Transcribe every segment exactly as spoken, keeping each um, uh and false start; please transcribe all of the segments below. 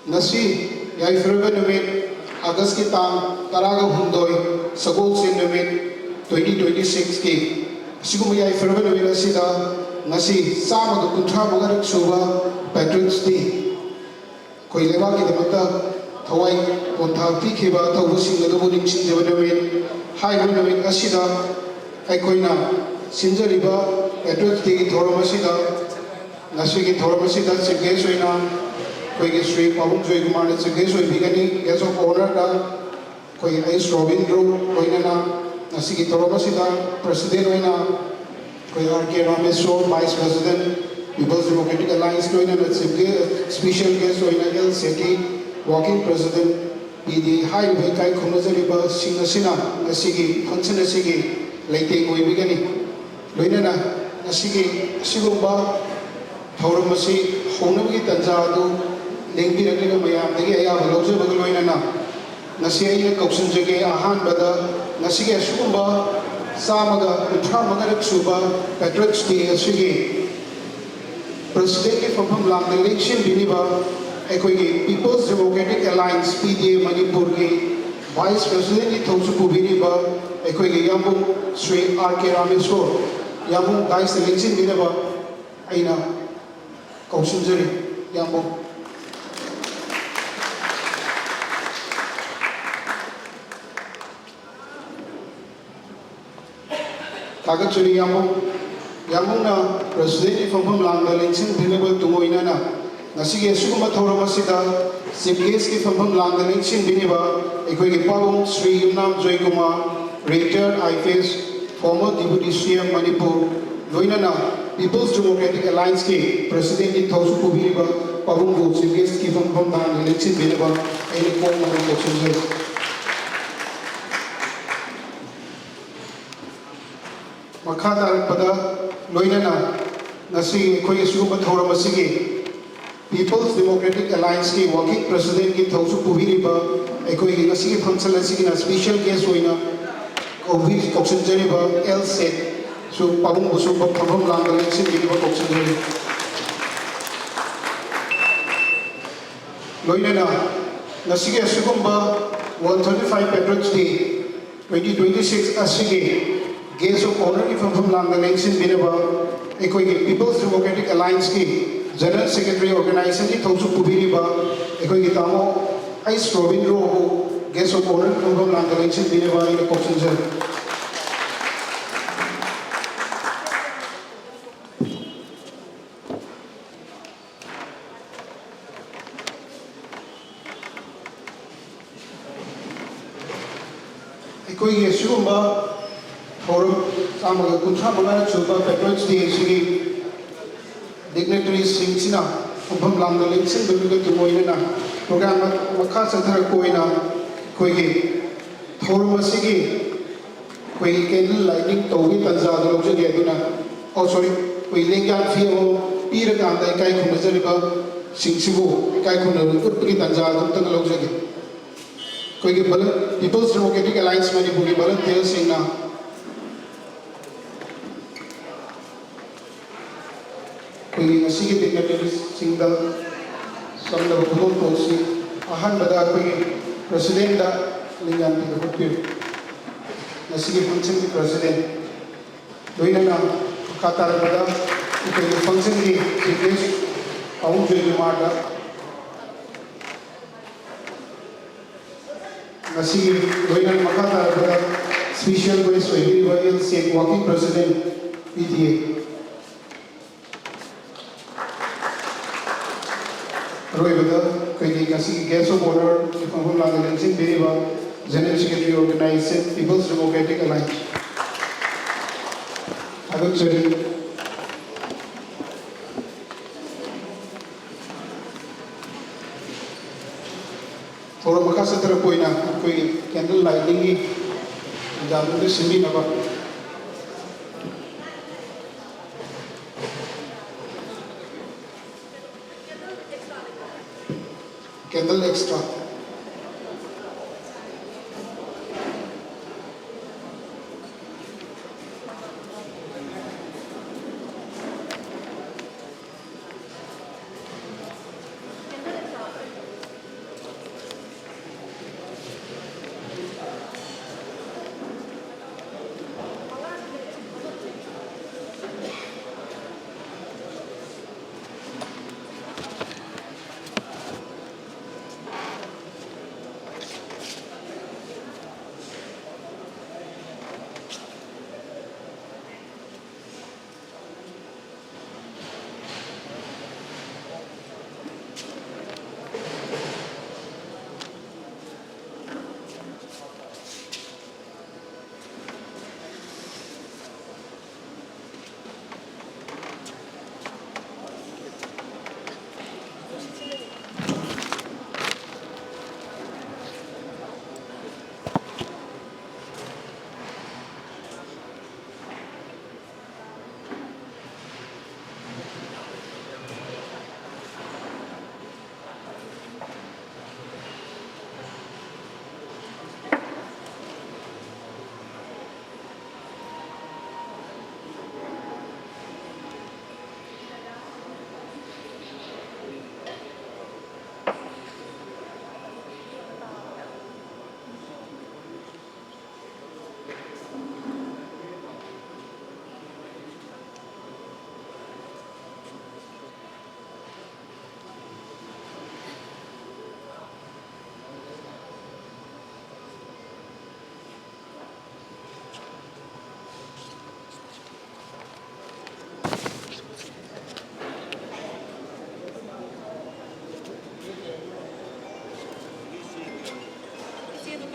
ꯉꯁꯤ ꯌꯥꯏꯐꯔꯕ ꯅꯨꯃꯤꯠ, ꯑꯥꯒꯁꯀꯤ ꯇꯥꯡ ꯇꯔꯥꯒ ꯍꯨꯝꯗꯣꯏ, ꯁꯒꯣꯜꯁꯦꯟ ꯅꯨꯃꯤꯠ, twenty twenty sixꯀꯤ ꯑꯁꯤꯒꯨꯝꯕ ꯌꯥꯏꯐꯔꯕ ꯅꯨꯃꯤꯠ ꯑꯁꯤꯗ ꯉꯁꯤ ꯆꯥꯝꯃꯒ ꯀꯨꯟꯊ꯭ꯔꯥ ꯃꯉꯥꯔꯛ ꯁꯨꯕ Patriots Day, ꯑꯩꯈꯣꯏ ꯂꯩꯕꯥꯛꯀꯤꯗꯃꯛꯇ ꯊꯋꯥꯏ ꯄꯣꯟꯊꯥ ꯄꯤꯈꯤꯕ ꯑꯊꯧꯕꯁꯤꯡ ꯑꯗꯨꯕꯨ ꯅꯤꯡꯁꯤꯡꯖꯕ ꯅꯨꯃꯤꯠ꯫ ꯍꯥꯏꯔꯤꯕ ꯅꯨꯃꯤꯠ ꯑꯁꯤꯗ ꯑꯩꯈꯣꯏꯅ ꯁꯤꯟꯖꯔꯤꯕ Patriots Dayꯒꯤ ꯊꯧꯔꯝ ꯑꯁꯤꯗ, ꯉꯁꯤꯒꯤ ꯊꯧꯔꯝ ꯑꯁꯤꯗ chief guest ꯑꯣꯏꯅ ꯑꯩꯈꯣꯏꯒꯤ ꯁ꯭ꯔꯤ ꯄꯥꯕꯨꯡ ꯖꯣꯏꯀꯨꯃꯥꯔꯅ chief guest ꯑꯣꯏꯕꯤꯒꯅꯤ꯫ Guest of honourꯗ ꯑꯩꯈꯣꯏ ꯑꯩꯁ ꯔꯣꯕꯤꯟꯗ꯭ꯔꯣ, ꯂꯣꯏꯅꯅ ꯉꯁꯤꯒꯤ ꯊꯧꯔꯝ ꯑꯁꯤꯗ president ꯑꯣꯏꯅ ꯑꯩꯈꯣꯏ R K Rameshwar, vice president, People's Democratic Alliance, ꯂꯣꯏꯅꯅ chief guest, special guest ꯑꯣꯏꯅ ꯑꯦꯜ ꯁꯦꯇꯤ, working president, ꯄꯤ ꯗꯤ ꯑꯦ꯫ ꯍꯥꯏꯔꯤꯕ ꯏꯀꯥꯏ ꯈꯨꯝꯅꯖꯔꯤꯕꯁꯤꯡ ꯑꯁꯤꯅ ꯉꯁꯤꯒꯤ function ꯑꯁꯤꯒꯤ ꯂꯩꯇꯦꯡ ꯑꯣꯏꯕꯤꯒꯅꯤ꯫ ꯂꯣꯏꯅꯅ ꯉꯁꯤꯒꯤ ꯑꯁꯤꯒꯨꯝꯕ ꯊꯧꯔꯝ ꯑꯁꯤ ꯍꯧꯅꯕꯒꯤ ꯇꯥꯟꯖꯥ ꯑꯗꯨ ꯂꯦꯡꯕꯤꯔꯛꯂꯤꯕ ꯃꯌꯥꯝꯗꯒꯤ ꯑꯌꯥꯕ ꯂꯧꯖꯕꯒ ꯂꯣꯏꯅꯅ ꯉꯁꯤ ꯑꯩꯅ ꯀꯧꯁꯤꯟꯖꯒꯦ꯫ ꯑꯍꯥꯟꯕꯗ ꯉꯁꯤꯒꯤ ꯑꯁꯤꯒꯨꯝꯕ ꯆꯥꯝꯃꯒ ꯀꯨꯟꯊ꯭ꯔꯥ ꯃꯉꯥꯔꯛ ꯁꯨꯕ Patriots Day ꯑꯁꯤꯒꯤ presidentꯀꯤ ꯐꯝꯐꯝ ꯂꯥꯡꯗ ꯂꯦꯡꯁꯤꯟꯕꯤꯔꯤꯕ ꯑꯩꯈꯣꯏꯒꯤ People's Democratic Alliance, ꯄꯤ ꯗꯤ ꯑꯦ, ꯃꯅꯤꯄꯨꯔꯒꯤ vice presidentꯀꯤ ꯊꯧꯁꯨ ꯄꯨꯕꯤꯔꯤꯕ ꯑꯩꯈꯣꯏꯒꯤ ꯌꯥꯝꯕꯨꯡ ꯁ꯭ꯔꯤ ꯑꯥꯔ ꯀꯦ ꯔꯥꯃꯦꯁꯣꯔ, ꯌꯥꯝꯕꯨꯡ daisꯇ ꯂꯦꯡꯁꯤꯟꯕꯤꯅꯕ ꯑꯩꯅ ꯀꯧꯁꯤꯟꯖꯔꯤ꯫ ꯌꯥꯝꯕꯨꯡ꯫ ꯊꯥꯒꯠꯆꯔꯤ ꯌꯥꯝꯕꯨꯡ꯫ ꯌꯥꯝꯕꯨꯡꯅ presidentꯀꯤ ꯐꯝꯐꯝ ꯂꯥꯡꯗ ꯂꯦꯡꯁꯤꯟꯕꯤꯅꯕ ꯇꯨꯡꯑꯣꯏꯅꯅ ꯉꯁꯤꯒꯤ ꯑꯁꯤꯒꯨꯝꯕ ꯊꯧꯔꯝ ꯑꯁꯤꯗ chief guestꯀꯤ ꯐꯝꯐꯝ ꯂꯥꯡꯗ ꯂꯦꯡꯁꯤꯟꯕꯤꯅꯤꯕ ꯑꯩꯈꯣꯏꯒꯤ ꯄꯥꯕꯨꯡ ꯁ꯭ꯔꯤ ꯌꯨꯝꯅꯥꯝ Joykumar, retired I P S, former Deputy C M Manipur, ꯂꯣꯏꯅꯅ People's Democratic Allianceꯀꯤ presidentꯀꯤ ꯊꯧꯁꯨ ꯄꯨꯕꯤꯔꯤꯕ ꯄꯥꯕꯨꯡꯕꯨ chief guestꯀꯤ ꯐꯝꯐꯝ ꯂꯥꯡꯗ ꯂꯦꯡꯁꯤꯟꯕꯤꯅꯕ ꯑꯩꯅ ꯀꯣꯝꯅ ꯀꯧꯁꯤꯟꯖꯔꯤ꯫ ꯃꯈꯥ ꯇꯥꯔꯛꯄꯗ ꯂꯣꯏꯅꯅ ꯉꯁꯤ ꯑꯩꯈꯣꯏꯒꯤ ꯁꯤꯒꯨꯝꯕ ꯊꯧꯔꯝ ꯑꯁꯤꯒꯤ People's Democratic Allianceꯀꯤ working presidentꯀꯤ ꯊꯧꯁꯨ ꯄꯨꯕꯤꯔꯤꯕ ꯑꯩꯈꯣꯏꯒꯤ ꯉꯁꯤꯒꯤ function ꯑꯁꯤꯒꯤꯅ special guest ꯑꯣꯏꯅ ꯀꯧꯕꯤ-, ꯀꯧꯁꯤꯟꯖꯔꯤꯕ ꯑꯦꯜ ꯁꯦꯠꯁꯨ ꯄꯥꯕꯨꯡꯕꯨꯁꯨ ꯐꯝꯐꯝ ꯂꯥꯡꯗ ꯂꯦꯡꯁꯤꯟꯕꯤꯅꯕ ꯀꯧꯁꯤꯟꯖꯔꯤ꯫ ꯂꯣꯏꯅꯅ ꯉꯁꯤꯒꯤ ꯑꯁꯤꯒꯨꯝꯕ one thirty five Patriots Day twenty twenty six ꯑꯁꯤꯒꯤ Guest of Honourꯒꯤ ꯐꯝꯐꯝ ꯂꯥꯡꯗ ꯂꯦꯡꯁꯤꯟꯕꯤꯅꯕ ꯑꯩꯈꯣꯏꯒꯤ People's Democratic Allianceꯀꯤ General Secretary, organisationꯒꯤ ꯊꯧꯁꯨ ꯄꯨꯕꯤꯔꯤꯕ ꯑꯩꯈꯣꯏꯒꯤ ꯇꯥꯃꯣ ꯑꯩꯁ ꯔꯣꯕꯤꯟꯗ꯭ꯔꯣꯕꯨ Guest of Honourꯒꯤ ꯐꯝꯐꯝ ꯂꯥꯡꯗ ꯂꯦꯡꯁꯤꯟꯕꯤꯅꯕ ꯑꯩꯅ ꯀꯧꯁꯤꯟꯖꯔꯤ꯫ ꯑꯩꯈꯣꯏꯒꯤ ꯑꯁꯤꯒꯨꯝꯕ ꯊꯧꯔꯝ ꯆꯥꯝꯃꯒ ꯀꯨꯟꯊ꯭ꯔꯥ ꯃꯉꯥ ꯁꯨꯕ Patriots Day ꯑꯁꯤꯒꯤ dignitaries ꯁꯤꯡꯁꯤꯅ ꯐꯝꯐꯝ ꯂꯥꯡꯗ ꯂꯦꯡꯁꯤꯟꯕꯗꯨꯒ ꯇꯨꯡꯑꯣꯏꯅꯅ program ꯃꯈꯥ ꯆꯠꯊꯔꯛꯄ ꯑꯣꯏꯅ ꯑꯩꯈꯣꯏꯒꯤ ꯊꯧꯔꯝ ꯑꯁꯤꯒꯤ ꯑꯩꯈꯣꯏꯒꯤ candle lighting ꯇꯧꯕꯒꯤ ꯇꯥꯟꯖꯥꯗꯨ ꯂꯧꯖꯒꯦ꯫ ꯑꯗꯨꯅ, ꯑꯣ, sorry, ꯑꯩꯈꯣꯏ ꯂꯦꯡꯌꯥꯟ ꯐꯤ ꯑꯃꯃꯝ ꯄꯤꯔꯀꯥꯟꯗ ꯏꯀꯥꯏ ꯈꯨꯝꯅꯖꯔꯤꯕꯁꯤꯡꯁꯤꯕꯨ ꯏꯀꯥꯏ ꯈꯨꯝꯅꯕ ꯎꯠꯄꯒꯤ ꯇꯥꯟꯖꯥꯗꯨ ꯑꯝꯇꯪ ꯂꯧꯖꯒꯦ꯫ ꯑꯩꯈꯣꯏꯒꯤ ꯚꯣꯂꯟ-, People's Democratic Alliance ꯃꯅꯤꯄꯨꯔꯒꯤ volunteerꯁꯤꯡꯅ ꯑꯩꯈꯣꯏꯒꯤ ꯉꯁꯤꯒꯤ dignitaries ꯁꯤꯡꯗ ꯆꯝꯂꯕ ꯈꯨꯗꯣꯜ ꯇꯧꯁꯤ꯫ ꯑꯍꯥꯟꯕꯗ ꯑꯩꯈꯣꯏꯒꯤ president ꯇ ꯂꯦꯡꯌꯥꯟ ꯐꯤꯗꯨ ꯎꯠꯄꯤꯌꯨ꯫ ꯉꯁꯤꯒꯤ function ꯒꯤ president꯫ ꯂꯣꯏꯅꯅ ꯃꯈꯥ ꯇꯥꯔꯛꯄꯗ ꯑꯩꯈꯣꯏꯒꯤ function ꯒꯤ chief guest ꯄꯥꯕꯨꯡ ꯖꯣꯏꯀꯨꯃꯥꯔꯗ ꯉꯁꯤꯒꯤ ꯂꯣꯏꯅꯅ ꯃꯈꯥ ꯇꯥꯔꯛꯄꯗ special guest ꯑꯣꯏꯕꯤꯔꯤꯕ L shake, working president, P T A꯫ ꯑꯔꯣꯏꯕꯗ ꯑꯩꯈꯣꯏꯒꯤ ꯉꯁꯤꯒꯤ Guest of Honour ꯒꯤ ꯐꯝꯐꯝ ꯂꯥꯡꯗ ꯂꯦꯡꯁꯤꯟꯕꯤꯔꯤꯕ General Secretary, organization, People's Democratic Alliance꯫ ꯊꯥꯒꯠꯆꯔꯤ꯫ ꯊꯧꯔꯝ ꯃꯈꯥ ꯆꯠꯊꯔꯛꯄ ꯑꯣꯏꯅ ꯑꯩꯈꯣꯏꯒꯤ candle lighting ꯒꯤ ꯇꯥꯟꯖꯥꯗꯨꯗ ꯁꯤꯟꯕꯤꯅꯕ꯫ Candle extra꯫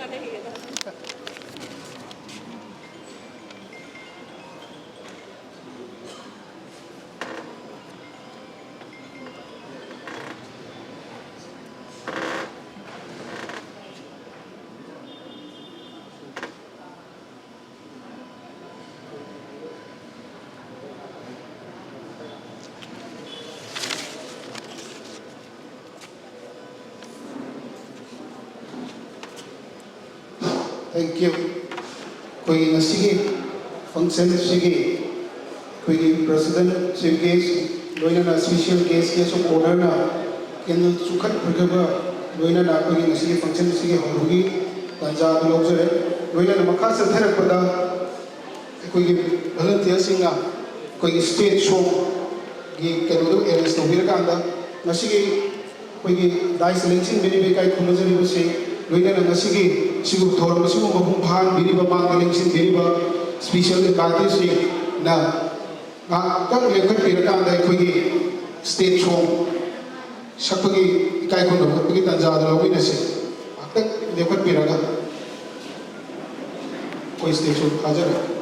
Thank you. ꯑꯩꯈꯣꯏꯒꯤ ꯉꯁꯤꯒꯤ function ꯑꯁꯤꯒꯤ ꯑꯩꯈꯣꯏꯒꯤ president, chief guest, ꯂꯣꯏꯅꯅ special guest, guest of honourꯅ candle ꯆꯨꯈꯠꯄꯤꯔꯒ ꯂꯣꯏꯅꯅ ꯑꯩꯈꯣꯏꯒꯤ ꯉꯁꯤꯒꯤ function ꯑꯁꯤꯒꯤ ꯍꯧꯕꯒꯤ ꯇꯥꯟꯖꯥ ꯑꯗꯨ ꯂꯧꯖꯔꯦ꯫ ꯂꯣꯏꯅꯅ ꯃꯈꯥ ꯆꯠꯊꯔꯛꯄꯗ ꯑꯩꯈꯣꯏꯒꯤ volunteerꯁꯤꯡꯅ ꯑꯩꯈꯣꯏꯒꯤ stage showꯒꯤ ꯀꯩꯅꯣꯗꯨ arrange ꯇꯧꯕꯤꯔꯀꯥꯟꯗ ꯉꯁꯤꯒꯤ ꯑꯩꯈꯣꯏꯒꯤ dais ꯂꯦꯡꯁꯤꯟꯕꯤꯔꯤꯕ ꯏꯀꯥꯏ ꯈꯨꯝꯅꯖꯔꯤꯕꯁꯤꯡ, ꯂꯣꯏꯅꯅ ꯉꯁꯤꯒꯤ ꯁꯤꯒꯨꯝꯕ ꯊꯧꯔꯝ ꯑꯁꯤꯕꯨ ꯃꯄꯨꯡ ꯐꯥꯍꯟꯕꯤꯔꯤꯕ, ꯃꯥꯡꯗ ꯂꯦꯡꯁꯤꯟꯕꯤꯔꯤꯕ special inviteeꯁꯤꯡꯅ ꯉꯥꯏꯍꯥꯛꯇꯪ ꯂꯦꯞꯈꯠꯄꯤꯔꯀꯥꯟꯗ ꯑꯩꯈꯣꯏꯒꯤ stage show ꯁꯛꯄꯒꯤ ꯏꯀꯥꯏ ꯈꯨꯝꯅꯕ ꯎꯠꯄꯒꯤ ꯇꯥꯟꯖꯥ ꯑꯗꯨ ꯂꯧꯃꯤꯟꯅꯁꯤ꯫ ꯉꯥꯏꯍꯥꯛꯇꯪ ꯂꯦꯞꯈꯠꯄꯤꯔꯒ ꯑꯩꯈꯣꯏ stage show ꯊꯥꯖꯔꯛꯀꯦ꯫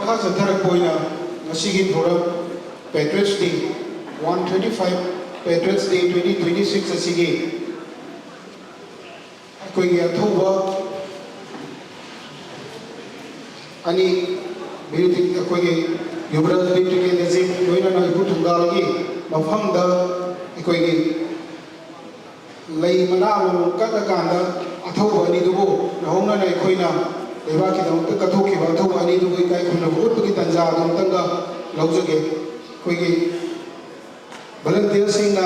ꯃꯈꯥ ꯆꯠꯊꯔꯛꯄ ꯑꯣꯏꯅ ꯉꯁꯤꯒꯤ ꯊꯧꯔꯝ Patriots Day, one twenty five Patriots Day twenty twenty six ꯑꯁꯤꯒꯤ ꯑꯩꯈꯣꯏꯒꯤ ꯑꯊꯧꯕ ꯑꯅꯤ, ꯕꯤꯔ ꯇꯤ-, ꯑꯩꯈꯣꯏꯒꯤ ꯌꯨꯕꯔꯥꯖ ꯕꯤꯔ ꯇꯤꯀꯦꯟꯗ꯭ꯔꯖꯤꯠ ꯂꯣꯏꯅꯅ ꯏꯄꯨ ꯊꯪꯒꯥꯜꯒꯤ ꯃꯐꯝꯗ ꯑꯩꯈꯣꯏꯒꯤ ꯂꯩ ꯃꯅꯥ ꯑꯃꯃꯝ ꯀꯠꯂꯀꯥꯟꯗ ꯑꯊꯧꯕ ꯑꯅꯤꯗꯨꯕꯨ ꯅꯧꯍꯧꯅꯅ ꯑꯩꯈꯣꯏꯅ ꯂꯩꯕꯥꯛꯀꯤꯗꯃꯛꯇ ꯀꯠꯊꯣꯛꯈꯤꯕ ꯑꯊꯧꯕ ꯑꯅꯤꯗꯨꯕꯨ ꯏꯀꯥꯏ ꯈꯨꯝꯅꯕ ꯎꯠꯄꯒꯤ ꯇꯥꯟꯖꯥ ꯑꯗꯨ ꯑꯃꯇꯪꯒ ꯂꯧꯖꯒꯦ꯫ ꯑꯩꯈꯣꯏꯒꯤ ꯚꯣꯂꯨꯟꯇꯤꯌꯔꯁꯤꯡꯅ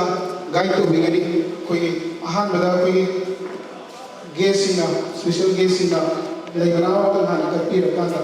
ꯒꯥꯏꯗ ꯇꯧꯕꯤꯒꯅꯤ꯫ ꯑꯩꯈꯣꯏꯒꯤ ꯑꯍꯥꯟꯕꯗ ꯑꯩꯈꯣꯏꯒꯤ ꯒꯦꯁꯁꯤꯡꯅ, ꯏꯁꯄꯤꯁꯦꯜ ꯒꯦꯁꯁꯤꯡꯅ ꯂꯩ ꯃꯅꯥ ꯑꯃꯇꯪ ꯍꯥꯟꯅ ꯀꯠꯄꯤꯔꯀꯥꯟꯗ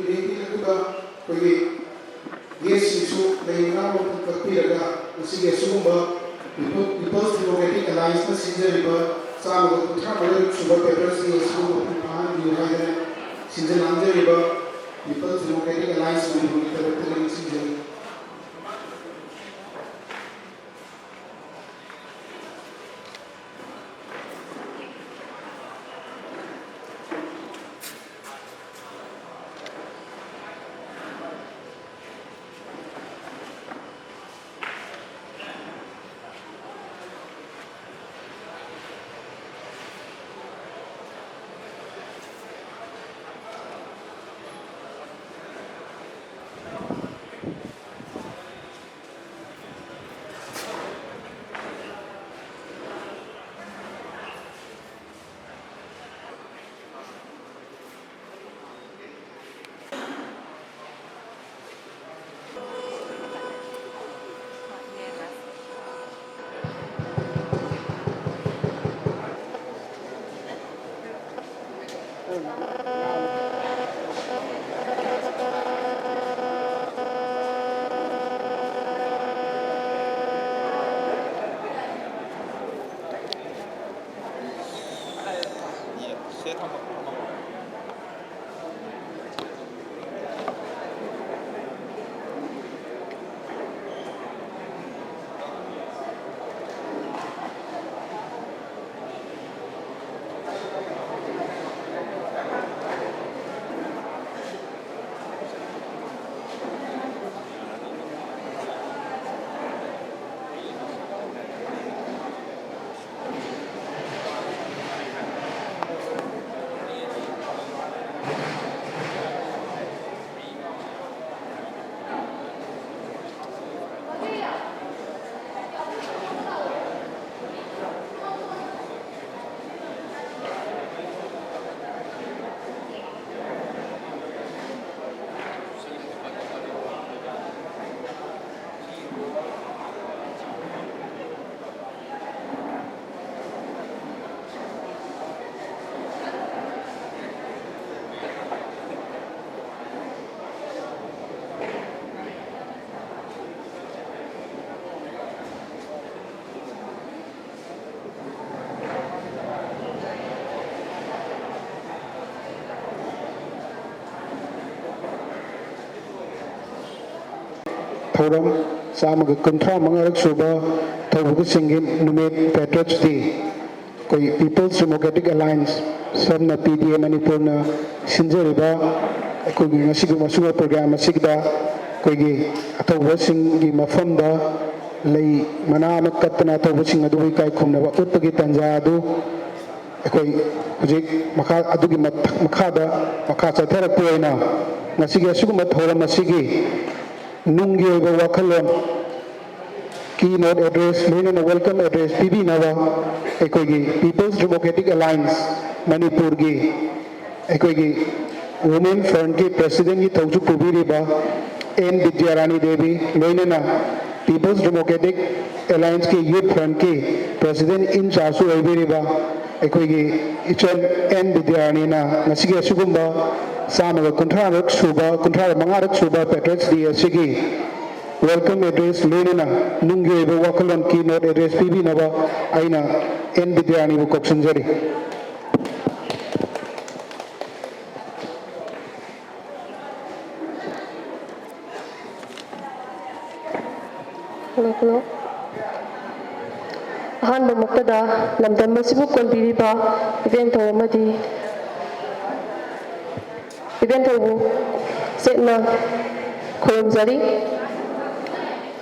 ꯏꯔꯦꯡꯒꯤ ꯂꯩꯉꯥꯛꯇ ꯑꯩꯈꯣꯏꯒꯤ ꯒꯦꯁꯁꯤꯡꯁꯨ ꯂꯩ ꯃꯅꯥ ꯑꯃꯈꯛ ꯀꯛꯄꯤꯔꯒ ꯉꯁꯤꯒꯤ ꯑꯁꯤꯒꯨꯝꯕ People, People's Democratic Allianceꯅ ꯁꯤꯟꯖꯔꯤꯕ ꯆꯥꯝꯃꯒ ꯀꯨꯟꯊ꯭ꯔꯥ ꯃꯔꯤ ꯁꯨꯕ Patriots Day ꯑꯁꯤꯕꯨ ꯃꯄꯨꯡ ꯐꯥꯍꯟꯕꯤꯌꯨ ꯍꯥꯏꯗꯅ ꯁꯤꯟꯖ ꯂꯥꯡꯖꯔꯤꯕ People's Democratic Alliance ꯃꯅꯤꯄꯨꯔꯒꯤ ꯇꯔꯦꯠꯇ ꯂꯩ ꯁꯤꯡꯖꯩ꯫ ꯊꯧꯔꯝ ꯆꯥꯝꯃꯒ ꯀꯨꯟꯊ꯭ꯔꯥ ꯃꯉꯥꯔꯛ ꯁꯨꯕ ꯊꯧꯕꯨꯒꯁꯤꯡꯒꯤ ꯅꯨꯃꯤꯠ Patriots Day ꯑꯩꯈꯣꯏ People's Democratic Alliance ꯁꯝꯅ P D A ꯃꯅꯤꯄꯨꯔꯅ ꯁꯤꯟꯖꯔꯤꯕ ꯑꯩꯈꯣꯏꯒꯤ ꯉꯁꯤꯒꯤ ꯑꯁꯨꯝꯕ program ꯑꯁꯤꯗ ꯑꯩꯈꯣꯏꯒꯤ ꯑꯊꯧꯕꯁꯤꯡꯒꯤ ꯃꯐꯝꯗ ꯂꯩ ꯃꯅꯥ ꯑꯃ ꯀꯠꯇꯅ ꯑꯊꯧꯕꯁꯤꯡ ꯑꯗꯨꯕꯨ ꯏꯀꯥꯏ ꯈꯨꯝꯅꯕ ꯎꯠꯄꯒꯤ ꯇꯥꯟꯖꯥ ꯑꯗꯨ ꯑꯩꯈꯣꯏ ꯍꯧꯖꯤꯛ ꯃꯈꯥ ꯑꯗꯨꯒꯤ ꯃꯊꯛ ꯃꯈꯥꯗ ꯃꯈꯥ ꯆꯠꯊꯔꯛꯄ ꯑꯣꯏꯅ ꯉꯁꯤꯒꯤ ꯑꯁꯤꯒꯨꯝꯕ ꯊꯧꯔꯝ ꯑꯁꯤꯒꯤ ꯅꯨꯡꯒꯤ ꯑꯣꯏꯕ ꯋꯥꯈꯜꯂꯣꯟ keynote address ꯂꯣꯏꯅꯅ welcome address ꯄꯤꯕꯤꯅꯕ ꯑꯩꯈꯣꯏꯒꯤ People's Democratic Alliance ꯃꯅꯤꯄꯨꯔꯒꯤ ꯑꯩꯈꯣꯏꯒꯤ Women Frontꯀꯤ Presidentꯀꯤ ꯊꯧꯁꯨ ꯄꯨꯕꯤꯔꯤꯕ ꯑꯦꯟ ꯕꯤꯗ꯭ꯌꯥꯔꯥꯅꯤ ꯗꯦꯕꯤ ꯂꯣꯏꯅꯅ People's Democratic Allianceꯀꯤ Youth Frontꯀꯤ President in chargeꯁꯨ ꯑꯣꯏꯕꯤꯔꯤꯕ ꯑꯩꯈꯣꯏꯒꯤ ꯏꯆꯟ ꯑꯦꯟ ꯕꯤꯗ꯭ꯌꯥꯔꯥꯅꯤꯅ ꯉꯁꯤꯒꯤ ꯑꯁꯤꯒꯨꯝꯕ ꯆꯥꯝꯃꯒ ꯀꯨꯟꯊ꯭ꯔꯥꯔꯛ ꯁꯨꯕ ꯀꯨꯟꯊ꯭ꯔꯥ ꯃꯉꯥꯔꯛ ꯁꯨꯕ Patriots Day ꯑꯁꯤꯒꯤ welcome address ꯂꯣꯏꯅꯅ ꯅꯨꯡꯒꯤ ꯑꯣꯏꯕ ꯋꯥꯈꯜꯂꯣꯟ keynote address ꯄꯤꯕꯤꯅꯕ ꯑꯩꯅ ꯑꯦꯟ ꯕꯤꯗ꯭ꯌꯥꯔꯥꯅꯤꯕꯨ ꯀꯧꯁꯤꯟꯖꯔꯤ꯫ Hello, hello. ꯑꯍꯥꯟꯕꯃꯛꯇꯗ ꯂꯝꯗꯝ ꯑꯁꯤꯕꯨ ꯀꯣꯟꯕꯤꯔꯤꯕ ꯏꯕꯦꯟꯊꯧ ꯑꯃꯗꯤ ꯏꯕꯦꯟꯊꯧꯕꯨ ꯆꯦꯠꯅ ꯈꯨꯔꯨꯝꯖꯔꯤ꯫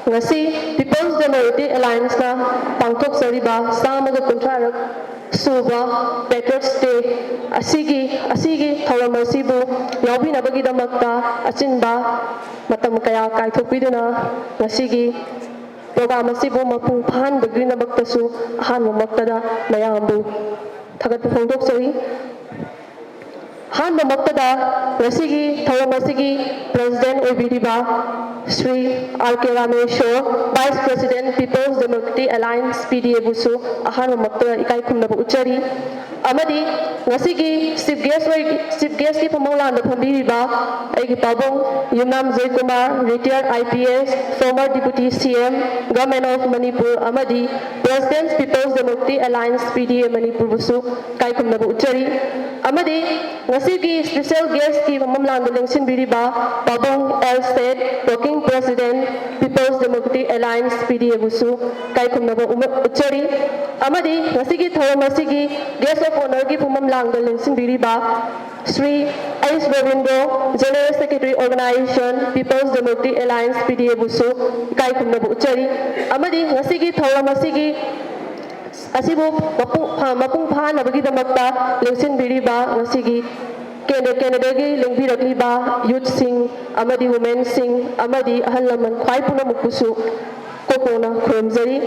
ꯉꯁꯤ People's Democratic Allianceꯅ ꯄꯥꯡꯊꯣꯛꯆꯔꯤꯕ ꯆꯥꯝꯃꯒ ꯀꯨꯟꯊ꯭ꯔꯥꯔꯛ ꯁꯨꯕ Patriots Day ꯑꯁꯤꯒꯤ ꯑꯁꯤꯒꯤ ꯊꯧꯔꯝ ꯑꯁꯤꯕꯨ ꯌꯥꯎꯕꯤꯅꯕꯒꯤꯗꯃꯛꯇ ꯑꯆꯤꯟꯕ ꯃꯇꯝ ꯀꯌꯥ ꯀꯥꯏꯊꯣꯛꯄꯤꯗꯨꯅ ꯉꯁꯤꯒꯤ program ꯑꯁꯤꯕꯨ ꯃꯄꯨꯡ ꯐꯥꯍꯟꯕꯒꯤꯗꯃꯛꯇꯁꯨ ꯑꯍꯥꯟꯕꯃꯛꯇꯗ ꯃꯌꯥꯝꯕꯨ ꯊꯥꯒꯠꯄ ꯐꯣꯡꯗꯣꯛꯆꯔꯤ꯫ ꯑꯍꯥꯟꯕꯃꯛꯇꯗ ꯉꯁꯤꯒꯤ ꯊꯧꯔꯝ ꯑꯁꯤꯒꯤ President ꯑꯣꯏꯕꯤꯔꯤꯕ Shri R K Rameshwar, Vice President, People's Democratic Alliance, P D A ꯕꯨꯁꯨ ꯑꯍꯥꯟꯕꯃꯛꯇꯗ ꯏꯀꯥꯏ ꯈꯨꯝꯅꯕ ꯎꯠꯆꯔꯤ꯫ ꯑꯃꯗꯤ ꯉꯁꯤꯒꯤ Chief Guest ꯑꯣꯏ-, Chief Guestꯀꯤ ꯐꯝꯐꯝ ꯂꯥꯡꯗ ꯐꯝꯕꯤꯔꯤꯕ ꯑꯩꯒꯤ ꯄꯥꯕꯨꯡ ꯌꯨꯝꯅꯥꯝ Joykumar, retired I P S, former Deputy C M, Government of Manipur, ꯑꯃꯗꯤ President, People's Democratic Alliance, P D A ꯃꯅꯤꯄꯨꯔꯕꯨꯁꯨ ꯏꯀꯥꯏ ꯈꯨꯝꯅꯕ ꯎꯠꯆꯔꯤ꯫ ꯑꯃꯗꯤ ꯉꯁꯤꯒꯤ special guest ꯀꯤ ꯐꯝꯐꯝꯂꯥꯡꯗ ꯂꯦꯡꯁꯤꯟꯕꯤꯔꯤꯕ ꯄꯥꯕꯨꯡ ꯑꯦꯜ ꯁꯦꯠ, Working President, People's Democratic Alliance, P D A ꯕꯨꯁꯨ ꯏꯀꯥꯏ ꯈꯨꯝꯅꯕ ꯎꯃ-, ꯎꯠꯆꯔꯤ꯫ ꯑꯃꯗꯤ ꯉꯁꯤꯒꯤ ꯊꯧꯔꯝ ꯑꯁꯤꯒꯤ guest of honour ꯒꯤ ꯐꯝꯐꯝꯂꯥꯡꯗ ꯂꯦꯡꯁꯤꯟꯕꯤꯔꯤꯕ Shri H Rabindro, General Secretary, Organization, People's Democratic Alliance, P D A ꯕꯨꯁꯨ ꯏꯀꯥꯏ ꯈꯨꯝꯅꯕ ꯎꯠꯆꯔꯤ꯫ ꯑꯃꯗꯤ ꯉꯁꯤꯒꯤ ꯊꯧꯔꯝ ꯑꯁꯤꯒꯤ ꯑꯁꯤꯕꯨ ꯃꯄꯨꯡ ꯐꯥ-, ꯃꯄꯨꯡ ꯐꯥꯍꯟꯅꯕꯒꯤꯗꯃꯛꯇ ꯂꯦꯡꯁꯤꯟꯕꯤꯔꯤꯕ ꯉꯁꯤꯒꯤ ꯀꯦꯟꯗ꯭ꯔ ꯀꯦꯟꯗ꯭ꯔꯗꯒꯤ ꯂꯦꯡꯕꯤꯔꯛꯂꯤꯕ youth ꯁꯤꯡ ꯑꯃꯗꯤ women ꯁꯤꯡ ꯑꯃꯗꯤ ꯑꯍꯜ ꯂꯃꯟ ꯈ꯭ꯋꯥꯏ ꯄꯨꯝꯅꯃꯛꯄꯨꯁꯨ ꯀꯣꯛ ꯀꯣꯛꯅ ꯈꯨꯔꯨꯝꯖꯔꯤ꯫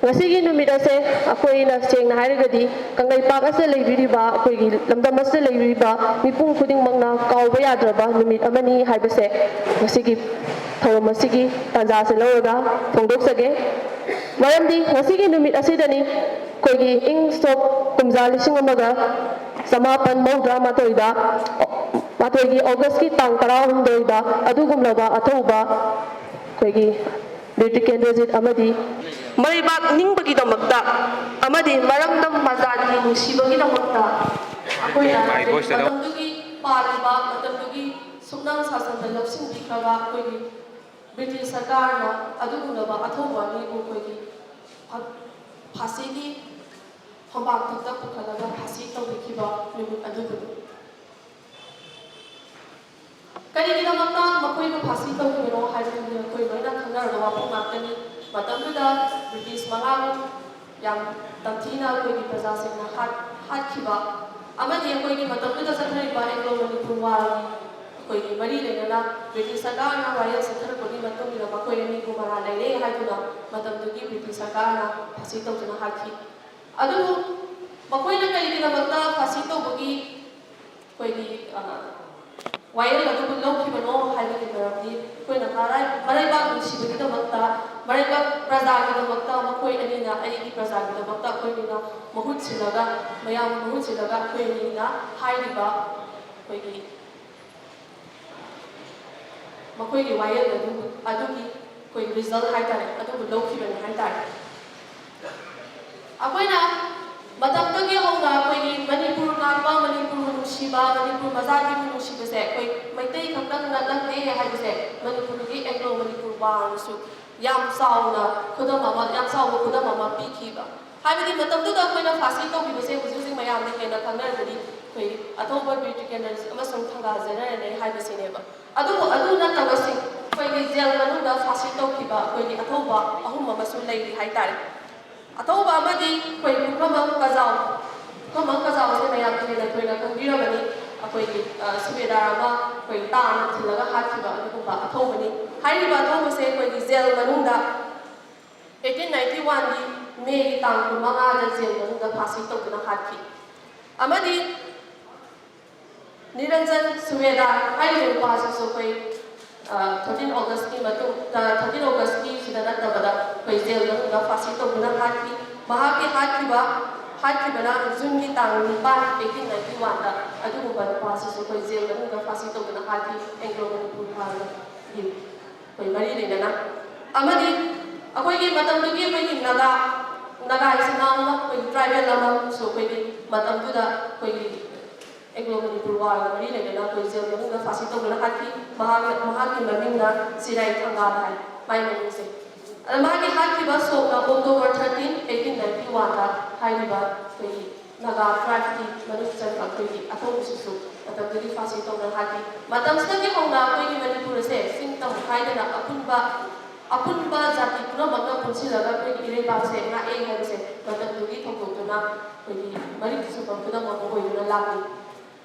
ꯉꯁꯤꯒꯤ ꯅꯨꯃꯤꯠ ꯑꯁꯦ ꯑꯩꯈꯣꯏꯅ ꯁꯦꯡꯅ ꯍꯥꯏꯔꯒꯗꯤ ꯀꯪꯂꯩꯄꯥꯛ ꯑꯁꯤꯗ ꯂꯩꯕꯤꯔꯤꯕ, ꯑꯩꯈꯣꯏꯒꯤ ꯂꯝꯗꯝ ꯑꯁꯤꯗ ꯂꯩꯕꯤꯔꯤꯕ ꯃꯤꯄꯨꯝ ꯈꯨꯗꯤꯡꯃꯛꯅ ꯀꯥꯎꯕ ꯌꯥꯗ꯭ꯔꯕ ꯅꯨꯃꯤꯠ ꯑꯃꯅꯤ ꯍꯥꯏꯕꯁꯦ ꯉꯁꯤꯒꯤ ꯊꯧꯔꯝ ꯑꯁꯤꯒꯤ ꯇꯥꯟꯖꯥꯁꯦ ꯂꯧꯔꯒ ꯐꯣꯡꯗꯣꯛꯆꯒꯦ꯫ ꯃꯔꯝꯗꯤ ꯉꯁꯤꯒꯤ ꯅꯨꯃꯤꯠ ꯑꯁꯤꯗꯅꯤ ꯑꯩꯈꯣꯏꯒꯤ ꯏꯪ ꯁꯣꯛ ꯀꯨꯝꯖꯥ ꯂꯤꯁꯤꯡ ꯑꯃꯒ ꯆꯃꯥꯄꯟ ꯃꯧꯗ꯭ꯔꯥ ꯃꯥꯊꯣꯏꯗ, ꯃꯥꯊꯣꯏꯒꯤ ꯑꯣꯒꯁꯀꯤ ꯇꯥꯡ ꯇꯔꯥꯍꯨꯝꯗꯣꯏꯗ ꯑꯗꯨꯒꯨꯝꯂꯕ ꯑꯊꯧꯕ ꯑꯩꯈꯣꯏꯒꯤ ꯕꯤꯔ ꯇꯤꯀꯦꯟꯗ꯭ꯔꯖꯤꯠ ꯑꯃꯗꯤ ꯃꯔꯩꯕꯥꯛ ꯅꯤꯡꯕꯒꯤꯗꯃꯛꯇ ꯑꯃꯗꯤ ꯃꯔꯝꯗꯝ ꯃꯖꯥꯇꯤ ꯅꯨꯡꯁꯤꯕꯒꯤꯗꯃꯛꯇ ꯑꯩꯈꯣꯏꯅ ꯃꯇꯝꯗꯨꯒꯤ ꯄꯥꯜꯂꯤꯕ, ꯃꯇꯝꯗꯨꯒꯤ ꯁꯨꯞꯅꯝ ꯁꯥꯁꯟꯗ ꯂꯧꯁꯤꯟꯕꯤꯈ꯭ꯔꯕ ꯑꯩꯈꯣꯏꯒꯤ ꯕ꯭ꯔꯤꯇꯤꯁ ꯁꯔꯀꯥꯔꯅ ꯑꯗꯨꯒꯨꯝꯂꯕ ꯑꯊꯧꯕ ꯑꯅꯤꯕꯨ ꯑꯩꯈꯣꯏꯒꯤ ꯐꯥ-, ꯐꯥꯁꯤꯒꯤ ꯐꯝꯄꯥꯛꯇ ꯄꯨꯈꯠꯂꯒ ꯐꯥꯁꯤ ꯇꯧꯕꯤꯈꯤꯕ ꯅꯨꯃꯤꯠ ꯑꯗꯨꯕꯨꯅꯤ꯫ ꯀꯔꯤꯒꯤꯗꯃꯛꯇ ꯃꯈꯣꯏꯕꯨ ꯐꯥꯁꯤ ꯇꯧꯈꯤꯕꯅꯣ ꯍꯥꯏꯕꯗꯨꯗꯤ ꯑꯩꯈꯣꯏ ꯂꯣꯏꯅ ꯈꯪꯅꯔꯕ ꯋꯥꯐꯝ ꯉꯥꯛꯇꯅꯤ꯫ ꯃꯇꯝꯗꯨꯗ ꯕ꯭ꯔꯤꯇꯤꯁ ꯃꯉꯥꯕꯨ ꯌꯥꯝ ꯇꯝꯊꯤꯅ ꯑꯩꯈꯣꯏꯒꯤ ꯄ꯭ꯔꯖꯥꯁꯤꯡꯅ ꯍꯥꯠ-, ꯍꯥꯠꯈꯤꯕ ꯑꯃꯗꯤ ꯑꯩꯈꯣꯏꯒꯤ ꯃꯇꯝꯗꯨꯗ ꯆꯠꯊꯔꯤꯕ ꯑꯦꯡꯒ꯭ꯂꯣ ꯃꯅꯤꯄꯨꯔ ꯋꯥꯔꯒꯤ ꯑꯩꯈꯣꯏꯒꯤ ꯃꯔꯤ ꯂꯩꯅꯅ ꯕ꯭ꯔꯤꯇꯤꯁ ꯁꯔꯀꯥꯔꯅ ꯋꯥꯌꯦꯜ ꯆꯠꯊꯔꯛꯄꯒꯤ ꯃꯇꯨꯡ ꯏꯟꯅ ꯃꯈꯣꯏ ꯑꯅꯤꯕꯨ ꯃꯔꯥꯜ ꯂꯩꯔꯦ ꯍꯥꯏꯗꯨꯅ ꯃꯇꯝꯗꯨꯒꯤ ꯕ꯭ꯔꯤꯇꯤꯁ ꯁꯔꯀꯥꯔꯅ ꯐꯥꯁꯤ ꯇꯧꯗꯨꯅ ꯍꯥꯠꯈꯤ꯫ ꯑꯗꯨꯕꯨ ꯃꯈꯣꯏꯅ ꯀꯔꯤꯒꯤꯗꯃꯛꯇ ꯐꯥꯁꯤ ꯇꯧꯕꯒꯤ ꯑꯩꯈꯣꯏꯒꯤ, ꯑ, ꯋꯥꯌꯦꯜ ꯑꯗꯨꯕꯨ ꯂꯧꯈꯤꯕꯅꯣ ꯍꯥꯏꯕꯒꯤ ꯃꯔꯝꯗꯤ ꯑꯩꯈꯣꯏꯅ ꯃꯔꯥꯏ-, ꯃꯔꯩꯕꯥꯛ ꯅꯨꯡꯁꯤꯕꯒꯤꯗꯃꯛꯇ, ꯃꯔꯩꯕꯥꯛ ꯄ꯭ꯔꯖꯥꯒꯤꯗꯃꯛꯇ ꯃꯈꯣꯏ ꯑꯅꯤꯅ, ꯑꯩꯒꯤ ꯄ꯭ꯔꯖꯥꯒꯤꯗꯃꯛꯇ ꯑꯩꯈꯣꯏ ꯑꯅꯤꯅ ꯃꯍꯨꯠ ꯁꯤꯜꯂꯒ, ꯃꯌꯥꯝꯒꯤ ꯃꯍꯨꯠ ꯁꯤꯜꯂꯒ ꯑꯩꯈꯣꯏ ꯑꯅꯤꯅ ꯍꯥꯏꯔꯤꯕ ꯑꯩꯈꯣꯏꯒꯤ ꯃꯈꯣꯏꯒꯤ ꯋꯥꯌꯦꯜ ꯑꯗꯨ, ꯑꯗꯨꯒꯤ ꯑꯩꯈꯣꯏ ꯔꯤꯖꯜ ꯍꯥꯏꯇꯥꯔꯦ, ꯑꯗꯨꯕꯨ ꯂꯧꯈꯤꯕꯅꯤ ꯍꯥꯏꯇꯥꯔꯦ꯫ ꯑꯩꯈꯣꯏꯅ ꯃꯇꯝꯗꯒꯤ ꯍꯧꯅ ꯑꯩꯈꯣꯏꯒꯤ ꯃꯅꯤꯄꯨꯔ ꯉꯥꯛꯄ, ꯃꯅꯤꯄꯨꯔꯕꯨ ꯅꯨꯡꯁꯤꯕ, ꯃꯅꯤꯄꯨꯔ ꯃꯆꯥꯁꯤꯡꯕꯨ ꯅꯨꯡꯁꯤꯕꯁꯦ ꯑꯩꯈꯣꯏ ꯃꯩꯇꯩ ꯈꯛꯇꯪ ꯅꯠꯂꯝꯗꯦ ꯍꯥꯏꯕꯁꯦ ꯃꯅꯤꯄꯨꯔꯒꯤ ꯑꯦꯡꯒ꯭ꯂꯣ ꯃꯅꯤꯄꯨꯔ ꯋꯥꯔꯅꯁꯨ ꯌꯥꯝ ꯆꯥꯎꯅ ꯈꯨꯗꯝ ꯑꯃ, ꯌꯥꯝ ꯆꯥꯎꯕ ꯈꯨꯗꯝ ꯑꯃ ꯄꯤꯈꯤꯕ꯫ ꯍꯥꯏꯕꯗꯤ ꯃꯇꯝꯗꯨꯗ ꯑꯩꯈꯣꯏꯅ ꯐꯥꯁꯤ ꯇꯧꯈꯤꯕꯁꯦ ꯍꯧꯖꯤꯛ ꯍꯧꯖꯤꯛ ꯃꯌꯥꯝꯅ ꯍꯦꯟꯅ ꯈꯪꯅꯔꯕꯗꯤ ꯑꯩꯈꯣꯏ ꯑꯊꯧꯕ ꯕꯤꯔ ꯇꯤꯀꯦꯟꯗ꯭ꯔ ꯑꯃꯁꯨꯡ ꯊꯪꯒꯥꯜ ꯖꯦꯅꯔꯦꯜꯅꯦ ꯍꯥꯏꯕꯁꯤꯅꯦꯕ꯫ ꯑꯗꯨꯕꯨ ꯑꯗꯨ ꯅꯠꯇꯕꯁꯤꯡ ꯑꯩꯈꯣꯏꯒꯤ ꯖꯦꯜ ꯃꯅꯨꯡꯗ ꯐꯥꯁꯤ ꯇꯧꯈꯤꯕ ꯑꯩꯈꯣꯏꯒꯤ ꯑꯊꯧꯕ ꯑꯍꯨꯝ ꯑꯃꯁꯨ ꯂꯩꯔꯤ ꯍꯥꯏꯇꯥꯔꯦ꯫ ꯑꯊꯧꯕ ꯑꯃꯗꯤ ꯑꯩꯈꯣꯏ ꯄꯨꯈ꯭ꯔꯝꯕꯝ ꯀꯖꯥꯎ, ꯄꯨꯈ꯭ꯔꯝꯕꯝ ꯀꯖꯥꯎꯁꯦ ꯃꯌꯥꯝ ꯍꯦꯟꯅ ꯊꯣꯏꯅ ꯈꯪꯕꯤꯔꯝꯃꯅꯤ꯫ ꯑꯩꯈꯣꯏꯒꯤ, ꯑ, ꯁꯨꯕꯦꯗꯥꯔ ꯑꯃ ꯑꯩꯈꯣꯏ ꯇꯥ ꯑꯃ ꯊꯤꯜꯂꯒ ꯍꯥꯠꯈꯤꯕ ꯑꯗꯨꯒꯨꯝꯕ ꯑꯊꯧꯕꯅꯤ꯫ ꯍꯥꯏꯔꯤꯕ ꯑꯊꯧꯕꯁꯦ ꯑꯩꯈꯣꯏꯒꯤ ꯖꯦꯜ ꯃꯅꯨꯡꯗ eighteen ninety oneꯒꯤ Mayꯒꯤ ꯇꯥꯡ ꯀꯨꯟꯃꯉꯥꯗ ꯖꯦꯜ ꯃꯅꯨꯡꯗ ꯐꯥꯁꯤ ꯇꯧꯗꯨꯅ ꯍꯥꯠꯈꯤ꯫ ꯑꯃꯗꯤ ꯅꯤꯔꯟꯖꯟ ꯁꯨꯕꯦꯗꯥꯔ ꯍꯥꯏꯔꯤꯕ ꯅꯨꯄꯥꯁꯤꯁꯨ ꯑꯩꯈꯣꯏ, ꯑ, thirteen Augustꯀꯤ ꯃꯇꯨꯡ, ꯑ, thirteen Augustꯀꯤ ꯁꯤꯗ ꯅꯠꯇꯕꯗ ꯑꯩꯈꯣꯏ ꯖꯦꯜ ꯃꯅꯨꯡꯗ ꯐꯥꯁꯤ ꯇꯧꯗꯨꯅ ꯍꯥꯠꯈꯤ꯫ ꯃꯍꯥꯛꯀꯤ ꯍꯥꯠꯈꯤꯕ, ꯍꯥꯠꯈꯤꯕꯅ Juneꯒꯤ ꯇꯥꯡ ꯅꯤꯄꯥꯟ, eighteen ninety oneꯗ ꯑꯗꯨꯒꯨꯝꯕ ꯅꯨꯄꯥꯁꯤꯁꯨ ꯑꯩꯈꯣꯏ ꯖꯦꯜ ꯃꯅꯨꯡꯗ ꯐꯥꯁꯤ ꯇꯧꯗꯨꯅ ꯍꯥꯠꯈꯤ, ꯑꯦꯡꯒ꯭ꯂꯣ ꯃꯅꯤꯄꯨꯔ ꯋꯥꯔꯒꯤ ꯑꯩꯈꯣꯏ ꯃꯔꯤ ꯂꯩꯅꯅ꯫ ꯑꯃꯗꯤ ꯑꯩꯈꯣꯏꯒꯤ ꯃꯇꯝꯗꯨꯒꯤ ꯑꯩꯈꯣꯏꯒꯤ ꯅꯥꯒꯥ, ꯅꯥꯒꯥ ꯏꯆꯤꯟ ꯏꯅꯥꯎ ꯑꯃ, ꯑꯩꯈꯣꯏꯒꯤ ꯇ꯭ꯔꯥꯏꯕꯦꯜ ꯑꯃꯁꯨ ꯑꯩꯈꯣꯏꯒꯤ ꯃꯇꯝꯗꯨꯗ ꯑꯩꯈꯣꯏꯒꯤ ꯑꯦꯡꯒ꯭ꯂꯣ ꯃꯅꯤꯄꯨꯔ ꯋꯥꯔꯒ ꯃꯔꯤ ꯂꯩꯅꯅ ꯑꯩꯈꯣꯏ ꯖꯦꯜ ꯃꯅꯨꯡꯗ ꯐꯥꯁꯤ ꯇꯧꯗꯨꯅ ꯍꯥꯠꯈꯤ꯫ ꯃꯍꯥꯛ, ꯃꯍꯥꯛꯀꯤ ꯃꯃꯤꯡꯅ ꯆꯤꯔꯥꯏ ꯊꯪꯒꯥꯜ ꯍꯥꯏ, ꯃꯥꯏ ꯃꯃꯤꯡꯁꯦ꯫ ꯑꯗ ꯃꯥꯒꯤ ꯍꯥꯠꯈꯤꯕ ꯁꯣꯛꯅ October thirteen, eighteen ninety oneꯗ ꯍꯥꯏꯔꯤꯕ ꯑꯩꯈꯣꯏꯒꯤ ꯅꯥꯒꯥ ꯇ꯭ꯔꯥꯏꯕꯀꯤ ꯃꯅꯨꯡ ꯆꯟꯕ ꯑꯩꯈꯣꯏꯒꯤ ꯑꯊꯧꯕꯁꯤꯁꯨ ꯃꯇꯝꯗꯨꯒꯤ ꯐꯥꯁꯤ ꯇꯧꯗꯨꯅ ꯍꯥꯠꯈꯤ꯫ ꯃꯇꯝꯁꯤꯗꯒꯤ ꯍꯧꯅ ꯑꯩꯈꯣꯏꯒꯤ ꯃꯅꯤꯄꯨꯔ ꯑꯁꯦ ꯆꯤꯡ ꯇꯝ ꯈꯥꯏꯗꯅ ꯑꯄꯨꯟꯕ, ꯑꯄꯨꯟꯕ ꯖꯥꯇꯤ ꯄꯨꯝꯅꯃꯛꯅ ꯄꯨꯟꯁꯤꯜꯂꯒ ꯑꯩꯈꯣꯏꯒꯤ ꯏꯔꯩꯕꯥꯛꯁꯦ ꯉꯥꯛꯑꯦ ꯍꯥꯏꯕꯁꯦ ꯃꯇꯝꯗꯨꯒꯤ ꯊꯧꯗꯣꯛꯇꯨꯅ ꯑꯩꯈꯣꯏꯒꯤ ꯃꯔꯤꯛ ꯆꯨꯝꯕ ꯈꯨꯗꯝ ꯑꯃ ꯑꯣꯏꯗꯨꯅ ꯂꯥꯛꯂꯤ꯫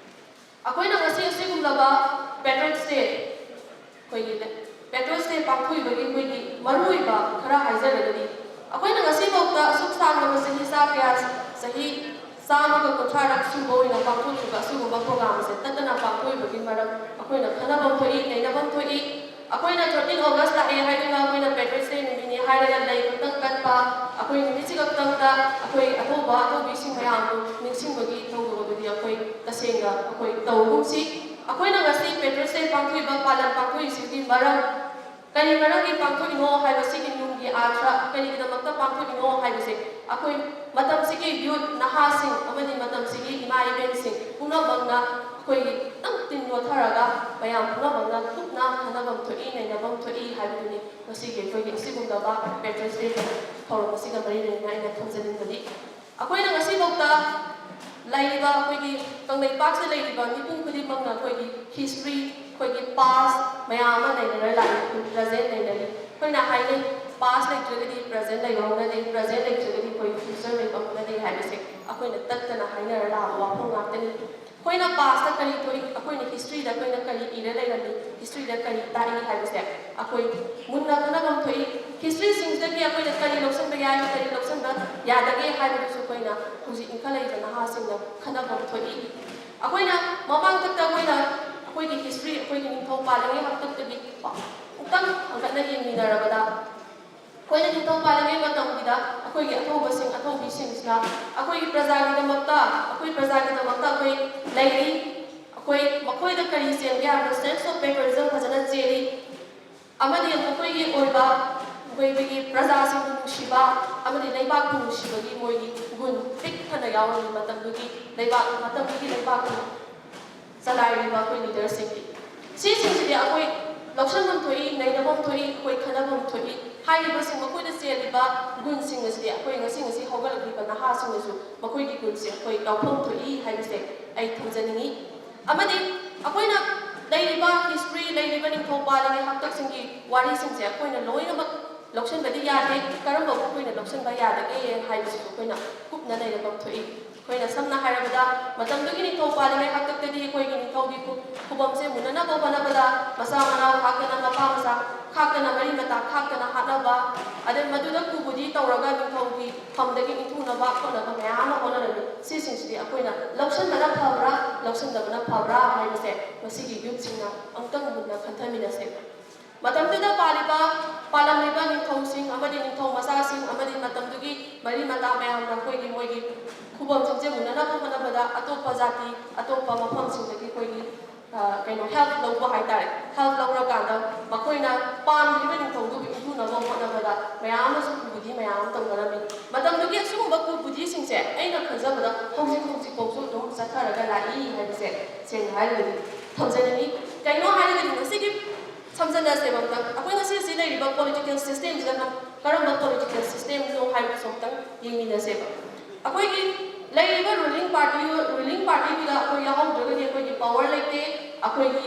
ꯑꯩꯈꯣꯏꯅ ꯉꯁꯤ ꯑꯁꯤꯒꯨꯝꯂꯕ Patriots Day, ꯑꯩꯈꯣꯏꯒꯤ Patriots Day ꯄꯥꯡꯊꯣꯛꯏꯕꯒꯤ ꯑꯩꯈꯣꯏꯒꯤ ꯃꯔꯨꯑꯣꯏꯕ ꯈꯔ ꯍꯥꯏꯖꯔꯒꯗꯤ, ꯑꯩꯈꯣꯏꯅ ꯉꯁꯤꯐꯥꯎꯗ ꯑꯁꯨꯛ ꯁꯥꯡꯂꯕ ꯆꯍꯤ ꯆꯥ ꯀꯌꯥ, ꯆꯍꯤ ꯆꯥꯝꯃꯒ ꯀꯨꯟꯊ꯭ꯔꯥꯔꯛ ꯁꯨꯕ ꯑꯣꯏꯅ ꯄꯥꯡꯊꯣꯛꯂꯤꯕ ꯑꯁꯤꯒꯨꯝꯕ program ꯑꯁꯦ ꯇꯠꯇꯅ ꯄꯥꯡꯊꯣꯛꯏꯕꯒꯤ ꯃꯔꯝ ꯑꯩꯈꯣꯏꯅ ꯈꯟꯅꯐꯝ ꯊꯣꯛꯏ, ꯅꯩꯅꯐꯝ ꯊꯣꯛꯏ꯫ ꯑꯩꯈꯣꯏꯅ thirteen August ꯂꯥꯛꯑꯦ ꯍꯥꯏꯗꯨꯅ ꯑꯩꯈꯣꯏꯅ Patriots Day ꯅꯨꯃꯤꯠꯅꯤ ꯍꯥꯏꯔꯒ ꯂꯩ ꯈꯛꯇꯪ ꯀꯠꯄ, ꯑꯩꯈꯣꯏ ꯅꯨꯃꯤꯠꯁꯤ ꯈꯛꯇꯪꯗ ꯑꯩꯈꯣꯏ ꯑꯊꯧꯕ ꯑꯊꯧꯕꯤꯁꯤꯡ ꯃꯌꯥꯝꯕꯨ ꯅꯤꯡꯁꯤꯡꯕꯒꯤ ꯊꯧꯗꯣꯛ ꯑꯗꯨꯗꯤ ꯑꯩꯈꯣꯏ ꯇꯁꯦꯡꯅ ꯑꯩꯈꯣꯏ ꯇꯧꯒꯨꯝꯁꯤ꯫ ꯑꯩꯈꯣꯏꯅ ꯉꯁꯤ Patriots Day ꯄꯥꯡꯊꯣꯛꯏꯕ, ꯄꯥꯂꯟ ꯄꯥꯡꯊꯣꯛꯏꯁꯤꯒꯤ ꯃꯔꯝ ꯀꯔꯤ ꯃꯔꯝꯒꯤ ꯄꯥꯡꯊꯣꯛꯏꯅꯣ ꯍꯥꯏꯕꯁꯤꯒꯤ ꯅꯨꯡꯒꯤ ꯑꯥꯔꯊ, ꯀꯔꯤꯒꯤꯗꯃꯛꯇ ꯄꯥꯡꯊꯣꯛꯏꯅꯣ ꯍꯥꯏꯕꯁꯦ ꯑꯩꯈꯣꯏ ꯃꯇꯝꯁꯤꯒꯤ ꯌꯨꯠ ꯅꯍꯥꯁꯤꯡ ꯑꯃꯗꯤ ꯃꯇꯝꯁꯤꯒꯤ ꯏꯃꯥ ꯏꯕꯦꯟꯁꯤꯡ ꯄꯨꯝꯅꯃꯛꯅ ꯑꯩꯈꯣꯏꯒꯤ ꯈꯤꯇꯪ ꯇꯤꯟ ꯌꯣꯠꯊꯔꯒ ꯃꯌꯥꯝ ꯄꯨꯝꯅꯃꯛꯅ ꯀꯨꯞꯅ ꯈꯟꯅꯐꯝ ꯊꯣꯛꯏ, ꯅꯩꯅꯐꯝ ꯊꯣꯛꯏ ꯍꯥꯏꯕꯗꯨꯅꯤ ꯉꯁꯤꯒꯤ ꯑꯩꯈꯣꯏꯒꯤ ꯑꯁꯤꯒꯨꯝꯂꯕ Patriots Day ꯊꯧꯔꯝ ꯑꯁꯤꯒ ꯃꯔꯤ ꯂꯩꯅꯅ ꯑꯩꯅ ꯊꯝꯖꯅꯤꯡꯕꯗꯤ꯫ ꯑꯩꯈꯣꯏꯅ ꯉꯁꯤꯐꯥꯎꯗ ꯂꯩꯔꯤꯕ ꯑꯩꯈꯣꯏꯒꯤ ꯀꯪꯂꯩꯄꯥꯛꯁꯤꯗ ꯂꯩꯔꯤꯕ ꯃꯤꯄꯨꯝ ꯈꯨꯗꯤꯡꯃꯛꯅ ꯑꯩꯈꯣꯏꯒꯤ ꯍꯤꯁꯇ꯭ꯔꯤ, ꯑꯩꯈꯣꯏꯒꯤ ꯄꯥꯁ ꯃꯌꯥꯝ ꯑꯃ ꯂꯩꯅꯔ ꯂꯥꯛꯏ, ꯄ꯭ꯔꯖꯦꯟ ꯂꯩꯅꯔꯤ꯫ ꯑꯩꯈꯣꯏꯅ ꯍꯥꯏꯅꯩ, ꯄꯥꯁ ꯂꯩꯇ꯭ꯔꯒꯗꯤ ꯄ꯭ꯔꯖꯦꯟ ꯂꯩꯕ ꯍꯧꯅꯗꯦ, ꯄ꯭ꯔꯖꯦꯟ ꯂꯩꯇ꯭ꯔꯒꯗꯤ ꯑꯩꯈꯣꯏ ꯐ꯭ꯌꯨꯆꯔ ꯂꯩꯕ ꯍꯧꯅꯗꯦ ꯍꯥꯏꯕꯁꯦ ꯑꯩꯈꯣꯏꯅ ꯇꯠꯇꯅ ꯍꯥꯏꯅꯔ ꯂꯥꯛꯑꯕ ꯋꯥꯐꯝ ꯉꯥꯛꯇꯅꯤ꯫ ꯑꯩꯈꯣꯏꯅ ꯄꯥꯁꯇ ꯀꯔꯤ ꯊꯣꯛꯏ, ꯑꯩꯈꯣꯏꯅ ꯍꯤꯁꯇ꯭ꯔꯤꯗ ꯑꯩꯈꯣꯏꯅ ꯀꯔꯤ ꯏꯔ ꯂꯩꯔꯝꯃꯤ, ꯍꯤꯁꯇ꯭ꯔꯤꯗ ꯀꯔꯤ ꯇꯥꯛꯏ ꯍꯥꯏꯕꯁꯦ ꯑꯩꯈꯣꯏ ꯃꯨꯟꯅ ꯈꯟꯅꯐꯝ ꯊꯣꯛꯏ꯫ ꯍꯤꯁꯇ꯭ꯔꯤꯁꯤꯡꯁꯤꯗꯒꯤ ꯑꯩꯈꯣꯏꯅ ꯀꯔꯤ ꯂꯧꯁꯤꯟꯕ ꯌꯥꯏ, ꯀꯔꯤ ꯂꯧꯁꯤꯟꯕ ꯌꯥꯗꯒꯦ ꯍꯥꯏꯕꯗꯨꯁꯨ ꯑꯩꯈꯣꯏꯅ ꯍꯧꯖꯤꯛ ꯏꯟꯈꯠꯂꯛꯏꯕ ꯅꯍꯥꯁꯤꯡꯅ ꯈꯟꯅꯐꯝ ꯊꯣꯛꯏ꯫ ꯑꯩꯈꯣꯏꯅ ꯃꯃꯥꯡꯊꯛꯇ ꯑꯩꯈꯣꯏꯅ ꯑꯩꯈꯣꯏꯒꯤ ꯍꯤꯁꯇ꯭ꯔꯤ, ꯑꯩꯈꯣꯏꯒꯤ ꯅꯤꯡꯊꯧ ꯄꯥꯜꯂꯤꯉꯩ ꯍꯥꯛꯇꯛꯇꯒꯤ ꯑꯃꯨꯛꯇꯪ ꯍꯟꯒꯠꯅ ꯌꯦꯡꯃꯤꯟꯅꯔꯕꯗ, ꯑꯩꯈꯣꯏꯅ ꯅꯤꯡꯊꯧ ꯄꯥꯜꯂꯤꯉꯩ ꯃꯇꯝꯒꯤꯗ ꯑꯩꯈꯣꯏꯒꯤ ꯑꯊꯧꯕꯁꯤꯡ, ꯑꯊꯧꯕꯤꯁꯤꯡꯁꯤꯅ ꯑꯩꯈꯣꯏꯒꯤ ꯄ꯭ꯔꯖꯥꯒꯤꯗꯃꯛꯇ, ꯑꯩꯈꯣꯏ ꯄ꯭ꯔꯖꯥꯒꯤꯗꯃꯛꯇ ꯑꯩꯈꯣꯏ ꯂꯩꯔꯤ꯫ ꯑꯩꯈꯣꯏ ꯃꯈꯣꯏꯗ ꯀꯔꯤ ꯆꯦꯟꯒꯦ ꯍꯥꯏꯕꯗ sense of patriotism ꯐꯖꯅ ꯆꯦꯜꯂꯤ꯫ ꯑꯃꯗꯤ ꯃꯈꯣꯏꯒꯤ ꯑꯣꯏꯕ, ꯃꯈꯣꯏꯒꯤ ꯄ꯭ꯔꯖꯥꯁꯤꯡꯕꯨ ꯅꯨꯡꯁꯤꯕ ꯑꯃꯗꯤ ꯂꯩꯕꯥꯛꯄꯨ ꯅꯨꯡꯁꯤꯕꯒꯤ ꯃꯣꯏꯒꯤ ꯒꯨꯟ ꯄꯤꯛ ꯊꯟꯅ ꯌꯥꯎꯔꯝꯃꯤ ꯃꯇꯝꯗꯨꯒꯤ ꯂꯩꯕꯥꯛ, ꯃꯇꯝꯗꯨꯒꯤ ꯂꯩꯕꯥꯛꯄꯨ ꯆꯂꯥꯏꯔꯤꯕ ꯑꯩꯈꯣꯏ ꯂꯤꯗꯔꯁꯤꯡꯒꯤ꯫ ꯁꯤꯁꯤꯡꯁꯤꯗꯤ ꯑꯩꯈꯣꯏ ꯂꯧꯁꯤꯟꯐꯝ ꯊꯣꯛꯏ, ꯅꯩꯅꯐꯝ ꯊꯣꯛꯏ, ꯑꯩꯈꯣꯏ ꯈꯟꯅꯐꯝ ꯊꯣꯛꯏ꯫ ꯍꯥꯏꯔꯤꯕꯁꯤꯡ, ꯃꯈꯣꯏꯗ ꯆꯦꯜꯂꯤꯕ ꯒꯨꯟꯁꯤꯡ ꯑꯁꯤꯗꯤ ꯑꯩꯈꯣꯏ ꯉꯁꯤ, ꯉꯁꯤ ꯍꯧꯒꯠꯂꯛꯂꯤꯕ ꯅꯍꯥꯁꯤꯡꯅꯁꯨ ꯃꯈꯣꯏꯒꯤ ꯒꯨꯟꯁꯦ ꯑꯩꯈꯣꯏ ꯂꯧꯐꯝ ꯊꯣꯛꯏ ꯍꯥꯏꯕꯁꯦ ꯑꯩ ꯊꯝꯖꯅꯤꯡꯏ꯫ ꯑꯃꯗꯤ ꯑꯩꯈꯣꯏꯅ ꯂꯩꯔꯤꯕ ꯍꯤꯁꯇ꯭ꯔꯤ, ꯂꯩꯔꯤꯕ ꯅꯤꯡꯊꯧ ꯄꯥꯜꯂꯤꯉꯩ ꯍꯥꯛꯇꯛꯁꯤꯡꯒꯤ ꯋꯥꯔꯤꯁꯤꯡꯁꯦ ꯑꯩꯈꯣꯏꯅ ꯂꯣꯏꯅꯃꯛ ꯂꯧꯁꯤꯟꯕꯗꯤ ꯌꯥꯗꯦ꯫ ꯀꯔꯝꯕ ꯑꯩꯈꯣꯏꯅ ꯂꯧꯁꯤꯟꯕ ꯌꯥꯗꯒꯦ ꯍꯥꯏꯕꯁꯤꯁꯨ ꯑꯩꯈꯣꯏꯅ ꯀꯨꯞꯅ ꯅꯩꯅꯐꯝ ꯊꯣꯛꯏ꯫ ꯑꯩꯈꯣꯏꯅ ꯁꯝꯅ ꯍꯥꯏꯔꯕꯗ, ꯃꯇꯝꯗꯨꯒꯤ ꯅꯤꯡꯊꯧ ꯄꯥꯜꯂꯤꯉꯩ ꯍꯥꯛꯇꯛꯇꯗꯤ ꯑꯩꯈꯣꯏꯒꯤ ꯅꯤꯡꯊꯧꯒꯤ ꯈꯨ-, ꯈꯨꯕꯝꯁꯦ ꯃꯨꯟꯅꯅꯕ ꯍꯣꯠꯅꯕꯗ ꯃꯆꯥ ꯃꯅꯥꯎ ꯈꯥꯛꯇꯅ, ꯃꯄꯥ ꯃꯆꯥ ꯈꯥꯛꯇꯅ, ꯃꯔꯤ ꯃꯇꯥ ꯈꯥꯛꯇꯅ ꯍꯥꯠꯅꯕ, ꯑꯗꯩ ꯃꯗꯨꯗ ꯀꯨꯕꯨꯗꯤ ꯇꯧꯔꯒ ꯅꯤꯡꯊꯧꯒꯤ ꯐꯝꯗꯒꯤ ꯏꯟꯊꯨꯅꯕ ꯈꯣꯠꯅꯕ ꯃꯌꯥꯝ ꯑꯃ ꯍꯣꯠꯅꯔꯝꯃꯤ꯫ ꯁꯤꯁꯤꯡꯁꯤꯗꯤ ꯑꯩꯈꯣꯏꯅ ꯂꯧꯁꯤꯟꯕꯅ ꯐꯕ꯭ꯔꯥ, ꯂꯧꯁꯤꯟꯗꯕꯅ ꯐꯕ꯭ꯔꯥ ꯍꯥꯏꯕꯁꯦ ꯃꯁꯤꯒꯤ ꯌꯨꯠꯁꯤꯡꯅ ꯑꯃꯨꯛꯇꯪ ꯃꯨꯟꯅ ꯈꯟꯊꯃꯤꯟꯅꯁꯦ꯫ ꯃꯇꯝꯗꯨꯗ ꯄꯥꯜꯂꯤꯕ, ꯄꯥꯜꯂꯝꯂꯤꯕ ꯅꯤꯡꯊꯧꯁꯤꯡ ꯑꯃꯗꯤ ꯅꯤꯡꯊꯧ ꯃꯆꯥꯁꯤꯡ ꯑꯃꯗꯤ ꯃꯇꯝꯗꯨꯒꯤ ꯃꯔꯤ ꯃꯇꯥ ꯃꯌꯥꯝꯅ ꯑꯩꯈꯣꯏꯒꯤ ꯃꯣꯏꯒꯤ ꯈꯨꯕꯝꯁꯤꯡꯁꯦ ꯃꯨꯟꯅꯅꯕ ꯍꯣꯠꯅꯕꯗ ꯑꯇꯣꯞꯄ ꯖꯥꯇꯤ, ꯑꯇꯣꯞꯄ ꯃꯐꯝꯁꯤꯡꯗꯒꯤ ꯑꯩꯈꯣꯏꯒꯤ ꯀꯩꯅꯣ, ꯍꯦꯜꯞ ꯂꯧꯕ ꯍꯥꯏꯇꯥꯔꯦ꯫ ꯍꯦꯜꯞ ꯂꯧꯔꯀꯥꯟꯗ ꯃꯈꯣꯏꯅ ꯄꯥꯝꯗ꯭ꯔꯤꯕ ꯅꯤꯡꯊꯧꯗꯨꯕꯨ ꯏꯟꯊꯨꯅꯕ ꯍꯣꯠꯅꯕꯗ ꯃꯌꯥꯝ ꯑꯃꯁꯨ ꯀꯨꯕꯨꯗꯤ ꯃꯌꯥꯝ ꯑꯃ ꯇꯧꯅꯔꯝꯃꯤ꯫ ꯃꯇꯝꯗꯨꯒꯤ ꯑꯁꯤꯒꯨꯝꯕ ꯀꯨꯕꯨꯗꯤꯁꯤꯡꯁꯦ ꯑꯩꯅ ꯈꯟꯖꯕꯗ ꯍꯧꯖꯤꯛ ꯍꯧꯖꯤꯛꯐꯥꯎꯁꯨ ꯑꯗꯨꯝ ꯆꯠꯊꯔꯒ ꯂꯥꯛꯏ ꯍꯥꯏꯕꯁꯦ ꯁꯦꯡꯅ ꯍꯥꯏꯔꯒꯗꯤ ꯊꯝꯖꯅꯤꯡꯉꯤ꯫ ꯀꯩꯅꯣ ꯍꯥꯏꯔꯒꯗꯤ ꯉꯁꯤꯒꯤ ꯁꯝꯖꯟꯅꯁꯦꯕ ꯑꯝꯇꯪ꯫ ꯑꯩꯈꯣꯏ ꯉꯁꯤ ꯍꯧꯖꯤꯛ ꯂꯩꯔꯤꯕ ꯄꯣꯂꯤꯇꯤꯀꯦꯜ ꯁꯤꯁꯇꯦꯝꯁꯤꯗ ꯀꯔꯝꯕ ꯄꯣꯂꯤꯇꯤꯀꯦꯜ ꯁꯤꯁꯇꯦꯝꯅꯣ ꯍꯥꯏꯕꯁꯨ ꯑꯝꯇꯪ ꯌꯦꯡꯃꯤꯟꯅꯁꯦꯕ꯫ ꯑꯩꯈꯣꯏꯒꯤ ꯂꯩꯔꯤꯕ ꯔꯨꯂꯤꯡ ꯄꯥꯔꯇꯤ, ꯔꯨꯂꯤꯡ ꯄꯥꯔꯇꯤꯗꯨꯗ ꯑꯩꯈꯣꯏ ꯌꯥꯎꯍꯧꯗ꯭ꯔꯒꯗꯤ ꯑꯩꯈꯣꯏꯒꯤ ꯄꯋꯔ ꯂꯩꯇꯦ, ꯑꯩꯈꯣꯏꯒꯤ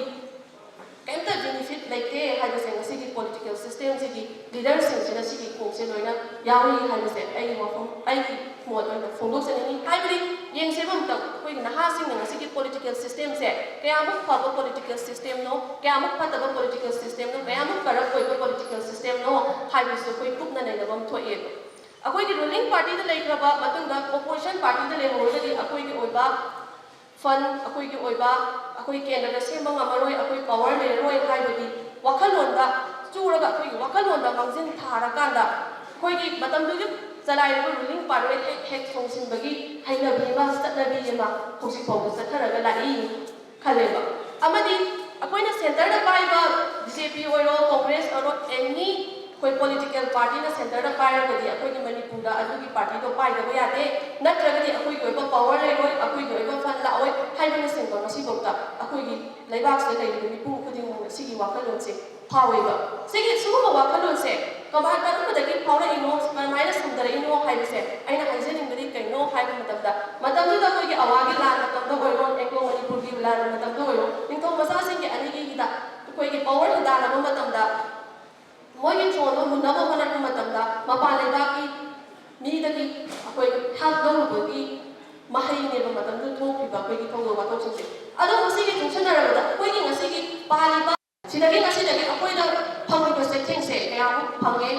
ꯀꯩꯝꯇ ꯕꯦꯅꯤꯐꯤꯠ ꯂꯩꯇꯦ ꯍꯥꯏꯕꯁꯦ ꯉꯁꯤꯒꯤ ꯄꯣꯂꯤꯇꯤꯀꯦꯜ ꯁꯤꯁꯇꯦꯝꯁꯤꯒꯤ ꯂꯤꯗꯔꯁꯤꯡꯁꯤꯅ ꯁꯤꯒꯤ ꯀꯣꯛꯁꯦ ꯂꯣꯏꯅ ꯌꯥꯎꯔꯤ ꯍꯥꯏꯕꯁꯦ ꯑꯩꯒꯤ ꯋꯥꯐꯝ, ꯑꯩꯒꯤ ꯃꯣꯠ ꯑꯣꯏꯅ ꯐꯣꯡꯗꯣꯛꯆꯅꯤꯡꯉꯤ꯫ ꯍꯥꯏꯕꯗꯤ ꯌꯦꯡꯁꯦꯕ ꯑꯝꯇꯪ, ꯑꯩꯈꯣꯏꯒꯤ ꯅꯍꯥꯁꯤꯡꯅ ꯉꯁꯤꯒꯤ ꯄꯣꯂꯤꯇꯤꯀꯦꯜ ꯁꯤꯁꯇꯦꯝꯁꯦ ꯀꯌꯥꯃꯨꯛ ꯐꯕ ꯄꯣꯂꯤꯇꯤꯀꯦꯜ ꯁꯤꯁꯇꯦꯝꯅꯣ, ꯀꯌꯥꯃꯨꯛ ꯐꯠꯇꯕ ꯄꯣꯂꯤꯇꯤꯀꯦꯜ ꯁꯤꯁꯇꯦꯝꯅꯣ, ꯀꯌꯥꯃꯨꯛ ꯀꯔꯞ ꯑꯣꯏꯕ ꯄꯣꯂꯤꯇꯤꯀꯦꯜ ꯁꯤꯁꯇꯦꯝꯅꯣ ꯍꯥꯏꯕꯁꯤꯁꯨ ꯑꯩꯈꯣꯏ ꯀꯨꯞꯅ ꯅꯩꯅꯕ ꯑꯃ ꯊꯣꯛꯑꯦꯕ꯫ ꯑꯩꯈꯣꯏꯒꯤ ꯔꯨꯂꯤꯡ ꯄꯥꯔꯇꯤꯗ ꯂꯩꯈ꯭ꯔꯕ ꯃꯇꯨꯡꯗ ꯑꯣꯄꯣꯖꯤꯁꯟ ꯄꯥꯔꯇꯤꯗ ꯂꯩꯍꯧꯔꯒꯗꯤ ꯑꯩꯈꯣꯏꯒꯤ ꯑꯣꯏꯕ ꯐꯟ, ꯑꯩꯈꯣꯏꯒꯤ ꯑꯣꯏꯕ, ꯑꯩꯈꯣꯏ ꯀꯦꯟꯗ꯭ꯔꯗ ꯁꯦꯝꯕ ꯉꯝꯃꯔꯣꯏ, ꯑꯩꯈꯣꯏ ꯄꯋꯔ ꯂꯩꯔꯔꯣꯏ ꯍꯥꯏꯕꯒꯤ ꯋꯥꯈꯜꯂꯣꯟꯗ ꯆꯨꯔꯒ, ꯑꯩꯈꯣꯏꯒꯤ ꯋꯥꯈꯜꯂꯣꯟꯗ ꯃꯥꯡꯖꯤꯟ ꯊꯥꯔꯀꯥꯟꯗ ꯑꯩꯈꯣꯏꯒꯤ ꯃꯇꯝꯗꯨꯒꯤ ꯆꯂꯥꯏꯔꯤꯕ ꯔꯨꯂꯤꯡ ꯄꯥꯔꯇꯤꯗ ꯍꯦꯛ ꯍꯦꯛ ꯁꯣꯡꯁꯤꯟꯕꯒꯤ ꯍꯩꯅꯕꯤ ꯑꯃ, ꯆꯠꯅꯕꯤ ꯑꯃ ꯍꯧꯖꯤꯛ ꯐꯥꯎꯕ ꯆꯠꯊꯔꯒ ꯂꯥꯛꯏ ꯈꯜꯂꯦꯕ꯫ ꯑꯃꯗꯤ ꯑꯩꯈꯣꯏꯅ ꯁꯦꯟꯇꯔꯗ ꯄꯥꯏꯕ ꯕꯤ ꯖꯦ ꯄꯤ ꯑꯣꯏꯔꯣ, ꯀꯣꯡꯒ꯭ꯔꯦꯁ ꯑꯣꯏꯔꯣ, ꯑꯦꯅꯤ ꯑꯩꯈꯣꯏ ꯄꯣꯂꯤꯇꯤꯀꯦꯜ ꯄꯥꯔꯇꯤꯅ ꯁꯦꯟꯇꯔꯗ ꯄꯥꯏꯔꯒꯗꯤ ꯑꯩꯈꯣꯏꯒꯤ ꯃꯅꯤꯄꯨꯔꯗ ꯑꯗꯨꯒꯤ ꯄꯥꯔꯇꯤꯗꯣ ꯄꯥꯏꯗꯕ ꯌꯥꯗꯦ, ꯅꯠꯇ꯭ꯔꯒꯗꯤ ꯑꯩꯈꯣꯏꯒꯤ ꯑꯣꯏꯕ ꯄꯋꯔ ꯂꯩꯔꯣꯏ, ꯑꯩꯈꯣꯏꯒꯤ ꯑꯣꯏꯕ ꯐꯟ ꯂꯥꯛꯑꯣꯏ ꯍꯥꯏꯕꯅꯆꯤꯡꯕ ꯉꯁꯤꯐꯥꯎꯗ ꯑꯩꯈꯣꯏꯒꯤ ꯂꯩꯕꯥꯛꯁꯤꯗ ꯂꯩꯔꯤꯕ ꯃꯤꯄꯨꯝ ꯈꯨꯗꯤꯡꯃꯛꯅ ꯁꯤꯒꯤ ꯋꯥꯈꯜꯂꯣꯟꯁꯦ ꯐꯥꯎꯋꯦꯕ꯫ ꯁꯤꯒꯤ ꯁꯤꯒꯨꯝꯕ ꯋꯥꯈꯜꯂꯣꯟꯁꯦ ꯀꯃꯥꯏ-, ꯀꯔꯝꯕꯗꯒꯤ ꯐꯥꯎꯔꯛꯏꯅꯣ, ꯀꯔꯝꯍꯥꯏꯅ ꯁꯟꯗꯔꯛꯏꯅꯣ ꯍꯥꯏꯕꯁꯦ ꯑꯩꯅ ꯍꯥꯏꯖꯅꯤꯡꯕꯗꯤ ꯀꯩꯅꯣ ꯍꯥꯏꯕ ꯃꯇꯝꯗ, ꯃꯇꯝꯗꯨꯗ ꯑꯩꯈꯣꯏꯒꯤ ꯑꯋꯥꯒꯤ ꯂꯥꯟ ꯃꯇꯝꯗ ꯑꯣꯏꯔꯣ, ꯑꯦꯡꯒ꯭ꯂꯣ ꯃꯅꯤꯄꯨꯔꯒꯤ ꯂꯥꯟ ꯃꯇꯝꯗ ꯑꯣꯏꯔꯣ, ꯅꯤꯡꯊꯧ ꯃꯆꯥꯁꯤꯡꯒꯤ ꯑꯅꯤꯒꯤꯗ ꯑꯩꯈꯣꯏꯒꯤ ꯄꯋꯔ ꯍꯟꯗꯥꯟꯅꯕ ꯃꯇꯝꯗ ꯃꯣꯏꯒꯤ ꯊ꯭ꯔꯣꯟꯗꯣ ꯃꯨꯟꯅꯕ ꯍꯣꯠꯅꯔꯛꯄ ꯃꯇꯝꯗ ꯃꯄꯥꯟ ꯂꯩꯕꯥꯛꯀꯤ ꯃꯤꯗꯒꯤ ꯑꯩꯈꯣꯏ ꯍꯦꯜꯞ ꯂꯧꯔꯨꯕꯒꯤ ꯃꯍꯩꯅꯦꯕ ꯃꯇꯝꯗꯨꯗ ꯊꯣꯛꯈꯤꯕ ꯑꯩꯈꯣꯏꯒꯤ ꯊꯧꯗꯣꯛ ꯋꯥꯊꯣꯛꯁꯤꯡꯁꯦ꯫ ꯑꯗꯣ ꯃꯁꯤꯒꯤ ꯆꯨꯡꯁꯤꯟꯅꯔꯕꯗ ꯑꯩꯈꯣꯏꯒꯤ ꯉꯁꯤꯒꯤ ꯄꯥꯜꯂꯤꯕ ꯁꯤꯗꯒꯤ ꯉꯁꯤꯗꯒꯤ ꯑꯩꯈꯣꯏꯗ ꯐꯪꯉꯤꯕ ꯆꯩꯊꯦꯡꯁꯦ ꯀꯌꯥꯃꯨꯛ ꯐꯪꯉꯦ,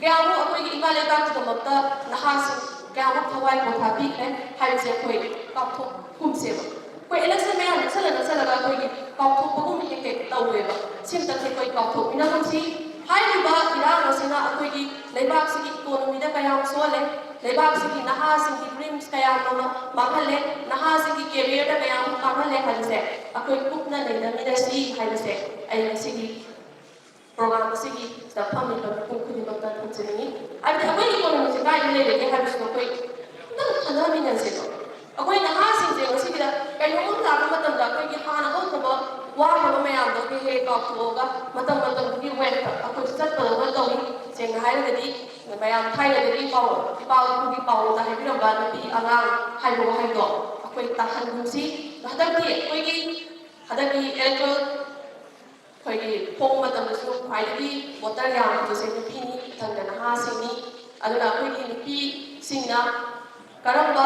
ꯀꯌꯥꯃꯨꯛ ꯑꯩꯈꯣꯏꯒꯤ ꯏꯃꯥ ꯂꯩꯕꯥꯛꯀꯤꯗꯃꯛꯇ ꯅꯍꯥꯁꯤꯡ ꯀꯌꯥꯃꯨꯛ ꯊꯋꯥꯏ ꯄꯣꯊꯥ ꯄꯤꯈ꯭ꯔꯦ ꯍꯥꯏꯕꯁꯦ ꯑꯩꯈꯣꯏ ꯀꯥꯎꯊꯣꯛꯀꯨꯝꯁꯦꯕ꯫ ꯑꯩꯈꯣꯏ ꯏꯂꯦꯛꯁꯟ ꯃꯌꯥ ꯅꯛꯁꯜꯂ ꯅꯛꯁꯜꯂꯒ ꯑꯩꯈꯣꯏꯒꯤ ꯀꯥꯎꯊꯣꯛꯄꯒꯨꯝ ꯍꯦꯛ ꯍꯦꯛ ꯇꯧꯋꯦꯕ꯫ ꯁꯤꯝꯇꯪꯁꯦ ꯑꯩꯈꯣꯏ ꯀꯥꯎꯊꯣꯛꯃꯤꯟꯅꯒꯨꯝꯁꯤ꯫ ꯍꯥꯏꯔꯤꯕ ꯏꯔꯥꯡ ꯑꯁꯤꯅ ꯑꯩꯈꯣꯏꯒꯤ ꯂꯩꯕꯥꯛꯁꯤꯒꯤ ꯏꯀꯣꯅꯣꯃꯤꯗ ꯀꯌꯥꯝ ꯁꯣꯛꯍꯜꯂꯦ, ꯂꯩꯕꯥꯛꯁꯤꯒꯤ ꯅꯍꯥꯁꯤꯡꯒꯤ dreams ꯀꯌꯥ ꯑꯃ ꯃꯥꯡꯍꯜꯂꯦ, ꯅꯍꯥꯁꯤꯡꯒꯤ career ꯗ ꯀꯌꯥ ꯑꯃ ꯃꯥꯡꯍꯜꯂꯦ ꯍꯥꯏꯕꯁꯦ ꯑꯩꯈꯣꯏ ꯀꯨꯞꯅ ꯅꯩꯅꯃꯤꯟꯅꯁꯤ ꯍꯥꯏꯕꯁꯦ ꯑꯩ ꯉꯁꯤꯒꯤ program ꯑꯁꯤꯒꯤ ꯁꯤꯗ ꯐꯝꯃꯤꯕ ꯃꯤꯄꯨꯝ ꯈꯨꯗꯤꯡꯃꯛꯇ ꯊꯝꯖꯅꯤꯡꯏ꯫ ꯍꯥꯏꯕꯗꯤ ꯑꯩꯈꯣꯏꯒꯤ economy ꯁꯦ ꯀꯥꯏꯗ ꯂꯩꯔꯒꯦ ꯍꯥꯏꯕꯁꯤꯗ ꯑꯩꯈꯣꯏ ꯈꯤꯇꯪ ꯈꯟꯊꯃꯤꯟꯅꯁꯦꯕ꯫ ꯑꯩꯈꯣꯏ ꯅꯍꯥꯁꯤꯡꯁꯦ ꯉꯁꯤꯒꯤꯗ ꯀꯩꯅꯣꯝ ꯑꯃ ꯂꯥꯛꯄ ꯃꯇꯝꯗ ꯑꯩꯈꯣꯏꯒꯤ ꯍꯥꯟꯅ ꯍꯧꯈ꯭ꯔꯕ ꯋꯥꯈ꯭ꯔꯕ ꯃꯌꯥꯝꯗꯣ ꯍꯦꯛ ꯍꯦꯛ ꯀꯥꯎꯊꯣꯛꯑꯒ ꯃꯇꯝ ꯃꯇꯝꯗꯨꯒꯤ wave ꯇ ꯑꯩꯈꯣꯏ ꯆꯠꯄꯗꯧꯅ ꯇꯧꯏ꯫ ꯁꯦꯡꯅ ꯍꯥꯏꯔꯒꯗꯤ ꯃꯌꯥꯝ ꯊꯥꯏꯅꯗꯒꯤ ꯄꯥꯎ ꯏꯄꯥ ꯏꯄꯨꯒꯤ ꯄꯥꯎꯗ ꯍꯥꯏꯕꯤꯔꯝꯕ ꯅꯨꯄꯤ ꯑꯉꯥꯡ ꯍꯥꯏꯕ ꯋꯥꯍꯩꯗꯣ ꯑꯩꯈꯣꯏ ꯇꯥꯍꯟꯒꯨꯝꯁꯤ꯫ ꯍꯟꯗꯛꯇꯤ ꯑꯩꯈꯣꯏꯒꯤ ꯍꯟꯗꯛꯀꯤ electoral ꯑꯩꯈꯣꯏꯒꯤ ꯐꯣꯡꯕ ꯃꯇꯝꯗꯁꯨ ꯈ꯭ꯋꯥꯏꯗꯒꯤ voter ꯌꯥꯝꯈꯤꯕꯁꯦ ꯅꯨꯄꯤꯅꯤ, ꯃꯊꯪꯗ ꯅꯍꯥꯁꯤꯡꯅꯤ꯫ ꯑꯗꯨꯅ ꯑꯩꯈꯣꯏꯒꯤ ꯅꯨꯄꯤꯁꯤꯡꯅ ꯀꯔꯝꯕ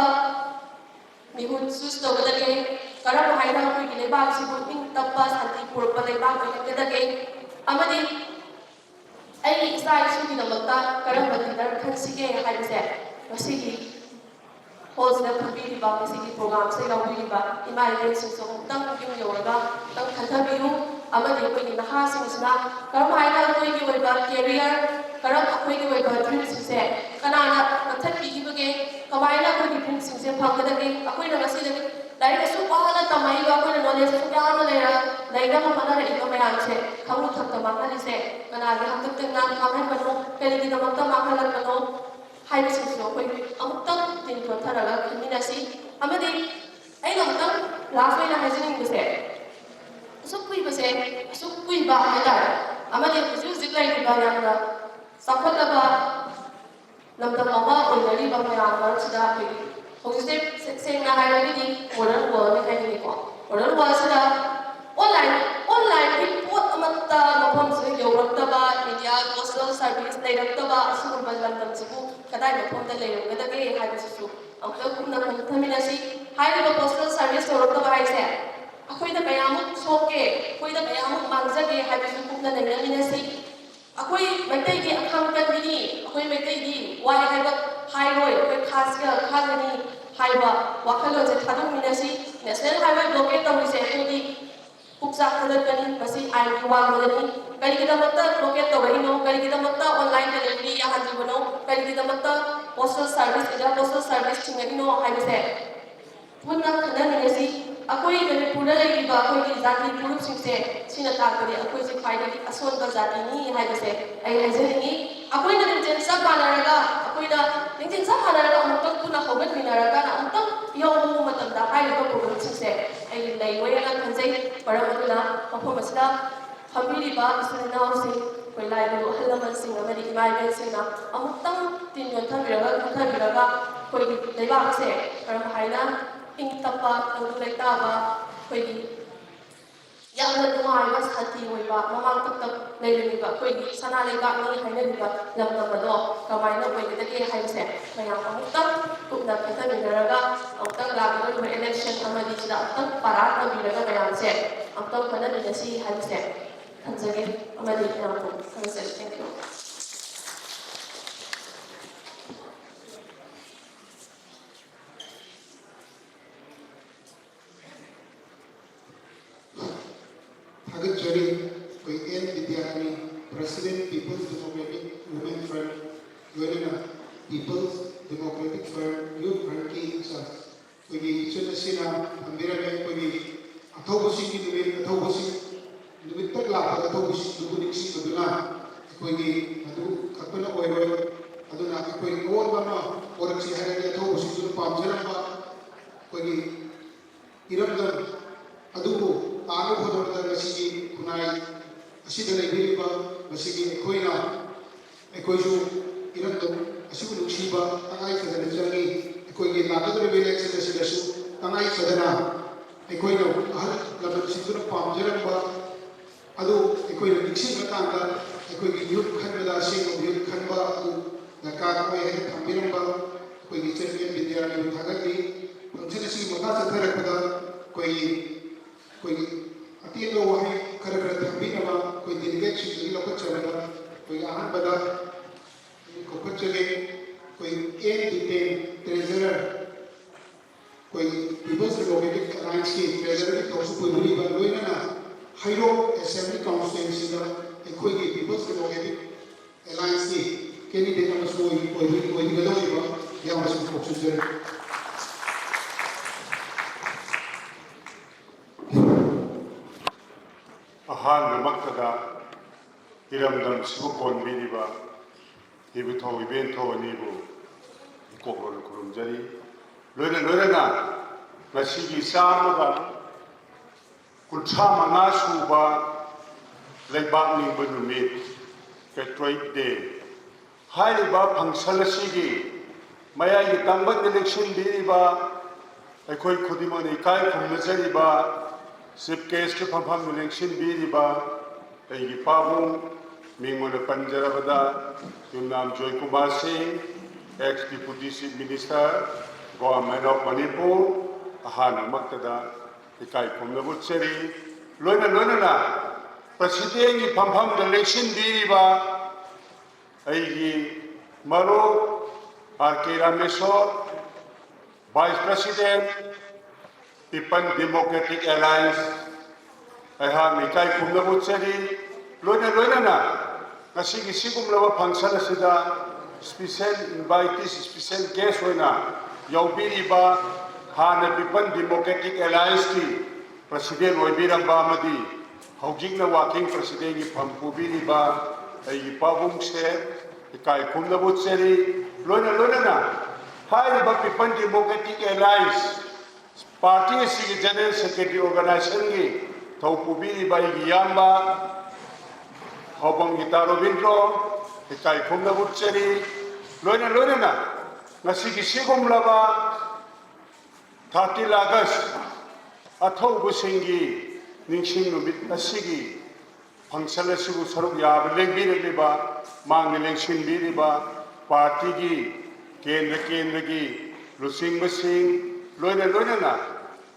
ꯃꯤꯍꯨꯠ choose ꯇꯧꯒꯗꯒꯦ, ꯀꯔꯝ ꯍꯥꯏꯅ ꯑꯩꯈꯣꯏꯒꯤ ꯂꯩꯕꯥꯛꯁꯤꯕꯨ ꯏꯪ ꯇꯞꯄ ꯁꯥꯟꯇꯤ ꯄꯨꯔꯛꯄ ꯂꯩꯕꯥꯛ ꯑꯣꯏꯍꯟꯒꯗꯒꯦ, ꯑꯃꯗꯤ ꯑꯩꯒꯤ ꯏꯆꯥ ꯏꯁꯨꯒꯤꯗꯃꯛꯇ ꯀꯔꯝꯕ leader ꯈꯟꯁꯤꯒꯦ ꯍꯥꯏꯕꯁꯦ ꯉꯁꯤꯒꯤ hall ꯁꯤꯗ ꯐꯝꯕꯤꯔꯤꯕ, ꯉꯁꯤꯒꯤ program ꯁꯤꯗ ꯌꯥꯎꯕꯤꯔꯤꯕ ꯏꯃꯥ ꯏꯕꯦꯟꯁꯤꯡꯁꯨ ꯑꯃꯨꯛꯇꯪ ꯌꯨꯝ ꯌꯧꯔꯒ ꯑꯃꯨꯛꯇꯪ ꯈꯟꯊꯕꯤꯌꯨ꯫ ꯑꯃꯗꯤ ꯑꯩꯈꯣꯏꯒꯤ ꯅꯍꯥꯁꯤꯡꯁꯤꯅ ꯀꯔꯝ ꯍꯥꯏꯅ ꯑꯩꯈꯣꯏꯒꯤ ꯑꯣꯏꯕ career, ꯀꯔꯝ ꯑꯩꯈꯣꯏꯒꯤ ꯑꯣꯏꯕ dream ꯁꯤꯡꯁꯦ ꯀꯅꯥꯅ ꯀꯛꯊꯠꯄꯤꯈꯤꯕꯒꯦ, ꯀꯃꯥꯏꯅ ꯑꯩꯈꯣꯏꯒꯤ dream ꯁꯤꯡꯁꯦ ꯐꯪꯒꯗꯒꯦ, ꯑꯩꯈꯣꯏꯅ ꯉꯁꯤꯗꯒꯤ ꯂꯥꯏꯔꯤꯛ ꯑꯁꯨꯛ ꯋꯥꯅ ꯇꯝꯃꯛꯏꯕ, ꯑꯩꯈꯣꯏꯅ knowledge ꯑꯁꯨꯛ ꯌꯥꯝꯅ ꯂꯩꯔ-, ꯂꯩꯅꯕ ꯍꯣꯠꯅꯔꯛꯏꯕ ꯃꯌꯥꯝꯁꯦ ꯈꯪꯂꯨ ꯊꯛꯇ ꯃꯥꯡꯍꯜꯂꯤꯁꯦ ꯀꯅꯥꯒꯤ ꯍꯥꯛꯇꯛꯇ ꯉꯥ ꯃꯥꯡꯍꯟꯕꯅꯣ, ꯀꯔꯤꯒꯤꯗꯃꯛꯇ ꯃꯥꯡꯍꯜꯂꯛꯄꯅꯣ ꯍꯥꯏꯕꯁꯤꯡꯁꯤꯁꯨ ꯑꯩꯈꯣꯏ ꯑꯃꯨꯛꯇꯪ ꯇꯤꯟ ꯊꯣꯟꯊꯔꯒ ꯈꯟꯃꯤꯟꯅꯁꯤ꯫ ꯑꯃꯗꯤ ꯑꯩꯅ ꯑꯃꯨꯛꯇꯪ last ꯑꯣꯏꯅ ꯍꯥꯏꯖꯅꯤꯡꯕꯁꯦ, ꯑꯁꯨꯛ ꯀꯨꯏꯕꯁꯦ, ꯑꯁꯨꯛ ꯀꯨꯏꯕ ꯍꯥꯏꯇꯥꯔꯦ, ꯑꯃꯗꯤ ꯍꯧꯖꯤꯛ ꯍꯧꯖꯤꯛ ꯂꯩꯔꯤꯕ ꯌꯥꯝꯅ ꯆꯥꯎꯈꯠꯂꯕ ꯂꯝꯗꯝ ꯑꯃ ꯑꯣꯏꯅꯔꯤꯕ ꯃꯌꯥꯝ ꯃꯔꯛꯁꯤꯗ ꯑꯩꯈꯣꯏꯒꯤ ꯍꯧꯖꯤꯛꯁꯦ ꯁꯦ-, ꯁꯦꯡꯅ ꯍꯥꯏꯔꯒꯗꯤ modern world ꯅꯤ ꯍꯥꯏꯅꯤꯡꯉꯤꯀꯣ꯫ Modern world ꯁꯤꯗ online, online ꯒꯤ ꯄꯣꯠ ꯑꯃꯠꯇ ꯃꯐꯝꯁꯤꯗ ꯌꯧꯔꯛꯇꯕ, media, postal service ꯂꯩꯔꯛꯇꯕ ꯑꯁꯤꯒꯨꯝꯕ ꯂꯝꯗꯝꯁꯤꯕꯨ ꯀꯗꯥꯏ ꯃꯐꯝꯗ ꯂꯩꯔꯝꯒꯗꯒꯦ ꯍꯥꯏꯕꯁꯤꯁꯨ ꯑꯃꯨꯛꯇꯪ ꯀꯨꯞꯅ ꯈꯟꯊꯃꯤꯟꯅꯁꯤ꯫ ꯍꯥꯏꯔꯤꯕ postal service ꯌꯧꯔꯛꯇꯕ ꯍꯥꯏꯁꯦ ꯑꯩꯈꯣꯏꯗ ꯀꯌꯥꯃꯨꯛ ꯁꯣꯛꯀꯦ, ꯑꯩꯈꯣꯏꯗ ꯀꯌꯥꯃꯨꯛ ꯃꯥꯡꯖꯒꯦ ꯍꯥꯏꯕꯁꯨ ꯀꯨꯞꯅ ꯅꯩꯅꯃꯤꯟꯅꯁꯤ꯫ ꯑꯩꯈꯣꯏ ꯃꯩꯇꯩꯗꯤ ꯑꯈꯥꯡ ꯀꯟꯕꯤꯅꯤ, ꯑꯩꯈꯣꯏ ꯃꯩꯇꯩꯗꯤ ꯋꯥꯏ ꯍꯥꯏꯕ ꯍꯥꯏꯔꯣꯏ, ꯑꯩꯈꯣꯏ ꯈꯥꯁꯤꯒ ꯈꯥꯒꯅꯤ ꯍꯥꯏꯕ ꯋꯥꯈꯜꯂꯣꯟꯁꯦ ꯊꯥꯗꯣꯛꯃꯤꯟꯅꯁꯤ꯫ National highway blockade ꯇꯧꯔꯤꯁꯦ ꯑꯩꯈꯣꯏꯒꯤ ꯄꯨꯛꯆꯥꯛ ꯊꯥꯒꯠꯄꯅꯤ, ꯃꯁꯤ ꯑꯥꯏꯟꯒꯤ ꯋꯥꯡꯃꯗꯅꯤ꯫ ꯀꯔꯤꯒꯤꯗꯃꯛꯇ blockade ꯇꯧꯔꯛꯏꯅꯣ? ꯀꯔꯤꯒꯤꯗꯃꯛꯇ online delivery ꯌꯥꯍꯟꯗ꯭ꯔꯤꯕꯅꯣ? ꯀꯔꯤꯒꯤꯗꯃꯛꯇ Postal Service, India Postal Service ꯊꯤꯡꯉꯛꯏꯅꯣ ꯍꯥꯏꯕꯁꯦ ꯄꯨꯟꯅ ꯈꯟꯅꯃꯤꯟꯅꯁꯤ꯫ ꯑꯩꯈꯣꯏ ꯃꯅꯤꯄꯨꯔꯗ ꯂꯩꯔꯤꯕ ꯑꯩꯈꯣꯏꯒꯤ ꯖꯥꯇꯤ ꯐꯨꯔꯨꯞꯁꯤꯡꯁꯦ ꯁꯤꯅ ꯇꯥꯛꯄꯗꯤ ꯑꯩꯈꯣꯏꯁꯦ ꯈ꯭ꯋꯥꯏꯗꯒꯤ ꯑꯁꯣꯟꯕ ꯖꯥꯇꯤꯅꯤ ꯍꯥꯏꯕꯁꯦ ꯑꯩ ꯍꯥꯏꯖꯅꯤꯡꯉꯤ꯫ ꯑꯩꯈꯣꯏꯅ ꯂꯤꯡꯖꯦꯜ ꯆꯞ ꯃꯥꯟꯅꯔꯒ, ꯑꯩꯈꯣꯏꯅ ꯂꯤꯡꯖꯦꯜ ꯆꯞ ꯃꯥꯟꯅꯔꯒ ꯑꯃꯨꯛꯇꯪ ꯄꯨꯟꯅ ꯍꯧꯒꯠꯃꯤꯟꯅꯔꯒ ꯑꯃꯨꯛꯇꯪ ꯌꯧꯕ ꯃꯇꯝꯗ ꯍꯥꯏꯔꯤꯕ ꯄ꯭ꯔꯣꯕ꯭ꯂꯦꯝꯁꯤꯡꯁꯦ ꯑꯩꯒꯤ ꯂꯩꯔꯣꯏꯅ ꯈꯟꯖꯩ꯫ ꯃꯔꯝ ꯑꯗꯨꯅ ꯃꯐꯝ ꯑꯁꯤꯗ ꯐꯝꯕꯤꯔꯤꯕ ꯏꯆꯤꯜ ꯏꯅꯥꯎꯁꯤꯡ, ꯑꯩꯈꯣꯏ ꯂꯥꯏ ꯒꯨꯔꯨ ꯑꯍꯜ ꯂꯃꯟꯁꯤꯡ ꯑꯃꯗꯤ ꯏꯃꯥ ꯏꯕꯦꯟꯁꯤꯡꯅ ꯑꯃꯨꯛꯇꯪ ꯇꯤꯟ ꯌꯣꯟꯊꯕꯤꯔꯒ, ꯈꯟꯊꯕꯤꯔꯒ ꯑꯩꯈꯣꯏꯒꯤ ꯂꯩꯕꯥꯛꯁꯦ ꯀꯔꯝ ꯍꯥꯏꯅ ꯏꯪ ꯇꯞꯄ, ꯇꯪꯗꯨ ꯂꯩꯇꯥꯕ, ꯑꯩꯈꯣꯏꯒꯤ ꯌꯥꯝꯅ ꯅꯨꯡꯉꯥꯏꯕ, ꯁꯥꯟꯇꯤ ꯑꯣꯏꯕ, ꯃꯃꯥꯡ ꯇꯞꯇ ꯂꯩꯔꯝꯃꯤꯕ ꯑꯩꯈꯣꯏꯒꯤ ꯁꯅꯥ ꯂꯩꯕꯥꯛꯅꯤ ꯍꯥꯏꯅꯔꯤꯕ ꯂꯝꯗꯝ ꯑꯗꯣ ꯀꯃꯥꯏꯅ ꯑꯣꯏꯒꯗꯒꯦ ꯍꯥꯏꯕꯁꯦ ꯃꯌꯥꯝ ꯑꯃꯨꯛꯇꯪ ꯀꯨꯞꯅ ꯈꯟꯊꯃꯤꯟꯅꯔꯒ, ꯑꯃꯨꯛꯇꯪ ꯂꯥꯛꯀꯗꯧꯔꯤꯕ election ꯑꯃꯗꯤ ꯁꯤꯗ ꯑꯃꯨꯛꯇꯪ ꯄꯥꯔꯥ ꯇꯝꯕꯤꯔꯒ ꯃꯌꯥꯝꯁꯦ ꯑꯃꯨꯛꯇꯪ ꯍꯣꯠꯅꯃꯤꯟꯅꯁꯤ ꯍꯥꯏꯕꯁꯦ ꯊꯝꯖꯒꯦ꯫ ꯑꯃꯗꯤ ꯃꯌꯥꯝꯕꯨ ꯊꯥꯒꯠꯆꯔꯤ꯫ Thank you꯫ ꯊꯥꯒꯠꯆꯔꯤ꯫ ꯑꯩꯈꯣꯏ and Bidyarani, President, People's Democratic Women Front, ꯂꯣꯏꯅꯅ People's Democratic Front, Youth Front ꯀꯤ ꯏꯟꯆꯥꯔꯖ ꯑꯩꯈꯣꯏꯒꯤ ꯏꯆꯟ ꯑꯁꯤꯅ ꯊꯝꯕꯤꯔꯝꯃꯦ꯫ ꯑꯩꯈꯣꯏꯒꯤ ꯑꯊꯧꯕꯁꯤꯡꯒꯤ ꯅꯨꯃꯤꯠ, ꯑꯊꯧꯕꯁꯤꯡ ꯅꯨꯃꯤꯠꯇ ꯂꯥꯛꯄꯗ ꯑꯊꯧꯕꯁꯤꯡꯗꯨꯕꯨ ꯅꯤꯡꯁꯤꯡꯕꯗꯨꯅ ꯑꯩꯈꯣꯏꯒꯤ ꯃꯗꯨ ꯈꯛꯇꯅ ꯑꯣꯏꯔꯣꯏ꯫ ꯑꯗꯨꯅ ꯑꯩꯈꯣꯏ ꯑꯑꯣꯟꯕ ꯑꯃ ꯄꯣꯔꯛꯁꯤ ꯍꯥꯏꯔꯗꯤ ꯑꯊꯧꯕꯁꯤꯡꯗꯨꯅ ꯄꯥꯝꯖꯔꯝꯕ ꯑꯩꯈꯣꯏꯒꯤ ꯏꯔꯝꯗꯝ ꯑꯗꯨꯕꯨ ꯇꯥꯅꯕ ꯍꯣꯠꯅꯕꯗ ꯉꯁꯤꯒꯤ ꯈꯨꯟꯅꯥꯏ ꯑꯁꯤꯗ ꯂꯩꯕꯤꯔꯤꯕ ꯃꯁꯤꯒꯤ ꯑꯩꯈꯣꯏꯅ, ꯑꯩꯈꯣꯏꯁꯨ ꯏꯔꯝꯗꯝ ꯑꯁꯤꯕꯨ ꯅꯨꯡꯁꯤꯕ ꯇꯉꯥꯏ ꯐꯗꯅ ꯆꯪꯏ꯫ ꯑꯩꯈꯣꯏꯒꯤ ꯂꯥꯛꯀꯗꯧꯔꯤꯕ election ꯑꯁꯤꯗꯁꯨ ꯇꯉꯥꯏ ꯐꯗꯅ ꯑꯩꯈꯣꯏꯅ ꯑꯍꯜ ꯂꯃꯟꯁꯤꯡꯗꯨꯅ ꯄꯥꯝꯖꯔꯝꯕ ꯑꯗꯨ ꯑꯩꯈꯣꯏꯅ ꯅꯤꯡꯁꯤꯡꯕ ꯀꯥꯟꯗ ꯑꯩꯈꯣꯏꯒꯤ ꯃꯤꯍꯨꯠ ꯈꯟꯕꯗ ꯑꯁꯦꯡꯕ ꯃꯤꯍꯨꯠ ꯈꯟꯕ ꯑꯗꯨ ꯗꯔꯀꯥꯔ ꯑꯣꯏ ꯍꯥꯏꯅ ꯊꯝꯕꯤꯔꯝꯕ ꯑꯩꯈꯣꯏꯒꯤ ꯏꯆꯟ ꯑꯦꯝ ꯕꯤꯗ꯭ꯌꯥꯔꯥꯅꯤꯕꯨ ꯊꯥꯒꯠꯂꯤ꯫ Function ꯑꯁꯤꯒꯤ ꯃꯈꯥ ꯆꯠꯊꯔꯛꯄꯗ ꯑꯩꯈꯣꯏꯒꯤ, ꯑꯩꯈꯣꯏꯒꯤ ꯑꯇꯦꯟꯕ ꯋꯥꯍꯩ ꯈꯔ ꯈꯔ ꯊꯝꯕꯤꯅꯕ ꯑꯩꯈꯣꯏ delegateꯁꯤꯡꯗꯒꯤ ꯂꯧꯈꯠꯆꯕꯗ ꯑꯩꯈꯣꯏꯒꯤ ꯑꯍꯥꯟꯕꯗ ꯀꯧꯈꯠꯆꯒꯦ꯫ ꯑꯩꯈꯣꯏ ꯑꯦꯟ ꯖꯤꯇꯦꯟ, Treasurer, ꯑꯩꯈꯣꯏ People's Democratic Allianceꯀꯤ Treasurerꯒꯤ ꯊꯧꯁꯨ ꯄꯨꯕꯤꯔꯤꯕ, ꯂꯣꯏꯅꯅ ꯍꯩꯔꯣꯛ Assembly Constituencyꯗ ꯑꯩꯈꯣꯏꯒꯤ People's Democratic Allianceꯀꯤ candidate ꯑꯃꯁꯨ ꯑꯣꯏ-, ꯑꯣꯏꯕꯤ-, ꯑꯣꯏꯕꯤꯒꯗꯧꯔꯤꯕ ꯑꯍꯥꯟꯕꯃꯛꯇꯗ ꯏꯔꯝꯗꯝꯁꯤꯕꯨ ꯀꯣꯟꯕꯤꯔꯤꯕ ꯏꯕꯨꯙꯧ ꯏꯕꯦꯟꯊꯧ ꯑꯅꯤꯕꯨ ꯏꯀꯣꯛꯂꯣꯟ ꯈꯨꯔꯨꯝꯖꯔꯤ꯫ ꯂꯣꯏꯅ ꯂꯣꯏꯅꯅ ꯉꯁꯤꯒꯤ ꯆꯥꯝꯃꯒ ꯀꯨꯟꯊ꯭ꯔꯥ ꯃꯉꯥ ꯁꯨꯕ ꯂꯩꯕꯥꯛ ꯅꯤꯡꯕ ꯅꯨꯃꯤꯠ, Patriot Day, ꯍꯥꯏꯔꯤꯕ function ꯑꯁꯤꯒꯤ ꯃꯌꯥꯏꯒꯤ ꯇꯥꯡꯕꯟꯗ ꯂꯦꯡꯁꯤꯟꯕꯤꯔꯤꯕ, ꯑꯩꯈꯣꯏ ꯈꯨꯗꯤꯡꯃꯛꯅ ꯏꯀꯥꯏ ꯈꯨꯝꯅꯖꯔꯤꯕ Chief Guestꯀꯤ ꯐꯝꯐꯝꯗ ꯂꯦꯡꯁꯤꯟꯕꯤꯔꯤꯕ ꯑꯩꯒꯤ ꯄꯥꯕꯨꯡ, ꯃꯤꯡ ꯑꯣꯏꯅ ꯄꯟꯖꯔꯕꯗ ꯌꯨꯝꯅꯥꯝ ꯖꯣꯏꯀꯨꯃꯥꯔ ꯁꯤꯡ, ex Deputy Chief Minister, Government of Manipur, ꯑꯍꯥꯟꯕꯃꯛꯇꯗ ꯏꯀꯥꯏ ꯈꯨꯝꯅꯕ ꯎꯠꯆꯔꯤ꯫ ꯂꯣꯏꯅ ꯂꯣꯏꯅꯅ Presidentꯀꯤ ꯐꯝꯐꯝꯗ ꯂꯦꯡꯁꯤꯟꯕꯤꯔꯤꯕ ꯑꯩꯒꯤ ꯃꯔꯨꯞ R K Rameshwor, Vice President, People Democratic Alliance, ꯑꯩꯍꯥꯛꯅ ꯏꯀꯥꯏ ꯈꯨꯝꯅꯕ ꯎꯠꯆꯔꯤ꯫ ꯂꯣꯏꯅ ꯂꯣꯏꯅꯅ ꯉꯁꯤꯒꯤ ꯁꯤꯒꯨꯝꯂꯕ function ꯑꯁꯤꯗ special invitees, special guest ꯑꯣꯏꯅ ꯌꯥꯎꯕꯤꯔꯤꯕ ꯍꯥꯟꯅ People Democratic Allianceꯀꯤ President ꯑꯣꯏꯕꯤꯔꯝꯕ ꯑꯃꯗꯤ ꯍꯧꯖꯤꯛꯅ Working Presidentꯀꯤ ꯐꯝ ꯄꯨꯕꯤꯔꯤꯕ ꯑꯩꯒꯤ ꯄꯥꯕꯨꯡꯁꯦ ꯏꯀꯥꯏ ꯈꯨꯝꯅꯕ ꯎꯠꯆꯔꯤ꯫ ꯂꯣꯏꯅ ꯂꯣꯏꯅꯅ ꯍꯥꯏꯔꯤꯕ People Democratic Alliance party ꯑꯁꯤꯒꯤ General Secretary organizationꯒꯤ ꯊꯧ ꯄꯨꯕꯤꯔꯤꯕ ꯑꯩꯒꯤ ꯏꯌꯥꯝꯕ ꯍꯥꯎꯕꯝ ꯒꯤꯇꯥ ꯔꯣꯕꯤꯟꯗ꯭ꯔꯣ ꯏꯀꯥꯏ ꯈꯨꯝꯅꯕ ꯎꯠꯆꯔꯤ꯫ ꯂꯣꯏꯅ ꯂꯣꯏꯅꯅ ꯉꯁꯤꯒꯤ ꯁꯤꯒꯨꯝꯂꯕ thirteen August ꯑꯊꯧꯕꯁꯤꯡꯒꯤ ꯅꯤꯡꯁꯤꯡ ꯅꯨꯃꯤꯠ ꯑꯁꯤꯒꯤ function ꯑꯁꯤꯕꯨ ꯁꯔꯨꯛ ꯌꯥꯕ ꯂꯦꯡꯕꯤꯔꯛꯂꯤꯕ, ꯃꯥꯡꯗ ꯂꯦꯡꯁꯤꯟꯕꯤꯔꯤꯕ partyꯒꯤ ꯀꯦꯟꯗ꯭ꯔ ꯀꯦꯟꯗ꯭ꯔꯒꯤ ꯂꯨꯆꯤꯡꯕꯁꯤꯡ, ꯂꯣꯏꯅ ꯂꯣꯏꯅꯅ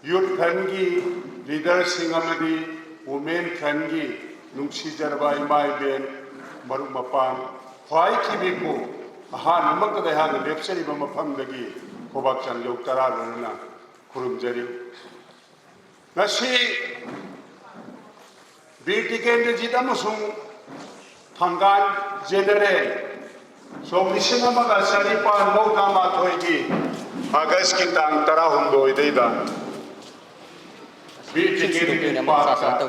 youth front ꯀꯤ leader ꯁꯤꯡ ꯑꯃꯗꯤ women front ꯀꯤ ꯅꯨꯡꯁꯤꯖꯔꯕ ꯏꯃꯥ ꯏꯕꯦꯟ ꯃꯔꯨꯞ ꯃꯄꯥꯡ, ꯈ꯭ꯋꯥꯏ ꯀꯤꯕꯤꯄꯨ ꯑꯍꯥꯟꯕꯃꯛꯇꯗ ꯑꯩꯍꯥꯛꯅ ꯂꯦꯞꯆꯔꯤꯕ ꯃꯐꯝꯗꯒꯤ ꯈꯨꯕꯥꯛ ꯆꯥꯟꯖꯧ ꯇꯔꯥ ꯂꯣꯏꯅꯅ ꯈꯨꯔꯨꯝꯖꯔꯤ꯫ ꯉꯁꯤ ꯕꯤꯔ ꯇꯤꯀꯦꯟꯗ꯭ꯔꯖꯤꯠ ꯑꯃꯁꯨꯡ ꯊꯥꯡꯒꯥꯜ ꯖꯦꯅꯔꯦꯜ ꯁꯣꯛ ꯂꯤꯁꯤꯡ ꯑꯃꯒ ꯆꯅꯤꯄꯥꯟ ꯃꯧꯗ꯭ꯔꯥ ꯃꯥꯊꯣꯏꯒꯤ ꯑꯥꯒꯁꯀꯤ ꯇꯥꯡ ꯇꯔꯥꯍꯨꯝꯗꯣꯏꯗꯩꯗ ꯕꯤꯔ ꯇꯤꯀꯦꯟꯗ꯭ꯔꯒꯤ ꯄꯥꯛꯇ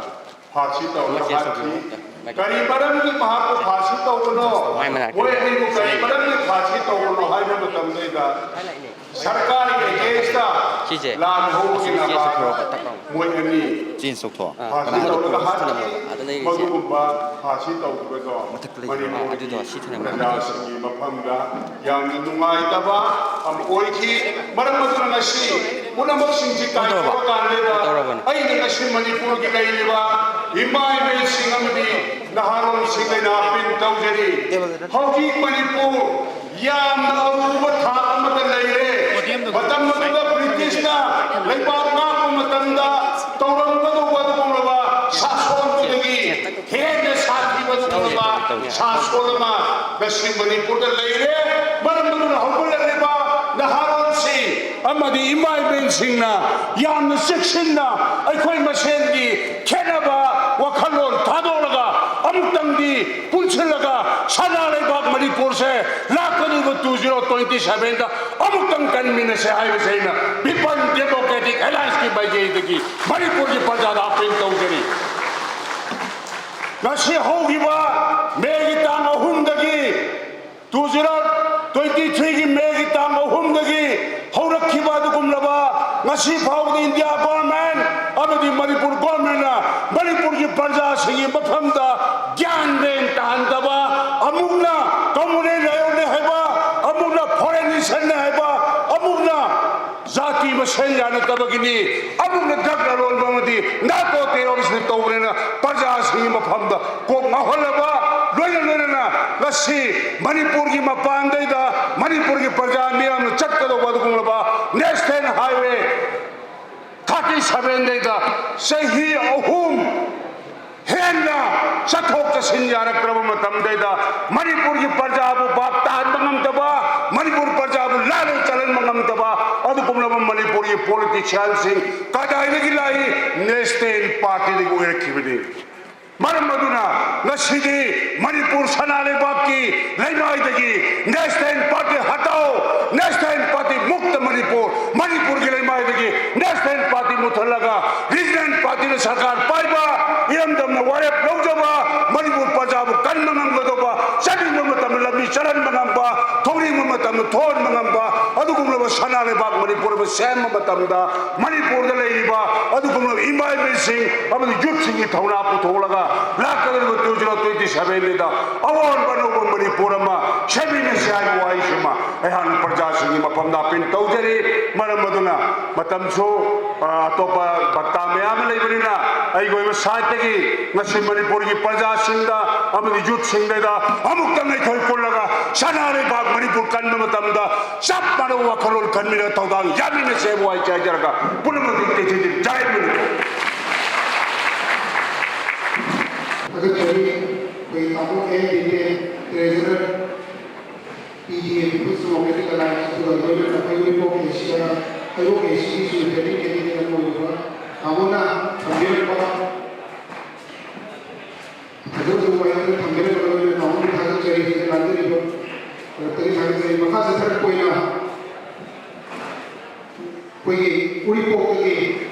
ꯐꯥꯁꯤ ꯇꯧꯔꯒ ꯍꯥꯠꯈꯤ꯫ ꯀꯔꯤ ꯃꯔꯝꯒꯤ ꯃꯍꯥꯛꯄꯨ ꯐꯥꯁꯤ ꯇꯧꯕꯅꯣ? ꯃꯣꯏ ꯑꯅꯤꯕꯨ ꯀꯔꯤ ꯃꯔꯝꯒꯤ ꯐꯥꯁꯤ ꯇꯧꯕꯅꯣ ꯍꯥꯏꯕ ꯃꯇꯝꯗꯩꯗ ꯁꯔꯀꯥꯔꯒꯤ ꯑꯦꯒꯦꯟꯁꯇ ꯁꯤꯁꯦ ꯂꯥꯟ ꯍꯧꯕꯒꯤ ꯅꯄꯥꯗ ꯃꯣꯏ ꯑꯅꯤ ꯆꯦꯟ ꯁꯣꯛꯊꯣꯛꯑꯣ꯫ ꯐꯥꯁꯤ ꯇꯧꯔꯒ ꯍꯥꯠꯈꯤ꯫ ꯃꯗꯨꯒꯨꯝꯕ ꯐꯥꯁꯤ ꯇꯧꯈꯤꯕꯗꯣ ꯃꯅꯤꯄꯨꯔꯒꯤ ꯄ꯭ꯔꯖꯥꯁꯤꯡꯒꯤ ꯃꯐꯝꯗ ꯌꯥꯝꯅ ꯅꯨꯡꯉꯥꯏꯇꯕ ꯑꯃ ꯑꯣꯏꯈꯤ꯫ ꯃꯔꯝ ꯑꯗꯨꯅ ꯉꯁꯤ ꯄꯨꯝꯅꯃꯛꯁꯤꯡꯁꯤ ꯀꯥꯏꯊꯣꯛꯑ ꯀꯥꯟꯗ ꯑꯩꯅ ꯉꯁꯤ ꯃꯅꯤꯄꯨꯔꯒꯤ ꯂꯩꯔꯤꯕ ꯏꯃꯥ ꯏꯕꯦꯜꯁꯤꯡ ꯑꯃꯗꯤ ꯅꯍꯥꯔꯣꯜꯁꯤꯡ ꯑꯩꯅ ꯑꯄꯤꯜ ꯇꯧꯖꯔꯤ꯫ ꯍꯧꯖꯤꯛ ꯃꯅꯤꯄꯨꯔ ꯌꯥꯝꯅ ꯑꯔꯨꯕ ꯊꯥꯛ ꯑꯃꯗ ꯂꯩꯔꯦ꯫ ꯃꯇꯝ ꯑꯗꯨꯗ ꯕ꯭ꯔꯤꯇꯤꯁꯅ ꯂꯩꯕꯥꯛ ꯉꯥꯛꯄ ꯃꯇꯝꯗ ꯇꯧꯔꯝꯒꯗꯧꯕ ꯑꯗꯨꯒꯨꯝꯂꯕ ꯁꯥꯁꯣꯟꯗꯨꯗꯒꯤ ꯍꯦꯟꯅ ꯁꯥꯊꯤꯕ ꯑꯗꯨꯒꯨꯝꯂꯕ ꯁꯥꯁꯣꯟ ꯑꯃ ꯉꯁꯤ ꯃꯅꯤꯄꯨꯔꯗ ꯂꯩꯔꯦ꯫ ꯃꯔꯝ ꯑꯗꯨꯅ ꯍꯧꯒꯠꯂꯛꯂꯤꯕ ꯅꯍꯥꯔꯣꯜꯁꯤꯡ ꯑꯃꯗꯤ ꯏꯃꯥ ꯏꯕꯦꯜꯁꯤꯡꯅ ꯌꯥꯝꯅ ꯆꯦꯛꯁꯤꯟꯅ ꯑꯩꯈꯣꯏ ꯃꯁꯦꯟꯒꯤ ꯈꯦꯠꯅꯕ ꯋꯥꯈꯜꯂꯣꯟ ꯊꯥꯗꯣꯛꯂꯒ ꯑꯃꯨꯛꯇꯪꯗꯤ ꯄꯨꯟꯁꯤꯜꯂꯒ ꯁꯅꯥ ꯂꯩꯕꯥꯛ ꯃꯅꯤꯄꯨꯔꯁꯦ ꯂꯥꯛꯀꯗꯧꯔꯤꯕ two zero twenty sevenꯗ ꯑꯃꯨꯛꯇꯪ ꯀꯟꯃꯤꯟꯅꯁꯦ ꯍꯥꯏꯕꯁꯦ ꯑꯩꯅ People Democratic Allianceꯀꯤ ꯃꯥꯏꯀꯩꯗꯒꯤ ꯃꯅꯤꯄꯨꯔꯒꯤ ꯄ꯭ꯔꯖꯥꯗ ꯑꯄꯤꯜ ꯇꯧꯖꯔꯤ꯫ ꯉꯁꯤ ꯍꯧꯈꯤꯕ ꯃꯦꯒꯤ ꯇꯥꯡ ꯑꯍꯨꯝꯗꯒꯤ two zero twenty threeꯒꯤ ꯃꯦꯒꯤ ꯇꯥꯡ ꯑꯍꯨꯝꯗꯒꯤ ꯍꯧꯔꯛꯈꯤꯕ ꯑꯗꯨꯒꯨꯝꯂꯕ ꯉꯁꯤ ꯐꯥꯎꯕꯗ ꯏꯟꯗꯤꯌꯥ ꯒꯣꯔꯃꯦꯟ ꯑꯃꯗꯤ ꯃꯅꯤꯄꯨꯔ ꯒꯣꯔꯃꯦꯟꯅ ꯃꯅꯤꯄꯨꯔꯒꯤ ꯄ꯭ꯔꯖꯥꯁꯤꯡꯒꯤ ꯃꯐꯝꯗ ꯒ꯭ꯌꯥꯟ ꯃꯦꯟ ꯇꯥꯍꯟꯗꯕ, ꯑꯃꯨꯛꯅ ꯀꯝꯃꯨꯅꯦꯜ ꯂꯥꯏꯑꯣꯟꯅꯦ ꯍꯥꯏꯕ, ꯑꯃꯨꯛꯅ ꯐꯣꯔꯦꯟ ꯅꯦꯁꯟꯅꯦ ꯍꯥꯏꯕ, ꯑꯃꯨꯛꯅ ꯖꯥꯇꯤ ꯃꯁꯦꯟ ꯌꯥꯅꯗꯕꯒꯤꯅꯤ, ꯑꯃꯨꯛꯅ ꯗ꯭ꯔꯒ ꯂꯂꯣꯟꯕ ꯑꯃꯗꯤ ꯅꯥꯔꯀꯣ ꯇꯦꯔꯣꯔꯤꯁꯅ ꯇꯧꯕꯅꯤꯅ ꯄ꯭ꯔꯖꯥꯁꯤꯡꯒꯤ ꯃꯐꯝꯗ ꯀꯣꯛ ꯉꯥꯎꯍꯜꯂꯕ, ꯂꯣꯏꯅ ꯂꯣꯏꯅꯅ ꯉꯁꯤ ꯃꯅꯤꯄꯨꯔꯒꯤ ꯃꯄꯥꯟꯗꯩꯗ ꯃꯅꯤꯄꯨꯔꯒꯤ ꯄ꯭ꯔꯖꯥ ꯃꯤꯌꯥꯝꯅ ꯆꯠꯀꯗꯧꯕ ꯑꯗꯨꯒꯨꯝꯂꯕ ꯅꯦꯁꯅꯦꯜ ꯍꯥꯏꯋꯦ ꯊꯥꯔꯇꯤ ꯁꯚꯦꯟꯗꯩꯗ ꯆꯍꯤ ꯑꯍꯨꯝ ꯍꯦꯟꯅ ꯆꯠꯊꯣꯛ ꯆꯠꯁꯤꯟ ꯌꯥꯔꯛꯇ꯭ꯔꯕ ꯃꯇꯝꯗꯩꯗ ꯃꯅꯤꯄꯨꯔꯒꯤ ꯄ꯭ꯔꯖꯥꯕꯨ ꯚꯥꯞ ꯇꯥꯍꯟꯕ ꯉꯝꯗꯕ, ꯃꯅꯤꯄꯨꯔ ꯄ꯭ꯔꯖꯥꯕꯨ ꯂꯥꯂꯣꯏ ꯆꯠꯍꯟꯕ ꯉꯝꯗꯕ ꯑꯗꯨꯒꯨꯝꯂꯕ ꯃꯅꯤꯄꯨꯔꯒꯤ ꯄꯣꯂꯤꯇꯤꯁꯤꯌꯥꯟꯁꯤꯡ ꯀꯗꯥꯏꯗꯒꯤ ꯂꯥꯛꯏ? ꯅꯦꯁꯅꯦꯜ ꯄꯥꯔꯇꯤꯗꯒꯤ ꯑꯣꯏꯔꯛꯈꯤꯕꯅꯤ꯫ ꯃꯔꯝ ꯑꯗꯨꯅ ꯉꯁꯤꯗꯤ ꯃꯅꯤꯄꯨꯔ ꯁꯅꯥ ꯂꯩꯕꯥꯛꯀꯤ ꯂꯩꯃꯥꯏꯗꯒꯤ ꯅꯦꯁꯅꯦꯜ ꯄꯥꯔꯇꯤ ꯍꯇꯥꯎ, ꯅꯦꯁꯅꯦꯜ ꯄꯥꯔꯇꯤ ꯃꯨꯛꯇ ꯃꯅꯤꯄꯨꯔ, ꯃꯅꯤꯄꯨꯔꯒꯤ ꯂꯩꯃꯥꯏꯗꯒꯤ ꯅꯦꯁꯅꯦꯜ ꯄꯥꯔꯇꯤ ꯃꯨꯠꯊꯠꯂꯒ ꯔꯤꯖꯅꯦꯜ ꯄꯥꯔꯇꯤꯅ ꯁꯔꯀꯥꯔ ꯄꯥꯏꯕ, ꯏꯔꯝꯗꯝꯅ ꯋꯥꯔꯦꯞ ꯂꯧꯖꯕ, ꯃꯅꯤꯄꯨꯔ ꯄ꯭ꯔꯖꯥꯕꯨ ꯀꯟꯕ ꯉꯝꯒꯗꯧꯕ, ꯆꯠꯅꯤꯡꯕ ꯃꯇꯝꯗ ꯂꯝꯕꯤ ꯆꯠꯍꯟꯕ ꯉꯝꯕ, ꯊꯣꯛꯅꯤꯡꯕ ꯃꯇꯝꯗ ꯊꯣꯛꯍꯟꯕ ꯉꯝꯕ, ꯑꯗꯨꯒꯨꯝꯂꯕ ꯁꯅꯥ ꯂꯩꯕꯥꯛ ꯃꯅꯤꯄꯨꯔ ꯑꯃ ꯁꯦꯝꯕ ꯃꯇꯝꯗ ꯃꯅꯤꯄꯨꯔꯗ ꯂꯩꯔꯤꯕ ꯑꯗꯨꯒꯨꯝꯂꯕ ꯏꯃꯥ ꯏꯕꯦꯜꯁꯤꯡ ꯑꯃꯗꯤ ꯌꯨꯠꯁꯤꯡꯒꯤ ꯊꯧꯅꯥ ꯄꯨꯊꯣꯛꯂꯒ ꯂꯥꯛꯀꯗꯧꯔꯤꯕ two zero twenty seven ꯗ ꯑꯑꯣꯟꯕ ꯑꯅꯧꯕ ꯃꯅꯤꯄꯨꯔ ꯑꯃ ꯁꯦꯝꯃꯤꯟꯅꯁꯤ ꯍꯥꯏꯕ ꯋꯥꯍꯩꯁꯤꯃ ꯑꯩꯍꯥꯛꯅ ꯄ꯭ꯔꯖꯥꯁꯤꯡꯒꯤ ꯃꯐꯝꯗ ꯑꯄꯤꯜ ꯇꯧꯖꯔꯤ꯫ ꯃꯔꯝ ꯑꯗꯨꯅ ꯃꯇꯝꯁꯨ, ꯑ, ꯑꯇꯣꯞꯄ ꯚꯛꯇ ꯃꯌꯥꯝ ꯑꯃ ꯂꯩꯕꯅꯤꯅ ꯑꯩꯒꯤ ꯑꯣꯏꯕ ꯁꯥꯏꯠꯇꯒꯤ ꯉꯁꯤ ꯃꯅꯤꯄꯨꯔꯒꯤ ꯄ꯭ꯔꯖꯥꯁꯤꯡꯗ ꯑꯃꯗꯤ ꯌꯨꯠꯁꯤꯡꯗ ꯑꯃꯨꯛꯇꯪ ꯑꯩꯈꯣꯏ ꯄꯨꯜꯂꯒ ꯁꯅꯥ ꯂꯩꯕꯥꯛ ꯃꯅꯤꯄꯨꯔ ꯀꯟꯕ ꯃꯇꯝꯗ ꯆꯞ ꯃꯥꯟꯅꯕ ꯋꯥꯈꯜꯂꯣꯟ ꯈꯟꯃꯤꯟꯅ ꯊꯧꯗꯥꯡ ꯌꯥꯃꯤꯟꯅꯁꯦ ꯍꯥꯏꯕ ꯋꯥꯍꯩ ꯍꯥꯏꯖꯔꯒ ꯄꯨꯝꯅꯃꯛꯀꯤ ꯇꯦꯊꯤꯗꯤ ꯖꯥꯏ ꯃꯅꯤꯄꯨꯔ꯫ ꯊꯥꯒꯠꯆꯔꯤ꯫ ꯑꯩꯈꯣꯏ ꯇꯥꯃꯣ N Biten, treasurer, P D A, People's Democratic Alliance, ꯑꯗꯨꯒ ꯂꯣꯏꯅꯅ ꯑꯩꯈꯣꯏ ꯎꯔꯤꯄꯣꯛ ꯑꯦꯁꯤꯌꯥ, ꯑꯩꯔꯣꯛ ꯑꯦꯁꯤꯒꯤ ꯁꯨ ꯏꯟꯇꯦꯟꯗꯤꯡ ꯀꯦꯟꯗꯤꯗꯦꯠ ꯑꯃ ꯑꯣꯏꯔꯤꯕ ꯇꯥꯃꯣꯅ ꯊꯝꯕꯤꯔꯝꯕ ꯐꯖꯕ ꯋꯥꯍꯩ ꯊꯝꯕꯤꯔꯝꯕ ꯂꯣꯏꯅꯅ ꯇꯥꯃꯣꯕꯨ ꯊꯥꯒꯠꯆꯔꯤ꯫ ꯁꯤꯗ ꯂꯥꯡꯖꯔꯤꯕ ꯃꯔꯛꯇꯒꯤ ꯊꯥꯒꯠꯆꯔꯤ꯫ ꯃꯈꯥ ꯆꯠꯊꯔꯛꯄ ꯑꯣꯏꯅ ꯑꯩꯈꯣꯏꯒꯤ ꯎꯔꯤꯄꯣꯛꯇꯒꯤ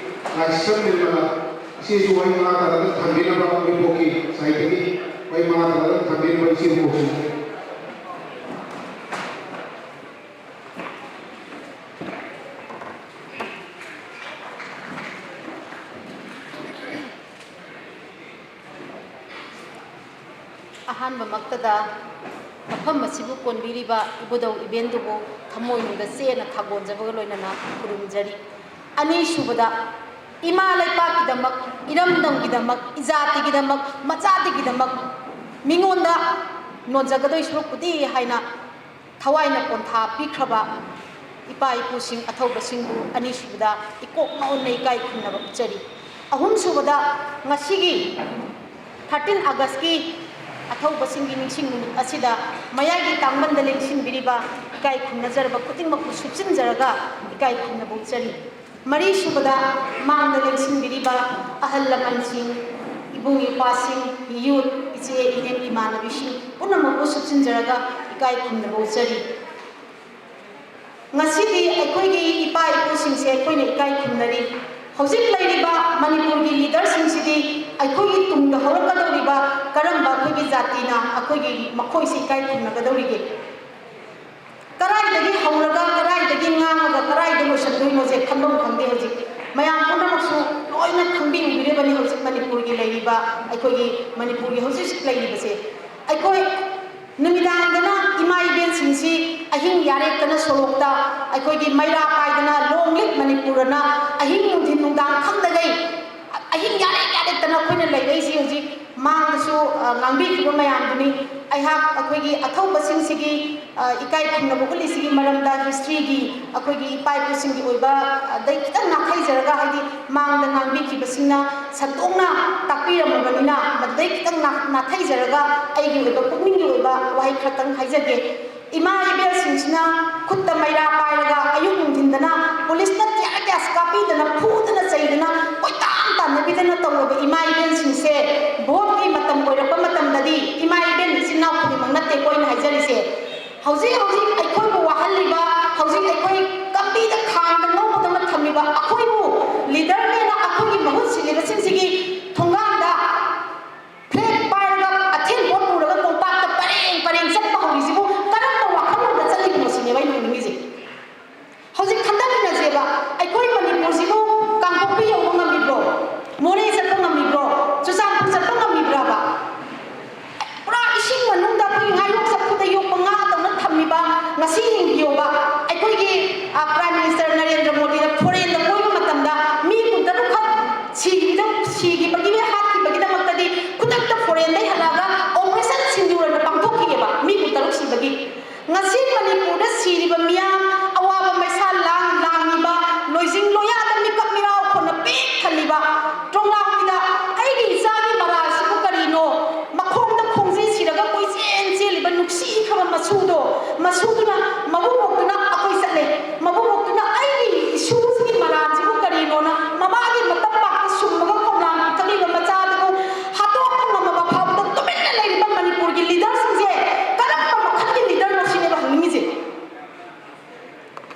ꯂꯥꯏꯁ꯭ꯔꯝ ꯅꯤꯔꯃꯂꯥ ꯏꯆꯦꯁꯨ ꯋꯥꯍꯩ ꯃꯉꯥ ꯇꯔꯥꯗ ꯊꯝꯕꯤꯅꯕ ꯎꯔꯤꯄꯣꯛꯀꯤ ꯁꯥꯏꯠꯇꯒꯤ ꯋꯥꯍꯩ ꯃꯉꯥ ꯇꯔꯥꯗ ꯊꯝꯕꯤꯅꯕ ꯏꯆꯦꯕꯨ ꯀꯧꯖꯔꯤ꯫ ꯑꯍꯥꯟꯕꯃꯛꯇꯗ ꯃꯐꯝ ꯑꯁꯤꯕꯨ ꯀꯣꯟꯕꯤꯔꯤꯕ ꯏꯕꯨꯙꯧ ꯏꯕꯦꯟꯗꯨꯕꯨ ꯊꯃꯣꯏꯅꯨꯡꯗ ꯆꯦꯠꯅ ꯊꯥꯒꯣꯟꯖꯕꯒ ꯂꯣꯏꯅꯅ ꯈꯨꯔꯨꯝꯖꯔꯤ꯫ ꯑꯅꯤꯁꯨꯕꯗ, ꯏꯃꯥ ꯂꯩꯄꯥꯛꯀꯤꯗꯃꯛ, ꯏꯔꯝꯗꯝꯒꯤꯗꯃꯛ, ꯏꯖꯥꯇꯤꯒꯤꯗꯃꯛ, ꯃꯆꯥꯇꯤꯒꯤꯗꯃꯛ ꯃꯤꯉꯣꯟꯗ ꯅꯣꯟꯖꯒꯗꯣꯏ ꯁꯔꯨꯛꯄꯨꯗꯤ ꯍꯥꯏꯅ ꯊꯋꯥꯏꯅ ꯄꯣꯟꯊꯥ ꯄꯤꯈ꯭ꯔꯕ ꯏꯄꯥ ꯏꯄꯨꯁꯤꯡ ꯑꯊꯧꯕꯁꯤꯡꯕꯨ ꯑꯅꯤꯁꯨꯕꯗ ꯏꯀꯣꯛ ꯃꯥꯎꯟꯅ ꯏꯀꯥꯏ ꯈꯨꯝꯅꯕ ꯎꯠꯆꯔꯤ꯫ ꯑꯍꯨꯝꯁꯨꯕꯗ, ꯉꯁꯤꯒꯤ thirteen Augustꯀꯤ ꯑꯊꯧꯕꯁꯤꯡꯒꯤ ꯅꯤꯡꯁꯤꯡ ꯅꯨꯃꯤꯠ ꯑꯁꯤꯗ ꯃꯌꯥꯏꯒꯤ ꯇꯥꯡꯕꯟꯗ ꯂꯦꯡꯁꯤꯟꯕꯤꯔꯤꯕ ꯏꯀꯥꯏ ꯈꯨꯝꯅꯖꯔꯕ ꯈꯨꯗꯤꯡꯃꯛꯄꯨ ꯁꯨꯞꯆꯤꯟꯖꯔꯒ ꯏꯀꯥꯏ ꯈꯨꯝꯅꯕ ꯎꯠꯆꯔꯤ꯫ ꯃꯔꯤꯁꯨꯕꯗ, ꯃꯥꯡꯗ ꯂꯦꯡꯁꯤꯟꯕꯤꯔꯤꯕ ꯑꯍꯜ ꯂꯃꯟꯁꯤꯡ, ꯏꯕꯨꯡ ꯏꯄ꯭ꯋꯥꯁꯤꯡ, ꯌꯨꯠ, ꯏꯆꯦ ꯏꯅꯦ ꯏꯃꯥꯟꯅꯕꯤꯁꯤꯡ ꯄꯨꯝꯅꯃꯛꯄꯨ ꯁꯨꯞꯆꯤꯟꯖꯔꯒ ꯏꯀꯥꯏ ꯈꯨꯝꯅꯕ ꯎꯠꯆꯔꯤ꯫ ꯉꯁꯤꯗꯤ ꯑꯩꯈꯣꯏꯒꯤ ꯏꯄꯥ ꯏꯄꯨꯁꯤꯡꯁꯦ ꯑꯩꯈꯣꯏꯅ ꯏꯀꯥꯏ ꯈꯨꯝꯅꯔꯤ꯫ ꯍꯧꯖꯤꯛ ꯂꯩꯔꯤꯕ ꯃꯅꯤꯄꯨꯔꯒꯤ ꯂꯤꯗꯔꯁꯤꯡꯁꯤꯗꯤ ꯑꯩꯈꯣꯏꯒꯤ ꯇꯨꯡꯗ ꯍꯧꯔꯛꯀꯗꯧꯔꯤꯕ ꯀꯔꯝꯕ ꯑꯩꯈꯣꯏꯒꯤ ꯖꯥꯇꯤꯅ ꯑꯩꯈꯣꯏꯒꯤ ꯃꯈꯣꯏꯁꯤ ꯏꯀꯥꯏ ꯈꯨꯝꯅꯒꯗꯧꯔꯤꯒꯦ? ꯀꯗꯥꯏꯗꯒꯤ ꯍꯧꯔꯒ ꯀꯗꯥꯏꯗꯒꯤ ꯉꯥꯡꯉꯒ ꯀꯗꯥꯏꯗ ꯂꯣꯏꯁꯤꯟꯗꯣꯏꯅꯣꯁꯦ ꯈꯟꯐꯝ ꯈꯪꯗꯦ꯫ ꯍꯧꯖꯤꯛ ꯃꯌꯥꯝ ꯄꯨꯝꯅꯃꯛꯁꯨ ꯂꯣꯏꯅ ꯈꯪꯕꯤꯔꯤꯕꯅꯤ ꯍꯧꯖꯤꯛ ꯃꯅꯤꯄꯨꯔꯒꯤ ꯂꯩꯔꯤꯕ, ꯑꯩꯈꯣꯏꯒꯤ ꯃꯅꯤꯄꯨꯔꯒꯤ ꯍꯧꯖꯤꯛ ꯍꯧꯖꯤꯛ ꯂꯩꯔꯤꯕꯁꯦ꯫ ꯑꯩꯈꯣꯏ ꯅꯨꯃꯤꯗꯥꯡꯗꯅ ꯏꯃꯥ ꯏꯕꯦꯟꯁꯤꯡꯁꯤ ꯑꯍꯤꯡ ꯌꯥꯔꯦꯛꯇꯅ ꯁꯣꯔꯣꯛꯇ ꯑꯩꯈꯣꯏꯒꯤ ꯃꯩꯔꯥ ꯄꯥꯏꯗꯅ ꯂꯣꯡ ꯂꯤꯞ ꯃꯅꯤꯄꯨꯔꯅ ꯑꯍꯤꯡ ꯅꯨꯡꯊꯤꯟ ꯅꯨꯡꯗꯥꯡ ꯈꯪꯗꯒꯩ ꯑꯍꯤꯡ ꯌꯥꯔꯦꯛ ꯌꯥꯔꯦꯛꯇꯅ ꯑꯩꯈꯣꯏꯅ ꯂꯩꯔꯛꯏꯁꯤ ꯍꯧꯖꯤꯛ ꯃꯥꯡꯗꯁꯨ, ꯑ, ꯉꯥꯡꯕꯤꯈꯤꯕ ꯃꯌꯥꯝꯗꯨꯅꯤ꯫ ꯑꯩꯍꯥꯛ ꯑꯩꯈꯣꯏꯒꯤ ꯑꯊꯧꯕꯁꯤꯡꯁꯤꯒꯤ, ꯑ, ꯏꯀꯥꯏ ꯈꯨꯝꯅꯕ ꯎꯠꯂꯤꯁꯤꯒꯤ ꯃꯔꯝꯗ ꯍꯤꯁꯇ꯭ꯔꯤꯒꯤ ꯑꯩꯈꯣꯏꯒꯤ ꯏꯄꯥ ꯏꯄꯨꯁꯤꯡꯒꯤ ꯑꯣꯏꯕ, ꯑꯗꯩ ꯈꯤꯇꯪ ꯅꯥꯊꯩꯖꯔꯒ, ꯍꯥꯏꯗꯤ ꯃꯥꯡꯗ ꯉꯥꯡꯕꯤꯈꯤꯕꯁꯤꯡꯅ ꯁꯟꯗꯣꯛꯅ ꯇꯥꯛꯄꯤꯔꯝꯃꯕꯅꯤꯅ ꯃꯗꯨꯗꯩ ꯈꯤꯇꯪ ꯅꯥ-, ꯅꯥꯊꯩꯖꯔꯒ ꯑꯩꯒꯤ ꯑꯣꯏꯕ ꯄꯨꯛꯅꯤꯡꯒꯤ ꯑꯣꯏꯕ ꯋꯥꯍꯩ ꯈꯔꯇꯪ ꯍꯥꯏꯖꯒꯦ꯫ ꯏꯃꯥ ꯏꯕꯦꯜꯁꯤꯡꯁꯤꯅ ꯈꯨꯠꯇ ꯃꯩꯔꯥ ꯄꯥꯏꯔꯒ ꯑꯌꯨꯛ ꯅꯨꯡꯊꯤꯟꯗꯅ ꯄꯨꯂꯤꯁꯅ tear gas ꯀꯥꯞꯄꯤꯗꯅ, ꯐꯨꯗꯅ ꯆꯩꯗꯅ, ꯀꯣꯏꯇꯥꯟ ꯇꯥꯟꯅꯕꯤꯗꯅ ꯇꯧꯔꯕ ꯏꯃꯥ ꯏꯕꯦꯜꯁꯤꯡꯁꯦ ꯚꯣꯠꯀꯤ ꯃꯇꯝ ꯑꯣꯏꯔꯛꯄ ꯃꯇꯝꯗꯗꯤ ꯏꯃꯥ ꯏꯕꯦꯜ ꯏꯆꯤꯟ ꯏꯅꯥꯎ ꯈꯨꯗꯤꯡꯃꯛ ꯅꯠꯇꯦꯀꯣ ꯑꯩꯅ ꯍꯥꯏꯖꯔꯤꯁꯦ꯫ ꯍꯧꯖꯤꯛ ꯍꯧꯖꯤꯛ ꯑꯩꯈꯣꯏꯕꯨ ꯋꯥꯍꯜꯂꯤꯕ, ꯍꯧꯖꯤꯛ ꯑꯩꯈꯣꯏ ꯀꯝꯕꯤꯗ ꯈꯥꯡꯗ ꯉꯧꯕꯗꯧꯅ ꯊꯝꯃꯤꯕ ꯑꯩꯈꯣꯏꯕꯨ ꯂꯤꯗꯔꯅꯦꯅ ꯑꯩꯈꯣꯏꯒꯤ ꯃꯍꯨꯠ ꯁꯤꯜꯂꯤꯕꯁꯤꯡꯁꯤꯒꯤ ꯊꯣꯡꯒꯥꯟꯗ ꯐ꯭ꯂꯦꯛ ꯄꯥꯏꯔꯒ ꯑꯊꯦꯟ ꯄꯣꯠ ꯄꯨꯔꯒ ꯀꯣꯝꯄꯥꯛꯇ ꯄꯔꯦꯡ ꯄꯔꯦꯡ ꯆꯠꯄ ꯍꯧꯔꯤꯁꯤꯕꯨ ꯀꯔꯝꯕ ꯋꯥꯈꯜꯂꯣꯟꯗ ꯆꯠꯂꯤꯕꯅꯣ ꯁꯤꯅꯦꯕ ꯑꯩꯅ ꯍꯪꯅꯤꯡꯉꯤꯁꯦ꯫ ꯍꯧꯖꯤꯛ ꯈꯟꯊꯃꯤꯟꯅꯁꯦꯕ, ꯑꯩꯈꯣꯏ ꯃꯅꯤꯄꯨꯔꯁꯤꯕꯨ ꯀꯥꯡꯄꯣꯛꯄꯤ ꯌꯧꯕ ꯉꯝꯃꯤꯕ꯭ꯔꯣ? ꯃꯣꯔꯦ ꯆꯠꯄ ꯉꯝꯃꯤꯕ꯭ꯔꯣ? ꯆꯨꯔꯆꯥꯟꯄꯨꯔ ꯆꯠꯄ ꯉꯝꯃꯤꯕ꯭ꯔꯕ? ꯄꯨꯔꯥ ꯏꯁꯤꯡ ꯃꯅꯨꯡꯗ ꯑꯩꯈꯣꯏꯒꯤ ꯉꯥꯌꯣꯛ ꯆꯐꯨꯗ ꯌꯣꯛꯄ ꯉꯥꯗꯧꯅ ꯊꯝꯃꯤꯕ, ꯉꯁꯤ ꯌꯦꯡꯕꯤꯌꯣꯕ, ꯑꯩꯈꯣꯏꯒꯤ, ꯑ, Prime Minister ꯅꯔꯦꯟꯗ꯭ꯔ ꯃꯣꯗꯤꯅ foreign ꯗ ꯀꯣꯏꯕ ꯃꯇꯝꯗ ꯃꯤ ꯀꯨꯟꯇꯔꯨꯛ ꯈꯛ ꯁꯤꯈꯤꯕꯗ-, ꯁꯤꯈꯤꯕꯒꯤ, ꯍꯥꯠꯈꯤꯕꯒꯤꯗꯃꯛꯇꯗꯤ ꯈꯨꯗꯛꯇ foreign ꯗꯩ ꯍꯜꯂꯛꯑꯒ Operation ꯁꯤꯟꯗꯨꯔꯅ ꯄꯥꯡꯊꯣꯛꯈꯤꯑꯕ, ꯃꯤ ꯀꯨꯟꯇꯔꯨꯛ ꯁꯤꯕꯒꯤ꯫ ꯉꯁꯤ ꯃꯅꯤꯄꯨꯔꯗ ꯁꯤꯔꯤꯕ ꯃꯤꯌꯥꯝ, ꯑꯋꯥꯕ ꯃꯩꯁꯥ ꯂꯥꯡ-, ꯂꯥꯡꯉꯤꯕ, ꯂꯣꯏꯖꯤꯡ ꯂꯣꯌꯥꯗ ꯃꯤꯀꯞ ꯃꯤꯔꯥꯎ ꯈꯣꯟꯅ ꯄꯤꯛ ꯊꯜꯂꯤꯕ, ꯇ꯭ꯔꯣꯡꯂꯥꯎꯕꯤꯗ "ꯑꯩꯒꯤ ꯏꯆꯥꯒꯤ ꯃꯔꯥꯜꯁꯤꯕꯨ ꯀꯔꯤꯅꯣ? ꯃꯈꯣꯡꯗ ꯈꯣꯡꯖꯤ ꯁꯤꯔꯒ ꯀꯣꯏꯆꯦꯟ ꯆꯦꯜꯂꯤꯕ ꯅꯨꯡꯁꯤꯈ꯭ꯔꯕ ꯃꯁꯨꯗꯣ, ꯃꯁꯨꯗꯨꯅ, ꯃꯕꯨꯕꯣꯛꯇꯨꯅ ꯑꯩꯈꯣꯏ ꯆꯠꯂꯦ꯫ ꯃꯕꯨꯕꯣꯛꯇꯨꯅ ꯑꯩꯒꯤ ꯏꯁꯨꯁꯤꯒꯤ ꯃꯔꯥꯜꯁꯤꯕꯨ ꯀꯔꯤꯅꯣꯅ ꯃꯃꯥꯒꯤ ꯃꯇꯝ ꯄꯥꯛꯇ ꯁꯨꯝꯃꯒ ꯈꯣꯡꯂꯥꯡ ꯄꯤꯛꯊꯕꯤꯕ ꯃꯆꯥꯗꯨꯕꯨ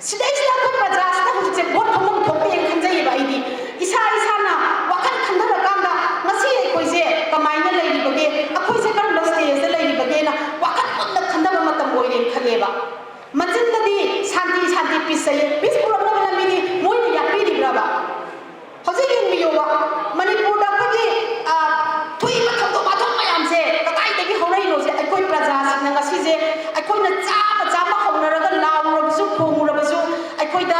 ꯁꯤꯗꯩꯁꯤꯗ ꯑꯩꯈꯣꯏ ꯄ꯭ꯔꯖꯥꯁꯤꯗ ꯍꯧꯖꯤꯛꯁꯦ ꯚꯣꯠ ꯊꯣꯛꯐꯝ ꯊꯣꯛꯇꯦꯅ ꯈꯟꯖꯩꯌꯦꯕ ꯑꯩꯗꯤ꯫ ꯏꯁꯥ ꯏꯁꯥꯅ ꯋꯥꯈꯜ ꯈꯟꯊꯔꯀꯥꯟꯗ ꯉꯁꯤ ꯑꯩꯈꯣꯏꯁꯦ ꯀꯃꯥꯏꯅ ꯂꯩꯔꯤꯕꯒꯦ, ꯑꯩꯈꯣꯏꯁꯦ ꯀꯔꯝꯕ ꯁ꯭ꯇꯦꯖꯇ ꯂꯩꯔꯤꯕꯒꯦꯅ ꯋꯥꯈꯜ ꯃꯨꯟꯅ ꯈꯟꯊꯕ ꯃꯇꯝ ꯑꯣꯏꯔꯦꯅ ꯈꯜꯂꯦꯕ꯫ ꯃꯆꯤꯟꯗꯗꯤ ꯁꯥꯟꯇꯤ, ꯁꯥꯟꯇꯤ, ꯄꯤꯁ ꯍꯥꯏꯌꯦ꯫ ꯄꯤꯁ ꯄꯨꯔꯛꯅꯕ ꯂꯝꯕꯤꯗꯤ ꯃꯣꯏꯅ ꯌꯥꯠꯄꯤꯔꯤꯕ꯭ꯔꯕ? ꯍꯧꯖꯤꯛ ꯌꯦꯡꯕꯤꯌꯣꯕ, ꯃꯅꯤꯄꯨꯔꯗ ꯑꯩꯈꯣꯏꯒꯤ, ꯑ, ꯊꯣꯛꯏꯕ ꯊꯧꯗꯣꯛ ꯋꯥꯊꯣꯛ ꯃꯌꯥꯝꯁꯦ ꯀꯗꯥꯏꯗꯒꯤ ꯍꯧꯔꯛꯏꯅꯣꯁꯦ ꯑꯩꯈꯣꯏ ꯄ꯭ꯔꯖꯥꯁꯤꯡꯅ ꯉꯁꯤꯁꯦ ꯑꯩꯈꯣꯏꯅ ꯆꯥꯝꯃ ꯆꯥꯝꯃ ꯍꯧꯅꯔꯒ ꯂꯥꯎꯔꯨꯔꯕꯁꯨ, ꯈꯣꯡꯉꯨꯔꯕꯁꯨ ꯑꯩꯈꯣꯏꯗ,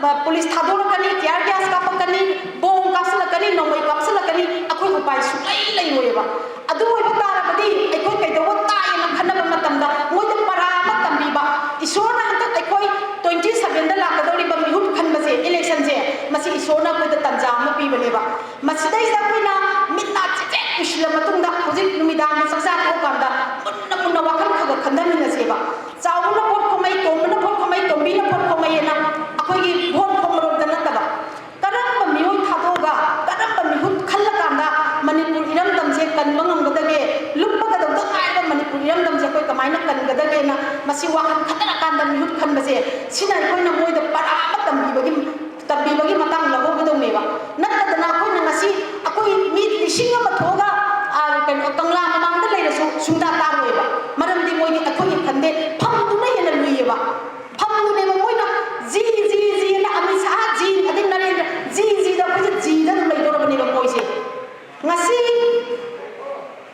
ꯑ, ꯄꯨꯂꯤꯁ ꯊꯥꯗꯣꯔꯛꯀꯅꯤ, tear gas ꯀꯥꯞꯄꯛꯀꯅꯤ, ꯕꯣꯝ ꯀꯥꯞꯁꯤꯜꯂꯛꯀꯅꯤ, ꯅꯣꯡꯃꯩ ꯀꯥꯞꯁꯤꯜꯂꯛꯀꯅꯤ, ꯑꯩꯈꯣꯏ ꯎꯄꯥꯏ ꯁꯨꯡꯂꯩ ꯂꯩꯔꯣꯏꯕ꯫ ꯑꯗꯨ ꯑꯣꯏꯕ ꯇꯥꯔꯕꯗꯤ ꯑꯩꯈꯣꯏ ꯀꯩꯗꯧꯕ ꯇꯥꯏꯌꯦꯅ ꯈꯟꯅꯕ ꯃꯇꯝꯗ ꯃꯣꯏꯗ ꯄꯔꯥ ꯑꯃ ꯇꯝꯕꯤꯕ, ꯏꯁꯣꯔꯅ ꯍꯟꯗꯛ ꯑꯩꯈꯣꯏ twenty seven ꯗ ꯂꯥꯛꯀꯗꯧꯔꯤꯕ ꯃꯤꯍꯨꯠ ꯈꯟꯕꯁꯦ, election ꯁꯦ, ꯃꯁꯤ ꯏꯁꯣꯔꯅ ꯑꯩꯈꯣꯏꯗ ꯇꯥꯟꯖꯥ ꯑꯃ ꯄꯤꯕꯅꯦꯕ꯫ ꯃꯁꯤꯗꯩꯁꯤꯗ ꯑꯩꯈꯣꯏꯅ ꯃꯤꯠ ꯅꯥ ꯆꯦꯠ ꯆꯦꯠ ꯎꯏꯁꯤꯜꯂ ꯃꯇꯨꯡꯗ ꯍꯧꯖꯤꯛ ꯅꯨꯃꯤꯗꯥꯡꯒꯤ ꯆꯥꯛ ꯆꯥ ꯇꯣꯛꯑꯀꯥꯟꯗ ꯃꯨꯟꯅ ꯃꯨꯟꯅ ꯋꯥꯈꯜ ꯈꯔ ꯈꯔ ꯈꯟꯊꯃꯤꯟꯅꯁꯦꯕ꯫ ꯆꯥꯎꯕꯅ ꯚꯣꯠ ꯈꯣꯝꯃꯩ, ꯇꯣꯝꯕꯅ ꯚꯣꯠ ꯈꯣꯝꯃꯩ, ꯇꯣꯝꯕꯤꯅ ꯚꯣꯠ ꯈꯣꯝꯃꯩ ꯍꯥꯏꯅ ꯑꯩꯈꯣꯏꯒꯤ ꯚꯣꯠ ꯈꯣꯝꯕꯔꯣꯝꯗ ꯅꯠꯇꯕ, ꯀꯔꯝꯕ ꯃꯤꯑꯣꯏ ꯊꯥꯗꯣꯛꯑꯒ ꯀꯔꯝꯕ ꯃꯤꯍꯨꯠ ꯈꯜꯂꯀꯥꯟꯗ ꯃꯅꯤꯄꯨꯔ ꯏꯔꯝꯗꯝꯁꯦ ꯀꯟꯕ ꯉꯝꯒꯗꯒꯦ, ꯂꯨꯞꯄꯒꯗꯧꯗ ꯉꯥꯏꯔꯕ ꯃꯅꯤꯄꯨꯔ ꯏꯔꯝꯗꯝꯁꯦ ꯑꯩꯈꯣꯏ ꯀꯃꯥꯏꯅ ꯀꯟꯒꯗꯒꯦꯅ ꯃꯁꯤ ꯋꯥꯈꯜ ꯈꯟꯊꯔꯀꯥꯟꯗ ꯃꯤꯍꯨꯠ ꯈꯟꯕꯁꯦ, ꯁꯤꯅ ꯑꯩꯈꯣꯏꯅ ꯃꯣꯏꯗ ꯄꯔꯥ ꯑꯃ ꯇꯝꯕꯤꯕꯒꯤ, ꯇꯝꯕꯤꯕꯒꯤ ꯃꯇꯥꯡ ꯂꯧꯍꯧꯒꯗꯧꯅꯦꯕ꯫ ꯅꯠꯇꯗꯅ ꯑꯩꯈꯣꯏꯅ ꯉꯁꯤ ꯑꯩꯈꯣꯏ ꯃꯤ ꯂꯤꯁꯤꯡ ꯑꯃ ꯊꯣꯛꯑꯒ, ꯑ, ꯀꯩꯅꯣ, ꯀꯪꯂꯥ ꯃꯃꯥꯡꯗ ꯂꯩꯔꯁꯨ ꯁꯨꯡꯇꯥ ꯇꯥꯔꯣꯏꯕ꯫ ꯃꯔꯝꯗꯤ ꯃꯣꯏꯗꯤ ꯑꯩꯈꯣꯏꯒꯤ ꯈꯟꯗꯦ, ꯐꯝꯗꯨꯅ ꯍꯦꯟꯅ ꯂꯨꯏꯌꯦꯕ꯫ ꯐꯝꯗꯨꯅꯦꯕ ꯃꯣꯏꯅ ꯖꯤ, ꯖꯤ, ꯖꯤꯅ ꯑꯃꯤꯠ ꯁꯥꯍ ꯖꯤ, ꯑꯗꯩ ꯅꯔꯦꯟꯗ꯭ꯔ ꯖꯤ, ꯖꯤꯗ ꯑꯩꯈꯣꯏꯁꯦ ꯖꯤꯗ ꯑꯗꯨꯝ ꯂꯩꯗꯧꯔꯕꯅꯦꯕ ꯃꯣꯏꯁꯦ꯫ ꯉꯁꯤ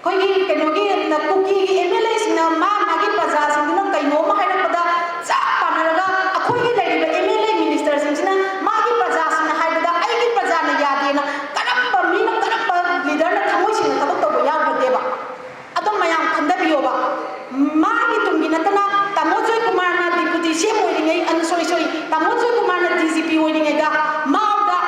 ꯑꯩꯈꯣꯏꯒꯤ ꯀꯩꯅꯣꯒꯤ ꯀꯨꯀꯤꯒꯤ M L A ꯁꯤꯡꯅ ꯃꯥ ꯃꯥꯒꯤ ꯄ꯭ꯔꯖꯥꯁꯤꯡꯗꯨꯅ ꯀꯩꯅꯣꯝꯃ ꯍꯥꯏꯔꯛꯄꯗ ꯆꯞ ꯃꯥꯟꯅꯔꯒ ꯑꯩꯈꯣꯏꯒꯤ ꯂꯩꯔꯤꯕ M L A minister ꯁꯤꯡꯁꯤꯅ ꯃꯥꯒꯤ ꯄ꯭ꯔꯖꯥꯁꯤꯡꯅ ꯍꯥꯏꯕꯗ ꯑꯩꯒꯤ ꯄ꯭ꯔꯖꯥꯅ ꯌꯥꯗꯦꯅ ꯀꯔꯝꯕ ꯃꯤꯅ, ꯀꯔꯝꯕ leader ꯅ ꯊꯃꯣꯏ ꯁꯦꯡꯅ ꯊꯕꯛ ꯇꯧꯕ ꯌꯥꯎꯈ꯭ꯔꯒꯦꯕ? ꯑꯗꯨꯝ ꯃꯌꯥꯝ ꯈꯟꯊꯕꯤꯌꯣꯕ꯫ ꯃꯥꯒꯤ ꯇꯨꯡꯒꯤ ꯅꯠꯇꯅ ꯇꯥꯃꯣ ꯖꯣꯏꯀꯨꯃꯥꯔꯅ deputy C M ꯑꯣꯏꯔꯤꯉꯩ, ꯑꯟ, sorry, sorry, ꯇꯥꯃꯣ ꯖꯣꯏꯀꯨꯃꯥꯔꯅ D G P ꯑꯣꯏꯔꯤꯉꯩꯗ ꯃꯥꯗ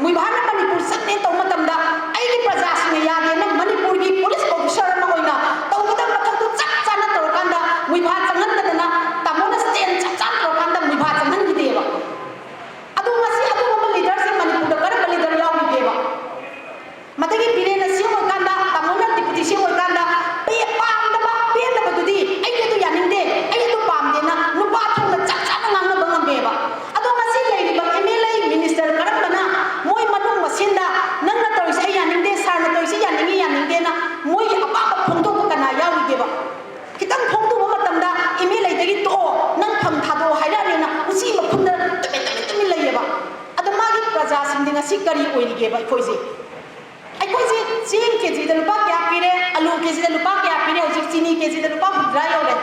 ꯃꯨꯏꯚꯥꯅ ꯃꯅꯤꯄꯨꯔ ꯆꯠꯅꯦ ꯇꯧꯕ ꯃꯇꯝꯗ ꯑꯩꯒꯤ ꯄ꯭ꯔꯖꯥꯁꯤꯡꯅ ꯌꯥꯗꯦꯅ ꯃꯅꯤꯄꯨꯔꯒꯤ police officer ꯑꯃ ꯑꯣꯏꯅ ꯇꯧꯒꯗꯕ ꯃꯊꯧꯗꯨ ꯆꯞ ꯆꯥꯅ ꯇꯧꯔꯀꯥꯟꯗ ꯃꯨꯏꯚꯥ ꯆꯪꯍꯟꯗꯗꯅ ꯇꯥꯃꯣꯅ stand ꯆꯞ ꯆꯥꯅ ꯇꯧꯔꯀꯥꯟꯗ ꯃꯨꯏꯚꯥ ꯆꯪꯍꯟ ꯊꯥꯗꯣꯛꯑꯣ ꯍꯥꯏꯔꯛꯑꯅꯤꯅ ꯎꯆꯤ ꯃꯈꯨꯟꯗ ꯇꯨꯃꯤꯟ ꯇꯨꯃꯤꯟ ꯇꯨꯃꯤꯟ ꯂꯩꯌꯦꯕ꯫ ꯑꯗꯣ ꯃꯥꯒꯤ ꯄ꯭ꯔꯖꯥꯁꯤꯡꯗꯤ ꯉꯁꯤ ꯀꯔꯤ ꯑꯣꯏꯔꯤꯒꯦꯕ? ꯑꯩꯈꯣꯏꯁꯦ ꯑꯩꯈꯣꯏꯁꯦ ꯆꯦꯡ ꯀꯦꯖꯤꯗ ꯂꯨꯄꯥ ꯀꯌꯥ ꯄꯤꯔꯦ, ꯑꯂꯨ ꯀꯦꯖꯤꯗ ꯂꯨꯄꯥ ꯀꯌꯥ ꯄꯤꯔꯦ, ꯍꯧꯖꯤꯛ ꯆꯤꯅꯤ ꯀꯦꯖꯤꯗ ꯂꯨꯄꯥ ꯍꯨꯝꯗ꯭ꯔꯥ ꯌꯧꯔꯦ꯫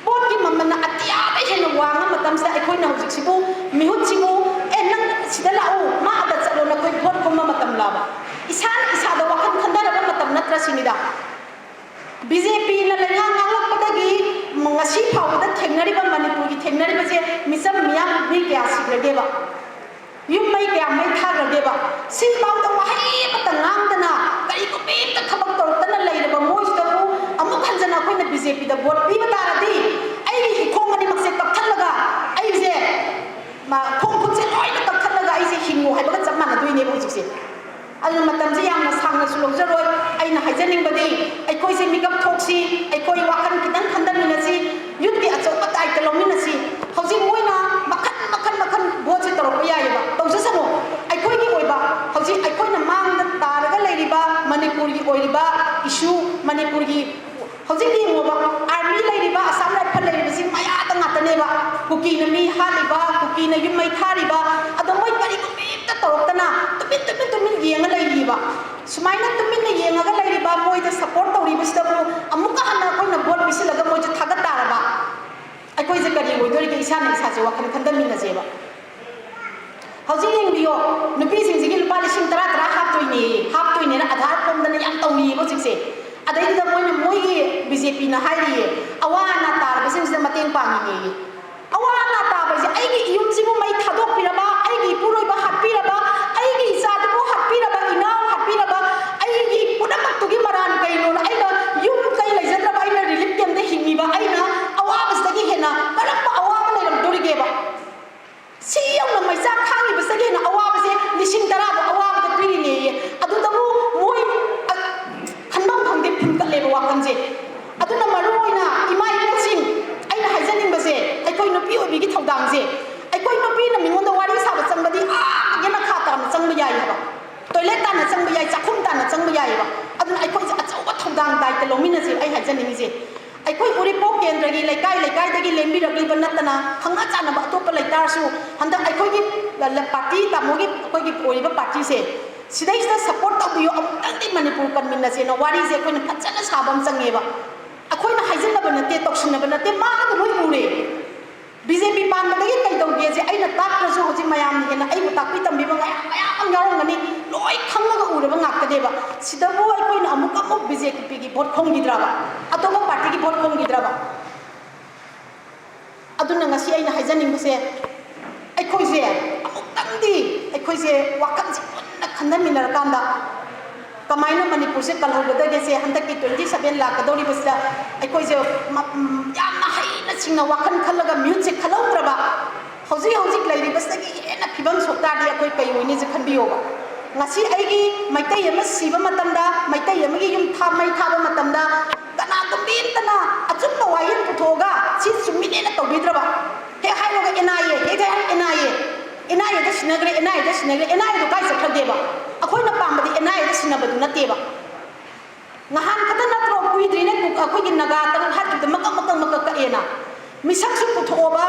ꯄꯣꯠꯀꯤ ꯃꯃꯜꯅ ꯑꯇꯤꯌꯥꯗ ꯍꯦꯟꯅ ꯋꯥꯡꯉ ꯃꯇꯝꯁꯤꯗ ꯑꯩꯈꯣꯏꯅ ꯍꯧꯖꯤꯛꯁꯤꯕꯨ ꯃꯤꯍꯨꯠꯁꯤꯕꯨ, "ꯑꯦ, ꯅꯪ ꯁꯤꯗ ꯂꯥꯛꯎ, ꯃꯥ ꯑꯗ ꯆꯠꯂꯣ" ꯅꯈꯣꯏ ꯚꯣꯠ ꯈꯣꯝꯕ ꯃꯇꯝꯂꯕ? ꯏꯁꯥꯅ ꯏꯁꯥꯗ ꯋꯥꯈꯜ ꯈꯟꯊꯔꯕ ꯃꯇꯝ ꯅꯠꯇ꯭ꯔ ꯁꯤꯅꯤꯗ꯫ ꯕꯤ ꯖꯦ ꯄꯤꯅ ꯂꯩꯉꯥꯛ ꯉꯥꯛꯂꯛꯄꯗꯒꯤ ꯉꯁꯤ ꯐꯥꯎꯕꯗ ꯊꯦꯡꯅꯔꯤꯕ, ꯃꯅꯤꯄꯨꯔꯒꯤ ꯊꯦꯡꯅꯔꯤꯕꯁꯦ ꯃꯤꯆꯝ ꯃꯤꯌꯥꯝ ꯃꯤ ꯀꯌꯥ ꯁꯤꯈ꯭ꯔꯒꯦꯕ? ꯌꯨꯝ ꯃꯩ ꯀꯌꯥ ꯃꯩ ꯊꯥꯈ꯭ꯔꯒꯦꯕ? ꯁꯤꯐꯥꯎꯗ ꯋꯥꯍꯩ ꯑꯃꯇ ꯉꯥꯡꯗꯅ, ꯀꯔꯤꯒꯨꯝꯕ ꯑꯃꯇ ꯊꯕꯛ ꯇꯧꯔꯛꯇꯅ ꯂꯩꯔꯕ ꯃꯣꯏꯁꯤꯗꯕꯨ ꯑꯃꯨꯛ ꯍꯟꯖꯟꯅ ꯑꯩꯈꯣꯏꯅ ꯕꯤ ꯖꯦ ꯄꯤꯗ ꯚꯣꯠ ꯄꯤꯕ ꯇꯥꯔꯗꯤ, ꯑꯩꯒꯤ ꯏꯈꯣꯡ ꯑꯅꯤꯃꯛꯁꯦ ꯀꯛꯊꯠꯂꯒ, ꯑꯩꯁꯦ ꯃ-, ꯈꯣꯡ ꯈꯨꯠꯁꯦ ꯂꯣꯏꯅ ꯀꯛꯊꯠꯂꯒ ꯑꯩꯁꯦ ꯍꯤꯡꯉꯨ ꯍꯥꯏꯕꯒ ꯆꯞ ꯃꯥꯟꯅꯗꯣꯏꯅꯦꯕ ꯍꯧꯖꯤꯛꯁꯦ꯫ ꯑꯗꯨꯅ ꯃꯇꯝꯁꯦ ꯌꯥꯝꯅ ꯁꯥꯡꯅꯁꯨ ꯂꯧꯖꯔꯣꯏ꯫ ꯑꯩꯅ ꯍꯥꯏꯖꯅꯤꯡꯕꯗꯤ, ꯑꯩꯈꯣꯏꯁꯦ ꯃꯤꯀꯞ ꯊꯣꯛꯁꯤ, ꯑꯩꯈꯣꯏ ꯋꯥꯈꯜ ꯈꯤꯇꯪ ꯈꯟꯊꯃꯤꯟꯅꯁꯤ, ꯌꯨꯠꯀꯤ ꯑꯆꯧꯕ ꯗꯥꯏꯇ ꯂꯧꯃꯤꯟꯅꯁꯤ꯫ ꯍꯧꯖꯤꯛ ꯃꯣꯏꯅ ꯃꯈꯜ ꯃꯈꯜ ꯃꯈꯜ ꯚꯣꯠꯁꯦ ꯇꯧꯔꯛꯄ ꯌꯥꯏꯑꯕ, ꯇꯧꯖꯁꯅꯨ꯫ ꯑꯩꯈꯣꯏꯒꯤ ꯑꯣꯏꯕ, ꯍꯧꯖꯤꯛ ꯑꯩꯈꯣꯏꯅ ꯃꯥꯡꯗ ꯇꯥꯔꯒ ꯂꯩꯔꯤꯕ ꯃꯅꯤꯄꯨꯔꯒꯤ ꯑꯣꯏꯔꯤꯕ ꯏꯁꯨ, ꯃꯅꯤꯄꯨꯔꯒꯤ ꯍꯧꯖꯤꯛ ꯌꯦꯡꯉꯣꯕ, ꯑꯥꯔꯃꯤ ꯂꯩꯔꯤꯕ, ꯑꯁꯥꯝ ꯔꯥꯏꯐꯜ ꯂꯩꯔꯤꯕꯁꯤ ꯃꯌꯥꯗ ꯉꯥꯛꯇꯅꯦꯕ꯫ ꯀꯨꯀꯤꯅ ꯃꯤ ꯍꯥꯠꯂꯤꯕ, ꯀꯨꯀꯤꯅ ꯌꯨꯝ ꯃꯩ ꯊꯥꯔꯤꯕ, ꯑꯗꯣ ꯃꯣꯏ ꯀꯔꯤꯒꯨꯝꯕ ꯑꯝꯇ ꯇꯧꯔꯛꯇꯅ ꯇꯨꯃꯤꯟ, ꯇꯨꯃꯤꯟ, ꯇꯨꯃꯤꯟ ꯌꯦꯡꯉ ꯂꯩꯔꯤꯕ꯫ ꯁꯨꯃꯥꯏꯅ ꯇꯨꯃꯤꯟꯅ ꯌꯦꯡꯉꯒ ꯂꯩꯔꯤꯕ, ꯃꯣꯏꯗ ꯁꯞꯄꯣꯔꯠ ꯇꯧꯔꯤꯕꯁꯤꯗꯕꯨ ꯑꯃꯨꯛꯀ ꯍꯟꯅ ꯑꯩꯈꯣꯏꯅ ꯚꯣꯠ ꯄꯤꯁꯤꯜꯂꯒ ꯃꯣꯏꯁꯦ ꯊꯥꯒꯠ ꯇꯥꯔꯕ? ꯑꯩꯈꯣꯏꯁꯦ ꯀꯔꯤ ꯑꯣꯏꯗꯣꯔꯤꯒꯦ? ꯏꯁꯥꯅ ꯏꯁꯥꯁꯦ ꯋꯥꯈꯜ ꯈꯟꯊꯃꯤꯟꯅꯁꯦꯕ꯫ ꯍꯧꯖꯤꯛ ꯌꯦꯡꯕꯤꯌꯣ, ꯅꯨꯄꯤꯁꯤꯡꯁꯤꯒꯤ ꯂꯨꯄꯥ ꯂꯤꯁꯤꯡ ꯇꯔꯥ ꯇꯔꯥ ꯍꯥꯞꯇꯣꯏꯅꯦ, ꯍꯥꯞꯇꯣꯏꯅꯦꯅ ꯑꯙꯥꯔ ꯈꯣꯝꯗꯅ ꯌꯥꯝ ꯇꯧꯔꯤꯑꯕ ꯍꯧꯖꯤꯛꯁꯦ꯫ ꯑꯗꯩꯗꯨꯗ ꯃꯣꯏꯅ, ꯃꯣꯏꯒꯤ ꯕꯤ ꯖꯦ ꯄꯤꯅ ꯍꯥꯏꯔꯤꯌꯦ, ꯑꯋꯥ ꯑꯅꯥ ꯇꯥꯔꯕꯁꯤꯡꯁꯤꯗ ꯃꯇꯦꯡ ꯄꯥꯡꯉꯤꯅꯦꯌꯦ꯫ ꯑꯋꯥ ꯑꯅꯥ ꯇꯥꯕꯁꯦ, ꯑꯩꯒꯤ ꯏꯌꯨꯝꯁꯤꯕꯨ ꯃꯩ ꯊꯥꯗꯣꯛꯄꯤꯔꯕ, ꯑꯩꯒꯤ ꯏꯄꯨꯔꯣꯏꯕ ꯍꯥꯠꯄꯤꯔꯕ, ꯑꯩꯒꯤ ꯏꯆꯥꯗꯨꯕꯨ ꯍꯥꯠꯄꯤꯔꯕ, ꯏꯅꯥꯎ ꯍꯥꯠꯄꯤꯔꯕ, ꯑꯩꯒꯤ ꯄꯨꯝꯅꯃꯛꯇꯨꯒꯤ ꯃꯔꯥꯜ ꯀꯩꯅꯣꯅ? ꯑꯩꯅ ꯌꯨꯝ ꯀꯩ ꯂꯩꯖꯗ꯭ꯔꯕ, ꯑꯩꯅ ꯔꯤꯂꯤꯐ ꯀꯦꯝꯗ ꯍꯤꯡꯉꯤꯕ, ꯑꯩꯅ ꯑꯋꯥꯕꯁꯤꯗꯒꯤ ꯍꯦꯟꯅ ꯀꯔꯝꯕ ꯑꯋꯥꯕ ꯂꯩꯔꯝꯗꯣꯔꯤꯒꯦꯕ? ꯁꯤ ꯌꯧꯅ ꯃꯩꯆꯥꯛ ꯈꯥꯡꯉꯤꯕꯁꯤꯗꯒꯤ ꯍꯦꯟꯅ ꯑꯋꯥꯕꯁꯦ ꯂꯤꯁꯤꯡ ꯇꯔꯥꯗꯣ ꯑꯋꯥꯕꯗ ꯄꯤꯔꯤꯅꯦꯌꯦ꯫ ꯑꯗꯨꯗꯕꯨ ꯃꯣꯏ, ꯑ, ꯈꯟꯐꯝ ꯈꯪꯗꯦ, ꯐꯨꯟꯒꯠꯂꯦꯕ ꯋꯥꯈꯜꯁꯦ꯫ ꯑꯗꯨꯅ ꯃꯔꯨ ꯑꯣꯏꯅ ꯏꯃꯥ ꯏꯕꯦꯜꯁꯤꯡ, ꯑꯩꯅ ꯍꯥꯏꯖꯅꯤꯡꯕꯁꯦ, ꯑꯩꯈꯣꯏ ꯅꯨꯄꯤ ꯑꯣꯏꯕꯤꯒꯤ ꯊꯧꯗꯥꯡꯁꯦ, ꯑꯩꯈꯣꯏ ꯅꯨꯄꯤꯅ ꯃꯤꯉꯣꯟꯗ ꯋꯥꯔꯤ ꯁꯥꯕ ꯆꯪꯕꯗꯤ ꯑꯥ ꯌꯦꯅꯈꯥ ꯇꯥꯅ ꯆꯪꯕ ꯌꯥꯏ ꯍꯥꯏꯕ, ꯇꯣꯏꯂꯦꯠ ꯇꯥꯅ ꯆꯪꯕ ꯌꯥꯏ, ꯆꯥꯛꯈꯨꯝ ꯇꯥꯅ ꯆꯪꯕ ꯌꯥꯏꯑꯕ꯫ ꯑꯗꯨꯅ ꯑꯩꯈꯣꯏꯁꯦ ꯑꯆꯧꯕ ꯊꯧꯗꯥꯡ ꯗꯥꯏꯇ ꯂꯧꯃꯤꯟꯅꯁꯦ꯫ ꯑꯩ ꯍꯥꯏꯖꯅꯤꯡꯉꯤꯁꯦ, ꯑꯩꯈꯣꯏ ꯎꯔꯤꯄꯣꯛ ꯀꯦꯟꯗ꯭ꯔꯒꯤ ꯂꯩꯀꯥꯏ ꯂꯩꯀꯥꯏꯗꯒꯤ ꯂꯦꯡꯕꯤꯔꯛꯂꯤꯕ ꯅꯠꯇꯅ ꯈꯪꯅ ꯆꯥꯟꯅꯕ ꯑꯇꯣꯞꯄ ꯂꯩꯇꯥꯔꯁꯨ, ꯍꯟꯗꯛ ꯑꯩꯈꯣꯏꯒꯤ ꯄꯥꯔꯇꯤ, ꯇꯥꯃꯣꯒꯤ ꯑꯩꯈꯣꯏꯒꯤ ꯑꯣꯏꯔꯤꯕ ꯄꯥꯔꯇꯤꯁꯦ, ꯁꯤꯗꯩꯁꯤꯗ ꯁꯞꯄꯣꯔꯠ ꯇꯧꯕꯤꯌꯨ, ꯑꯃꯨꯛꯇꯪꯗꯤ ꯃꯅꯤꯄꯨꯔ ꯀꯟꯃꯤꯟꯅꯁꯦꯅ ꯋꯥꯔꯤꯁꯦ ꯑꯩꯈꯣꯏꯅ ꯐꯖꯅ ꯁꯥꯕ ꯑꯃ ꯆꯪꯉꯦꯕ꯫ ꯑꯩꯈꯣꯏꯅ ꯍꯥꯏꯖꯤꯟꯅꯕ ꯅꯠꯇꯦ, ꯇꯧꯁꯤꯟꯅꯕ ꯅꯠꯇꯦ, ꯃꯥꯅ ꯂꯣꯏ ꯎꯔꯦ꯫ ꯕꯤ ꯖꯦ ꯄꯤ ꯄꯥꯟꯕꯗꯒꯤ ꯀꯩꯗꯧꯒꯦꯁꯦ ꯑꯩꯅ ꯇꯥꯛꯇ꯭ꯔꯁꯨ ꯍꯧꯖꯤꯛ ꯃꯌꯥꯝꯅ ꯍꯦꯟꯅ ꯑꯩꯕꯨ ꯇꯥꯛꯄꯤ ꯇꯝꯕꯤꯕ ꯃꯌꯥꯝ ꯃꯌꯥꯝ ꯑꯃ ꯌꯥꯎꯔꯝꯒꯅꯤ꯫ ꯂꯣꯏ ꯈꯪꯉꯒ ꯎꯔꯕ ꯉꯥꯛꯇꯅꯦꯕ꯫ ꯁꯤꯗꯕꯨ ꯑꯩꯈꯣꯏꯅ ꯑꯃꯨꯛ ꯑꯃꯨꯛ ꯕꯤ ꯖꯦ ꯄꯤꯒꯤ ꯚꯣꯠ ꯈꯣꯝꯈꯤꯗ꯭ꯔꯕ? ꯑꯇꯣꯞꯄ ꯄꯥꯔꯇꯤꯒꯤ ꯚꯣꯠ ꯈꯣꯝꯈꯤꯗ꯭ꯔꯕ? ꯑꯗꯨꯅ ꯉꯁꯤ ꯑꯩꯅ ꯍꯥꯏꯖꯅꯤꯡꯕꯁꯦ, ꯑꯩꯈꯣꯏꯁꯦ ꯑꯃꯨꯛꯇꯪꯗꯤ ꯑꯩꯈꯣꯏꯁꯦ ꯋꯥꯈꯜꯁꯦ ꯃꯨꯟꯅ ꯈꯟꯊꯃꯤꯟꯅꯔꯀꯥꯟꯗ ꯀꯃꯥꯏꯅ ꯃꯅꯤꯄꯨꯔꯁꯦ ꯀꯜꯍꯧꯒꯗꯒꯦꯁꯦ, ꯍꯟꯗꯛꯀꯤ twenty seven ꯂꯥꯛꯀꯗꯧꯔꯤꯕꯁꯤꯗ ꯑꯩꯈꯣꯏꯁꯦ ꯃ-, ꯌꯥꯝꯅ ꯍꯩꯅ ꯁꯤꯡꯅ ꯋꯥꯈꯜ ꯈꯜꯂꯒ ꯃꯤꯍꯨꯠꯁꯦ ꯈꯜꯍꯧꯗ꯭ꯔꯕ, ꯍꯧꯖꯤꯛ ꯍꯧꯖꯤꯛ ꯂꯩꯔꯤꯕꯁꯤꯗꯒꯤ ꯍꯦꯟꯅ ꯐꯤꯕꯝ ꯁꯣꯛ ꯇꯥꯔꯗꯤ ꯑꯩꯈꯣꯏ ꯀꯩ ꯑꯣꯏꯅꯤꯁꯦ ꯈꯟꯕꯤꯌꯣꯕ꯫ ꯉꯁꯤ ꯑꯩꯒꯤ ꯃꯩꯇꯩ ꯑꯃ ꯁꯤꯕ ꯃꯇꯝꯗ, ꯃꯩꯇꯩ ꯑꯃꯒꯤ ꯌꯨꯝ ꯊꯥ-, ꯃꯩ ꯊꯥꯕ ꯃꯇꯝꯗ ꯀꯅꯥꯒꯨꯝꯕꯤ ꯑꯃꯇꯅ ꯑꯆꯨꯝꯕ ꯋꯥꯌꯦꯜ ꯄꯨꯊꯣꯛꯑꯒ ꯁꯤ ꯆꯨꯝꯃꯤꯅꯦꯅ ꯇꯧꯕꯤꯗ꯭ꯔꯕ? ꯍꯦꯛ ꯍꯥꯏꯔꯒ ꯑꯦꯟ ꯑꯥꯏ ꯑꯦ, ꯍꯦꯛ ꯍꯥꯏꯔꯒ N I A, N I ꯑꯦꯗ ꯁꯤꯟꯅꯈ꯭ꯔꯦ, ꯑꯦꯟ ꯑꯥꯏ ꯑꯦꯗ ꯁꯤꯟꯅꯈ꯭ꯔꯦ, ꯑꯦꯟ ꯑꯥꯏ ꯑꯦꯗꯣ ꯀꯥꯏ ꯆꯠꯈ꯭ꯔꯒꯦꯕ? ꯑꯩꯈꯣꯏꯅ ꯄꯥꯝꯕꯗꯤ ꯑꯦꯟ ꯑꯥꯏ ꯑꯦꯗ ꯁꯤꯟꯅꯕꯗꯨ ꯅꯠꯇꯦꯕ꯫ ꯉꯍꯥꯟ ꯈꯛꯇ ꯅꯠꯇ꯭ꯔꯣ, ꯀꯨꯏꯗ꯭ꯔꯤꯅꯦ ꯀꯨ-, ꯑꯩꯈꯣꯏꯒꯤ ꯅꯥꯒꯥ ꯇꯔꯨꯛ ꯍꯥꯠꯈꯤꯕꯗ ꯃꯀꯛ ꯃꯀꯛ ꯃꯀꯛ ꯀꯛꯑꯦꯅ? ꯃꯤꯁꯛꯁꯨ ꯄꯨꯊꯣꯛꯑꯕ,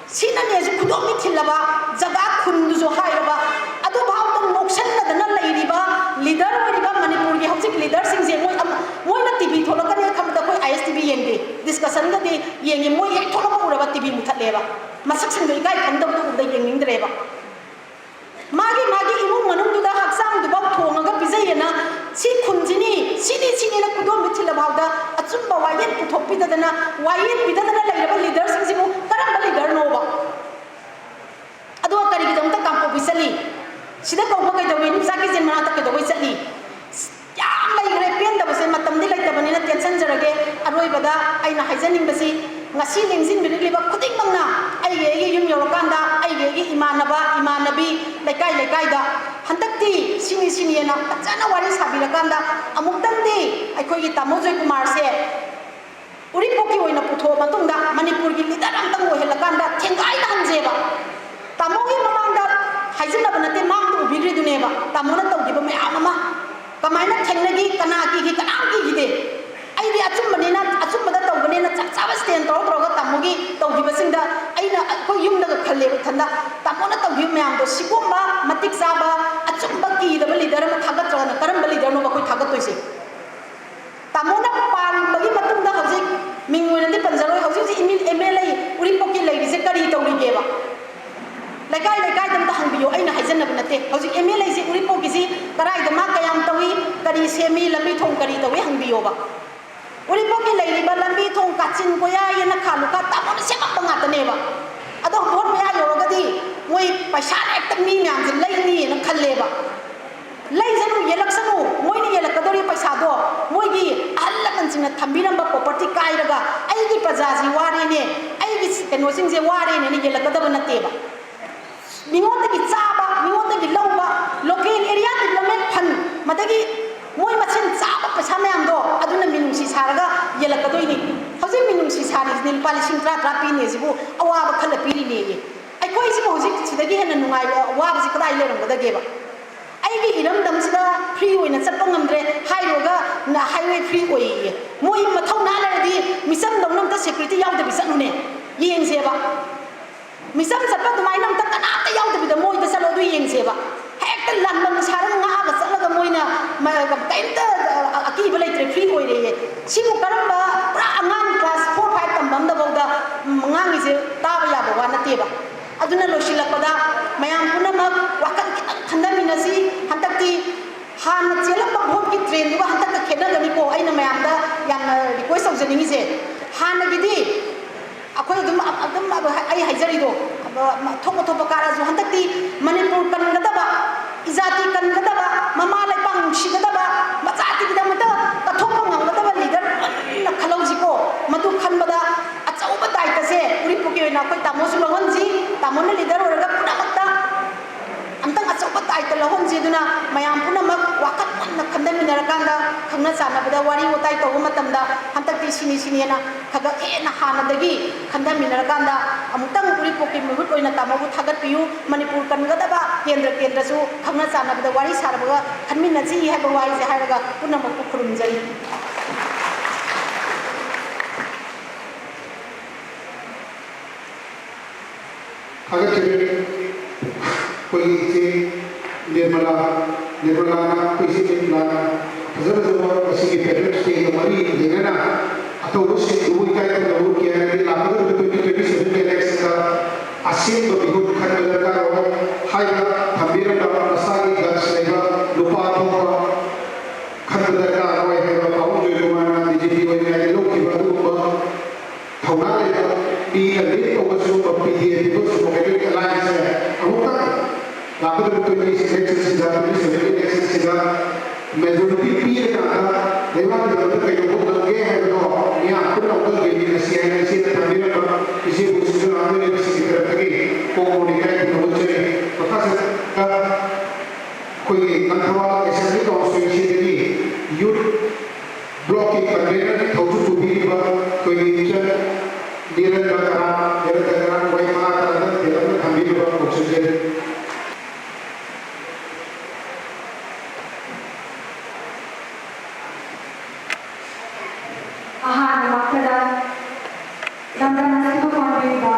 ꯁꯤꯅꯅꯦꯁꯨ ꯈꯨꯗꯣꯝꯕꯤ ꯊꯤꯜꯂꯕ, ꯖꯒꯥ ꯈꯨꯟꯗꯨꯁꯨ ꯍꯥꯏꯔꯕ, ꯑꯗꯨꯐꯥꯎꯗ ꯅꯣꯛꯁꯟꯅꯗꯅ ꯂꯩꯔꯤꯕ ꯂꯤꯗꯔ ꯑꯣꯏꯔꯤꯕ ꯃꯅꯤꯄꯨꯔꯒꯤ ꯍꯧꯖꯤꯛ ꯂꯤꯗꯔꯁꯤꯡꯁꯦ ꯃꯣꯏ ꯑꯃ-, ꯃꯣꯏꯅ ꯇꯤ ꯚꯤ ꯊꯣꯛꯂꯛꯀꯅꯤ ꯈꯟꯕꯗ ꯑꯩꯈꯣꯏ ꯑꯥꯏ ꯑꯦꯁ ꯇꯤ ꯚꯤ ꯌꯦꯡꯗꯦ, ꯗꯤꯁꯀꯁꯟꯒꯗꯤ ꯌꯦꯡꯉꯤ, ꯃꯣꯏ ꯍꯦꯛ ꯊꯣꯛꯂꯛꯄ ꯎꯔꯕ ꯇꯤ ꯚꯤ ꯃꯨꯊꯠꯂꯦꯕ꯫ ꯃꯁꯛꯁꯤꯡꯗꯣ ꯏꯀꯥꯏ ꯈꯪꯗꯕꯗꯣ ꯎꯕꯗ ꯌꯦꯡꯅꯤꯡꯗ꯭ꯔꯦꯕ꯫ ꯃꯥꯒꯤ ꯃꯥꯒꯤ ꯏꯃꯨꯡ ꯃꯅꯨꯡꯗꯨꯗ ꯍꯛꯆꯥꯡꯗꯨꯐꯥꯎ ꯊꯣꯡꯉꯒ ꯄꯤꯖꯩꯌꯦꯅ, ꯁꯤ ꯈꯨꯟꯁꯤꯅꯤ, ꯁꯤꯅꯤ, ꯁꯤꯅꯤꯅ ꯈꯨꯗꯣꯝꯕꯤ ꯊꯤꯜꯂꯐꯥꯎꯗ ꯑꯆꯨꯝꯕ ꯋꯥꯌꯦꯜ ꯄꯨꯊꯣꯛꯄꯤꯗꯗꯅ, ꯋꯥꯌꯦꯜ ꯄꯤꯗꯗꯅ ꯂꯩꯔꯕ ꯂꯤꯗꯔꯁꯤꯡꯁꯤꯕꯨ ꯀꯔꯝꯕ ꯂꯤꯗꯔꯅꯣꯕ? ꯑꯗꯨꯒ ꯀꯔꯤꯒꯤꯗꯃꯛꯇ ꯀꯥꯡꯄꯣꯛꯄꯤ ꯆꯠꯂꯤ? ꯁꯤꯗ ꯀꯧꯕ ꯀꯩꯗꯧꯏ? ꯅꯨꯄꯤꯆꯥ ꯀꯤꯆꯦꯟ ꯃꯅꯥꯛꯇ ꯀꯩꯗꯧꯕꯩ ꯆꯠꯂꯤ? ꯌꯥꯝ ꯂꯩꯈ꯭ꯔꯦ ꯄꯦꯟꯗꯕꯁꯦ, ꯃꯇꯝꯗꯤ ꯂꯩꯇꯕꯅꯤꯅ ꯇꯦꯟꯁꯟꯖꯔꯒꯦ꯫ ꯑꯔꯣꯏꯕꯗ ꯑꯩꯅ ꯍꯥꯏꯖꯅꯤꯡꯕꯁꯤ, ꯉꯁꯤ ꯂꯦꯡꯁꯤꯟꯕꯤꯔꯛꯂꯤꯕ ꯈꯨꯗꯤꯡꯃꯛꯅ ꯑꯩꯒꯤ ꯑꯩꯒꯤ ꯌꯨꯝ ꯌꯧꯔꯀꯥꯟꯗ ꯑꯩꯒꯤ ꯑꯩꯒꯤ ꯏꯃꯥꯟꯅꯕ, ꯏꯃꯥꯟꯅꯕꯤ, ꯂꯩꯀꯥꯏ ꯂꯩꯀꯥꯏꯗ ꯍꯟꯗꯛꯇꯤ ꯁꯤꯅꯤ ꯁꯤꯅꯤꯅ ꯐꯖꯅ ꯋꯥꯔꯤ ꯁꯥꯕꯤꯔꯀꯥꯟꯗ ꯑꯃꯨꯛꯇꯪꯗꯤ ꯑꯩꯈꯣꯏꯒꯤ ꯇꯥꯃꯣ ꯖꯣꯏꯀꯨꯃꯥꯔꯁꯦ ꯎꯔꯤꯄꯣꯛꯀꯤ ꯑꯣꯏꯅ ꯄꯨꯊꯣꯛꯑ ꯃꯇꯨꯡꯗ ꯃꯅꯤꯄꯨꯔꯒꯤ ꯂꯤꯗꯔ ꯑꯃꯇꯪ ꯑꯣꯏꯍꯜꯂꯀꯥꯟꯗ ꯊꯦꯡꯒꯥꯏꯅꯍꯟꯁꯦꯕ꯫ ꯇꯥꯃꯣꯒꯤ ꯃꯃꯥꯡꯗ ꯍꯥꯏꯖꯤꯟꯅꯕ ꯅꯠꯇꯦ, ꯃꯥꯡꯗ ꯎꯕꯤꯈ꯭ꯔꯤꯗꯨꯅꯦꯕ ꯇꯥꯃꯣꯅ ꯇꯧꯈꯤꯕ ꯃꯌꯥꯝ ꯑꯃ꯫ ꯀꯃꯥꯏꯅ ꯊꯦꯡꯅꯈꯤ, ꯀꯅꯥ ꯀꯤꯈꯤ, ꯀꯅꯥꯝ ꯀꯤꯈꯤꯗꯦ꯫ ꯑꯩꯗꯤ ꯑꯆꯨꯝꯕꯅꯤꯅ ꯑꯆꯨꯝꯕꯗ ꯅꯦꯅ ꯆꯞ ꯆꯥꯕ stand ꯇꯧꯔ ꯇꯧꯔꯒ ꯇꯥꯃꯣꯒꯤ ꯇꯧꯈꯤꯕꯁꯤꯡꯗ ꯑꯩꯅ, ꯑꯩꯈꯣꯏ ꯌꯨꯝꯗꯒ ꯈꯜꯂꯦꯕ ꯏꯊꯟꯗ, ꯇꯥꯃꯣꯅ ꯇꯧꯈꯤꯕ ꯃꯌꯥꯝꯗꯣ, ꯁꯤꯒꯨꯝꯕ ꯃꯇꯤꯛ ꯆꯥꯕ ꯑꯆꯨꯝꯕ ꯀꯤꯗꯕ leader ꯑꯃ ꯊꯥꯒꯠꯇ꯭ꯔꯒꯅ ꯀꯔꯝꯕ leaderꯅꯣꯕ ꯑꯩꯈꯣꯏ ꯊꯥꯒꯠꯇꯣꯏꯁꯦ? ꯇꯥꯃꯣꯅ ꯄꯥꯟꯕꯒꯤ ꯃꯇꯨꯡꯗ ꯍꯧꯖꯤꯛ ꯃꯤꯡ ꯑꯣꯏꯅꯗꯤ ꯄꯟꯖꯔꯣꯏ, ꯍꯧꯖꯤꯛ ꯍꯧꯖꯤꯛ M L A ꯎꯔꯤꯄꯣꯛꯀꯤ ꯂꯩꯔꯤꯁꯦ ꯀꯔꯤ ꯇꯧꯔꯤꯒꯦꯕ? ꯂꯩꯀꯥꯏ ꯂꯩꯀꯥꯏꯗ ꯑꯝꯇ ꯍꯪꯕꯤꯌꯣ, ꯑꯩꯅ ꯍꯥꯏꯖꯟꯅꯕ ꯅꯠꯇꯦ꯫ ꯍꯧꯖꯤꯛ M L Aꯁꯦ ꯎꯔꯤꯄꯣꯛꯀꯤꯁꯤ ꯀꯔꯥꯏꯗ ꯃꯥ ꯀꯌꯥꯝ ꯇꯧꯏ, ꯀꯔꯤ ꯁꯦꯝꯃꯤ, ꯂꯝꯕꯤ ꯊꯣꯡ ꯀꯔꯤ ꯇꯧꯏ ꯍꯪꯕꯤꯌꯣꯕ꯫ ꯎꯔꯤꯄꯣꯛꯀꯤ ꯂꯩꯔꯤꯕ ꯂꯝꯕꯤ ꯊꯣꯡ ꯀꯥꯆꯤꯟ ꯀꯣꯌꯥ ꯌꯦꯅꯈꯥ ꯂꯨꯈꯥ ꯇꯥꯃꯣꯅ ꯁꯦꯝꯃꯛꯄ ꯉꯥꯛꯇꯅꯦꯕ꯫ ꯑꯗꯣ vote ꯃꯌꯥ ꯌꯧꯔꯒꯗꯤ ꯃꯣꯏ ꯄꯩꯁꯥꯅ ꯍꯦꯛꯇ ꯃꯤ ꯃꯌꯥꯝꯁꯦ ꯂꯩꯅꯤꯅ ꯈꯜꯂꯦꯕ꯫ ꯂꯩꯖꯅꯨ, ꯌꯦꯜꯂꯛꯁꯅꯨ, ꯃꯣꯏꯅ ꯌꯦꯜꯂꯛꯀꯗꯧꯔꯤ ꯄꯩꯁꯥꯗꯣ ꯃꯣꯏꯒꯤ ꯑꯍꯜ ꯂꯃꯟꯁꯤꯡꯅ ꯊꯝꯕꯤꯔꯝꯕ property ꯀꯥꯏꯔꯒ ꯑꯩꯒꯤ ꯄ꯭ꯔꯖꯥꯁꯤ ꯋꯥꯔꯦꯅꯦ, ꯑꯩꯒꯤ ꯀꯩꯅꯣꯁꯤꯡꯁꯦ ꯋꯥꯔꯦꯅꯦꯅ ꯌꯦꯜꯂꯛꯀꯗꯕ ꯅꯠꯇꯦꯕ꯫ ꯃꯤꯉꯣꯟꯗꯒꯤ ꯆꯥꯕ, ꯃꯤꯉꯣꯟꯗꯒꯤ ꯂꯧꯕ, local area development fund, ꯃꯗꯒꯤ ꯃꯣꯏ ꯃꯁꯦꯟ ꯆꯥꯕ ꯄꯩꯁꯥ ꯃꯌꯥꯝꯗꯣ ꯑꯗꯨꯅ ꯃꯤꯅꯨꯡꯁꯤ ꯁꯥꯔꯒ ꯌꯦꯜꯂꯛꯀꯗꯣꯏꯅꯤ꯫ ꯍꯧꯖꯤꯛ ꯃꯤꯅꯨꯡꯁꯤ ꯁꯥꯔꯤꯁꯤꯅ ꯂꯨꯄꯥ ꯂꯤꯁꯤꯡ ꯇꯔꯥ ꯇꯔꯥ ꯄꯤꯅꯦ ꯁꯤꯕꯨ ꯑꯋꯥꯕ ꯈꯜꯂ ꯄꯤꯔꯤꯅꯦꯌꯦ꯫ ꯑꯩꯈꯣꯏꯁꯤꯕꯨ ꯍꯧꯖꯤꯛ ꯁꯤꯗꯒꯤ ꯍꯦꯟꯅ ꯅꯨꯡꯉꯥꯏꯕ ꯑꯋꯥꯕꯁꯤ ꯀꯗꯥꯏ ꯂꯩꯔꯝꯒꯗꯒꯦꯕ? ꯑꯩꯒꯤ ꯏꯔꯝꯗꯝꯁꯤꯗ free ꯑꯣꯏꯅ ꯆꯠꯄ ꯉꯝꯗ꯭ꯔꯦ ꯍꯥꯏꯔꯨꯔꯒ ꯅ-, highway free ꯑꯣꯏꯌꯦ꯫ ꯃꯣꯏ ꯃꯊꯧꯅꯥ ꯂꯩꯔꯗꯤ ꯃꯤꯆꯝꯗꯧꯅ ꯑꯝꯇ security ꯌꯥꯎꯗꯕꯤ ꯆꯠꯂꯨꯅꯦ, ꯌꯦꯡꯁꯦꯕ꯫ ꯃꯤꯆꯝ ꯆꯠꯄ ꯑꯗꯨꯃꯥꯏꯅ ꯑꯝꯇ ꯀꯅꯥꯝꯇ ꯌꯥꯎꯗꯕꯤꯗ ꯃꯣꯏꯗ ꯆꯠꯂꯣ, ꯑꯗꯨ ꯌꯦꯡꯁꯦꯕ꯫ ꯍꯦꯛꯇ ꯂꯥꯟꯕꯟ ꯁꯥꯔꯒ ꯉꯥꯛꯑꯒ ꯆꯠꯂꯒ ꯃꯣꯏꯅ ꯃ-, ꯀꯩꯝꯇ ꯑꯀꯤꯕ ꯂꯩꯇ꯭ꯔꯦ, free ꯑꯣꯏꯔꯦꯌꯦ꯫ ꯁꯤꯕꯨ ꯀꯔꯝꯕ ꯄꯨꯔꯥ ꯑꯉꯥꯡ class four five ꯇꯝꯕ ꯑꯝꯗꯐꯥꯎꯗ, ꯎꯝ, ꯉꯥꯡꯉꯤꯁꯦ ꯇꯥꯕ ꯌꯥꯕ ꯋꯥ ꯅꯠꯇꯦꯕ꯫ ꯑꯗꯨꯅ ꯂꯣꯏꯁꯤꯜꯂꯛꯄꯗ ꯃꯌꯥꯝ ꯄꯨꯝꯅꯃꯛ ꯋꯥꯈꯜ ꯈꯤꯇꯪ ꯈꯟꯊꯃꯤꯟꯅꯁꯤ꯫ ꯍꯟꯗꯛꯇꯤ ꯍꯥꯟꯅ ꯆꯦꯜꯂꯝꯕ voteꯀꯤ trendꯗꯨꯒ ꯍꯟꯗꯛꯀ ꯈꯦꯠꯅꯒꯅꯤꯀꯣ꯫ ꯑꯩꯅ ꯃꯌꯥꯝꯗ ꯌꯥꯝꯅ request ꯇꯧꯖꯅꯤꯡꯉꯤꯁꯦ, ꯍꯥꯟꯅꯒꯤꯗꯤ ꯑꯩꯈꯣꯏ ꯑꯗꯨꯝ, ꯑꯗꯨꯝ ꯑꯩ ꯍꯥꯏꯖꯔꯤꯗꯣ, ꯊꯣꯛꯄ ꯊꯣꯛꯄ ꯀꯥꯔꯁꯨ ꯍꯟꯗꯛꯇꯤ ꯃꯅꯤꯄꯨꯔ ꯀꯟꯒꯗꯕ, ꯏꯖꯥꯇꯤ ꯀꯟꯒꯗꯕ, ꯃꯃꯥ ꯂꯩꯄꯥꯛ ꯅꯨꯡꯁꯤꯒꯗꯕ, ꯃꯆꯥꯇꯤꯒꯤꯗꯃꯛꯇ ꯀꯠꯊꯣꯛꯄ ꯉꯝꯒꯗꯕ leader ꯃꯨꯟꯅ ꯈꯜꯍꯧꯁꯤꯀꯣ꯫ ꯃꯗꯨ ꯈꯟꯕꯗ ꯑꯆꯧꯕ ꯗꯥꯏꯇꯁꯦ ꯎꯔꯤꯄꯣꯛꯀꯤ ꯑꯣꯏꯅ ꯑꯩꯈꯣꯏ ꯇꯥꯃꯣꯁꯨ ꯂꯧꯍꯟꯁꯤ, ꯇꯥꯃꯣꯅ leader ꯑꯣꯏꯔꯒ ꯄꯨꯝꯅꯃꯛꯇ ꯑꯝꯇꯪ ꯑꯆꯧꯕ ꯗꯥꯏꯇ ꯂꯧꯍꯟꯁꯤ꯫ ꯑꯗꯨꯅ ꯃꯌꯥꯝ ꯄꯨꯝꯅꯃꯛ ꯋꯥꯈꯜ ꯃꯨꯟꯅ ꯈꯟꯊꯃꯤꯟꯅꯔꯀꯥꯟꯗ, ꯈꯪꯅ ꯆꯥꯟꯅꯕꯗ ꯋꯥꯔꯤ ꯋꯥꯇꯥꯏ ꯇꯧꯕ ꯃꯇꯝꯗ ꯍꯟꯗꯛꯇꯤ ꯁꯤꯅꯤ ꯁꯤꯅꯤꯅ ꯈꯒ ꯍꯦꯟꯅ ꯍꯥꯟꯅꯗꯒꯤ ꯈꯟꯊꯃꯤꯟꯅꯔꯀꯥꯟꯗ ꯑꯃꯨꯛꯇꯪ ꯎꯔꯤꯄꯣꯛꯀꯤ ꯃꯤꯍꯨꯠ ꯑꯣꯏꯅ ꯇꯥꯃꯣꯕꯨ ꯊꯥꯒꯠꯄꯤꯌꯨ꯫ ꯃꯅꯤꯄꯨꯔ ꯀꯟꯒꯗꯕ ꯀꯦꯟꯗ꯭ꯔ ꯀꯦꯟꯗ꯭ꯔꯁꯨ ꯈꯪꯅ ꯆꯥꯟꯅꯕꯗ ꯋꯥꯔꯤ ꯁꯥꯔꯕꯒ ꯈꯟꯃꯤꯟꯅꯁꯤ ꯍꯥꯏꯕ ꯋꯥꯍꯩꯁꯦ ꯍꯥꯏꯔꯒ ꯄꯨꯝꯅꯃꯛꯄꯨ ꯈꯨꯔꯨꯝꯖꯔꯤ꯫ ꯊꯥꯒꯠꯆꯔꯤ꯫ ꯑꯩꯈꯣꯏꯒꯤ ꯏꯆꯦ ꯅꯤꯔꯃꯂꯥ, ꯅꯤꯔꯃꯂꯥꯅ ꯑꯩꯈꯣꯏ ꯏꯆꯦ ꯅꯤꯔꯃꯂꯥꯅ ꯐꯖ ꯐꯖꯕ ꯉꯁꯤꯒꯤ Patriots Dayꯒ ꯃꯔꯤ ꯂꯩꯅꯅ ꯑꯇꯧꯕꯁꯤꯡꯗꯨꯕꯨ ꯏꯀꯥꯏ ꯈꯨꯝꯅꯕ ꯎꯠꯀꯦ ꯍꯥꯏꯔꯗꯤ ꯂꯥꯛꯀꯗꯧꯔꯤꯕ twenty twenty seven electionꯗ ꯑꯁꯦꯡꯕ ꯃꯤꯍꯨꯠ ꯈꯟꯕ ꯗꯔꯀꯥꯔ ꯑꯣꯏ ꯍꯥꯏꯅ ꯊꯝꯕꯤꯔꯝꯕ ꯃꯁꯥꯒꯤ guts ꯂꯩꯕ ꯅꯨꯄꯥ ꯊꯣꯛꯄ ꯈꯟꯕ ꯗꯔꯀꯥꯔ ꯑꯣꯏ ꯍꯥꯏꯕ ꯄꯥꯕꯨꯡ ꯖꯣꯏꯀꯨꯃꯥꯔꯅ BJP ꯑꯣꯏꯔꯤꯉꯩꯗ ꯂꯧꯈꯤꯕ ꯑꯗꯨꯒꯨꯝꯕ ꯊꯧꯅꯥ ꯂꯩꯕ ꯃꯤꯅ lead ꯇꯧꯕ ꯁꯤꯒꯨꯝꯕ PDA People's Democratic Allianceꯁꯦ ꯑꯃꯨꯛꯇꯪ ꯂꯥꯛꯀꯗꯧꯔꯤꯕ twenty electionꯁꯤꯗ, twenty seven electionꯁꯤꯗ majority ꯄꯤꯔꯀꯥꯟꯗ ꯂꯩꯕꯥꯛꯀꯤꯗꯃꯛꯇ ꯀꯩꯗꯧꯕ ꯉꯝꯒꯦ ꯍꯥꯏꯕꯗꯣ ꯃꯤꯌꯥꯝ ꯄꯨꯟꯅ ꯑꯃꯨꯛꯇꯪ ꯌꯦꯡꯃꯤꯟꯅꯁꯤ ꯍꯥꯏꯅ ꯏꯆꯦꯅ ꯊꯝꯕꯤꯔꯝꯕ ꯏꯆꯦꯕꯨ ꯁꯤꯡꯖꯃꯩ ꯂꯩꯕꯁꯤꯡꯒꯤ ꯇꯔꯞꯇꯒꯤ ꯀꯣꯡꯒꯣꯟ ꯏꯀꯥꯏ ꯈꯨꯝꯅꯕ ꯎꯠꯆꯔꯤ꯫ ꯃꯈꯥ ꯆꯠꯊꯔꯒ ꯑꯩꯈꯣꯏꯒꯤ ꯀꯪꯊꯕꯥꯜ Assembly Constituencyꯗꯒꯤ Youth Blockꯀꯤ convener ꯊꯧꯁꯨ ꯄꯨꯕꯤꯔꯤꯕ ꯑꯩꯈꯣꯏꯒꯤ ꯏꯆꯟ ꯅꯤꯔꯟꯕ ꯀꯔꯥꯝ, ꯅꯤꯔꯟꯕ ꯀꯔꯥꯝ ꯋꯥꯍꯩ ꯃꯉꯥ ꯇꯔꯥꯗꯪ ꯇꯦꯜꯂꯞꯅ ꯊꯝꯕꯤꯅꯕ ꯀꯧꯁꯤꯟꯖꯔꯤ꯫ ꯑꯍꯥꯟꯕꯃꯛꯇꯗ ꯂꯝꯗꯝ ꯑꯁꯤꯕꯨ ꯄꯥꯝꯕꯤꯕ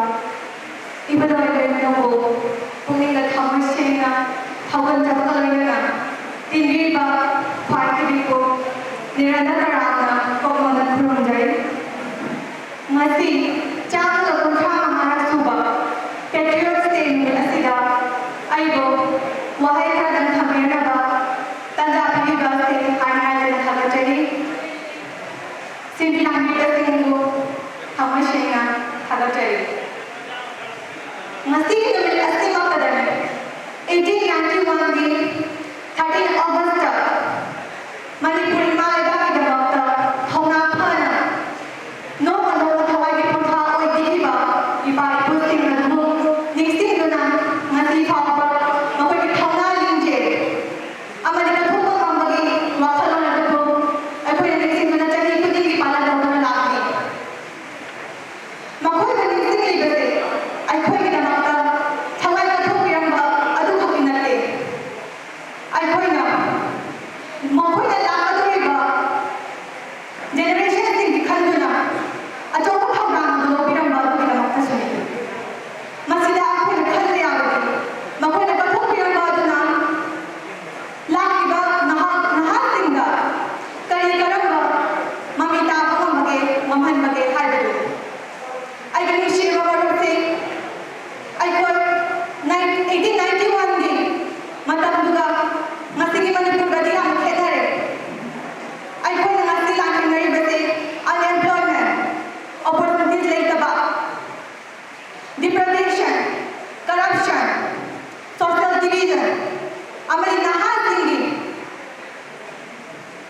Degradation, corruption, social division, ꯑꯃꯗꯤ ꯅꯍꯥꯁꯤꯡꯒꯤ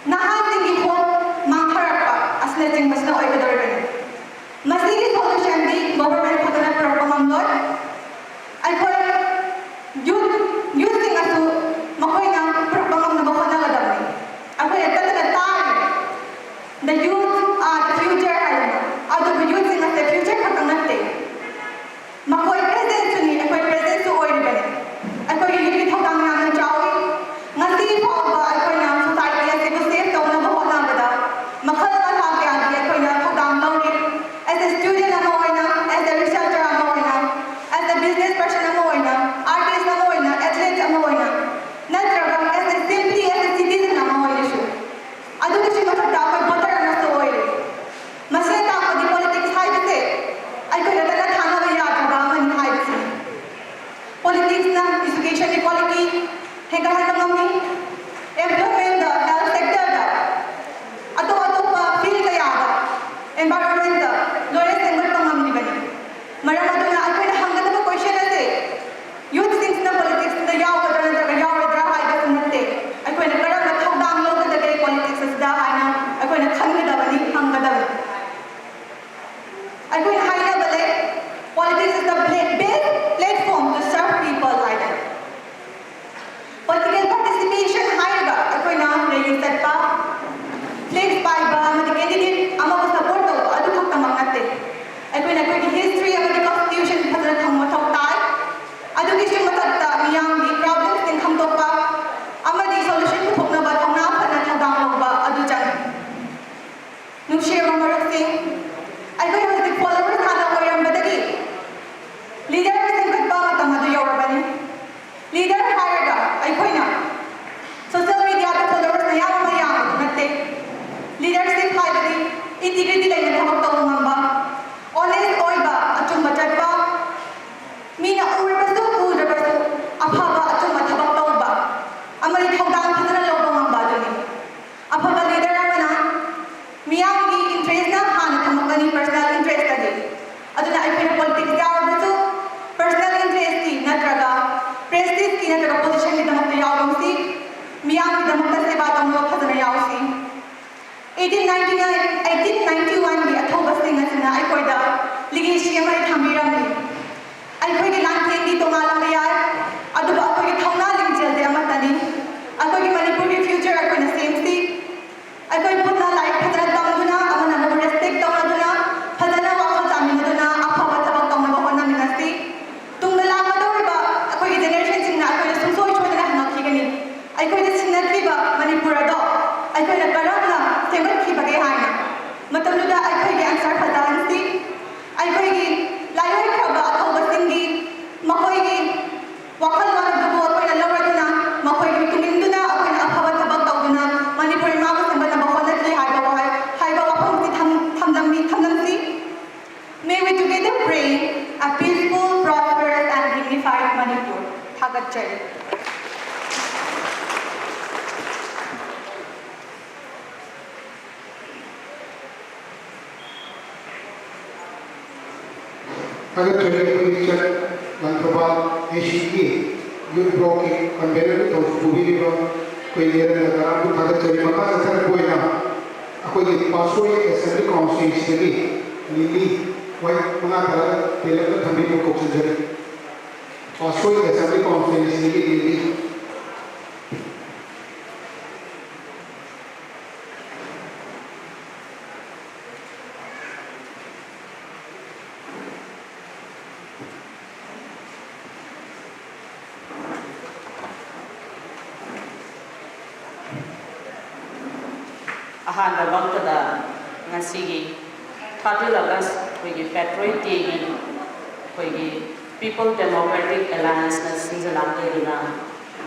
ꯅꯍꯥꯁꯤꯡꯒꯤ ꯍꯣꯞ ꯃꯥꯡꯊꯔꯛꯄ ꯑꯁꯤꯅꯆꯤꯡꯕꯁꯤꯅ ꯑꯣꯏꯒꯗꯧꯔꯤꯕꯅꯤ꯫ ꯃꯁꯤꯒꯤ solutionꯗꯤ government ꯈꯛꯇꯅ ꯄꯨꯔꯛꯄ ꯉꯝꯂꯣꯏ꯫ ꯑꯩꯈꯣꯏ youth, youthꯁꯤꯡꯅꯁꯨ ꯃꯈꯣꯏꯅ ꯄꯨꯔꯛꯄ ꯉꯝꯅꯕ ꯍꯣꯠꯅꯒꯗꯕꯅꯤ꯫ ꯑꯩꯈꯣꯏꯅ ꯇꯠꯇꯅ ꯇꯥꯔꯤ, "The youth are the future" ꯍꯥꯏꯗꯅ꯫ ꯑꯗꯨꯕꯨ youthꯁꯤꯡ ꯑꯁꯦ future ꯈꯛꯇꯪ ꯅꯠꯇꯦ꯫ ꯃꯈꯣꯏ presentꯁꯨꯅꯤ, ꯑꯩꯈꯣꯏ presentꯁꯨ ꯑꯣꯏꯔꯤꯕꯅꯤ꯫ ꯑꯩꯈꯣꯏꯒꯤ youthꯀꯤ ꯊꯧꯗꯥꯡ ꯌꯥꯝꯅ ꯆꯥꯎꯏ꯫ ꯉꯁꯤ ꯐꯥꯎꯕ ꯑꯩꯈꯣꯏꯅ society ꯑꯁꯤꯕꯨ save ꯇꯧꯅꯕ ꯍꯣꯠꯅꯕꯗ ꯃꯈꯜ ꯃꯈꯥ ꯀꯌꯥꯒꯤ ꯑꯩꯈꯣꯏꯅ ꯊꯧꯗꯥꯡ ꯂꯧꯔꯤ꯫ As a student ꯑꯃ ꯑꯣꯏꯅ, as a researcher ꯑꯃ ꯑꯣꯏꯅ, as a business person ꯑꯃ ꯑꯣꯏꯅ, artist ꯑꯃ ꯑꯣꯏꯅ, athlete ꯑꯃ ꯑꯣꯏꯅ, ꯅꯠꯇ꯭ꯔꯒ as a simply as a citizen ꯑꯃ ꯑꯣꯏꯅꯁꯨ꯫ ꯑꯗꯨꯒꯤꯁꯨ ꯃꯊꯛꯇ ꯑꯩꯈꯣꯏ voter ꯑꯃꯁꯨ ꯑꯣꯏꯔꯤ꯫ ꯃꯁꯤꯅ ꯇꯥꯛꯄꯗꯤ politics ꯍꯥꯏꯕꯁꯦ ꯑꯩꯈꯣꯏ ꯈꯛꯇꯅ ꯊꯥꯅꯕ ꯌꯥꯗ꯭ꯔꯕ ꯑꯃꯅꯤ ꯍꯥꯏꯕꯁꯤꯅꯤ꯫ Politicsꯅ education equality ꯍꯦꯟꯒꯠꯍꯟꯕ ꯉꯝꯃꯤ, employmentꯗ, health sectorꯗ, ꯑꯇꯣꯞ ꯑꯇꯣꯞꯄ field ꯀꯌꯥꯗ, environmentꯇ ꯂꯣꯏꯅ ꯁꯦꯝꯒꯠꯄ ꯉꯝꯂꯤꯕꯅꯤ꯫ ꯃꯔꯝ ꯑꯗꯨꯅ ꯑꯩꯈꯣꯏꯅ ꯍꯪꯒꯗꯕ question ꯑꯁꯦ youthꯁꯤꯡꯁꯤꯅ politicsꯇ ꯌꯥꯎꯒꯗ꯭ꯔꯥ ꯅꯠꯇ꯭ꯔꯒ ꯌꯥꯎꯔꯣꯏꯗ꯭ꯔꯥ ꯍꯥꯏꯕꯁꯨ ꯅꯠꯇꯦ꯫ ꯑꯩꯈꯣꯏꯅ ꯀꯔꯝꯕ ꯊꯧꯗꯥꯡ ꯂꯧꯒꯗꯒꯦ politics ꯑꯁꯤꯗ ꯍꯥꯏꯅ ꯑꯩꯈꯣꯏꯅ ꯈꯟꯒꯗꯕꯅꯤ, ꯍꯪꯒꯗꯕꯅꯤ꯫ ꯑꯩꯈꯣꯏꯅ ꯍꯥꯏꯅꯕ ꯂꯩ, "Politics is the pla-, best platform to serve people" ꯍꯥꯏꯗꯅ꯫ Political participation ꯍꯥꯏꯔꯒ ꯑꯩꯈꯣꯏꯅ rally ꯆꯠꯄ, flags ꯄꯥꯏꯕ ꯑꯃꯗꯤ candidate ꯑꯃꯕꯨ support ꯇꯧꯕ ꯑꯗꯨ ꯈꯛꯇꯃꯛ ꯅꯠꯇꯦ꯫ ꯑꯩꯈꯣꯏꯅ ꯑꯩꯈꯣꯏꯒꯤ history ꯑꯃꯗꯤ constitution ꯊꯥꯒꯠꯆꯔꯤ꯫ ꯊꯥꯒꯠꯆꯔꯤ꯫ ꯑꯩꯈꯣꯏꯒꯤ ꯆꯠ ꯂꯪꯊꯕꯥꯜ ꯑꯦ ꯁꯤꯒꯤ ꯌꯨꯠ ꯕ꯭ꯂꯣꯛꯀꯤ ꯀꯟꯚꯦꯅꯔ ꯇꯧ-, ꯄꯨꯕꯤꯔꯤꯕ ꯑꯩꯈꯣꯏ ꯅꯦꯔꯦꯟꯗ꯭ꯔ ꯀꯔꯥꯝꯕꯨ ꯊꯥꯒꯠꯆꯔꯤ꯫ ꯃꯈꯥ ꯆꯠꯊꯔꯛꯄ ꯑꯣꯏꯅ ꯑꯩꯈꯣꯏꯒꯤ ꯄꯥꯠꯁꯣꯏ ꯑꯦꯁꯦꯝꯕ꯭ꯂꯤ ꯀꯥꯎꯟꯁꯤꯜꯁꯤꯗꯒꯤ ꯂꯤꯂꯤ ꯋꯥꯏ ꯃꯉꯥ ꯇꯔꯥ ꯇꯦꯂꯛꯅ ꯊꯝꯕꯤꯕ ꯀꯧꯁꯤꯟꯖꯔꯤ꯫ ꯄꯥꯠꯁꯣꯏ ꯑꯦꯁꯦꯝꯕ꯭ꯂꯤ ꯀꯥꯎꯟꯁꯤꯜꯁꯤꯗꯒꯤ ꯂꯤꯂꯤ꯫ ꯑꯍꯥꯟꯕꯃꯛꯇꯗ ꯉꯁꯤꯒꯤ thirteen August ꯑꯩꯈꯣꯏꯒꯤ Patriot Dayꯒꯤ ꯑꯩꯈꯣꯏꯒꯤ People Democratic Allianceꯅ ꯁꯤꯟꯖ ꯂꯥꯡꯖꯗꯨꯅ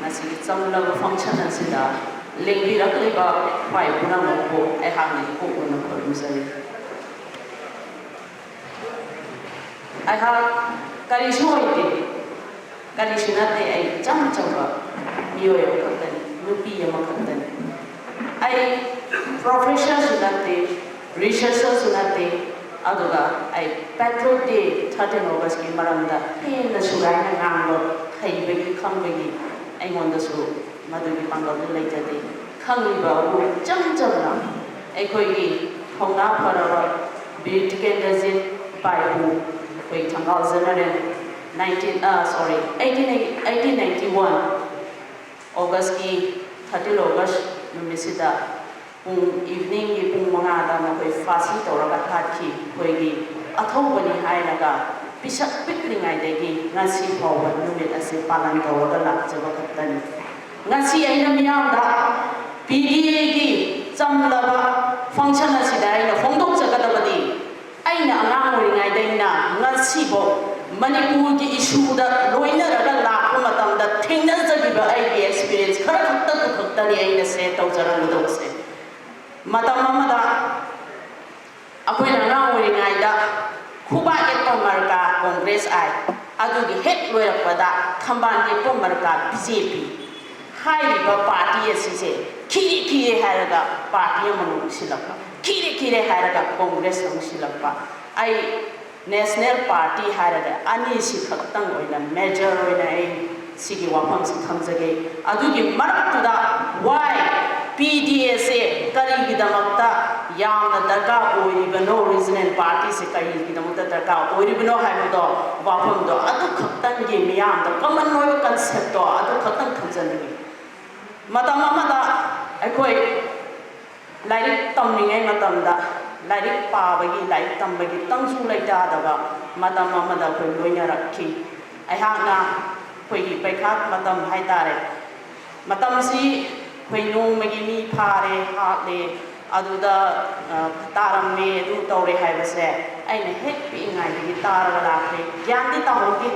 ꯉꯁꯤꯒꯤ ꯆꯝꯂꯕ function ꯑꯁꯤꯗ ꯂꯦꯡꯕꯤꯔꯛꯂꯤꯕ ꯈ꯭ꯋꯥꯏ ꯄꯨꯝꯅꯃꯛꯄꯨ ꯑꯩꯍꯥꯛꯅ ꯏꯀꯣꯛ ꯃꯅꯨꯡ ꯈꯨꯔꯨꯝꯖꯔꯤ꯫ ꯑꯩꯍꯥꯛ ꯀꯔꯤꯁꯨ ꯑꯣꯏꯗꯦ, ꯀꯔꯤꯁꯨ ꯅꯠꯇꯦ꯫ ꯑꯩ ꯏꯆꯝ ꯆꯝꯕ ꯃꯤꯑꯣꯏ ꯑꯃꯈꯛꯇꯅꯤ, ꯅꯨꯄꯤ ꯑꯃꯈꯛꯇꯅꯤ꯫ ꯑꯩ professorꯁꯨ ꯅꯠꯇꯦ, researcherꯁꯨ ꯅꯠꯇꯦ꯫ ꯑꯗꯨꯒ ꯑꯩ Patriot Day, thirteen Augustꯀꯤ ꯃꯔꯝꯗ ꯍꯦꯟꯅ ꯁꯨꯒꯥꯏꯅ ꯉꯥꯡꯕ ꯍꯩꯕꯒꯤ, ꯈꯪꯕꯒꯤ ꯑꯩꯉꯣꯟꯗꯁꯨ ꯃꯗꯨꯒꯤ ꯄꯥꯡꯒꯜꯗꯨ ꯂꯩꯖꯗꯦ꯫ ꯈꯪꯂꯤꯕ ꯑꯗꯨꯕꯨ ꯏꯆꯝ ꯆꯝꯅ ꯑꯩꯈꯣꯏꯒꯤ ꯊꯧꯅꯥ ꯐꯔꯕ ꯕꯤꯔ ꯇꯤꯀꯦꯟꯗ꯭ꯔꯖꯤꯠ ꯏꯄꯥ ꯏꯄꯨ, ꯑꯩꯈꯣꯏ ꯊꯪꯒꯥꯜ General, nineteen, ꯑ, sorry, eighteen, eighteen ninety one Augustꯀꯤ, thirteen August ꯅꯨꯃꯤꯠꯁꯤꯗ ꯄꯨꯡ, eveningꯒꯤ ꯄꯨꯡ ꯃꯉꯥꯗ ꯃꯈꯣꯏ ꯐꯥꯁꯤ ꯇꯧꯔꯒ ꯍꯥꯠꯈꯤ꯫ ꯑꯩꯈꯣꯏꯒꯤ ꯑꯊꯧꯕꯅꯤ ꯍꯥꯏꯔꯒ ꯄꯤꯁꯛ ꯄꯤꯛꯂꯤꯉꯩꯗꯒꯤ ꯉꯁꯤ ꯐꯥꯎꯕ ꯅꯨꯃꯤꯠ ꯑꯁꯤ ꯄꯥꯂꯟ ꯇꯧꯔꯒ ꯂꯥꯛꯆꯕ ꯈꯛꯇꯅꯤ꯫ ꯉꯁꯤ ꯑꯩꯅ ꯃꯤꯌꯥꯝꯗ PDAꯒꯤ ꯆꯝꯂꯕ function ꯑꯁꯤꯗ ꯑꯩꯅ ꯐꯣꯡꯗꯣꯛꯆꯒꯗꯕꯗꯤ, ꯑꯩꯅ ꯑꯉꯥꯡ ꯑꯣꯏꯔꯤꯉꯩꯗꯩꯅ ꯉꯁꯤꯐꯥꯎ ꯃꯅꯤꯄꯨꯔꯒꯤ issueꯗ ꯂꯣꯏꯅꯔꯒ ꯂꯥꯛꯄ ꯃꯇꯝꯗ ꯊꯦꯡꯅꯖꯈꯤꯕ ꯑꯩꯒꯤ experience ꯈꯔ ꯈꯛꯇꯗꯨ ꯈꯛꯇꯅꯤ ꯑꯩꯅ share ꯇꯧꯖꯔꯝꯒꯗꯧꯕꯁꯦ꯫ ꯃꯇꯝ ꯑꯃꯗ ꯑꯩꯈꯣꯏꯅ ꯑꯉꯥꯡ ꯑꯣꯏꯔꯤꯉꯩꯗ ꯈꯨꯕꯥꯛ ꯌꯦꯠꯄ ꯃꯔꯀꯥ Congress ꯑꯥꯏ꯫ ꯑꯗꯨꯒꯤ ꯍꯦꯛ ꯂꯣꯏꯔꯛꯄꯗ ꯊꯝꯕꯥꯜ ꯌꯦꯛꯄ ꯃꯔꯀꯥ ꯕꯤ ꯖꯦ ꯄꯤ ꯍꯥꯏꯔꯤꯕ ꯄꯥꯔꯇꯤ ꯑꯁꯤꯁꯦ ꯈꯤꯔꯦ ꯈꯤꯔꯦ ꯍꯥꯏꯔꯒ ꯄꯥꯔꯇꯤ ꯑꯃꯃꯨꯛ ꯁꯤꯜꯂꯛꯄ, ꯈꯤꯔꯦ ꯈꯤꯔꯦ ꯍꯥꯏꯔꯒ ꯀꯣꯡꯒ꯭ꯔꯦꯁ ꯑꯃꯨꯛ ꯁꯤꯜꯂꯛꯄ꯫ ꯑꯩ ꯅꯦꯁꯅꯦꯜ ꯄꯥꯔꯇꯤ ꯍꯥꯏꯔꯒ ꯑꯅꯤꯁꯤ ꯈꯛꯇꯪ ꯑꯣꯏꯅ ꯃꯦꯖꯔ ꯑꯣꯏꯅ ꯑꯩ ꯁꯤꯒꯤ ꯋꯥꯐꯝꯁꯤ ꯊꯝꯖꯒꯦ꯫ ꯑꯗꯨꯒꯤ ꯃꯔꯛꯇꯨꯗ ꯋꯥꯏ ꯄꯤ ꯗꯤ ꯑꯦꯁ ꯑꯦ ꯀꯔꯤꯒꯤꯗꯃꯛꯇ ꯌꯥꯝꯅ ꯗꯔꯀꯥꯔ ꯑꯣꯏꯔꯤꯕꯅꯣ, ꯔꯤꯖꯅꯦꯜ ꯄꯥꯔꯇꯤꯁꯦ ꯀꯔꯤꯒꯤꯗꯃꯛꯇ ꯗꯔꯀꯥꯔ ꯑꯣꯏꯔꯤꯕꯅꯣ ꯍꯥꯏꯕꯗꯣ, ꯋꯥꯐꯝꯗꯣ ꯑꯗꯨꯈꯛꯇꯪꯒꯤ ꯃꯤꯌꯥꯝꯗ ꯀꯃꯟ ꯑꯣꯏꯕ ꯀꯟꯁꯦꯞꯇꯣ ꯑꯗꯨꯈꯛꯇꯪ ꯊꯝꯖꯅꯤꯡꯉꯤ꯫ ꯃꯇꯝ ꯑꯃꯗ ꯑꯩꯈꯣꯏ ꯂꯥꯏꯔꯤꯛ ꯇꯝꯂꯤꯉꯩ ꯃꯇꯝꯗ ꯂꯥꯏꯔꯤꯛ ꯄꯥꯕꯒꯤ, ꯂꯥꯏꯔꯤꯛ ꯇꯝꯕꯒꯤ ꯇꯪꯁꯨ ꯂꯩꯇꯥꯗꯕ ꯃꯇꯝ ꯑꯃꯗ ꯑꯩꯈꯣꯏ ꯂꯣꯏꯅꯔꯛꯈꯤ꯫ ꯑꯩꯍꯥꯛꯅ ꯑꯩꯈꯣꯏꯒꯤ ꯄꯩꯈꯥ ꯃꯇꯝ ꯍꯥꯏ ꯇꯥꯔꯦ, ꯃꯇꯝꯁꯤ ꯑꯩꯈꯣꯏ ꯅꯣꯡꯃꯒꯤ ꯃꯤ ꯐꯥꯔꯦ, ꯍꯥꯠꯂꯦ, ꯑꯗꯨꯗ, ꯑ, ꯇꯥꯔꯝꯃꯦ, ꯑꯗꯨ ꯇꯧꯔꯦ ꯍꯥꯏꯕꯁꯦ ꯑꯩꯅ ꯍꯦꯛ ꯄꯤꯛꯏꯉꯩꯗꯒꯤ ꯇꯥꯔꯒ ꯂꯥꯛꯂꯦ꯫ ꯒ꯭ꯌꯥꯟꯗꯤ ꯇꯥꯍꯧꯗꯦ꯫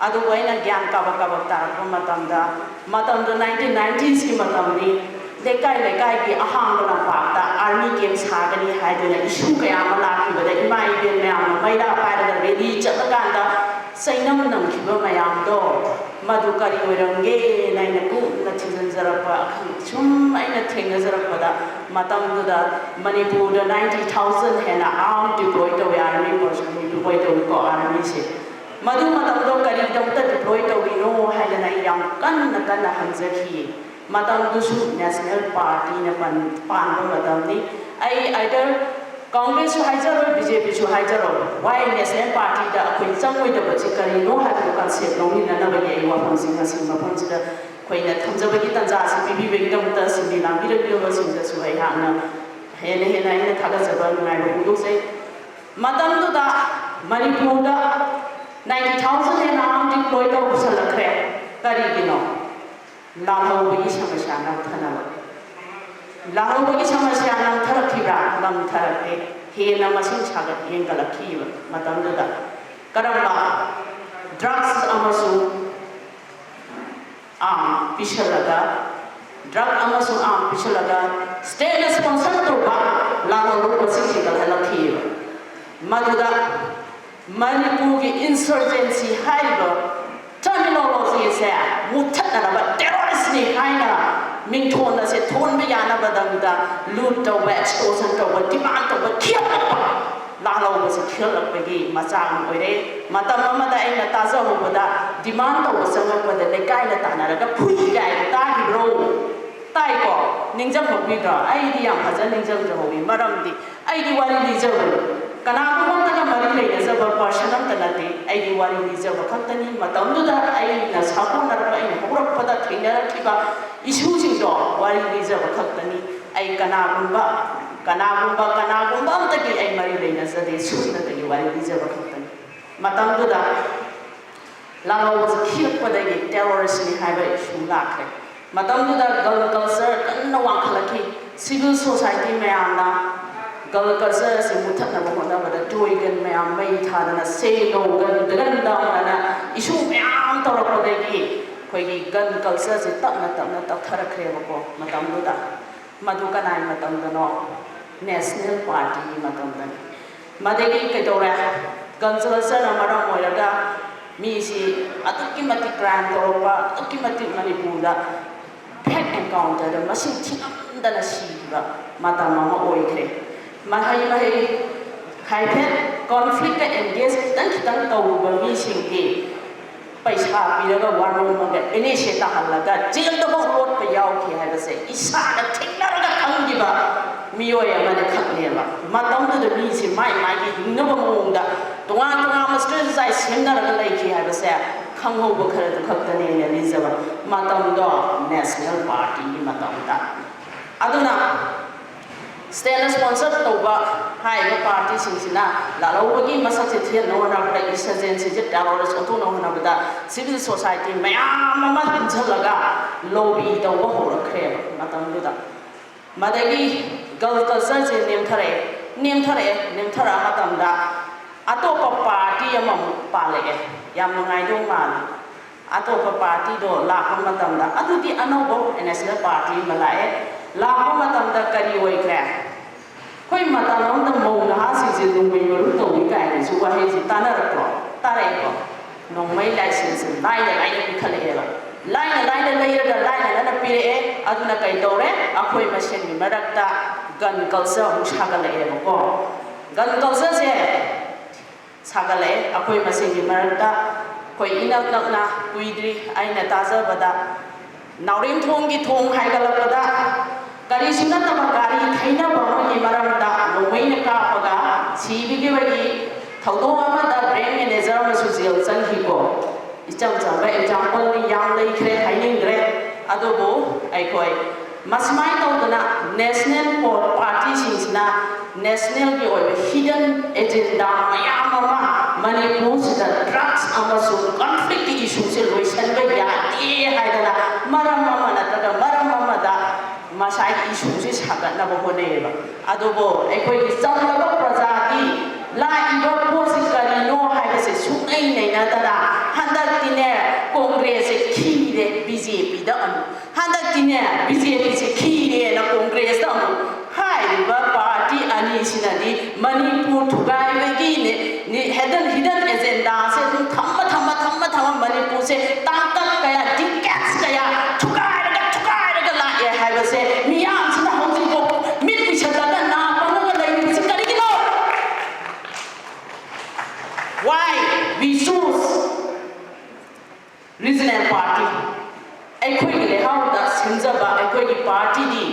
ꯑꯗꯨꯕꯨ ꯑꯩꯅ ꯒ꯭ꯌꯥꯟ ꯀꯥꯕꯛ ꯀꯥꯕꯛ ꯇꯥꯔꯛꯄ ꯃꯇꯝꯗ, ꯃꯇꯝꯗꯨ ꯅꯥꯏꯟꯇꯤꯟ ꯅꯥꯏꯟꯇꯤꯁꯀꯤ ꯃꯇꯝꯅꯤ꯫ ꯂꯩꯀꯥꯏ ꯂꯩꯀꯥꯏꯒꯤ ꯑꯍꯥꯡꯕ ꯂꯝꯄꯥꯛꯇ ꯑꯥꯔꯃꯤ ꯀꯦꯝ ꯁꯥꯒꯅꯤ ꯍꯥꯏꯗꯨꯅ ꯏꯁꯨ ꯀꯌꯥ ꯑꯃ ꯂꯥꯛꯈꯤꯕꯗ, ꯏꯃꯥ ꯏꯕꯦꯟ ꯃꯌꯥꯝꯅ ꯃꯩꯔꯥ ꯄꯥꯏꯔꯒ ꯔꯦꯂꯤ ꯆꯠꯂꯀꯥꯟꯗ ꯆꯩꯅꯝ ꯅꯝꯈꯤꯕ ꯃꯌꯥꯝꯗꯣ, ꯃꯗꯨ ꯀꯔꯤ ꯑꯣꯏꯔꯝꯒꯦꯅ ꯑꯩꯅ ꯀꯨꯞꯅ ꯊꯤꯖꯤꯟꯖꯔꯛꯄ, ꯑꯈꯪ-, ꯁꯨꯝ ꯑꯩꯅ ꯊꯦꯡꯅꯖꯔꯛꯄꯗ, ꯃꯇꯝꯗꯨꯗ ꯃꯅꯤꯄꯨꯔꯗ ꯅꯥꯏꯟꯇꯤ ꯊꯥꯎꯖꯟ ꯍꯦꯟꯅ ꯑꯥꯔꯝ ꯗꯤꯄ꯭ꯂꯣꯏ ꯇꯧꯏ, ꯑꯥꯔꯃꯤ ꯐꯣꯔꯁ ꯗꯤꯄ꯭ꯂꯣꯏ ꯇꯧꯏꯀꯣ, ꯑꯥꯔꯃꯤꯁꯦ꯫ ꯃꯗꯨ ꯃꯇꯝꯗꯣ ꯀꯔꯤꯒꯤꯗꯃꯛꯇ ꯗꯤꯄ꯭ꯂꯣꯏ ꯇꯧꯔꯤꯅꯣ ꯍꯥꯏꯗꯅ ꯑꯩ ꯌꯥꯝ ꯀꯟꯅ ꯀꯟꯅ ꯍꯪꯖꯈꯤ꯫ ꯃꯇꯝꯗꯨꯁꯨ ꯅꯦꯁꯅꯦꯜ ꯄꯥꯔꯇꯤꯅ ꯄꯟ-, ꯄꯥꯟꯕ ꯃꯇꯝꯅꯤ꯫ ꯑꯩ ꯑꯥꯏꯗꯔ ꯀꯣꯡꯒ꯭ꯔꯦꯁꯁꯨ ꯍꯥꯏꯖꯔꯣꯏ, ꯕꯤ ꯖꯦ ꯄꯤꯁꯨ ꯍꯥꯏꯖꯔꯣꯏ, ꯋꯥꯏ ꯅꯦꯁꯅꯦꯜ ꯄꯥꯔꯇꯤꯗ ꯑꯩꯈꯣꯏ ꯆꯪꯉꯣꯏꯗꯕꯁꯤ ꯀꯔꯤꯅꯣ ꯍꯥꯏꯕꯗꯨ ꯀꯟꯁꯦꯞ ꯂꯧꯃꯤꯟꯅꯅꯕꯒꯤ ꯑꯩ ꯋꯥꯐꯝꯁꯤ ꯉꯁꯤ ꯃꯐꯝꯁꯤꯗ ꯑꯩꯈꯣꯏꯅ ꯊꯝꯖꯕꯒꯤ ꯇꯥꯟꯖꯥ ꯑꯁꯤ ꯄꯤꯕꯤꯕꯒꯤꯗꯃꯛꯇ ꯁꯤꯟꯕꯤ ꯂꯥꯡꯕꯤꯔꯛꯂꯤꯕꯁꯤꯡꯗꯁꯨ ꯑꯩꯍꯥꯛꯅ ꯍꯦꯟꯅ ꯍꯦꯟꯅ ꯑꯩꯅ ꯊꯥꯒꯠꯆꯕ ꯅꯨꯡꯉꯥꯏꯕ ꯐꯣꯡꯗꯣꯛꯆꯩ꯫ ꯃꯇꯝꯗꯨꯗ ꯃꯅꯤꯄꯨꯔꯗ ꯅꯥꯏꯟꯇꯤ ꯊꯥꯎꯖꯟ ꯍꯦꯟꯅ ꯑꯥꯔꯝ ꯗꯤꯄ꯭ꯂꯣꯏ ꯇꯧꯁꯜꯂꯛꯈ꯭ꯔꯦ꯫ ꯀꯔꯤꯒꯤꯅꯣ? ꯂꯥꯜꯍꯧꯕꯒꯤ ꯁꯃꯁ꯭ꯌꯥ ꯅꯝꯊꯅꯕ꯫ ꯂꯥꯜꯍꯧꯕꯒꯤ ꯁꯃꯁ꯭ꯌꯥ ꯅꯝꯊꯔꯛꯈꯤꯕ꯭ꯔꯥ? ꯅꯝꯊꯔꯛꯇꯦ꯫ ꯍꯦꯟꯅ ꯃꯁꯤꯡ ꯁꯥꯒꯠ ꯍꯦꯟꯒꯠꯂꯛꯈꯤꯕ ꯃꯇꯝꯗꯨꯗ ꯀꯔꯝꯕ ꯗ꯭ꯔꯒꯁ ꯑꯃꯁꯨꯡ ꯑꯥꯔꯝ ꯄꯤꯁꯜꯂꯒ, ꯗ꯭ꯔꯒ ꯑꯃꯁꯨꯡ ꯑꯥꯔꯝ ꯄꯤꯁꯜꯂꯒ ꯁ꯭ꯇꯦꯠꯅ ꯁ꯭ꯄꯣꯟꯁꯔ ꯇꯧꯕ ꯂꯥꯜꯍꯧꯕ ꯃꯁꯤꯡ ꯍꯦꯟꯒꯠꯍꯜꯂꯛꯈꯤꯕ꯫ ꯃꯗꯨꯗ ꯃꯅꯤꯄꯨꯔꯒꯤ ꯏꯟꯁꯔꯖꯦꯟꯁꯤ ꯍꯥꯏ ꯃꯨꯠꯊꯠꯅꯅꯕ terroristꯅꯤ ꯍꯥꯏꯅ ꯃꯤꯡꯊꯣꯟ ꯑꯁꯦ ꯊꯣꯟꯕ ꯌꯥꯅꯕꯗꯪꯗ loot ꯇꯧꯕ, extortion ꯇꯧꯕ, demand ꯇꯧꯕ, ꯈꯤꯍꯜꯂꯛꯄ, ꯂꯥꯜꯍꯧꯕꯁꯦ ꯈꯤꯍꯜꯂꯛꯄꯒꯤ ꯃꯆꯥꯛ ꯑꯃ ꯑꯣꯏꯔꯦ꯫ ꯃꯇꯝ ꯑꯃꯗ ꯑꯩꯅ ꯇꯥꯖꯍꯧꯕꯗ demand ꯇꯧꯕ ꯆꯪꯉꯛꯄꯗ ꯂꯩꯀꯥꯏꯅ ꯇꯥꯟꯅꯔꯒ ꯐꯨꯏ ꯀꯥꯏꯅ ꯇꯥꯈꯤꯕ꯭ꯔꯣ? ꯇꯥꯏꯀꯣ? ꯅꯤꯡꯁꯤꯡꯍꯧꯕꯤꯗ꯭ꯔꯣ? ꯑꯩꯗꯤ ꯌꯥꯝ ꯐꯖꯅ ꯅꯤꯡꯁꯤꯡꯖꯍꯧꯋꯤ꯫ ꯃꯔꯝꯗꯤ ꯑꯩꯗꯤ ꯋꯥꯔꯤ ꯂꯤꯖꯕꯅꯤ꯫ ꯀꯅꯥꯒꯨꯝꯕ ꯑꯃꯒ ꯃꯔꯤ ꯂꯩꯅꯖꯕ person ꯑꯝꯇ ꯅꯠꯇꯦ꯫ ꯑꯩꯗꯤ ꯋꯥꯔꯤ ꯂꯤꯖꯕ ꯈꯛꯇꯅꯤ꯫ ꯃꯇꯝꯗꯨꯗ ꯑꯩꯅ ꯁꯥꯒꯣꯟꯅꯔꯛꯄ, ꯑꯩꯅ ꯍꯧꯔꯛꯄꯗ ꯊꯦꯡꯅꯔꯛꯈꯤꯕ issueꯁꯤꯡꯗꯣ ꯋꯥꯔꯤ ꯂꯤꯖꯕ ꯈꯛꯇꯅꯤ꯫ ꯑꯩ ꯀꯅꯥꯒꯨꯝꯕ, ꯀꯅꯥꯒꯨꯝꯕ, ꯀꯅꯥꯒꯨꯝꯕ ꯑꯝꯇꯒꯤ ꯑꯩ ꯃꯔꯤ ꯂꯩꯅꯖꯗꯦ꯫ ꯁꯨꯞꯅꯇꯒꯤ ꯋꯥꯔꯤ ꯂꯤꯖꯕ ꯈꯛꯇꯅꯤ꯫ ꯃꯇꯝꯗꯨꯗ ꯂꯥꯜꯍꯧꯕꯁꯤ ꯈꯤꯔꯛꯄꯗꯒꯤ terroristꯅꯤ ꯍꯥꯏꯕ issue ꯂꯥꯛꯈ꯭ꯔꯦ꯫ ꯃꯇꯝꯗꯨꯗ gal culture ꯀꯟꯅ ꯋꯥꯡꯈꯠꯂꯛꯈꯤ꯫ Civil society ꯃꯌꯥꯝꯅ gal culture ꯑꯁꯤ ꯃꯨꯊꯠꯅꯕ ꯍꯣꯠꯅꯕꯗ toy gun ꯃꯌꯥꯝ ꯃꯩ ꯊꯥꯗꯅ, say no gun, gun down ꯑꯅ issue ꯃꯌꯥꯝ ꯇꯧꯔꯛꯄꯗꯒꯤ ꯑꯩꯈꯣꯏꯒꯤ gun culture ꯑꯁꯤ ꯇꯞꯅ ꯇꯞꯅ ꯇꯞꯊꯔꯛꯈ꯭ꯔꯦꯕꯀꯣ꯫ ꯃꯇꯝꯗꯨꯗ, ꯃꯗꯨ ꯀꯅꯥꯒꯤ ꯃꯇꯝꯗꯅꯣ? National Partyꯒꯤ ꯃꯇꯝꯗꯅꯤ꯫ ꯃꯗꯒꯤ ꯀꯩꯗꯧꯔꯦ? Gun cultureꯅ ꯃꯔꯝ ꯑꯣꯏꯔꯒ ꯃꯤꯁꯤ ꯑꯗꯨꯛꯀꯤ ꯃꯇꯤꯛ crime ꯇꯧꯔꯛꯄ, ꯑꯗꯨꯛꯀꯤ ꯃꯇꯤꯛ ꯃꯅꯤꯄꯨꯔꯗ fake encounterꯗ ꯃꯁꯤꯡ ꯊꯤꯉꯝꯗꯅ ꯁꯤꯈꯤꯕ ꯃꯇꯝ ꯑꯃ ꯑꯣꯏꯈ꯭ꯔꯦ꯫ ꯃꯍꯩ ꯃꯍꯩ ꯍꯥꯏꯐꯦꯠ conflictꯇ engage ꯈꯤꯇꯪ ꯈꯤꯇꯪ ꯇꯧꯔꯨꯕ ꯃꯤꯁꯤꯡꯗꯤ ꯄꯩꯁꯥ ꯄꯤꯔꯒ ꯋꯥꯅꯣꯝꯃꯒ ꯏꯅꯦꯁꯦ ꯇꯥꯍꯜꯂꯒ ꯖꯦꯜꯗꯐꯥꯎ ꯂꯣꯠꯄ ꯌꯥꯎꯈꯤ ꯍꯥꯏꯕꯁꯦ ꯏꯁꯥꯅ ꯊꯦꯡꯅꯔꯒ ꯈꯪꯈꯤꯕ ꯃꯤꯑꯣꯏ ꯑꯃꯅ ꯈꯛꯅꯦꯕ꯫ ꯃꯇꯝꯗꯨꯗ ꯃꯤꯁꯦ ꯃꯥꯏ ꯃꯥꯏꯒꯤ ꯍꯤꯡꯅꯕ ꯃꯑꯣꯡꯗ ꯇꯣꯉꯥꯟ ꯇꯣꯉꯥꯟꯕ strategy ꯁꯦꯝꯅꯔꯒ ꯂꯩꯈꯤ ꯍꯥꯏꯕꯁꯦ ꯈꯪꯍꯧꯕ ꯈꯔꯗꯨ ꯈꯛꯇꯅꯦ ꯑꯩꯅ ꯂꯤꯖꯕ꯫ ꯃꯇꯝꯗꯣ National Partyꯒꯤ ꯃꯇꯝꯗ꯫ ꯑꯗꯨꯅ state sponsor ꯇꯧꯕ ꯍꯥꯏꯔꯤꯕ partyꯁꯤꯡꯁꯤꯅ ꯂꯥꯜꯍꯧꯕꯒꯤ ꯃꯁꯛꯁꯦ ꯊꯤꯍꯟꯅꯕ ꯍꯣꯠꯅꯕꯗ, insurgencyꯁꯦ terrorist ꯑꯣꯟꯊꯣꯛꯅꯕ ꯍꯣꯠꯅꯕꯗ civil society ꯃꯌꯥꯝ ꯑꯃ ꯄꯨꯟꯁꯤꯜꯂꯒ lobby ꯇꯧꯕ ꯍꯧꯔꯛꯈ꯭ꯔꯦꯕ ꯃꯇꯝꯗꯨꯗ꯫ ꯃꯗꯒꯤ gal cultureꯁꯦ ꯅꯦꯝꯊꯔꯛꯑꯦ, ꯅꯦꯝꯊꯔꯛꯑꯦ, ꯅꯦꯝꯊꯔꯛꯑ ꯃꯇꯝꯗ ꯑꯇꯣꯞꯄ party ꯑꯃꯃꯨꯛ ꯄꯥꯜꯂꯛꯑꯦ꯫ ꯌꯥꯝ ꯅꯨꯡꯉꯥꯏꯗꯧ ꯃꯥꯜꯂꯤ꯫ ꯑꯇꯣꯞꯄ partyꯗꯣ ꯂꯥꯛꯄ ꯃꯇꯝꯗ, ꯑꯗꯨꯗꯤ ꯑꯅꯧꯕ National Party ꯑꯃ ꯂꯥꯛꯑꯦ꯫ ꯂꯥꯛꯄ ꯃꯇꯝꯗ ꯀꯔꯤ ꯑꯣꯏꯈ꯭ꯔꯦ? ꯑꯩꯈꯣꯏ ꯃꯇꯝ ꯑꯃꯗ ꯃꯧ ꯅꯍꯥꯁꯤꯡꯁꯦ ꯅꯣꯡꯃꯩ ꯃꯔꯨ ꯇꯧꯏ ꯀꯥꯏꯅꯁꯨ ꯋꯥꯍꯩꯁꯤ ꯇꯥꯅꯔꯛꯄ꯭ꯔꯣ? ꯇꯥꯔꯛꯑꯦꯀꯣ꯫ ꯅꯣꯡꯃꯩ licenseꯁꯦ ꯂꯥꯏꯅ ꯂꯥꯏꯅ ꯄꯤꯈꯠꯂꯛꯑꯦꯕ꯫ ꯂꯥꯏꯅ ꯂꯥꯏꯅ ꯂꯩꯔꯒ ꯂꯥꯏꯅ ꯂꯥꯏꯅ ꯄꯤꯔꯛꯑꯦ꯫ ꯑꯗꯨꯅ ꯀꯩ ꯇꯧꯔꯦ? ꯑꯩꯈꯣꯏ ꯃꯁꯦꯟꯒꯤ ꯃꯔꯛꯇ gun culture ꯑꯃꯨꯛ ꯁꯥꯒꯠꯂꯛꯑꯦꯕꯀꯣ꯫ Gun culture ꯁꯦ ꯁꯥꯒꯠꯂꯛꯑꯦ ꯑꯩꯈꯣꯏ ꯃꯁꯦꯟꯒꯤ ꯃꯔꯛꯇ꯫ ꯑꯩꯈꯣꯏ ꯏꯅꯛ ꯅꯛꯅ ꯀꯨꯏꯗ꯭ꯔꯤ ꯑꯩꯅ ꯇꯥꯖꯕꯗ, ꯅꯥꯎꯔꯦꯝꯊꯣꯡꯒꯤ ꯊꯣꯡ ꯍꯥꯏꯒꯠꯂꯛꯄꯗ ꯀꯔꯤꯁꯨ ꯅꯠꯇꯕ ꯒꯥꯔꯤ ꯊꯩꯅꯕ ꯑꯃꯒꯤ ꯃꯔꯝꯗ ꯅꯣꯡꯃꯩꯅ ꯀꯥꯞꯄꯒ ꯁꯤꯕꯒꯤ ꯊꯧꯗꯣꯛ ꯑꯃꯗ bank manager ꯑꯃꯁꯨ jail ꯆꯪꯈꯤꯀꯣ꯫ ꯏꯆꯝ ꯆꯝꯕ example ꯅꯤ, ꯌꯥꯝ ꯂꯩꯈ꯭ꯔꯦ, ꯍꯥꯏꯅꯤꯡꯗ꯭ꯔꯦ꯫ ꯑꯗꯨꯕꯨ ꯑꯩꯈꯣꯏ ꯃꯁꯨꯃꯥꯏꯅ ꯇꯧꯗꯅ national party ꯁꯤꯡꯁꯤꯅ national ꯒꯤ ꯑꯣꯏꯕ hidden agenda ꯃꯌꯥꯝ ꯑꯃ ꯃꯅꯤꯄꯨꯔꯁꯤꯗ drugs ꯑꯃꯁꯨꯡ conflict ꯀꯤ issue ꯁꯦ ꯂꯣꯏꯁꯤꯟꯕ ꯌꯥꯗꯦ ꯍꯥꯏꯗꯅ ꯃꯔꯝ ꯑꯃ ꯅꯠꯇ꯭ꯔꯒ ꯃꯔꯝ ꯑꯃꯗ ꯉꯁꯥꯏꯒꯤ issue ꯁꯦ ꯁꯥꯒꯠꯅꯕ ꯍꯣꯠꯅꯩꯌꯦꯕ꯫ ꯑꯗꯨꯕꯨ ꯑꯩꯈꯣꯏꯒꯤ ꯆꯝꯂꯕ ꯄ꯭ꯔꯖꯥꯗꯤ ꯂꯥꯛꯏꯕ ꯄꯣꯠꯁꯤ ꯀꯔꯤꯅꯣ ꯍꯥꯏꯕꯁꯦ ꯁꯨꯡꯅꯩ ꯅꯩꯅꯗꯅ ꯍꯟꯗꯛꯇꯤꯅꯦ ꯀꯣꯡꯒ꯭ꯔꯦꯁꯁꯦ ꯈꯤꯔꯦ ꯕꯤ ꯖꯦ ꯄꯤꯗ ꯑꯃꯨꯛ, ꯍꯟꯗꯛꯇꯤꯅꯦ ꯕꯤ ꯖꯦ ꯄꯤꯁꯦ ꯈꯤꯔꯦꯅ ꯀꯣꯡꯒ꯭ꯔꯦꯁꯇ ꯑꯃꯨꯛ꯫ ꯍꯥꯏꯔꯤꯕ party ꯑꯅꯤꯁꯤꯅꯗꯤ ꯃꯅꯤꯄꯨꯔ ꯊꯨꯒꯥꯏꯕꯒꯤꯅꯦ ꯅꯤ-, hidden, hidden agenda ꯁꯦ ꯑꯗꯨꯝ ꯊꯝꯃ ꯊꯝꯃ ꯊꯝꯃ ꯊꯝꯃ ꯃꯅꯤꯄꯨꯔꯁꯦ ꯇꯥꯡꯀꯛ ꯀꯌꯥ, decades ꯀꯌꯥ ꯊꯨꯒꯥꯏꯔꯒ ꯊꯨꯒꯥꯏꯔꯒ ꯂꯥꯛꯑꯦ ꯍꯥꯏꯕꯁꯦ ꯃꯤꯌꯥꯝꯁꯤꯅ ꯍꯧꯖꯤꯛꯐꯥꯎ ꯃꯤꯠ ꯎꯏꯁꯜꯂꯒ ꯅꯥ ꯄꯪꯉꯒ ꯂꯩꯔꯤꯕꯁꯤ ꯀꯔꯤꯒꯤꯅꯣ? Why we choose regional party? ꯑꯩꯈꯣꯏꯒꯤ ꯂꯩꯍꯥꯎꯗ ꯁꯦꯝꯖꯕ ꯑꯩꯈꯣꯏꯒꯤ party ꯗꯤ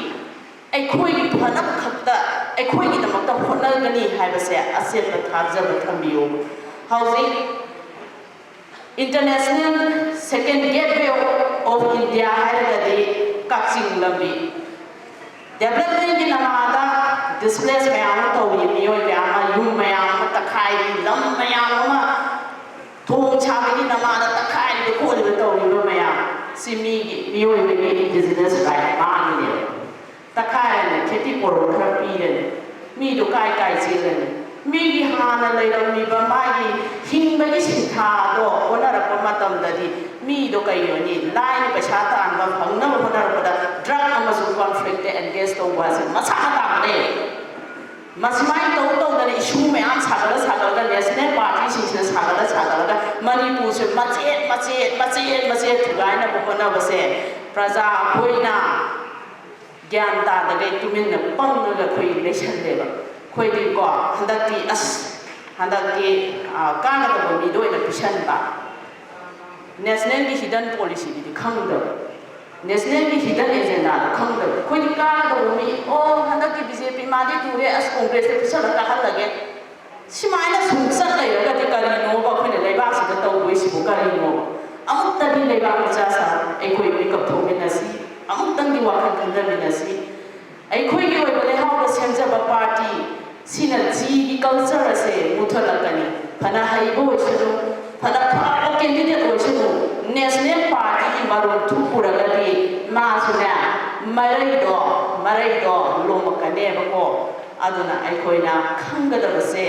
ꯑꯩꯈꯣꯏꯒꯤ ꯐꯅꯕ ꯈꯛꯇ, ꯑꯩꯈꯣꯏꯒꯤꯗꯃꯛꯇ ꯍꯣꯠꯅꯒꯅꯤ ꯍꯥꯏꯕꯁꯦ ꯑꯆꯦꯠꯄ ꯊꯥꯖꯕ ꯊꯝꯕꯤꯌꯨ꯫ ꯍꯧꯖꯤꯛ international second gateway of India ꯍꯥꯏꯔꯒꯗꯤ ꯀꯛꯆꯤꯡ ꯂꯝꯕꯤ꯫ Development ꯀꯤ ꯅꯃꯥꯗ displace ꯃꯌꯥꯝ ꯑꯃ ꯇꯧꯔꯤ, ꯃꯤꯑꯣꯏ ꯃꯌꯥꯝ ꯑꯃ, ꯌꯨꯝ ꯃꯌꯥꯝ ꯑꯃ ꯇꯛꯈꯥꯏꯔꯤ, ꯂꯝ ꯃꯌꯥꯝ ꯑꯃ ꯊꯣꯡ ꯁꯥꯕꯒꯤ ꯅꯃꯥꯗ ꯇꯛꯈꯥꯏꯔꯤꯕ ꯈꯣꯠꯂꯤꯕ ꯇꯧꯔꯤꯕ ꯃꯌꯥꯝ ꯁꯤ ꯃꯤꯒꯤ, ꯃꯤꯑꯣꯏꯕꯒꯤ indigenous right ꯃꯥꯡꯉꯤꯅꯦꯕ꯫ ꯇꯛꯈꯥꯏꯔꯅꯤ, ꯈꯦꯇꯤ ꯄꯣꯔꯣꯟ ꯈꯔ ꯄꯤꯔꯅꯤ, ꯃꯤꯗꯣ ꯀꯥꯏ ꯀꯥꯏ ꯆꯦꯜꯂꯅꯤ? ꯃꯤꯒꯤ ꯍꯥꯟꯅ ꯂꯩꯔꯝꯃꯤꯕ ꯃꯥꯒꯤ ꯍꯤꯡꯕꯒꯤ ꯁꯤꯟꯊꯥꯗꯣ ꯍꯣꯠꯅꯔꯛꯄ ꯃꯇꯝꯗꯗꯤ ꯃꯤꯗꯣ ꯀꯩꯅꯣꯅꯤ, ꯂꯥꯏꯅ ꯄꯩꯁꯥ ꯇꯥꯟꯕ ꯐꯪꯅꯕ ꯍꯣꯠꯅꯔꯛꯄꯗ drug ꯑꯃꯁꯨꯡ conflict ꯇ engage ꯇꯧꯕ ꯑꯁꯤ ꯃꯁꯥꯅ ꯇꯥꯕꯅꯦ꯫ ꯃꯁꯤꯃꯥꯏꯅ ꯇꯧ ꯇꯧꯗꯅ ꯏꯁꯨ ꯃꯌꯥꯝ ꯁꯥꯒꯠꯂ ꯁꯥꯒꯠꯂꯒ ꯅꯦꯁꯅꯦꯜ ꯄꯥꯔꯇꯤꯁꯤꯡꯁꯤꯅ ꯁꯥꯒꯠꯂ ꯁꯥꯒꯠꯂꯒ ꯃꯅꯤꯄꯨꯔꯁꯦ ꯃꯆꯦꯠ ꯃꯆꯦꯠ ꯃꯆꯦꯠ ꯃꯆꯦꯠ ꯊꯨꯒꯥꯏꯅꯕ ꯍꯣꯠꯅꯕꯁꯦ ꯄ꯭ꯔꯖꯥ ꯑꯩꯈꯣꯏꯅ ꯒ꯭ꯌꯥꯟ ꯇꯥꯗꯈꯩ ꯇꯨꯃꯤꯟꯅ ꯄꯪꯉꯒ ꯑꯩꯈꯣꯏ ꯂꯩꯁꯜꯂꯦꯕ꯫ ꯑꯩꯈꯣꯏꯗꯤꯀꯣ ꯍꯟꯗꯛꯇꯤ ꯑꯁ ꯍꯟꯗꯛꯇꯤ ꯀꯥꯟꯅꯗꯕ ꯃꯤꯗ ꯑꯣꯏꯅ ꯄꯤꯁꯟꯕ꯫ ꯅꯦꯁꯅꯦꯜꯒꯤ ꯍꯤꯗꯟ ꯄꯣꯂꯤꯁꯤꯗꯨꯗꯤ ꯈꯪꯗꯕ, ꯅꯦꯁꯅꯦꯜꯒꯤ ꯍꯤꯗꯟ ꯑꯦꯖꯦꯟꯗꯥꯗꯣ ꯈꯪꯗꯕ꯫ ꯑꯩꯈꯣꯏꯗꯤ ꯀꯥꯟꯅꯗꯕ ꯃꯤ, ꯑꯣ ꯍꯟꯗꯛꯀꯤ ꯕꯤ ꯖꯦ ꯄꯤ ꯃꯥꯗꯤ ꯇꯨꯔꯦ, ꯑꯁ ꯀꯣꯡꯒ꯭ꯔꯦꯁꯇ ꯄꯤꯁꯜꯂ ꯀꯥꯍꯜꯂꯒꯦ꯫ ꯁꯨꯃꯥꯏꯅ ꯁꯨꯝ ꯆꯠ ꯂꯩꯔꯒꯗꯤ ꯀꯔꯤꯅꯣꯕ ꯑꯩꯈꯣꯏꯅ ꯂꯩꯕꯥꯛꯁꯤꯗ ꯇꯧꯗꯣꯏꯁꯤꯕꯨ ꯀꯔꯤꯅꯣꯕ? ꯑꯃꯨꯛꯇꯗꯤ ꯂꯩꯕꯥꯛ ꯃꯆꯥ ꯁꯥ ꯑꯩꯈꯣꯏ ꯃꯤꯀꯞ ꯊꯣꯛꯃꯤꯟꯅꯁꯤ, ꯑꯃꯨꯛꯇꯪꯗꯤ ꯋꯥꯈꯜ ꯈꯟꯊꯃꯤꯟꯅꯁꯤ꯫ ꯑꯩꯈꯣꯏꯒꯤ ꯑꯣꯏꯕ ꯂꯩꯍꯥꯎꯗ ꯁꯦꯝꯖꯕ ꯄꯥꯔꯇꯤ ꯁꯤꯅ ꯖꯤꯒꯤ ꯀꯜꯆꯔ ꯑꯁꯦ ꯃꯨꯊꯠꯂꯛꯀꯅꯤ꯫ ꯐꯅ ꯍꯩꯕ ꯑꯣꯏꯁꯅꯨ, ꯐꯅ ꯐꯕ ꯀꯦꯟꯗꯤꯗꯦꯠ ꯑꯣꯏꯁꯅꯨ, ꯅꯦꯁꯅꯦꯜ ꯄꯥꯔꯇꯤꯒꯤ ꯃꯔꯨꯝ ꯊꯨꯞꯄꯨꯔꯒꯗꯤ ꯃꯥꯁꯨꯅꯦ ꯃꯔꯩꯗꯣ ꯃꯔꯩꯗꯣ ꯂꯣꯝꯃꯛꯀꯅꯦꯕꯀꯣ꯫ ꯑꯗꯨꯅ ꯑꯩꯈꯣꯏꯅ ꯈꯪꯒꯗꯕꯁꯦ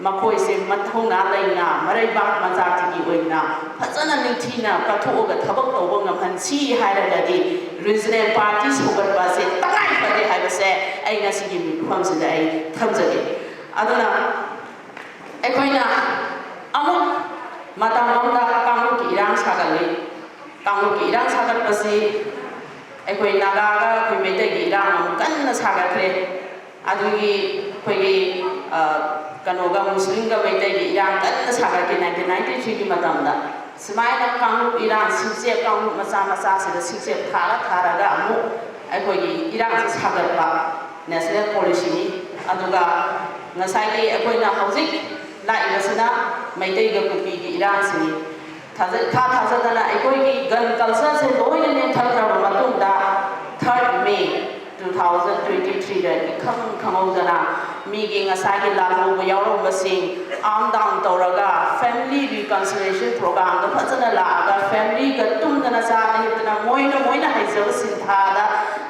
ꯃꯈꯣꯏꯁꯦ ꯃꯊꯧꯅꯥ ꯂꯩꯅ ꯃꯔꯩꯕꯥꯛ ꯃꯆꯥꯁꯤꯒꯤ ꯑꯣꯏꯅ ꯐꯖꯅ ꯅꯤꯡꯊꯤꯅ ꯀꯠꯊꯣꯛꯑꯒ ꯊꯕꯛ ꯇꯧꯕ ꯉꯝꯍꯟꯁꯤ ꯍꯥꯏꯔꯒꯗꯤ ꯔꯤꯖꯅꯦꯜ ꯄꯥꯔꯇꯤ ꯁꯧꯒꯠꯄ ꯑꯁꯦ ꯇꯉꯥꯏ ꯐꯗꯦ ꯍꯥꯏꯕꯁꯦ ꯑꯩ ꯉꯁꯤꯒꯤ ꯃꯤꯐꯝꯁꯤꯗ ꯑꯩ ꯊꯝꯖꯒꯦ꯫ ꯑꯗꯨꯅ ꯑꯩꯈꯣꯏꯅ ꯑꯃꯨꯛ ꯃꯇꯝ ꯑꯃꯗ ꯀꯥꯡꯂꯨꯞꯀꯤ ꯏꯔꯥꯡ ꯁꯥꯒꯠꯂꯤ꯫ ꯀꯥꯡꯂꯨꯞꯀꯤ ꯏꯔꯥꯡ ꯁꯥꯒꯠꯄꯁꯤ ꯑꯩꯈꯣꯏ ꯅꯥꯒꯥꯒ ꯑꯩꯈꯣꯏ ꯃꯩꯇꯩꯒꯤ ꯏꯔꯥꯡ ꯑꯃꯨꯛ ꯀꯟꯅ ꯁꯥꯒꯠꯈ꯭ꯔꯦ꯫ ꯑꯗꯨꯒꯤ ꯑꯩꯈꯣꯏꯒꯤ ꯀꯩꯅꯣꯒ ꯃꯨꯁꯂꯤꯝꯒ ꯃꯩꯇꯩꯒꯤ ꯏꯔꯥꯡ ꯀꯟꯅ ꯁꯥꯒꯠꯈꯤ nineteen ninety three ꯒꯤ ꯃꯇꯝꯗ꯫ ꯁꯨꯃꯥꯏꯅ ꯀꯥꯡꯂꯨꯞ ꯏꯔꯥꯡ ꯁꯤꯡꯆꯦꯞ ꯀꯥꯡꯂꯨꯞ ꯃꯆꯥ ꯃꯆꯥꯁꯤꯗ ꯁꯤꯡꯆꯦꯞ ꯊꯥꯔ ꯊꯥꯔꯒ ꯑꯃꯨꯛ ꯑꯩꯈꯣꯏꯒꯤ ꯏꯔꯥꯡꯁꯤ ꯁꯥꯒꯠꯄ ꯅꯦꯁꯅꯦꯜ ꯄꯣꯂꯤꯁꯤꯅꯤ꯫ ꯑꯗꯨꯒ ꯉꯁꯥꯏꯒꯤ ꯑꯩꯈꯣꯏꯅ ꯍꯧꯖꯤꯛ ꯂꯥꯛꯏꯕꯁꯤꯅ ꯃꯩꯇꯩꯒ ꯀꯨꯀꯤꯒꯤ ꯏꯔꯥꯡꯁꯤꯅꯤ꯫ ꯊꯥꯖ- ꯊꯥ ꯊꯥꯖꯗꯅ ꯑꯩꯈꯣꯏꯒꯤ ꯒꯟ ꯀꯜꯆꯔꯁꯦ ꯂꯣꯏꯅ ꯅꯦꯝꯊꯈ꯭ꯔꯕ ꯃꯇꯨꯡꯗ third May two thousand twenty three ꯗ ꯏꯈꯪ ꯈꯪꯍꯧꯗꯅ ꯃꯤꯒꯤ ꯉꯁꯥꯏꯒꯤ ꯂꯥꯜꯍꯧꯕ ꯌꯥꯎꯔꯝꯕꯁꯤꯡ arm down ꯇꯧꯔꯒ family reconciliation program ꯗ ꯐꯖꯅ ꯂꯥꯛꯑꯒ family ꯒ ꯇꯨꯝꯗꯅ ꯆꯥꯗꯅ ꯍꯤꯞꯇꯅ ꯃꯣꯏꯅ ꯃꯣꯏꯅ ꯍꯩꯖꯕ ꯁꯤꯟꯊꯥꯗ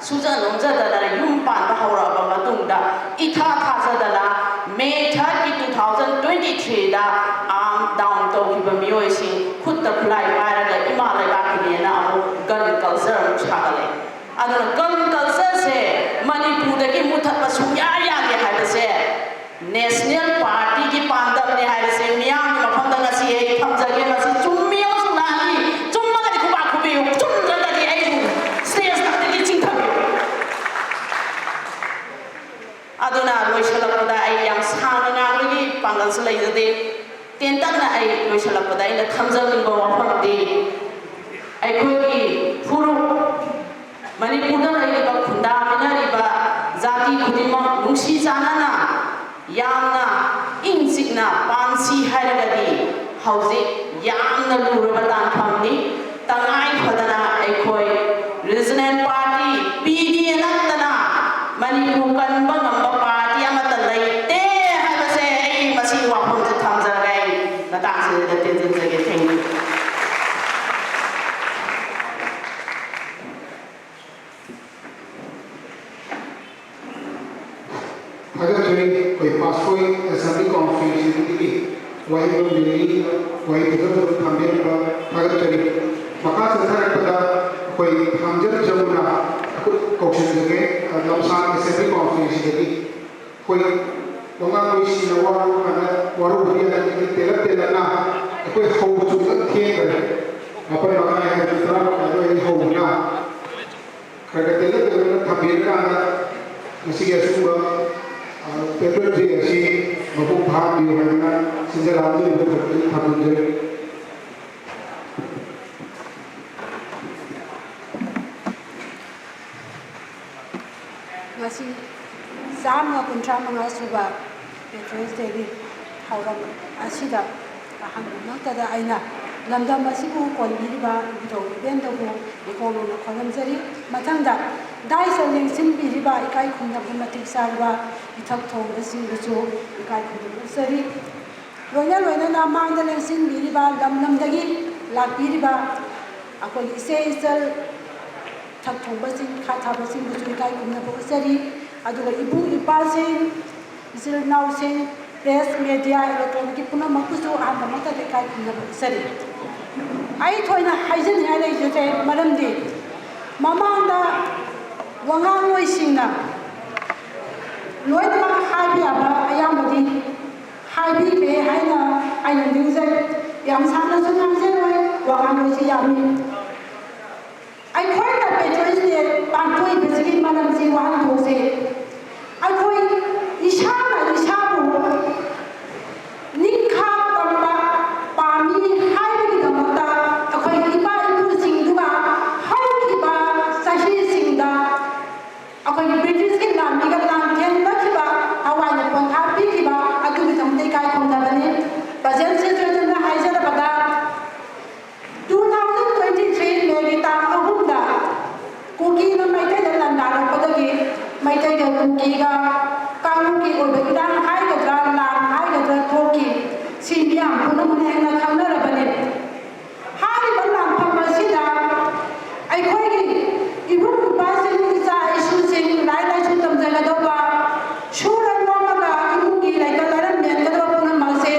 ꯁꯨꯖ ꯅꯣꯝꯖꯗꯅ ꯌꯨꯝ ꯄꯥꯟꯕ ꯍꯧꯔꯛꯑꯕ ꯃꯇꯨꯡꯗ ꯏꯊꯥ ꯊꯥꯖꯗꯅ May third ꯀꯤ two thousand twenty three ꯗ arm down ꯇꯧꯈꯤꯕ ꯃꯤꯑꯣꯏꯁꯤꯡ ꯈꯨꯠꯇ ꯈꯨꯠꯂꯥꯏ ꯄꯥꯏꯔꯒ ꯏꯃꯥ ꯂꯩꯕꯥꯛꯀꯤꯅꯦꯅ ꯑꯃꯨꯛ ꯒꯟ ꯀꯜꯆꯔ ꯑꯃꯨꯛ ꯁꯥꯒꯠꯂꯛꯑꯦ꯫ ꯑꯗꯨꯅ ꯒꯟ ꯀꯜꯆꯔꯁꯦ ꯃꯅꯤꯄꯨꯔꯗꯒꯤ ꯃꯨꯊꯠꯄ ꯁꯨꯡꯌꯥ ꯌꯥꯗꯦ ꯍꯥꯏꯕꯁꯦ ꯅꯦꯁꯅꯦꯜ ꯄꯥꯔꯇꯤꯒꯤ ꯄꯥꯟꯗꯝꯅꯦ ꯍꯥꯏꯕꯁꯦ ꯃꯤꯌꯥꯝꯒꯤ ꯃꯐꯝꯗ ꯉꯁꯤ ꯑꯩ ꯊꯝꯖꯒꯦ꯫ ꯃꯁꯤ ꯆꯨꯝꯃꯤ ꯑꯃꯁꯨꯡ ꯂꯥꯜꯂꯤ꯫ ꯆꯨꯝꯃꯒꯗꯤ ꯈꯨꯕꯥꯛ ꯈꯨꯕꯤꯌꯨ, ꯆꯨꯝꯗ꯭ꯔꯒꯗꯤ ꯑꯩꯕꯨ ꯁ꯭ꯇꯦꯖ ꯈꯛꯇꯒꯤ ꯆꯤꯡꯊꯕꯤꯌꯨ꯫ ꯑꯗꯨꯅ ꯂꯣꯏꯁꯤꯜꯂꯛꯄꯗ ꯑꯩ ꯌꯥꯝ ꯁꯥꯡꯅ ꯉꯥꯡꯕꯒꯤ ꯄꯥꯡꯒꯜꯁꯨ ꯂꯩꯖꯗꯦ꯫ ꯇꯦꯟꯇꯛꯅ ꯑꯩ ꯂꯣꯏꯁꯤꯜꯂꯛꯄꯗ ꯑꯩꯅ ꯊꯝꯖꯅꯤꯡꯕ ꯋꯥꯐꯝꯗꯤ, ꯑꯩꯈꯣꯏꯒꯤ ꯐꯨꯔꯨꯞ, ꯃꯅꯤꯄꯨꯔꯗ ꯂꯩꯔꯤꯕ ꯈꯨꯟꯗꯥꯃꯤꯟꯅꯔꯤꯕ ꯖꯥꯇꯤ ꯈꯨꯗꯤꯡꯃꯛ ꯅꯨꯡꯁꯤ ꯆꯥꯟꯅꯅ, ꯌꯥꯝꯅ ꯏꯪ ꯆꯤꯛꯅ ꯄꯥꯟꯁꯤ ꯍꯥꯏꯔꯒꯗꯤ, ꯍꯧꯖꯤꯛ ꯌꯥꯝꯅ ꯂꯨꯔꯕ ꯇꯥꯟꯐꯝꯅꯤ꯫ ꯇꯉꯥꯏ ꯐꯗꯅ ꯑꯩꯈꯣꯏ ꯔꯤꯖꯅꯦꯜ ꯄꯥꯔꯇꯤ, ꯄꯤ ꯗꯤ ꯑꯦ ꯅꯠꯇꯅ ꯃꯅꯤꯄꯨꯔ ꯀꯟꯕ ꯉꯝꯕ ꯄꯥꯔꯇꯤ ꯑꯃꯠꯇ ꯂꯩꯇꯦ ꯍꯥꯏꯕꯁꯦ ꯑꯩ ꯃꯁꯤꯒꯤ ꯋꯥꯐꯝꯁꯦ ꯊꯝꯖꯔꯒ ꯑꯩ ꯃꯇꯥꯡꯁꯤꯗ ꯇꯦꯟꯖꯟꯖꯒꯦ꯫ Thank you꯫ ꯊꯥꯒꯠꯆꯔꯤ꯫ ꯑꯩꯈꯣꯏ ꯄꯥꯠꯁꯣꯏ ꯑꯦꯁꯦꯝꯕ꯭ꯂꯤ ꯀꯥꯎꯟꯁꯤꯜꯁꯤꯗꯒꯤ ꯋꯥꯍꯩ ꯂꯧꯖꯔꯤ, ꯋꯥꯍꯩ ꯐꯖ ꯐꯖꯕ ꯊꯝꯕꯤꯔꯝꯕ ꯊꯥꯒꯠꯆꯔꯤ꯫ ꯃꯈꯥ ꯆꯠꯊꯔꯛꯄꯗ ꯑꯩꯈꯣꯏ ꯊꯥꯡꯖꯝ ꯖꯃꯨꯅꯥ ꯈꯨꯠ ꯀꯧꯁꯤꯟꯖꯒꯦ, ꯂꯝꯁꯥꯡ ꯑꯦꯁꯦꯝꯕ꯭ꯂꯤ ꯀꯥꯎꯟꯁꯤꯜꯁꯤꯗꯒꯤ꯫ ꯑꯩꯈꯣꯏ ꯋꯥꯉꯥꯡꯂꯣꯏꯁꯤꯡꯅ ꯋꯥ ꯂꯧꯕ ꯀꯥꯟꯗ ꯋꯥꯔꯧꯕꯗꯤ ꯌꯥꯗꯦ, ꯇꯦꯜꯂꯞ ꯇꯦꯜꯂꯞꯅ ꯑꯩꯈꯣꯏ ꯍꯧꯕꯁꯨ ꯈꯤꯇꯪ ꯊꯦꯡꯈ꯭ꯔꯦ꯫ ꯃꯥꯄꯟ ꯃꯈꯥꯏ ꯍꯥꯏꯕꯗꯤ ꯇꯔꯥ ꯃꯈꯥꯏ ꯑꯗꯨꯋꯥꯏꯗꯒꯤ ꯍꯧꯕꯅ ꯈꯔ ꯈꯔ ꯇꯦꯜꯂꯞ ꯇꯦꯜꯂꯞꯅ ꯊꯝꯕꯤꯔꯀꯥꯟꯗ ꯉꯁꯤꯒꯤ ꯑꯁꯤꯒꯨꯝꯕ, ꯑ, patriot day ꯑꯁꯤ ꯃꯄꯨꯡ ꯐꯥꯍꯟꯕꯤꯌꯨ ꯍꯥꯏꯗꯅ ꯁꯤꯟꯖ ꯂꯥꯡꯖꯔꯤꯕ ꯊꯝꯖꯔꯤ꯫ ꯉꯁꯤ ꯆꯥꯝꯃ ꯀꯨꯟꯊ꯭ꯔꯥ ꯃꯉꯥ ꯁꯨꯕ Patriots Day ꯒꯤ ꯊꯧꯔꯝ ꯑꯁꯤꯗ ꯑꯍꯥꯟꯕꯃꯛꯇꯗ ꯑꯩꯅ ꯂꯝꯗꯝ ꯑꯁꯤꯕꯨ ꯀꯣꯟꯕꯤꯔꯤꯕ ꯏꯕꯨꯙꯧ ꯏꯕꯦꯟꯗꯕꯨ ꯏꯀꯣꯛ ꯅꯧꯅ ꯈꯣꯏꯔꯝꯖꯔꯤ꯫ ꯃꯊꯪꯗ dais ꯇ ꯂꯦꯡꯁꯤꯟꯕꯤꯔꯤꯕ ꯏꯀꯥꯏ ꯈꯨꯝꯅꯕ ꯃꯇꯤꯛ ꯆꯥꯔꯕ ꯏꯊꯛ ꯊꯣꯡꯕꯁꯤꯡꯕꯨꯁꯨ ꯏꯀꯥꯏ ꯈꯨꯝꯅꯕ ꯎꯠꯆꯔꯤ꯫ ꯂꯣꯏꯅ ꯂꯣꯏꯅꯅ ꯃꯥꯡꯗ ꯂꯦꯡꯁꯤꯟꯕꯤꯔꯤꯕ ꯂꯝ ꯂꯝꯗꯒꯤ ꯂꯥꯛꯄꯤꯔꯤꯕ ꯑꯩꯈꯣꯏꯒꯤ ꯏꯆꯦ ꯏꯆꯜ ꯊꯛ ꯊꯣꯡꯕꯁꯤꯡ, ꯈꯥ ꯊꯥꯕꯁꯤꯡꯕꯨꯁꯨ ꯏꯀꯥꯏ ꯈꯨꯝꯅꯕ ꯎꯠꯆꯔꯤ꯫ ꯑꯗꯨꯒ ꯏꯕꯨꯡ ꯏꯄ꯭ꯋꯥꯁꯤꯡ, ꯏꯆꯤꯜ ꯏꯅꯥꯎꯁꯤꯡ, press, media, electronic ꯀꯤ ꯄꯨꯝꯅꯃꯛꯄꯨꯁꯨ ꯑꯍꯥꯟꯕꯃꯛꯇꯗ ꯏꯀꯥꯏ ꯈꯨꯝꯅꯕ ꯎꯠꯆꯔꯤ꯫ ꯑꯩ ꯊꯣꯏꯅ ꯍꯥꯏꯖꯅꯤꯡꯉꯥꯏ ꯂꯩꯖꯗ꯭ꯔꯦ, ꯃꯔꯝꯗꯤ ꯃꯃꯥꯡꯗ ꯋꯥꯉꯥꯡꯂꯣꯏꯁꯤꯡꯅ ꯂꯣꯏꯅꯃꯛ ꯍꯥꯏꯕ ꯌꯥꯕ ꯑꯌꯥꯝꯕꯗꯤ ꯍꯥꯏꯕꯤꯈ꯭ꯔꯦ ꯍꯥꯏꯅ ꯑꯩꯅ ꯅꯤꯡꯖꯩ꯫ ꯌꯥꯝ ꯁꯥꯡꯅꯁꯨ ꯉꯥꯡꯖꯔꯣꯏ, ꯋꯥꯉꯥꯡꯂꯣꯏꯁꯤ ꯌꯥꯝꯃꯤ꯫ ꯑꯩꯈꯣꯏꯅ Patriots' Day ꯄꯥꯡꯊꯣꯛꯏꯕꯁꯤꯒꯤ ꯃꯔꯝꯁꯤ ꯋꯥꯍꯟꯊꯣꯛꯁꯤ꯫ ꯑꯩꯈꯣꯏ ꯏꯁꯥꯅ ꯏꯁꯥꯕꯨ ꯅꯤꯡꯈꯥ ꯇꯝꯕ ꯄꯥꯝꯃꯤ ꯍꯥꯏꯕꯒꯤꯗꯃꯛꯇ ꯑꯩꯈꯣꯏ ꯏꯄꯥ ꯏꯄꯨꯁꯤꯡꯗꯨꯒ ꯍꯧꯈꯤꯕ ꯆꯍꯤꯁꯤꯡꯗ ꯑꯩꯈꯣꯏꯒꯤ British-ꯀꯤ ꯂꯥꯟꯃꯤꯒ ꯂꯥꯟꯊꯦꯡꯅꯈꯤꯕ, ꯊꯋꯥꯏꯅ ꯄꯣꯟꯊꯥ ꯄꯤꯈꯤꯕ ꯑꯗꯨꯒꯤꯗꯃꯛꯇ ꯏꯀꯥꯏ ꯈꯨꯝꯅꯕꯅꯤ꯫ ꯄ꯭ꯔꯖꯦꯟ ꯁꯤꯆꯨꯋꯦꯁꯟꯗ ꯍꯥꯏꯖꯔꯕꯗ, two thousand twenty three May-ꯒꯤ ꯇꯥꯡ ꯑꯍꯨꯝꯗ ꯀꯨꯀꯤꯅ ꯃꯩꯇꯩꯗ ꯂꯥꯟꯗꯥꯔꯛꯄꯗꯒꯤ ꯃꯩꯇꯩꯒ ꯀꯨꯀꯤꯒ ꯀꯥꯡꯂꯨꯞꯀꯤ ꯑꯣꯏꯕ ꯏꯔꯥꯡ ꯍꯥꯏꯒꯗ꯭ꯔꯥ, ꯂꯥꯟ ꯍꯥꯏꯒꯗ꯭ꯔꯥ ꯊꯣꯛꯈꯤ꯫ ꯁꯤ ꯃꯤꯌꯥꯝ ꯄꯨꯝꯅꯃꯛꯅ ꯍꯦꯟꯅ ꯈꯪꯅꯔꯕꯅꯤ꯫ ꯍꯥꯏꯔꯤꯕ ꯂꯥꯟꯐꯝ ꯑꯁꯤꯗ ꯑꯩꯈꯣꯏꯒꯤ ꯏꯕꯨꯡ ꯏꯄ꯭ꯋꯥꯁꯤꯡ, ꯏꯆꯥ ꯏꯁꯨꯁꯤꯡ, ꯂꯥꯏꯔꯤꯛ ꯂꯥꯏꯁꯨ ꯇꯝꯖꯒꯗꯧꯕ, ꯁꯨꯔ ꯅꯣꯝꯃꯒ ꯏꯃꯨꯡꯒꯤ ꯂꯩꯇ ꯂꯥꯏꯔ ꯃꯦꯟꯒꯗꯕ ꯄꯨꯝꯅꯃꯛꯁꯦ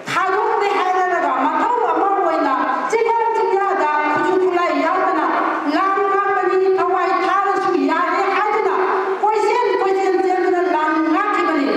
ꯊꯥꯗꯣꯛꯇꯦ ꯍꯥꯏꯔꯒ ꯃꯊꯧ ꯑꯃ ꯑꯣꯏꯅ ꯆꯤꯡꯈꯣꯡ ꯆꯤꯡꯌꯥꯗ ꯈꯨꯠꯁꯨ ꯈꯨꯠꯂꯥꯏ ꯌꯥꯎꯗꯅ ꯂꯥꯟ ꯉꯥꯛꯄꯅꯤ, ꯊꯋꯥꯏ ꯊꯥꯔꯁꯨ ꯌꯥꯔꯦ ꯍꯥꯏꯗꯨꯅ ꯀꯣꯏꯆꯦꯟ ꯀꯣꯏꯆꯦꯟ ꯆꯦꯟꯗꯨꯅ ꯂꯥꯟ ꯉꯥꯛꯈꯤꯕꯅꯤ꯫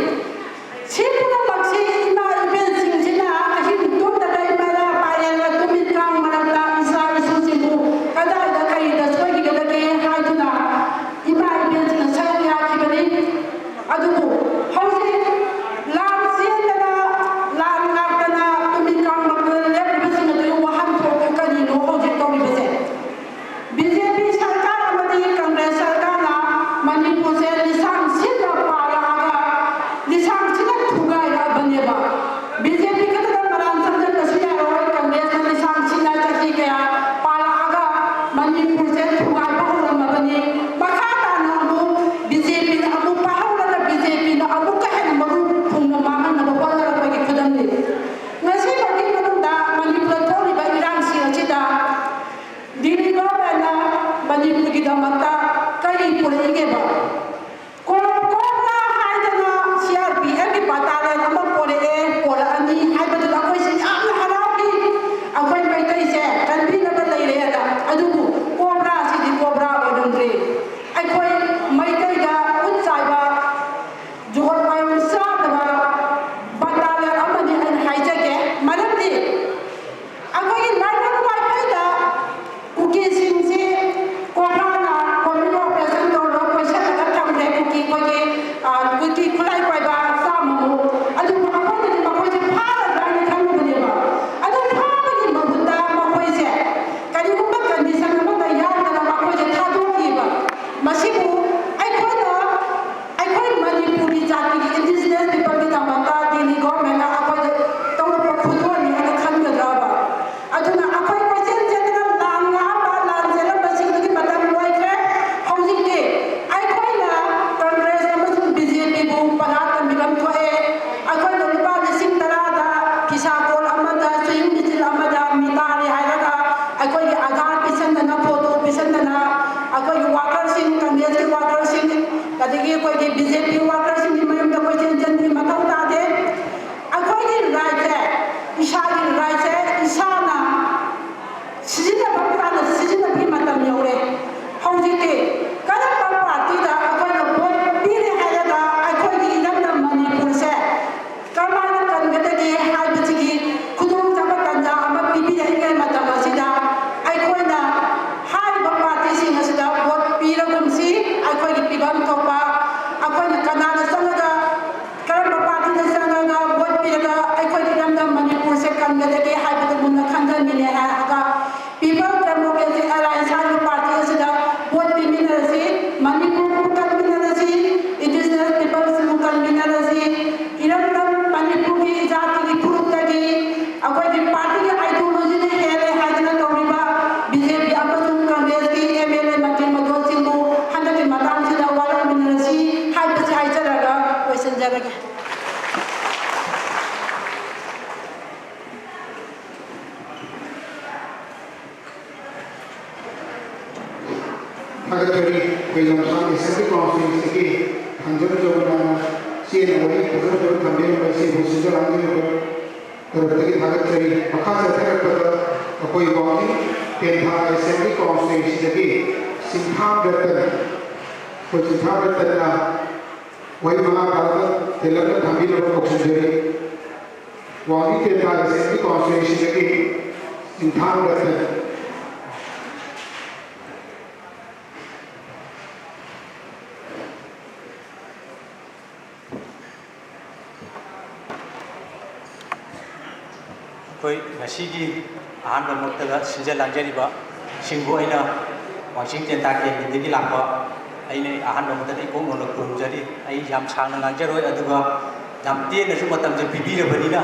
ꯊꯥꯒꯠꯆꯔꯤ꯫ ꯑꯩꯈꯣꯏ ꯂꯝꯁꯥꯡ ꯑꯦꯁꯦꯝꯕ꯭ꯂꯤ ꯀꯥꯎꯟꯁꯤꯜꯁꯤꯒꯤ ꯈꯟꯖꯅꯖꯕ ꯅꯥꯅ ꯆꯦꯅ ꯋꯥꯔꯤ ꯐꯖ ꯐꯖꯕ ꯊꯝꯕꯤꯔꯝꯕ ꯏꯆꯦꯕꯨ ꯁꯤꯟꯖ ꯂꯥꯡꯖꯔꯤꯕ ꯇꯔꯞꯇꯒꯤ ꯊꯥꯒꯠꯆꯔꯤ꯫ ꯃꯈꯥ ꯆꯠꯊꯔꯛꯄꯗ ꯑꯩꯈꯣꯏ ꯋꯥꯡꯖꯤꯡ ꯇꯦꯟꯊꯥ ꯑꯦꯁꯦꯝꯕ꯭ꯂꯤ ꯀꯥꯎꯟꯁꯤꯜꯁꯤꯗꯒꯤ ꯆꯤꯡꯊꯥꯝ ꯔꯇꯟ, ꯑꯩꯈꯣꯏ ꯆꯤꯡꯊꯥꯝ ꯔꯇꯟꯅ ꯋꯥꯍꯩ ꯃꯉꯥ ꯐꯥꯔꯒ ꯇꯦꯂꯞꯅ ꯊꯝꯕꯤꯅꯕ ꯀꯧꯁꯤꯟꯖꯔꯤ꯫ ꯋꯥꯡꯖꯤꯡ ꯇꯦꯟꯊꯥ ꯑꯦꯁꯦꯝꯕ꯭ꯂꯤ ꯀꯥꯎꯟꯁꯤꯜꯁꯤꯗꯒꯤ ꯆꯤꯡꯊꯥꯝ ꯔꯇꯟ꯫ ꯑꯩꯈꯣꯏ ꯉꯁꯤꯒꯤ ꯑꯍꯥꯟꯕꯃꯛꯇꯗ ꯁꯤꯟꯖ ꯂꯥꯡꯖꯔꯤꯕꯁꯤꯡꯕꯨ ꯑꯩꯅ ꯋꯥꯡꯖꯤꯡ ꯇꯦꯟꯊꯥ ꯀꯦꯟꯗ꯭ꯔꯗꯒꯤ ꯂꯥꯛꯄ ꯑꯩꯅ ꯑꯍꯥꯟꯕꯃꯛꯇꯗ ꯏꯀꯣꯛ ꯅꯧꯅ ꯈꯨꯔꯨꯝꯖꯔꯤ꯫ ꯑꯩ ꯌꯥꯝ ꯁꯥꯡꯅ ꯉꯥꯡꯖꯔꯣꯏ, ꯑꯗꯨꯒ ꯌꯥꯝ ꯇꯦꯟꯅꯁꯨ ꯃꯇꯝꯁꯦ ꯄꯤꯕꯤꯔꯕꯅꯤꯅ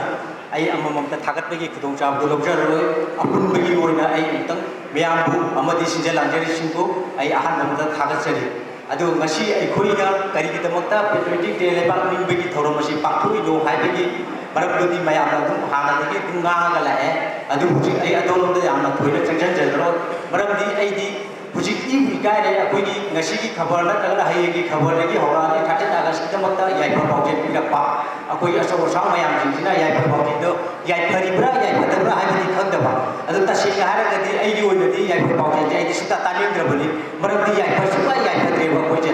ꯑꯩ ꯑꯃꯃꯝꯇ ꯊꯥꯒꯠꯄꯒꯤ ꯈꯨꯗꯣꯡꯆꯥꯕꯗꯨ ꯂꯧꯖꯔꯔꯣꯏ꯫ ꯑꯄꯨꯟꯕꯒꯤ ꯑꯣꯏꯅ ꯑꯩ ꯑꯃꯨꯛꯇꯪ ꯃꯌꯥꯝꯕꯨ ꯑꯃꯗꯤ ꯁꯤꯟꯖ ꯂꯥꯡꯖꯔꯤꯁꯤꯡꯕꯨ ꯑꯩ ꯑꯍꯥꯟꯕꯃꯛꯇ ꯊꯥꯒꯠꯆꯔꯤ꯫ ꯑꯗꯨ ꯉꯁꯤ ꯑꯩꯈꯣꯏꯅ ꯀꯔꯤꯒꯤꯗꯃꯛꯇ Patriotic Day ꯂꯩꯕꯥꯛ ꯅꯤꯡꯕꯒꯤ ꯊꯧꯔꯝ ꯑꯁꯤ ꯄꯥꯡꯊꯣꯛꯏꯅꯣ ꯍꯥꯏꯕꯒꯤ ꯃꯔꯝꯗꯨꯗꯤ ꯃꯌꯥꯝꯅ ꯑꯗꯨꯝ ꯍꯥꯟꯅꯗꯒꯤ ꯑꯗꯨꯝ ꯉꯥꯡꯉꯒ ꯂꯥꯛꯑꯦ꯫ ꯑꯗꯨ ꯍꯧꯖꯤꯛ ꯑꯩ ꯑꯗꯣꯝꯗ ꯌꯥꯝꯅ ꯊꯣꯏꯅ ꯆꯪꯁꯤꯟꯖꯔꯔꯣꯏ, ꯃꯔꯝꯗꯤ ꯑꯩꯗꯤ ꯍꯧꯖꯤꯛ ꯏꯕꯨ ꯏꯀꯥꯏꯔꯦ꯫ ꯑꯩꯈꯣꯏꯒꯤ ꯉꯁꯤꯒꯤ ꯈꯕꯔ ꯅꯠꯇ꯭ꯔꯒꯅ ꯍꯌꯦꯡꯒꯤ ꯈꯕꯔꯗꯒꯤ ꯍꯧꯔꯛꯑꯅꯤ, thirteen Augustꯀꯤꯗꯃꯛꯇ ꯌꯥꯏꯐ ꯄꯥꯎꯖꯦꯜ ꯄꯤꯔꯛꯄ꯫ ꯑꯩꯈꯣꯏꯒꯤ ꯑꯆꯧ ꯑꯁꯥꯡ ꯃꯌꯥꯝꯁꯤꯡꯁꯤꯅ ꯌꯥꯏꯐ ꯄꯥꯎꯖꯦꯜꯗꯣ ꯌꯥꯏꯐꯔꯤꯕ꯭ꯔꯥ ꯌꯥꯏꯐꯗꯕ꯭ꯔꯥ ꯍꯥꯏꯕꯗꯤ ꯈꯪꯗꯕ꯫ ꯑꯗꯨ ꯇꯁꯦꯡꯅ ꯍꯥꯏꯔꯒꯗꯤ ꯑꯩꯒꯤ ꯑꯣꯏꯅꯗꯤ ꯌꯥꯏꯐ ꯄꯥꯎꯖꯦꯜꯁꯦ ꯑꯩꯗꯤ ꯁꯨꯡꯇꯥ ꯇꯥꯅꯤꯡꯗ꯭ꯔꯕꯅꯤ, ꯃꯔꯝꯗꯤ ꯌꯥꯏꯐ ꯁꯨꯡꯌꯥ ꯌꯥꯏꯐꯗ꯭ꯔꯦꯕ ꯑꯩꯈꯣꯏꯁꯦ꯫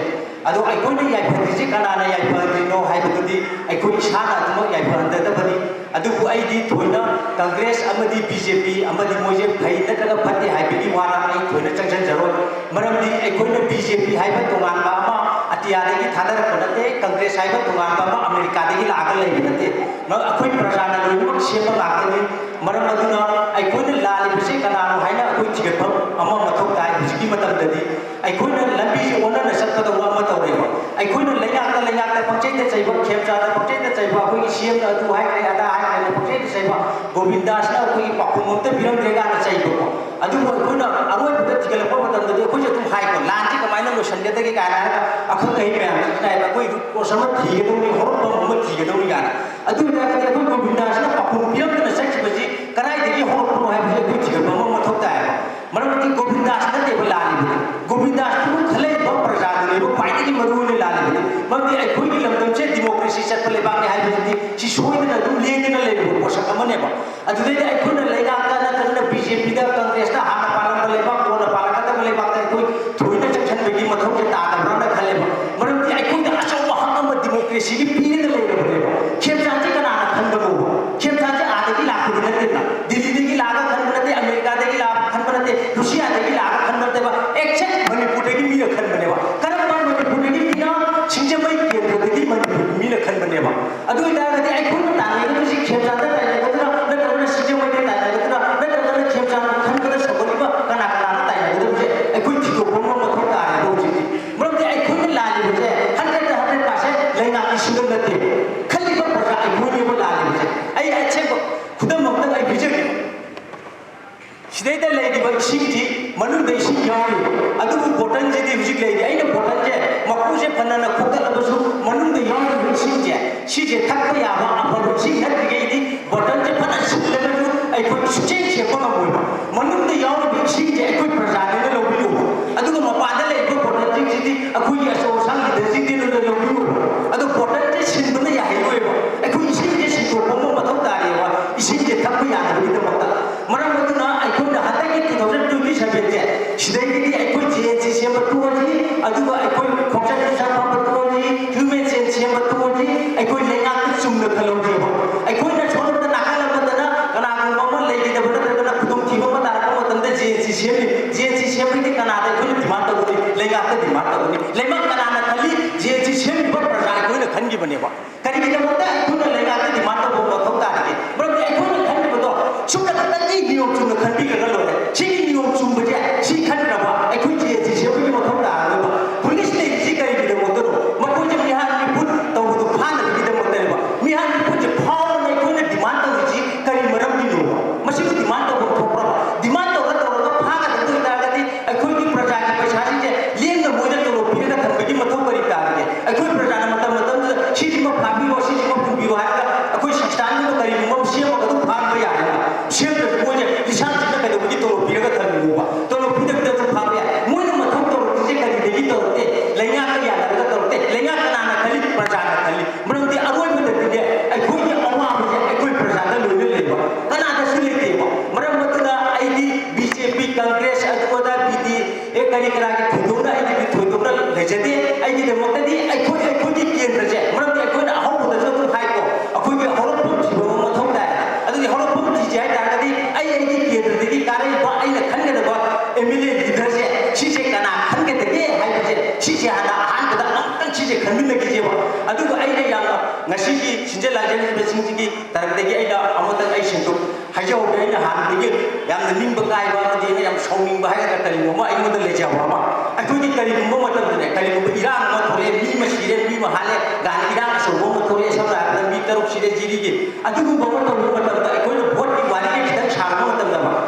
ꯑꯗꯣ ꯑꯩꯈꯣꯏꯅ ꯌꯥꯏꯐꯗ꯭ꯔꯤꯁꯦ ꯀꯅꯥꯅ ꯌꯥꯏꯐꯍꯟꯗ꯭ꯔꯤꯅꯣ ꯍꯥꯏꯕꯗꯨꯗꯤ ꯑꯩꯈꯣꯏ ꯏꯁꯥꯅ ꯑꯗꯨꯃꯛ ꯌꯥꯏꯐꯍꯟꯗꯗꯕꯅꯤ꯫ ꯑꯗꯨꯕꯨ ꯑꯩꯗꯤ ꯊꯣꯏꯅ ꯀꯪꯒ꯭ꯔꯦꯁ ꯑꯃꯗꯤ BJP ꯑꯃꯗꯤ ꯃꯣꯏꯁꯦ ꯐꯩ ꯅꯠꯇ꯭ꯔꯒ ꯐꯠꯇꯦ ꯍꯥꯏꯕꯒꯤ ꯋꯥꯗ ꯑꯩ ꯊꯣꯏꯅ ꯆꯪꯁꯤꯟꯖꯔꯣꯏ, ꯃꯔꯝꯗꯤ ꯑꯩꯈꯣꯏꯅ BJP ꯍꯥꯏꯕ ꯇꯣꯉꯥꯟꯕ ꯑꯃ ꯑꯇꯤꯌꯥꯗꯒꯤ ꯊꯥꯗꯔꯛꯄ ꯅꯠꯇꯦ, ꯀꯪꯒ꯭ꯔꯦꯁ ꯍꯥꯏꯕ ꯇꯣꯉꯥꯟꯕ ꯑꯃ ꯑꯃꯦꯔꯤꯀꯥꯗꯒꯤ ꯂꯥꯛꯑꯒ ꯂꯩꯕ ꯅꯠꯇꯦ꯫ ꯃ-, ꯑꯩꯈꯣꯏ ꯄ꯭ꯔꯖꯥꯅ ꯂꯣꯏꯅꯃꯛ ꯁꯦꯝꯕ ꯉꯥꯛꯇꯅꯤ꯫ ꯃꯔꯝ ꯑꯗꯨꯅ ꯑꯩꯈꯣꯏꯅ ꯂꯥꯜꯂꯤꯕꯁꯤ ꯀꯅꯥꯅꯣ ꯍꯥꯏꯅ ꯑꯩꯈꯣꯏ ꯊꯤꯒꯠꯐꯝ ꯑꯃ ꯃꯊꯧ ꯇꯥꯏ꯫ ꯍꯧꯖꯤꯛꯀꯤ ꯃꯇꯝꯗꯗꯤ ꯑꯩꯈꯣꯏꯅ ꯂꯝꯕꯤꯁꯤ ꯑꯣꯟꯅꯅ ꯆꯠꯄꯗꯧꯅ ꯑꯃ ꯇꯧꯔꯦꯕ꯫ ꯑꯩꯈꯣꯏꯅ ꯂꯩꯉꯥꯛꯇ ꯂꯩꯉꯥꯛꯇ ꯄꯪꯆꯩꯗ ꯆꯩꯕ, ꯈꯦꯝꯆꯥꯗ ꯄꯪꯆꯩꯗ ꯆꯩꯕ, ꯑꯩꯈꯣꯏꯒꯤ CMꯅ ꯑꯗꯨ ꯍꯥꯏꯈ꯭ꯔꯦ ꯑꯗꯥ ꯍꯥꯏꯈ꯭ꯔꯦꯅ ꯄꯪꯆꯩꯗ ꯆꯩꯕ, ꯒꯣꯕꯤꯟꯗꯥꯁꯅ ꯑꯩꯈꯣꯏꯒꯤ ꯄꯥꯎꯈꯨꯝ ꯑꯝꯇ ꯄꯤꯔꯝꯗ꯭ꯔꯦ ꯀꯥꯏꯅ ꯆꯩꯕꯀꯣ꯫ ꯑꯗꯨꯕꯨ ꯑꯩꯈꯣꯏꯅ ꯑꯔꯣꯏꯕꯗ ꯊꯤꯒꯠꯂꯛꯄ ꯃꯇꯝꯗꯗꯤ ꯑꯩꯈꯣꯏꯁꯨ ꯑꯗꯨꯝ ꯍꯥꯏꯀꯣ, ꯂꯥꯟꯁꯤ ꯀꯃꯥꯏꯅ ꯂꯣꯏꯁꯤꯟꯒꯗꯒꯦ ꯀꯥꯏꯅ ꯍꯥꯏꯔꯒ ꯑꯈꯪ ꯑꯍꯩ ꯃꯌꯥꯝꯁꯤꯅ ꯍꯥꯏꯕ, ꯑꯩꯈꯣꯏ ꯔꯨꯠ ꯀꯣꯁ ꯑꯃ ꯊꯤꯒꯗꯧꯅꯤ, ꯍꯧꯔꯛꯐꯝ ꯑꯃ ꯊꯤꯒꯗꯧꯅꯤ ꯀꯥꯏꯅ꯫ ꯑꯗꯨ ꯑꯣꯏꯇꯥꯔꯒꯗꯤ ꯑꯩꯈꯣꯏ ꯒꯣꯕꯤꯟꯗꯥꯁꯅ ꯄꯥꯎꯈꯨꯝ ꯄꯤꯔꯝꯗꯅ ꯆꯠꯈꯤꯕꯁꯤ ꯀꯗꯥꯏꯗꯒꯤ ꯍꯧꯔꯛꯄꯅꯣ ꯍꯥꯏꯕꯁꯤ ꯑꯩꯈꯣꯏ ꯊꯤꯒꯠꯄ ꯑꯃ ꯃꯊꯧ ꯇꯥꯏꯌꯦꯕ꯫ ꯃꯔꯝꯗꯤ ꯒꯣꯕꯤꯟꯗꯥꯁ ꯅꯠꯇꯦꯕ ꯂꯥꯜꯂꯤꯕꯗꯤ, ꯒꯣꯕꯤꯟꯗꯥꯁꯇꯨ ꯑꯗꯨꯗꯩꯗꯤ ꯑꯩꯈꯣꯏꯅ ꯂꯩꯉꯥꯛꯇ ꯅꯠꯇ꯭ꯔꯒꯅ ꯕꯤ ꯖꯦ ꯄꯤꯗ, ꯀꯪꯒ꯭ꯔꯦꯁꯇ ꯍꯥꯟꯅ ꯄꯥꯜꯂꯝꯕ ꯂꯩꯕꯥꯛ, ꯀꯣꯟꯅ ꯄꯥꯜꯂꯛꯀꯗꯕ ꯂꯩꯕꯥꯛꯇ ꯑꯩꯈꯣꯏ ꯊꯣꯏꯅ ꯆꯪꯁꯤꯟꯕꯒꯤ ꯃꯊꯧꯁꯦ ꯇꯥꯗꯕ꯭ꯔꯅ ꯈꯜꯂꯦꯕ꯫ ꯃꯔꯝꯗꯤ ꯑꯩꯈꯣꯏꯗ ꯑꯆꯧꯕ ꯍꯛ ꯑꯃ ꯗꯤꯃꯣꯀ꯭ꯔꯦꯁꯤꯒꯤ ꯄꯤꯔꯒ ꯂꯩꯔꯕꯅꯦꯕ꯫ ꯈꯦꯝꯆꯥꯟꯁꯦ ꯀꯅꯥꯅ ꯈꯟꯕꯅꯣꯕ? ꯈꯦꯝꯆꯥꯟꯁꯦ ꯑꯥꯗꯒꯤ ꯂꯥꯛꯄꯗꯤ ꯅꯠꯇꯦꯅ, ꯗꯤꯜꯂꯤꯗꯒꯤ ꯂꯥꯛꯑꯒ ꯈꯟꯕ ꯅꯠꯇꯦ, ꯑꯃꯦꯔꯤꯀꯥꯗꯒꯤ ꯂꯥꯛꯑꯒ ꯈꯟꯕ ꯅꯠꯇꯦ, ꯔꯨꯁꯤꯌꯥꯗꯒꯤ ꯂꯥꯛꯑꯒ ꯈꯟꯕ ꯅꯠꯇꯦꯕ꯫ ꯑꯦꯛꯖꯦꯛ ꯃꯅꯤꯄꯨꯔꯗꯒꯤ ꯃꯤꯅ ꯈꯟꯕꯅꯦꯕ꯫ ꯀꯔꯝꯕ ꯃꯅꯤꯄꯨꯔꯗꯒꯤ ꯃꯤꯅ? ꯁꯤꯡꯖꯃꯩ ꯀꯦꯟꯗ꯭ꯔꯗꯒꯤ ꯃꯅꯤꯄꯨꯔꯒꯤ ꯃꯤꯅ ꯈꯟꯕꯅꯦꯕ꯫ ꯑꯗꯨ ꯑꯣꯏꯇꯥꯔꯒꯗꯤ ꯑꯩꯈꯣꯏꯅ ꯇꯥꯟꯅꯒꯗꯕꯁꯤ ꯈꯦꯝꯆꯥꯟꯗ ꯇꯥꯟꯅꯒꯗ꯭ꯔꯥ, ꯅꯠꯇ꯭ꯔꯒꯅ ꯁꯤꯡꯖꯃꯩꯗ ꯇꯥꯟꯅꯒꯗ꯭ꯔꯥ, ꯅꯠꯇ꯭ꯔꯒꯅ ꯈꯦꯝꯆꯥꯟꯗ ꯈꯟꯕꯗ ꯁꯧꯒꯠꯂꯤꯕ ꯀꯅꯥ ꯀꯅꯥꯅ ꯇꯥꯟꯅꯒꯗꯕꯁꯦ ꯑꯩꯈꯣꯏ ꯊꯤꯗꯣꯛꯄ ꯑꯃ ꯃꯊꯧ ꯇꯥꯔꯦꯕ ꯍꯧꯖꯤꯛꯇꯤ꯫ ꯃꯔꯝꯗꯤ ꯑꯩꯈꯣꯏꯅ ꯂꯥꯜꯂꯤꯕꯁꯦ ꯍꯟꯗ꯭ꯔꯦꯠꯇ ꯍꯟꯗ꯭ꯔꯦꯠ ꯄꯥꯔꯁꯦꯟ ꯂꯩꯉꯥꯛꯀꯤ ꯁꯤꯡꯒꯜ ꯅꯠꯇꯦ꯫ ꯈꯜꯂꯤꯕ ꯄ꯭ꯔꯖꯥ ꯑꯩꯈꯣꯏꯅꯦꯕ ꯂꯥꯜꯂꯤꯕꯁꯦ꯫ ꯑꯩ ꯑꯁꯦꯡꯕ ꯈꯨꯗꯝ ꯑꯃꯇꯪ ꯑꯩ ꯄꯤꯖꯒꯦ꯫ ꯁꯤꯗꯩꯗ ꯂꯩꯔꯤꯕ ꯏꯁꯤꯡꯁꯤ ꯃꯅꯨꯡꯗ ꯏꯁꯤꯡ ꯌꯥꯎꯔꯤ, ꯑꯗꯨꯕꯨ ꯕꯣꯇꯜꯁꯤꯗꯤ ꯍꯧꯖꯤꯛ ꯂꯩꯔꯤ꯫ ꯑꯩꯅ ꯕꯣꯇꯜꯁꯦ ꯃꯀꯨꯁꯦ ꯐꯅꯅ ꯈꯣꯛꯇꯠꯂꯕꯁꯨ ꯃꯅꯨꯡꯗ ꯌꯥꯎꯔꯤꯕ ꯏꯁꯤꯡꯁꯦ, ꯁꯤꯁꯦ ꯊꯛꯄ ꯌꯥꯕ ꯑꯐꯕ ꯏꯁꯤꯡ ꯅꯠꯇ꯭ꯔꯤꯉꯩꯗꯤ ꯕꯣꯇꯜꯁꯦ ꯐꯅ ꯁꯤꯜꯂꯒꯁꯨ ꯑꯩꯈꯣꯏ ꯁꯨꯡꯁꯦꯡ ꯁꯦꯡꯕ ꯉꯝꯃꯣꯏꯕ꯫ ꯃꯅꯨꯡꯗ ꯌꯥꯎꯔꯤꯕ ꯏꯁꯤꯡꯁꯦ ꯑꯩꯈꯣꯏ ꯄ꯭ꯔꯖꯥꯅꯦꯅ ꯂꯧꯕꯤꯌꯨꯕ, ꯑꯗꯨꯒ ꯃꯄꯥꯟꯗ ꯂꯩꯔꯤꯕ ꯕꯣꯇꯜꯁꯤꯡꯁꯤꯗꯤ ꯑꯩꯈꯣꯏꯒꯤ ꯑꯆꯧ ꯑꯁꯥꯡ ꯂꯤꯗꯔꯁꯤꯡꯗꯤ ꯂꯣꯏꯅ ꯂꯧꯕꯤꯌꯨꯕ꯫ ꯑꯗꯣ ꯕꯣꯇꯜꯁꯦ ꯁꯤꯟꯕꯅ ꯌꯥꯍꯜꯂꯣꯏꯕ, ꯑꯩꯈꯣꯏ ꯏꯁꯤꯡꯁꯦ ꯁꯤꯟꯗꯣꯛꯄ ꯑꯃ ꯃꯊꯧ ꯇꯥꯔꯦꯕ, ꯏꯁꯤꯡꯁꯦ ꯊꯛꯄ ꯌꯥꯅꯕꯒꯤꯗꯃꯛꯇ꯫ ꯃꯔꯝ ꯑꯗꯨꯅ ꯑꯩꯈꯣꯏꯅ ꯍꯟꯗꯛꯀꯤ two thousand twenty seven ꯁꯦ ꯁꯤꯗꯒꯤꯗꯤ ꯑꯩꯈꯣꯏ ꯖꯦ ꯑꯦꯟ ꯁꯤ ꯁꯦꯝꯕ ꯇꯣꯛꯑꯁꯤ, ꯑꯗꯨꯒ ꯑꯩꯈꯣꯏ ꯈꯣꯡꯆꯠ ꯈꯣꯡꯆꯠ ꯐꯝꯕ ꯇꯣꯛꯑꯁꯤ, ꯍ꯭ꯌꯨꯃꯦꯟ ꯆꯦꯟ ꯁꯦꯝꯕ ꯇꯣꯛꯑꯁꯤ, ꯑꯩꯈꯣꯏ ꯂꯩꯉꯥꯛꯇ ꯆꯨꯝꯅ ꯈꯜꯍꯧꯁꯦꯕ꯫ ꯑꯩꯈꯣꯏꯅ ꯁꯣꯝꯗ ꯅꯥꯀꯜ ꯑꯃꯗꯅ ꯀꯅꯥꯒꯨꯝꯕ ꯑꯃ ꯂꯩꯈꯤꯗꯕ ꯅꯠꯇ꯭ꯔꯒꯅ ꯈꯨꯗꯣꯡꯊꯤꯕ ꯑꯃ ꯇꯥꯔꯛꯄ ꯃꯇꯝꯗ ꯖꯦ ꯑꯦꯟ ꯁꯤ ꯁꯦꯝ ꯀꯔꯤ ꯀꯔꯥꯒꯤ ꯊꯣꯏꯗꯣꯛꯅ ꯑꯩꯒꯤꯗꯤ ꯊꯣꯏꯗꯣꯛꯅ ꯂꯩꯖꯗꯦ꯫ ꯑꯩꯒꯤꯗꯃꯛꯇꯗꯤ ꯑꯩꯈꯣꯏ ꯑꯩꯈꯣꯏꯒꯤ ꯀꯦꯟꯗ꯭ꯔꯁꯦ, ꯃꯔꯝꯗꯤ ꯑꯩꯈꯣꯏꯅ ꯑꯍꯧꯕꯗꯁꯨ ꯑꯗꯨꯝ ꯍꯥꯏꯀꯣ, ꯑꯩꯈꯣꯏꯒꯤ ꯍꯧꯔꯛꯐꯝ ꯊꯤꯕ ꯑꯃ ꯃꯊꯧ ꯇꯥꯏ꯫ ꯑꯗꯨꯗꯤ ꯍꯧꯔꯛꯐꯝ ꯊꯤꯁꯦ ꯍꯥꯏ ꯇꯥꯔꯒꯗꯤ ꯑꯩ ꯑꯩꯒꯤ ꯀꯦꯟꯗ꯭ꯔꯗꯒꯤ ꯀꯥꯔꯛꯏꯕ ꯑꯩꯅ ꯈꯟꯒꯗꯕ ꯑꯦꯝ ꯑꯦꯜ ꯑꯦ ꯂꯤꯗꯔꯁꯦ, ꯁꯤꯁꯦ ꯀꯅꯥ ꯈꯟꯒꯗꯒꯦ ꯍꯥꯏꯕꯁꯦ, ꯁꯤꯁꯦ ꯍꯥꯟꯅ ꯑꯍꯥꯟꯕꯗ ꯑꯃꯨꯛꯇꯪ ꯁꯤꯁꯦ ꯈꯟꯃꯤꯟꯅꯈꯤꯁꯦꯕ꯫ ꯑꯗꯨꯒ ꯑꯩꯅ ꯌꯥꯝꯅ ꯉꯁꯤꯒꯤ ꯁꯤꯟꯖ ꯂꯥꯡꯖꯔꯤꯕꯁꯤꯡꯁꯤꯒꯤ ꯇꯔꯛꯇꯒꯤ ꯑꯩꯅ ꯑꯃꯨꯛꯇꯪ ꯑꯩ ꯁꯦꯡꯗꯣꯛ ꯍꯥꯏꯖꯍꯧꯒꯦ꯫ ꯑꯩꯅ ꯍꯥꯟꯅꯗꯒꯤ ꯌꯥꯝꯅ ꯅꯤꯡꯕ ꯀꯥꯏꯕ ꯑꯃꯗꯤ ꯑꯩꯅ ꯌꯥꯝ ꯁꯥꯎꯅꯤꯡꯕ ꯍꯥꯏꯒꯗ꯭ꯔꯥ, ꯀꯔꯤꯒꯨꯝꯕ ꯑꯃ ꯑꯩꯉꯣꯟꯗ ꯂꯩꯖꯕ ꯑꯃ, ꯑꯩꯈꯣꯏꯒꯤ ꯀꯔꯤꯒꯨꯝꯕ ꯃꯇꯝꯗꯅꯦ, ꯀꯔꯤꯒꯨꯝꯕ ꯏꯔꯥꯡ ꯑꯃ ꯊꯣꯛꯂꯛꯑꯦ, ꯃꯤ ꯑꯃ ꯁꯤꯔꯦ, ꯃꯤ ꯑꯃ ꯍꯥꯠꯂꯦ ꯀꯥꯏꯅ ꯏꯔꯥꯡ ꯑꯆꯧꯕ ꯑꯃ ꯊꯣꯛꯂꯛꯑꯦ, ꯁꯝꯅ ꯍꯥꯏꯔꯕꯗ ꯃꯤ ꯇꯔꯨꯛ ꯁꯤꯔꯦ ꯖꯤꯔꯤꯒꯤ, ꯑꯗꯨꯒꯨꯝꯕ ꯑꯃ ꯇꯧꯕ ꯃꯇꯝꯗ ꯑꯩꯈꯣꯏꯅ ꯚꯣꯠꯀꯤ ꯋꯥꯔꯤꯒ ꯈꯤꯇꯪ ꯁꯥꯔꯛꯄ ꯃꯇꯝꯗ,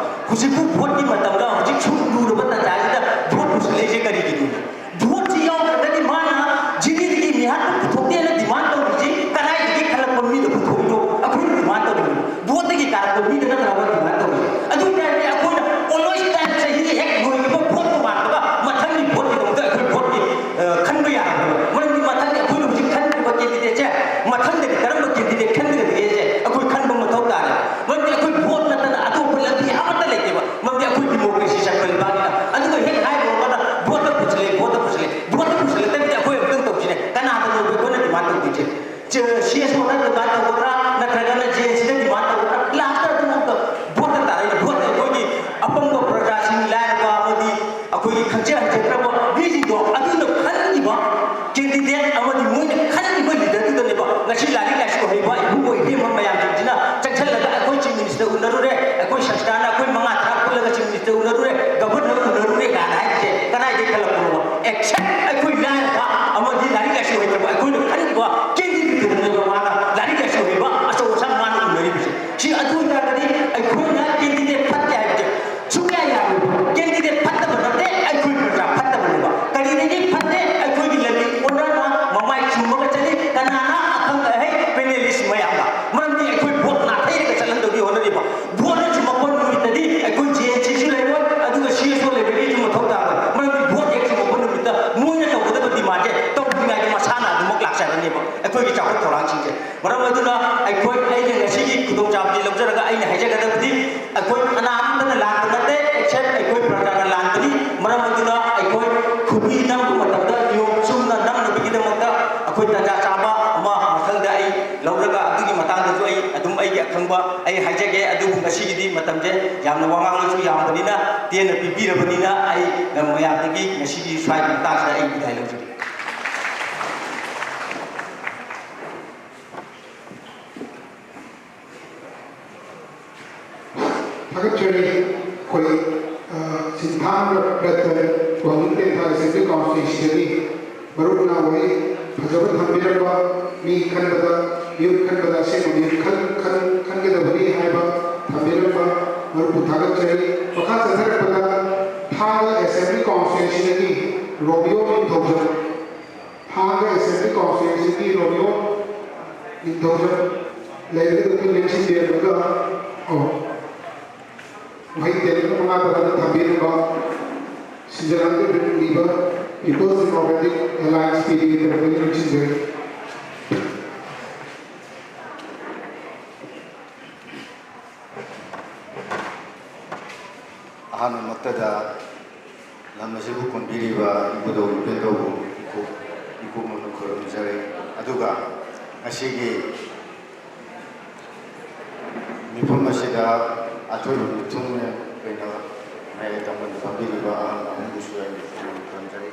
ꯍꯧꯖꯤꯛꯄꯨ ꯚꯣꯠꯀꯤ ꯃꯇꯝꯗ ꯍꯧꯖꯤꯛ ꯁꯨꯛ ꯂꯨꯔꯕ ꯇꯥꯟꯖꯥꯁꯤꯗ ꯚꯣꯠ ꯄꯨꯁꯤꯜꯂꯛꯏꯁꯦ ꯀꯔꯤꯒꯤꯅꯣ? ꯚꯣꯠꯁꯤ ꯌꯥꯎꯗ꯭ꯔꯒꯗꯤ ꯃꯥꯅ ꯖꯤꯔꯤꯗꯒꯤ ꯃꯤꯍꯥꯠꯄ ꯄꯨꯊꯣꯛꯇꯦꯅ ꯗꯤꯃꯥꯟ ꯇꯧꯔꯤꯁꯤ ꯀꯗꯥꯏꯗꯒꯤ ꯈꯜꯂꯛꯄ ꯃꯤꯗ ꯄꯨꯊꯣꯛꯏꯅꯣ? ꯑꯩꯈꯣꯏꯅ ꯗꯤꯃꯥꯟ ꯇꯧꯔꯤꯅꯣ? ꯚꯣꯠꯇꯒꯤ ꯀꯥꯔꯛꯄ ꯃꯤꯗ ꯅꯠꯇ꯭ꯔꯕ ꯗꯤꯃꯥꯟ ꯇꯧꯔꯤꯁꯦ? ꯑꯗꯨ ꯑꯣꯏꯇꯥꯔꯗꯤ ꯑꯩꯈꯣꯏꯅ always time ꯆꯍꯤ ꯍꯦꯛ ꯂꯣꯏꯈꯤꯕ ꯚꯣꯠ ꯇꯣꯉꯥꯟꯕꯗ ꯃꯊꯪꯒꯤ ꯚꯣꯠꯀꯤꯗꯃꯛꯇ ꯑꯩꯈꯣꯏ ꯚꯣꯠꯀꯤ, ꯑ, ꯈꯟꯕ ꯌꯥꯔꯕꯅꯦꯕ꯫ ꯃꯔꯝꯗꯤ ꯃꯊꯪꯒꯤ ꯑꯩꯈꯣꯏꯅ ꯍꯧꯖꯤꯛ ꯈꯟꯈꯤꯕ candidateꯁꯦ ꯃꯊꯪꯗꯗꯤ ꯀꯔꯝꯕ candidate ꯈꯟꯒꯗꯒꯦꯁꯦ ꯑꯩꯈꯣꯏ ꯈꯟꯕ ꯃꯊꯧ ꯇꯥꯔꯦ꯫ ꯃꯔꯝꯗꯤ ꯑꯩꯈꯣꯏ ꯚꯣꯠ ꯅꯠꯇꯅ ꯑꯇꯣꯞꯄ ꯂꯝꯕꯤ ꯑꯃꯠꯇ ꯂꯩꯇꯦꯕ꯫ ꯃꯔꯝꯗꯤ ꯑꯩꯈꯣꯏ democracy ꯆꯠꯄ ꯂꯩꯕꯥꯛꯅꯤꯅ꯫ ꯑꯗꯨꯒ ꯍꯦꯛ ꯍꯥꯏꯔꯨꯔꯒꯅ ꯚꯣꯠꯇ ꯄꯨꯁꯤꯜꯂꯦ, ꯚꯣꯠꯇ ꯄꯨꯁꯤꯜꯂꯦ, ꯚꯣꯠꯇ ꯄꯨꯁꯤꯜꯂꯛꯇꯕꯤꯗ ꯑꯩꯈꯣꯏ ꯑꯃꯨꯛꯇꯪ ꯇꯧꯁꯤꯅꯦ꯫ ꯀꯅꯥꯗꯅꯣ ꯑꯩꯈꯣꯏꯅ demand ꯇꯧꯗꯣꯏꯁꯦ? ꯁꯤ ꯑꯦꯁ ꯑꯣꯗ demand ꯇꯧꯒꯗ꯭ꯔꯥ, ꯅꯠꯇ꯭ꯔꯒꯅ ꯖꯦ ꯑꯦꯟ ꯁꯤꯗ demand ꯇꯧꯒꯗ꯭ꯔꯥ? Lastꯇ ꯑꯗꯨꯃꯛꯇ ꯚꯣꯠꯇ ꯇꯥꯔꯛꯏꯅꯦ꯫ ꯚꯣꯠꯇ ꯑꯩꯈꯣꯏꯒꯤ ꯑꯄꯪꯕ ꯄ꯭ꯔꯖꯥꯁꯤꯡ, ꯂꯥꯏꯔꯕ ꯑꯃꯗꯤ ꯑꯩꯈꯣꯏꯒꯤ ꯈꯪꯖ ꯍꯩꯖꯗ꯭ꯔꯕ ꯃꯤꯁꯤꯡꯗꯣ ꯑꯗꯨꯅ ꯈꯟꯈꯤꯕ candidate ꯑꯃꯗꯤ ꯃꯣꯏꯅ ꯈꯟꯈꯤꯕ leaderꯗꯨꯗꯅꯦꯕ ꯉꯁꯤ ꯂꯥꯏꯔꯤꯛ ꯂꯥꯏꯁꯨ ꯍꯩꯕ ꯏꯕꯨꯡꯉꯣ ꯏꯕꯦꯝꯃ ꯃꯌꯥꯝꯁꯤꯡꯁꯤꯅ ꯆꯪꯁꯜꯂꯒ ꯑꯩꯈꯣꯏ chief minister ꯎꯅꯔꯨꯔꯦ, ꯑꯩꯈꯣꯏ ꯁꯪꯁꯊꯥꯟꯅ ꯑꯩꯈꯣꯏ ꯃꯉꯥ ꯇꯔꯥ ꯄꯨꯜꯂꯒ chief minister ꯎꯅꯔꯨꯔꯦ, governor ꯎꯅꯔꯨꯔꯦ ꯀꯥꯏꯅ ꯍꯥꯏꯔꯤꯁꯦ ꯀꯗꯥꯏꯗꯒꯤ ꯈꯜꯂꯛꯄꯅꯣꯕ? Exact ꯑꯩꯈꯣꯏ ꯂꯥꯏꯔꯕ ꯑꯃꯗꯤ ꯂꯥꯏꯔꯤꯛ ꯂꯥꯏꯁꯨ ꯍꯩꯇꯕ ꯑꯩꯈꯣꯏꯅ ꯈꯟꯈꯤꯕ candidateꯇꯨꯗꯅꯦꯕ ꯃꯥꯅ ꯂꯥꯏꯔꯤꯛ ꯂꯥꯏꯁꯨ ꯍꯩꯕ ꯑꯆꯧ ꯑꯁꯥꯡ ꯃꯥꯅ ꯎꯅꯔꯤꯕꯁꯦ꯫ ꯁꯤ ꯑꯗꯨ ꯑꯣꯏꯇꯥꯔꯒꯗꯤ ꯑꯩꯈꯣꯏꯅ candidate ꯐꯠꯇꯦ ꯍꯥꯏꯕꯁꯦ ꯁꯨꯡꯌꯥ ꯌꯥꯔꯣꯏ꯫ Candidate ꯐꯠꯇꯕ ꯅꯠꯇꯦ, ꯑꯩꯈꯣꯏ ꯄ꯭ꯔꯖꯥ ꯐꯠꯇꯕꯅꯦꯕ꯫ ꯀꯔꯤꯗꯒꯤ ꯐꯠꯇꯦ? ꯑꯩꯈꯣꯏꯒꯤ ꯂꯝꯕꯤ ꯑꯣꯟꯅꯅ ꯃꯃꯥꯏ ꯆꯨꯝꯃꯒ ꯆꯠꯂꯤ꯫ ꯀꯅꯥꯅ ꯑꯈꯪ ꯑꯍꯩ panelist ꯃꯌꯥꯝꯅ? ꯃꯔꯝꯗꯤ ꯑꯩꯈꯣꯏ ꯚꯣꯠ ꯅꯥꯊꯩꯔꯒ ꯆꯠꯍꯟꯗꯧꯒꯤ ꯍꯣꯠꯅꯔꯤꯕ꯫ ꯚꯣꯠꯅ ꯆꯨꯝꯃꯛꯄ ꯅꯨꯃꯤꯠꯇꯗꯤ ꯑꯩꯈꯣꯏ ꯖꯦ ꯑꯦꯟ ꯁꯤꯁꯨ ꯂꯩꯔꯣꯏ, ꯑꯗꯨꯒ ꯁꯤ ꯑꯦꯁ ꯑꯣ ꯂꯩꯕꯒꯤꯁꯨ ꯃꯊꯧ ꯇꯥꯔꯣꯏ꯫ ꯃꯔꯝꯗꯤ ꯚꯣꯠ ꯍꯦꯛ ꯆꯨꯝꯃꯛꯄ ꯅꯨꯃꯤꯠꯇ ꯃꯣꯏꯅ ꯇꯧꯒꯗꯕ demandꯁꯦ ꯇꯧꯗ꯭ꯔꯤꯉꯩꯗ ꯃꯁꯥꯅ ꯑꯗꯨꯃꯛ ꯂꯥꯛꯆꯔꯅꯦꯕ ꯑꯩꯈꯣꯏꯒꯤ ꯆꯥꯎꯈꯠ ꯊꯧꯔꯥꯡꯁꯤꯡꯁꯦ꯫ ꯃꯔꯝ ꯑꯗꯨꯅ ꯑꯩꯈꯣꯏ, ꯑꯩꯅ ꯉꯁꯤꯒꯤ ꯈꯨꯗꯣꯡꯆꯥꯕꯗꯤ ꯂꯧꯖꯔꯒ ꯑꯩꯅ ꯍꯥꯏꯖꯒꯗꯕꯗꯤ, ꯑꯩꯈꯣꯏ ꯀꯅꯥ ꯑꯃꯠꯇꯅ ꯂꯥꯟꯕ ꯅꯠꯇꯦ, except ꯑꯩꯈꯣꯏ ꯄ꯭ꯔꯖꯥꯅ ꯂꯥꯟꯕꯅꯤ꯫ ꯃꯔꯝ ꯑꯗꯨꯅ ꯍꯥꯏꯖꯒꯦ꯫ ꯑꯗꯨꯕꯨ ꯉꯁꯤꯒꯤꯗꯤ ꯃꯇꯝꯁꯦ ꯌꯥꯝꯅ ꯋꯥꯉꯥꯡꯂꯣꯏꯁꯨ ꯌꯥꯝꯕꯅꯤꯅ, ꯇꯦꯟꯅ ꯄꯤꯕꯤꯔꯕꯅꯤꯅ, ꯑꯩ ꯃꯌꯥꯝꯗꯒꯤ ꯉꯁꯤꯒꯤ ꯁ꯭ꯋꯥꯏꯒꯤ ꯃꯇꯥꯡꯁꯤꯗ ꯑꯩ ꯕꯤꯗꯥꯏ ꯂꯧꯖꯒꯦ꯫ ꯊꯥꯒꯠꯆꯔꯤ꯫ ꯑꯩꯈꯣꯏ, ꯑ, ꯁꯤꯟꯊꯥꯡ ꯔꯠꯇꯟ, ꯋꯥꯡꯖꯤꯡ ꯇꯦꯟꯊꯥ ꯑꯦꯁꯦꯝꯕ꯭ꯂꯤ ꯀꯥꯎꯟꯁꯤꯜꯁꯤꯗꯒꯤ ꯃꯔꯨꯞꯅ ꯋꯥꯔꯤ ꯐꯖꯕ ꯊꯝꯕꯤꯔꯝꯕ, ꯃꯤ ꯈꯟꯕꯗ, ꯃꯤꯍꯨꯠ ꯈꯟꯕꯗ ꯑꯁꯦꯡꯕ ꯃꯤꯍꯨꯠ ꯈꯟ-, ꯈꯟ-, ꯈꯟꯒꯗꯕꯅꯤ ꯍꯥꯏꯕ ꯊꯝꯕꯤꯔꯝꯕ ꯃꯔꯨꯞꯄꯨ ꯊꯥꯒꯠꯆꯔꯤ꯫ ꯃꯈꯥ ꯆꯠꯊꯔꯛꯄꯗ ꯊꯥꯡꯒ ꯑꯦꯁꯦꯝꯕ꯭ꯂꯤ ꯀꯥꯎꯟꯁꯤꯜꯁꯤꯗꯒꯤ ꯔꯣꯃꯤꯌꯣ ꯅꯤꯡꯊꯧꯖꯝ, ꯊꯥꯡꯒ ꯑꯦꯁꯦꯝꯕ꯭ꯂꯤ ꯀꯥꯎꯟꯁꯤꯜꯁꯤꯒꯤ ꯔꯣꯃꯤꯌꯣ ꯅꯤꯡꯊꯧꯖꯝ ꯂꯩꯔꯒꯗꯤ ꯑꯗꯨꯝ ꯂꯦꯡꯁꯤꯟꯕꯤꯔꯝꯃꯒ, ꯑꯣ, ꯋꯥꯍꯩ ꯇꯦꯟ ꯃꯉꯥ ꯇꯔꯥꯗ ꯊꯝꯕꯤꯔꯝꯕ ꯁ꯭ꯋꯤꯖꯔꯂꯦꯟꯗ ꯂꯤꯡꯂꯤꯕ People's Democratic Alliance, ꯄꯤ ꯗꯤ ꯑꯦ ꯇꯔꯐꯇꯒꯤ ꯅꯤꯡꯁꯤꯡꯖꯔꯤ꯫ ꯑꯍꯥꯟꯕꯃꯛꯇꯗ ꯂꯝ ꯑꯁꯤꯕꯨ ꯀꯣꯟꯕꯤꯔꯤꯕ ꯏꯕꯨꯙꯧ ꯏꯄꯦꯟꯗꯧꯕꯨ ꯏꯀꯣꯛ-, ꯏꯀꯣꯛ ꯃꯅꯨꯡ ꯈꯨꯔꯨꯝꯖꯔꯤ꯫ ꯑꯗꯨꯒ ꯉꯁꯤꯒꯤ ꯃꯤꯐꯝ ꯑꯁꯤꯗ ꯑꯊꯣꯏꯕ ꯃꯤꯊꯨꯡꯂꯦꯟ ꯑꯣꯏꯅ ꯃꯌꯥꯏ ꯇꯝꯕꯗ ꯐꯝꯕꯤꯔꯤꯕ ꯑꯍꯜ ꯑꯍꯟꯕꯨꯁꯨ ꯑꯩꯅ ꯈꯨꯔꯨꯝꯖꯔꯤ꯫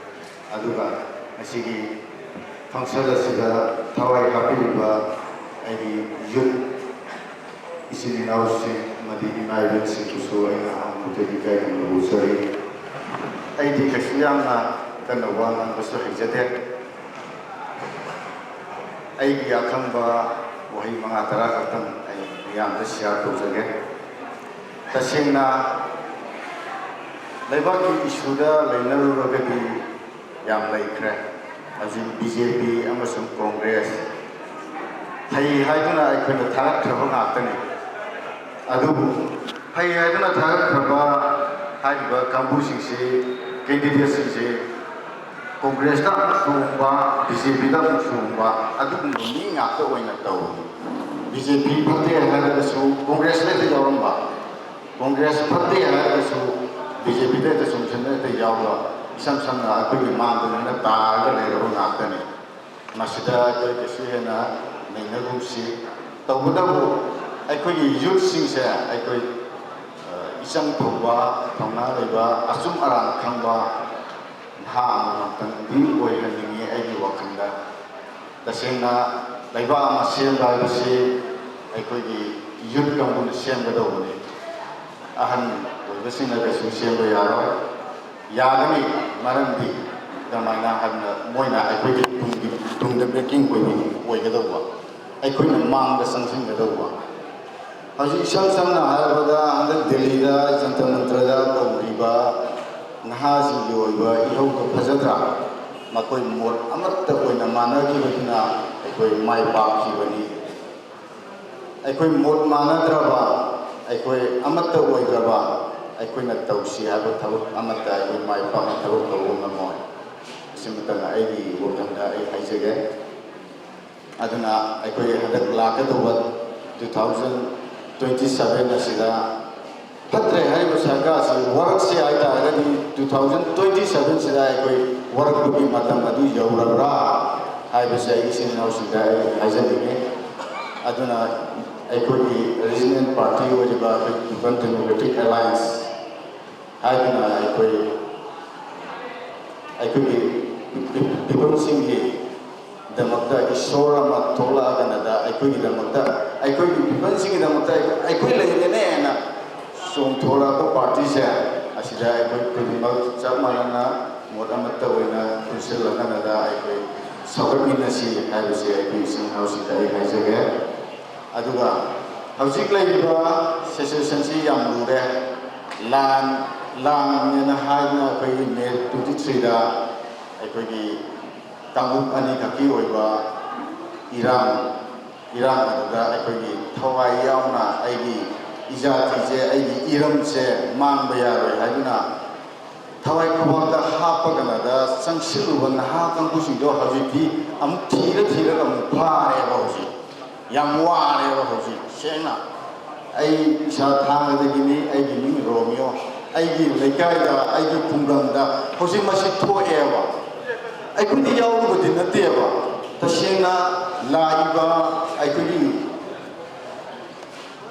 ꯑꯗꯨꯒ ꯉꯁꯤꯒꯤ function ꯑꯁꯤꯗ ꯊꯋꯥꯏ ꯍꯥꯞꯄꯤꯔꯤꯕ ꯑꯩꯒꯤ youth ꯏꯆꯤꯟ ꯏꯅꯥꯎꯁꯤꯡ ꯑꯃꯗꯤ ꯏꯃꯥ ꯏꯕꯦꯟꯁꯤꯡꯕꯨꯁꯨ ꯑꯩꯅ ꯑꯍꯥꯟꯕꯗ ꯏꯀꯥꯏ ꯈꯨꯝꯅꯕ ꯎꯠꯆꯔꯤ꯫ ꯑꯩꯗꯤ ꯀꯩꯁꯨ ꯌꯥꯝꯅ ꯀꯟꯅ ꯋꯥ ꯉꯥꯡꯕꯁꯨ ꯍꯩꯖꯗꯦ꯫ ꯑꯩꯒꯤ ꯑꯈꯪꯕ ꯋꯥꯍꯩ ꯃꯉꯥ ꯇꯔꯥ ꯈꯛꯇꯪ ꯑꯩ ꯃꯤꯌꯥꯝꯗ share ꯇꯧꯖꯒꯦ꯫ ꯇꯁꯦꯡꯅ ꯂꯩꯕꯥꯛꯀꯤ issue ꯗ ꯂꯩꯅꯔꯨꯔꯒꯗꯤ ꯌꯥꯝ ꯂꯩꯈ꯭ꯔꯦ꯫ ꯍꯧꯖꯤꯛ ꯕꯤ ꯖꯦ ꯄꯤ ꯑꯃꯁꯨꯡ ꯀꯣꯡꯒ꯭ꯔꯦꯁ ꯐꯩ ꯍꯥꯏꯗꯨꯅ ꯑꯩꯈꯣꯏꯅ ꯊꯥꯒꯠꯈ꯭ꯔꯕ ꯉꯥꯛꯇꯅꯤ꯫ ꯑꯗꯨꯕꯨ ꯐꯩ ꯍꯥꯏꯗꯨꯅ ꯊꯥꯒꯠꯈ꯭ꯔꯕ ꯍꯥꯏꯔꯤꯕ ꯀꯥꯡꯕꯨꯁꯤꯡꯁꯤ, candidate ꯁꯤꯡꯁꯤ ꯀꯣꯡꯒ꯭ꯔꯦꯁꯇ ꯑꯃꯨꯛ ꯆꯣꯡꯕ, ꯕꯤ ꯖꯦ ꯄꯤꯗ ꯑꯃꯨꯛ ꯆꯣꯡꯕ, ꯑꯗꯨꯒꯨꯝꯕ ꯃꯤ ꯉꯥꯛꯇ ꯑꯣꯏꯅ ꯇꯧꯏ꯫ ꯕꯤ ꯖꯦ ꯄꯤ ꯐꯠꯇꯦ ꯍꯥꯏꯔꯒꯁꯨ ꯀꯣꯡꯒ꯭ꯔꯦꯁꯇ ꯍꯦꯛꯇ ꯌꯥꯎꯔꯝꯕ, ꯀꯣꯡꯒ꯭ꯔꯦꯁ ꯐꯠꯇꯦ ꯍꯥꯏꯔꯒꯁꯨ ꯕꯤ ꯖꯦ ꯄꯤꯗ ꯍꯦꯛꯇ ꯆꯣꯡꯁꯤꯟꯅ ꯍꯦꯛꯇ ꯌꯥꯎꯕ, ꯏꯁꯝ ꯁꯝꯅ ꯑꯩꯈꯣꯏꯒꯤ ꯃꯥꯡꯗ ꯂꯣꯏꯅ ꯇꯥꯔꯒ ꯂꯩꯔꯕ ꯉꯥꯛꯇꯅꯤ꯫ ꯃꯁꯤꯗ ꯑꯩꯈꯣꯏ ꯀꯩꯁꯨ ꯍꯦꯟꯅ ꯅꯩꯅꯒꯨꯝꯁꯤ꯫ ꯇꯧꯕꯇꯕꯨ ꯑꯩꯈꯣꯏꯒꯤ ꯌꯨꯠꯁꯤꯡꯁꯦ ꯑꯩꯈꯣꯏ, ꯑ, ꯏꯆꯪ ꯊꯧꯕ, ꯊꯧꯅꯥ ꯂꯩꯕ, ꯑꯆꯨꯝ ꯑꯔꯥꯟ ꯈꯪꯕ ꯅꯍꯥ ꯑꯃꯃꯝꯇꯪꯗꯤ ꯑꯣꯏꯍꯟꯅꯤꯡꯉꯤ ꯑꯩꯒꯤ ꯋꯥꯈꯜꯗ꯫ ꯇꯁꯦꯡꯅ ꯂꯩꯕꯥꯛ ꯑꯃ ꯁꯦꯝꯕ ꯍꯥꯏꯕꯁꯤ ꯑꯩꯈꯣꯏꯒꯤ ꯌꯨꯠ ꯀꯥꯡꯕꯨꯅ ꯁꯦꯝꯒꯗꯧꯕꯅꯤ꯫ ꯑꯍꯟ ꯑꯣꯏꯕꯁꯤꯡꯅ ꯀꯩꯁꯨ ꯁꯦꯝꯕ ꯌꯥꯔꯣꯏ꯫ ꯌꯥꯒꯅꯤ, ꯃꯔꯝꯗꯤ ꯑꯗꯨꯃꯥꯏꯅ ꯍꯥꯏꯕꯅ ꯃꯣꯏꯅ ꯑꯩꯈꯣꯏꯒꯤ ꯇꯨꯡꯒꯤ, ꯇꯨꯡꯗ backing ꯑꯣꯏꯕ, ꯑꯣꯏꯒꯗꯧꯕ, ꯑꯩꯈꯣꯏꯅ ꯃꯥꯡꯗ ꯆꯪꯁꯤꯟꯒꯗꯧꯕ꯫ ꯍꯧꯖꯤꯛ ꯏꯁꯝ ꯁꯝꯅ ꯍꯥꯏꯔꯕꯗ ꯍꯟꯗꯛ ꯗꯦꯜꯂꯤꯗ ꯖꯟꯇꯔ ꯃꯟꯇꯔꯗ ꯇꯧꯔꯤꯕ ꯅꯍꯥꯁꯤꯡꯒꯤ ꯑꯣꯏꯕ ꯏꯍꯧꯗꯣ ꯐꯖꯗ꯭ꯔꯥ? ꯃꯈꯣꯏ ꯃꯣꯠ ꯑꯃꯠꯇ ꯑꯣꯏꯅ ꯃꯥꯟꯅꯈꯤꯕꯗꯨꯅ ꯑꯩꯈꯣꯏ ꯃꯥꯏ ꯄꯥꯛꯈꯤꯕꯅꯤ꯫ ꯑꯩꯈꯣꯏ ꯃꯣꯠ ꯃꯥꯟꯅꯗ꯭ꯔꯕ, ꯑꯩꯈꯣꯏ ꯑꯃꯠꯇ ꯑꯣꯏꯗ꯭ꯔꯕ, ꯑꯩꯈꯣꯏꯅ ꯇꯧꯁꯤ ꯍꯥꯏꯕ ꯊꯕꯛ ꯑꯃꯠꯇ ꯑꯩꯈꯣꯏ ꯃꯥꯏ ꯄꯥꯛꯅ ꯊꯕꯛ ꯇꯧꯕ ꯉꯝꯃꯣꯏ꯫ ꯑꯁꯤꯃꯇꯪ ꯑꯩꯒꯤ ꯋꯥꯈꯜꯗ ꯑꯩ ꯍꯥꯏꯖꯒꯦ꯫ ꯑꯗꯨꯅ ꯑꯩꯈꯣꯏ ꯍꯟꯗꯛ ꯂꯥꯛꯀꯗꯧꯕ two thousand twenty seven ꯑꯁꯤꯗ ꯐꯠꯇ꯭ꯔꯦ ꯍꯥꯏꯔꯤꯕ ꯁꯔꯀꯥꯔꯁꯤ ꯋꯥꯔꯛꯁꯤ ꯍꯥꯏꯇꯥꯔꯒꯗꯤ two thousand twenty seven ꯁꯤꯗ ꯑꯩꯈꯣꯏ ꯋꯥꯔꯛꯄꯒꯤ ꯃꯇꯝ ꯑꯗꯨ ꯌꯧꯔꯕ꯭ꯔꯥ ꯍꯥꯏꯕꯁꯦ ꯑꯩ ꯏꯆꯤꯟ ꯏꯅꯥꯎꯁꯤꯡꯗ ꯑꯩ ꯍꯥꯏꯖꯅꯤꯡꯉꯤ꯫ ꯑꯗꯨꯅ ꯑꯩꯈꯣꯏꯒꯤ regional party ꯑꯣꯏꯔꯤꯕ ꯑꯩꯈꯣꯏ People Democratic Alliance ꯍꯥꯏꯗꯨꯅ ꯑꯩꯈꯣꯏ, ꯑꯩꯈꯣꯏꯒꯤ peopleꯁꯤꯡꯒꯤ ꯗꯃꯛꯇ ꯏꯁꯣꯔ ꯑꯃ ꯊꯣꯛꯂꯛꯑꯒꯅꯗ ꯑꯩꯈꯣꯏꯒꯤꯗꯃꯛꯇ, ꯑꯩꯈꯣꯏꯒꯤ peopleꯁꯤꯡꯒꯤꯗꯃꯛꯇ ꯑꯩꯈꯣꯏ ꯂꯩꯔꯦꯅꯦꯅ ꯆꯣꯡꯊꯣꯔꯛꯄ partyꯁꯦ, ꯑꯁꯤꯗ ꯑꯩꯈꯣꯏ ꯈꯨꯗꯤꯡꯃꯛ ꯆꯞ ꯃꯥꯟꯅꯅ ꯃꯣꯠ ꯑꯃꯠꯇ ꯑꯣꯏꯅ ꯄꯨꯟꯁꯤꯜꯂꯒꯅꯗ ꯑꯩꯈꯣꯏ ꯁꯧꯒꯠꯃꯤꯟꯅꯁꯤ ꯍꯥꯏꯕꯁꯦ ꯑꯩꯈꯣꯏ ꯏꯆꯤꯟ ꯏꯅꯥꯎꯁꯤꯡꯗ ꯑꯩ ꯍꯥꯏꯖꯒꯦ꯫ ꯑꯗꯨꯒ ꯍꯧꯖꯤꯛ ꯂꯩꯔꯤꯕ situationꯁꯤ ꯌꯥꯝ ꯂꯨꯔꯦ꯫ ꯂꯥꯟ, ꯂꯥꯟꯅꯦꯅ ꯍꯥꯏꯗꯨꯅ ꯑꯩꯈꯣꯏꯒꯤ May twenty threeꯗ ꯑꯩꯈꯣꯏꯒꯤ ꯀꯥꯡꯂꯨꯞ ꯑꯅꯤꯈꯛꯀꯤ ꯑꯣꯏꯕ ꯏꯔꯥꯡ, ꯏꯔꯥꯡ ꯑꯗꯨꯗ ꯑꯩꯈꯣꯏꯒꯤ ꯊꯋꯥꯏ ꯌꯥꯎꯅ ꯑꯩꯒꯤ ꯏꯖꯥꯇꯤꯁꯦ, ꯑꯩꯒꯤ ꯏꯔꯝꯁꯦ ꯃꯥꯡꯕ ꯌꯥꯔꯣꯏ ꯍꯥꯏꯗꯨꯅ ꯊꯋꯥꯏ ꯈꯨꯕꯥꯛꯇ ꯍꯥꯞꯄꯒꯅꯗ ꯆꯪꯁꯤꯜꯂꯨꯕ ꯅꯍꯥ ꯀꯥꯡꯕꯨꯁꯤꯡꯗꯣ ꯍꯧꯖꯤꯛꯇꯤ ꯑꯃꯨꯛ ꯊꯤꯔ ꯊꯤꯔꯒ ꯑꯃꯨꯛ ꯐꯥꯔꯦꯕ꯫ ꯍꯧꯖꯤꯛ ꯌꯥꯝ ꯋꯥꯔꯦꯕ꯫ ꯍꯧꯖꯤꯛ ꯁꯦꯡꯅ ꯑꯩ ꯏꯁꯥ ꯊꯥꯡꯒꯗꯒꯤꯅꯤ, ꯑꯩꯒꯤ ꯃꯤꯡ ꯔꯣꯃꯤꯌꯣ, ꯑꯩꯒꯤ ꯂꯩꯀꯥꯏꯗ, ꯑꯩꯒꯤ ꯈꯨꯡꯒꯪꯗ ꯍꯧꯖꯤꯛ ꯃꯁꯤ ꯊꯣꯛꯑꯦꯕ꯫ ꯑꯩꯈꯣꯏꯗꯤ ꯌꯥꯎꯔꯨꯕꯗꯤ ꯅꯠꯇꯦꯕ꯫ ꯇꯁꯦꯡꯅ ꯂꯥꯛꯏꯕ ꯑꯩꯈꯣꯏꯒꯤ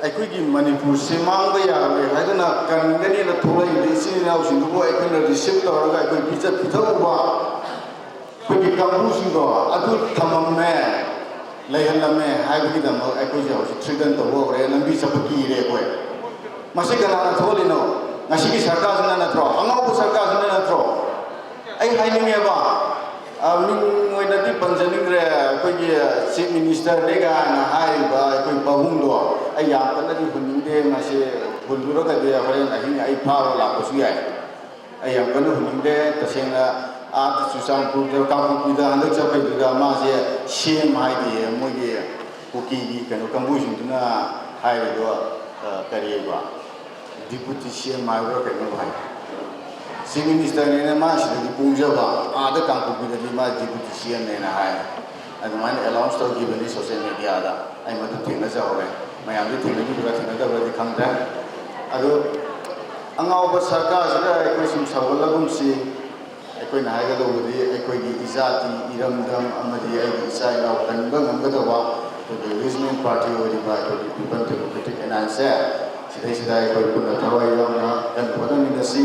ꯑꯩꯈꯣꯏꯒꯤ ꯃꯅꯤꯄꯨꯔꯁꯦ ꯃꯥꯡꯕ ꯌꯥꯔꯣꯏ ꯍꯥꯏꯗꯨꯅ ꯀꯟꯒꯅꯤꯅ ꯊꯣꯛꯂꯛꯏꯕ ꯏꯆꯤꯟ ꯏꯅꯥꯎꯁꯤꯡꯗꯨꯕꯨ ꯑꯩꯈꯣꯏꯅ ꯔꯤꯁꯤꯞ ꯇꯧꯔꯒ ꯑꯩꯈꯣꯏ ꯄꯤꯖ ꯄꯤꯊꯛꯎꯕ, ꯑꯩꯈꯣꯏꯒꯤ ꯀꯥꯡꯕꯨꯁꯤꯡꯗꯣ ꯑꯗꯨ ꯊꯝꯃꯝꯃꯦ, ꯂꯩꯍꯜꯂꯝꯃꯦ ꯍꯥꯏꯕꯒꯤꯗꯃꯛ ꯑꯩꯈꯣꯏꯁꯦ ꯍꯧꯖꯤꯛ ꯊ꯭ꯔꯤꯇꯟ ꯇꯧꯕ ꯍꯧꯔꯦ, ꯂꯝꯕꯤ ꯆꯠꯄ ꯀꯤꯔꯦ ꯑꯩꯈꯣꯏ꯫ ꯃꯁꯤ ꯀꯅꯥꯅ ꯊꯣꯛꯍꯜꯂꯤꯅꯣ? ꯉꯁꯤꯒꯤ ꯁꯔꯀꯥꯔꯁꯤꯅ ꯅꯠꯇ꯭ꯔꯣ? ꯑꯉꯥꯎꯕ ꯁꯔꯀꯥꯔꯁꯤꯅ ꯅꯠꯇ꯭ꯔꯣ? ꯑꯩ ꯍꯥꯏꯅꯤꯡꯉꯦꯕ, ꯑ, ꯃꯤꯡ ꯑꯣꯏꯅꯗꯤ ꯄꯟꯖꯅꯤꯡꯗ꯭ꯔꯦ, ꯑꯩꯈꯣꯏꯒꯤ ꯆꯤꯐ ꯃꯤꯅꯤꯁꯇꯔꯅꯦ ꯀꯥꯏꯅ ꯍꯥꯏꯔꯤꯕ ꯑꯩꯈꯣꯏ ꯄꯥꯕꯨꯡꯗꯣ ꯑꯩ ꯌꯥꯝ ꯀꯟꯅꯗꯤ ꯍꯨꯟꯅꯤꯡꯗꯦ꯫ ꯃꯁꯤ ꯍꯨꯜꯂꯨꯔꯒꯗꯤ ꯍꯣꯔꯦꯟ ꯑꯍꯤꯡ ꯑꯩ ꯐꯥꯕ ꯂꯥꯛꯄꯁꯨ ꯌꯥꯏ꯫ ꯑꯩ ꯌꯥꯝ ꯀꯟꯅ ꯍꯨꯟꯅꯤꯡꯗꯦ꯫ ꯇꯁꯦꯡꯅ ꯑꯥ ꯆꯨꯔꯆꯥꯟꯄꯨꯔꯗ, ꯀꯥꯡꯄꯣꯛꯄꯤꯗ ꯍꯟꯗꯛ ꯆꯠꯄꯩꯗꯨꯗ ꯃꯥꯁꯦ ꯁꯤ ꯑꯦꯝ ꯍꯥꯏꯗꯦ, ꯃꯣꯏꯒꯤ ꯀꯨꯀꯤꯒꯤ ꯀꯩꯅꯣ ꯀꯥꯡꯕꯨꯁꯤꯡꯗꯨꯅ ꯍꯥꯏꯔꯤꯗꯣ, ꯑ, ꯀꯔꯤꯑꯕ? ꯗꯤꯄꯨꯇꯤ ꯁꯤ ꯑꯦꯝ ꯍꯥꯏꯕ꯭ꯔꯥ ꯀꯩꯅꯣꯝ ꯍꯥꯏ꯫ ꯆꯤꯐ ꯃꯤꯅꯤꯁꯇꯔꯅꯦꯅ ꯃꯥ ꯁꯤꯗꯗꯤ ꯄꯣꯡꯖꯕ, ꯑꯥꯗ ꯀꯥꯡꯄꯣꯛꯄꯤꯗꯗꯤ ꯃꯥ ꯗꯤꯄꯨꯇꯤ ꯁꯤ ꯑꯦꯝꯅꯦꯅ ꯍꯥꯏ꯫ ꯑꯗꯨꯃꯥꯏꯅ ꯑꯦꯅꯥꯎꯟꯁ ꯇꯧꯈꯤꯕꯅꯤ ꯁꯣꯁꯤꯌꯦꯜ ꯃꯦꯗꯤꯌꯥꯗ꯫ ꯑꯩ ꯃꯗꯨ ꯊꯦꯡꯅꯖꯍꯧꯔꯦ꯫ ꯃꯌꯥꯝꯗꯤ ꯊꯦꯡꯅꯕꯤꯕ꯭ꯔꯥ ꯊꯦꯡꯅꯗꯕ꯭ꯔꯗꯤ ꯈꯪꯗ꯭ꯔꯦ꯫ ꯑꯗꯨ ꯑꯉꯥꯎꯕ ꯁꯔꯀꯥꯔꯁꯤꯗ ꯑꯩꯈꯣꯏ ꯁꯨꯝ ꯁꯧꯒꯠꯂꯒꯨꯝꯁꯤ꯫ ꯑꯩꯈꯣꯏꯅ ꯍꯥꯏꯒꯗꯧꯕꯗꯤ ꯑꯩꯈꯣꯏꯒꯤ ꯏꯖꯥꯇꯤ, ꯏꯔꯝꯗꯝ ꯑꯃꯗꯤ ꯑꯩꯒꯤ ꯏꯆꯥ ꯏꯅꯥꯎ ꯀꯟꯕ ꯉꯝꯒꯗꯧꯕ ꯑꯩꯈꯣꯏꯒꯤ ꯔꯤꯖꯅꯦꯜ ꯄꯥꯔꯇꯤ ꯑꯣꯏꯔꯤꯕ ꯑꯩꯈꯣꯏꯒꯤ ꯄꯤꯄꯜ ꯗꯦꯃꯣꯀ꯭ꯔꯦꯇꯤꯛ ꯑꯦꯂꯥꯏꯟꯁꯁꯦ ꯁꯤꯗꯩꯁꯤꯗ ꯑꯩꯈꯣꯏ ꯄꯨꯟꯅ ꯊꯋꯥꯏ ꯌꯥꯎꯅ ꯀꯟꯅ ꯍꯣꯠꯅꯃꯤꯟꯅꯁꯤ꯫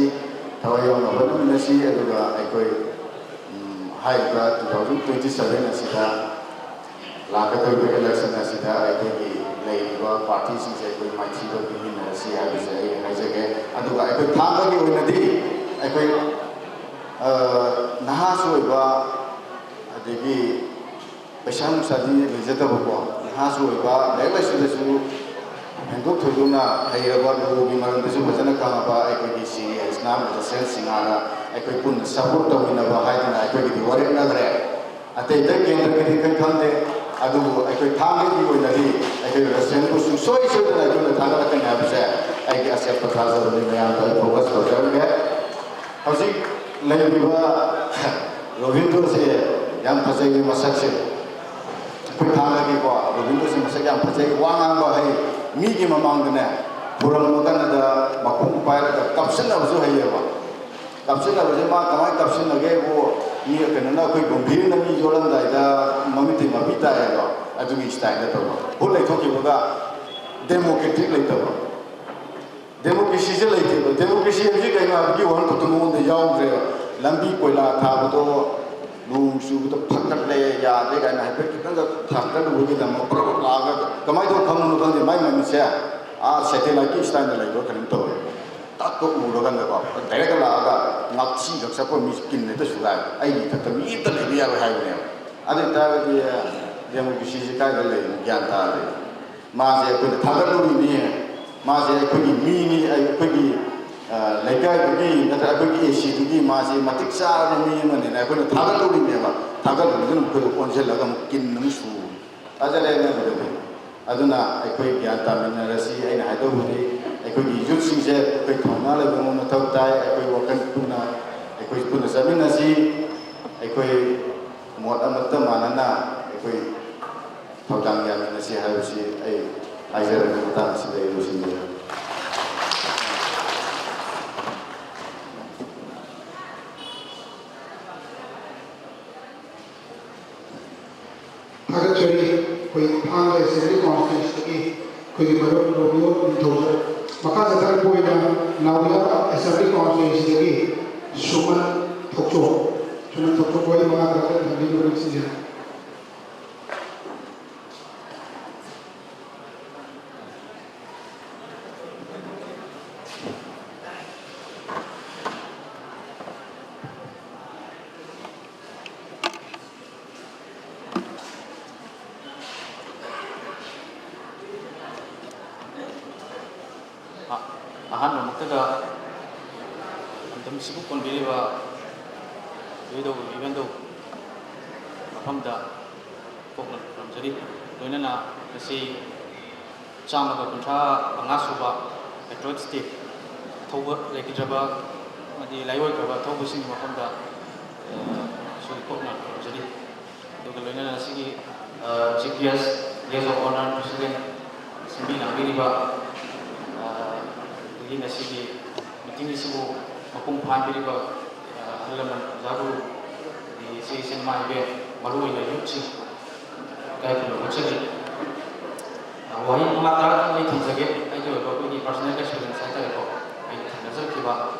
ꯊꯋꯥꯏ ꯌꯥꯎꯅ ꯍꯣꯠꯅꯃꯤꯟꯅꯁꯤ꯫ ꯑꯗꯨꯒ ꯑꯩꯈꯣꯏ, ꯎꯝ, ꯍꯥꯏꯔꯤꯕ two thousand twenty seven ꯑꯁꯤꯗ ꯂꯥꯛꯀꯗꯧꯔꯤꯕ ꯏꯂꯦꯛꯁꯟ ꯑꯁꯤꯗ ꯑꯩꯈꯣꯏꯒꯤ ꯂꯩꯔꯤꯕ ꯄꯥꯔꯇꯤꯁꯤꯡꯁꯦ ꯑꯩꯈꯣꯏ ꯃꯥꯏꯊꯤꯕ ꯄꯤꯃꯤꯟꯅꯔꯁꯤ ꯍꯥꯏꯕꯁꯦ ꯑꯩ ꯍꯥꯏꯖꯒꯦ꯫ ꯑꯗꯨꯒ ꯑꯩꯈꯣꯏ ꯊꯥꯡꯒꯒꯤ ꯑꯣꯏꯅꯗꯤ ꯑꯩꯈꯣꯏ, ꯑ, ꯅꯍꯥꯁꯨ ꯑꯣꯏꯕ, ꯑꯗꯒꯤ ꯄꯩꯁꯥ ꯅꯨꯡꯁꯥꯗꯤ ꯂꯩꯖꯗꯕꯀꯣ, ꯅꯍꯥꯁꯨ ꯑꯣꯏꯕ, ꯂꯥꯏꯔꯤꯛ ꯂꯥꯏꯁꯨꯗꯁꯨ ꯍꯦꯟꯗꯣꯛ ꯊꯣꯏꯗꯣꯛꯅ ꯍꯩꯔꯕ, ꯂꯣꯒꯤ ꯃꯔꯝꯗꯁꯨ ꯐꯖꯅ ꯈꯪꯉꯕ ꯑꯩꯈꯣꯏꯒꯤ ꯁꯤꯒꯤ ꯍꯩꯁꯅꯥꯝ ꯔꯁꯦꯟ ꯁꯤꯡꯍꯥꯗ ꯑꯩꯈꯣꯏ ꯄꯨꯟꯅ ꯁꯄꯣꯔꯠ ꯇꯧꯃꯤꯟꯅꯕ ꯍꯥꯏꯗꯅ ꯑꯩꯈꯣꯏꯒꯤꯗꯤ ꯋꯥꯔꯦꯞꯅꯈ꯭ꯔꯦ꯫ ꯑꯇꯩ ꯑꯇꯩ ꯀꯦꯟꯗ꯭ꯔꯒꯤꯗꯤ ꯑꯩꯈꯣꯏ ꯈꯪꯗꯦ, ꯑꯗꯨꯕꯨ ꯑꯩꯈꯣꯏ ꯊꯥꯡꯒꯒꯤ ꯑꯣꯏꯅꯗꯤ ꯑꯩꯈꯣꯏ ꯔꯁꯦꯟꯕꯨ ꯁꯨꯡꯁꯣꯏ ꯁꯣꯏꯗꯅ ꯑꯩꯈꯣꯏꯅ ꯊꯥꯒꯠꯂꯛꯀꯅꯤ ꯍꯥꯏꯕꯁꯦ ꯑꯩꯒꯤ ꯑꯆꯦꯠꯄ ꯊꯥꯖꯕꯅꯤ꯫ ꯃꯌꯥꯝꯗ ꯑꯩ ꯐꯣꯀꯁ ꯇꯧꯖꯔꯒꯦ꯫ ꯍꯧꯖꯤꯛ ꯂꯩꯔꯤꯕ ꯔꯣꯕꯤꯟꯗ꯭ꯔꯣꯁꯦ ꯌꯥꯝ ꯐꯖꯩꯌꯦ ꯃꯁꯛꯁꯦ꯫ ꯑꯩꯈꯣꯏ ꯊꯥꯡꯒꯒꯤꯀꯣ ꯔꯣꯕꯤꯟꯗ꯭ꯔꯣꯁꯦ ꯃꯁꯛ ꯌꯥꯝ ꯐꯖꯩ, ꯋꯥ ꯉꯥꯡꯕ ꯍꯩ, ꯃꯤꯒꯤ ꯃꯃꯥꯡꯗꯅꯦ ꯈꯨꯔꯝꯕ ꯀꯥꯟꯗ ꯃꯈꯣꯡ ꯄꯥꯏꯔꯒ ꯀꯥꯞꯁꯤꯟꯅꯕꯁꯨ ꯍꯩꯌꯦꯕ꯫ ꯀꯥꯞꯁꯤꯟꯅꯕꯁꯦ ꯃꯥ ꯀꯃꯥꯏꯅ ꯀꯥꯞꯁꯤꯟꯅꯒꯦꯕꯨ, ꯃꯤ ꯀꯩꯅꯣꯅ ꯑꯩꯈꯣꯏ ꯒꯝꯚꯤꯔꯅ ꯃꯤ ꯌꯣꯜꯂꯝꯗꯥꯏꯗ ꯃꯃꯤꯠꯇꯩ ꯃꯄꯤ ꯇꯥꯏꯌꯦꯕ, ꯑꯗꯨꯒꯤ ꯁ꯭ꯇꯥꯏꯜꯗ ꯇꯧꯕ꯫ ꯚꯣꯠ ꯂꯩꯊꯣꯛꯈꯤꯕꯒ ꯗꯦꯃꯣꯀ꯭ꯔꯦꯇꯤꯛ ꯂꯩꯇꯕ, ꯗꯦꯃꯣꯀ꯭ꯔꯦꯁꯤꯁꯦ ꯂꯩꯇꯦꯕ꯫ ꯗꯦꯃꯣꯀ꯭ꯔꯦꯁꯤ ꯍꯧꯖꯤꯛ ꯀꯩꯅꯣ ꯍꯥꯏꯕꯒꯤ ꯋꯥꯍꯟꯊꯣꯛꯇꯣ ꯃꯉꯣꯟꯗ ꯌꯥꯎꯗ꯭ꯔꯦꯕ꯫ ꯂꯝꯕꯤ ꯀꯣꯏꯂꯥ ꯊꯥꯕꯗꯣ, ꯅꯣꯡ ꯆꯨꯕꯗ ꯐꯒꯠꯂꯦ, ꯌꯥꯗ꯭ꯔꯦ ꯀꯥꯏꯅ ꯍꯥꯏꯐꯦꯠ ꯈꯤꯇꯪꯒ ꯊꯥꯡꯒꯠꯂꯨꯕꯒꯤꯗꯃꯛ ꯄꯨꯔꯞ ꯂꯥꯛꯑꯒ ꯀꯃꯥꯏꯅ ꯇꯧꯕ ꯈꯪꯕꯅꯣ ꯈꯪꯗꯦ, ꯃꯥꯏ ꯃꯃꯤꯠꯁꯦ ꯑꯥ ꯁꯦꯇꯦꯂꯥꯏꯠꯀꯤ ꯁ꯭ꯇꯥꯏꯜꯗ ꯂꯩꯕ ꯀꯩꯅꯣꯝ ꯇꯧꯋꯦ꯫ ꯇꯛꯀ ꯎꯔꯀꯥꯟꯗꯀꯣ, ꯗꯥꯏꯔꯦꯛꯀ ꯂꯥꯛꯑꯒ ꯉꯥꯛꯊꯤꯒ ꯆꯠꯄ ꯃꯤꯁꯦ ꯀꯤꯟ ꯍꯦꯛꯇ ꯁꯨꯒꯥꯏ꯫ ꯑꯩꯒꯤ ꯏꯊꯛꯇ ꯃꯤ ꯑꯝꯇ ꯂꯩꯕ ꯌꯥꯔꯣꯏ ꯍꯥꯏꯕꯅꯦꯕ꯫ ꯑꯗꯨ ꯑꯣꯏꯇꯥꯔꯒꯗꯤ ꯗꯦꯃꯣꯀ꯭ꯔꯦꯁꯤꯁꯦ ꯀꯥꯏꯗ ꯂꯩꯔꯤꯅꯣ ꯒ꯭ꯌꯥꯟ ꯇꯥꯗꯦ꯫ ꯃꯥꯁꯦ ꯑꯩꯈꯣꯏꯅ ꯊꯥꯒꯠꯂꯨꯔꯤꯅꯤ, ꯃꯥꯁꯦ ꯑꯩꯈꯣꯏꯒꯤ ꯃꯤꯅꯤ, ꯑꯩꯈꯣꯏꯒꯤ, ꯑ, ꯂꯩꯀꯥꯏꯗꯨꯒꯤ ꯅꯠꯇ꯭ꯔꯒ ꯑꯩꯈꯣꯏꯒꯤ ꯑꯦ ꯁꯤꯗꯨꯒꯤ ꯃꯥꯁꯦ ꯃꯇꯤꯛ ꯆꯥꯔꯕ ꯃꯤ ꯑꯃꯅꯤꯅ ꯑꯩꯈꯣꯏꯅ ꯊꯥꯒꯠꯂꯨꯔꯤꯅꯦꯕ꯫ ꯊꯥꯒꯠꯂꯨꯕꯗꯨꯅ ꯃꯈꯣꯏꯗ ꯑꯣꯟꯁꯤꯜꯂꯒ ꯑꯃꯨꯛ ꯀꯤꯟ ꯑꯃꯨꯛ ꯁꯨ ꯐꯖꯔꯦ ꯅꯪꯒꯤꯗꯨꯗꯤ꯫ ꯑꯗꯨꯅ ꯑꯩꯈꯣꯏ ꯒ꯭ꯌꯥꯟ ꯇꯥꯃꯤꯟꯅꯔꯁꯤ꯫ ꯑꯩꯅ ꯍꯥꯏꯗꯧꯕꯗꯤ ꯑꯩꯈꯣꯏꯒꯤ ꯌꯨꯠꯁꯤꯡꯁꯦ ꯑꯩꯈꯣꯏ ꯊꯧꯅꯥ ꯂꯩꯕ ꯑꯃ ꯃꯊꯧ ꯇꯥꯏ꯫ ꯑꯩꯈꯣꯏ ꯋꯥꯈꯜ ꯄꯨꯟꯅ, ꯑꯩꯈꯣꯏ ꯄꯨꯟꯅ ꯆꯠꯃꯤꯟꯅꯁꯤ꯫ ꯑꯩꯈꯣꯏ ꯃꯣꯠ ꯑꯃꯠꯇ ꯃꯥꯟꯅꯅ ꯑꯩꯈꯣꯏ ꯊꯧꯗꯥꯡ ꯌꯥꯃꯤꯟꯅꯁꯤ ꯍꯥꯏꯕꯁꯤ ꯑꯩ ꯍꯥꯏꯖꯔꯒ ꯃꯇꯥꯡ ꯑꯁꯤꯗ ꯑꯩ ꯂꯣꯏꯁꯤꯟꯖꯔꯒꯦ꯫ ꯊꯥꯒꯠꯆꯔꯤ꯫ ꯑꯩꯈꯣꯏ ꯊꯥꯡꯒ ꯑꯦꯁꯦꯝꯕ꯭ꯂꯤ ꯀꯥꯎꯟꯁꯤꯜꯁꯤꯗꯒꯤ ꯑꯩꯈꯣꯏꯒꯤ ꯃꯔꯨꯞ ꯔꯣꯃꯤꯌꯣ ꯅꯤꯡꯊꯧꯖꯝ꯫ ꯃꯈꯥ ꯆꯠꯊꯔꯛꯄ ꯑꯣꯏꯅ ꯅꯥꯎꯔꯤꯌꯥ ꯑꯦꯁꯦꯝꯕ꯭ꯂꯤ ꯀꯥꯎꯟꯁꯤꯜꯁꯤꯗꯒꯤ ꯁꯨꯃꯟ ꯊꯣꯛꯆꯣꯝ꯫ ꯁꯨꯃꯟ ꯊꯣꯛꯆꯣꯝ ꯋꯥꯔꯤ ꯃꯉꯥ ꯇꯔꯥ ꯈꯛꯇ ꯊꯝꯕꯤꯅꯕ ꯅꯤꯡꯁꯤꯡꯖꯔꯤ꯫ ꯑꯍꯥꯟꯕꯃꯛꯇꯗ ꯄꯥꯟꯗꯝꯁꯤꯕꯨ ꯀꯣꯟꯕꯤꯔꯤꯕ ꯏꯕꯨꯙꯧ ꯏꯕꯦꯟꯙꯧ ꯃꯐꯝꯗ ꯀꯣꯛꯅ ꯈꯨꯔꯨꯝꯖꯔꯤ꯫ ꯂꯣꯏꯅꯅ ꯉꯁꯤ ꯆꯥꯝꯃꯒ ꯀꯨꯟꯊ꯭ꯔꯥ ꯃꯉꯥ ꯁꯨꯕ Patriots Day ꯊꯧꯕ ꯂꯩꯈꯤꯗ꯭ꯔꯕ ꯑꯃꯗꯤ ꯂꯥꯏꯑꯣꯏꯈ꯭ꯔꯕ ꯊꯧꯕꯁꯤꯡꯒꯤ ꯃꯐꯝꯗ ꯁꯨ ꯀꯣꯛꯅ ꯈꯨꯔꯨꯝꯖꯔꯤ꯫ ꯑꯗꯨꯒ ꯂꯣꯏꯅꯅ ꯉꯁꯤꯒꯤ Chief Guest, Guest of Honour, President ꯁꯤꯟꯕꯤ ꯂꯥꯡꯕꯤꯔꯤꯕ, ꯑꯗꯒꯤ ꯉꯁꯤꯒꯤ meeting ꯑꯁꯤꯕꯨ ꯃꯄꯨꯡ ꯐꯥꯍꯟꯕꯤꯔꯤꯕ ꯑꯍꯜ ꯂꯃꯟ, ꯑꯣꯖꯥ ꯒꯨꯔꯨ, ꯑꯗꯒꯤ ꯏꯆꯦ ꯏꯆꯤꯟ ꯏꯅꯥꯎ ꯏꯕꯦꯟ, ꯃꯔꯨꯑꯣꯏꯅ youth ꯁꯤꯡ ꯏꯀꯥꯏ ꯈꯨꯝꯅꯕ ꯎꯠꯆꯔꯤ꯫ ꯋꯥꯍꯩ ꯃꯉꯥ ꯇꯔꯥ ꯑꯩ ꯊꯝꯖꯒꯦ꯫ ꯑꯩꯒꯤ ꯑꯣꯏꯕ ꯑꯩꯈꯣꯏꯒꯤ personal experience ꯍꯥꯏꯇꯥꯔꯦꯀꯣ, ꯑꯩꯅ ꯊꯦꯡꯅꯖꯈꯤꯕ,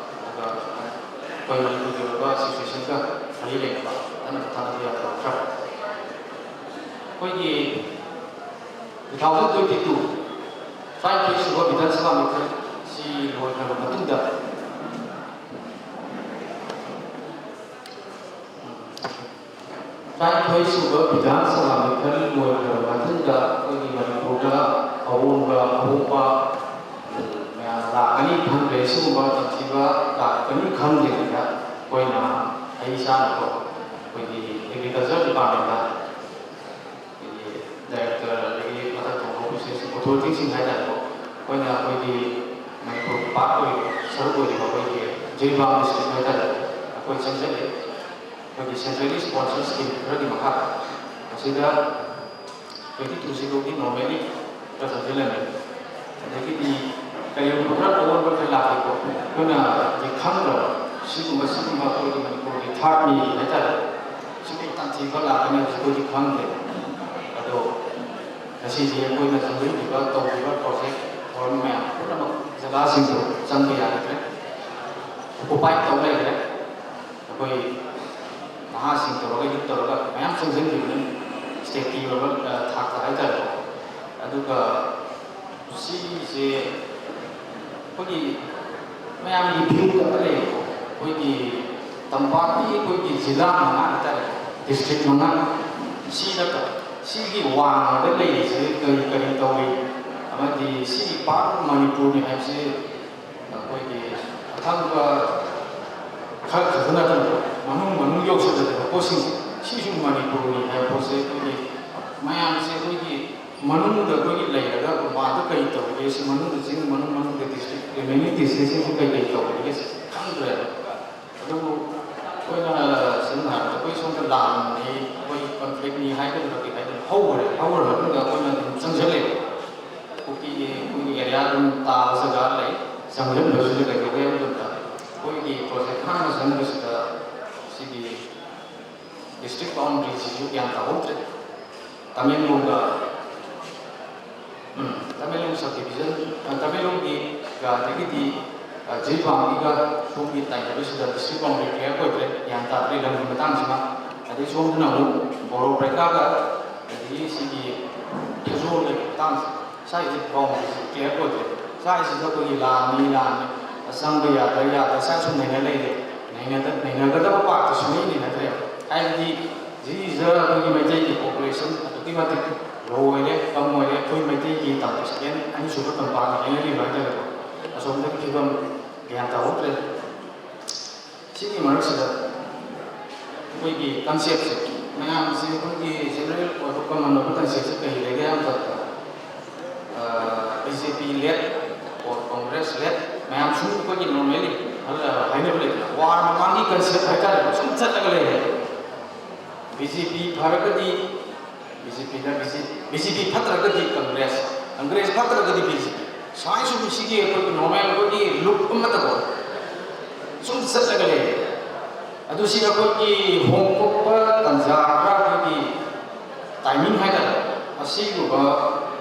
ꯑꯗꯨꯒ ꯑꯩꯈꯣꯏ ꯃꯅꯤꯄꯨꯔꯒꯤ ꯑꯣꯏꯕ situationꯒ ꯃꯔꯤ ꯂꯩꯅꯕ ꯀꯟꯅ ꯊꯥꯗꯕ ꯌꯥꯗꯕ ꯈꯔ꯫ ꯑꯩꯈꯣꯏꯒꯤ two thousand twenty two ꯇꯔꯥꯅꯤꯊꯣꯏ ꯁꯨꯕ ꯕꯤꯙꯥꯟ ꯁꯚꯥ ꯃꯤꯈꯜ ꯁꯤ ꯂꯣꯏꯈ꯭ꯔꯕ ꯃꯇꯨꯡꯗ, ꯇꯔꯥꯅꯤꯊꯣꯏ ꯁꯨꯕ ꯕꯤꯙꯥꯟ ꯁꯚꯥ ꯃꯤꯈꯜ ꯂꯣꯏꯈ꯭ꯔꯕ ꯃꯇꯨꯡꯗ ꯑꯩꯈꯣꯏꯒꯤ ꯃꯅꯤꯄꯨꯔꯗ ꯑꯑꯣꯟꯕ ꯑꯍꯣꯡꯕ ꯃꯌꯥꯝ ꯂꯥꯛꯀꯅꯤ ꯈꯟꯈ꯭ꯔꯦ꯫ ꯁꯤꯒꯨꯝꯕ ꯇꯝꯊꯤꯕ ꯂꯥꯛꯀꯅꯤ ꯈꯟꯗ꯭ꯔꯤꯉꯩꯗ ꯑꯩꯈꯣꯏꯅ, ꯑꯩ ꯏꯁꯥꯅꯀꯣ, ꯑꯩꯈꯣꯏꯒꯤ agriculture departmentꯇ ꯑꯩꯈꯣꯏꯒꯤ director, ꯑꯗꯒꯤ ꯃꯊꯛ ꯊꯣꯡꯕ officialꯁꯤꯡ, authorityꯁꯤꯡ ꯍꯥꯏꯇꯥꯔꯦꯀꯣ, ꯑꯩꯈꯣꯏꯅ ꯑꯩꯈꯣꯏꯒꯤ ꯃꯅꯤꯄꯨꯔꯒꯤ part ꯑꯣꯏꯔꯤꯕ, ꯁꯔꯨꯛ ꯑꯣꯏꯔꯤꯕ ꯑꯩꯈꯣꯏꯒꯤ ꯖꯤꯔꯤꯕꯥꯝ district ꯍꯥꯏꯇꯥꯔꯦ, ꯑꯩꯈꯣꯏ ꯆꯪꯁꯤꯜꯂꯦ꯫ ꯑꯩꯈꯣꯏꯒꯤ centrally sponsor scheme ꯈꯔꯒꯤ ꯃꯈꯥꯗ꯫ ꯃꯁꯤꯗ twenty two ꯁꯤꯐꯥꯎꯗꯤ normally ꯈꯔ ꯆꯪꯁꯤꯜꯂꯝꯃꯤ꯫ ꯑꯗꯒꯤꯗꯤ ꯀꯔꯤꯒꯨꯝꯕ ꯈꯔ ꯑꯑꯣꯟꯕ ꯈꯔ ꯂꯥꯛꯄꯀꯣ, ꯑꯩꯈꯣꯏꯅ ꯍꯧꯖꯤꯛ ꯈꯪꯗ꯭ꯔꯕ ꯁꯤꯒꯨꯝꯕ, ꯁꯤꯒꯨꯝꯕ ꯑꯩꯈꯣꯏꯒꯤ ꯃꯅꯤꯄꯨꯔꯒꯤ third ꯅꯤ ꯍꯥꯏꯇꯥꯔꯦ, ꯁꯤꯒꯨꯝꯕ ꯇꯝꯊꯤꯕ ꯂꯥꯛꯀꯅꯤ ꯍꯥꯏꯕꯁꯤ ꯑꯩꯈꯣꯏꯗꯤ ꯈꯪꯗꯦ꯫ ꯑꯗꯣ ꯉꯁꯤꯁꯦ ꯑꯩꯈꯣꯏꯅ ꯆꯪꯁꯤꯜꯂꯤꯕ, ꯇꯧꯔꯤꯕ project ꯊꯧꯔꯝ ꯃꯌꯥꯝ ꯄꯨꯝꯅꯃꯛ ꯖꯒꯥꯁꯤꯡꯗꯣ ꯆꯪꯕ ꯌꯥꯔꯗ꯭ꯔꯦ꯫ Occupy ꯇꯧ ꯂꯩꯈ꯭ꯔꯦ꯫ ꯑꯩꯈꯣꯏ ꯅꯍꯥꯁꯤꯡ ꯇꯧꯔꯒ, youth ꯇꯧꯔꯒ ꯃꯌꯥꯝ ꯆꯪꯁꯤꯟꯈꯤꯕꯅꯤ stateꯀꯤ ꯑꯣꯏꯕ, ꯑ, ꯊꯥꯛꯇ ꯍꯥꯏꯇꯥꯔꯦꯀꯣ꯫ ꯑꯗꯨꯒ ꯁꯤꯁꯦ ꯑꯩꯈꯣꯏꯒꯤ ꯃꯌꯥꯝꯒꯤ viewꯗ ꯑꯃ ꯂꯩꯌꯦꯀꯣ, ꯑꯩꯈꯣꯏꯒꯤ ꯇꯝꯄꯥꯛꯀꯤ ꯑꯩꯈꯣꯏꯒꯤ ꯖꯤꯂꯥ ꯃꯉꯥ ꯍꯥꯏꯇꯥꯔꯦ, district ꯃꯉꯥ, ꯁꯤ ꯅꯠꯇꯕ, ꯁꯤꯒꯤ ꯋꯥꯡꯃꯗ ꯂꯩꯔꯤꯁꯦ ꯀꯔꯤ ꯀꯔꯤ ꯇꯧꯔꯤ, ꯑꯃꯗꯤ ꯁꯤꯒꯤ part of ꯃꯅꯤꯄꯨꯔꯅꯤ ꯍꯥꯏꯕꯁꯤ ꯑꯩꯈꯣꯏꯒꯤ ꯑꯊꯪꯕ ꯈꯔ ꯈꯛꯇ ꯅꯠꯇꯅ ꯃꯅꯨꯡ ꯃꯅꯨꯡ ꯌꯧꯁꯤꯜꯂꯛꯂꯤꯕ ꯄꯣꯠꯁꯤꯡꯁꯦ, ꯁꯤꯁꯨ ꯃꯅꯤꯄꯨꯔꯅꯤ ꯍꯥꯏꯕ ꯄꯣꯠꯁꯦ ꯑꯩꯈꯣꯏꯒꯤ ꯃꯌꯥꯝꯁꯦ ꯑꯩꯈꯣꯏꯒꯤ ꯃꯅꯨꯡꯗ ꯑꯩꯈꯣꯏꯒꯤ ꯂꯩꯔꯒ ꯃꯄꯥꯟꯗ ꯀꯔꯤ ꯇꯧꯔꯤꯒꯦ, ꯁꯤ ꯃꯅꯨꯡꯗ ꯆꯤꯡ ꯃꯅꯨꯡ, ꯃꯅꯨꯡꯗ district, remaining districtꯁꯤꯡꯁꯤ ꯀꯔꯤ ꯀꯔꯤ ꯇꯧꯔꯤꯒꯦ ꯁꯤ ꯈꯪꯗ꯭ꯔꯦꯕ꯫ ꯑꯗꯨꯕꯨ ꯑꯩꯈꯣꯏꯅ ꯁꯝꯅ ꯍꯥꯏꯔꯕꯗ ꯑꯩꯈꯣꯏ ꯁꯣꯝꯗ ꯂꯥꯟꯅꯤ, ꯑꯩꯈꯣꯏ conflictꯅꯤ ꯍꯥꯏꯒꯗ꯭ꯔꯥ ꯀꯩ ꯍꯥꯏꯗꯣꯏꯅꯣ, ꯍꯧꯈ꯭ꯔꯦ, ꯍꯧꯈ꯭ꯔ ꯃꯇꯨꯡꯗ ꯑꯩꯈꯣꯏꯅ ꯑꯗꯨꯝ ꯆꯪꯁꯤꯜꯂꯦꯕ꯫ ꯀꯨꯀꯤꯒꯤ ꯑꯩꯈꯣꯏꯒꯤ area ꯑꯗꯨꯝ ꯇꯥꯕ ꯖꯒꯥ ꯂꯩ, ꯆꯪꯁꯤꯟꯕꯁꯤꯗ ꯀꯩꯗꯧꯒꯦ ꯍꯥꯏꯕ ꯃꯇꯝꯗ ꯑꯩꯈꯣꯏꯒꯤ project ꯑꯍꯥꯟꯕ ꯆꯪꯕꯁꯤꯗ ꯁꯤꯒꯤ district boundaryꯁꯤꯁꯨ ꯒ꯭ꯌꯥꯟ ꯇꯥꯍꯧꯗ꯭ꯔꯦ꯫ ꯇꯃꯦꯡꯂꯣꯡꯒ ꯎꯝ, ꯇꯃꯦꯡꯂꯣꯡ ꯁꯕ ꯗꯤꯕꯤꯖꯟ, ꯑ, ꯇꯃꯦꯡꯂꯣꯡꯒꯤ, ꯑ, ꯑꯗꯒꯤꯗꯤ, ꯑ, ꯖꯤꯔꯤꯕꯥꯝꯒꯤꯒ ꯁꯣꯝꯒꯤ ꯇꯥꯏꯅꯕꯁꯤꯗ ꯗꯤꯁꯇ꯭ꯔꯤꯛ ꯕꯥꯎꯟꯗꯔꯤ ꯀ꯭ꯂꯤꯌꯥꯔ ꯑꯣꯏꯗ꯭ꯔꯦ, ꯒ꯭ꯌꯥꯟ ꯇꯥꯗ꯭ꯔꯦ ꯂꯝꯒꯤ ꯃꯇꯥꯡꯁꯤꯃ꯫ ꯑꯗꯩ ꯁꯣꯝꯗꯅ ꯑꯃꯨꯛ ꯕꯣꯔꯣ ꯄ꯭ꯔꯦꯀꯥꯒ ꯑꯗꯒꯤ ꯁꯤꯒꯤ ꯐꯦꯖꯣꯜꯒꯤ ꯃꯇꯥꯡꯁꯦ, ꯁ꯭ꯋꯥꯏꯁꯦ ꯕꯥꯎꯟꯗꯔꯤꯁꯦ ꯀ꯭ꯂꯤꯌꯥꯔ ꯑꯣꯏꯗ꯭ꯔꯦ꯫ ꯁ꯭ꯋꯥꯏꯁꯤꯗ ꯑꯩꯈꯣꯏꯒꯤ ꯂꯥꯟꯅꯤ, ꯂꯥꯟꯅꯤ, ꯆꯪꯕ ꯌꯥꯗ꯭ꯔꯥ ꯌꯥꯗ꯭ꯔꯥ ꯁ꯭ꯋꯥꯏ ꯁꯨꯝ ꯅꯩꯅ ꯂꯩꯔꯦ꯫ ꯅꯩꯅꯗ-, ꯅꯩꯅꯒꯗꯕ ꯄꯥꯔꯠꯇꯨ ꯁꯨꯡꯅꯩ ꯅꯩꯅꯗ꯭ꯔꯦ꯫ ꯍꯥꯏꯕꯗꯤ ꯁꯤꯁꯤꯗ ꯑꯩꯈꯣꯏꯒꯤ ꯃꯩꯇꯩꯒꯤ ꯄꯣꯄꯨꯂꯦꯁꯟ ꯑꯗꯨꯛꯀꯤ ꯃꯇꯤꯛ ꯂꯣ ꯑꯣꯏꯔꯦ, ꯀꯝ ꯑꯣꯏꯔꯦ꯫ ꯑꯩꯈꯣꯏ ꯃꯩꯇꯩꯒꯤ ꯇꯥꯡꯀꯛ ꯁꯦꯀꯦꯟ ꯑꯅꯤꯁꯨꯕ ꯇꯝꯄꯥꯛꯅ ꯍꯥꯏꯅꯔꯤꯕ ꯍꯥꯏꯇꯥꯔꯦꯀꯣ, ꯑꯁꯣꯝꯗꯒꯤ ꯐꯤꯕꯝ ꯒ꯭ꯌꯥꯟ ꯇꯥꯍꯧꯗ꯭ꯔꯦ꯫ ꯁꯤꯒꯤ ꯃꯔꯛꯁꯤꯗ ꯑꯩꯈꯣꯏꯒꯤ ꯀꯟꯁꯦꯞꯁꯦ, ꯃꯌꯥꯝꯁꯦ ꯑꯩꯈꯣꯏꯒꯤ ꯖꯦꯅꯔꯦꯜ ꯑꯣꯏꯕ ꯀꯃꯟ ꯑꯣꯏꯕ ꯀꯟꯁꯦꯞꯁꯦ ꯀꯔꯤ ꯂꯩꯒꯦ ꯍꯥꯏꯕ ꯃꯇꯝꯗ, B J P led or Congress led ꯃꯌꯥꯝ ꯁꯨꯝ ꯑꯩꯈꯣꯏꯒꯤ ꯅꯣꯔꯃꯦꯂꯤ ꯍꯥꯏꯅꯕ ꯂꯩꯗꯅ, ꯋꯥꯔ ꯃꯃꯥꯡꯒꯤ ꯀꯟꯁꯦꯞ ꯍꯥꯏꯇꯥꯔꯦ, ꯁꯨꯝ ꯆꯠꯂꯒ ꯂꯩꯔꯦ꯫ ꯕꯤ ꯖꯦ ꯄꯤ ꯐꯔꯒꯗꯤ ꯕꯤ ꯖꯦ ꯄꯤꯗ, ꯕꯤ ꯖꯦ ꯄꯤ ꯐꯠꯇ꯭ꯔꯒꯗꯤ ꯀꯪꯒ꯭ꯔꯦꯁ, ꯀꯪꯒ꯭ꯔꯦꯁ ꯐꯠꯇ꯭ꯔꯒꯗꯤ ꯕꯤ ꯖꯦ ꯄꯤ, ꯁꯨꯃꯥꯏꯅ ꯁꯨꯝ ꯁꯤꯒꯤ ꯑꯩꯈꯣꯏꯒꯤ ꯅꯣꯔꯃꯦꯜ ꯑꯩꯈꯣꯏꯒꯤ ꯂꯨꯞ ꯑꯃꯗꯀꯣ ꯁꯨꯝ ꯆꯠꯂꯒ ꯂꯩꯔꯦ꯫ ꯑꯗꯨ ꯁꯤ ꯑꯩꯈꯣꯏꯒꯤ ꯍꯣꯡꯗꯣꯛꯄ ꯇꯥꯟꯖꯥ ꯈꯔ, ꯑꯩꯈꯣꯏꯒꯤ ꯇꯥꯏꯃꯤꯡ ꯍꯥꯏꯇꯥꯔꯦ, ꯑꯁꯤꯒꯨꯝꯕ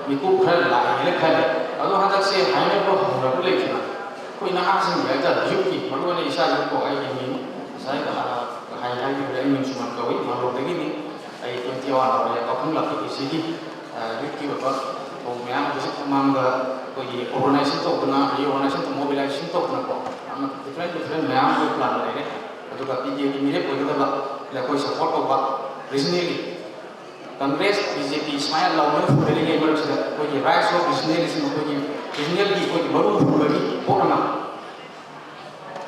ꯃꯤꯀꯨꯞ ꯈꯔ ꯂꯥꯛꯑꯦꯅ ꯈꯜꯂꯦ꯫ ꯑꯗꯣ ꯍꯟꯗꯛꯁꯦ ꯍꯥꯏꯅꯕ ꯍꯧꯅꯕ ꯂꯩꯇꯅ ꯑꯩꯈꯣꯏ ꯅꯍꯥꯁꯤꯡꯒꯤ ꯍꯥꯏꯇꯥꯔꯦ, ꯌꯨꯠꯀꯤ, ꯃꯔꯨꯑꯣꯏꯅ ꯏꯁꯥ ꯌꯨꯠꯀꯣ, ꯑꯩꯒꯤ ꯃꯤꯡ ꯉꯁꯥꯏ ꯍꯥꯏ ꯍꯥꯏꯈꯤꯕꯗ ꯑꯩ ꯃꯤꯡ ꯁꯨꯃꯟ ꯀꯧꯏ, ꯃꯥꯂꯣꯝꯗꯒꯤꯅꯤ꯫ ꯑꯩ ꯇ꯭ꯋꯦꯟꯇꯤ ꯋꯥꯟ ꯑꯣꯏꯔꯦ, ꯄꯥꯈꯪ ꯂꯥꯛꯄꯤ ꯁꯤꯒꯤ ꯌꯨꯠꯀꯤ ꯑꯣꯏꯕ ꯊꯧ ꯃꯌꯥꯝ ꯍꯧꯖꯤꯛ ꯃꯃꯥꯡꯗ ꯑꯩꯈꯣꯏꯒꯤ ꯑꯣꯔꯒꯅꯥꯏꯖꯦꯁꯟ ꯇꯧꯗꯅ, ꯔꯤꯑꯣꯔꯒꯅꯥꯏꯖꯦꯁꯟ ꯇꯧ, ꯃꯣꯕꯤꯂꯥꯏꯖꯦꯁꯟ ꯇꯧꯗꯅꯀꯣ, ꯌꯥꯝꯅ ꯗꯤꯐ꯭ꯔꯦꯟ ꯗꯤꯐ꯭ꯔꯦꯟ ꯃꯌꯥꯝ ꯑꯩꯈꯣꯏ ꯄ꯭ꯂꯥꯟ ꯂꯩꯔꯦ꯫ ꯑꯗꯨꯒ ꯄꯤ ꯗꯤ ꯑꯦꯒꯤ ꯃꯤꯔꯦꯞ ꯑꯣꯏꯒꯗꯕ ꯑꯩꯈꯣꯏ ꯁꯄꯣꯔꯠ ꯇꯧꯕ ꯔꯤꯖꯅꯦꯜꯒꯤ ꯀꯪꯒ꯭ꯔꯦꯁ, ꯕꯤ ꯖꯦ ꯄꯤ ꯁꯨꯃꯥꯏꯅ ꯂꯥꯎꯅ ꯐꯨꯗꯔꯤꯉꯩ ꯃꯔꯛꯁꯤꯗ ꯑꯩꯈꯣꯏꯒꯤ ꯔꯥꯏꯁ ꯑꯣꯐ ꯔꯤꯖꯅꯦꯂꯤꯖꯝ, ꯑꯩꯈꯣꯏꯒꯤ ꯔꯤꯖꯅꯦꯜꯒꯤ ꯑꯩꯈꯣꯏꯒꯤ ꯃꯔꯨ ꯍꯨꯟꯕꯒꯤ ꯄꯣꯠ ꯑꯃ,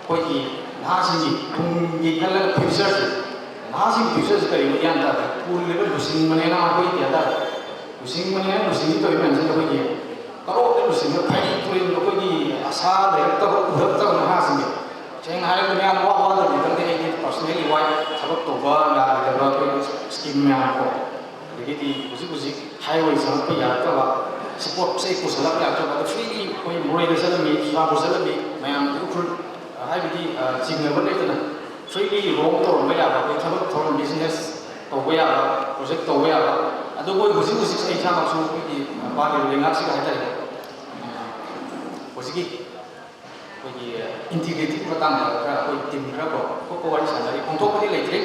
ꯑꯩꯈꯣꯏꯒꯤ ꯅꯍꯥꯁꯤꯡꯒꯤ ꯇꯨꯡꯒꯤ ꯈꯜꯂꯒ ꯐ꯭ꯌꯨꯆꯔꯁꯦ, ꯅꯍꯥꯁꯤꯡꯒꯤ ꯐ꯭ꯌꯨꯆꯔꯁꯦ ꯀꯔꯤꯅꯣ ꯒ꯭ꯌꯥꯟ ꯇꯥꯗꯦ꯫ ꯄꯨꯔꯤꯕ ꯂꯨꯆꯤꯡꯕꯅꯦꯅ ꯑꯩꯈꯣꯏ ꯒ꯭ꯌꯥꯟ ꯇꯥꯗꯦ꯫ ꯂꯨꯆꯤꯡꯕꯅꯦꯅ ꯂꯨꯆꯤꯡꯒꯤ ꯇꯧꯔꯤ ꯃꯌꯥꯝꯁꯤꯅ ꯑꯩꯈꯣꯏꯒꯤ ꯀꯔꯣꯝꯗ ꯂꯨꯆꯤꯡꯕ ꯐꯩ ꯇꯨꯔꯦꯜ ꯑꯩꯈꯣꯏꯒꯤ ꯑꯁꯥ ꯂꯩꯔꯛꯇꯕ, ꯎꯔꯛꯇꯕ ꯅꯍꯥꯁꯤꯡꯁꯦ꯫ ꯁꯦꯡꯅ ꯍꯥꯏꯔꯒ ꯃꯌꯥꯝ ꯋꯥ ꯋꯥꯗꯕꯗꯤ ꯈꯪꯗꯦ, ꯑꯩꯗꯤ ꯄꯔꯁꯅꯦꯜꯂꯤ ꯋꯥꯏ꯫ ꯊꯕꯛ ꯇꯧꯕ ꯌꯥꯔꯣꯏꯗꯕ ꯑꯩꯈꯣꯏꯒꯤ ꯁ꯭ꯀꯤꯝ ꯃꯌꯥꯝ ꯀꯣ, ꯑꯗꯒꯤꯗꯤ ꯍꯧꯖꯤꯛ ꯍꯧꯖꯤꯛ ꯍꯥꯏꯋꯦ ꯆꯪꯉꯛꯄ ꯌꯥꯔꯛꯇꯕ, ꯁꯤ ꯄꯣꯠꯁꯦ ꯄꯨꯁꯜꯂꯛꯄ ꯌꯥꯔꯛꯇꯕ, ꯑꯗꯣ ꯐ꯭ꯔꯤꯂꯤ ꯑꯩꯈꯣꯏ ꯃꯣꯔꯦꯗ ꯆꯠꯂꯝꯃꯤ, ꯆꯨꯔꯆꯥꯟꯄꯨꯔ ꯆꯠꯂꯝꯃꯤ, ꯃꯌꯥꯝꯗꯤ ꯎꯈ꯭ꯔꯨꯜ, ꯍꯥꯏꯕꯗꯤ, ꯑ, ꯆꯤꯡꯅꯕ ꯂꯩꯇꯅ ꯐ꯭ꯔꯤꯂꯤ ꯔꯣꯝ ꯇꯧꯔꯝꯕ ꯌꯥꯕ, ꯑꯩꯈꯣꯏ ꯊꯕꯛ ꯊꯧꯔꯝ, ꯕꯤꯖꯤꯅꯦꯁ ꯇꯧꯕ ꯌꯥꯕ, ꯄ꯭ꯔꯣꯖꯦꯛ ꯇꯧꯕ ꯌꯥꯕ꯫ ꯑꯗꯨꯕꯨ ꯑꯩ ꯍꯧꯖꯤꯛ ꯍꯧꯖꯤꯛ ꯑꯩ ꯏꯁꯥꯃꯛꯁꯨ ꯑꯩꯈꯣꯏꯒꯤ, ꯑ, ꯃꯥꯒꯤ ꯂꯩꯉꯥꯛꯁꯤꯒ ꯍꯥꯏꯇꯥꯔꯦꯀꯣ, ꯍꯧꯖꯤꯛꯀꯤ ꯑꯩꯈꯣꯏꯒꯤ ꯏꯟꯇꯤꯒ꯭ꯔꯤꯇꯤꯒꯤ ꯃꯇꯥꯡꯗ ꯈꯔ ꯑꯩꯈꯣꯏ ꯇꯤꯝ ꯈꯔ ꯀꯣ ꯑꯇꯣꯞꯄ ꯋꯥꯔꯤ ꯁꯥꯟꯅꯔꯤ꯫ ꯐꯣꯡꯗꯣꯛꯄꯗꯤ ꯂꯩꯇ꯭ꯔꯤ꯫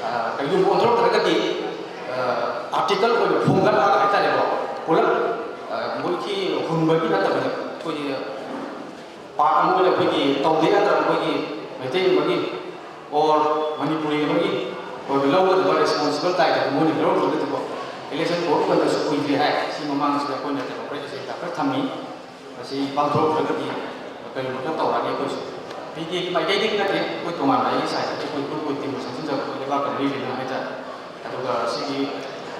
ꯑ, ꯀꯔꯤꯒꯨꯝꯕ ꯑꯣꯟꯊꯣꯔꯛꯇ꯭ꯔꯒꯗꯤ, ꯑ, ꯑꯥꯔꯇꯤꯀꯜ ꯑꯣꯏꯕ ꯐꯣꯡꯒꯠꯂꯛꯑꯒ ꯍꯥꯏꯇꯥꯔꯦꯀꯣ, ꯄꯨꯂꯞ, ꯑ, ꯃꯣꯏꯒꯤ ꯍꯨꯟꯕꯒꯤ ꯅꯠꯇꯕꯅꯤ, ꯑꯩꯈꯣꯏꯒꯤ ꯄꯥꯔꯠ ꯑꯃ ꯑꯣꯏꯅ ꯑꯩꯈꯣꯏꯒꯤ ꯇꯧꯗ ꯌꯥꯗꯕ ꯑꯩꯈꯣꯏꯒꯤ ꯃꯩꯇꯩ ꯑꯃꯒꯤ or ꯃꯅꯤꯄꯨꯔꯤ ꯑꯃꯒꯤ ꯑꯣꯏꯕ ꯂꯧꯒꯗꯕ ꯔꯦꯁꯄꯣꯟꯁꯤꯕꯜ ꯇꯥꯏꯞꯇ ꯃꯣꯏꯅ ꯂꯧꯔꯛꯇ꯭ꯔꯒꯗꯤꯀꯣ, ꯏꯂꯦꯛꯁꯟ ꯍꯧꯔꯛꯄꯗꯁꯨ ꯀꯨꯏꯗ꯭ꯔꯦ ꯍꯥꯏ꯫ ꯁꯤ ꯃꯃꯥꯡꯁꯤꯗ ꯑꯩꯈꯣꯏꯅ ꯗꯦꯃꯣꯀ꯭ꯔꯦꯠ ꯑꯦꯖꯦꯟꯗꯥ ꯈꯔ ꯊꯝꯃꯤ꯫ ꯃꯁꯤ ꯄꯥꯡꯊꯣꯔꯛꯇ꯭ꯔꯒꯗꯤ ꯀꯔꯤꯒꯨꯝꯕ ꯈꯔ ꯇꯧꯔꯛꯑꯅꯤ ꯑꯩꯈꯣꯏꯁꯨ꯫ ꯕꯤ ꯖꯦ ꯄꯤ ꯃꯥꯏꯀꯩꯗꯒꯤ ꯅꯠꯇꯦ, ꯑꯩꯈꯣꯏ ꯇꯣꯉꯥꯟꯕ ꯑꯩꯒꯤ ꯁꯥꯏꯠꯇꯒꯤ ꯑꯩꯈꯣꯏ ꯒ꯭ꯔꯨꯞ ꯑꯣꯏ ꯇꯤꯝ ꯁꯦꯝꯖꯤꯟꯖꯕ ꯑꯩꯈꯣꯏ ꯂꯩꯕꯥꯛꯀꯤ ꯃꯤꯁꯤꯡꯅ ꯍꯥꯏꯇꯥꯔꯦ꯫ ꯑꯗꯨꯒ ꯁꯤꯒꯤ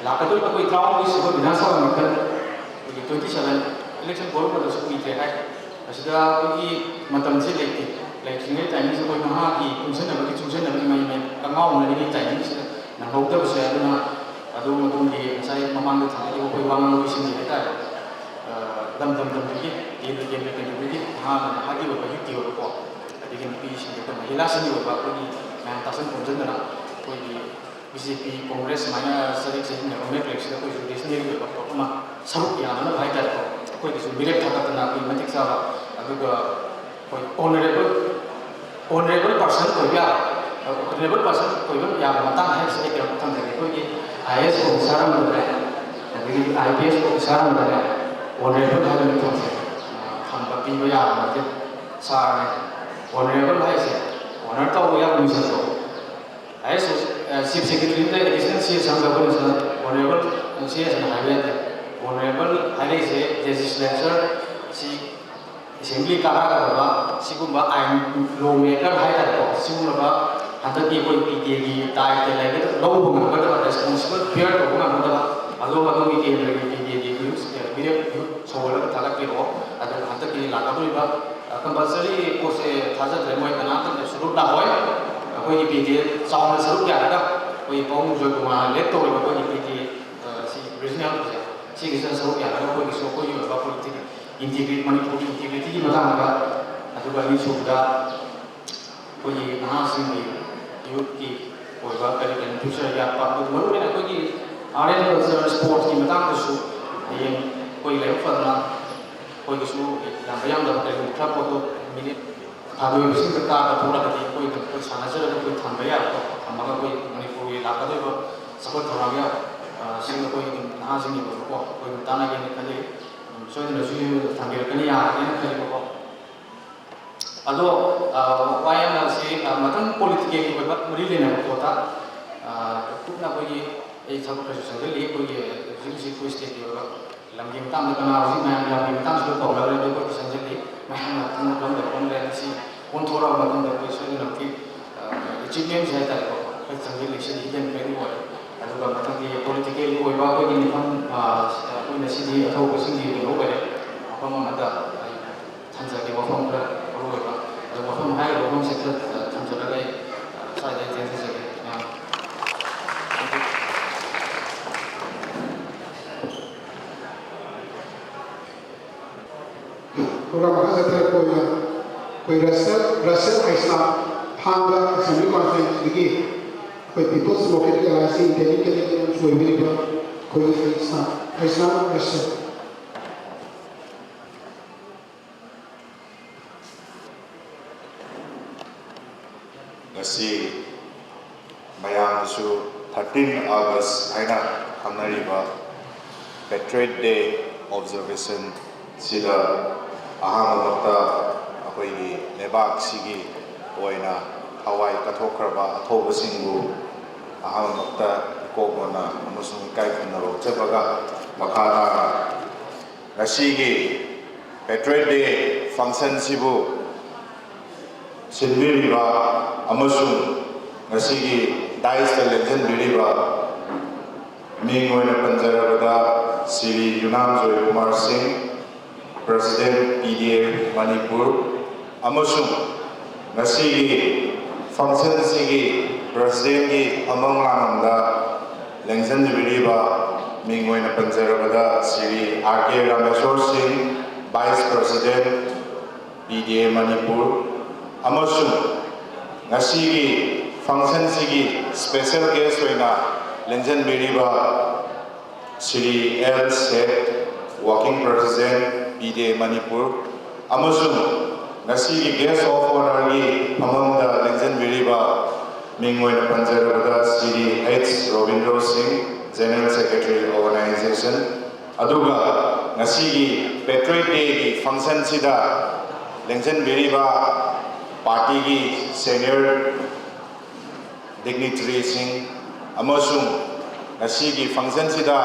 ꯂꯥꯛꯀꯗꯧꯔꯤꯕ ꯑꯩꯈꯣꯏ ꯇꯔꯥꯃꯉꯥꯒꯤ ꯁꯤꯕ ꯕꯤꯙꯥꯟ ꯁꯚꯥ ꯃꯤꯈꯜ ꯑꯩꯈꯣꯏꯒꯤ twenty seven election ꯍꯧꯔꯛꯄꯗꯁꯨ ꯀꯨꯏꯗ꯭ꯔꯦ ꯍꯥꯏ꯫ ꯃꯁꯤꯗ ꯑꯩꯈꯣꯏꯒꯤ ꯃꯇꯝꯁꯦ ꯂꯩꯇꯦ꯫ ꯂꯩꯇ꯭ꯔꯤꯉꯩ ꯇꯥꯏꯃꯤꯡꯁꯦ ꯑꯩꯈꯣꯏ ꯅꯍꯥꯒꯤ ꯄꯨꯟꯁꯤꯟꯅꯕꯒꯤ ꯆꯨꯡꯁꯤꯟꯅꯕꯒꯤ ꯃꯩ ꯃꯩ ꯀꯪꯉꯥꯎꯅꯔꯤꯉꯩ ꯇꯥꯏꯃꯤꯡꯁꯤꯗ ꯅꯪꯍꯧꯗꯕꯁꯨ ꯌꯥꯏ꯫ ꯑꯗꯨꯅ ꯑꯗꯨ ꯃꯇꯨꯡꯒꯤ ꯉꯁꯥꯏ ꯃꯃꯥꯡꯗ ꯊꯝꯖꯈꯤꯕ ꯑꯩꯈꯣꯏ ꯋꯥꯉꯥꯡ ꯂꯣꯏꯁꯤꯡꯒꯤ ꯍꯥꯏꯇꯥꯔꯦ, ꯑ, ꯂꯝ ꯂꯝ ꯂꯝꯗꯨꯒꯤ ꯀꯦꯟꯗ꯭ꯔ ꯀꯦꯟꯗ꯭ꯔ ꯀꯦꯟꯗ꯭ꯔꯗꯨꯒꯤ ꯅꯍꯥ ꯅꯍꯥꯒꯤ ꯑꯣꯏꯕ ꯌꯨꯠꯀꯤ ꯑꯣꯏꯕꯀꯣ, ꯑꯗꯒꯤ ꯅꯨꯄꯤꯁꯤꯡꯒꯤ ꯑꯩꯈꯣꯏ ꯃꯍꯤꯂꯥꯁꯤꯡꯒꯤ ꯑꯣꯏꯕ ꯑꯩꯈꯣꯏꯒꯤ ꯃꯌꯥꯝ ꯇꯥꯁꯤꯟ ꯈꯣꯝꯖꯤꯟꯗꯅ ꯑꯩꯈꯣꯏꯒꯤ ꯕꯤ ꯖꯦ ꯄꯤ, ꯀꯣꯡꯒ꯭ꯔꯦꯁ ꯁꯨꯃꯥꯏꯅ ꯆꯔꯤꯛ ꯆꯍꯤ ꯃꯦꯔꯣꯃꯦ ꯄ꯭ꯔꯦꯛꯁꯤꯗ ꯑꯩꯈꯣꯏꯁꯨ ꯔꯤꯖꯅꯦꯜꯒꯤ ꯑꯣꯏꯕ ꯄꯣꯠ ꯑꯃ ꯁꯔꯨꯛ ꯌꯥꯅꯅꯕ ꯍꯥꯏꯇꯥꯔꯦꯀꯣ, ꯑꯩꯈꯣꯏꯒꯤꯁꯨ ꯃꯤꯔꯦꯞ ꯊꯥꯒꯠꯇꯅ ꯑꯩꯈꯣꯏ ꯃꯇꯤꯛ ꯆꯥꯕ, ꯑꯗꯨꯒ ꯑꯩꯈꯣꯏ ꯑꯣꯅꯔꯦꯕꯜ, ꯑꯣꯅꯔꯦꯕꯜ ꯄꯥꯔꯁꯟ ꯑꯣꯏꯕ ꯌꯥꯕ, ꯑꯣꯅꯔꯦꯕꯜ ꯄꯥꯔꯁꯟ ꯑꯣꯏꯕ ꯌꯥꯕ ꯃꯇꯥꯡ ꯍꯥꯏꯕꯁꯤ ꯑꯩ ꯀꯩꯅꯣ ꯊꯝꯖꯒꯦ꯫ ꯑꯩꯈꯣꯏꯒꯤ ꯑꯥꯏ ꯑꯦ ꯑꯦꯁ ꯑꯣꯐꯤꯁꯥꯔ ꯑꯃꯗꯅꯦ, ꯑꯗꯒꯤ I P S officer ꯑꯃꯗꯅꯦ honourable ꯍꯥꯏꯕ ꯃꯤꯡꯊꯣꯟꯁꯦ ꯊꯝꯕ ꯄꯤꯕ ꯌꯥꯕ ꯅꯠꯇꯦ꯫ ꯁꯥꯔꯅꯦ ꯑꯣꯅꯔꯦꯕꯜ ꯍꯥꯏꯁꯦ ꯑꯣꯅꯔ ꯇꯧꯕ ꯌꯥꯕ ꯃꯤꯡꯆꯠꯇꯣ ꯑꯥꯏ ꯑꯦꯁ ꯑꯣꯐ ꯆꯤꯐ ꯁꯦꯀ꯭ꯔꯦꯇꯔꯤꯗ ꯑꯦꯗꯤꯁꯅꯦꯜ ꯁꯤ ꯑꯦꯁ ꯑꯃꯗ ꯑꯩꯈꯣꯏꯅ ꯁꯤꯗ ꯑꯣꯅꯔꯦꯕꯜ ꯁꯤ ꯑꯦꯁ ꯑꯅ ꯍꯥꯏꯕ ꯌꯥꯗꯦ꯫ ꯑꯣꯅꯔꯦꯕꯜ ꯍꯥꯏꯔꯛꯏꯁꯦ ꯂꯦꯖꯤꯁꯂꯦꯆꯔ ꯁꯤ ꯑꯦꯁꯦꯝꯕ꯭ꯂꯤ ꯀꯥꯔꯛꯀꯗꯕ ꯁꯤꯒꯨꯝꯕ ꯑꯥꯏꯟ ꯂꯣ ꯃꯦꯀꯔ ꯍꯥꯏꯇꯥꯔꯦꯀꯣ, ꯁꯤꯒꯨꯝꯂꯕ ꯍꯟꯗꯛꯀꯤ ꯑꯩꯈꯣꯏ ꯄꯤ ꯗꯤ ꯑꯦꯒꯤ ꯗꯥꯏꯇ ꯂꯩꯒꯗꯕ, ꯂꯧꯕ ꯉꯝꯒꯗꯕ, ꯔꯦꯁꯄꯣꯟꯁꯤꯕꯜ ꯕꯤꯌꯔ ꯇꯧꯕ ꯉꯝꯒꯗꯕ, ꯑꯗꯣꯝ ꯑꯗꯣꯝꯒꯤ ꯀꯦꯟꯗ꯭ꯔꯒꯤ ꯄꯤ ꯗꯤ ꯑꯦꯒꯤ ꯃꯤꯔꯦꯞ ꯁꯧꯍꯜꯂꯒ ꯊꯥꯒꯠꯄꯤꯔꯛꯑꯣ꯫ ꯑꯗꯨꯒ ꯍꯟꯗꯛꯀꯤ ꯂꯥꯛꯀꯗꯧꯔꯤꯕ ꯀꯝꯄꯜꯁꯔꯤ ꯄꯣꯠꯁꯦ ꯊꯥꯖꯗ꯭ꯔꯦ, ꯃꯣꯏ ꯀꯅꯥꯝꯇ ꯁꯔꯨꯛ ꯂꯥꯛꯑꯣꯏ꯫ ꯑꯩꯈꯣꯏꯒꯤ ꯄꯤ ꯗꯤ ꯑꯦ ꯆꯥꯎꯅ ꯁꯔꯨꯛ ꯌꯥꯔꯒ ꯑꯩꯈꯣꯏꯒꯤ ꯄꯥꯕꯨꯡ ꯖꯣꯏꯀꯨꯃꯥꯔꯅ ꯂꯦꯠ ꯇꯧꯔꯤꯕ ꯑꯩꯈꯣꯏꯒꯤ ꯄꯤ ꯗꯤ ꯑꯦ ꯁꯤ ꯔꯤꯖꯅꯦꯜꯁꯦ, ꯁꯤꯒꯤꯁꯤꯅ ꯁꯔꯨꯛ ꯌꯥꯔꯒ ꯑꯩꯈꯣꯏꯒꯤꯁꯨ ꯑꯩꯈꯣꯏꯒꯤ ꯑꯣꯏꯕ ꯄꯣꯂꯤꯇꯤꯛ ꯏꯟꯇꯤꯒ꯭ꯔꯤꯇꯤ, ꯃꯅꯤꯄꯨꯔꯒꯤ ꯏꯟꯇꯤꯒ꯭ꯔꯤꯇꯤꯒꯤ ꯃꯇꯥꯡꯗ, ꯑꯗꯨꯒ ꯑꯅꯤꯁꯨꯕꯗ ꯑꯩꯈꯣꯏꯒꯤ ꯅꯍꯥꯁꯤꯡꯒꯤ ꯌꯨꯠꯀꯤ ꯑꯣꯏꯕ ꯀꯔꯤ ꯀꯔꯤ ꯐ꯭ꯌꯨꯆꯔ ꯌꯥꯠꯄ, ꯑꯗꯨꯒ ꯃꯔꯨꯑꯣꯏꯅ ꯑꯩꯈꯣꯏꯒꯤ ꯑꯥꯔꯠ ꯑꯦꯟ ꯀꯜꯆꯔ, ꯁ꯭ꯄꯣꯔꯠꯁꯀꯤ ꯃꯇꯥꯡꯗꯁꯨ ꯍꯌꯦꯡ ꯑꯩꯈꯣꯏ ꯂꯥꯏꯕꯛ ꯐꯗꯅ ꯑꯩꯈꯣꯏꯒꯤꯁꯨ ꯌꯥꯝꯕ ꯌꯥꯝꯗꯕ ꯀꯔꯤꯒꯨꯝꯕ ꯈꯔ ꯄꯣꯠꯇꯣ ꯃꯤꯅꯤꯠ ꯊꯥꯗꯣꯏꯕꯁꯤꯡꯗ ꯀꯥꯔꯒ ꯊꯣꯛꯂꯒꯗꯤ ꯑꯩꯈꯣꯏ ꯑꯩꯈꯣꯏ ꯁꯥꯟꯅꯖꯔꯒ ꯑꯩꯈꯣꯏ ꯊꯝꯕ ꯌꯥꯕꯀꯣ, ꯊꯝꯃꯒ ꯑꯩꯈꯣꯏ ꯃꯅꯤꯄꯨꯔꯒꯤ ꯂꯥꯛꯀꯗꯣꯏꯕ ꯆꯥꯎꯈꯠ ꯊꯧꯔꯥꯡꯒꯤ, ꯑ, ꯁꯤꯡ ꯑꯩꯈꯣꯏꯒꯤ ꯅꯍꯥꯁꯤꯡꯒꯤ ꯑꯣꯏꯕꯀꯣ, ꯑꯩꯈꯣꯏ ꯊꯝꯕꯤꯔꯛꯀꯅꯤ ꯌꯥꯒꯅꯤꯅ ꯈꯜꯂꯤꯕꯀꯣ꯫ ꯑꯗꯣ, ꯑ, ꯋꯥ ꯌꯥꯝꯅ ꯁꯤ, ꯑ, ꯃꯊꯪ ꯄꯣꯂꯤꯇꯤꯀꯦꯜꯒꯤ ꯑꯣꯏꯕ ꯃꯔꯤ ꯂꯩꯅꯕ ꯄꯣꯠꯇ, ꯑ, ꯀꯨꯞꯅ ꯑꯩꯈꯣꯏꯒꯤ ꯑꯩ ꯊꯕꯛ ꯈꯔꯁꯨ ꯆꯪꯁꯤꯜꯂꯤ꯫ ꯑꯩꯈꯣꯏꯒꯤ ꯍꯧꯖꯤꯛ ꯍꯧꯖꯤꯛ ꯑꯩꯈꯣꯏ ꯁ꯭ꯇꯦꯠꯀꯤ ꯑꯣꯏꯕ ꯂꯝꯒꯤ ꯃꯇꯥꯡꯗ ꯀꯅꯥ ꯍꯧꯖꯤꯛ ꯃꯌꯥꯝ ꯂꯝꯒꯤ ꯃꯇꯥꯡꯁꯤꯗ ꯇꯧꯅꯔꯦ, ꯑꯗꯨ ꯑꯩꯈꯣꯏ ꯆꯪꯁꯤꯜꯂꯤ꯫ ꯃꯌꯥꯝꯅ ꯈꯪꯕ ꯈꯪꯗꯕ ꯈꯪꯗ꯭ꯔꯦ꯫ ꯁꯤ ꯑꯣꯟꯊꯣꯔꯛꯑꯕ ꯃꯇꯨꯡꯗ ꯑꯩꯈꯣꯏ ꯁꯣꯏꯗꯅꯃꯛꯀꯤ, ꯑ, ꯑꯦꯆꯤꯞꯃꯦꯟꯁꯦ ꯍꯥꯏꯇꯥꯔꯦꯀꯣ, ꯈꯔ ꯆꯪꯁꯤꯜꯂꯤ꯫ ꯁꯤꯗꯤ ꯍꯤꯗꯟ ꯇ꯭ꯔꯦꯛ ꯑꯣꯏꯔꯦ꯫ ꯑꯗꯨꯒ ꯃꯊꯪꯒꯤ ꯄꯣꯂꯤꯇꯤꯀꯦꯜꯒꯤ ꯑꯣꯏꯕ ꯑꯩꯈꯣꯏꯒꯤ ꯃꯤꯐꯝ, ꯑ, ꯑꯩꯈꯣꯏꯅ ꯁꯤꯗꯤ ꯑꯊꯧꯕꯁꯤꯡꯒꯤ ꯀꯩꯅꯣ ꯑꯣꯏꯔꯦ꯫ ꯃꯐꯝ ꯑꯃꯗ ꯑꯩ ꯊꯝꯖꯒꯦ, ꯋꯥꯐꯝ ꯈꯔ ꯃꯔꯨꯑꯣꯏꯕ꯫ ꯑꯗꯣ ꯋꯥꯐꯝ, ꯍꯥꯏꯔꯤꯕ ꯋꯥꯐꯝꯁꯦ ꯈꯔ, ꯑ, ꯊꯝꯖꯔꯒ ꯑꯩ, ꯑ, ꯁ꯭ꯋꯥꯏꯗ ꯑꯩ ꯇꯦꯟꯖꯖꯒꯦ꯫ ꯃꯌꯥꯝ꯫ ꯄ꯭ꯔꯣꯒ꯭ꯔꯥꯝ ꯃꯈꯥ ꯆꯠꯊꯔꯛꯄ ꯑꯣꯏꯅ ꯑꯩꯈꯣꯏ ꯔꯁꯦꯜ, ꯔꯁꯦꯜ ꯑꯥꯏꯁꯅꯥ, ꯊꯥꯡꯒ ꯑꯦꯁꯦꯝꯕ꯭ꯂꯤ ꯀꯣꯟꯁꯇꯤꯇ꯭ꯋꯦꯟꯁꯤꯗꯒꯤ ꯑꯩꯈꯣꯏ ꯄꯤꯄꯜꯁ ꯗꯦꯃꯣꯀ꯭ꯔꯦꯇꯤꯛ ꯑꯦꯂꯥꯏꯟꯁꯀꯤ ꯏꯟꯗꯤꯌꯟ ꯀꯦꯟꯗꯤꯗꯦꯠ ꯑꯃꯁꯨ ꯑꯣꯏꯕꯤꯔꯤꯕ ꯑꯩꯈꯣꯏꯒꯤ ꯑꯥꯏꯁꯅꯥ, ꯑꯥꯏꯁꯅꯥ ꯔꯁꯦꯜ꯫ ꯉꯁꯤ ꯃꯌꯥꯝꯅꯁꯨ thirteen August ꯍꯥꯏꯅ ꯈꯪꯅꯔꯤꯕ Patriot Day observation ꯁꯤꯗ ꯑꯍꯥꯟꯕꯃꯛꯇ ꯑꯩꯈꯣꯏꯒꯤ ꯂꯩꯕꯥꯛꯁꯤꯒꯤ ꯑꯣꯏꯅ ꯊꯋꯥꯏ ꯀꯠꯊꯣꯛꯈ꯭ꯔꯕ ꯑꯊꯧꯕꯁꯤꯡꯕꯨ ꯑꯍꯥꯟꯕꯃꯛꯇ ꯏꯀꯣꯛ ꯃꯣꯟꯅ ꯑꯃꯁꯨꯡ ꯏꯀꯥꯏ ꯈꯨꯝꯅꯕ ꯎꯠꯆꯕꯒ, ꯃꯈꯥ ꯇꯥꯅ ꯉꯁꯤꯒꯤ Patriot Day function ꯁꯤꯕꯨ ꯁꯤꯟꯕꯤꯔꯤꯕ ꯑꯃꯁꯨꯡ ꯉꯁꯤꯒꯤ dais ꯇ ꯂꯦꯡꯁꯤꯟꯕꯤꯔꯤꯕ ꯃꯤꯡ ꯑꯣꯏꯅ ꯄꯟꯖꯔꯕꯗ ꯁ꯭ꯔꯤ ꯌꯨꯅꯥꯝ ꯖꯣꯏꯀꯨꯃꯥꯔ ꯁꯤꯡ, President P D A Manipur, ꯑꯃꯁꯨꯡ ꯉꯁꯤꯒꯤ function ꯁꯤꯒꯤ President ꯀꯤ ꯐꯝꯐꯝ ꯂꯥꯡꯐꯝꯗ ꯂꯦꯡꯁꯤꯟꯕꯤꯔꯤꯕ ꯃꯤꯡ ꯑꯣꯏꯅ ꯄꯟꯖꯔꯕꯗ ꯁ꯭ꯔꯤ R K ꯔꯥꯃꯦꯁꯣꯔ ꯁꯤꯡ, Vice President P D A Manipur, ꯑꯃꯁꯨꯡ ꯉꯁꯤꯒꯤ function ꯁꯤꯒꯤ special guest ꯑꯣꯏꯅ ꯂꯦꯡꯁꯤꯟꯕꯤꯔꯤꯕ ꯁ꯭ꯔꯤ ꯑꯦꯜ ꯁꯦꯠ, Working President, P D A Manipur, ꯑꯃꯁꯨꯡ ꯉꯁꯤꯒꯤ Guest of Honourꯒꯤ ꯐꯝꯐꯝꯗ ꯂꯦꯡꯁꯤꯟꯕꯤꯔꯤꯕ ꯃꯤꯡ ꯑꯣꯏꯅ ꯄꯟꯖꯔꯕꯗ ꯁ꯭ꯔꯤ H ꯔꯣꯕꯤꯟꯗ꯭ꯔꯣ ꯁꯤꯡ, General Secretary Organisation, ꯑꯗꯨꯒ ꯉꯁꯤꯒꯤ Patriot Dayꯒꯤ functionꯁꯤꯗ ꯂꯦꯡꯁꯤꯟꯕꯤꯔꯤꯕ partyꯒꯤ senior dignitaryꯁꯤꯡ ꯑꯃꯁꯨꯡ ꯉꯁꯤꯒꯤ functionꯁꯤꯗ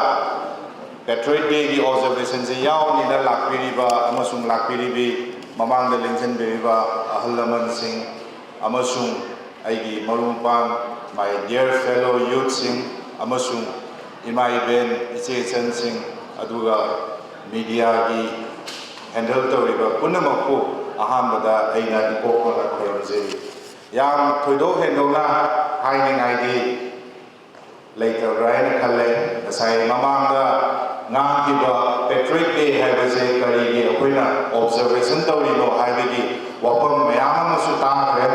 Patriot Dayꯒꯤ observationꯁꯦ ꯌꯥꯎꯅꯤꯅ ꯂꯥꯛꯄꯤꯔꯤꯕ ꯑꯃꯁꯨꯡ ꯂꯥꯛꯄꯤꯔꯤꯕꯤ ꯃꯃꯥꯡꯗ ꯂꯦꯡꯁꯤꯟꯕꯤꯔꯤꯕ ꯑꯍꯜ ꯂꯃꯟꯁꯤꯡ ꯑꯃꯁꯨꯡ ꯑꯩꯒꯤ ꯃꯔꯨꯞ ꯃꯄꯥꯡ, my dear fellow youthꯁꯤꯡ ꯑꯃꯁꯨꯡ ꯏꯃꯥ ꯏꯕꯦꯟ ꯏꯆꯦ ꯏꯆꯟꯁꯤꯡ, ꯑꯗꯨꯒ mediaꯒꯤ handle ꯇꯧꯔꯤꯕ ꯄꯨꯝꯅꯃꯛꯄꯨ ꯑꯍꯥꯟꯕꯗ ꯑꯩꯅ ꯏꯀꯣꯛ ꯀꯣꯟꯅ ꯈꯨꯔꯨꯝꯖꯔꯤ꯫ ꯌꯥꯝ ꯊꯣꯏꯗꯣꯛ ꯍꯦꯟꯗꯣꯛꯅ ꯍꯥꯏꯅꯤꯡꯉꯥꯏꯗꯤ ꯂꯩꯇꯕ꯭ꯔꯥ ꯍꯥꯏꯅ ꯈꯜꯂꯦ꯫ ꯉꯁꯥꯏ ꯃꯃꯥꯡꯗ ꯉꯥꯡꯈꯤꯕ Patriot Day ꯍꯥꯏꯕꯁꯦ ꯀꯔꯤꯒꯤ ꯑꯩꯈꯣꯏꯅ observation ꯇꯧꯔꯤꯅꯣ ꯍꯥꯏꯕꯒꯤ ꯋꯥꯐꯝ ꯃꯌꯥꯝ ꯑꯃꯁꯨ ꯇꯥꯈ꯭ꯔꯦ꯫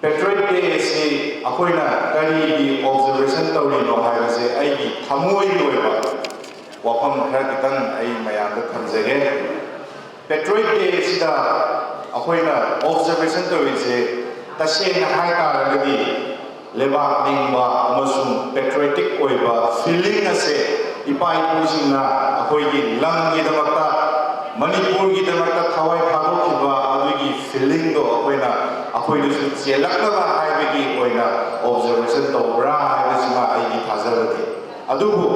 Patriot Day ꯑꯁꯤ ꯑꯩꯈꯣꯏꯅ ꯀꯔꯤꯒꯤ observation ꯇꯧꯔꯤꯅꯣ ꯍꯥꯏꯕꯁꯦ ꯑꯩꯒꯤ ꯊꯃꯣꯏꯒꯤ ꯑꯣꯏꯕ ꯋꯥꯐꯝ ꯈꯔ ꯈꯤꯇꯪ ꯑꯩ ꯃꯌꯥꯝꯗ ꯊꯝꯖꯒꯦ꯫ Patriot Day ꯑꯁꯤꯗ ꯑꯩꯈꯣꯏꯅ observation ꯇꯧꯔꯤꯁꯦ, ꯇꯁꯦꯡꯅ ꯍꯥꯏ ꯇꯥꯔꯒꯗꯤ, ꯂꯩꯕꯥꯛ ꯅꯤꯡꯕ ꯑꯃꯁꯨꯡ patriotic ꯑꯣꯏꯕ feeling ꯑꯁꯦ ꯏꯄꯥ ꯏꯄꯨꯁꯤꯡꯅ ꯑꯩꯈꯣꯏꯒꯤ ꯂꯝꯒꯤꯗꯃꯛꯇ, ꯃꯅꯤꯄꯨꯔꯒꯤꯗꯃꯛꯇ ꯊꯋꯥꯏ ꯊꯥꯗꯣꯛꯈꯤꯕ ꯑꯗꯨꯒꯤ feelingꯗꯣ ꯑꯩꯈꯣꯏꯅ, ꯑꯩꯈꯣꯏꯗꯁꯨ ꯆꯦꯜꯂꯛꯅꯕ ꯍꯥꯏꯕꯒꯤ ꯑꯣꯏꯅ observation ꯇꯧꯕ꯭ꯔꯥ ꯍꯥꯏꯕꯁꯤꯃ ꯑꯩꯒꯤ ꯊꯥꯖꯕꯅꯤ꯫ ꯑꯗꯨꯕꯨ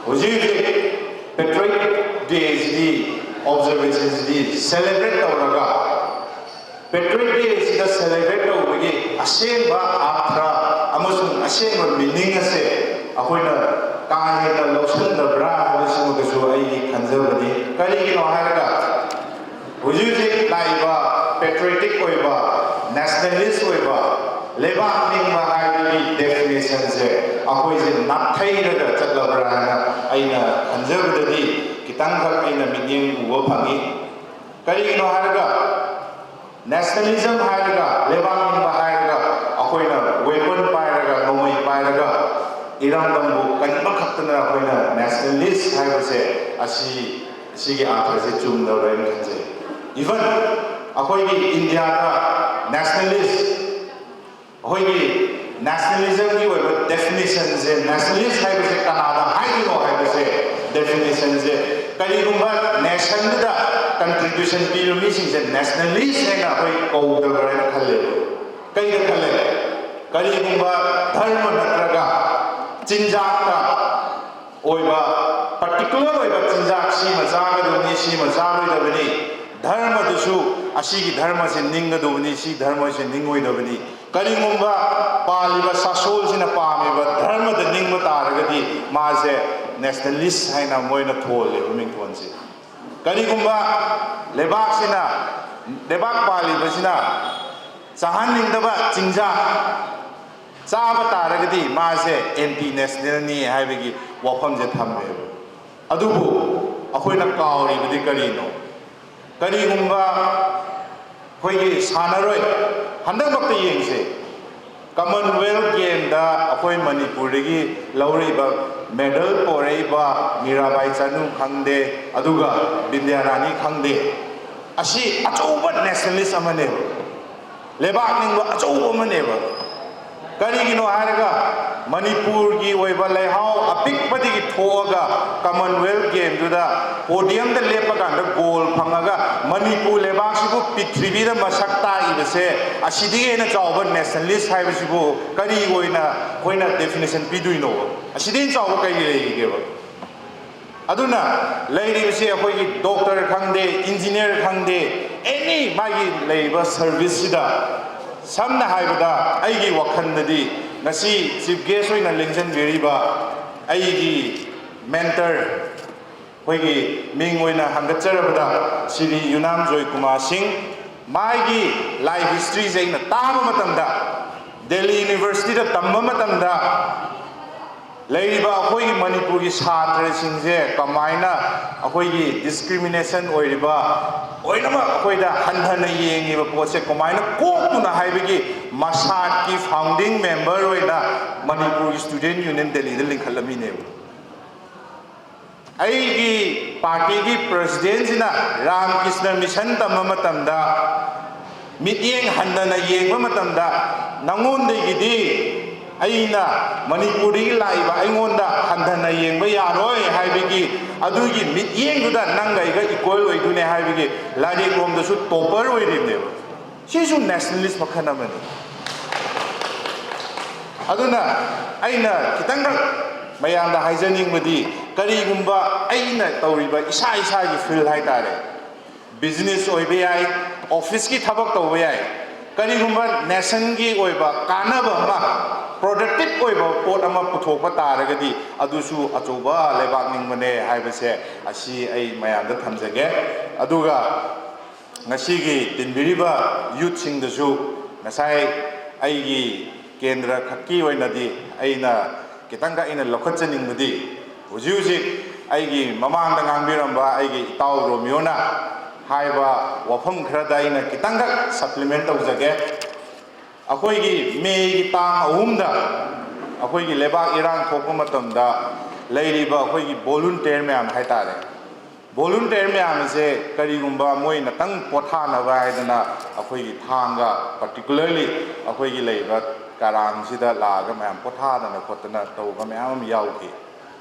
ꯍꯧꯖꯤꯛ ꯍꯧꯖꯤꯛ Patriot Dayꯁꯤꯗꯤ, observationꯁꯤꯗꯤ celebrate ꯇꯧꯔꯒ, Patriot Day ꯑꯁꯤꯗ celebrate ꯇꯧꯕꯒꯤ ꯑꯁꯦꯡꯕ ꯑꯥꯔꯊ ꯑꯃꯁꯨꯡ ꯑꯁꯦꯡꯕ meaning ꯑꯁꯦ ꯑꯩꯈꯣꯏꯅ ꯀꯥ ꯍꯦꯟꯅ ꯂꯧꯁꯤꯟꯗꯕ꯭ꯔꯥ ꯍꯥꯏꯕꯁꯤꯃꯒꯁꯨ ꯑꯩꯒꯤ ꯈꯟꯖꯕꯅꯤ꯫ ꯀꯔꯤꯒꯤꯅꯣ ꯍꯥꯏꯔꯒ, ꯍꯧꯖꯤꯛ ꯍꯧꯖꯤꯛ ꯂꯥꯛꯏꯕ patriotic ꯑꯣꯏꯕ, nationalist ꯑꯣꯏꯕ, ꯂꯩꯕꯥꯛ ꯅꯤꯡꯕ ꯍꯥꯏꯕꯒꯤ definitionꯁꯦ ꯑꯩꯈꯣꯏꯁꯦ ꯅꯥꯊꯩꯔꯒ ꯆꯠꯂꯕ꯭ꯔꯥ ꯍꯥꯏꯅ ꯑꯩꯅ ꯈꯟꯖꯕꯗꯗꯤ ꯈꯤꯇꯪꯈꯛ ꯑꯩꯅ ꯃꯤꯠꯌꯦꯡ ꯎꯕ ꯐꯪꯉꯤ꯫ ꯀꯔꯤꯒꯤꯅꯣ ꯍꯥꯏꯔꯒ, nationalism ꯍꯥꯏꯔꯒ, ꯂꯩꯕꯥꯛ ꯅꯤꯡꯕ ꯍꯥꯏꯔꯒ, ꯑꯩꯈꯣꯏꯅ weapon ꯄꯥꯏꯔꯒ, ꯅꯣꯡꯃꯩ ꯄꯥꯏꯔꯒ, ꯏꯔꯝꯗꯝꯕꯨ ꯀꯟꯕ ꯈꯛꯇꯅ ꯑꯩꯈꯣꯏꯅ ꯅꯦꯁꯅꯦꯂꯤꯁ ꯍꯥꯏꯕꯁꯦ ꯑꯁꯤ, ꯑꯁꯤꯒꯤ ꯑꯥꯔꯊꯁꯦ ꯆꯨꯝꯗꯕ꯭ꯔꯥ ꯍꯥꯏꯅ ꯈꯟꯖꯩ꯫ ꯏꯚꯟ ꯑꯩꯈꯣꯏꯒꯤ ꯏꯟꯗꯤꯌꯥꯗ ꯅꯦꯁꯅꯦꯂꯤꯁ, ꯑꯩꯈꯣꯏꯒꯤ ꯅꯦꯁꯅꯦꯂꯤꯖꯝꯒꯤ ꯑꯣꯏꯕ ꯗꯦꯐꯤꯅꯤꯁꯟꯁꯦ, ꯅꯦꯁꯅꯦꯂꯤꯁ ꯍꯥꯏꯕꯁꯦ ꯀꯅꯥꯗ ꯍꯥꯏꯔꯤꯅꯣ ꯍꯥꯏꯕꯁꯦ, ꯗꯦꯐꯤꯅꯤꯁꯟꯁꯦ ꯀꯔꯤꯒꯨꯝꯕ ꯅꯦꯁꯟꯗꯨꯗ ꯀꯟꯇ꯭ꯔꯤꯕ꯭ꯌꯨꯁꯟ ꯄꯤꯕ ꯃꯤꯁꯤꯡꯁꯦ ꯅꯦꯁꯅꯦꯂꯤꯁ ꯍꯥꯏꯅ ꯑꯩꯈꯣꯏ ꯀꯧꯗꯕ꯭ꯔꯥ ꯍꯥꯏꯅ ꯈꯜꯂꯦꯕ꯫ ꯀꯩꯗ ꯈꯜꯂꯦ? ꯀꯔꯤꯒꯨꯝꯕ ꯙꯔꯃ ꯅꯠꯇ꯭ꯔꯒ ꯆꯤꯟꯖꯥꯛꯇ ꯑꯣꯏꯕ, ꯄꯥꯔꯇꯤꯀꯨꯂꯔ ꯑꯣꯏꯕ ꯆꯤꯟꯖꯥꯛ ꯁꯤꯃ ꯆꯥꯒꯗꯕꯅꯤ, ꯁꯤꯃ ꯆꯥꯔꯣꯏꯗꯕꯅꯤ, ꯙꯔꯃꯗꯨꯁꯨ ꯑꯁꯤꯒꯤ ꯙꯔꯃꯁꯤ ꯅꯤꯡꯒꯗꯕꯅꯤ, ꯁꯤ ꯙꯔꯃꯁꯤ ꯅꯤꯡꯉꯣꯏꯗꯕꯅꯤ꯫ ꯀꯔꯤꯒꯨꯝꯕ ꯄꯥꯜꯂꯤꯕ ꯁꯥꯁꯣꯜꯁꯤꯅ ꯄꯥꯝꯃꯤꯕ ꯙꯔꯃꯗ ꯅꯤꯡꯕ ꯇꯥꯔꯒꯗꯤ ꯃꯥꯁꯦ ꯅꯦꯁꯅꯦꯂꯤꯁ ꯍꯥꯏꯅ ꯃꯣꯏꯅ ꯊꯣꯜꯂꯦꯕ ꯃꯤꯡꯊꯣꯟꯁꯦ꯫ ꯀꯔꯤꯒꯨꯝꯕ ꯂꯩꯕꯥꯛꯁꯤꯅ, ꯂꯩꯕꯥꯛ ꯄꯥꯜꯂꯤꯕꯁꯤꯅ ꯆꯥꯍꯟꯅꯤꯡꯗꯕ ꯆꯤꯟꯖꯥꯛ ꯆꯥꯕ ꯇꯥꯔꯒꯗꯤ ꯃꯥꯁꯦ ꯑꯦꯟꯇꯤ ꯅꯦꯁꯅꯦꯜꯅꯤ ꯍꯥꯏꯕꯒꯤ ꯋꯥꯐꯝꯁꯦ ꯊꯝꯃꯦꯕ꯫ ꯑꯗꯨꯕꯨ ꯑꯩꯈꯣꯏꯅ ꯀꯥꯎꯔꯤꯕꯗꯤ ꯀꯔꯤꯅꯣ? ꯀꯔꯤꯒꯨꯝꯕ ꯑꯩꯈꯣꯏꯒꯤ ꯁꯥꯟꯅꯔꯣꯏ, ꯍꯟꯗꯛꯃꯛꯇ ꯌꯦꯡꯁꯦ, ꯀꯃꯟꯋꯦꯜꯊ ꯒꯦꯝꯗ ꯑꯩꯈꯣꯏ ꯃꯅꯤꯄꯨꯔꯗꯒꯤ ꯂꯧꯔꯛꯏꯕ, ꯃꯦꯗꯜ ꯄꯣꯔꯛꯏꯕ ꯃꯤꯔꯥꯕꯥꯏ ꯆꯅꯨ ꯈꯪꯗꯦ, ꯑꯗꯨꯒ ꯕꯤꯟꯗ꯭ꯌꯥꯔꯥꯅꯤ ꯈꯪꯗꯦ, ꯑꯁꯤ ꯑꯆꯧꯕ ꯅꯦꯁꯅꯦꯂꯤꯁ ꯑꯃꯅꯦꯕ, ꯂꯩꯕꯥꯛ ꯅꯤꯡꯕ ꯑꯆꯧꯕ ꯑꯃꯅꯦꯕ꯫ ꯀꯔꯤꯒꯤꯅꯣ ꯍꯥꯏꯔꯒ ꯃꯅꯤꯄꯨꯔꯒꯤ ꯑꯣꯏꯕ ꯂꯩꯍꯥꯎ ꯑꯄꯤꯛꯄꯗꯒꯤ ꯊꯣꯛꯑꯒ ꯀꯃꯟꯋꯦꯜꯊ ꯒꯦꯝꯗꯨꯗ ꯄꯣꯗꯤꯌꯝꯗ ꯂꯦꯞꯄ ꯀꯥꯟꯗ ꯒꯣꯜ ꯐꯪꯉꯒ ꯃꯅꯤꯄꯨꯔ ꯂꯩꯕꯥꯛꯁꯤꯕꯨ ꯄ꯭ꯔꯤꯊꯤꯕꯤꯗ ꯃꯁꯛ ꯇꯥꯛꯏꯕꯁꯦ, ꯑꯁꯤꯗꯒꯤ ꯍꯦꯟꯅ ꯆꯥꯎꯕ ꯅꯦꯁꯅꯦꯂꯤꯁ ꯍꯥꯏꯕꯁꯤꯕꯨ ꯀꯔꯤ ꯑꯣꯏꯅ ꯑꯩꯈꯣꯏꯅ ꯗꯦꯐꯤꯅꯦꯁꯟ ꯄꯤꯗꯣꯏꯅꯣ? ꯑꯁꯤꯗꯒꯤ ꯍꯦꯟꯅ ꯆꯥꯎꯕ ꯀꯔꯤ ꯂꯩꯔꯤꯒꯦꯕ? ꯑꯗꯨꯅ ꯂꯩꯔꯤꯕꯁꯤ ꯑꯩꯈꯣꯏꯒꯤ ꯗꯣꯛꯇꯔ ꯈꯪꯗꯦ, ꯏꯟꯖꯤꯅꯤꯌꯔ ꯈꯪꯗꯦ, ꯑꯦꯅꯤ ꯃꯥꯒꯤ ꯂꯩꯔꯤꯕ ꯁꯔꯚꯤꯁꯁꯤꯗ, ꯁꯝꯅ ꯍꯥꯏꯕꯗ ꯑꯩꯒꯤ ꯋꯥꯈꯜꯗꯗꯤ ꯉꯁꯤ ꯆꯤꯐ ꯒꯦꯁ ꯑꯣꯏꯅ ꯂꯦꯡꯁꯤꯟꯕꯤꯔꯤꯕ ꯑꯩꯒꯤ ꯃꯦꯟꯇꯔ, ꯑꯩꯈꯣꯏꯒꯤ ꯃꯤꯡ ꯑꯣꯏꯅ ꯍꯪꯒꯠꯆꯔꯕꯗ ꯁ꯭ꯔꯤ ꯌꯨꯅꯥꯝ ꯖꯣꯏꯀꯨꯃꯥꯔ ꯁꯤꯡ, ꯃꯥꯒꯤ ꯂꯥꯏꯐ ꯍꯤꯁꯇ꯭ꯔꯤꯁꯦ ꯑꯩꯅ ꯇꯥꯕ ꯃꯇꯝꯗ, ꯗꯦꯜꯂꯤ ꯌꯨꯅꯤꯚꯔꯁꯤꯇꯤꯗ ꯇꯝꯕ ꯃꯇꯝꯗ ꯂꯩꯔꯤꯕ ꯑꯩꯈꯣꯏꯒꯤ ꯃꯅꯤꯄꯨꯔꯒꯤ ꯁꯥꯇ꯭ꯔꯁꯤꯡꯁꯦ ꯀꯃꯥꯏꯅ ꯑꯩꯈꯣꯏꯒꯤ ꯗꯤꯁꯀ꯭ꯔꯤꯃꯤꯅꯦꯁꯟ ꯑꯣꯏꯔꯤꯕ ꯂꯣꯏꯅꯃꯛ ꯑꯩꯈꯣꯏꯗ ꯍꯟꯊꯅ ꯌꯦꯡꯉꯤꯕ ꯄꯣꯠꯁꯦ ꯀꯃꯥꯏꯅ ꯀꯣꯛꯇꯨꯅ ꯍꯥꯏꯕꯒꯤ ꯃꯁꯥꯠꯀꯤ ꯐꯥꯎꯟꯗꯤꯡ ꯃꯦꯝꯕꯔ ꯑꯣꯏꯅ ꯃꯅꯤꯄꯨꯔꯒꯤ ꯁ꯭ꯇꯨꯗꯦꯟ ꯌꯨꯅꯤꯌꯟ ꯗꯦꯜꯂꯤꯗ ꯂꯤꯡꯈꯠꯂꯝꯃꯤꯅꯦꯕ꯫ ꯑꯩꯒꯤ ꯄꯥꯔꯇꯤꯒꯤ ꯄ꯭ꯔꯁꯤꯗꯦꯟꯁꯤꯅ ꯔꯥꯝꯀ꯭ꯔꯤꯁꯅ ꯃꯤꯁꯟ ꯇꯝꯕ ꯃꯇꯝꯗ, ꯃꯤꯠꯌꯦꯡ ꯍꯟꯊꯅ ꯌꯦꯡꯕ ꯃꯇꯝꯗ, ꯅꯉꯣꯟꯗꯒꯤꯗꯤ ꯑꯩꯅ ꯃꯅꯤꯄꯨꯔꯗꯒꯤ ꯂꯥꯛꯏꯕ ꯑꯩꯉꯣꯟꯗ ꯍꯟꯊꯅ ꯌꯦꯡꯕ ꯌꯥꯔꯣꯏ ꯍꯥꯏꯕꯒꯤ ꯑꯗꯨꯒꯤ ꯃꯤꯠꯌꯦꯡꯗꯨꯗ ꯅꯪꯒ ꯑꯩꯒ ꯏꯀ꯭ꯋꯦꯜ ꯑꯣꯏꯗꯣꯏꯅꯦ ꯍꯥꯏꯕꯒꯤ ꯂꯥꯏꯔꯤꯛ ꯂꯣꯝꯗꯁꯨ ꯇꯣꯄꯔ ꯑꯣꯏꯔꯤꯕꯅꯦꯕ꯫ ꯁꯤꯁꯨ ꯅꯦꯁꯅꯦꯂꯤꯁ ꯃꯈꯜ ꯑꯃꯅꯤ꯫ ꯑꯗꯨꯅ ꯑꯩꯅ ꯈꯤꯇꯪꯈꯛ ꯃꯌꯥꯝꯗ ꯍꯥꯏꯖꯅꯤꯡꯕꯗꯤ, ꯀꯔꯤꯒꯨꯝꯕ ꯑꯩꯅ ꯇꯧꯔꯤꯕ ꯏꯁꯥ ꯏꯁꯥꯒꯤ ꯐꯤꯜ ꯍꯥꯏꯇꯥꯔꯦ, ꯕꯤꯖꯤꯅꯦꯁ ꯑꯣꯏꯕ ꯌꯥꯏ, ꯑꯣꯐꯤꯁꯀꯤ ꯊꯕꯛ ꯇꯧꯕ ꯌꯥꯏ, ꯀꯔꯤꯒꯨꯝꯕ ꯅꯦꯁꯟꯒꯤ ꯑꯣꯏꯕ ꯀꯥꯟꯅꯕ ꯑꯃ, ꯄ꯭ꯔꯣꯗꯛꯇꯤꯞ ꯑꯣꯏꯕ ꯄꯣꯠ ꯑꯃ ꯄꯨꯊꯣꯛꯄ ꯇꯥꯔꯒꯗꯤ, ꯑꯗꯨꯁꯨ ꯑꯆꯧꯕ ꯂꯩꯕꯥꯛ ꯅꯤꯡꯕꯅꯦ ꯍꯥꯏꯕꯁꯦ ꯑꯁꯤ ꯑꯩ ꯃꯌꯥꯝꯗ ꯊꯝꯖꯒꯦ꯫ ꯑꯗꯨꯒ ꯉꯁꯤꯒꯤ ꯇꯤꯟꯕꯤꯔꯤꯕ ꯌꯨꯠꯁꯤꯡꯗꯁꯨ ꯉꯁꯥꯏ ꯑꯩꯒꯤ ꯀꯦꯟꯗ꯭ꯔ ꯈꯛꯀꯤ ꯑꯣꯏꯅꯗꯤ ꯑꯩꯅ ꯈꯤꯇꯪꯈꯛ ꯑꯩꯅ ꯂꯧꯈꯠꯆꯅꯤꯡꯕꯗꯤ, ꯍꯧꯖꯤꯛ ꯍꯧꯖꯤꯛ ꯑꯩꯒꯤ ꯃꯃꯥꯡꯗ ꯉꯥꯡꯕꯤꯔꯝꯕ ꯑꯩꯒꯤ ꯏꯇꯥꯎ ꯔꯣꯃꯤꯌꯣꯅ ꯍꯥꯏꯕ ꯋꯥꯐꯝ ꯈꯔꯗ ꯑꯩꯅ ꯈꯤꯇꯪꯈꯛ ꯁꯄ꯭ꯂꯤꯃꯦꯟ ꯇꯧꯖꯒꯦ꯫ ꯑꯩꯈꯣꯏꯒꯤ ꯃꯦꯒꯤ ꯇꯥꯡ ꯑꯍꯨꯝꯗ ꯑꯩꯈꯣꯏꯒꯤ ꯂꯩꯕꯥꯛ ꯏꯔꯥꯡ ꯊꯣꯛꯄ ꯃꯇꯝꯗ ꯂꯩꯔꯤꯕ ꯑꯩꯈꯣꯏꯒꯤ ꯚꯣꯂꯨꯟꯇꯤꯌꯔ ꯃꯌꯥꯝ ꯍꯥꯏꯇꯥꯔꯦ, ꯚꯣꯂꯨꯟꯇꯤꯌꯔ ꯃꯌꯥꯝ ꯑꯁꯦ ꯀꯔꯤꯒꯨꯝꯕ ꯃꯣꯏ ꯉꯥꯛꯇꯪ ꯄꯣꯊꯥꯅꯕ ꯍꯥꯏꯗꯅ ꯑꯩꯈꯣꯏꯒꯤ ꯊꯥꯡꯒ particularly ꯑꯩꯈꯣꯏꯒꯤ ꯂꯩꯔꯤꯕ ꯀꯔꯥꯡꯁꯤꯗ ꯂꯥꯛꯑꯒ ꯃꯌꯥꯝ ꯄꯣꯊꯥꯗꯅ ꯈꯣꯠꯇꯅ ꯇꯧꯕ ꯃꯌꯥꯝ ꯑꯃ ꯌꯥꯎꯈꯤ꯫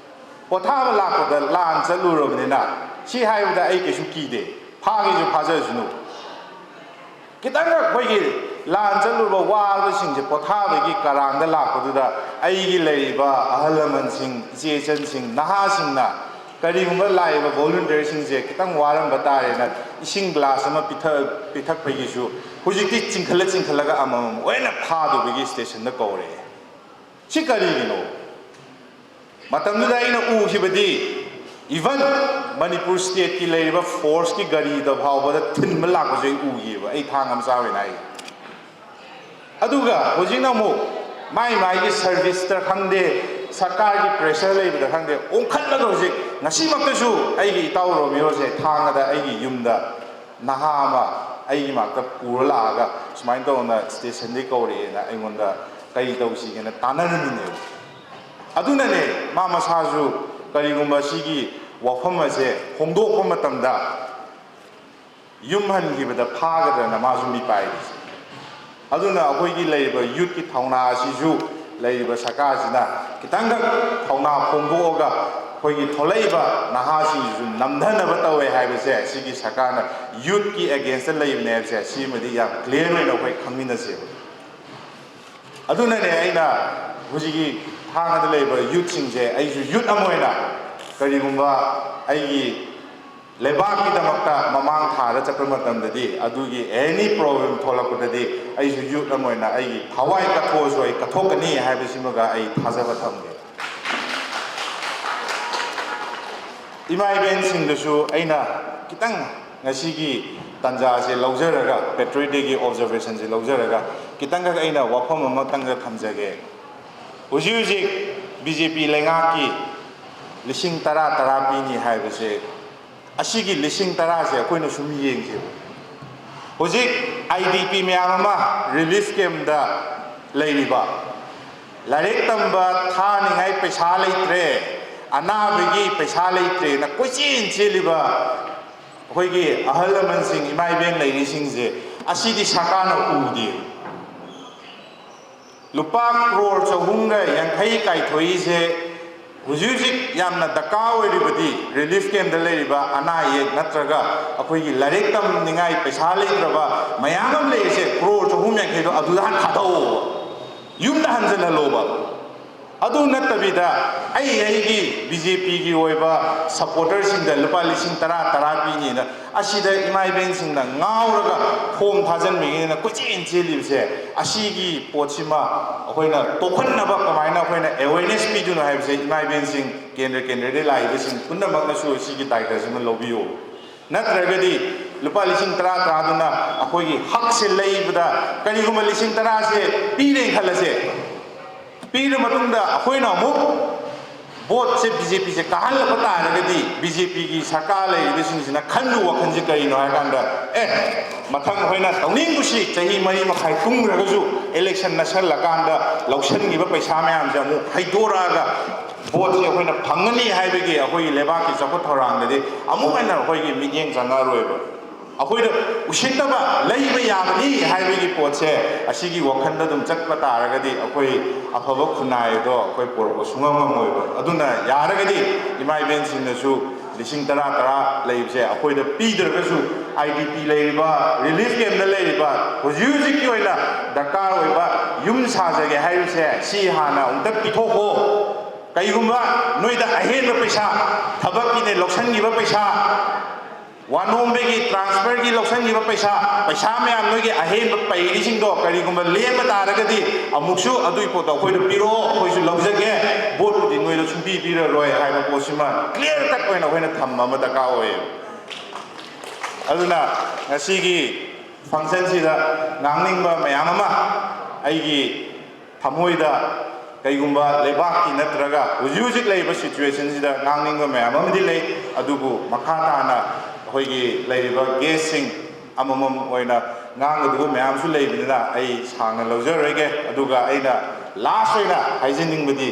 ꯄꯣꯊꯥꯕ ꯂꯥꯛꯄꯗ ꯂꯥꯟ ꯆꯠꯂꯨꯔꯕꯅꯤꯅ ꯁꯤ ꯍꯥꯏꯕꯗ ꯑꯩ ꯀꯩꯁꯨ ꯀꯤꯗꯦ, ꯐꯥꯒꯦꯁꯨ ꯐꯥꯖꯔꯁꯅꯨ꯫ ꯈꯤꯇꯪ ꯑꯩꯈꯣꯏꯒꯤ ꯂꯥꯟ ꯆꯠꯂꯨꯕ ꯋꯥꯕꯁꯤꯡꯁꯦ ꯄꯣꯊꯥꯕꯒꯤ ꯀꯔꯥꯡꯗ ꯂꯥꯛꯄꯗꯨꯗ ꯑꯩꯒꯤ ꯂꯩꯔꯤꯕ ꯑꯍꯜ ꯂꯃꯟꯁꯤꯡ, ꯏꯆꯦ ꯏꯆꯟꯁꯤꯡ, ꯅꯍꯥꯁꯤꯡꯅ ꯀꯔꯤꯒꯨꯝꯕ ꯂꯥꯛꯏꯕ ꯚꯣꯂꯨꯟꯇꯤꯌꯔꯁꯤꯡꯁꯦ ꯈꯤꯇꯪ ꯋꯥꯔꯝꯕ ꯇꯥꯔꯦꯅ ꯏꯁꯤꯡ ꯒ꯭ꯂꯥꯁ ꯑꯃ ꯄꯤꯊꯛ-, ꯄꯤꯊꯛꯄꯒꯤꯁꯨ ꯍꯧꯖꯤꯛꯇꯤ ꯆꯤꯡꯈꯠꯂ ꯆꯤꯡꯈꯠꯂꯒ ꯑꯃꯃꯝ ꯂꯣꯏꯅ ꯐꯥꯗꯧꯕꯒꯤ ꯁ꯭ꯇꯦꯁꯟꯗ ꯀꯧꯔꯛꯑꯦ꯫ ꯁꯤ ꯀꯔꯤꯒꯤꯅꯣ? ꯃꯇꯝꯗꯨꯗ ꯑꯩꯅ ꯎꯈꯤꯕꯗꯤ, even ꯃꯅꯤꯄꯨꯔ ꯁ꯭ꯇꯦꯠꯀꯤ ꯂꯩꯔꯤꯕ ꯐꯣꯔꯁꯀꯤ ꯒꯥꯔꯤꯗ ꯐꯥꯎꯕꯗ ꯊꯤꯟꯕ ꯂꯥꯛꯄꯁꯨ ꯑꯩ ꯎꯈꯤꯑꯕ, ꯑꯩ ꯊꯥꯡꯒ ꯃꯆꯥ ꯑꯣꯏꯅ ꯍꯥꯏ꯫ ꯑꯗꯨꯒ ꯍꯧꯖꯤꯛꯅ ꯑꯃꯨꯛ ꯃꯥꯏ ꯃꯥꯏꯒꯤ ꯁꯔꯚꯤꯁꯇ ꯈꯪꯗꯦ, ꯁꯔꯀꯥꯔꯒꯤ ꯄ꯭ꯔꯦꯁꯔ ꯂꯩꯕꯗ ꯈꯪꯗꯦ, ꯑꯣꯟꯈꯠꯂꯒ ꯍꯧꯖꯤꯛ ꯉꯁꯤꯃꯛꯇꯁꯨ ꯑꯩꯒꯤ ꯏꯇꯥꯎ ꯔꯣꯃꯤꯌꯣꯁꯦ ꯊꯥꯡꯒꯗ ꯑꯩꯒꯤ ꯌꯨꯝꯗ ꯅꯍꯥ ꯑꯃ ꯑꯩꯒꯤ ꯃꯅꯥꯛꯇ ꯄꯨꯔ ꯂꯥꯛꯑꯒ ꯁꯨꯃꯥꯏꯅ ꯇꯧꯅ ꯁ꯭ꯇꯦꯁꯟꯗꯒꯤ ꯀꯧꯔꯛꯑꯦꯅ ꯑꯩꯉꯣꯟꯗ ꯀꯔꯤ ꯇꯧꯁꯤꯒꯦꯅ ꯇꯥꯟꯅꯔꯝꯃꯤꯅꯦꯕ꯫ ꯑꯗꯨꯅꯅꯦ, ꯃꯥ ꯃꯁꯥꯁꯨ ꯀꯔꯤꯒꯨꯝꯕ ꯁꯤꯒꯤ ꯋꯥꯐꯝ ꯑꯁꯦ ꯐꯣꯡꯗꯣꯛꯄ ꯃꯇꯝꯗ ꯌꯨꯝ ꯍꯟꯈꯤꯕꯗ ꯐꯥꯒꯗ꯭ꯔꯅ ꯃꯥꯁꯨ ꯃꯤꯄꯥꯏꯔꯤꯁꯦ꯫ ꯑꯗꯨꯅ ꯑꯩꯈꯣꯏꯒꯤ ꯂꯩꯔꯤꯕ ꯌꯨꯠꯀꯤ ꯊꯧꯅꯥ ꯑꯁꯤꯁꯨ ꯂꯩꯔꯤꯕ ꯁꯔꯀꯥꯔꯁꯤꯅ ꯈꯤꯇꯪꯈꯛ ꯊꯧꯅꯥ ꯐꯣꯡꯗꯣꯛꯑꯒ ꯑꯩꯈꯣꯏꯒꯤ ꯊꯣꯛꯂꯛꯏꯕ ꯅꯍꯥꯁꯤꯡꯁꯤꯁꯨ ꯅꯝꯊꯅꯕ ꯇꯧꯋꯦ ꯍꯥꯏꯕꯁꯦ, ꯁꯤꯒꯤ ꯁꯔꯀꯥꯔꯅ ꯌꯨꯠꯀꯤ ꯑꯦꯒꯦꯟꯁꯇ ꯂꯩꯕꯅꯦ ꯍꯥꯏꯕꯁꯦ, ꯁꯤꯃꯗꯤ ꯌꯥꯝ ꯀ꯭ꯂꯤꯌꯥꯔ ꯑꯣꯏꯅ ꯑꯩꯈꯣꯏ ꯈꯪꯃꯤꯟꯅꯁꯦꯕ꯫ ꯑꯗꯨꯅꯅꯦ ꯑꯩꯅ ꯍꯧꯖꯤꯛꯀꯤ ꯊꯥꯡꯒꯗ ꯂꯩꯔꯤꯕ ꯌꯨꯠꯁꯤꯡꯁꯦ, ꯑꯩꯁꯨ ꯌꯨꯠ ꯑꯃ ꯑꯣꯏꯅ ꯀꯔꯤꯒꯨꯝꯕ ꯑꯩꯒꯤ ꯂꯩꯕꯥꯛꯀꯤꯗꯃꯛꯇ ꯃꯃꯥꯡ ꯊꯥꯗ ꯆꯠꯄ ꯃꯇꯝꯗꯗꯤ, ꯑꯗꯨꯒꯤ ꯑꯦꯅꯤ ꯄ꯭ꯔꯣꯕ꯭ꯂꯦꯝ ꯊꯣꯛꯂꯛꯄꯗꯗꯤ ꯑꯩꯁꯨ ꯌꯨꯠ ꯑꯃ ꯑꯣꯏꯅ ꯑꯩꯒꯤ ꯊꯋꯥꯏ ꯀꯠꯊꯣꯛꯑꯁꯨ ꯑꯩ ꯀꯠꯊꯣꯛꯀꯅꯤ ꯍꯥꯏꯕꯁꯤꯃꯒ ꯑꯩ ꯊꯥꯖꯕ ꯊꯝꯒꯦ꯫ ꯏꯃꯥ ꯏꯕꯦꯟꯁꯤꯡꯗꯁꯨ ꯑꯩꯅ ꯈꯤꯇꯪ ꯉꯁꯤꯒꯤ ꯇꯥꯟꯖꯥꯁꯦ ꯂꯧꯖꯔꯒ, ꯄꯦꯇ꯭ꯔꯤꯌꯣꯠ ꯗꯦꯒꯤ ꯑꯣꯕꯖꯔꯕꯦꯁꯟꯁꯦ ꯂꯧꯖꯔꯒ, ꯈꯤꯇꯪꯈꯛ ꯑꯩꯅ ꯋꯥꯐꯝ ꯑꯃꯇꯪꯒ ꯊꯝꯖꯒꯦ꯫ ꯍꯧꯖꯤꯛ ꯍꯧꯖꯤꯛ ꯕꯤ ꯖꯦ ꯄꯤ ꯂꯩꯉꯥꯛꯀꯤ ꯂꯤꯁꯤꯡ ꯇꯔꯥ ꯇꯔꯥ ꯄꯤꯅꯤ ꯍꯥꯏꯕꯁꯦ, ꯑꯁꯤꯒꯤ ꯂꯤꯁꯤꯡ ꯇꯔꯥꯁꯦ ꯑꯩꯈꯣꯏꯅ ꯁꯨꯝ ꯌꯦꯡꯁꯦꯕ꯫ ꯍꯧꯖꯤꯛ ꯑꯥꯏ ꯗꯤ ꯄꯤ ꯃꯌꯥꯝ ꯑꯃ ꯔꯤꯂꯤꯐ ꯀꯦꯝꯗ ꯂꯩꯔꯤꯕ, ꯂꯥꯏꯔꯤꯛ ꯇꯝꯕ ꯊꯥꯅꯤꯡꯉꯥꯏ ꯄꯩꯁꯥ ꯂꯩꯇ꯭ꯔꯦ, ꯑꯅꯥꯕꯒꯤ ꯄꯩꯁꯥ ꯂꯩꯇ꯭ꯔꯦꯅ ꯀꯣꯏꯆꯦꯟ ꯆꯦꯜꯂꯤꯕ ꯑꯩꯈꯣꯏꯒꯤ ꯑꯍꯜ ꯂꯃꯟꯁꯤꯡ, ꯏꯃꯥ ꯏꯕꯦꯟ ꯂꯩꯔꯤꯁꯤꯡꯁꯦ, ꯑꯁꯤꯗꯤ ꯁꯔꯀꯥꯔꯅ ꯎꯗꯦ꯫ ꯂꯨꯄꯥ ꯀ꯭ꯔꯣꯔ ꯆꯍꯨꯝꯒ ꯌꯥꯡꯈꯩ ꯀꯥꯏꯊꯣꯛꯏꯁꯦ ꯍꯧꯖꯤꯛ ꯍꯧꯖꯤꯛ ꯌꯥꯝꯅ ꯗꯔꯀꯥꯔ ꯑꯣꯏꯔꯤꯕꯗꯤ ꯔꯤꯂꯤꯐ ꯀꯦꯝꯗ ꯂꯩꯔꯤꯕ ꯑꯅꯥ ꯑꯌꯦꯛ ꯅꯠꯇ꯭ꯔꯒ ꯑꯩꯈꯣꯏꯒꯤ ꯂꯥꯏꯔꯤꯛ ꯇꯝꯅꯤꯡꯉꯥꯏ ꯄꯩꯁꯥ ꯂꯩꯇ꯭ꯔꯕ ꯃꯌꯥꯝ ꯑꯃ ꯂꯩꯔꯤꯁꯦ, ꯀ꯭ꯔꯣꯔ ꯆꯍꯨꯝ ꯌꯥꯡꯈꯩꯗꯣ ꯑꯗꯨꯗ ꯍꯥꯟꯅ ꯊꯥꯗꯧꯑꯣꯕ, ꯌꯨꯝꯗ ꯍꯟꯖꯤꯜꯍꯜꯂꯣꯕ꯫ ꯑꯗꯨ ꯅꯠꯇꯕꯤꯗ ꯑꯩ ꯑꯩꯒꯤ ꯕꯤ ꯖꯦ ꯄꯤꯒꯤ ꯑꯣꯏꯕ ꯁꯄꯣꯔꯇꯔꯁꯤꯡꯗ ꯂꯨꯄꯥ ꯂꯤꯁꯤꯡ ꯇꯔꯥ ꯇꯔꯥ ꯄꯤꯅꯤꯅ ꯑꯁꯤꯗ ꯏꯃꯥ ꯏꯕꯦꯟꯁꯤꯡꯅ ꯉꯥꯎꯔꯒ ꯐꯣꯝ ꯊꯥꯖꯤꯟꯕꯤꯅꯤꯅ ꯀꯣꯏꯆꯦꯟ ꯆꯦꯜꯂꯤꯕꯁꯦ, ꯑꯁꯤꯒꯤ ꯄꯣꯠꯁꯤꯃ ꯑꯩꯈꯣꯏꯅ ꯇꯣꯛꯍꯟꯅꯕ ꯀꯃꯥꯏꯅ ꯑꯩꯈꯣꯏꯅ ꯑꯦꯋꯦꯔꯅꯦꯁ ꯄꯤꯗꯣꯏꯅꯣ ꯍꯥꯏꯕꯁꯦ, ꯏꯃꯥ ꯏꯕꯦꯟꯁꯤꯡ, ꯀꯦꯟꯗ꯭ꯔ ꯀꯦꯟꯗ꯭ꯔꯗꯒꯤ ꯂꯥꯛꯏꯕꯁꯤꯡ ꯄꯨꯝꯅꯃꯛꯅꯁꯨ ꯁꯤꯒꯤ ꯗꯥꯏꯇꯁꯤꯃ ꯂꯧꯕꯤꯌꯨ꯫ ꯅꯠꯇ꯭ꯔꯒꯗꯤ ꯂꯨꯄꯥ ꯂꯤꯁꯤꯡ ꯇꯔꯥ ꯇꯔꯥꯗꯨꯅ ꯑꯩꯈꯣꯏꯒꯤ ꯍꯛꯁꯦ ꯂꯩꯕꯗ, ꯀꯔꯤꯒꯨꯝꯕ ꯂꯤꯁꯤꯡ ꯇꯔꯥꯁꯦ ꯄꯤꯔꯦ ꯈꯜꯂꯁꯦ, ꯄꯤꯔ ꯃꯇꯨꯡꯗ ꯑꯩꯈꯣꯏꯅ ꯑꯃꯨꯛ ꯚꯣꯠꯁꯦ ꯕꯤ ꯖꯦ ꯄꯤꯁꯦ ꯀꯥꯍꯜꯂꯛꯄ ꯇꯥꯔꯒꯗꯤ, ꯕꯤ ꯖꯦ ꯄꯤꯒꯤ ꯁꯔꯀꯥꯔ ꯂꯩꯔꯤꯕꯁꯤꯡꯁꯤꯅ ꯈꯟꯕ ꯋꯥꯈꯜꯁꯤ ꯀꯔꯤꯅꯣ ꯍꯥꯏ ꯀꯥꯟꯗ, ꯑꯦ, ꯃꯊꯪ ꯑꯩꯈꯣꯏꯅ ꯇꯧꯅꯤꯡ ꯀꯨꯁꯤ ꯆꯍꯤ ꯃꯔꯤ ꯃꯈꯥꯏ ꯇꯨꯡꯈ꯭ꯔꯒꯁꯨ election ꯅꯛꯁꯜꯂꯀꯥꯟꯗ ꯂꯧꯁꯤꯟꯈꯤꯕ ꯄꯩꯁꯥ ꯃꯌꯥꯝꯁꯦ ꯑꯃꯨꯛ ꯍꯩꯗꯣꯔꯛꯑꯒ ꯚꯣꯠꯁꯦ ꯑꯩꯈꯣꯏꯅ ꯐꯪꯒꯅꯤ ꯍꯥꯏꯕꯒꯤ ꯑꯩꯈꯣꯏꯒꯤ ꯂꯩꯕꯥꯛꯀꯤ ꯆꯥꯎꯈꯠ ꯊꯧꯔꯥꯡꯗꯗꯤ ꯑꯃꯨꯛ ꯍꯟꯅ ꯑꯩꯈꯣꯏꯒꯤ ꯃꯤꯠꯌꯦꯡ ꯆꯪꯉꯛꯑꯔꯣꯏꯕ꯫ ꯑꯩꯈꯣꯏꯗ ꯎꯁꯤꯠꯇꯕ ꯂꯩꯕ ꯌꯥꯕꯅꯤ ꯍꯥꯏꯕꯒꯤ ꯄꯣꯠꯁꯦ, ꯑꯁꯤꯒꯤ ꯋꯥꯈꯜꯗ ꯑꯗꯨꯝ ꯆꯠꯄ ꯇꯥꯔꯒꯗꯤ ꯑꯩꯈꯣꯏ ꯑꯐꯕ ꯈꯨꯟꯅꯥꯏ ꯑꯗꯣ ꯑꯩꯈꯣꯏ ꯄꯨꯔꯛꯄ ꯁꯨꯡꯉꯝ ꯉꯝꯃꯣꯏꯕ꯫ ꯑꯗꯨꯅ ꯌꯥꯔꯒꯗꯤ ꯏꯃꯥ ꯏꯕꯦꯟꯁꯤꯡꯅꯁꯨ ꯂꯤꯁꯤꯡ ꯇꯔꯥ ꯇꯔꯥ ꯂꯩꯕꯁꯦ ꯑꯩꯈꯣꯏꯗ ꯄꯤꯗ꯭ꯔꯒꯁꯨ, ꯑꯥꯏ ꯗꯤ ꯄꯤ ꯂꯩꯔꯤꯕ, ꯔꯤꯂꯤꯐ ꯀꯦꯝꯞꯇ ꯂꯩꯔꯤꯕ, ꯍꯧꯖꯤꯛ ꯍꯧꯖꯤꯛꯀꯤ ꯑꯣꯏꯅ ꯗꯔꯀꯥꯔ ꯑꯣꯏꯕ ꯌꯨꯝ ꯁꯥꯖꯒꯦ ꯍꯥꯏꯔꯤꯁꯦ, ꯁꯤ ꯍꯥꯟꯅ ꯑꯃꯨꯛꯇ ꯄꯤꯊꯣꯛꯈꯣ꯫ ꯀꯩꯒꯨꯝꯕ ꯅꯣꯏꯗ ꯑꯍꯦꯟꯕ ꯄꯩꯁꯥ, ꯊꯕꯛꯀꯤꯅꯦ ꯂꯧꯁꯤꯟꯈꯤꯕ ꯄꯩꯁꯥ, ꯋꯥꯅꯣꯝꯕꯒꯤ, ꯇ꯭ꯔꯥꯟꯁꯐꯔꯒꯤ ꯂꯧꯁꯤꯟꯈꯤꯕ ꯄꯩꯁꯥ, ꯄꯩꯁꯥ ꯃꯌꯥꯝ ꯅꯣꯏꯒꯤ ꯑꯍꯦꯟꯕ ꯄꯩꯔꯤꯁꯤꯡꯗꯣ ꯀꯔꯤꯒꯨꯝꯕ ꯂꯦꯝꯕ ꯇꯥꯔꯒꯗꯤ, ꯑꯃꯨꯛꯁꯨ ꯑꯗꯨꯒꯤ ꯄꯣꯠꯇꯣ ꯑꯩꯈꯣꯏꯗ ꯄꯤꯔꯛꯑꯣ, ꯑꯩꯈꯣꯏꯁꯨ ꯂꯧꯖꯒꯦ, ꯚꯣꯠꯄꯨꯗꯤ ꯅꯣꯏꯗ ꯁꯨꯡꯄꯤ ꯄꯤꯔꯔꯣꯏ ꯍꯥꯏꯕ ꯄꯣꯠꯁꯤꯃ clear cut ꯑꯣꯏꯅ ꯑꯩꯈꯣꯏꯅ ꯊꯝꯕ ꯑꯃ ꯗꯔꯀꯥꯔ ꯑꯣꯏꯌꯦ꯫ ꯑꯗꯨꯅ ꯉꯁꯤꯒꯤ functionꯁꯤꯗ ꯉꯥꯡꯅꯤꯡꯕ ꯃꯌꯥꯝ ꯑꯃ, ꯑꯩꯒꯤ ꯊꯃꯣꯏꯗ ꯀꯩꯒꯨꯝꯕ ꯂꯩꯕꯥꯛꯀꯤ ꯅꯠꯇ꯭ꯔꯒ ꯍꯧꯖꯤꯛ ꯍꯧꯖꯤꯛ ꯂꯩꯔꯤꯕ situationꯁꯤꯗ ꯉꯥꯡꯅꯤꯡꯕ ꯃꯌꯥꯝ ꯑꯃꯗꯤ ꯂꯩ, ꯑꯗꯨꯕꯨ ꯃꯈꯥ ꯇꯥꯅ ꯑꯩꯈꯣꯏꯒꯤ ꯂꯩꯔꯤꯕ guestꯁꯤꯡ ꯑꯃꯃꯝ ꯑꯣꯏꯅ ꯉꯥꯡꯒꯗꯕ ꯃꯌꯥꯝꯁꯨ ꯂꯩꯕꯅꯤꯅ ꯑꯩ ꯁꯥꯡꯅ ꯂꯧꯖꯔꯣꯏꯒꯦ꯫ ꯑꯗꯨꯒ ꯑꯩꯅ last ꯑꯣꯏꯅ ꯍꯥꯏꯖꯅꯤꯡꯕꯗꯤ,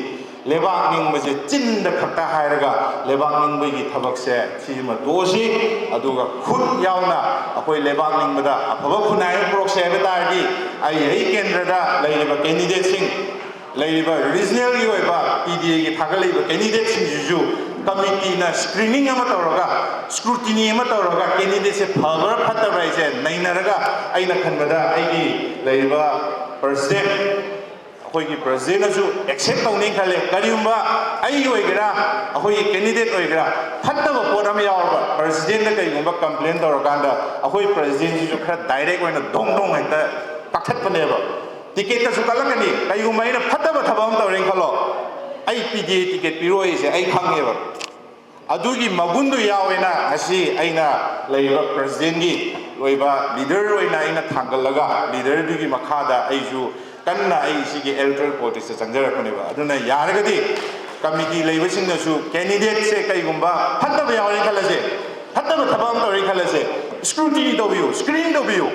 ꯂꯩꯕꯥꯛ ꯅꯤꯡꯕꯁꯦ ꯆꯤꯟꯗ ꯈꯛꯇ ꯍꯥꯏꯔꯒ ꯂꯩꯕꯥꯛ ꯅꯤꯡꯕꯒꯤ ꯊꯕꯛꯁꯦ ꯁꯤꯃ ꯇꯣꯛꯑꯁꯤ, ꯑꯗꯨꯒ ꯈꯨꯠ ꯌꯥꯎꯅ ꯑꯩꯈꯣꯏ ꯂꯩꯕꯥꯛ ꯅꯤꯡꯕꯗ ꯑꯐꯕ ꯈꯨꯟꯅꯥꯏ ꯑꯃ ꯄꯨꯔꯛꯁꯦ ꯍꯥꯏꯕ ꯇꯥꯔꯗꯤ, ꯑꯩ ꯑꯩ ꯀꯦꯟꯗ꯭ꯔꯗ ꯂꯩꯔꯤꯕ candidateꯁꯤꯡ, ꯂꯩꯔꯤꯕ regionalꯒꯤ ꯑꯣꯏꯕ P D Aꯒꯤ ꯊꯥꯒꯠꯂꯛꯏꯕ candidateꯁꯤꯡꯁꯤꯁꯨ committeeꯅ screening ꯑꯃ ꯇꯧꯔꯒ, scrutiny ꯑꯃ ꯇꯧꯔꯒ, candidateꯁꯦ ꯐꯕ꯭ꯔꯥ ꯐꯠꯇꯕ꯭ꯔꯥ ꯍꯥꯏꯁꯦ ꯅꯩꯅꯔꯒ, ꯑꯩꯅ ꯈꯟꯕꯗ ꯑꯩꯒꯤ ꯂꯩꯔꯤꯕ president, ꯑꯩꯈꯣꯏꯒꯤ presidentꯅꯁꯨ accept ꯇꯧꯅꯤ ꯈꯜꯂꯦ꯫ ꯀꯔꯤꯒꯨꯝꯕ ꯑꯩ ꯑꯣꯏꯒꯦꯔꯥ, ꯑꯩꯈꯣꯏꯒꯤ candidate ꯑꯣꯏꯒꯦꯔꯥ, ꯐꯠꯇꯕ ꯄꯣꯠ ꯑꯃ ꯌꯥꯎꯔꯕ, presidentꯅ ꯀꯩꯒꯨꯝꯕ complain ꯇꯧꯔꯀꯥꯟꯗ, ꯑꯩꯈꯣꯏ presidentꯁꯤꯁꯨ ꯈꯔ direct ꯑꯣꯏꯅ ꯗꯣꯡ ꯗꯣꯡ ꯍꯦꯛꯇ ꯀꯛꯊꯠꯄꯅꯦꯕ꯫ Ticketꯀꯁꯨ ꯀꯛꯂꯛꯀꯅꯤ꯫ ꯀꯩꯒꯨꯝꯕ ꯑꯩꯅ ꯐꯠꯇꯕ ꯊꯕꯛ ꯑꯃ ꯇꯧꯔꯦꯅ ꯈꯜꯂꯣ, ꯑꯩ P D A ticket ꯄꯤꯔꯣꯏꯁꯦ ꯑꯩ ꯈꯪꯉꯦꯕ꯫ ꯑꯗꯨꯒꯤ ꯃꯒꯨꯟꯗꯨ ꯌꯥꯎꯋꯦꯅ ꯉꯁꯤ ꯑꯩꯅ ꯂꯩꯔꯤꯕ presidentꯀꯤ ꯑꯣꯏꯕ leader ꯑꯣꯏꯅ ꯑꯩꯅ ꯊꯥꯡꯒꯠꯂꯒ, leaderꯗꯨꯒꯤ ꯃꯈꯥꯗ ꯑꯩꯁꯨ ꯀꯟꯅ ꯑꯩ ꯁꯤꯒꯤ electoral politics ꯇ ꯆꯪꯖꯔꯛꯄꯅꯦꯕ꯫ ꯑꯗꯨꯅ ꯌꯥꯔꯒꯗꯤ committee ꯂꯩꯕꯁꯤꯡꯅꯁꯨ candidate ꯁꯦ ꯀꯩꯒꯨꯝꯕ ꯐꯠꯇꯕ ꯌꯥꯎꯔꯦ ꯈꯜꯂꯁꯦ, ꯐꯠꯇꯕ ꯊꯕꯛ ꯑꯃ ꯇꯧꯔꯦ ꯈꯜꯂꯁꯦ, scrutiny ꯇꯧꯕꯤꯌꯨ, screening ꯇꯧꯕꯤꯌꯨ꯫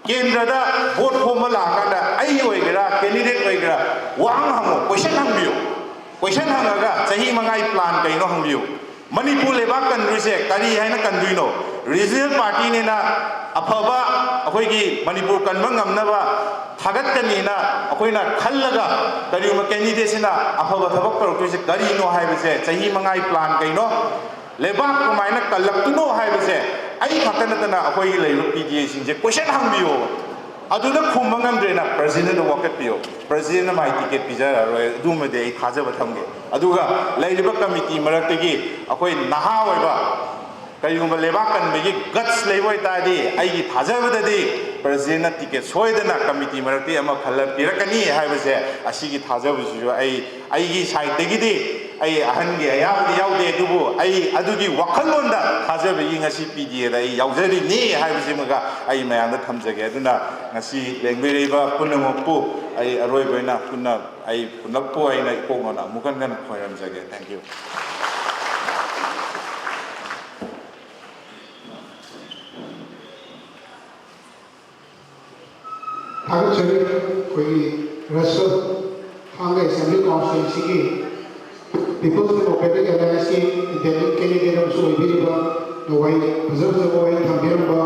ꯀꯦꯟꯗ꯭ꯔꯗ vote ꯈꯣꯝꯕ ꯂꯥꯛꯑꯀꯥꯟꯗ ꯑꯩ ꯑꯣꯏꯒꯦꯔꯥ, candidate ꯑꯣꯏꯒꯦꯔꯥ, ꯋꯥꯍꯪ ꯍꯪꯉꯨ, question ꯍꯪꯕꯤꯌꯨ꯫ Question ꯍꯪꯉꯒ ꯆꯍꯤ ꯃꯉꯥꯒꯤ plan ꯀꯩꯅꯣ ꯍꯪꯕꯤꯌꯨ꯫ ꯃꯅꯤꯄꯨꯔ ꯂꯩꯕꯥꯛ ꯀꯟꯗ꯭ꯔꯤꯁꯦ ꯀꯔꯤ ꯍꯥꯏꯅ ꯀꯟꯗꯣꯏꯅꯣ? Regional party ꯅꯦꯅ ꯑꯐꯕ ꯑꯩꯈꯣꯏꯒꯤ ꯃꯅꯤꯄꯨꯔ ꯀꯟꯕ ꯉꯝꯅꯕ ꯊꯥꯒꯠꯀꯅꯤꯅ ꯑꯩꯈꯣꯏꯅ ꯈꯜꯂꯒ ꯀꯔꯤꯒꯨꯝꯕ candidate ꯁꯤꯅ ꯑꯐꯕ ꯊꯕꯛ ꯇꯧꯔꯛꯇꯣꯏꯁꯦ ꯀꯔꯤꯅꯣ ꯍꯥꯏꯕꯁꯦ, ꯆꯍꯤ ꯃꯉꯥꯒꯤ plan ꯀꯩꯅꯣ, ꯂꯩꯕꯥꯛ ꯀꯃꯥꯏꯅ ꯀꯜꯂꯛꯇꯣꯏꯅꯣ ꯍꯥꯏꯕꯁꯦ ꯑꯩ ꯈꯛꯇ ꯅꯠꯇꯅ ꯑꯩꯈꯣꯏꯒꯤ ꯂꯩꯔꯤꯕ P D A ꯁꯤꯡꯁꯦ question ꯍꯪꯕꯤꯌꯣꯕ꯫ ꯑꯗꯨꯗ ꯈꯨꯝꯕ ꯉꯝꯗ꯭ꯔꯦꯅ president ꯗ ꯋꯥꯀꯠꯄꯤꯌꯣ꯫ President ꯅ ꯃꯥꯏ ticket ꯄꯤꯖꯔꯔꯣꯏ, ꯑꯗꯨꯃꯗꯤ ꯑꯩ ꯊꯥꯖꯕ ꯊꯝꯒꯦ꯫ ꯑꯗꯨꯒ ꯂꯩꯔꯤꯕ committee ꯃꯔꯛꯇꯒꯤ ꯑꯩꯈꯣꯏ ꯅꯍꯥ ꯑꯣꯏꯕ ꯀꯔꯤꯒꯨꯝꯕ ꯂꯩꯕꯥꯛ ꯀꯟꯕꯒꯤ guts ꯂꯩꯕ ꯑꯣꯏꯇꯥꯔꯗꯤ, ꯑꯩꯒꯤ ꯊꯥꯖꯕꯗꯗꯤ president ꯅ ticket ꯁꯣꯏꯗꯅ committee ꯃꯔꯛꯇꯒꯤ ꯑꯃ ꯈꯜꯂ ꯄꯤꯔꯛꯀꯅꯤ ꯍꯥꯏꯕꯁꯦ, ꯑꯁꯤꯒꯤ ꯊꯥꯖꯕꯁꯤꯁꯨ ꯑꯩ, ꯑꯩꯒꯤ side ꯇꯒꯤꯗꯤ ꯑꯩ ꯑꯍꯟꯒꯤ ꯑꯌꯥꯕꯗꯤ ꯌꯥꯎꯗꯦ, ꯑꯗꯨꯕꯨ ꯑꯩ ꯑꯗꯨꯒꯤ ꯋꯥꯈꯜꯂꯣꯟꯗ ꯊꯥꯖꯕꯒꯤ ꯉꯁꯤ P D A ꯗ ꯑꯩ ꯌꯥꯎꯖꯔꯤꯅꯤ ꯍꯥꯏꯕꯁꯤꯃꯒ ꯑꯩ ꯃꯌꯥꯝꯗ ꯊꯝꯖꯒꯦ꯫ ꯑꯗꯨꯅ ꯉꯁꯤ ꯂꯦꯡꯕꯤꯔꯛꯏꯕ ꯄꯨꯝꯅꯃꯛꯄꯨ ꯑꯩ ꯑꯔꯣꯏꯕ ꯑꯣꯏꯅ ꯄꯨꯟꯅ, ꯑꯩ ꯄꯨꯂꯞꯄꯨ ꯑꯩꯅ ꯏꯀꯣꯛ ꯃꯅ ꯑꯃꯨꯛ ꯍꯟꯅ ꯈꯣꯏꯔꯝꯖꯒꯦ꯫ Thank you꯫ ꯊꯥꯒꯠꯆꯔꯤ꯫ ꯑꯩꯈꯣꯏꯒꯤ ꯔꯁꯜ ꯊꯥꯡꯒ Assembly Constituency ꯒꯤ People's Democratic Alliance ꯀꯤ independent candidate ꯑꯃꯁꯨ ꯑꯣꯏꯕꯤꯔꯤꯕ ꯅꯋꯥꯏ ꯐꯖ ꯐꯖꯕ ꯋꯥꯍꯩ ꯊꯝꯕꯤꯔꯝꯕ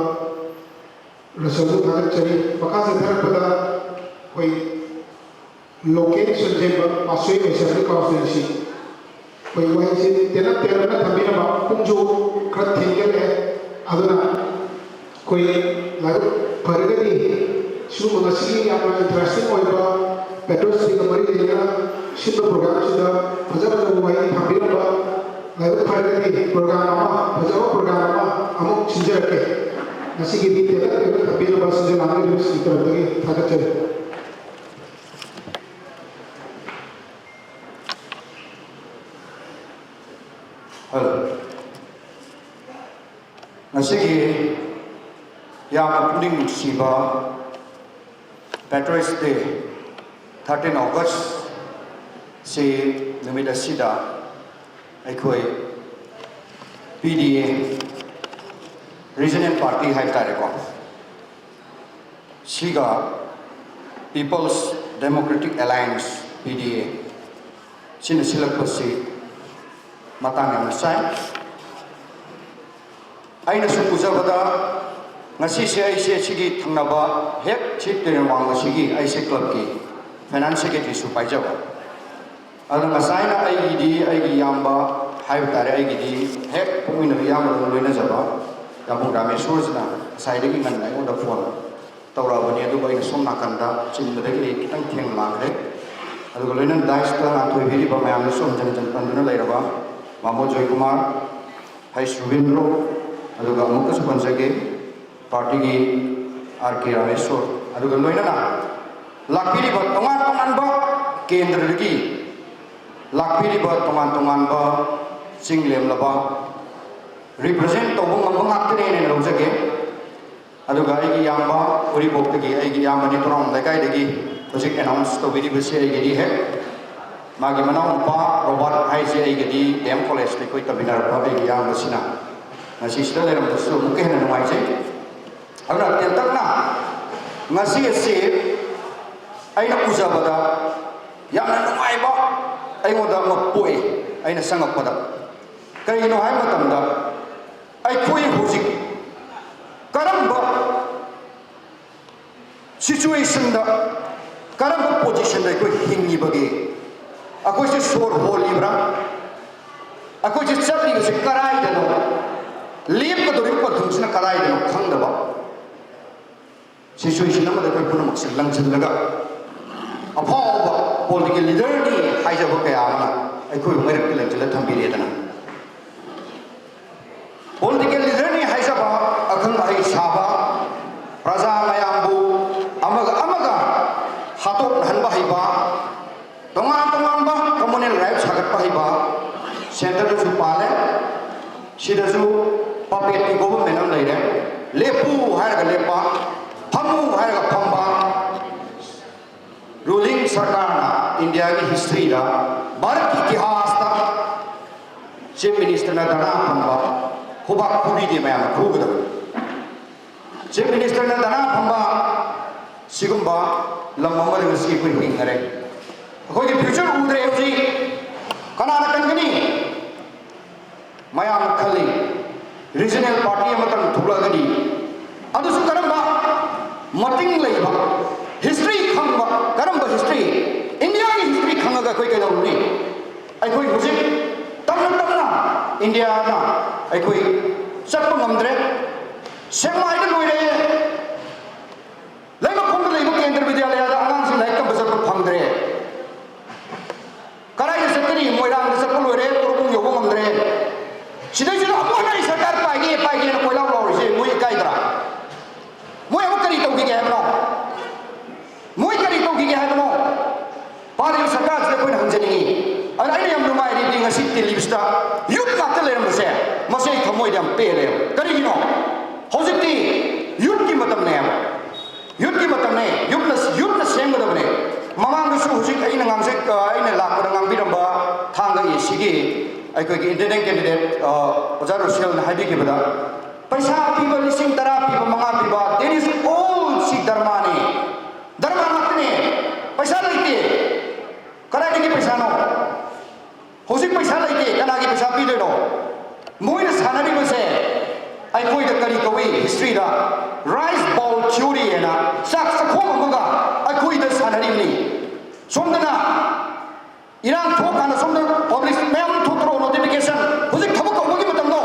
ꯔꯁꯜꯕꯨ ꯊꯥꯒꯠꯆꯔꯤ꯫ ꯃꯈꯥ ꯆꯠꯊꯔꯛꯄꯗ ꯑꯩꯈꯣꯏ local ꯁꯟꯖꯦꯟꯕꯝ ꯃꯥꯁꯣꯏ Assembly Constituency ꯑꯩꯈꯣꯏ ꯋꯥꯍꯩꯁꯤ ꯇꯦꯜꯂꯞ ꯇꯦꯜꯂꯞꯅ ꯊꯝꯕꯤꯔꯝꯕ, ꯄꯨꯡꯁꯨ ꯈꯔ ꯊꯦꯡꯖꯤꯜꯂꯛꯑꯦ꯫ ꯑꯗꯨꯅ ꯑꯩꯈꯣꯏ ꯂꯥꯏꯕꯛ ꯐꯔꯒꯗꯤ ꯁꯤꯒꯨꯝꯕ ꯉꯁꯤꯒꯤ ꯌꯥꯝꯅ interesting ꯑꯣꯏꯕ patriots day ꯒ ꯃꯔꯤ ꯂꯩꯅꯅ ꯁꯤꯟꯕ program ꯁꯤꯗ ꯐꯖ ꯐꯖꯕ ꯋꯥꯍꯩ ꯊꯝꯕꯤꯔꯝꯕ, ꯂꯥꯏꯕꯛ ꯐꯔꯒꯗꯤ program ꯑꯃ, ꯐꯖꯕ program ꯑꯃ ꯑꯃꯨꯛ ꯁꯤꯟꯖꯔꯛꯀꯦ꯫ ꯉꯁꯤꯒꯤꯗꯤ ꯇꯦꯜꯂꯞ ꯇꯦꯜꯂꯞꯅ ꯊꯝꯕꯤꯔꯝꯕ ꯁꯤꯟꯖ ꯂꯥꯡꯂꯤꯕꯁꯤꯡꯒꯤ ꯇꯔꯞꯇꯒꯤ ꯊꯥꯒꯠꯆꯔꯤ꯫ Hello꯫ ꯉꯁꯤꯒꯤ ꯌꯥꯝꯅ ꯄꯨꯛꯅꯤꯡ ꯅꯨꯡꯁꯤꯕ Patriots Day, thirteen August ꯁꯤ ꯅꯨꯃꯤꯠ ꯑꯁꯤꯗ ꯑꯩꯈꯣꯏ P D A regional party ꯍꯥꯏꯕ ꯇꯥꯔꯦꯀꯣ, ꯁꯤꯒ People's Democratic Alliance, P D A, ꯁꯤꯅ ꯁꯤꯜꯂꯛꯄꯁꯤ ꯃꯇꯥꯡ ꯌꯥꯝꯅ ꯆꯥꯏ꯫ ꯑꯩꯅ ꯁꯨꯝ ꯎꯖꯕꯗ, ꯉꯁꯤꯁꯦ ꯑꯩꯁꯦ ꯁꯤꯒꯤ ꯊꯪꯅꯕ ꯍꯦꯛ ꯁꯤ ꯇꯨꯔꯦꯜ ꯋꯥꯡꯃꯁꯤꯒꯤ ꯑꯩꯁꯦ clubꯀꯤ finance secretaryꯁꯨ ꯄꯥꯏꯖꯕ꯫ ꯑꯗꯣ ꯉꯁꯥꯏꯅ ꯑꯩꯒꯤꯗꯤ, ꯑꯩꯒꯤ ꯏꯌꯥꯝꯕ ꯍꯥꯏꯕ ꯇꯥꯔꯦ, ꯑꯩꯒꯤꯗꯤ ꯍꯦꯛ ꯄꯣꯛꯃꯤꯟꯅꯕ ꯏꯌꯥꯝꯕꯗꯧꯅ ꯂꯣꯏꯅꯖꯕ ꯌꯥꯝꯕꯨꯡ ꯔꯥꯃꯦꯁꯣꯔꯁꯤꯅ ꯉꯁꯥꯏꯗꯒꯤ ꯉꯟꯅ ꯑꯩꯉꯣꯟꯗ phone ꯇꯧꯔꯛꯑꯕꯅꯤ, ꯑꯗꯨꯕꯨ ꯑꯩꯅ ꯁꯣꯝ ꯅꯥꯀꯟꯗ ꯆꯤꯟꯕꯗꯒꯤ ꯑꯩ ꯈꯤꯇꯪ ꯊꯦꯡꯅ ꯂꯥꯛꯈ꯭ꯔꯦ꯫ ꯑꯗꯨꯒ ꯂꯣꯏꯅꯅ dais ꯇ ꯉꯥꯟꯊꯣꯏꯕꯤꯔꯤꯕ ꯃꯌꯥꯝꯗꯁꯨ ꯍꯟꯖꯤꯟ ꯍꯟꯖꯤꯟ ꯄꯟꯗꯨꯅ ꯂꯩꯔꯕ ꯃꯥꯃꯣ ꯖꯣꯏꯀꯨꯃꯥꯔ, ꯍꯩꯁ ꯔꯨꯕꯤꯟꯗ꯭ꯔꯣ, ꯑꯗꯨꯒ ꯑꯃꯨꯛꯀꯁꯨ ꯄꯟꯖꯒꯦ, partyꯒꯤ R K ꯔꯥꯃꯦꯁꯣꯔ, ꯑꯗꯨꯒ ꯂꯣꯏꯅꯅ ꯂꯥꯛꯄꯤꯔꯤꯕ ꯇꯣꯉꯥꯟ ꯇꯣꯉꯥꯟꯕ ꯀꯦꯟꯗ꯭ꯔꯗꯒꯤ ꯂꯥꯛꯄꯤꯔꯤꯕ ꯇꯣꯉꯥꯟ ꯇꯣꯉꯥꯟꯕ ꯆꯤꯡ ꯂꯦꯝꯂꯕ represent ꯇꯧꯕ ꯉꯝꯕ ꯉꯥꯛꯇꯅꯦꯅ ꯂꯧꯖꯒꯦ꯫ ꯑꯗꯨꯒ ꯑꯩꯒꯤ ꯏꯌꯥꯝꯕ, ꯎꯔꯤꯄꯣꯛꯇꯒꯤ ꯑꯩꯒꯤ ꯏꯌꯥꯝꯕꯅꯤ, ꯇꯣꯔꯥꯎ ꯂꯩꯀꯥꯏꯗꯒꯤ ꯍꯧꯖꯤꯛ announce ꯇꯧꯕꯤꯔꯤꯕꯁꯤ ꯑꯩꯒꯤꯗꯤ ꯍꯦꯛ ꯃꯥꯒꯤ ꯃꯅꯥꯎꯅꯨꯄꯥ ꯔꯣꯕꯥꯔꯠ ꯍꯥꯏꯁꯦ ꯑꯩꯒꯗꯤ D M Collegeꯇ ꯑꯩꯈꯣꯏ ꯇꯝꯃꯤꯟꯅꯔꯛꯄ ꯑꯩꯒꯤ ꯏꯌꯥꯝꯕꯁꯤꯅ ꯉꯁꯤ ꯁꯤꯗ ꯂꯩꯔꯝꯕꯁꯨ ꯑꯃꯨꯛꯀ ꯍꯦꯟꯅ ꯅꯨꯡꯉꯥꯏꯖꯩ꯫ ꯑꯗꯨꯅ ꯇꯦꯟꯇꯛꯅ ꯉꯁꯤ ꯑꯁꯤ ꯑꯩꯅ ꯎꯖꯕꯗ ꯌꯥꯝꯅ ꯅꯨꯡꯉꯥꯏꯕ ꯑꯩꯉꯣꯟꯗ ꯑꯃ ꯄꯣꯛꯏ꯫ ꯑꯩꯅ ꯆꯪꯉꯛꯄꯗ ꯀꯩꯒꯤꯅꯣ ꯍꯥꯏꯕ ꯃꯇꯝꯗ, ꯑꯩꯈꯣꯏ ꯍꯧꯖꯤꯛ ꯀꯔꯝꯕ situationꯗ, ꯀꯔꯝꯕ positionꯗ ꯑꯩꯈꯣꯏ ꯍꯤꯡꯉꯤꯕꯒꯦ? ꯑꯩꯈꯣꯏꯁꯦ ꯁꯣꯔ ꯍꯣꯜꯂꯤꯕ꯭ꯔꯥ? ꯑꯩꯈꯣꯏꯁꯦ ꯆꯠꯂꯤꯕꯁꯦ ꯀꯗꯥꯏꯗꯅꯣ? ꯂꯦꯞꯀꯗꯧꯔꯤꯕ ꯄꯟꯊꯨꯡꯁꯤꯅ ꯀꯗꯥꯏꯗꯅꯣ ꯈꯪꯗꯕ situation ꯑꯃꯗ ꯑꯩꯈꯣꯏ ꯄꯨꯝꯅꯃꯛꯁꯦ ꯂꯪꯁꯤꯜꯂꯒ ꯑꯐꯥꯎꯕ political leaderꯅꯤ ꯍꯥꯏꯖꯕ ꯀꯌꯥ ꯑꯃꯅ ꯑꯩꯈꯣꯏꯕꯨ ꯃꯩꯔꯛꯇ ꯂꯪꯁꯤꯜꯂ ꯊꯝꯕꯤꯔꯦꯗꯅ꯫ Political leaderꯅꯤ ꯍꯥꯏꯖꯕ, ꯑꯈꯪ ꯑꯍꯩ ꯁꯥꯕ, ꯄ꯭ꯔꯖꯥ ꯃꯌꯥꯝꯕꯨ ꯑꯃꯒ ꯑꯃꯒ ꯍꯥꯠꯇꯣꯛꯅꯍꯟꯕ ꯍꯩꯕ, ꯇꯣꯉꯥꯟ ꯇꯣꯉꯥꯟꯕ communal right ꯁꯥꯒꯠꯄ ꯍꯩꯕ, centreꯗꯁꯨ ꯄꯥꯜꯂꯦ, ꯁꯤꯗꯁꯨ puppetꯀꯤ government ꯑꯃ ꯂꯩꯔꯦ, ꯂꯦꯞꯄꯨ ꯍꯥꯏꯔꯒ ꯂꯦꯞꯄ, ꯐꯝꯃꯨ ꯍꯥꯏꯔꯒ ꯐꯝꯕ, ꯏꯟꯗꯤꯌꯥꯒꯤ ꯍꯤꯁꯇ꯭ꯔꯤꯗ, ꯚꯥꯔꯠꯀꯤ ꯏꯇꯤꯍꯥꯁꯇ ꯆꯤꯐ ꯃꯤꯅꯤꯁꯇꯔꯅ ꯙꯔꯅꯥ ꯐꯝꯕ ꯈꯨꯕꯥꯛ ꯈꯨꯕꯤꯗꯦ ꯃꯌꯥꯝꯅ ꯈꯨꯒꯗꯕꯅꯤ꯫ ꯆꯤꯐ ꯃꯤꯅꯤꯁꯇꯔꯅ ꯙꯔꯅꯥ ꯐꯝꯕ ꯁꯤꯒꯨꯝꯕ ꯂꯝ ꯑꯃꯗ ꯉꯁꯤ ꯑꯩꯈꯣꯏ ꯍꯤꯡꯅꯔꯦ꯫ ꯑꯩꯈꯣꯏꯒꯤ ꯐ꯭ꯌꯨꯆꯔ ꯎꯗ꯭ꯔꯦ ꯍꯧꯖꯤꯛ꯫ ꯀꯅꯥꯅ ꯀꯟꯒꯅꯤ? ꯃꯌꯥꯝꯅ ꯈꯜꯂꯤ, ꯔꯤꯖꯅꯦꯜ ꯄꯥꯔꯇꯤ ꯑꯃꯇꯪ ꯊꯣꯛꯂꯛꯑꯒꯗꯤ꯫ ꯑꯗꯨꯁꯨ ꯀꯔꯝꯕ ꯃꯇꯤꯡ ꯂꯩꯕ, ꯍꯤꯁꯇ꯭ꯔꯤ ꯈꯪꯕ, ꯀꯔꯝꯕ ꯍꯤꯁꯇ꯭ꯔꯤ? ꯏꯟꯗꯤꯌꯥꯒꯤ ꯍꯤꯁꯇ꯭ꯔꯤ ꯈꯪꯉꯒ ꯑꯩꯈꯣꯏ ꯀꯩꯗꯧꯔꯨꯅꯤ? ꯑꯩꯈꯣꯏ ꯍꯧꯖꯤꯛ ꯇꯞꯅ ꯇꯞꯅ ꯏꯟꯗꯤꯌꯥꯅ ꯑꯩꯈꯣꯏ ꯆꯠꯄ ꯉꯝꯗ꯭ꯔꯦ꯫ ꯁꯦꯛꯃꯥꯏꯗ ꯂꯣꯏꯔꯦ꯫ ꯂꯩꯃꯈꯣꯡꯗ ꯂꯩꯕ ꯀꯦꯟꯗ꯭ꯔ ꯕꯤꯗ꯭ꯌꯥꯂꯌꯥꯗ ꯑꯉꯥꯡꯁꯤꯡ ꯂꯥꯏꯔꯤꯛ ꯇꯝꯕ ꯆꯠꯄ ꯐꯪꯗ꯭ꯔꯦ꯫ ꯀꯗꯥꯏꯗ ꯆꯠꯀꯅꯤ? ꯃꯣꯏꯔꯥꯡꯗ ꯆꯠꯄ ꯂꯣꯏꯔꯦ, ꯀꯣꯔꯕꯨꯡ ꯌꯧꯕ ꯉꯝꯗ꯭ꯔꯦ꯫ ꯁꯤꯗꯩꯁꯤꯗ ꯑꯃꯨꯛ ꯍꯟꯅ ꯑꯩ ꯁꯔꯀꯥꯔ ꯄꯥꯏꯒꯦ, ꯄꯥꯏꯒꯦꯅ ꯀꯣꯏꯂꯥꯎ ꯂꯥꯎꯔꯤꯁꯦ ꯃꯣꯏ ꯏꯀꯥꯏꯗ꯭ꯔꯥ? ꯃꯣꯏ ꯑꯃꯨꯛ ꯀꯔꯤ ꯇꯧꯈꯤꯒꯦ ꯍꯥꯏꯕꯅꯣ? ꯃꯣꯏ ꯀꯔꯤ ꯇꯧꯈꯤꯒꯦ ꯍꯥꯏꯕꯅꯣ? ꯄꯥꯜꯂꯤꯕ ꯁꯔꯀꯥꯔꯁꯤꯗ ꯑꯩꯈꯣꯏꯅ ꯍꯪꯖꯅꯤꯡꯉꯤ꯫ ꯑꯗꯨꯅ ꯑꯩꯅ ꯌꯥꯝ ꯅꯨꯡꯉꯥꯏꯔꯤꯗꯤ ꯉꯁꯤ ꯇꯤꯂꯤꯞꯁꯇ ꯌꯨꯠ ꯉꯥꯛꯇ ꯂꯩꯔꯝꯕꯁꯦ, ꯃꯁꯤ ꯑꯩ ꯊꯃꯣꯏꯗ ꯌꯥꯝ ꯄꯦꯜꯂꯦꯕ꯫ ꯀꯔꯤꯒꯤꯅꯣ? ꯍꯧꯖꯤꯛꯇꯤ ꯌꯨꯠꯀꯤ ꯃꯇꯝꯅꯦꯕ꯫ ꯌꯨꯠꯀꯤ ꯃꯇꯝꯅꯦ꯫ ꯌꯨꯠꯅ, ꯌꯨꯠꯅ ꯁꯦꯝꯒꯗꯕꯅꯦ꯫ ꯃꯃꯥꯡꯗꯁꯨ ꯍꯧꯖꯤꯛ ꯑꯩꯅ ꯉꯥꯡꯖ-, ꯑ, ꯑꯩꯅ ꯂꯥꯛꯄꯗ ꯉꯥꯡꯕꯤꯔꯝꯕ ꯊꯥꯡꯒ ꯑꯦ ꯁꯤꯒꯤ ꯑꯩꯈꯣꯏꯒꯤ ꯏꯟꯗꯤꯄꯦꯟꯗꯦꯟ ꯀꯦꯟꯗꯤꯗꯦꯠ, ꯑ, ꯑꯣꯖꯥ ꯔꯨꯁꯦꯜꯅ ꯍꯥꯏꯕꯤꯈꯤꯕꯗ, ꯄꯩꯁꯥ ꯄꯤꯕ, ꯂꯤꯁꯤꯡ ꯇꯔꯥ ꯄꯤꯕ, ꯃꯉꯥ ꯄꯤꯕ, that is all ꯁꯤ ꯙꯔꯃꯅꯦ꯫ ꯙꯔꯃ ꯉꯥꯛꯇꯅꯦ꯫ ꯄꯩꯁꯥ ꯂꯩꯇꯦ꯫ ꯀꯗꯥꯏꯗꯒꯤ ꯄꯩꯁꯥꯅꯣ? ꯍꯧꯖꯤꯛ ꯄꯩꯁꯥ ꯂꯩꯇꯦ, ꯀꯅꯥꯒꯤ ꯄꯩꯁꯥ ꯄꯤꯗꯣꯏꯅꯣ? ꯃꯣꯏꯅ ꯁꯥꯟꯅꯔꯤꯕꯁꯦ ꯑꯩꯈꯣꯏꯗ ꯀꯔꯤ ꯀꯧꯏ ꯍꯤꯁꯇ꯭ꯔꯤꯗ? ꯔꯥꯏꯁ ꯕꯥꯎꯜ ꯊꯤꯑꯣꯔꯤ ꯍꯥꯏꯅ ꯆꯥꯛ ꯆꯥꯛꯈꯣꯝ ꯑꯃꯒ ꯑꯩꯈꯣꯏꯗ ꯁꯥꯟꯅꯔꯤꯕꯅꯤ꯫ ꯁꯣꯝꯗꯅ ꯏꯔꯥꯡ ꯊꯣꯛꯀꯥꯟꯗ ꯁꯣꯝꯗ ꯄꯕ꯭ꯂꯤꯛ ꯃꯌꯥꯝ ꯊꯣꯛꯇ꯭ꯔꯣ ꯅꯣꯇꯤꯐꯤꯀꯦꯁꯟ? ꯍꯧꯖꯤꯛ ꯊꯕꯛ ꯀꯧꯕꯒꯤ ꯃꯇꯝꯗꯣ,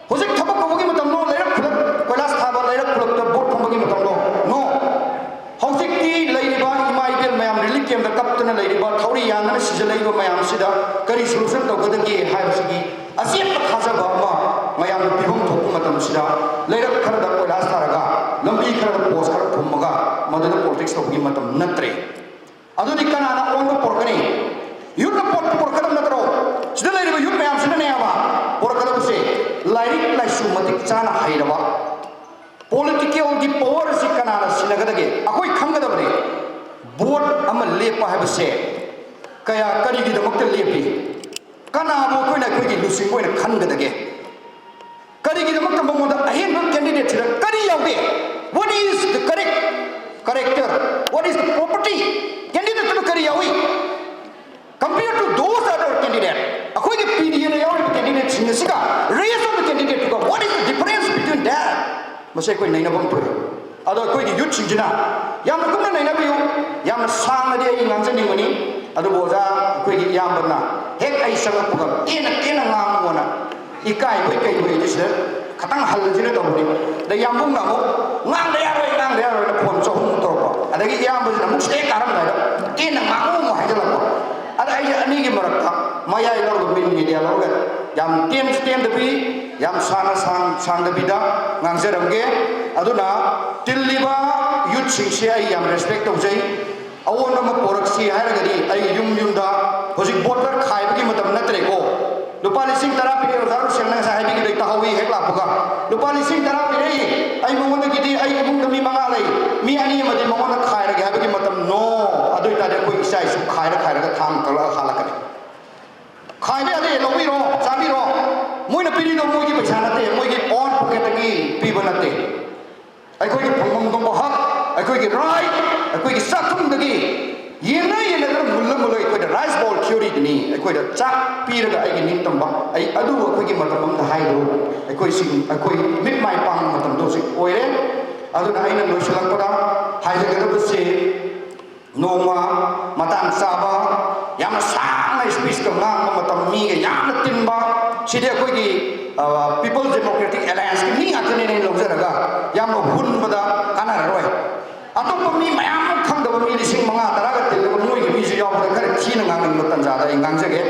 ꯍꯧꯖꯤꯛ ꯊꯕꯛ ꯀꯧꯕꯒꯤ ꯃꯇꯝꯗꯣ, ꯂꯩꯔꯛ ꯈꯨꯂꯛ ꯀꯣꯏꯂꯥꯁ ꯊꯥꯕ, ꯂꯩꯔꯛ ꯈꯨꯂꯛꯇ ꯚꯣꯠ ꯐꯪꯕꯒꯤ ꯃꯇꯝꯗꯣ? ꯅꯣ꯫ ꯍꯧꯖꯤꯛꯇꯤ ꯂꯩꯔꯤꯕ ꯏꯃꯥ ꯏꯕꯦꯜ ꯃꯌꯥꯝ ꯔꯤꯂꯤꯐ ꯀꯦꯝꯞꯇ ꯀꯞꯇꯅ ꯂꯩꯔꯤꯕ, ꯊꯧꯔꯤ ꯌꯥꯟꯗꯅ ꯁꯤꯖꯜꯂꯛꯏꯕ ꯃꯌꯥꯝꯁꯤꯗ ꯀꯔꯤ ꯁꯣꯂꯨꯁꯟ ꯇꯧꯒꯗꯒꯦ ꯍꯥꯏꯕꯁꯤꯒꯤ ꯑꯆꯦꯠꯄ ꯊꯥꯖꯕ ꯑꯃ ꯃꯌꯥꯝꯗ ꯄꯤꯐꯝ ꯊꯣꯛꯄ ꯃꯇꯝꯁꯤꯗ, ꯂꯩꯔꯛ ꯈꯔꯗ ꯀꯣꯏꯂꯥꯁ ꯊꯥꯔꯒ, ꯂꯝꯕꯤ ꯈꯔꯗ ꯄꯣꯁ ꯈꯔ ꯈꯨꯝꯃꯒ ꯃꯗꯨꯗ ꯄꯣꯂꯤꯇꯤꯛꯁ ꯇꯧꯕꯒꯤ ꯃꯇꯝ ꯅꯠꯇ꯭ꯔꯦ꯫ ꯑꯗꯨꯗꯤ ꯀꯅꯥꯅ ꯑꯑꯣꯟꯕ ꯄꯨꯔꯛꯀꯅꯤ? ꯌꯨꯠꯅ ꯄꯣꯠ ꯄꯨꯔꯛꯀꯗꯕ ꯅꯠꯇ꯭ꯔꯣ? ꯁꯤꯗ ꯂꯩꯔꯤꯕ ꯌꯨꯠ ꯃꯌꯥꯝꯁꯤꯅꯅꯦꯕ ꯄꯨꯔꯛꯀꯗꯕꯁꯦ꯫ ꯂꯥꯏꯔꯤꯛ ꯂꯥꯏꯁꯨ ꯃꯇꯤꯛ ꯆꯥꯅ ꯍꯩꯔꯕ, ꯄꯣꯂꯤꯇꯤꯀꯦꯜꯒꯤ ꯄꯋꯔꯁꯤ ꯀꯅꯥꯅ ꯁꯤꯟꯅꯒꯗꯒꯦ? ꯑꯩꯈꯣꯏ ꯈꯪꯒꯗꯕꯅꯤ꯫ ꯚꯣꯠ ꯑꯃ ꯂꯦꯞꯄ ꯍꯥꯏꯕꯁꯦ ꯀꯌꯥ, ꯀꯔꯤꯒꯤꯗꯃꯛꯇ ꯂꯦꯞꯄꯤ? ꯀꯅꯥꯕꯨ ꯑꯩꯈꯣꯏꯅ ꯑꯩꯈꯣꯏꯒꯤ ꯂꯨꯆꯤꯡꯕ ꯑꯣꯏꯅ ꯈꯟꯒꯗꯒꯦ? ꯀꯔꯤꯒꯤꯗꯃꯛꯇ ꯃꯉꯣꯟꯗ ꯑꯍꯦꯟꯕ ꯀꯦꯟꯗꯤꯗꯦꯠꯁꯤꯗ ꯀꯔꯤ ꯌꯥꯎꯒꯦ? What is the correct character? What is the property? ꯀꯦꯟꯗꯤꯗꯦꯠꯇꯨꯗ ꯀꯔꯤ ꯌꯥꯎꯏ? Compare to those other candidate, ꯑꯩꯈꯣꯏꯒꯤ ꯄꯤꯗꯤꯑꯦꯅ ꯌꯥꯎꯔꯤꯕ ꯀꯦꯟꯗꯤꯗꯦꯠꯁꯤꯡ ꯑꯁꯤꯒ rest of the candidate ꯇꯨꯒ what is the difference between that? ꯃꯁꯤ ꯑꯩꯈꯣꯏ ꯅꯩꯅꯐꯝ ꯊꯣꯛꯏ꯫ ꯑꯗꯣ ꯑꯩꯈꯣꯏꯒꯤ ꯌꯨꯠꯁꯤꯡꯁꯤꯅ ꯌꯥꯝꯅ ꯀꯨꯞꯅ ꯅꯩꯅꯕꯤꯌꯨ꯫ ꯌꯥꯝꯅ ꯁꯥꯡꯅꯗꯤ ꯑꯩ ꯉꯥꯡꯖꯅꯤꯡꯕꯅꯤ, ꯑꯗꯨꯕꯨ ꯑꯣꯖꯥ ꯑꯩꯈꯣꯏꯒꯤ ꯏꯌꯥꯝꯕꯅ ꯍꯦꯛ ꯑꯩ ꯆꯪꯉꯛꯄꯒ ꯇꯦꯟꯅ ꯇꯦꯟꯅ ꯉꯥꯡꯉꯣꯅ ꯏꯀꯥꯏꯕꯣꯏ ꯀꯩꯕꯣꯏ ꯑꯩꯁꯦ ꯁꯤꯗ ꯈꯇꯪ ꯍꯜꯂꯁꯤꯅ ꯇꯧꯕꯅꯤ꯫ ꯑꯗ ꯌꯥꯝꯕꯨꯡꯅ ꯑꯃꯨꯛ "ꯉꯥꯡꯗ ꯌꯥꯔꯣꯏ, ꯉꯥꯡꯗ ꯌꯥꯔꯣꯏꯅ" ꯐꯣꯟ ꯆꯍꯨꯝꯃꯨꯛ ꯇꯧꯔꯛꯄ꯫ ꯑꯗꯒꯤ ꯏꯌꯥꯝꯕꯁꯤꯅ ꯑꯃꯨꯛ ꯁꯤꯗꯩ ꯀꯥꯔꯝꯗꯥꯏꯗ "ꯇꯦꯟꯅ ꯉꯥꯡꯉꯨ" ꯑꯃꯨꯛ ꯍꯥꯏꯖꯜꯂꯛꯄ꯫ ꯑꯗ ꯑꯩꯁꯦ ꯑꯅꯤꯒꯤ ꯃꯔꯛꯇ ꯃꯌꯥꯏ ꯂꯧꯔꯒ ꯃꯤꯟ ꯃꯦꯗꯤꯌꯥ ꯂꯧꯔꯒ ꯌꯥꯝ ꯇꯦꯟꯁꯨ ꯇꯦꯟꯗꯕꯤ, ꯌꯥꯝ ꯁꯥꯡꯅ ꯁꯥꯡ-, ꯁꯥꯡꯗꯕꯤꯗ ꯉꯥꯡꯖꯔꯝꯒꯦ꯫ ꯑꯗꯨꯅ ꯇꯤꯜꯂꯤꯕ ꯌꯨꯠꯁꯤꯡꯁꯦ ꯑꯩ ꯌꯥꯝ ꯔꯦꯁꯄꯦꯛ ꯇꯧꯖꯩ꯫ ꯑꯑꯣꯟꯕ ꯑꯃ ꯄꯣꯔꯛꯁꯤ ꯍꯥꯏꯔꯒꯗꯤ ꯑꯩ ꯌꯨꯝ ꯌꯨꯝꯗ, ꯍꯧꯖꯤꯛ ꯕꯣꯇꯔ ꯈꯥꯏꯕꯒꯤ ꯃꯇꯝ ꯅꯠꯇ꯭ꯔꯦꯀꯣ꯫ ꯂꯨꯄꯥ ꯂꯤꯁꯤꯡ ꯇꯔꯥ ꯄꯤꯔꯛꯑꯦ, ꯑꯣꯖꯥ ꯔꯨꯁꯦꯜꯅ ꯉꯁꯥꯏ ꯍꯥꯏꯕꯤꯈꯤꯕꯗ ꯑꯩ ꯇꯥꯍꯧꯏ ꯍꯦꯛ ꯂꯥꯛꯄꯒ꯫ "ꯂꯨꯄꯥ ꯂꯤꯁꯤꯡ ꯇꯔꯥ ꯄꯤꯔꯛꯏ, ꯑꯩ ꯃꯉꯣꯟꯗꯒꯤꯗꯤ ꯑꯩ ꯏꯃꯨꯡꯗ ꯃꯤ ꯃꯉꯥ ꯂꯩ, ꯃꯤ ꯑꯅꯤ ꯑꯃꯗꯤ ꯃꯉꯣꯟꯗ ꯈꯥꯏꯔꯒꯦ" ꯍꯥꯏꯕꯒꯤ ꯃꯇꯝ꯫ No! ꯑꯗꯨ ꯑꯣꯏꯇꯥꯔꯗꯤ ꯑꯩꯈꯣꯏ ꯏꯆꯥ ꯏꯁꯨ ꯈꯥꯏꯔ ꯈꯥꯏꯔꯒ ꯊꯥꯡ ꯀꯛꯂꯒ ꯍꯥꯜꯂꯛꯀꯅꯤ꯫ "ꯈꯥꯏꯕ ꯌꯥꯗꯦ, ꯂꯧꯕꯤꯔꯣ, ꯆꯥꯕꯤꯔꯣ꯫ ꯃꯣꯏꯅ ꯄꯤꯔꯤꯗꯣ ꯃꯣꯏꯒꯤ ꯄꯩꯁꯥ ꯅꯠꯇꯦ, ꯃꯣꯏꯒꯤ own pocket ꯇꯒꯤ ꯄꯤꯕ ꯅꯠꯇꯦ꯫ ꯑꯩꯈꯣꯏꯒꯤ ꯐꯪꯐꯝ ꯊꯣꯛꯄ ꯍꯛ, ꯑꯩꯈꯣꯏꯒꯤ right, ꯑꯩꯈꯣꯏꯒꯤ ꯆꯥꯛꯈꯨꯝꯗꯒꯤ ꯌꯦꯟꯅ ꯌꯦꯟꯅꯗꯅ ꯃꯨꯜꯂ ꯃꯨꯜꯂ ꯑꯩꯈꯣꯏꯗ rice bowl theory ꯗꯨꯅꯤ ꯑꯩꯈꯣꯏꯗ ꯆꯥꯛ ꯄꯤꯔꯒ ꯑꯩꯒꯤ ꯅꯤꯡꯇꯝꯕ꯫ ꯑꯩ ꯑꯗꯨꯕꯨ ꯑꯩꯈꯣꯏꯒꯤ ꯃꯇꯝ ꯑꯃꯗ ꯍꯥꯏꯗ꯭ꯔꯣ? ꯑꯩꯈꯣꯏ ꯁꯤ, ꯑꯩꯈꯣꯏ ꯃꯤꯠ ꯃꯥꯏ ꯄꯥꯡꯕ ꯃꯇꯝꯗꯣ ꯍꯧꯖꯤꯛ ꯑꯣꯏꯔꯦ꯫ ꯑꯗꯨꯅ ꯑꯩꯅ ꯂꯣꯏꯁꯤꯜꯂꯛꯄꯗ ꯍꯥꯏꯖꯒꯗꯕꯁꯦ, ꯅꯣꯡꯃ ꯃꯇꯥꯡ ꯆꯥꯕ, ꯌꯥꯝꯅ ꯁꯥꯡꯅ speech ꯀ ꯉꯥꯡꯕ ꯃꯇꯝ, ꯃꯤꯒ ꯌꯥꯝꯅ ꯇꯤꯟꯕ, ꯁꯤꯗꯤ ꯑꯩꯈꯣꯏꯒꯤ, ꯑ, People's Democratic Alliance ꯀꯤ ꯃꯤ ꯉꯥꯛꯇꯅꯦꯅ ꯑꯩꯅ ꯂꯧꯖꯔꯒ, ꯌꯥꯝꯅ ꯍꯨꯟꯕꯗ ꯀꯥꯟꯅꯔꯔꯣꯏ꯫ ꯑꯇꯣꯞꯄ ꯃꯤ ꯃꯌꯥꯝ ꯑꯃ ꯈꯪꯗꯕ ꯃꯤ ꯂꯤꯁꯤꯡ ꯃꯉꯥ ꯇꯔꯥꯒ ꯇꯤꯜꯂꯒ ꯃꯣꯏꯒꯤ ꯃꯤꯁꯨ ꯌꯥꯎꯕꯗ ꯈꯔ ꯊꯤꯅ ꯉꯥꯡꯅꯤꯡꯕ ꯇꯥꯟꯖꯥꯗ ꯑꯩ ꯉꯥꯡꯖꯒꯦ꯫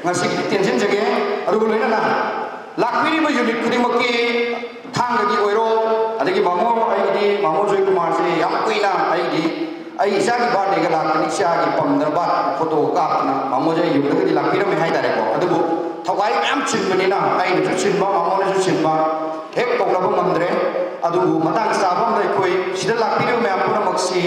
ꯉꯁꯤꯒꯤꯗꯤ ꯇꯦꯟꯁꯤꯟꯖꯒꯦ꯫ ꯑꯗꯨꯒ ꯂꯣꯏꯅꯅ ꯂꯥꯛꯄꯤꯔꯤꯕ unit ꯈꯨꯗꯤꯡꯃꯛꯀꯤ, ꯊꯥꯡꯒꯒꯤ ꯑꯣꯏꯔꯣ, ꯑꯗꯒꯤ ꯃꯥꯃꯣ, ꯑꯩꯒꯤꯗꯤ ꯃꯥꯃꯣ ꯖꯣꯏꯀꯨꯃꯥꯔꯁꯦ ꯌꯥꯝ ꯀꯨꯏꯅ ꯑꯩꯒꯤꯗꯤ, ꯑꯩ ꯏꯆꯥꯒꯤ birthday ꯒ ꯂꯥꯛꯇꯅ ꯏꯆꯥꯒꯤ ꯄꯝꯗꯅ ꯕꯥ-, photo ꯀꯥꯞꯇꯅ ꯃꯥꯃꯣꯁꯦ ꯑꯩ ꯌꯨꯝꯗꯒꯗꯤ ꯂꯥꯛꯄꯤꯔꯝꯃꯦ ꯍꯥꯏꯇꯥꯔꯦꯀꯣ꯫ ꯑꯗꯨꯕꯨ ꯊꯋꯥꯏ ꯃꯌꯥꯝ ꯆꯤꯟꯕꯅꯤꯅ ꯑꯩꯅꯁꯨ ꯆꯤꯟꯕ, ꯃꯥꯃꯣꯅꯁꯨ ꯆꯤꯟꯕ, ꯍꯦꯛ ꯀꯧꯅꯕ ꯉꯝꯗ꯭ꯔꯦ꯫ ꯑꯗꯨꯕꯨ ꯃꯇꯥꯡ ꯆꯥꯕ ꯑꯃꯗ ꯑꯩꯈꯣꯏ ꯁꯤꯗ ꯂꯥꯛꯄꯤꯔꯤꯕ ꯃꯌꯥꯝ ꯄꯨꯝꯅꯃꯛꯁꯤ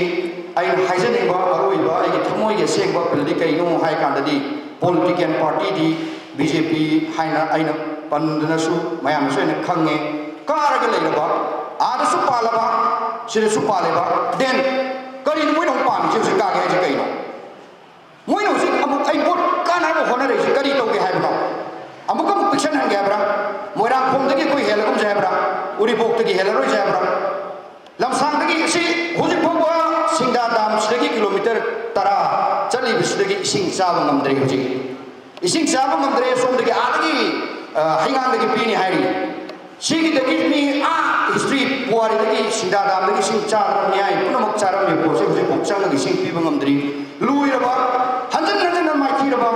ꯑꯩꯅ ꯍꯥꯏꯖꯅꯤꯡꯕ ꯑꯔꯣꯏꯕ ꯑꯩꯒꯤ ꯊꯃꯣꯏꯒꯤ ꯑꯁꯦꯡꯕ ꯑꯄꯤꯜꯗꯤ ꯀꯩꯅꯣ ꯍꯥꯏ ꯀꯥꯟꯗꯗꯤ, ꯄꯣꯂꯤꯇꯤꯀꯦꯜ ꯄꯥꯔꯇꯤꯗꯤ ꯕꯤ ꯖꯦ ꯄꯤ ꯍꯥꯏꯅ ꯑꯩꯅ ꯄꯟꯗꯅꯁꯨ ꯃꯌꯥꯝꯅꯁꯨ ꯑꯩꯅ ꯈꯪꯉꯦ, ꯀꯥꯔꯒ ꯂꯩꯔꯕ, ꯑꯥꯗꯁꯨ ꯄꯥꯜꯂꯕ, ꯁꯤꯗꯁꯨ ꯄꯥꯜꯂꯦꯕ, ꯗꯦꯟ ꯀꯔꯤꯅꯣ ꯃꯣꯏꯅ ꯑꯃꯨꯛ ꯄꯥꯝꯃꯤꯁꯦ? ꯍꯧꯖꯤꯛ ꯀꯥꯒꯦ ꯍꯥꯏꯁꯦ ꯀꯩꯅꯣ? ꯃꯣꯏꯅ ꯍꯧꯖꯤꯛ ꯑꯃꯨꯛ ꯑꯩ ꯚꯣꯠ ꯀꯥꯟꯅꯕ ꯍꯣꯠꯅꯔꯛꯏꯁꯤ ꯀꯔꯤ ꯇꯧꯒꯦ ꯍꯥꯏꯕꯅꯣ? ꯑꯃꯨꯛꯀ ꯑꯃꯨꯛ ꯄꯤꯛꯁꯟꯍꯟꯒꯦ ꯍꯥꯏꯕ꯭ꯔꯥ? ꯃꯣꯏꯔꯥꯡꯈꯣꯝꯗꯒꯤ ꯑꯩꯈꯣꯏ ꯍꯦꯜꯂꯒꯨꯝꯁꯦ ꯍꯥꯏꯕ꯭ꯔꯥ? ꯎꯔꯤꯄꯣꯛꯇꯒꯤ ꯍꯦꯜꯂꯔꯣꯏꯁꯦ ꯍꯥꯏꯕ꯭ꯔꯥ? ꯂꯝꯁꯥꯡꯗꯒꯤ ꯁꯤ ꯍꯧꯖꯤꯛ ꯐꯥꯎꯕ ꯁꯤꯡꯗꯥ ꯗꯥꯝꯁꯤꯗꯒꯤ ꯀꯤꯂꯣꯃꯤꯇꯔ ꯇꯔꯥ ꯆꯠꯂꯤꯕꯁꯤꯗꯒꯤ ꯏꯁꯤꯡ ꯆꯥꯕ ꯉꯝꯗ꯭ꯔꯦ ꯍꯧꯖꯤꯛ꯫ ꯏꯁꯤꯡ ꯆꯥꯕ ꯉꯝꯗ꯭ꯔꯦ, ꯁꯣꯝꯗꯒꯤ ꯑꯥꯗꯒꯤ, ꯑ, ꯍꯩꯉꯥꯡꯗꯒꯤ ꯄꯤꯅꯤ ꯍꯥꯏꯔꯤ꯫ ꯁꯤꯒꯤꯗꯒꯤ ꯃꯤ ꯑꯥ ꯍꯤꯁꯇ꯭ꯔꯤ ꯄꯨꯋꯥꯔꯤꯗꯒꯤ ꯁꯤꯡꯗꯥ ꯗꯥꯝꯗꯒꯤ ꯏꯁꯤꯡ ꯆꯥꯗꯕ ꯃꯤꯌꯥꯏ ꯄꯨꯝꯅꯃꯛ ꯆꯥꯔꯝꯃꯤꯕ ꯄꯣꯠꯁꯦ ꯍꯧꯖꯤꯛꯐꯥꯎ ꯆꯪꯉꯒ ꯏꯁꯤꯡ ꯄꯤꯕ ꯉꯝꯗ꯭ꯔꯤ꯫ ꯂꯣꯏꯔꯕ, ꯍꯟꯖꯤꯟ ꯍꯟꯖꯤꯟꯅ ꯃꯥꯏꯊꯤꯔꯕ,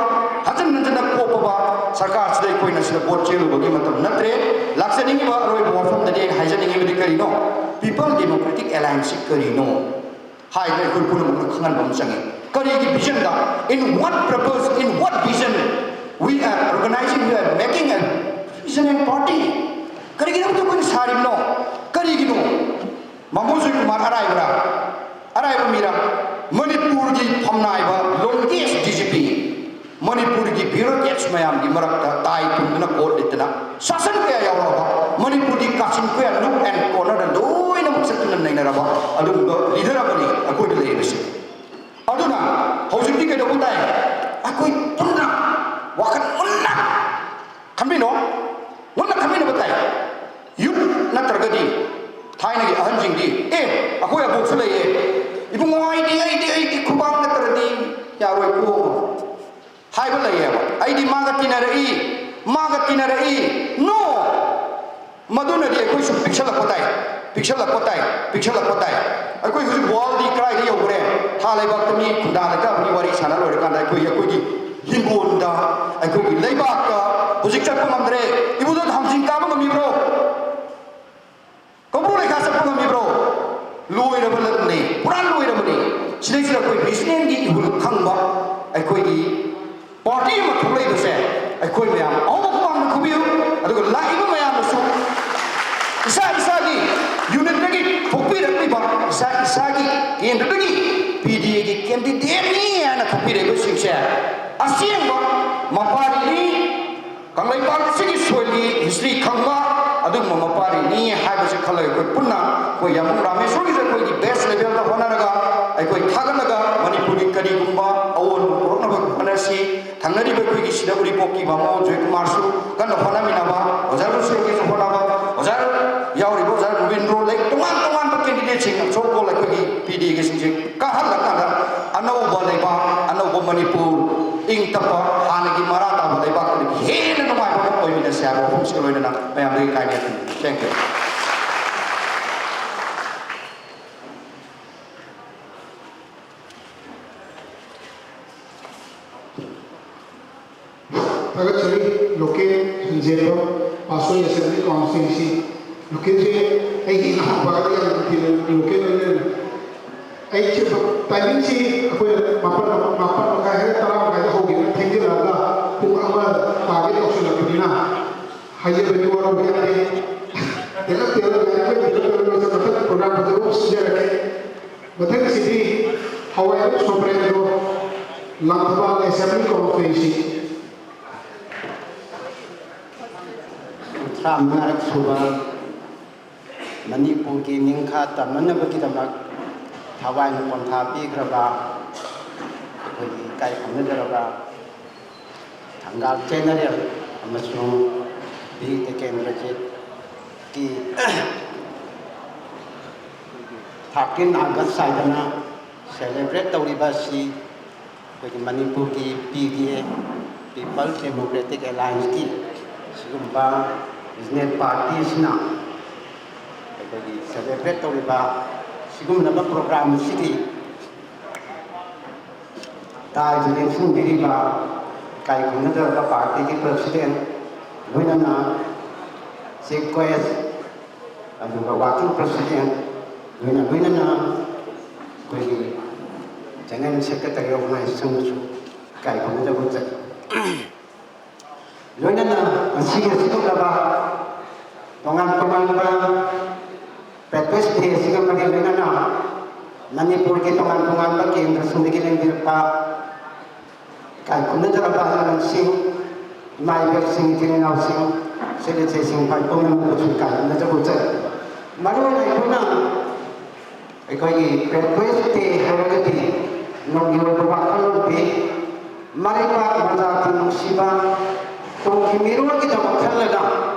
ꯍꯟꯖꯤꯟ ꯍꯟꯖꯤꯟꯅ ꯀꯣꯞꯄꯕ ꯁꯔꯀꯥꯔꯁꯤꯗ ꯑꯩꯈꯣꯏꯅ ꯁꯤꯗ ꯚꯣꯠ ꯆꯦꯜꯂꯨꯕꯒꯤ ꯃꯇꯝ ꯅꯠꯇ꯭ꯔꯦ꯫ ꯂꯥꯛꯆꯅꯤꯡꯉꯤꯕ ꯑꯔꯣꯏꯕ ꯋꯥꯐꯝꯗꯗꯤ ꯑꯩꯅ ꯍꯥꯏꯖꯅꯤꯡꯉꯤꯕꯗꯤ ꯀꯔꯤꯅꯣ? People Democratic Alliance ꯁꯤ ꯀꯔꯤꯅꯣ? ꯍꯥꯏꯗꯅ ꯑꯩꯈꯣꯏ ꯄꯨꯝꯅꯃꯛꯅ ꯈꯪꯍꯟꯕ ꯑꯃ ꯆꯪꯉꯤ꯫ ꯀꯔꯤꯒꯤ vision the, in what purpose, in what vision we are organizing, we are making a vision and party? ꯀꯔꯤꯒꯤꯗꯃꯛꯇ ꯑꯩꯈꯣꯏꯅ ꯁꯥꯔꯤꯕꯅꯣ? ꯀꯔꯤꯒꯤꯅꯣ? ꯃꯥꯃꯣ ꯖꯣꯏꯀꯨꯃꯥꯔ ꯑꯔꯥꯏꯕꯔꯥ? ꯑꯔꯥꯏꯕ ꯃꯤꯔꯥ? ꯃꯅꯤꯄꯨꯔꯒꯤ ꯐꯝꯅꯥꯏꯕ longest D G P, ꯃꯅꯤꯄꯨꯔꯒꯤ bureaucrats ꯃꯌꯥꯝꯒꯤ ꯃꯔꯛꯇ ꯇꯥꯏ ꯄꯨꯟꯗꯨꯅ ꯀꯣꯠ ꯂꯤꯠꯇꯅ ꯁꯥꯁꯟ ꯀꯌꯥ ꯌꯥꯎꯔꯛꯑꯕ, ꯃꯅꯤꯄꯨꯔꯒꯤ ꯀꯥꯆꯤꯟ ꯀꯣꯌꯥ, nook and corner ꯗ ꯂꯣꯏꯅꯃꯛ ꯆꯠꯇꯨꯅ ꯅꯩꯅꯔꯕ ꯑꯗꯨꯒꯨꯝꯕ leader ꯑꯃꯅꯤ ꯑꯩꯈꯣꯏꯗ ꯂꯩꯔꯤꯕꯁꯦ꯫ ꯑꯗꯨꯅ ꯍꯧꯖꯤꯛꯇꯤ ꯀꯩꯗꯧꯕ ꯇꯥꯏ? ꯑꯩꯈꯣꯏ ꯄꯨꯟꯅ ꯋꯥꯈꯜ ꯃꯨꯟꯅ ꯈꯟꯃꯤꯟꯅꯣ, ꯃꯨꯟꯅ ꯈꯟꯃꯤꯟꯅꯕ ꯇꯥꯏ꯫ Youth ꯅꯠꯇ꯭ꯔꯒꯗꯤ ꯊꯥꯏꯅꯒꯤ ꯑꯍꯟꯁꯤꯡꯗꯤ, "ꯑꯦ, ꯑꯩꯈꯣꯏ ꯑꯕꯣꯛꯁꯨ ꯂꯩꯌꯦ, ꯏꯕꯨꯡꯉꯣ, ꯑꯩꯗꯤ, ꯑꯩꯗꯤ, ꯑꯩꯗꯤ ꯈꯨꯕꯥꯛ ꯅꯠꯇ꯭ꯔꯗꯤ ꯌꯥꯔꯣꯏꯀꯣ" ꯍꯥꯏꯕ ꯂꯩꯌꯦꯕ꯫ "ꯑꯩꯗꯤ ꯃꯥꯒ ꯇꯤꯟꯅꯔꯛꯏ, ꯃꯥꯒ ꯇꯤꯟꯅꯔꯛꯏ"꯫ No! ꯃꯗꯨꯅꯗꯤ ꯑꯩꯈꯣꯏ ꯁꯨꯝ ꯄꯤꯛꯁꯜꯂꯛꯄ ꯇꯥꯏ, ꯄꯤꯛꯁꯜꯂꯛꯄ ꯇꯥꯏ, ꯄꯤꯛꯁꯜꯂꯛꯄ ꯇꯥꯏ꯫ ꯑꯩꯈꯣꯏ ꯍꯧꯖꯤꯛ world ꯗꯤ ꯀꯗꯥꯏꯗ ꯌꯧꯈ꯭ꯔꯦ? ꯊꯥ ꯂꯩꯕꯥꯛꯇ ꯃꯤ ꯈꯨꯟꯗꯥ ꯂꯩꯇꯥꯕꯒꯤ ꯋꯥꯔꯤ ꯁꯥꯟꯅ ꯂꯣꯏꯔꯀꯥꯟꯗ ꯑꯩꯈꯣꯏꯒꯤ, ꯑꯩꯈꯣꯏꯒꯤ ꯍꯤꯡꯒꯣꯜꯗ, ꯑꯩꯈꯣꯏꯒꯤ ꯂꯩꯕꯥꯛꯇ ꯍꯧꯖꯤꯛ ꯆꯠꯄ ꯉꯝꯗ꯭ꯔꯦ꯫ ꯏꯕꯨꯙꯧ ꯊꯥꯡꯖꯤꯡ ꯀꯥꯕ ꯉꯝꯃꯤꯕ꯭ꯔꯣ? ꯀꯧꯕ꯭ꯔꯨ ꯂꯩꯈꯥ ꯆꯠꯄ ꯉꯝꯃꯤꯕ꯭ꯔꯣ? ꯂꯣꯏꯔꯕ ꯂꯝꯅꯤ, ꯄꯨꯔꯥ ꯂꯣꯏꯔꯕꯅꯤ꯫ ꯁꯤꯗꯩꯁꯤꯗ ꯑꯩꯈꯣꯏ vision ꯒꯤ ꯏꯍꯨꯜ ꯈꯪꯕ ꯑꯩꯈꯣꯏꯒꯤ party ꯑꯃ ꯊꯣꯛꯂꯛꯏꯕꯁꯦ ꯑꯩꯈꯣꯏ ꯃꯌꯥꯝ ꯑꯍꯧꯕ ꯈꯨꯕꯥꯛꯅ ꯈꯨꯕꯤꯌꯨ꯫ ꯑꯗꯨꯒ ꯂꯥꯛꯏꯕ ꯃꯌꯥꯝꯅꯁꯨ ꯏꯁꯥ ꯏꯁꯥꯒꯤ unit ꯇꯒꯤ ꯊꯣꯛꯄꯤꯔꯛꯂꯤꯕ ꯏꯁꯥ ꯏꯁꯥꯒꯤ ꯀꯦꯟꯗ꯭ꯔꯗꯒꯤ ꯄꯤ ꯗꯤ ꯑꯦꯒꯤ ꯀꯦꯟꯗꯤꯗꯦꯠꯅꯤ ꯍꯥꯏꯅ ꯈꯟꯕꯤꯔꯛꯏꯕꯁꯤꯡꯁꯦ ꯑꯁꯦꯡꯕ ꯃꯄꯥꯔꯤꯅꯤ꯫ ꯀꯪꯂꯩꯄꯥꯛ ꯑꯁꯤꯒꯤ ꯁꯣꯏꯜꯒꯤ ꯍꯤꯁꯇ꯭ꯔꯤ ꯈꯪꯕ ꯑꯗꯨꯒꯨꯝꯕ ꯃꯄꯥꯔꯤꯅꯤ ꯍꯥꯏꯕꯁꯤ ꯈꯜꯂꯒ ꯑꯩꯈꯣꯏ ꯄꯨꯟꯅ ꯑꯩꯈꯣꯏ ꯌꯥꯝꯕꯨꯡ ꯔꯥꯃꯦꯁꯣꯔꯒꯤꯁꯨ ꯑꯩꯈꯣꯏꯒꯤ ꯕꯦꯁ ꯂꯦꯚꯦꯜꯗ ꯍꯣꯠꯅꯔꯒ ꯑꯩꯈꯣꯏ ꯊꯥꯒꯠꯂꯒ ꯃꯅꯤꯄꯨꯔꯒꯤ ꯀꯔꯤꯒꯨꯝꯕ ꯑꯑꯣꯟꯕ ꯄꯨꯔꯛꯅꯕ ꯍꯣꯠꯅꯁꯤ꯫ ꯊꯪꯅꯔꯤꯕ ꯑꯩꯈꯣꯏꯒꯤ ꯁꯤꯗ ꯎꯔꯤꯄꯣꯛꯀꯤ ꯕꯥꯃꯣꯟ ꯖꯣꯏꯀꯨꯃꯥꯔꯁꯨ ꯀꯟꯅ ꯍꯣꯠꯅꯃꯤꯟꯅꯕ, ꯑꯣꯖꯥ ꯔꯨꯁꯦꯜꯒꯤꯁꯨ ꯍꯣꯠꯅꯕ, ꯑꯣꯖꯥ ꯌꯥꯎꯔꯤꯕ ꯑꯣꯖꯥ ꯔꯣꯕꯤꯟꯗ꯭ꯔꯣ, ꯂꯩ ꯇꯣꯉꯥꯟ ꯇꯣꯉꯥꯟꯕ ꯀꯦꯟꯗꯤꯗꯦꯠꯁꯤꯡ ꯑꯆꯧꯕ ꯑꯩꯈꯣꯏꯒꯤ ꯄꯤ ꯗꯤ ꯑꯦꯒꯤꯁꯤꯡꯁꯦ ꯀꯥꯍꯜꯂꯀꯥꯟꯗ ꯑꯅꯧꯕ ꯂꯩꯕꯥꯛ, ꯑꯅꯧꯕ ꯃꯅꯤꯄꯨꯔ, ꯏꯪ ꯇꯞꯄ, ꯍꯥꯟꯅꯒꯤ ꯃꯔꯥ ꯇꯥꯕ ꯂꯩꯕꯥꯛꯇꯒꯤ ꯍꯦꯟꯅ ꯅꯨꯡꯉꯥꯏꯕ ꯑꯃ ꯑꯣꯏꯃꯤꯟꯅꯁꯦ ꯍꯥꯏꯕ ꯋꯥꯐꯝꯁꯤꯒ ꯂꯣꯏꯅꯅ ꯃꯌꯥꯝꯗꯒꯤ ꯀꯥꯏꯅ ꯌꯥꯊꯪ꯫ Thank you꯫ ꯊꯥꯒꯠꯆꯔꯤ꯫ ꯂꯣꯀꯦꯜ ꯍꯟꯖꯦꯟꯕ ꯄꯥꯁꯣꯏ ꯑꯦꯁꯦꯝꯕ꯭ꯂꯤ ꯀꯥꯎꯟꯁꯤꯜꯁꯤ ꯂꯣꯀꯦꯜꯁꯦ ꯑꯩꯒꯤ ꯏꯅꯥꯎꯄꯥꯒꯗꯤ ꯌꯥꯝ ꯅꯨꯡꯊꯤꯜ ꯂꯣꯀꯦꯜ ꯑꯣꯏꯅ ꯑꯩ ꯇꯥꯏꯃꯤꯡꯁꯤ ꯑꯩꯈꯣꯏ ꯃꯥꯄꯟ ꯃꯥꯄꯟ ꯃꯈꯥꯏ ꯍꯥꯏꯔ ꯇꯔꯥ ꯃꯈꯥꯏꯗ ꯍꯧꯈꯤꯕ ꯊꯦꯡꯖꯤꯜꯂꯛꯑꯒ ꯄꯨꯡ ꯑꯃ ꯇꯥꯒꯦ ꯇꯧꯁꯤꯜꯂꯛꯄꯅꯤꯅ ꯍꯥꯏꯖꯕꯒꯤ ꯋꯥꯔꯧꯕ ꯌꯥꯗꯦ꯫ ꯇꯦꯜꯂꯞ ꯇꯦꯜꯂꯞ ꯂꯥꯏꯔꯤꯛ ꯂꯣꯏ ꯇꯦꯜꯂꯞ ꯇꯦꯜꯂꯞ ꯂꯣꯏꯁꯤꯜꯂꯛꯄ ꯄ꯭ꯔꯣꯒ꯭ꯔꯥꯝ ꯐꯖꯕ ꯑꯃ ꯁꯤꯟꯖꯔꯛꯀꯦ꯫ ꯃꯊꯪꯁꯤꯗꯤ ꯍꯋꯥꯏꯔꯣꯝ ꯁꯣꯄ꯭ꯔꯦꯟꯗ꯭ꯔꯣ, ꯂꯥꯡꯊꯕꯥꯜ ꯑꯦꯁꯦꯝꯕ꯭ꯂꯤ ꯀꯣꯟꯁꯇꯤꯇ꯭ꯋꯦꯟꯁꯤ꯫ ꯀꯨꯟꯊ꯭ꯔꯥ ꯃꯉꯥꯔꯛ ꯁꯨꯕ ꯃꯅꯤꯄꯨꯔꯒꯤ ꯅꯤꯡꯈꯥ ꯇꯝꯅꯅꯕꯒꯤꯗꯃꯛ ꯊꯋꯥꯏꯅ ꯄꯣꯟꯊꯥ ꯄꯤꯈ꯭ꯔꯕ ꯑꯩꯈꯣꯏꯒꯤ ꯏꯀꯥꯏ ꯈꯨꯝꯅꯖꯔꯕ ꯊꯪꯒꯥꯜ ꯖꯦꯅꯔꯦꯜ ꯑꯃꯁꯨꯡ ꯕꯤ ꯇꯦꯀꯦꯟꯗ꯭ꯔꯖꯤꯠꯀꯤ ꯊꯥꯔꯇꯤꯟ ꯑꯥꯒꯁ ꯍꯥꯏꯗꯅ ꯁꯦꯂꯦꯕ꯭ꯔꯦꯠ ꯇꯧꯔꯤꯕ ꯑꯁꯤ ꯑꯩꯈꯣꯏꯒꯤ ꯃꯅꯤꯄꯨꯔꯒꯤ ꯄꯤ ꯗꯤ ꯑꯦ, ꯄꯤꯄꯜ ꯗꯦꯃꯣꯀ꯭ꯔꯦꯇꯤꯛ ꯑꯦꯂꯥꯏꯟꯁꯀꯤ ꯁꯤꯒꯨꯝꯕ ꯔꯤꯖꯅꯦꯜ ꯄꯥꯔꯇꯤ ꯑꯁꯤꯅ ꯑꯩꯈꯣꯏꯒꯤ ꯁꯦꯂꯦꯕ꯭ꯔꯦꯠ ꯇꯧꯔꯤꯕ ꯁꯤꯒꯨꯝꯂꯕ ꯄ꯭ꯔꯣꯒ꯭ꯔꯥꯝ ꯑꯁꯤꯒꯤ ꯇꯥꯏꯗ ꯂꯦꯡꯁꯤꯟꯕꯤꯔꯤꯕ ꯏꯀꯥꯏ ꯈꯨꯝꯅꯖꯔꯕ ꯄꯥꯔꯇꯤꯒꯤ ꯄ꯭ꯔꯁꯤꯗꯦꯟ, ꯂꯣꯏꯅꯅ ꯆꯤꯐ ꯒꯦꯁ, ꯑꯗꯨꯒ ꯋꯥꯔꯀꯤꯡ ꯄ꯭ꯔꯁꯤꯗꯦꯟ, ꯂꯣꯏꯅ ꯂꯣꯏꯅꯅ ꯑꯩꯈꯣꯏꯒꯤ ꯖꯦꯅꯔꯦꯜ ꯁꯦꯀ꯭ꯔꯦꯇꯔꯤ ꯑꯣꯔꯒꯅꯥꯏꯖꯦꯁꯟꯗꯁꯨ ꯏꯀꯥꯏ ꯈꯨꯝꯅꯖꯕ ꯎꯠꯆꯔꯤ꯫ ꯂꯣꯏꯅꯅ ꯉꯁꯤꯒꯤ ꯑꯁꯤꯒꯨꯝꯂꯕ ꯇꯣꯉꯥꯟ ꯇꯣꯉꯥꯟꯕ ꯄꯦꯇ꯭ꯔꯤꯌꯣꯠ ꯗꯦ ꯑꯁꯤꯒ ꯃꯔꯤ ꯂꯩꯅꯅ ꯃꯅꯤꯄꯨꯔꯒꯤ ꯇꯣꯉꯥꯟ ꯇꯣꯉꯥꯟꯕ ꯀꯦꯟꯗ꯭ꯔꯁꯤꯡꯗꯒꯤ ꯂꯦꯡꯕꯤꯔꯛꯄ ꯏꯀꯥꯏ ꯈꯨꯝꯅꯖꯔꯕ ꯑꯍꯜ ꯂꯃꯟꯁꯤꯡ, ꯏꯃꯥ ꯏꯕꯦꯜꯁꯤꯡ, ꯏꯆꯤꯜ ꯏꯅꯥꯎꯁꯤꯡ, ꯏꯆꯦ ꯏꯆꯦꯁꯤꯡ, ꯏꯄꯥ ꯏꯄꯨ ꯃꯌꯥꯝꯕꯨꯁꯨ ꯏꯀꯥꯏ ꯈꯨꯝꯅꯖꯕ ꯎꯠꯆꯔꯤ꯫ ꯃꯔꯨꯑꯣꯏꯅ ꯑꯩꯈꯣꯏꯅ ꯑꯩꯈꯣꯏꯒꯤ Patriots' Day ꯍꯥꯏꯔꯒꯗꯤ ꯅꯨꯡꯒꯤ ꯑꯣꯏꯕ ꯋꯥꯈꯜꯂꯣꯟ ꯄꯤ꯫ ꯃꯔꯩꯕꯥꯛ ꯃꯖꯥꯇꯤ ꯅꯨꯡꯁꯤꯕ, ꯇꯨꯡꯒꯤ ꯃꯤꯔꯣꯜꯒꯤꯗꯃꯛ ꯈꯜꯂꯒ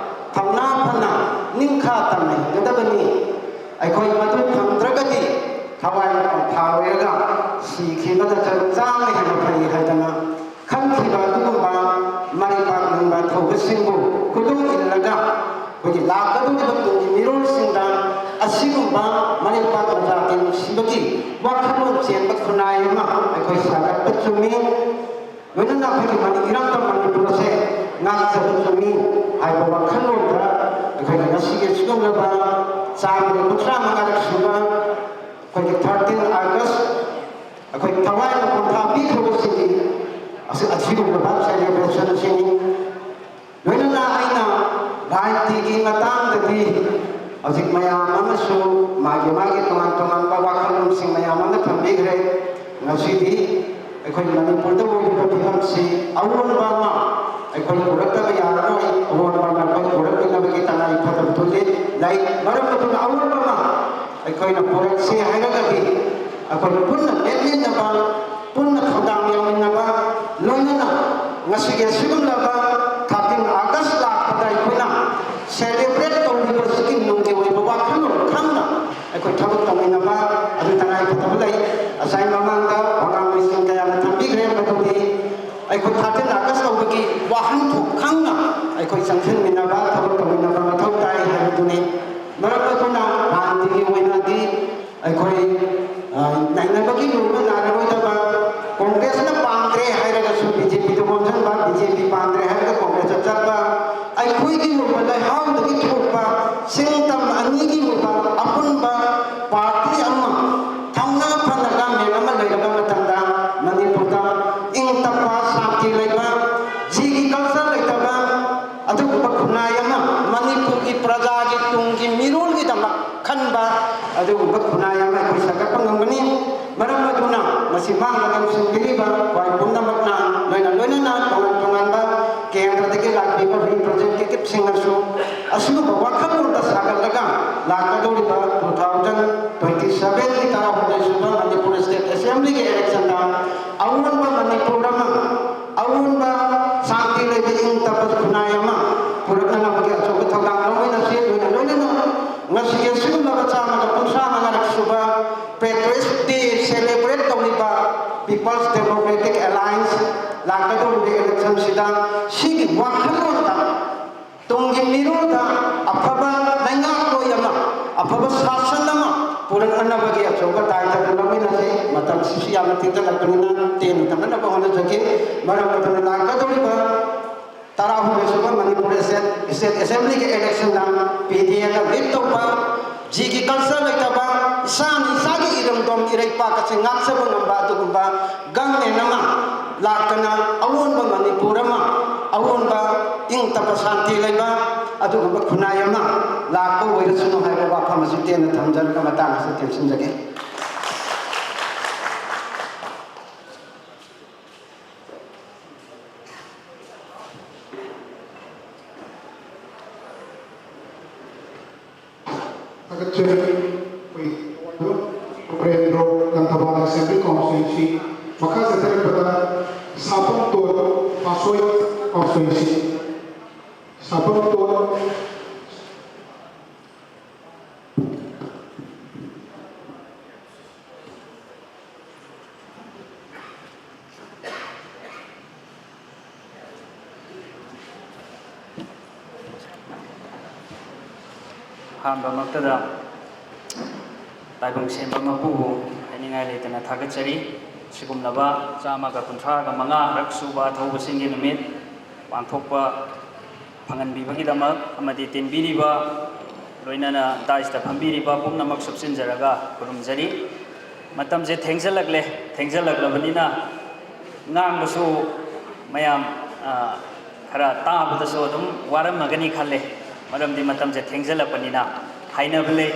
ꯊꯧꯅꯥ ꯐꯅ ꯅꯤꯡꯈꯥ ꯇꯝꯅ ꯍꯤꯡꯒꯗꯕꯅꯤ꯫ ꯑꯩꯈꯣꯏ ꯃꯗꯨ ꯐꯪꯗ꯭ꯔꯒꯗꯤ ꯊꯋꯥꯏ ꯄꯣꯟꯊꯥ ꯑꯣꯏꯔꯒ ꯁꯤꯈꯤꯕꯅ ꯁꯔꯨꯛ ꯆꯥꯝꯃ ꯍꯦꯟꯅ ꯐꯩ ꯍꯥꯏꯗꯅ ꯈꯟꯈꯤꯕ ꯑꯗꯨꯒꯨꯝꯕ ꯃꯔꯩꯕꯥꯛ ꯅꯤꯡꯕ ꯊꯧꯕꯁꯤꯡꯕꯨ ꯈꯨꯗꯨꯝ ꯏꯜꯂꯒ ꯑꯩꯈꯣꯏꯒꯤ ꯂꯥꯛꯀꯗꯧꯔꯤꯕ ꯇꯨꯡꯒꯤ ꯃꯤꯔꯣꯜꯁꯤꯡꯗ ꯑꯁꯤꯒꯨꯝꯕ ꯃꯔꯩꯕꯥꯛ ꯃꯖꯥꯇꯤ ꯅꯨꯡꯁꯤꯕꯒꯤ ꯋꯥꯈꯜꯂꯣꯟ ꯆꯦꯟꯕ ꯈꯨꯟꯅꯥꯏ ꯑꯃ ꯑꯩꯈꯣꯏ ꯁꯥꯒꯠꯄ ꯆꯨꯝꯃꯤ꯫ ꯂꯣꯏꯅꯅ ꯑꯩꯈꯣꯏꯒꯤ ꯃꯅꯤ-, ꯏꯔꯝꯗꯝ ꯃꯅꯤꯄꯨꯔ ꯑꯁꯦ ꯉꯥꯛꯆꯕ ꯆꯨꯝꯃꯤ ꯍꯥꯏꯕ ꯋꯥꯈꯜꯂꯣꯟꯗ ꯑꯩꯈꯣꯏꯅ ꯉꯁꯤꯒꯤ ꯑꯁꯤꯒꯨꯝꯂꯕ ꯆꯥꯝꯃꯒ ꯀꯨꯟꯊ꯭ꯔꯥ ꯃꯉꯥꯔꯛ ꯁꯨꯕ ꯑꯩꯈꯣꯏꯒꯤ thirteen August ꯑꯩꯈꯣꯏ ꯊꯋꯥꯏꯅ ꯄꯣꯟꯊꯥ ꯄꯤꯈ꯭ꯔꯕꯁꯤꯡꯒꯤ ꯑꯁꯤ-, ꯑꯁꯤꯒꯨꯝꯂꯕ celebration ꯑꯁꯤꯅꯤ꯫ ꯂꯣꯏꯅꯅ ꯑꯩꯅ ꯔꯥꯖꯅꯤꯇꯤꯒꯤ ꯃꯇꯥꯡꯗꯗꯤ ꯍꯧꯖꯤꯛ ꯃꯌꯥꯝ ꯑꯃꯁꯨ ꯃꯥꯒꯤ ꯃꯥꯒꯤ ꯇꯣꯉꯥꯟ ꯇꯣꯉꯥꯟꯕ ꯋꯥꯈꯜꯂꯣꯟꯁꯤꯡ ꯃꯌꯥꯝ ꯑꯃ ꯊꯝꯕꯤꯈ꯭ꯔꯦ꯫ ꯉꯁꯤꯗꯤ ꯑꯩꯈꯣꯏ ꯃꯅꯤꯄꯨꯔꯗ ꯑꯣꯏꯔꯤꯕ ꯐꯤꯕꯝꯁꯤ ꯑꯑꯣꯟꯕ ꯑꯃ ꯑꯩꯈꯣꯏ ꯄꯨꯔꯛꯇꯕ ꯌꯥꯔꯔꯣꯏ꯫ ꯑꯑꯣꯟꯕ ꯑꯃ ꯑꯩꯈꯣꯏ ꯄꯨꯔꯛꯅꯕꯒꯤ ꯇꯉꯥꯏ ꯐꯗꯕ ꯊꯣꯛꯂꯤ꯫ ꯂꯩ-, ꯃꯔꯝ ꯑꯗꯨꯅ ꯑꯑꯣꯟꯕ ꯑꯃ ꯑꯩꯈꯣꯏꯅ ꯄꯨꯔꯛꯁꯤ ꯍꯥꯏꯔꯒꯗꯤ ꯑꯩꯈꯣꯏ ꯄꯨꯟꯅ ꯂꯦꯞꯃꯤꯟꯅꯕ, ꯄꯨꯟꯅ ꯊꯧꯗꯥꯡ ꯌꯥꯃꯤꯟꯅꯕ, ꯂꯣꯏꯅꯅ ꯉꯁꯤꯒꯤ ꯑꯁꯤꯒꯨꯝꯂꯕ thirteen August ꯂꯥꯛꯄꯗ ꯑꯩꯈꯣꯏꯅ celebrate ꯇꯧꯔꯤꯕꯁꯤꯒꯤ ꯅꯨꯡꯒꯤ ꯑꯣꯏꯕ ꯋꯥꯈꯜꯂꯣꯟ ꯈꯪꯅ ꯑꯩꯈꯣꯏ ꯊꯕꯛ ꯇꯧꯃꯤꯟꯅꯕ ꯑꯗꯨ ꯇꯉꯥꯏ ꯐꯗꯕ ꯂꯩ꯫ ꯉꯁꯥꯏ ꯃꯃꯥꯡꯗ ꯋꯥꯉꯥꯡꯂꯣꯏꯁꯤꯡ ꯀꯌꯥꯅ ꯊꯝꯕꯤꯈ꯭ꯔꯦ꯫ ꯃꯗꯨꯗꯤ ꯑꯩꯈꯣꯏ thirteen August ꯇꯧꯕꯒꯤ ꯋꯥꯍꯟꯊꯣꯛ ꯈꯪꯅ ꯑꯩꯈꯣꯏ ꯆꯪꯁꯤꯟꯃꯤꯟꯅꯕ, ꯊꯕꯛ ꯇꯧꯃꯤꯟꯅꯕ ꯃꯊꯧ ꯇꯥꯏ ꯍꯥꯏꯕꯗꯨꯅꯤ꯫ ꯃꯔꯝ ꯑꯗꯨꯅ ꯒꯥꯟꯙꯤꯒꯤ ꯑꯣꯏꯅꯗꯤ ꯑꯩꯈꯣꯏ, ꯑ, ꯅꯩꯅꯕꯒꯤ ꯂꯣꯏꯕ ꯅꯥꯏꯔꯔꯣꯏꯗꯕ, ꯀꯣꯡꯒ꯭ꯔꯦꯁꯅ ꯄꯥꯝꯗ꯭ꯔꯦ ꯍꯥꯏꯔꯒꯁꯨ BJPꯗ ꯑꯣꯟꯁꯤꯟꯕ, BJP ꯄꯥꯝꯗ꯭ꯔꯦ ꯍꯥꯏꯔꯒ ꯀꯣꯡꯒ꯭ꯔꯦꯁꯇ ꯆꯠꯄ, ꯑꯩꯈꯣꯏꯒꯤ ꯑꯣꯏꯕ ꯂꯩꯍꯥꯎꯗꯒꯤ ꯊꯣꯛꯄ ꯁꯤꯡ ꯇꯝ ꯑꯅꯤꯒꯤ ꯑꯣꯏꯕ ꯑꯄꯨꯟꯕ party ꯑꯃ ꯊꯧꯅꯥ ꯐꯅ government ꯑꯃ ꯂꯩꯔꯕ ꯃꯇꯝꯗ ꯃꯅꯤꯄꯨꯔꯗ ꯏꯪ ꯇꯞꯄ, ꯁꯥꯟꯇꯤ ꯂꯩꯕ, ꯖꯤꯒꯤ culture ꯂꯩꯇꯕ ꯑꯗꯨꯒꯨꯝꯕ ꯈꯨꯟꯅꯥꯏ ꯑꯃ, ꯃꯅꯤꯄꯨꯔꯒꯤ ꯄ꯭ꯔꯖꯥꯒꯤ ꯇꯨꯡꯒꯤ ꯃꯤꯔꯣꯜꯒꯤꯗꯃꯛ ꯈꯟꯕ ꯑꯗꯨꯒꯨꯝꯕ ꯈꯨꯟꯅꯥꯏ ꯑꯃ ꯑꯩꯈꯣꯏ ꯁꯥꯒꯠꯄ ꯉꯝꯒꯅꯤ꯫ ꯁꯤꯃꯥꯡꯗ ꯂꯝꯁꯤꯡꯕꯤꯔꯤꯕ ꯈ꯭ꯋꯥꯏ ꯄꯨꯝꯅꯃꯛꯅ, ꯂꯣꯏꯅ ꯂꯣꯏꯅꯅ ꯇꯣꯉꯥꯟ ꯇꯣꯉꯥꯟꯕ ꯀꯦꯟꯗ꯭ꯔꯗꯒꯤ ꯂꯥꯛꯄꯤꯕ representativeꯁꯤꯡꯅꯁꯨ ꯑꯁꯤꯒꯨꯝꯕ ꯋꯥꯈꯜꯂꯣꯟꯗ ꯁꯥꯒꯠꯂꯒ ꯂꯥꯛꯀꯗꯧꯔꯤꯕ two thousand twenty sevenꯒꯤ ꯇꯔꯥꯍꯨꯝꯗꯣꯏ ꯁꯨꯕ ꯃꯅꯤꯄꯨꯔ State Assemblyꯒꯤ electionꯗ ꯑꯑꯣꯟꯕ ꯃꯅꯤꯄꯨꯔ ꯑꯃ, ꯑꯑꯣꯟꯕ ꯁꯥꯟꯇꯤ ꯂꯩꯕ ꯏꯪ ꯇꯞꯄ ꯈꯨꯟꯅꯥꯏ ꯑꯃ ꯄꯨꯔꯛꯅꯅꯕꯒꯤ ꯑꯆꯧꯕ ꯊꯧꯗꯥꯡ ꯂꯧꯃꯤꯟꯅꯁꯤ꯫ ꯂꯣꯏꯅ ꯂꯣꯏꯅꯅ ꯉꯁꯤꯒꯤ ꯑꯁꯤꯒꯨꯝꯂꯕ ꯆꯥꯝꯃꯒ ꯀꯨꯟꯊ꯭ꯔꯥ ꯃꯉꯥꯔꯛ ꯁꯨꯕ Patriots Day celebrate ꯇꯧꯔꯤꯕ People's Democratic Alliance ꯂꯥꯛꯀꯗꯧꯔꯤꯕ electionꯁꯤꯗ ꯁꯤꯒꯤ ꯋꯥꯈꯜꯂꯣꯟꯗ ꯇꯨꯡꯒꯤ ꯃꯤꯔꯣꯜꯗ ꯑꯐꯕ ꯂꯩꯉꯥꯛꯂꯣꯏ ꯑꯃ, ꯑꯐꯕ ꯁꯥꯁꯟ ꯑꯃ ꯄꯨꯔꯛꯅꯅꯕꯒꯤ ꯑꯆꯧꯕ ꯗꯥꯏꯇ꯭ꯋ ꯂꯧꯃꯤꯟꯅꯁꯤ꯫ ꯃꯇꯝꯁꯤꯁꯨ ꯌꯥꯝꯅ ꯊꯦꯡꯖꯜꯂꯛꯄꯅꯤꯅ ꯇꯦꯟꯅ ꯊꯝꯅꯅꯕ ꯍꯣꯠꯅꯖꯒꯦ꯫ ꯃꯔꯝ ꯑꯗꯨꯅ ꯂꯥꯛꯀꯗꯧꯔꯤꯕ ꯇꯔꯥꯍꯨꯝꯗꯣꯏ ꯁꯨꯕ ꯃꯅꯤꯄꯨꯔ State, State Assemblyꯒꯤ electionꯗ PDAꯅ lead ꯇꯧꯕ, ꯖꯤꯒꯤ culture ꯂꯩꯇꯕ, ꯏꯁꯥꯅ ꯏꯁꯥꯒꯤ ꯏꯔꯝꯗꯝ ꯏꯔꯩꯄꯥꯛ ꯑꯁꯤ ꯉꯥꯛꯆꯕ ꯉꯝꯕ ꯑꯗꯨꯒꯨꯝꯕ government ꯑꯃ ꯂꯥꯛꯇꯅ ꯑꯑꯣꯟꯕ ꯃꯅꯤꯄꯨꯔ ꯑꯃ, ꯑꯑꯣꯟꯕ ꯏꯪ ꯇꯞꯄ ꯁꯥꯟꯇꯤ ꯂꯩꯕ ꯑꯗꯨꯒꯨꯝꯕ ꯈꯨꯟꯅꯥꯏ ꯑꯃ ꯂꯥꯛꯄ ꯑꯣꯏꯔꯁꯅꯨ ꯍꯥꯏꯕ ꯋꯥꯐꯝ ꯑꯁꯤ ꯇꯦꯟꯅ ꯊꯝꯖꯔꯒ ꯃꯇꯥꯡ ꯑꯁꯤ ꯇꯦꯟꯁꯤꯟꯖꯒꯦ꯫ ꯊꯥꯒꯠꯆꯔꯤ꯫ ꯑꯩꯈꯣꯏ ꯀꯣꯡꯒ꯭ꯔꯦꯟꯗ꯭ꯔꯣ ꯂꯪꯊꯕꯥꯜ Assembly Constituency꯫ ꯃꯈꯥ ꯆꯠꯊꯔꯛꯄꯗ ꯁꯥꯄꯝꯇꯣꯟ ꯄꯥꯠꯁꯣꯏ Constituency꯫ ꯁꯥꯄꯝꯇꯣꯟ ꯑꯍꯥꯟꯕꯃꯛꯇꯗ ꯇꯥꯏꯕꯪ ꯁꯦꯝꯕ ꯃꯄꯨꯕꯨ ꯍꯥꯏꯅꯤꯡꯉꯥꯏ ꯂꯩꯇꯅ ꯊꯥꯒꯠꯆꯔꯤ꯫ ꯁꯤꯒꯨꯝꯂꯕ ꯆꯥꯝꯃꯒ ꯀꯨꯟꯊ꯭ꯔꯥꯒ ꯃꯉꯥꯔꯛ ꯁꯨꯕ ꯑꯊꯧꯕꯁꯤꯡꯒꯤ ꯅꯨꯃꯤꯠ ꯄꯥꯡꯊꯣꯛꯄ ꯐꯪꯍꯟꯕꯤꯕꯒꯤꯗꯃꯛ ꯑꯃꯗꯤ ꯇꯤꯟꯕꯤꯔꯤꯕ, ꯂꯣꯏꯅꯅ dais ꯇ ꯐꯝꯕꯤꯔꯤꯕ ꯄꯨꯝꯅꯃꯛ ꯁꯨꯞꯆꯤꯟꯖꯔꯒ ꯈꯨꯔꯨꯝꯖꯔꯤ꯫ ꯃꯇꯝꯁꯦ ꯊꯦꯡꯖꯜꯂꯛꯂꯦ, ꯊꯦꯡꯖꯜꯂꯛꯂꯕꯅꯤꯅ ꯉꯥꯡꯕꯁꯨ ꯃꯌꯥꯝ, ꯑ, ꯈꯔ ꯇꯥꯕꯗꯁꯨ ꯑꯗꯨꯝ ꯋꯥꯔꯝꯃꯒꯅꯤ ꯈꯜꯂꯦ, ꯃꯔꯝꯗꯤ ꯃꯇꯝꯁꯦ ꯊꯦꯡꯖꯜꯂꯛꯄꯅꯤꯅ꯫ ꯍꯥꯏꯅꯕ ꯂꯩ,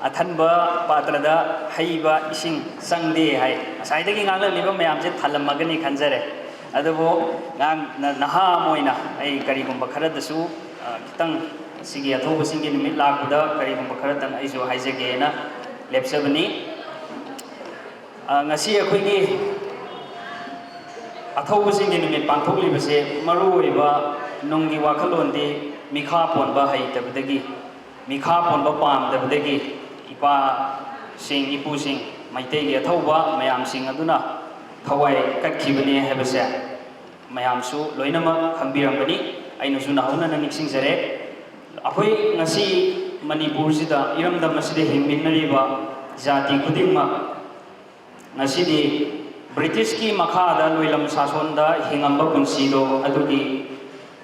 ꯑꯊꯟꯕ ꯄꯥꯇ꯭ꯔꯗ ꯍꯩꯕ ꯏꯁꯤꯡ ꯆꯪꯗꯦ ꯍꯥꯏ꯫ ꯉꯁꯥꯏꯗꯒꯤ ꯉꯥꯡꯂꯛꯂꯤꯕ ꯃꯌꯥꯝꯁꯦ ꯊꯜꯂꯝꯃꯒꯅꯤ ꯈꯟꯖꯔꯦ꯫ ꯑꯗꯨꯕꯨ ꯉꯥꯡ-, ꯅ-, ꯅꯍꯥ ꯑꯃ ꯑꯣꯏꯅ ꯑꯩ ꯀꯔꯤꯒꯨꯝꯕ ꯈꯔꯗꯁꯨ, ꯑ, ꯈꯤꯇꯪ ꯁꯤꯒꯤ ꯑꯊꯧꯕꯁꯤꯡꯒꯤ ꯅꯨꯃꯤꯠ ꯂꯥꯛꯄꯗ ꯀꯔꯤꯒꯨꯝꯕ ꯈꯔꯇꯪ ꯑꯩꯁꯨ ꯍꯥꯏꯖꯒꯦꯅ ꯂꯦꯞꯆꯕꯅꯤ꯫ ꯑ, ꯉꯁꯤ ꯑꯩꯈꯣꯏꯒꯤ ꯑꯊꯧꯕꯁꯤꯡꯒꯤ ꯅꯨꯃꯤꯠ ꯄꯥꯡꯊꯣꯛꯂꯤꯕꯁꯦ ꯃꯔꯨꯑꯣꯏꯕ ꯅꯨꯡꯒꯤ ꯋꯥꯈꯜꯂꯣꯟꯗꯤ ꯃꯤꯈꯥ ꯄꯣꯟꯕ ꯍꯩꯇꯕꯗꯒꯤ, ꯃꯤꯈꯥ ꯄꯣꯟꯕ ꯄꯥꯝꯗꯕꯗꯒꯤ ꯏꯄꯥꯁꯤꯡ, ꯏꯄꯨꯁꯤꯡ, ꯃꯩꯇꯩꯒꯤ ꯑꯊꯧꯕ ꯃꯌꯥꯝꯁꯤꯡ ꯑꯗꯨꯅ ꯊꯋꯥꯏ ꯀꯠꯈꯤꯕꯅꯦ ꯍꯥꯏꯕꯁꯦ ꯃꯌꯥꯝꯁꯨ ꯂꯣꯏꯅꯃꯛ ꯈꯪꯕꯤꯔꯝꯒꯅꯤ꯫ ꯑꯩꯅꯁꯨ ꯅꯧꯍꯧꯅꯅ ꯅꯤꯡꯁꯤꯡꯖꯔꯦ꯫ ꯑꯩꯈꯣꯏ ꯉꯁꯤ ꯃꯅꯤꯄꯨꯔꯁꯤꯗ, ꯏꯔꯝꯗꯝ ꯑꯁꯤꯗ ꯍꯤꯡꯃꯤꯟꯅꯔꯤꯕ ꯖꯥꯇꯤ ꯈꯨꯗꯤꯡꯃꯛ ꯉꯁꯤꯗꯤ ꯕ꯭ꯔꯤꯇꯤꯁꯀꯤ ꯃꯈꯥꯗ ꯂꯣꯏꯂꯝ ꯁꯥꯁꯣꯟꯗ ꯍꯤꯡꯉꯝꯕ ꯄꯨꯟꯁꯤꯗꯣ ꯑꯗꯨꯒꯤ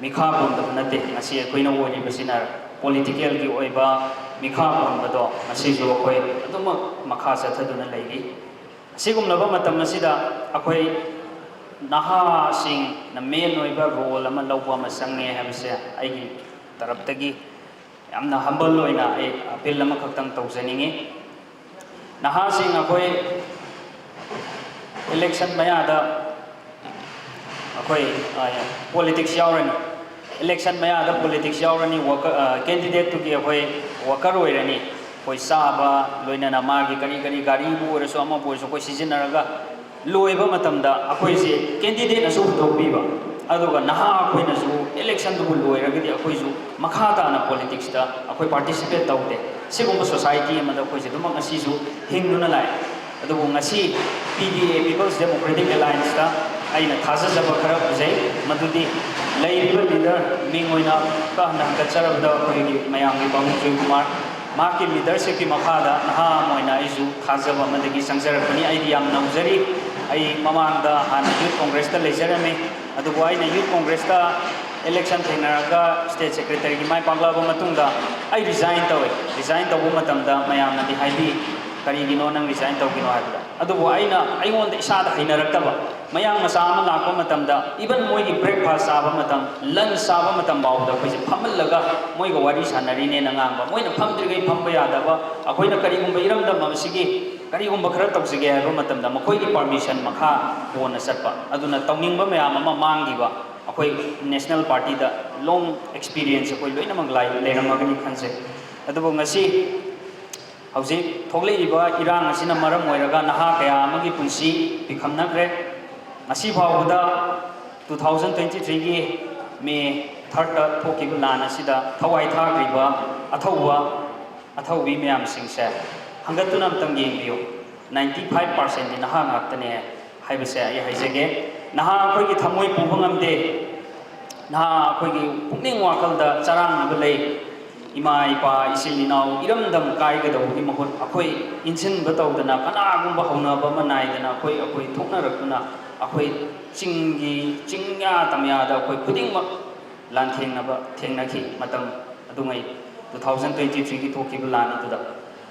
ꯃꯤꯈꯥ ꯄꯣꯟꯗꯕ ꯅꯠꯇꯦ꯫ ꯉꯁꯤ ꯑꯩꯈꯣꯏꯅ ꯑꯣꯏꯔꯤꯕꯁꯤꯅ ꯄꯣꯂꯤꯇꯤꯀꯦꯜꯒꯤ ꯑꯣꯏꯕ ꯃꯤꯈꯥ ꯄꯣꯟꯕꯗꯣ ꯉꯁꯤꯁꯨ ꯑꯩꯈꯣꯏ ꯑꯗꯨꯃꯛ ꯃꯈꯥ ꯆꯠꯊꯗꯨꯅ ꯂꯩꯔꯤ꯫ ꯑꯁꯤꯒꯨꯝꯂꯕ ꯃꯇꯝ ꯑꯁꯤꯗ ꯑꯩꯈꯣꯏ ꯅꯍꯥꯁꯤꯡꯅ ꯃꯦꯟ ꯑꯣꯏꯕ ꯔꯣꯜ ꯑꯃ ꯂꯧꯕ ꯑꯃ ꯆꯪꯉꯦ ꯍꯥꯏꯕꯁꯦ ꯑꯩꯒꯤ ꯇꯔꯞꯇꯒꯤ ꯌꯥꯝꯅ ꯍꯝꯕꯜ ꯑꯣꯏꯅ ꯑꯩ ꯑꯄꯤꯜ ꯑꯃꯈꯛꯇꯪ ꯇꯧꯖꯅꯤꯡꯉꯤ꯫ ꯅꯍꯥꯁꯤꯡ ꯑꯩꯈꯣꯏ ꯏꯂꯦꯛꯁꯟ ꯃꯌꯥꯗ ꯑꯩꯈꯣꯏ, ꯑ, ꯄꯣꯂꯤꯇꯤꯛꯁ ꯌꯥꯎꯔꯅꯤ꯫ ꯏꯂꯦꯛꯁꯟ ꯃꯌꯥꯗ ꯄꯣꯂꯤꯇꯤꯛꯁ ꯌꯥꯎꯔꯅꯤ, ꯋꯥꯀꯔ, ꯑ, ꯀꯦꯟꯗꯤꯗꯦꯠꯇꯨꯒꯤ ꯑꯩꯈꯣꯏ ꯋꯥꯀꯔ ꯑꯣꯏꯔꯅꯤ꯫ ꯑꯩꯈꯣꯏ ꯆꯥꯕ, ꯂꯣꯏꯅꯅ ꯃꯥꯒꯤ ꯀꯔꯤ ꯀꯔꯤ ꯒꯥꯔꯤꯕꯨ ꯑꯣꯏꯔꯁꯨ ꯑꯃꯕꯨ ꯑꯣꯏꯔꯁꯨ ꯑꯩꯈꯣꯏ ꯁꯤꯖꯤꯟꯅꯔꯒ ꯂꯣꯏꯕ ꯃꯇꯝꯗ ꯑꯩꯈꯣꯏꯁꯦ ꯀꯦꯟꯗꯤꯗꯦꯠꯅꯁꯨ ꯍꯨꯟꯗꯣꯛꯄꯤꯕ, ꯑꯗꯨꯒ ꯅꯍꯥ ꯑꯩꯈꯣꯏꯅꯁꯨ ꯏꯂꯦꯛꯁꯟꯗꯨꯕꯨ ꯂꯣꯏꯔꯒꯗꯤ ꯑꯩꯈꯣꯏꯁꯨ ꯃꯈꯥ ꯇꯥꯅ ꯄꯣꯂꯤꯇꯤꯛꯁꯇ ꯑꯩꯈꯣꯏ ꯄꯥꯔꯇꯤꯁꯤꯄꯦꯠ ꯇꯧꯗꯦ꯫ ꯁꯤꯒꯨꯝꯕ ꯁꯣꯁꯥꯏꯇꯤ ꯑꯃꯗ ꯑꯩꯈꯣꯏꯁꯦ ꯑꯗꯨꯃꯛ ꯉꯁꯤꯁꯨ ꯍꯤꯡꯗꯨꯅ ꯂꯥꯛꯑꯦ꯫ ꯑꯗꯨꯕꯨ ꯉꯁꯤ ꯄꯤ ꯗꯤ ꯑꯦ, People's Democratic Allianceꯇ ꯑꯩꯅ ꯊꯥꯖꯖꯕ ꯈꯔ ꯎꯖꯩ, ꯃꯗꯨꯗꯤ ꯂꯩꯔꯤꯕ ꯂꯤꯗꯔ, ꯃꯤꯡ ꯑꯣꯏꯅ ꯈꯔ ꯍꯟꯅ ꯍꯟꯒꯠꯆꯔꯕꯗ ꯑꯩꯈꯣꯏꯒꯤ ꯃꯌꯥꯝꯒꯤ ꯄꯥꯕꯨꯡ ꯖꯣꯏꯀꯨꯃꯥꯔ, ꯃꯍꯥꯛꯀꯤ ꯂꯤꯗꯔꯁꯤꯞꯀꯤ ꯃꯈꯥꯗ ꯅꯍꯥ ꯑꯃ ꯑꯣꯏꯅ ꯑꯩꯁꯨ ꯊꯥꯖꯕ ꯑꯃꯗꯒꯤ ꯆꯪꯖꯔꯛꯄꯅꯤ꯫ ꯑꯩꯗꯤ ꯌꯥꯝ ꯅꯧꯖꯔꯤ꯫ ꯑꯩ ꯃꯃꯥꯡꯗ ꯍꯥꯟꯅ ꯌꯨꯠ ꯀꯣꯡꯒ꯭ꯔꯦꯁꯇ ꯂꯩꯖꯔꯝꯃꯤ, ꯑꯗꯨꯕꯨ ꯑꯩꯅ ꯌꯨꯠ ꯀꯣꯡꯒ꯭ꯔꯦꯁꯇ ꯏꯂꯦꯛꯁꯟ ꯊꯦꯡꯅꯔꯒ ꯁ꯭ꯇꯦꯠ ꯁꯦꯀ꯭ꯔꯦꯇꯔꯤꯒꯤ ꯃꯥꯏ ꯄꯥꯛꯂꯛꯑꯕ ꯃꯇꯨꯡꯗ ꯑꯩ ꯔꯤꯖꯥꯏꯟ ꯇꯧꯋꯦ꯫ ꯔꯤꯖꯥꯏꯟ ꯇꯧꯕ ꯃꯇꯝꯗ ꯃꯌꯥꯝꯅꯗꯤ ꯍꯥꯏꯕꯤ, "ꯀꯔꯤꯒꯤꯅꯣ ꯅꯪ resign ꯇꯧꯒꯤꯅꯣ?" ꯍꯥꯏꯕꯗ, ꯑꯗꯨꯕꯨ ꯑꯩꯅ, ꯑꯩꯉꯣꯟꯗ ꯏꯁꯥꯗ ꯍꯩꯅꯔꯛꯇꯕ, ꯃꯌꯥꯡ ꯃꯆꯥ ꯑꯃ ꯂꯥꯛꯄ ꯃꯇꯝꯗ, even ꯃꯣꯏꯒꯤ breakfast ꯆꯥꯕ ꯃꯇꯝ, lunch ꯆꯥꯕ ꯃꯇꯝ ꯐꯥꯎꯕꯗ ꯑꯩꯈꯣꯏꯁꯦ ꯐꯝꯍꯜꯂꯒ ꯃꯣꯏꯒ ꯋꯥꯔꯤ ꯁꯥꯟꯅꯔꯤꯅꯦꯅ ꯉꯥꯡꯕ, ꯃꯣꯏꯅ ꯐꯝꯗ꯭ꯔꯤꯉꯩ ꯐꯝꯕ ꯌꯥꯗꯕ, ꯑꯩꯈꯣꯏꯅ ꯀꯔꯤꯒꯨꯝꯕ ꯏꯔꯝꯗꯝ ꯑꯁꯤꯒꯤ ꯀꯔꯤꯒꯨꯝꯕ ꯈꯔ ꯇꯧꯁꯤꯒꯦ ꯍꯥꯏꯕ ꯃꯇꯝꯗ ꯃꯈꯣꯏꯒꯤ permission ꯃꯈꯥ ꯄꯣꯟꯅ ꯆꯠꯄ꯫ ꯑꯗꯨꯅ ꯇꯧꯅꯤꯡꯕ ꯃꯌꯥꯝ ꯑꯃ ꯃꯥꯡꯈꯤꯕ꯫ ꯑꯩꯈꯣꯏ national party ꯗ long experience ꯑꯩꯈꯣꯏ ꯂꯣꯏꯅꯃꯛ ꯂꯥꯏ-, ꯂꯩꯔꯝꯃꯒꯅꯤ ꯈꯟꯖꯩ꯫ ꯑꯗꯨꯕꯨ ꯉꯁꯤ ꯍꯧꯖꯤꯛ ꯊꯣꯛꯂꯛꯏꯕ ꯏꯔꯥꯡ ꯑꯁꯤꯅ ꯃꯔꯝ ꯑꯣꯏꯔꯒ ꯅꯍꯥ ꯀꯌꯥ ꯑꯃꯒꯤ ꯄꯨꯟꯁꯤ ꯄꯤꯈꯝꯅꯈ꯭ꯔꯦ꯫ ꯉꯁꯤ ꯐꯥꯎꯕꯗ two thousand twenty three ꯒꯤ May third ꯊꯣꯛꯈꯤꯕ ꯂꯥꯟ ꯑꯁꯤꯗ ꯊꯋꯥꯏ ꯊꯥꯈ꯭ꯔꯤꯕ ꯑꯊꯧꯕ, ꯑꯊꯧꯕꯤ ꯃꯌꯥꯝꯁꯤꯡꯁꯦ ꯍꯪꯒꯠꯇꯨꯅ ꯑꯝꯇꯪ ꯌꯦꯡꯕꯤꯌꯨ꯫ Ninety five percent ꯗꯤ ꯅꯍꯥ ꯉꯥꯛꯇꯅꯦ ꯍꯥꯏꯕꯁꯦ ꯑꯩ ꯍꯥꯏꯖꯒꯦ꯫ ꯅꯍꯥ ꯑꯩꯈꯣꯏꯒꯤ ꯊꯃꯣꯏ ꯄꯨꯕ ꯉꯝꯗꯦ꯫ ꯅꯍꯥ ꯑꯩꯈꯣꯏꯒꯤ ꯄꯨꯛꯅꯤꯡ ꯋꯥꯈꯜꯗ ꯆꯔꯥꯡꯅꯕ ꯂꯩ꯫ ꯏꯃꯥ ꯏꯄꯥ, ꯏꯆꯤꯜ ꯏꯅꯥꯎ, ꯏꯔꯝꯗꯝ ꯀꯥꯏꯒꯗꯧꯕꯒꯤ ꯃꯍꯨꯠ ꯑꯩꯈꯣꯏ ꯏꯟꯁꯤꯟꯕ ꯇꯧꯗꯅ, ꯀꯅꯥꯒꯨꯝꯕ ꯍꯧꯅꯕ ꯑꯃ ꯅꯥꯏꯗꯅ ꯑꯩꯈꯣꯏ, ꯑꯩꯈꯣꯏ ꯊꯣꯛꯅꯔꯛꯇꯨꯅ ꯑꯩꯈꯣꯏ ꯆꯤꯡꯒꯤ, ꯆꯤꯡꯌꯥ ꯇꯝꯌꯥꯗ ꯑꯩꯈꯣꯏ ꯈꯨꯗꯤꯡꯃꯛ ꯂꯥꯟꯊꯦꯡꯅꯕ ꯊꯦꯡꯅꯈꯤ ꯃꯇꯝ ꯑꯗꯨꯉꯩ, two thousand twenty three ꯒꯤ ꯊꯣꯛꯈꯤꯕ ꯂꯥꯟ ꯑꯗꯨꯗ꯫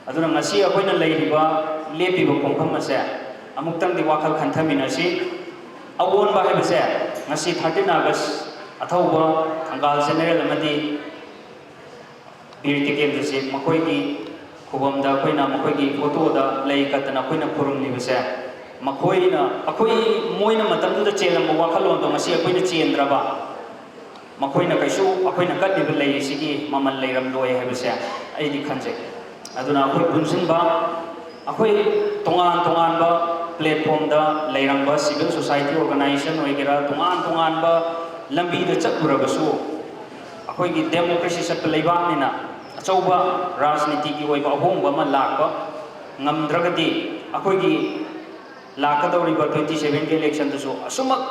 ꯑꯗꯨꯅ ꯉꯁꯤ ꯑꯩꯈꯣꯏꯅ ꯂꯩꯔꯤꯕ, ꯂꯦꯞꯄꯤꯕ ꯈꯣꯡꯐꯝ ꯑꯁꯦ ꯑꯃꯨꯛꯇꯪꯗꯤ ꯋꯥꯈꯜ ꯈꯟꯊꯃꯤꯟꯅꯁꯤ꯫ ꯑꯑꯣꯟꯕ ꯍꯥꯏꯕꯁꯦ ꯉꯁꯤ thirteen August ꯑꯊꯧꯕ ꯊꯪꯒꯥꯜ general ꯑꯃꯗꯤ ꯕꯤꯔ ꯇꯤꯀꯦꯟꯗ꯭ꯔꯖꯤꯠ ꯃꯈꯣꯏꯒꯤ ꯈꯨꯕꯝꯗ ꯑꯩꯈꯣꯏꯅ ꯃꯈꯣꯏꯒꯤ photo ꯗ ꯂꯩ ꯀꯠꯇꯅ ꯑꯩꯈꯣꯏꯅ ꯈꯨꯔꯨꯝꯂꯤꯕꯁꯦ, ꯃꯈꯣꯏꯅ, ꯑꯩꯈꯣꯏ, ꯃꯣꯏꯅ ꯃꯇꯝꯗꯨꯗ ꯆꯦꯜꯂꯝꯕ ꯋꯥꯈꯜꯂꯣꯟꯗꯣ ꯉꯁꯤ ꯑꯩꯈꯣꯏꯅ ꯆꯦꯟꯗ꯭ꯔꯕ, ꯃꯈꯣꯏꯅ ꯀꯩꯁꯨ ꯑꯩꯈꯣꯏꯅ ꯀꯠꯂꯤꯕ ꯂꯩ ꯑꯁꯤꯒꯤ ꯃꯃꯜ ꯂꯩꯔꯝꯂꯣꯏ ꯍꯥꯏꯕꯁꯦ ꯑꯩꯗꯤ ꯈꯟꯖꯩ꯫ ꯑꯗꯨꯅ ꯑꯩꯈꯣꯏ ꯄꯨꯟꯁꯤꯟꯕ, ꯑꯩꯈꯣꯏ ꯇꯣꯉꯥꯟ ꯇꯣꯉꯥꯟꯕ platform ꯗ ꯂꯩꯔꯝꯕ civil society organization ꯑꯣꯏꯒꯦꯔꯥ, ꯇꯣꯉꯥꯟ ꯇꯣꯉꯥꯟꯕ ꯂꯝꯕꯤꯗ ꯆꯠꯂꯨꯔꯕꯁꯨ, ꯑꯩꯈꯣꯏꯒꯤ democracy ꯆꯠꯄ ꯂꯩꯕꯥꯛꯅꯤꯅ ꯑꯆꯧꯕ ꯔꯥꯖꯅꯤꯇꯤꯒꯤ ꯑꯣꯏꯕ ꯑꯍꯣꯡꯕ ꯑꯃ ꯂꯥꯛꯄ ꯉꯝꯗ꯭ꯔꯒꯗꯤ, ꯑꯩꯈꯣꯏꯒꯤ ꯂꯥꯛꯀꯗꯧꯔꯤꯕ twenty seven ꯒꯤ election ꯗꯁꯨ ꯑꯁꯨꯃꯛ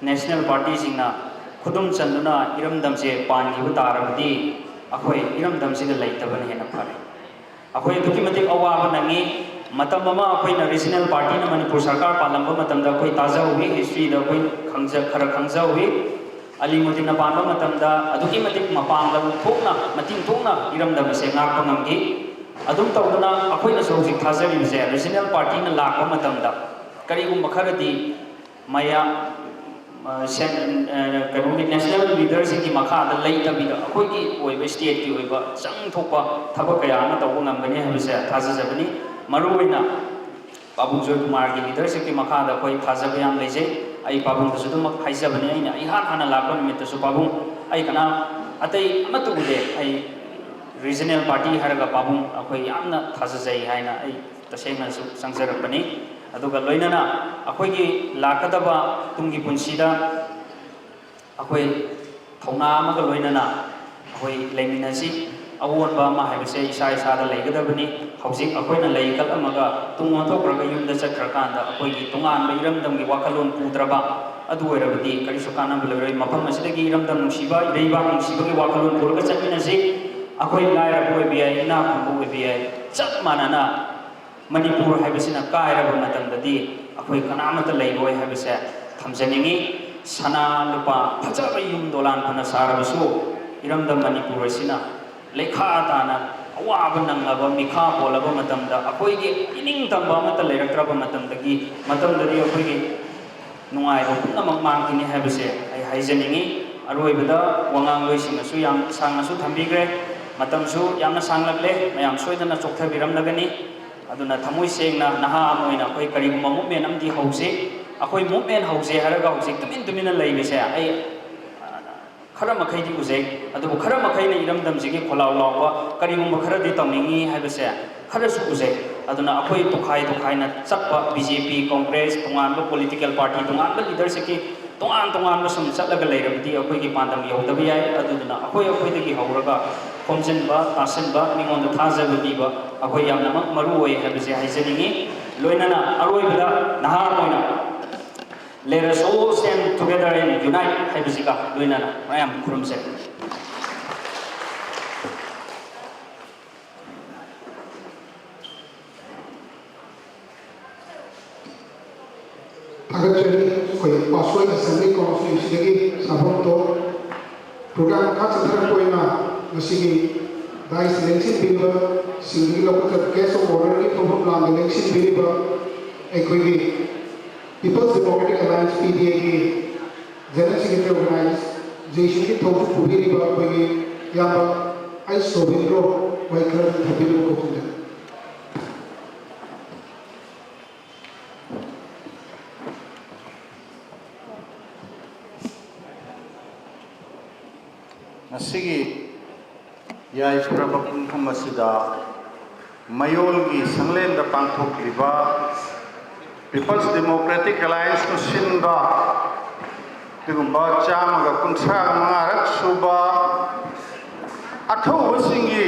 national party ꯁꯤꯡꯅ ꯈꯨꯗꯨꯝ ꯆꯟꯗꯨꯅ ꯏꯔꯝꯗꯝꯁꯦ ꯄꯥꯟꯈꯤꯕ ꯇꯥꯔꯕꯗꯤ, ꯑꯩꯈꯣꯏ ꯏꯔꯝꯗꯝꯁꯤꯗ ꯂꯩꯇꯕꯅ ꯍꯦꯟꯅ ꯐꯔꯦ꯫ ꯑꯩꯈꯣꯏ ꯑꯗꯨꯛꯀꯤ ꯃꯇꯤꯛ ꯑꯋꯥꯕ ꯅꯪꯉꯤ꯫ ꯃꯇꯝ ꯑꯃ ꯑꯩꯈꯣꯏꯅ regional party ꯅ ꯃꯅꯤꯄꯨꯔ ꯁꯔꯀꯥꯔ ꯄꯥꯜꯂꯝꯕ ꯃꯇꯝꯗ ꯑꯩꯈꯣꯏ ꯇꯥꯖꯍꯧꯋꯤ, history ꯗ ꯑꯩꯈꯣꯏ ꯈꯪꯖ-, ꯈꯔ ꯈꯪꯖꯍꯧꯋꯤ꯫ ꯑꯂꯤꯃꯨꯗꯤꯟꯅ ꯄꯥꯟꯕ ꯃꯇꯝꯗ ꯑꯗꯨꯛꯀꯤ ꯃꯇꯤꯛ ꯃꯄꯥꯡꯒꯜ ꯊꯣꯛꯅ, ꯃꯇꯤꯡ ꯊꯣꯛꯅ ꯏꯔꯝꯗꯝ ꯑꯁꯦ ꯉꯥꯛꯄ ꯉꯝꯈꯤ꯫ ꯑꯗꯨꯝ ꯇꯧꯗꯅ ꯑꯩꯈꯣꯏꯅꯁꯨ ꯍꯧꯖꯤꯛ ꯊꯥꯖꯔꯤꯕꯁꯦ, ꯔꯤꯖꯅꯦꯜ ꯄꯥꯔꯇꯤꯅ ꯂꯥꯛꯄ ꯃꯇꯝꯗ ꯀꯔꯤꯒꯨꯝꯕ ꯈꯔꯗꯤ ꯃꯌꯥ ꯑ, ꯁꯦꯟ-, ꯑ, ꯀꯩꯅꯣꯒꯤ ꯅꯦꯁꯅꯦꯜ ꯂꯤꯗꯔꯁꯤꯡꯒꯤ ꯃꯈꯥꯗ ꯂꯩꯇꯕꯤꯗ ꯑꯩꯈꯣꯏꯒꯤ ꯑꯣꯏꯕ ꯁ꯭ꯇꯦꯠꯀꯤ ꯑꯣꯏꯕ ꯆꯪ ꯊꯣꯛꯄ ꯊꯕꯛ ꯀꯌꯥ ꯑꯃ ꯇꯧꯕ ꯉꯝꯒꯅꯤ ꯍꯥꯏꯕꯁꯦ ꯊꯥꯖꯖꯕꯅꯤ꯫ ꯃꯔꯨꯑꯣꯏꯅ ꯄꯥꯕꯨꯡ ꯖꯣꯏꯀꯨꯃꯥꯔꯒꯤ ꯂꯤꯗꯔꯁꯤꯞꯀꯤ ꯃꯈꯥꯗ ꯑꯩꯈꯣꯏ ꯊꯥꯖꯕ ꯌꯥꯝ ꯂꯩꯖꯩ꯫ ꯑꯩ ꯄꯥꯕꯨꯡꯗꯁꯨ ꯑꯗꯨꯃꯛ ꯍꯥꯏꯖꯕꯅꯤ, ꯑꯩꯅ ꯏꯍꯥꯟ ꯍꯥꯟꯅ ꯂꯥꯛꯄ ꯅꯨꯃꯤꯠꯇꯁꯨ, "ꯄꯥꯕꯨꯡ, ꯑꯩ ꯀꯅꯥ ꯑꯇꯩ ꯑꯃꯠꯇ ꯎꯗꯦ, ꯑꯩ ꯔꯤꯖꯅꯦꯜ ꯄꯥꯔꯇꯤ ꯍꯥꯏꯔꯒ ꯄꯥꯕꯨꯡ ꯑꯩꯈꯣꯏ ꯌꯥꯝꯅ ꯊꯥꯖꯖꯩ" ꯍꯥꯏꯅ ꯑꯩ ꯇꯁꯦꯡꯅꯁꯨ ꯆꯪꯖꯔꯛꯄꯅꯤ꯫ ꯑꯗꯨꯒ ꯂꯣꯏꯅꯅ ꯑꯩꯈꯣꯏꯒꯤ ꯂꯥꯛꯀꯗꯕ ꯇꯨꯡꯒꯤ ꯄꯨꯟꯁꯤꯗ ꯑꯩꯈꯣꯏ ꯊꯧꯅꯥ ꯑꯃꯒ ꯂꯣꯏꯅꯅ ꯑꯩꯈꯣꯏ ꯂꯩꯃꯤꯟꯅꯁꯤ꯫ ꯑꯑꯣꯟꯕ ꯑꯃ ꯍꯥꯏꯕꯁꯦ ꯏꯁꯥ ꯏꯁꯥꯗ ꯂꯩꯒꯗꯕꯅꯤ꯫ ꯍꯧꯖꯤꯛ ꯑꯩꯈꯣꯏꯅ ꯂꯩ ꯀꯠꯂꯝꯃꯒ ꯇꯨꯡ ꯑꯣꯟꯊꯣꯛꯈ꯭ꯔꯒ ꯌꯨꯝꯗ ꯆꯠꯈ꯭ꯔꯀꯥꯟꯗ ꯑꯩꯈꯣꯏꯒꯤ ꯇꯣꯉꯥꯟꯕ ꯏꯔꯝꯗꯝꯒꯤ ꯋꯥꯈꯜꯂꯣꯟ ꯄꯨꯗ꯭ꯔꯕ ꯑꯗꯨ ꯑꯣꯏꯔꯕꯗꯤ ꯀꯔꯤꯁꯨ ꯀꯥꯟꯅꯕ ꯂꯩꯔꯣꯏ꯫ ꯃꯐꯝ ꯑꯁꯤꯗꯒꯤ ꯏꯔꯝꯗꯝ ꯅꯨꯡꯁꯤꯕ, ꯏꯔꯩꯕꯥꯛ ꯅꯨꯡꯁꯤꯕꯒꯤ ꯋꯥꯈꯜꯂꯣꯟ ꯄꯨꯔꯒ ꯆꯠꯃꯤꯟꯅꯁꯤ꯫ ꯑꯩꯈꯣꯏ ꯂꯥꯏꯔꯕ ꯑꯣꯏꯕ ꯌꯥꯏ, ꯏꯅꯥꯛ ꯈꯨꯟꯕ ꯑꯣꯏꯕ ꯌꯥꯏ, ꯆꯞ ꯃꯥꯟꯅꯅ ꯃꯅꯤꯄꯨꯔ ꯍꯥꯏꯕꯁꯤꯅ ꯀꯥꯏꯔꯕ ꯃꯇꯝꯗꯗꯤ ꯑꯩꯈꯣꯏ ꯀꯅꯥꯃꯠꯇ ꯂꯩꯔꯣꯏ ꯍꯥꯏꯕꯁꯦ ꯊꯝꯖꯅꯤꯡꯏ꯫ ꯁꯅꯥ ꯂꯨꯄꯥ ꯐꯖꯕ ꯌꯨꯝ ꯗꯣꯂꯥꯟ ꯐꯅ ꯁꯥꯔꯕꯁꯨ, ꯏꯔꯝꯗꯝ ꯃꯅꯤꯄꯨꯔ ꯑꯁꯤꯅ ꯂꯩꯈꯥ ꯇꯥꯅ ꯑꯋꯥꯕ ꯅꯪꯂꯕ, ꯃꯤꯈꯥ ꯄꯣꯜꯂꯕ ꯃꯇꯝꯗ, ꯑꯩꯈꯣꯏꯒꯤ ꯏꯅꯤꯡꯇꯝꯕ ꯑꯃꯠꯇ ꯂꯩꯔꯛꯇ꯭ꯔꯕ ꯃꯇꯝꯗꯒꯤ, ꯃꯇꯝꯗꯗꯤ ꯑꯩꯈꯣꯏꯒꯤ ꯅꯨꯡꯉꯥꯏꯕ ꯄꯨꯝꯅꯃꯛ ꯃꯥꯡꯈꯤꯅꯤ ꯍꯥꯏꯕꯁꯦ ꯑꯩ ꯍꯥꯏꯖꯅꯤꯡꯏ꯫ ꯑꯔꯣꯏꯕꯗ ꯋꯥꯉꯥꯡꯂꯣꯏꯁꯤꯡꯅꯁꯨ ꯌꯥꯝ ꯁꯥꯡꯅꯁꯨ ꯊꯝꯕꯤꯈ꯭ꯔꯦ, ꯃꯇꯝꯁꯨ ꯌꯥꯝꯅ ꯁꯥꯡꯂꯛꯂꯦ, ꯃꯌꯥꯝ ꯁꯣꯏꯗꯅ ꯆꯣꯛꯊꯕꯤꯔꯝꯂꯒꯅꯤ꯫ ꯑꯗꯨꯅ ꯊꯃꯣꯏ ꯁꯦꯡꯅ ꯅꯍꯥ ꯑꯃ ꯑꯣꯏꯅ ꯑꯩꯈꯣꯏ ꯀꯔꯤꯒꯨꯝꯕ ꯃꯨꯞꯃꯦꯟ ꯑꯃꯗꯤ ꯍꯧꯁꯤ꯫ ꯑꯩꯈꯣꯏ ꯃꯨꯞꯃꯦꯟ ꯍꯧꯁꯦ ꯍꯥꯏꯔꯒ ꯍꯧꯖꯤꯛ ꯇꯨꯃꯤꯟ ꯇꯨꯃꯤꯟꯅ ꯂꯩꯕꯁꯦ ꯑꯩ ꯈꯔ ꯃꯈꯩꯗꯤ ꯎꯖꯩ꯫ ꯑꯗꯨꯕꯨ ꯈꯔ ꯃꯈꯩꯅ ꯏꯔꯝꯗꯝꯁꯤꯒꯤ ꯈꯣꯜꯂꯥꯎ ꯂꯥꯎꯕ ꯀꯔꯤꯒꯨꯝꯕ ꯈꯔꯗꯤ ꯇꯧꯅꯤꯡꯏ ꯍꯥꯏꯕꯁꯦ ꯈꯔꯁꯨ ꯎꯖꯩ꯫ ꯑꯗꯨꯅ ꯑꯩꯈꯣꯏ ꯇꯣꯈꯥꯏ ꯇꯣꯈꯥꯏꯅ ꯆꯠꯄ, ꯕꯤ ꯖꯦ ꯄꯤ, ꯀꯣꯡꯒ꯭ꯔꯦꯁ, ꯇꯣꯉꯥꯟꯕ ꯄꯣꯂꯤꯇꯤꯀꯦꯜ ꯄꯥꯔꯇꯤ, ꯇꯣꯉꯥꯟꯕ ꯂꯤꯗꯔꯁꯤꯞꯀꯤ ꯇꯣꯉꯥꯟ ꯇꯣꯉꯥꯟꯕ ꯁꯨꯝ ꯆꯠꯂꯒ ꯂꯩꯔꯕꯗꯤ ꯑꯩꯈꯣꯏꯒꯤ ꯄꯥꯟꯗꯝ ꯌꯧꯗꯕ ꯌꯥꯏ꯫ ꯑꯗꯨꯗꯨꯅ ꯑꯩꯈꯣꯏ ꯑꯩꯈꯣꯏꯗꯒꯤ ꯍꯧꯔꯒ ꯈꯣꯝꯖꯤꯟꯕ, ꯇꯥꯁꯤꯟꯕ, ꯃꯤꯉꯣꯟꯗ ꯊꯥꯖꯕ ꯄꯤꯕ ꯑꯩꯈꯣꯏ ꯌꯥꯝꯅꯃꯛ ꯃꯔꯨ ꯑꯣꯏ ꯍꯥꯏꯕꯁꯦ ꯍꯥꯏꯖꯅꯤꯡꯏ꯫ ꯂꯣꯏꯅꯅ ꯑꯔꯣꯏꯕꯗ ꯅꯍꯥ ꯑꯣꯏꯅ "Let us all stand together and unite" ꯍꯥꯏꯕꯁꯤꯒ ꯂꯣꯏꯅꯅ ꯃꯌꯥꯝ ꯈꯨꯔꯨꯝꯖꯔꯤ꯫ ꯊꯥꯒꯠꯆꯔꯤ꯫ ꯑꯩꯈꯣꯏ ꯄꯥꯠꯁꯣꯏ ꯑꯦꯁꯦꯝꯕ꯭ꯂꯤ ꯀꯥꯎꯟꯁꯤꯜꯁꯤꯗꯒꯤ ꯁꯥꯐꯝꯇꯣ꯫ ꯄ꯭ꯔꯣꯒ꯭ꯔꯥꯝ ꯃꯈꯥ ꯆꯠꯊꯔꯛꯄ ꯑꯣꯏꯅ ꯉꯁꯤꯒꯤ ꯗꯥꯏꯁ ꯂꯦꯡꯁꯤꯟꯕꯤꯔꯤꯕ ꯁꯤꯡꯗꯒꯤ ꯂꯧꯈꯠꯆꯕ guest of honourꯒꯤ ꯐꯝꯐꯝ ꯂꯥꯡꯗ ꯂꯦꯡꯁꯤꯟꯕꯤꯔꯤꯕ ꯑꯩꯈꯣꯏꯒꯤ People's Democratic Alliance, P D Aꯒꯤ General Secretary Organizationꯒꯤ ꯊꯧꯁꯤꯜ ꯄꯨꯕꯤꯔꯤꯕ ꯑꯩꯈꯣꯏꯒꯤ ꯏꯌꯥꯝꯕ ꯑꯩ ꯁꯣꯕꯤꯟꯗ꯭ꯔꯣ ꯃꯣꯏ ꯈꯔ ꯊꯝꯕꯤꯔꯝꯃꯨ ꯈꯣꯠꯆꯤꯟꯗꯅ꯫ ꯉꯁꯤꯒꯤ ꯌꯥꯏꯐꯔꯕ ꯄꯨꯡꯐꯝ ꯑꯁꯤꯗ ꯃꯌꯣꯜꯒꯤ ꯁꯪꯂꯦꯟꯗ ꯄꯥꯡꯊꯣꯛꯂꯤꯕ People's Democratic Allianceꯅ ꯁꯤꯟꯕ ꯑꯗꯨꯒꯨꯝꯕ ꯆꯥꯝꯃꯒ ꯀꯨꯟꯊ꯭ꯔꯥ ꯃꯉꯥꯔꯛ ꯁꯨꯕ ꯑꯊꯧꯕꯁꯤꯡꯒꯤ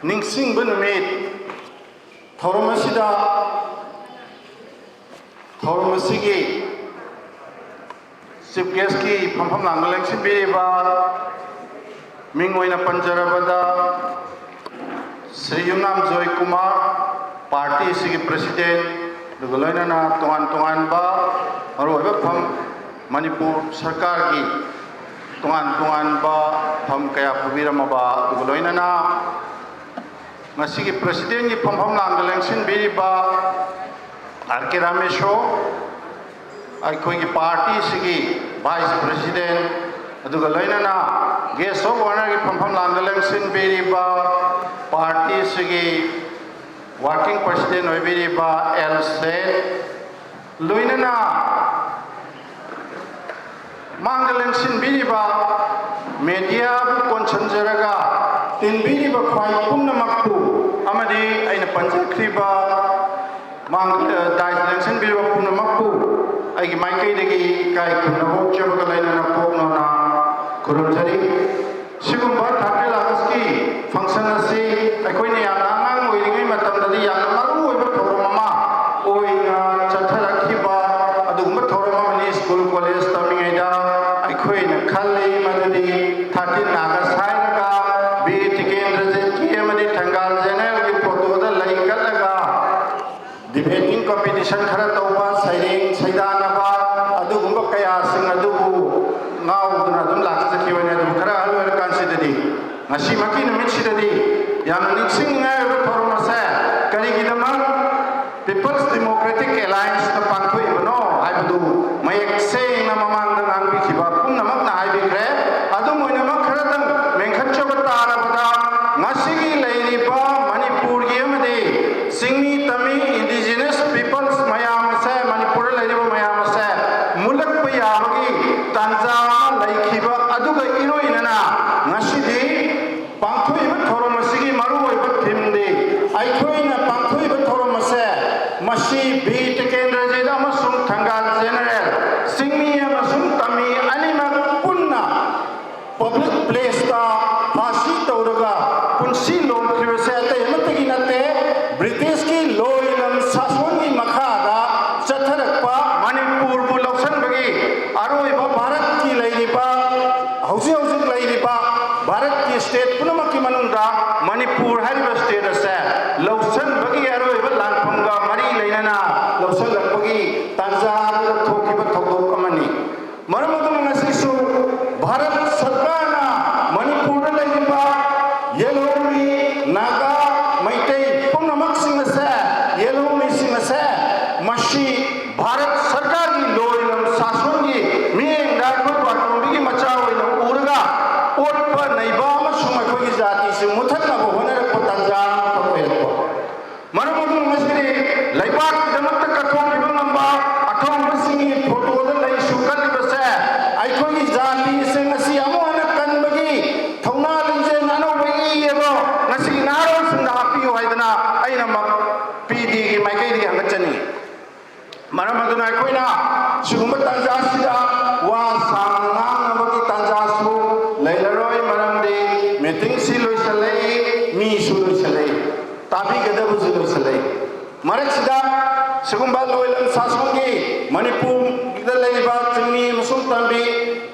ꯅꯤꯡꯁꯤꯡꯕ ꯅꯨꯃꯤꯠ ꯊꯧꯔꯝ ꯑꯁꯤꯗ ꯊꯧꯔꯝ ꯑꯁꯤꯒꯤ Chief Guestꯀꯤ ꯐꯝꯐꯝ ꯂꯥꯡꯗ ꯂꯦꯡꯁꯤꯟꯕꯤꯔꯤꯕ ꯃꯤꯡ ꯑꯣꯏꯅ ꯄꯟꯖꯔꯕꯗ ꯁ꯭ꯔꯤ ꯌꯨꯝꯅꯥꯝ ꯖꯣꯏ ꯀꯨꯃꯥꯔ, party ꯑꯁꯤꯒꯤ President, ꯑꯗꯨꯒ ꯂꯣꯏꯅꯅ ꯇꯣꯉꯥꯟ ꯇꯣꯉꯥꯟꯕ ꯃꯔꯨꯑꯣꯏꯕ ꯐꯝ, ꯃꯅꯤꯄꯨꯔ ꯁꯔꯀꯥꯔꯒꯤ ꯇꯣꯉꯥꯟ ꯇꯣꯉꯥꯟꯕ ꯐꯝ ꯀꯌꯥ ꯄꯨꯕꯤꯔꯝꯃꯕ, ꯑꯗꯨꯒ ꯂꯣꯏꯅꯅ ꯉꯁꯤꯒꯤ Presidentꯀꯤ ꯐꯝꯐꯝ ꯂꯥꯡꯗ ꯂꯦꯡꯁꯤꯟꯕꯤꯔꯤꯕ R K ꯔꯥꯃꯦꯁꯣ, ꯑꯩꯈꯣꯏꯒꯤ party ꯑꯁꯤꯒꯤ Vice President, ꯑꯗꯨꯒ ꯂꯣꯏꯅꯅ guest of honourꯒꯤ ꯐꯝꯐꯝ ꯂꯥꯡꯗ ꯂꯦꯡꯁꯤꯟꯕꯤꯔꯤꯕ party ꯑꯁꯤꯒꯤ Working President ꯑꯣꯏꯕꯤꯔꯤꯕ ꯑꯦꯜ ꯁꯦꯟ, ꯂꯣꯏꯅꯅ ꯃꯥꯡꯗ ꯂꯦꯡꯁꯤꯟꯕꯤꯔꯤꯕ mediaꯕꯨ ꯀꯣꯟꯁꯤꯟꯖꯔꯒ ꯇꯤꯟꯕꯤꯔꯤꯕ ꯈ꯭ꯋꯥꯏ ꯄꯨꯝꯅꯃꯛꯄꯨ ꯑꯃꯗꯤ ꯑꯩꯅ ꯄꯟꯖꯈ꯭ꯔꯤꯕ ꯃꯥꯡ-, dais ꯂꯦꯡꯁꯤꯟꯕꯤꯔꯤꯕ ꯄꯨꯝꯅꯃꯛꯄꯨ ꯑꯩꯒꯤ ꯃꯥꯏꯀꯩꯗꯒꯤ ꯏꯀꯥꯏ ꯈꯨꯝꯅꯕ ꯎꯠꯆꯕꯒ ꯂꯣꯏꯅꯅ ꯀꯣꯛ ꯅꯣꯟꯅ ꯈꯨꯔꯨꯝꯖꯔꯤ꯫ ꯁꯤꯒꯨꯝꯕ thirteenth Augustꯀꯤ function ꯑꯁꯤ ꯑꯩꯈꯣꯏꯅ ꯌꯥꯝꯅ ꯑꯉꯥꯡ ꯑꯣꯏꯔꯤꯉꯩ ꯃꯇꯝꯗꯗꯤ ꯌꯥꯝꯅ ꯃꯔꯨ ꯑꯣꯏꯕ ꯊꯧꯔꯝ ꯑꯃ ꯑꯣꯏꯅ ꯆꯠꯊꯔꯛꯈꯤꯕ ꯑꯗꯨꯒꯨꯝꯕ ꯊꯧꯔꯝ ꯑꯃꯅꯤ꯫ School college ꯇꯝꯃꯤꯉꯩꯗ ꯑꯩꯈꯣꯏꯅ ꯈꯜꯂꯤ ꯃꯗꯨꯗꯤ thirteenth August ꯍꯥꯏꯔꯒ ꯕꯤꯔ ꯇꯤꯀꯦꯟꯗ꯭ꯔꯖꯤꯠꯀꯤ ꯑꯃꯗꯤ ꯊꯪꯒꯥꯜ Generalꯒꯤ photoꯗ ꯂꯩ ꯀꯠꯂꯒ debating competition ꯈꯔ ꯇꯧꯕ, ꯁꯩꯔꯦꯡ ꯁꯩꯗꯥꯅꯕ, ꯑꯗꯨꯒꯨꯝꯕ ꯀꯌꯥꯁꯤꯡ ꯑꯗꯨꯕꯨ ꯉꯥꯎꯗꯨꯅ ꯑꯗꯨꯝ ꯂꯥꯛꯆꯈꯤꯕꯅꯤ꯫ ꯑꯗꯨꯕꯨ ꯈꯔ ꯑꯍꯜ ꯑꯣꯏꯔꯀꯥꯟꯁꯤꯗꯗꯤ, ꯉꯁꯤꯃꯛꯀꯤ ꯅꯨꯃꯤꯠꯁꯤꯗꯗꯤ ꯌꯥꯝꯅ ꯅꯤꯡꯁꯤꯡꯅꯤꯡꯉꯥꯏ ꯑꯣꯏꯕ ꯕꯤ ꯇꯤꯀꯦꯟꯗ꯭ꯔꯖꯤꯠ ꯑꯃꯁꯨꯡ ꯊꯪꯒꯥꯜ ꯖꯦꯅꯔꯦꯜ, ꯆꯤꯡꯃꯤ ꯑꯃꯁꯨꯡ ꯇꯝꯃꯤ ꯑꯅꯤꯃꯛ ꯄꯨꯟꯅ ꯄꯕ꯭ꯂꯤꯛ ꯄ꯭ꯂꯦꯁꯇ ꯐꯥꯁꯤ ꯇꯧꯔꯒ ꯄꯨꯟꯁꯤ ꯂꯣꯝꯈꯤꯕꯁꯦ ꯑꯇꯩ ꯑꯃꯠꯇꯒꯤ ꯅꯠꯇꯦ, ꯕ꯭ꯔꯤꯇꯤꯁꯀꯤ ꯂꯣꯏꯂꯝ ꯁꯥꯁꯣꯟꯒꯤ ꯃꯈꯥꯗ ꯆꯠꯊꯔꯛꯄ ꯃꯅꯤꯄꯨꯔꯕꯨ ꯂꯧꯁꯤꯟꯕꯒꯤ ꯑꯔꯣꯏꯕ ꯚꯥꯔꯠꯀꯤ ꯂꯩꯔꯤꯕ, ꯍꯧꯖꯤꯛ ꯍꯧꯖꯤꯛ ꯂꯩꯔꯤꯕ ꯚꯥꯔꯠꯀꯤ ꯁ꯭ꯇꯦꯠ ꯄꯨꯝꯅꯃꯛꯀꯤ ꯃꯅꯨꯡꯗ ꯃꯅꯤꯄꯨꯔ ꯍꯥꯏꯔꯤꯕ ꯁ꯭ꯇꯦꯠ ꯑꯁꯦ ꯂꯧꯁꯤꯟꯕꯒꯤ ꯑꯔꯣꯏꯕ ꯂꯥꯟꯐꯝꯒ ꯃꯔꯤ ꯂꯩꯅꯅ ꯂꯧꯁꯤꯜꯂꯛꯄꯒꯤ ꯇꯥꯟꯖꯥ ꯑꯗꯨꯗ ꯊꯣꯛꯈꯤꯕ ꯊꯧꯗꯣꯛ ꯑꯃꯅꯤ꯫ ꯃꯔꯝ ꯑꯗꯨꯅ ꯉꯁꯤꯁꯨ ꯚꯥꯔꯠ ꯁꯔꯀꯥꯔꯅ ꯃꯅꯤꯄꯨꯔꯗ ꯂꯩꯔꯤꯕ ꯌꯦꯜꯍꯧꯃꯤ, ꯅꯥꯒꯥ, ꯃꯩꯇꯩ ꯄꯨꯝꯅꯃꯛꯁꯤꯡ ꯑꯁꯦ, ꯌꯦꯜꯍꯧꯃꯤꯁꯤꯡ ꯑꯁꯦ ꯃꯁꯤ ꯚꯥꯔꯠ ꯁꯔꯀꯥꯔꯒꯤ ꯂꯣꯏꯂꯝ ꯁꯥꯁꯣꯟꯒꯤ ꯃꯤꯠꯌꯦꯡꯗ ꯑꯩꯈꯣꯏ ꯄꯥꯟꯗꯝꯒꯤ ꯃꯆꯥ ꯑꯣꯏꯅ ꯎꯔꯒ ꯑꯣꯠꯄ ꯅꯩꯕ ꯑꯃꯁꯨꯡ ꯑꯩꯈꯣꯏꯒꯤ ꯖꯥꯇꯤꯁꯤ ꯃꯨꯊꯠꯅꯕ ꯍꯣꯠꯅꯔꯛꯄ ꯇꯥꯟꯖꯥ ꯑꯃꯈꯛ ꯑꯣꯏꯔꯛꯄ꯫ ꯃꯔꯝ ꯑꯗꯨꯅ ꯉꯁꯤꯗꯤ ꯂꯩꯕꯥꯛꯀꯤꯗꯃꯛꯇ ꯀꯠꯊꯣꯛꯈꯤꯕ ꯉꯝꯕ ꯑꯊꯧꯕꯁꯤꯡꯒꯤ ꯐꯣꯇꯣꯗ ꯂꯩꯁꯨ ꯀꯠꯂꯤꯕꯁꯦ ꯑꯩꯈꯣꯏꯒꯤ ꯖꯥꯇꯤꯁꯤꯡ ꯑꯁꯤ ꯑꯃꯨꯛ ꯍꯟꯅ ꯀꯟꯕꯒꯤ ꯊꯧꯅꯥ ꯂꯤꯡꯖꯦꯜ ꯑꯅꯧꯕ ꯏ ꯑꯗꯣ ꯉꯁꯤꯒꯤ ꯅꯍꯥꯔꯣꯜꯁꯤꯡꯗ ꯍꯥꯞꯄꯤꯌꯨ ꯍꯥꯏꯗꯅ ꯑꯩꯅ ꯃ-, ꯄꯤ ꯗꯤꯒꯤ ꯃꯥꯏꯀꯩꯗꯒꯤ ꯍꯪꯒꯠꯆꯅꯤꯡꯏ꯫ ꯃꯔꯝ ꯑꯗꯨꯅ ꯑꯩꯈꯣꯏꯅ ꯁꯤꯒꯨꯝꯕ ꯇꯥꯟꯖꯥꯁꯤꯗ ꯋꯥ ꯁꯥꯡꯅ ꯉꯥꯡꯅꯕꯒꯤ ꯇꯥꯟꯖꯥꯁꯨ ꯂꯩꯔꯔꯣꯏ, ꯃꯔꯝꯗꯤ ꯃꯤꯇꯤꯡꯁꯤ ꯂꯣꯏꯁꯤꯜꯂꯛꯏ, ꯃꯤꯁꯨ ꯂꯣꯏꯁꯤꯜꯂꯛꯏ, ꯇꯥꯕꯤꯒꯗꯕꯁꯨ ꯂꯣꯏꯁꯤꯜꯂꯛꯏ꯫ ꯃꯔꯛꯁꯤꯗ ꯁꯤꯒꯨꯝꯕ ꯂꯣꯏꯂꯝ ꯁꯥꯁꯣꯟꯒꯤ ꯃꯅꯤꯄꯨꯔꯗ ꯂꯩꯔꯤꯕ ꯆꯤꯡꯃꯤ ꯑꯃꯁꯨꯡ ꯇꯝꯕꯤ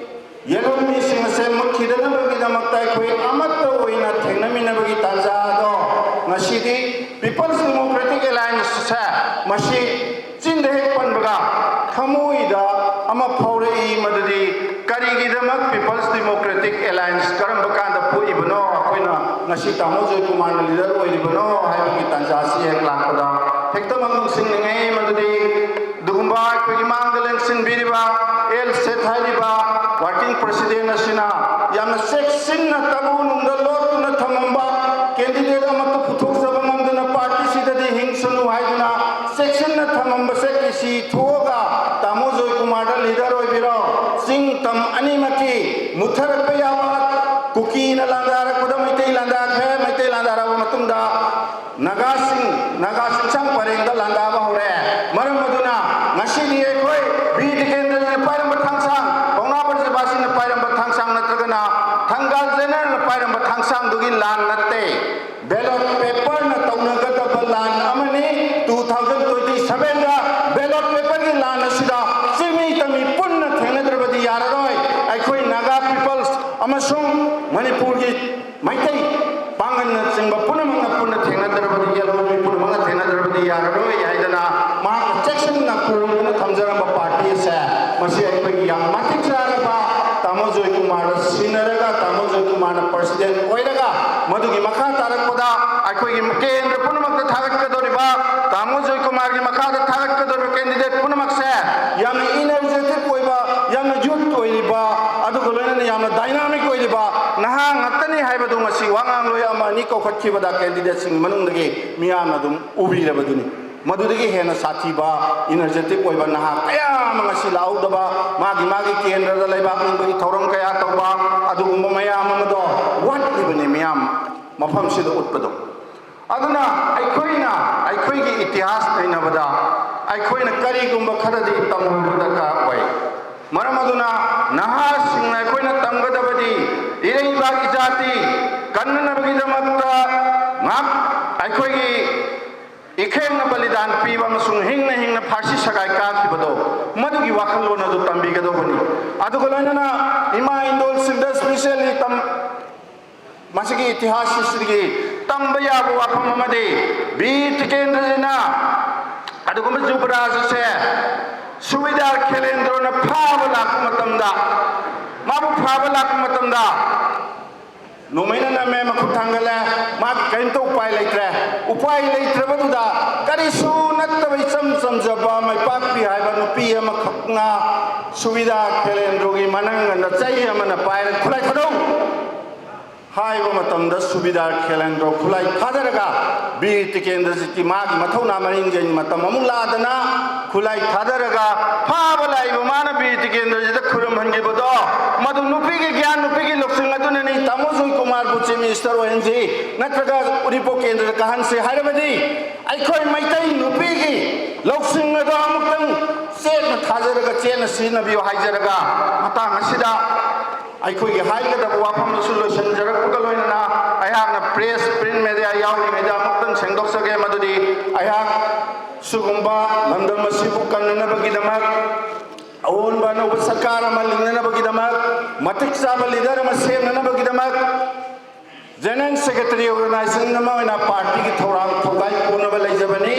ꯌꯦꯜꯍꯧꯃꯤꯁꯤꯡ ꯑꯁꯦ ꯃꯨꯠꯈꯤꯗꯅꯕꯒꯤꯗꯃꯛꯇ ꯑꯩꯈꯣꯏ ꯑꯃꯠꯇ ꯑꯣꯏꯅ ꯊꯦꯡꯅꯃꯤꯟꯅꯕꯒꯤ ꯇꯥꯟꯖꯥ ꯑꯗꯣ ꯉꯁꯤꯗꯤ People's Democratic Alliance ꯁꯦ ꯃꯁꯤ ꯆꯤꯟꯗ ꯍꯦꯛ ꯄꯟꯕꯒ ꯊꯃꯣꯏꯗ ꯑꯃ ꯐꯥꯎꯔꯛꯏ, ꯃꯗꯨꯗꯤ ꯀꯔꯤꯒꯤꯗꯃꯛ People's Democratic Alliance ꯀꯔꯝꯕ ꯀꯥꯟꯗ ꯄꯣꯛꯏꯕꯅꯣ, ꯑꯩꯈꯣꯏꯅ ꯉꯁꯤ ꯇꯥꯃꯣ ꯖꯣꯏꯀꯨꯃꯥꯔꯅ ꯂꯤꯗꯔ ꯑꯣꯏꯔꯤꯕꯅꯣ ꯍꯥꯏꯕꯒꯤ ꯇꯥꯟꯖꯥꯁꯤ ꯍꯦꯛ ꯂꯥꯛꯄꯗ ꯍꯦꯛꯇꯃꯛ ꯅꯤꯡꯁꯤꯡꯅꯤꯡꯉꯤ꯫ ꯃꯗꯨꯗꯤ ꯑꯗꯨꯒꯨꯝꯕ ꯑꯩꯈꯣꯏꯒꯤ ꯃꯥꯡꯗ ꯂꯦꯡꯁꯤꯟꯕꯤꯔꯤꯕ ꯑꯦꯜ ꯁꯦꯠ ꯍꯥꯏꯔꯤꯕ ꯋꯥꯔꯀꯤꯡ ꯄ꯭ꯔꯦꯁꯤꯗꯦꯟ ꯑꯁꯤꯅ ꯌꯥꯝꯅ ꯆꯦꯛꯁꯤꯟꯅ ꯇꯔꯨ ꯅꯨꯡꯗ ꯂꯣꯠꯇꯨꯅ ꯊꯝꯃꯝꯕ, ꯀꯦꯟꯗꯤꯗꯦꯠ ꯑꯃꯠꯇ ꯄꯨꯊꯣꯛꯆꯕ ꯉꯝꯗꯅ ꯄꯥꯔꯇꯤꯁꯤꯗꯗꯤ ꯍꯤꯡꯁꯅꯨ ꯍꯥꯏꯗꯨꯅ ꯆꯦꯛꯁꯤꯟꯅ ꯊꯝꯃꯝꯕꯁꯦ ꯀꯤꯁꯤ ꯊꯣꯛꯑꯒ ꯇꯥꯃꯣ ꯖꯣꯏꯀꯨꯃꯥꯔꯗ ꯂꯤꯗꯔ ꯑꯣꯏꯕꯤꯔꯣ, ꯆꯤꯡ ꯇꯝ ꯑꯅꯤꯃꯛꯀꯤ ꯃꯨꯠꯊꯔꯛꯄ ꯌꯥꯕ, ꯀꯨꯀꯤꯅ ꯂꯥꯟꯗꯥꯔꯛꯄꯗ ꯃꯩꯇꯩ ꯂꯥꯟꯗꯥꯈ꯭ꯔꯦ, ꯃꯩꯇꯩ ꯂꯥꯟꯗꯥꯔꯕ ꯃꯇꯨꯡꯗ ꯅꯥꯒꯥꯁꯤꯡ, ꯅꯥꯒꯥ ꯆꯤꯡꯁꯥꯡ ꯄꯔꯦꯡꯗ ꯂꯥꯟꯗꯥꯕ ꯍꯧꯔꯦ꯫ ꯕꯤ ꯇꯤꯀꯦꯟꯗ꯭ꯔꯖꯤꯠꯅ ꯄꯥꯏꯔꯝꯕ ꯊꯥꯡꯁꯥꯡ, ꯄꯥꯎꯅꯥ ꯕ꯭ꯔꯖꯕꯥꯁꯤꯅ ꯄꯥꯏꯔꯝꯕ ꯊꯥꯡꯁꯥꯡ ꯅꯠꯇ꯭ꯔꯒꯅ ꯊꯪꯒꯥꯜ ꯖꯦꯅꯔꯦꯜꯅ ꯄꯥꯏꯔꯝꯕ ꯊꯥꯡꯁꯥꯡꯗꯨꯒꯤ ꯂꯥꯟ ꯅꯠꯇꯦ꯫ ꯕꯦꯂꯣꯠ ꯄꯦꯄꯔꯅ ꯇꯧꯅꯒꯗꯕ ꯂꯥꯟ ꯑꯃꯅꯤ꯫ Two thousand twenty sevenꯗ ꯕꯦꯂꯣꯠ ꯄꯦꯄꯔꯒꯤ ꯂꯥꯟ ꯑꯁꯤꯗ ꯆꯤꯡꯃꯤ ꯇꯝꯃꯤ ꯄꯨꯟꯅ ꯊꯦꯡꯅꯗ꯭ꯔꯕꯗꯤ ꯌꯥꯔꯔꯣꯏ꯫ ꯑꯩꯈꯣꯏ ꯅꯥꯒꯥ ꯄꯤꯄꯜꯁ ꯑꯃꯁꯨꯡ ꯃꯅꯤꯄꯨꯔꯒꯤ ꯃꯩꯇꯩ ꯄꯥꯡꯒꯜꯅꯆꯤꯡꯕ ꯄꯨꯝꯅꯃꯛꯅ ꯄꯨꯟꯅ ꯊꯦꯡꯅꯗ꯭ꯔꯕꯗꯤ, ꯌꯦꯜꯍꯧꯃꯤ ꯄꯨꯝꯅꯃꯛꯅ ꯊꯦꯡꯅꯗ꯭ꯔꯕꯗꯤ ꯌꯥꯔꯔꯣꯏ ꯍꯥꯏꯗꯅ ꯃꯍꯥꯛꯅ ꯆꯦꯛꯁꯤꯟꯅ ꯀꯣꯟꯗꯨꯅ ꯊꯝꯖꯔꯝꯕ ꯄꯥꯔꯇꯤ ꯑꯁꯦ, ꯃꯁꯤ ꯑꯩꯈꯣꯏꯒꯤ ꯌꯥꯝ ꯃꯇꯤꯛ ꯆꯥꯔꯕ ꯇꯥꯃꯣ ꯖꯣꯏꯀꯨꯃꯥꯔꯗ ꯁꯤꯟꯅꯔꯒ, ꯇꯥꯃꯣ ꯖꯣꯏꯀꯨꯃꯥꯔꯅ ꯄ꯭ꯔꯁꯤꯗꯦꯟ ꯑꯣꯏꯔꯒ, ꯃꯗꯨꯒꯤ ꯃꯈꯥ ꯇꯥꯔꯛꯄꯗ ꯑꯩꯈꯣꯏꯒꯤ ꯀꯦꯟꯗ꯭ꯔ ꯄꯨꯝꯅꯃꯛꯇ ꯊꯥꯒꯠꯀꯗꯧꯔꯤꯕ, ꯇꯥꯃꯣ ꯖꯣꯏꯀꯨꯃꯥꯔꯒꯤ ꯃꯈꯥꯗ ꯊꯥꯒꯠꯀꯗꯧꯔꯤꯕ ꯀꯦꯟꯗꯤꯗꯦꯠ ꯄꯨꯝꯅꯃꯛꯁꯦ ꯌꯥꯝꯅ ꯏꯅꯔꯖꯦꯇꯤꯛ ꯑꯣꯏꯕ, ꯌꯥꯝꯅ ꯌꯨꯠ ꯑꯣꯏꯔꯤꯕ, ꯑꯗꯨꯒ ꯂꯣꯏꯅꯅ ꯌꯥꯝꯅ ꯗꯥꯏꯅꯥꯃꯤꯛ ꯑꯣꯏꯔꯤꯕ ꯅꯍꯥ ꯉꯥꯛꯇꯅꯤ ꯍꯥꯏꯕꯗꯨ ꯉꯁꯤ ꯋꯥ ꯉꯥꯡꯂꯣꯏ ꯑꯃ ꯑꯅꯤ ꯀꯧꯈꯠꯈꯤꯕꯗ ꯀꯦꯟꯗꯤꯗꯦꯠꯁꯤꯡꯒꯤ ꯃꯅꯨꯡꯗꯒꯤ ꯃꯤꯌꯥꯝꯅ ꯑꯗꯨꯝ ꯎꯕꯤꯔꯕꯗꯨꯅꯤ꯫ ꯃꯗꯨꯗꯒꯤ ꯍꯦꯟꯅ ꯁꯥꯊꯤꯕ, ꯏꯅꯔꯖꯦꯇꯤꯛ ꯑꯣꯏꯕ ꯅꯍꯥ ꯀꯌꯥ ꯑꯃ ꯉꯁꯤ ꯂꯥꯛꯍꯧꯗꯕ, ꯃꯥꯒꯤ ꯃꯥꯒꯤ ꯀꯦꯟꯗ꯭ꯔꯗ ꯂꯩꯕꯥꯛ ꯅꯤꯡꯕꯒꯤ ꯊꯧꯔꯝ ꯀꯌꯥ ꯇꯧꯕ, ꯑꯗꯨꯒꯨꯝꯕ ꯃꯌꯥꯝ ꯑꯃꯗꯣ ꯋꯥꯠꯂꯤꯕꯅꯤ ꯃꯤꯌꯥꯝ ꯃꯐꯝꯁꯤꯗ ꯎꯠꯄꯗꯣ꯫ ꯑꯗꯨꯅ ꯑꯩꯈꯣꯏꯅ ꯑꯩꯈꯣꯏꯒꯤ ꯏꯇꯤꯍꯥꯁ ꯅꯩꯅꯕꯗ ꯑꯩꯈꯣꯏꯅ ꯀꯔꯤꯒꯨꯝꯕ ꯈꯔꯗꯤ ꯇꯝꯍꯧꯕ ꯗꯔꯀꯥꯔ ꯑꯣꯏ꯫ ꯃꯔꯝ ꯑꯗꯨꯅ ꯅꯍꯥꯁꯤꯡꯅ ꯑꯩꯈꯣꯏꯅ ꯇꯝꯒꯗꯕꯗꯤ ꯏꯔꯩꯕꯥꯛ ꯏꯖꯥꯇꯤ ꯀꯟꯅꯅꯕꯒꯤꯗꯃꯛꯇ ꯉꯥꯛ ꯑꯩꯈꯣꯏꯒꯤ ꯏꯈꯦꯡꯅ ꯕꯂꯤꯗꯥꯟ ꯄꯤꯕ ꯑꯃꯁꯨꯡ ꯍꯤꯡꯅ ꯍꯤꯡꯅ ꯐꯥꯔꯁꯤ ꯁꯒꯥꯏ ꯀꯥꯈꯤꯕꯗꯣ, ꯃꯗꯨꯒꯤ ꯋꯥꯈꯜꯂꯣꯟ ꯑꯗꯨ ꯇꯝꯕꯤꯒꯗꯧꯕꯅꯤ꯫ ꯑꯗꯨꯒ ꯂꯣꯏꯅꯅ ꯏꯃꯥ ꯏꯟꯗꯣꯜꯁꯤꯡꯗ specially ꯇꯝ-, ꯃꯁꯤꯒꯤ ꯏꯇꯤꯍꯥꯁ historyꯒꯤ ꯇꯝꯕ ꯌꯥꯕ ꯋꯥꯐꯝ ꯑꯃꯗꯤ ꯕꯤꯔ ꯇꯤꯀꯦꯟꯗ꯭ꯔꯖꯤꯅ ꯑꯗꯨꯒꯨꯝꯕ ꯖꯨꯕꯔꯥꯖ ꯑꯁꯦ ꯁꯨꯕꯦꯗꯥꯔ ꯈꯦꯂꯦꯟꯗ꯭ꯔꯣꯅ ꯐꯥꯕ ꯂꯥꯛꯄ ꯃꯇꯝꯗ, ꯃꯥꯕꯨ ꯐꯥꯕ ꯂꯥꯛꯄ ꯃꯇꯝꯗ ꯅꯣꯡꯃꯩꯅ ꯅꯝꯃꯦ, ꯃꯈꯨꯠ ꯊꯥꯡꯒꯠꯂꯦ, ꯃꯥꯒꯤ ꯀꯔꯤꯝꯇ ꯎꯄꯥꯏ ꯂꯩꯇ꯭ꯔꯦ꯫ ꯎꯄꯥꯏ ꯂꯩꯇ꯭ꯔꯕꯗꯨꯗ ꯀꯔꯤꯁꯨ ꯅꯠꯇꯕ ꯏꯆꯝ ꯆꯝꯖꯕ ꯃꯩꯄꯥꯛꯄꯤ ꯍꯥꯏꯕ ꯅꯨꯄꯤ ꯑꯃꯈꯛꯅ ꯁꯨꯕꯤꯗꯥ ꯈꯦꯂꯦꯟꯗ꯭ꯔꯣꯒꯤ ꯃꯅꯪꯒꯟꯗ ꯆꯩ ꯑꯃꯅ ꯄꯥꯏꯔꯒ "ꯈꯨꯠꯂꯥꯏ ꯊꯥꯗꯧ" ꯍꯥꯏꯕ ꯃꯇꯝꯗ ꯁꯨꯕꯤꯗꯥ ꯈꯦꯂꯦꯟꯗ꯭ꯔꯣ ꯈꯨꯠꯂꯥꯏ ꯊꯥꯗꯔꯒ ꯕꯤꯔ ꯇꯤꯀꯦꯟꯗ꯭ꯔꯖꯤꯠꯀꯤ ꯃꯥꯒꯤ ꯃꯊꯧꯅꯥ ꯃꯔꯤꯡꯖꯦꯜꯒꯤ ꯃꯇꯝ ꯑꯃꯨꯛ ꯂꯥꯛꯑꯗꯅ ꯈꯨꯠꯂꯥꯏ ꯊꯥꯗꯔꯒ ꯐꯥꯕ ꯂꯥꯛꯏꯕ ꯃꯥꯅ ꯕꯤꯔ ꯇꯤꯀꯦꯟꯗ꯭ꯔꯖꯤꯠꯇ ꯈꯨꯔꯨꯝꯍꯟꯈꯤꯕꯗꯣ, ꯃꯗꯨ ꯅꯨꯄꯤꯒꯤ ꯒ꯭ꯌꯥꯟ, ꯅꯨꯄꯤꯒꯤ ꯂꯧꯁꯤꯡ ꯑꯗꯨꯅꯅꯤ꯫ ꯇꯥꯃꯣ ꯖꯣꯏꯀꯨꯃꯥꯔꯕꯨ Chief Minister ꯑꯣꯏꯍꯟꯁꯤ ꯅꯠꯇ꯭ꯔꯒ ꯎꯔꯤꯄꯣꯛ ꯀꯦꯟꯗ꯭ꯔꯗ ꯀꯥꯍꯟꯁꯤ ꯍꯥꯏꯔꯕꯗꯤ ꯑꯩꯈꯣꯏ ꯃꯩꯇꯩ ꯅꯨꯄꯤꯒꯤ ꯂꯧꯁꯤꯡ ꯑꯗꯣ ꯑꯃꯨꯛꯇꯪ ꯆꯦꯠꯅ ꯊꯥꯖꯔꯒ ꯆꯦꯠꯅ ꯁꯤꯖꯤꯟꯅꯕꯤꯌꯨ ꯍꯥꯏꯖꯔꯒ, ꯃꯇꯥꯡ ꯑꯁꯤꯗ ꯑꯩꯈꯣꯏꯒꯤ ꯍꯥꯏꯒꯗꯕ ꯋꯥꯐꯝꯗꯨꯁꯨ ꯂꯣꯏꯁꯤꯟꯖꯔꯛꯄꯒ ꯂꯣꯏꯅꯅ, ꯑꯩꯍꯥꯛꯅ press, print media ꯌꯥꯎꯔꯤꯉꯩꯗ ꯑꯃꯨꯛꯇꯪ ꯁꯦꯡꯗꯣꯛꯆꯒꯦ꯫ ꯃꯗꯨꯗꯤ ꯑꯩꯍꯥꯛ ꯁꯤꯒꯨꯝꯕ ꯂꯝꯗꯝ ꯑꯁꯤꯕꯨ ꯀꯟꯅꯅꯕꯒꯤꯗꯃꯛ, ꯑꯑꯣꯟꯕ ꯑꯅꯧꯕ ꯁꯔꯀꯥꯔ ꯑꯃ ꯂꯤꯡꯅꯅꯕꯒꯤꯗꯃꯛ, ꯃꯇꯤꯛ ꯆꯥꯕ leader ꯑꯃ ꯁꯦꯝꯅꯅꯕꯒꯤꯗꯃꯛ, General Secretary organization ꯑꯃ ꯑꯣꯏꯅ partyꯒꯤ ꯊꯧꯔꯥꯡ ꯊꯧꯗꯥꯡ ꯄꯨꯅꯕ ꯂꯩꯖꯕꯅꯤ꯫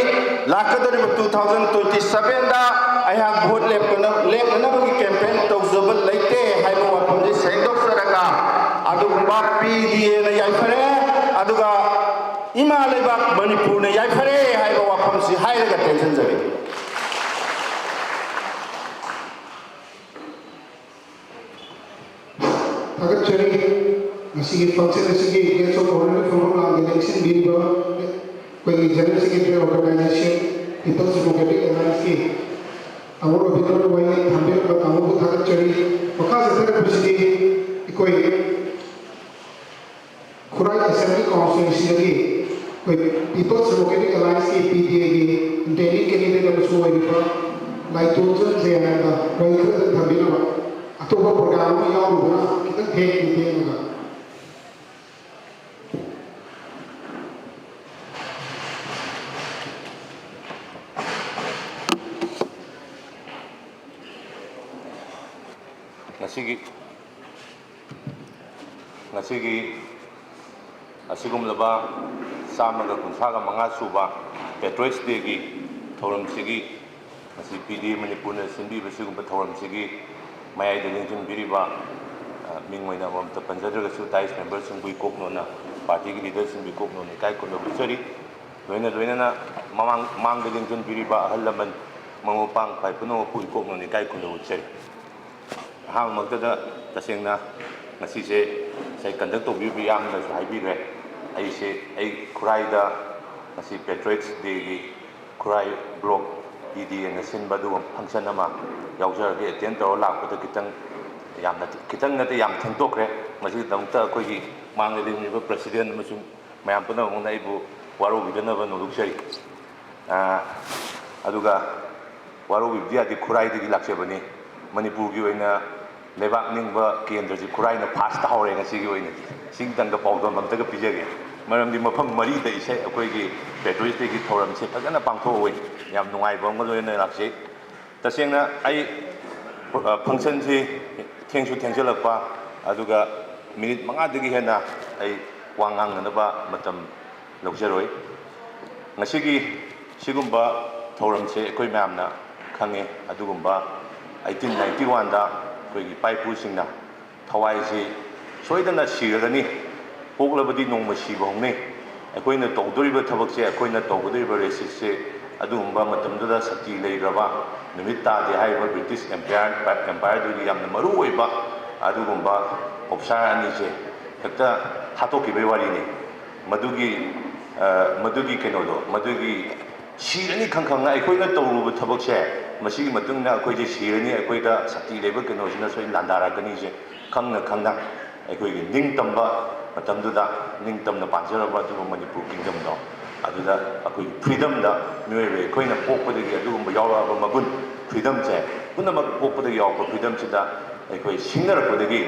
ꯂꯥꯛꯀꯗꯧꯔꯤꯕ two thousand twenty sevenꯗ ꯑꯩꯍꯥꯛ vote ꯂꯦꯞꯄꯅ-, ꯂꯦꯞꯅꯅꯕꯒꯤ campaign ꯇꯧꯖꯕ ꯂꯩꯇꯦ ꯍꯥꯏꯕ ꯋꯥꯐꯝꯁꯤ ꯁꯦꯡꯗꯣꯛꯆꯔꯒ, ꯑꯗꯨꯒꯨꯝꯕ PDAꯅ ꯌꯥꯏꯐꯔꯦ, ꯑꯗꯨꯒ ꯏꯃꯥ ꯂꯩꯕꯥꯛ ꯃꯅꯤꯄꯨꯔꯅ ꯌꯥꯏꯐꯔꯦ ꯍꯥꯏꯕ ꯋꯥꯐꯝꯁꯤ ꯍꯥꯏꯔꯒ ꯇꯦꯟꯁꯤꯟꯖꯔꯤ꯫ ꯊꯥꯒꯠꯆꯔꯤ꯫ ꯉꯁꯤꯒꯤ function ꯑꯁꯤꯒꯤ guest of honour ꯐꯝꯐꯝ ꯂꯥꯡꯗ ꯂꯦꯡꯁꯤꯟꯕꯤꯔꯤꯕ ꯑꯩꯈꯣꯏꯒꯤ General Secretary organization People's Democratic Allianceꯀꯤ ꯇꯥꯃꯣ ꯔꯣꯕꯤꯟꯗ꯭ꯔ ꯋꯥꯌꯦꯜ ꯊꯝꯕꯤꯔꯝꯕ ꯇꯥꯃꯣꯕꯨ ꯊꯥꯒꯠꯆꯔꯤ꯫ ꯃꯈꯥ ꯆꯠꯊꯔꯛꯄꯁꯤꯗꯤ ꯑꯩꯈꯣꯏ ꯈꯨꯔꯥꯏ Assembly Constituencyꯗꯒꯤ ꯑꯩꯈꯣꯏ People's Democratic Allianceꯀꯤ, PDAꯒꯤ intending candidate ꯑꯃꯁꯨ ꯑꯣꯏꯔꯤꯕ ꯂꯥꯏꯇꯣꯟꯖꯝ ꯖꯌꯥꯅꯟꯗ ꯋꯥꯍꯩ ꯈꯔꯗꯪ ꯊꯝꯕꯤꯅꯕ꯫ ꯑꯇꯣꯞꯄ program ꯑꯃ ꯌꯥꯎꯔꯨꯕꯅ ꯈꯤꯇꯪ ꯊꯦꯡ-, ꯊꯦꯡꯉꯒ꯫ ꯉꯁꯤꯒꯤ, ꯉꯁꯤꯒꯤ ꯑꯁꯤꯒꯨꯝꯂꯕ ꯆꯥꯝꯃꯒ ꯀꯨꯟꯊ꯭ꯔꯥꯒ ꯃꯉꯥ ꯁꯨꯕ Patriots Dayꯒꯤ ꯊꯧꯔꯝꯁꯤꯒꯤ, ꯉꯁꯤ PDA ꯃꯅꯤꯄꯨꯔꯅ ꯁꯤꯟꯕꯤꯕ ꯁꯤꯒꯨꯝꯕ ꯊꯧꯔꯝꯁꯤꯒꯤ ꯃꯌꯥꯏꯗ ꯂꯦꯡꯁꯤꯟꯕꯤꯔꯤꯕ, ꯑ, ꯃꯤꯡ ꯑꯣꯏꯅ ꯑꯃꯃꯝꯇ ꯄꯟꯖꯗ꯭ꯔꯒꯁꯨ, dais memberꯁꯤꯡꯕꯨ ꯏꯀꯣꯛꯅꯣꯅ, partyꯒꯤ leaderꯁꯤꯡꯕꯨ ꯏꯀꯣꯛꯅꯣꯅ ꯏꯀꯥꯏ ꯈꯨꯝꯅꯕ ꯎꯠꯆꯔꯤ꯫ ꯂꯣꯏꯅ ꯂꯣꯏꯅꯅ ꯃꯃꯥꯡ, ꯃꯥꯡꯗ ꯂꯦꯡꯁꯤꯟꯕꯤꯔꯤꯕ ꯑꯍꯜ ꯂꯃꯟ, ꯃꯔꯨꯞ ꯃꯄꯥꯡ, ꯈ꯭ꯋꯥꯏ ꯄꯨꯝꯅꯃꯛꯄꯨ ꯏꯀꯣꯛꯅꯣꯅ ꯏꯀꯥꯏ ꯈꯨꯝꯅꯕ ꯎꯠꯆꯔꯤ꯫ ꯑꯍꯥꯟꯕꯃꯛꯇꯗ ꯇꯁꯦꯡꯅ ꯉꯁꯤꯁꯦ ꯉꯁꯥꯏ conduct ꯇꯧꯕꯤꯔꯤꯕ ꯏꯌꯥꯝꯕꯅꯁꯨ ꯍꯥꯏꯕꯤꯈ꯭ꯔꯦ꯫ ꯑꯩꯁꯦ, ꯑꯩ ꯈꯨꯔꯥꯏꯗ ꯉꯁꯤ Patriots Dayꯒꯤ ꯈꯨꯔꯥꯏ block PDAꯅ ꯁꯤꯟꯕ ꯑꯗꯨꯒꯨꯝꯕ function ꯑꯃ ꯌꯥꯎꯖꯔꯒꯦ, attend ꯇꯧꯔ ꯂꯥꯛꯄꯗ ꯈꯤꯇꯪ, ꯌꯥꯝꯅ, ꯈꯤꯇꯪ ꯅꯠꯇꯦ, ꯌꯥꯝ ꯊꯦꯡꯗꯣꯛꯈ꯭ꯔꯦ꯫ ꯃꯁꯤꯒꯤꯗꯃꯛꯇ ꯑꯩꯈꯣꯏꯒꯤ ꯃꯥꯡꯗ ꯂꯦꯡꯂꯤꯕ president ꯑꯃꯁꯨꯡ ꯃꯌꯥꯝ ꯄꯨꯝꯅꯃꯛꯅ ꯑꯩꯕꯨ ꯋꯥꯔꯧꯕꯤꯗꯅꯕ ꯅꯣꯡꯂꯨꯛꯆꯔꯤ꯫ ꯑꯥ, ꯑꯗꯨꯒ ꯋꯥꯔꯧꯕꯤꯕꯗꯤ ꯌꯥꯗꯦ, ꯈꯨꯔꯥꯏꯗꯒꯤ ꯂꯥꯛꯆꯕꯅꯤ꯫ ꯃꯅꯤꯄꯨꯔꯒꯤ ꯑꯣꯏꯅ ꯂꯩꯕꯥꯛ ꯅꯤꯡꯕ ꯀꯦꯟꯗ꯭ꯔꯁꯤ ꯈꯨꯔꯥꯏꯅ ꯐꯥꯔꯁ ꯇꯥꯍꯧꯔꯦ ꯉꯁꯤꯒꯤ ꯑꯣꯏꯅꯗꯤ꯫ ꯁꯤꯒꯤꯗꯪꯗ ꯄꯥꯎꯗꯝ ꯑꯝꯇꯒ ꯄꯤꯖꯒꯦ꯫ ꯃꯔꯝꯗꯤ ꯃꯐꯝ ꯃꯔꯤꯗ ꯏꯁꯩ, ꯑꯩꯈꯣꯏꯒꯤ ꯄꯦꯇ꯭ꯔꯣꯏꯁ ꯗꯦꯒꯤ ꯊꯧꯔꯝꯁꯦ ꯐꯖꯅ ꯄꯥꯡꯊꯣꯛꯍꯧꯋꯤ꯫ ꯌꯥꯝ ꯅꯨꯡꯉꯥꯏꯕ ꯑꯃꯒ ꯂꯣꯏꯅꯅ ꯂꯥꯛꯆꯩ꯫ ꯇꯁꯦꯡꯅ ꯑꯩ, ꯑ, ꯐꯪꯁꯟꯁꯤ ꯊꯦꯡꯁꯨ ꯊꯦꯡꯖꯤꯜꯂꯛꯄ, ꯑꯗꯨꯒ ꯃꯤꯅꯤꯠ ꯃꯉꯥꯗꯒꯤ ꯍꯦꯟꯅ ꯑꯩ ꯋꯥ ꯉꯥꯡꯅꯅꯕ ꯃꯇꯝ ꯂꯧꯖꯔꯣꯏ꯫ ꯉꯁꯤꯒꯤ ꯁꯤꯒꯨꯝꯕ ꯊꯧꯔꯝꯁꯦ ꯑꯩꯈꯣꯏ ꯃꯌꯥꯝꯅ ꯈꯪꯉꯦ꯫ ꯑꯗꯨꯒꯨꯝꯕ ꯑꯩꯠꯇꯤꯟ ꯅꯥꯏꯟꯇꯤ ꯋꯥꯟꯗ ꯑꯩꯈꯣꯏꯒꯤ ꯏꯄꯥ ꯏꯄꯨꯁꯤꯡꯅ ꯊꯋꯥꯏꯁꯤ ꯁꯣꯏꯗꯅ ꯁꯤꯔꯒꯅꯤ, ꯄꯣꯛꯂꯕꯗꯤ ꯅꯣꯡꯃ ꯁꯤꯕ ꯍꯧꯅꯩ꯫ ꯑꯩꯈꯣꯏꯅ ꯇꯧꯗꯣꯔꯤꯕ ꯊꯕꯛꯁꯦ, ꯑꯩꯈꯣꯏꯅ ꯇꯧꯒꯗꯧꯔꯤꯕ ꯔꯦꯁꯤꯁꯁꯦ ꯑꯗꯨꯒꯨꯝꯕ ꯃꯇꯝꯗꯨꯗ ꯁꯛꯇꯤ ꯂꯩꯈ꯭ꯔꯕ ꯅꯨꯃꯤꯠ ꯇꯥꯗꯦ ꯍꯥꯏꯔꯤꯕ ꯕ꯭ꯔꯤꯇꯤꯁ ꯑꯦꯝꯄꯥꯌꯔ, ꯑꯦꯝꯄꯥꯌꯔꯗꯨꯒꯤ ꯌꯥꯝꯅ ꯃꯔꯨ ꯑꯣꯏꯕ ꯑꯗꯨꯒꯨꯝꯕ ꯑꯣꯐꯤꯁꯥꯔ ꯑꯅꯤꯁꯦ ꯍꯦꯛꯇ ꯍꯥꯠꯇꯣꯛꯈꯤꯕꯒꯤ ꯋꯥꯔꯤꯅꯤ꯫ ꯃꯗꯨꯒꯤ, ꯑ, ꯃꯗꯨꯒꯤ ꯀꯩꯅꯣꯗꯣ, ꯃꯗꯨꯒꯤ ꯁꯤꯔꯅꯤ ꯈꯪ ꯈꯪꯅ ꯑꯩꯈꯣꯏꯅ ꯇꯧꯔꯨꯕ ꯊꯕꯛꯁꯦ, ꯃꯁꯤꯒꯤ ꯃꯇꯨꯡꯗ ꯑꯩꯈꯣꯏꯁꯦ ꯁꯤꯔꯅꯤ, ꯑꯩꯈꯣꯏꯗ ꯁꯛꯇꯤ ꯂꯩꯕ ꯀꯩꯅꯣꯁꯤꯅ ꯁꯣꯏ ꯂꯥꯟꯗꯥꯔꯛꯀꯅꯤꯁꯦ ꯈꯪꯅ ꯈꯪꯅ ꯑꯩꯈꯣꯏꯒꯤ ꯅꯤꯡꯇꯝꯕ ꯃꯇꯝꯗꯨꯗ ꯅꯤꯡꯇꯝꯅ ꯄꯥꯟꯖꯔꯕ ꯑꯗꯨꯒꯨꯝꯕ ꯃꯅꯤꯄꯨꯔ ꯀꯤꯡꯗꯝꯗꯣ, ꯑꯗꯨꯗ ꯑꯩꯈꯣꯏꯒꯤ ꯐ꯭ꯔꯤꯗꯝꯗ ꯃꯤꯑꯣꯏꯕ ꯑꯩꯈꯣꯏꯅ ꯄꯣꯛꯄꯗꯒꯤ ꯑꯗꯨꯒꯨꯝꯕ ꯌꯥꯎꯔꯛꯑꯕ ꯃꯒꯨꯟ, ꯐ꯭ꯔꯤꯗꯝꯁꯦ ꯄꯨꯝꯅꯃꯛ ꯄꯣꯛꯄꯗꯒꯤ ꯌꯥꯎꯔꯛꯄ ꯐ꯭ꯔꯤꯗꯝꯁꯤꯗ ꯑꯩꯈꯣꯏ ꯁꯤꯡꯅꯔꯛꯄꯗꯒꯤ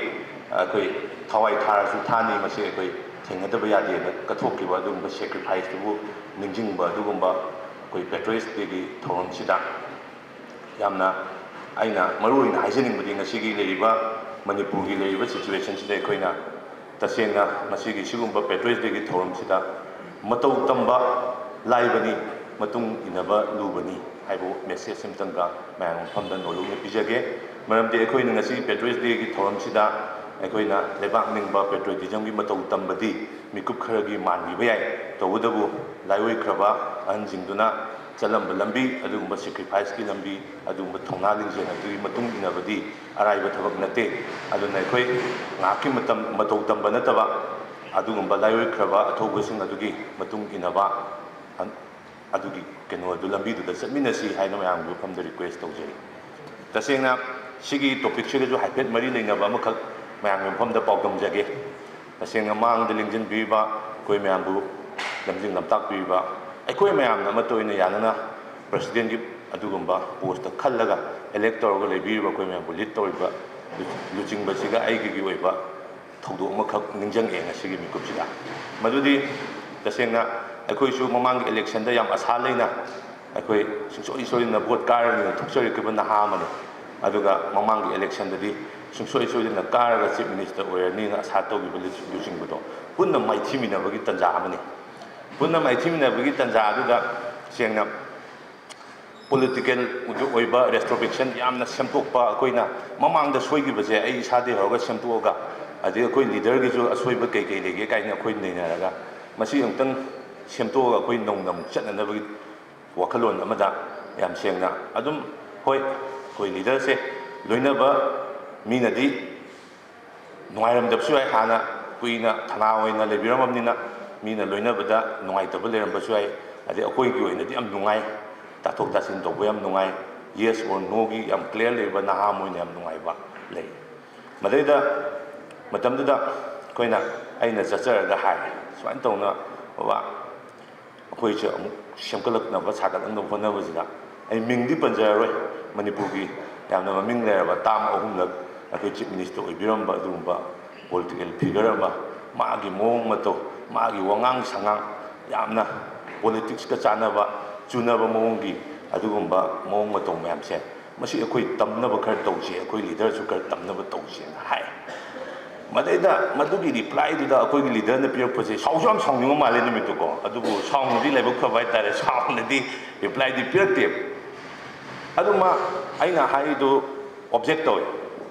ꯑꯩꯈꯣꯏ ꯊꯋꯥꯏ ꯊꯥꯔꯁꯨ ꯊꯥꯅꯤ, ꯃꯁꯤ ꯑꯩꯈꯣꯏ ꯊꯦꯡꯅꯗꯕ ꯌꯥꯗꯦꯅ ꯀꯠꯊꯣꯛꯈꯤꯕ ꯑꯗꯨꯒꯨꯝꯕ ꯁꯦꯀ꯭ꯔꯤꯐꯥꯏꯁꯇꯨꯕꯨ ꯅꯤꯡꯁꯤꯡꯕ ꯑꯗꯨꯒꯨꯝꯕ ꯑꯩꯈꯣꯏ ꯄꯦꯇ꯭ꯔꯣꯏꯁ ꯗꯦꯒꯤ ꯊꯧꯔꯝꯁꯤꯗ ꯌꯥꯝꯅ ꯑꯩꯅ ꯃꯔꯨ ꯑꯣꯏꯅ ꯍꯥꯏꯖꯅꯤꯡꯕꯗꯤ ꯉꯁꯤꯒꯤ ꯂꯩꯔꯤꯕ ꯃꯅꯤꯄꯨꯔꯒꯤ ꯂꯩꯔꯤꯕ ꯁꯤꯆꯨꯋꯦꯁꯟꯁꯤꯗ ꯑꯩꯈꯣꯏꯅ ꯇꯁꯦꯡꯅ ꯃꯁꯤꯒꯤ ꯁꯤꯒꯨꯝꯕ ꯄꯦꯇ꯭ꯔꯣꯏꯁ ꯗꯦꯒꯤ ꯊꯧꯔꯝꯁꯤꯗ ꯃꯇꯧ ꯇꯝꯕ ꯂꯥꯏꯕꯅꯤ, ꯃꯇꯨꯡ ꯏꯟꯅꯕ ꯂꯨꯕꯅꯤ ꯍꯥꯏꯕ ꯃꯦꯁꯦꯖ ꯑꯃꯇꯪꯒ ꯃꯌꯥꯝ ꯃꯐꯝꯗ ꯅꯣꯂꯨꯛꯅ ꯄꯤꯖꯒꯦ꯫ ꯃꯔꯝꯗꯤ ꯑꯩꯈꯣꯏꯅ ꯉꯁꯤ ꯄꯦꯇ꯭ꯔꯣꯏꯁ ꯗꯦꯒꯤ ꯊꯧꯔꯝꯁꯤꯗ ꯑꯩꯈꯣꯏꯅ ꯂꯩꯕꯥꯛ ꯅꯤꯡꯕ ꯄꯦꯇ꯭ꯔꯣꯏꯇꯤꯖꯝꯒꯤ ꯃꯇꯧ ꯇꯝꯕꯗꯤ ꯃꯤꯀꯨꯞ ꯈꯔꯒꯤ ꯃꯥꯟꯈꯤꯕ ꯌꯥꯏ, ꯇꯧꯕꯇꯕꯨ ꯂꯥꯏꯑꯣꯏꯈ꯭ꯔꯕ ꯑꯍꯟꯁꯤꯡꯗꯨꯅ ꯆꯠꯂꯝꯕ ꯂꯝꯕꯤ, ꯑꯗꯨꯒꯨꯝꯕ ꯁꯦꯀ꯭ꯔꯤꯐꯥꯏꯁꯀꯤ ꯂꯝꯕꯤ, ꯑꯗꯨꯒꯨꯝꯕ ꯊꯧꯅꯥ ꯂꯤꯡꯖꯦꯜ ꯑꯗꯨꯒꯤ ꯃꯇꯨꯡ ꯏꯟꯅꯕꯗꯤ ꯑꯔꯥꯏꯕ ꯊꯕꯛ ꯅꯠꯇꯦ꯫ ꯑꯗꯨꯅ ꯑꯩꯈꯣꯏ ꯉꯥꯏꯍꯥꯛꯀꯤ ꯃꯇꯝ ꯃꯇꯧ ꯇꯝꯕ ꯅꯠꯇꯕ, ꯑꯗꯨꯒꯨꯝꯕ ꯂꯥꯏꯑꯣꯏꯈ꯭ꯔꯕ ꯑꯊꯧꯕꯁꯤꯡ ꯑꯗꯨꯒꯤ ꯃꯇꯨꯡ ꯏꯟꯅꯕ, ꯑꯗꯨꯒꯤ ꯀꯩꯅꯣ ꯑꯗꯨ ꯂꯝꯕꯤꯗꯨꯗ ꯆꯠꯃꯤꯟꯅꯁꯤ ꯍꯥꯏꯅ ꯃꯌꯥꯝꯒꯤ ꯃꯐꯝꯗ ꯔꯤꯀ꯭ꯋꯦꯁ ꯇꯧꯖꯔꯤ꯫ ꯇꯁꯦꯡꯅ ꯁꯤꯒꯤ ꯇꯣꯄꯤꯛꯁꯤꯒꯁꯨ ꯍꯥꯏꯐꯦꯠ ꯃꯔꯤ ꯂꯩꯅꯕ ꯑꯃꯈꯛ ꯃꯌꯥꯝꯒꯤ ꯃꯐꯝꯗ ꯄꯥꯎꯗꯝꯖꯒꯦ꯫ ꯇꯁꯦꯡꯅ ꯃꯥꯡꯗ ꯂꯦꯡꯁꯤꯟꯕꯤꯔꯤꯕ ꯑꯩꯈꯣꯏ ꯃꯌꯥꯝꯕꯨ ꯂꯝꯖꯤꯡ ꯂꯝꯇꯥꯛꯄꯤꯔꯤꯕ ꯑꯩꯈꯣꯏ ꯃꯌꯥꯝꯅ ꯑꯃꯠꯇ ꯑꯣꯏꯅ ꯌꯥꯅꯅ ꯄ꯭ꯔꯁꯤꯗꯦꯟꯒꯤ ꯑꯗꯨꯒꯨꯝꯕ ꯄꯣꯁꯇ ꯈꯜꯂꯒ ꯏꯂꯦꯛ ꯇꯧꯔꯒ ꯂꯩꯕꯤꯔꯤꯕ ꯑꯩꯈꯣꯏ ꯃꯌꯥꯝꯕꯨ ꯂꯤꯗ ꯇꯧꯔꯤꯕ ꯂꯨ- ꯂꯨꯆꯤꯡꯕꯁꯤꯒ ꯑꯩꯒꯤ ꯑꯣꯏꯕ ꯊꯧꯗꯣꯛ ꯑꯃꯈꯛ ꯅꯤꯡꯁꯤꯡꯉꯛꯑꯦ ꯉꯁꯤꯒꯤ ꯃꯤꯀꯨꯞꯁꯤꯗ꯫ ꯃꯗꯨꯗꯤ ꯇꯁꯦꯡꯅ ꯑꯩꯈꯣꯏꯁꯨ ꯃꯃꯥꯡꯒꯤ ꯏꯂꯦꯛꯁꯟꯗ ꯌꯥꯝ ꯑꯁꯥ ꯂꯩꯅ ꯑꯩꯈꯣꯏ ꯁꯨꯡꯁꯣꯏ ꯁꯣꯏꯗꯅ ꯚꯣꯠ ꯀꯥꯔꯅꯤꯅ ꯊꯣꯛꯆꯔꯛꯈꯤꯕ ꯅꯍꯥ ꯑꯃꯅꯤ꯫ ꯑꯗꯨꯒ ꯃꯃꯥꯡꯒꯤ ꯏꯂꯦꯛꯁꯟꯗꯗꯤ ꯁꯨꯡꯁꯣꯏ ꯁꯣꯏꯗꯅ ꯀꯥꯔꯒ ꯆꯤꯐ ꯃꯤꯅꯤꯁꯇꯔ ꯑꯣꯏꯔꯅꯤꯅ ꯑꯁꯥ ꯇꯧꯈꯤꯕ ꯂꯨ- ꯂꯨꯆꯤꯡꯕꯗꯣ ꯄꯨꯟꯅ ꯃꯥꯏꯊꯤꯃꯤꯟꯅꯕꯒꯤ ꯇꯥꯟꯖꯥ ꯑꯃꯅꯤ꯫ ꯄꯨꯟꯅ ꯃꯥꯏꯊꯤꯃꯤꯟꯅꯕꯒꯤ ꯇꯥꯟꯖꯥ ꯑꯗꯨꯗ ꯇꯁꯦꯡꯅ ꯄꯣꯂꯤꯇꯤꯀꯦꯜ ꯑꯣꯏꯕ ꯔꯦꯇ꯭ꯔꯣꯁ꯭ꯄꯦꯛꯁꯟ ꯌꯥꯝꯅ ꯁꯦꯝꯗꯣꯛꯄ, ꯑꯩꯈꯣꯏꯅ ꯃꯃꯥꯡꯗ ꯁꯣꯏꯈꯤꯕꯁꯦ ꯑꯩ ꯏꯁꯥꯗꯒꯤ ꯍꯧꯔꯒ ꯁꯦꯝꯗꯣꯛꯑꯒ, ꯑꯗꯩ ꯑꯩꯈꯣꯏ ꯂꯤꯗꯔꯒꯤꯁꯨ ꯑꯁꯣꯏꯕ ꯀꯩ ꯀꯩ ꯂꯩꯒꯦ ꯀꯥꯏꯅ ꯑꯩꯈꯣꯏ ꯅꯩꯅꯔꯒ, ꯃꯁꯤ ꯑꯃꯨꯛꯇꯪ ꯁꯦꯝꯗꯣꯛꯑꯒ ꯑꯩꯈꯣꯏ ꯅꯧꯅ ꯑꯃꯨꯛ ꯆꯠꯅꯅꯕꯒꯤ ꯋꯥꯈꯜꯂꯣꯟ ꯑꯃꯗ ꯌꯥꯝ ꯁꯦꯡꯅ ꯑꯗꯨꯝ, ꯍꯣꯏ, ꯑꯩꯈꯣꯏ ꯂꯤꯗꯔꯁꯦ ꯂꯣꯏꯅꯕ ꯃꯤꯅꯗꯤ ꯅꯨꯡꯉꯥꯏꯔꯝꯗꯕꯁꯨ ꯌꯥꯏ, ꯍꯥꯟꯅ ꯀꯨꯏꯅ ꯊꯅꯥ ꯑꯣꯏꯅ ꯂꯩꯕꯤꯔꯝꯃꯕꯅꯤꯅ ꯃꯤꯅ ꯂꯣꯏꯅꯕꯗ ꯅꯨꯡꯉꯥꯏꯇꯕ ꯂꯩꯔꯝꯕꯁꯨ ꯌꯥꯏ꯫ ꯑꯗꯩ ꯑꯩꯈꯣꯏꯒꯤ ꯑꯣꯏꯅꯗꯤ ꯌꯥꯝ ꯅꯨꯡꯉꯥꯏ, ꯇꯥꯊꯣꯛ ꯇꯥꯁꯤꯟ ꯇꯧꯕ ꯌꯥꯝ ꯅꯨꯡꯉꯥꯏ, yes or no ꯒꯤ ꯌꯥꯝ ꯀ꯭ꯂꯤꯌꯥꯔ ꯂꯩꯕ ꯅꯍꯥ ꯑꯃ ꯑꯣꯏꯅ ꯌꯥꯝ ꯅꯨꯡꯉꯥꯏꯕ ꯂꯩ꯫ ꯃꯗꯩꯗ ꯃꯇꯝꯗꯨꯗ ꯑꯩꯈꯣꯏꯅ, ꯑꯩꯅ ꯆꯠꯆꯔꯒ ꯍꯥꯏ, ꯁꯨꯃꯥꯏꯅ ꯇꯧꯅ, "ꯕꯕꯥ, ꯑꯩꯈꯣꯏꯁꯦ ꯑꯃꯨꯛ ꯁꯦꯝꯒꯠꯂꯛꯅꯕ ꯁꯥꯒꯠꯂꯛꯅꯕ ꯍꯣꯠꯅꯕꯁꯤꯗ ꯑꯩ ꯃꯤꯡꯗꯤ ꯄꯟꯖꯔꯔꯣꯏ, ꯃꯅꯤꯄꯨꯔꯒꯤ ꯌꯥꯝꯅ ꯃꯃꯤꯡ ꯂꯩꯔꯕ ꯇꯥꯝ ꯑꯍꯨꯝꯂꯛ ꯑꯩꯈꯣꯏ ꯆꯤꯐ ꯃꯤꯅꯤꯁꯇꯔ ꯑꯣꯏꯕꯤꯔꯝꯕ ꯑꯗꯨꯒꯨꯝꯕ ꯄꯣꯂꯤꯇꯤꯀꯦꯜ ꯐꯤꯒꯔ ꯑꯃ, ꯃꯥꯒꯤ ꯃꯑꯣꯡ ꯃꯇꯧ, ꯃꯥꯒꯤ ꯋꯥꯉꯥꯡ ꯁꯉꯥꯡ ꯌꯥꯝꯅ ꯄꯣꯂꯤꯇꯤꯛꯁꯀ ꯆꯥꯟꯅꯕ, ꯆꯨꯅꯕ ꯃꯑꯣꯡꯒꯤ ꯑꯗꯨꯒꯨꯝꯕ ꯃꯑꯣꯡ ꯃꯇꯧ ꯃꯌꯥꯝꯁꯦ, ꯃꯁꯤ ꯑꯩꯈꯣꯏ ꯇꯝꯅꯕ ꯈꯔ ꯇꯧꯁꯤ, ꯑꯩꯈꯣꯏ ꯂꯤꯗꯔꯁꯨ ꯈꯔ ꯇꯝꯅꯕ ꯇꯧꯁꯦꯅ ꯍꯥꯏ꯫ ꯃꯗꯩꯗ ꯃꯗꯨꯒꯤ ꯔꯤꯄ꯭ꯂꯥꯏꯗꯨꯗ ꯑꯩꯈꯣꯏꯒꯤ ꯂꯤꯗꯔꯅ ꯄꯤꯔꯛꯄꯁꯦ ꯁꯥꯎꯁꯨ ꯌꯥꯝ ꯁꯥꯎꯅꯤꯡꯕ ꯃꯥꯜꯂꯦ ꯅꯨꯃꯤꯠꯇꯨꯀꯣ, ꯑꯗꯨꯕꯨ ꯁꯥꯎꯅꯗꯤ ꯂꯥꯏꯕꯛ ꯐꯕ ꯍꯥꯏꯇꯥꯔꯦ, ꯁꯥꯎꯅꯗꯤ ꯔꯤꯄ꯭ꯂꯥꯏꯗꯤ ꯄꯤꯔꯛꯇꯦ꯫ ꯑꯗꯨ ꯃꯥ, ꯑꯩꯅ ꯍꯥꯏꯔꯤꯗꯨ ꯑꯣꯕꯖꯦꯛ ꯇꯧꯋꯦ,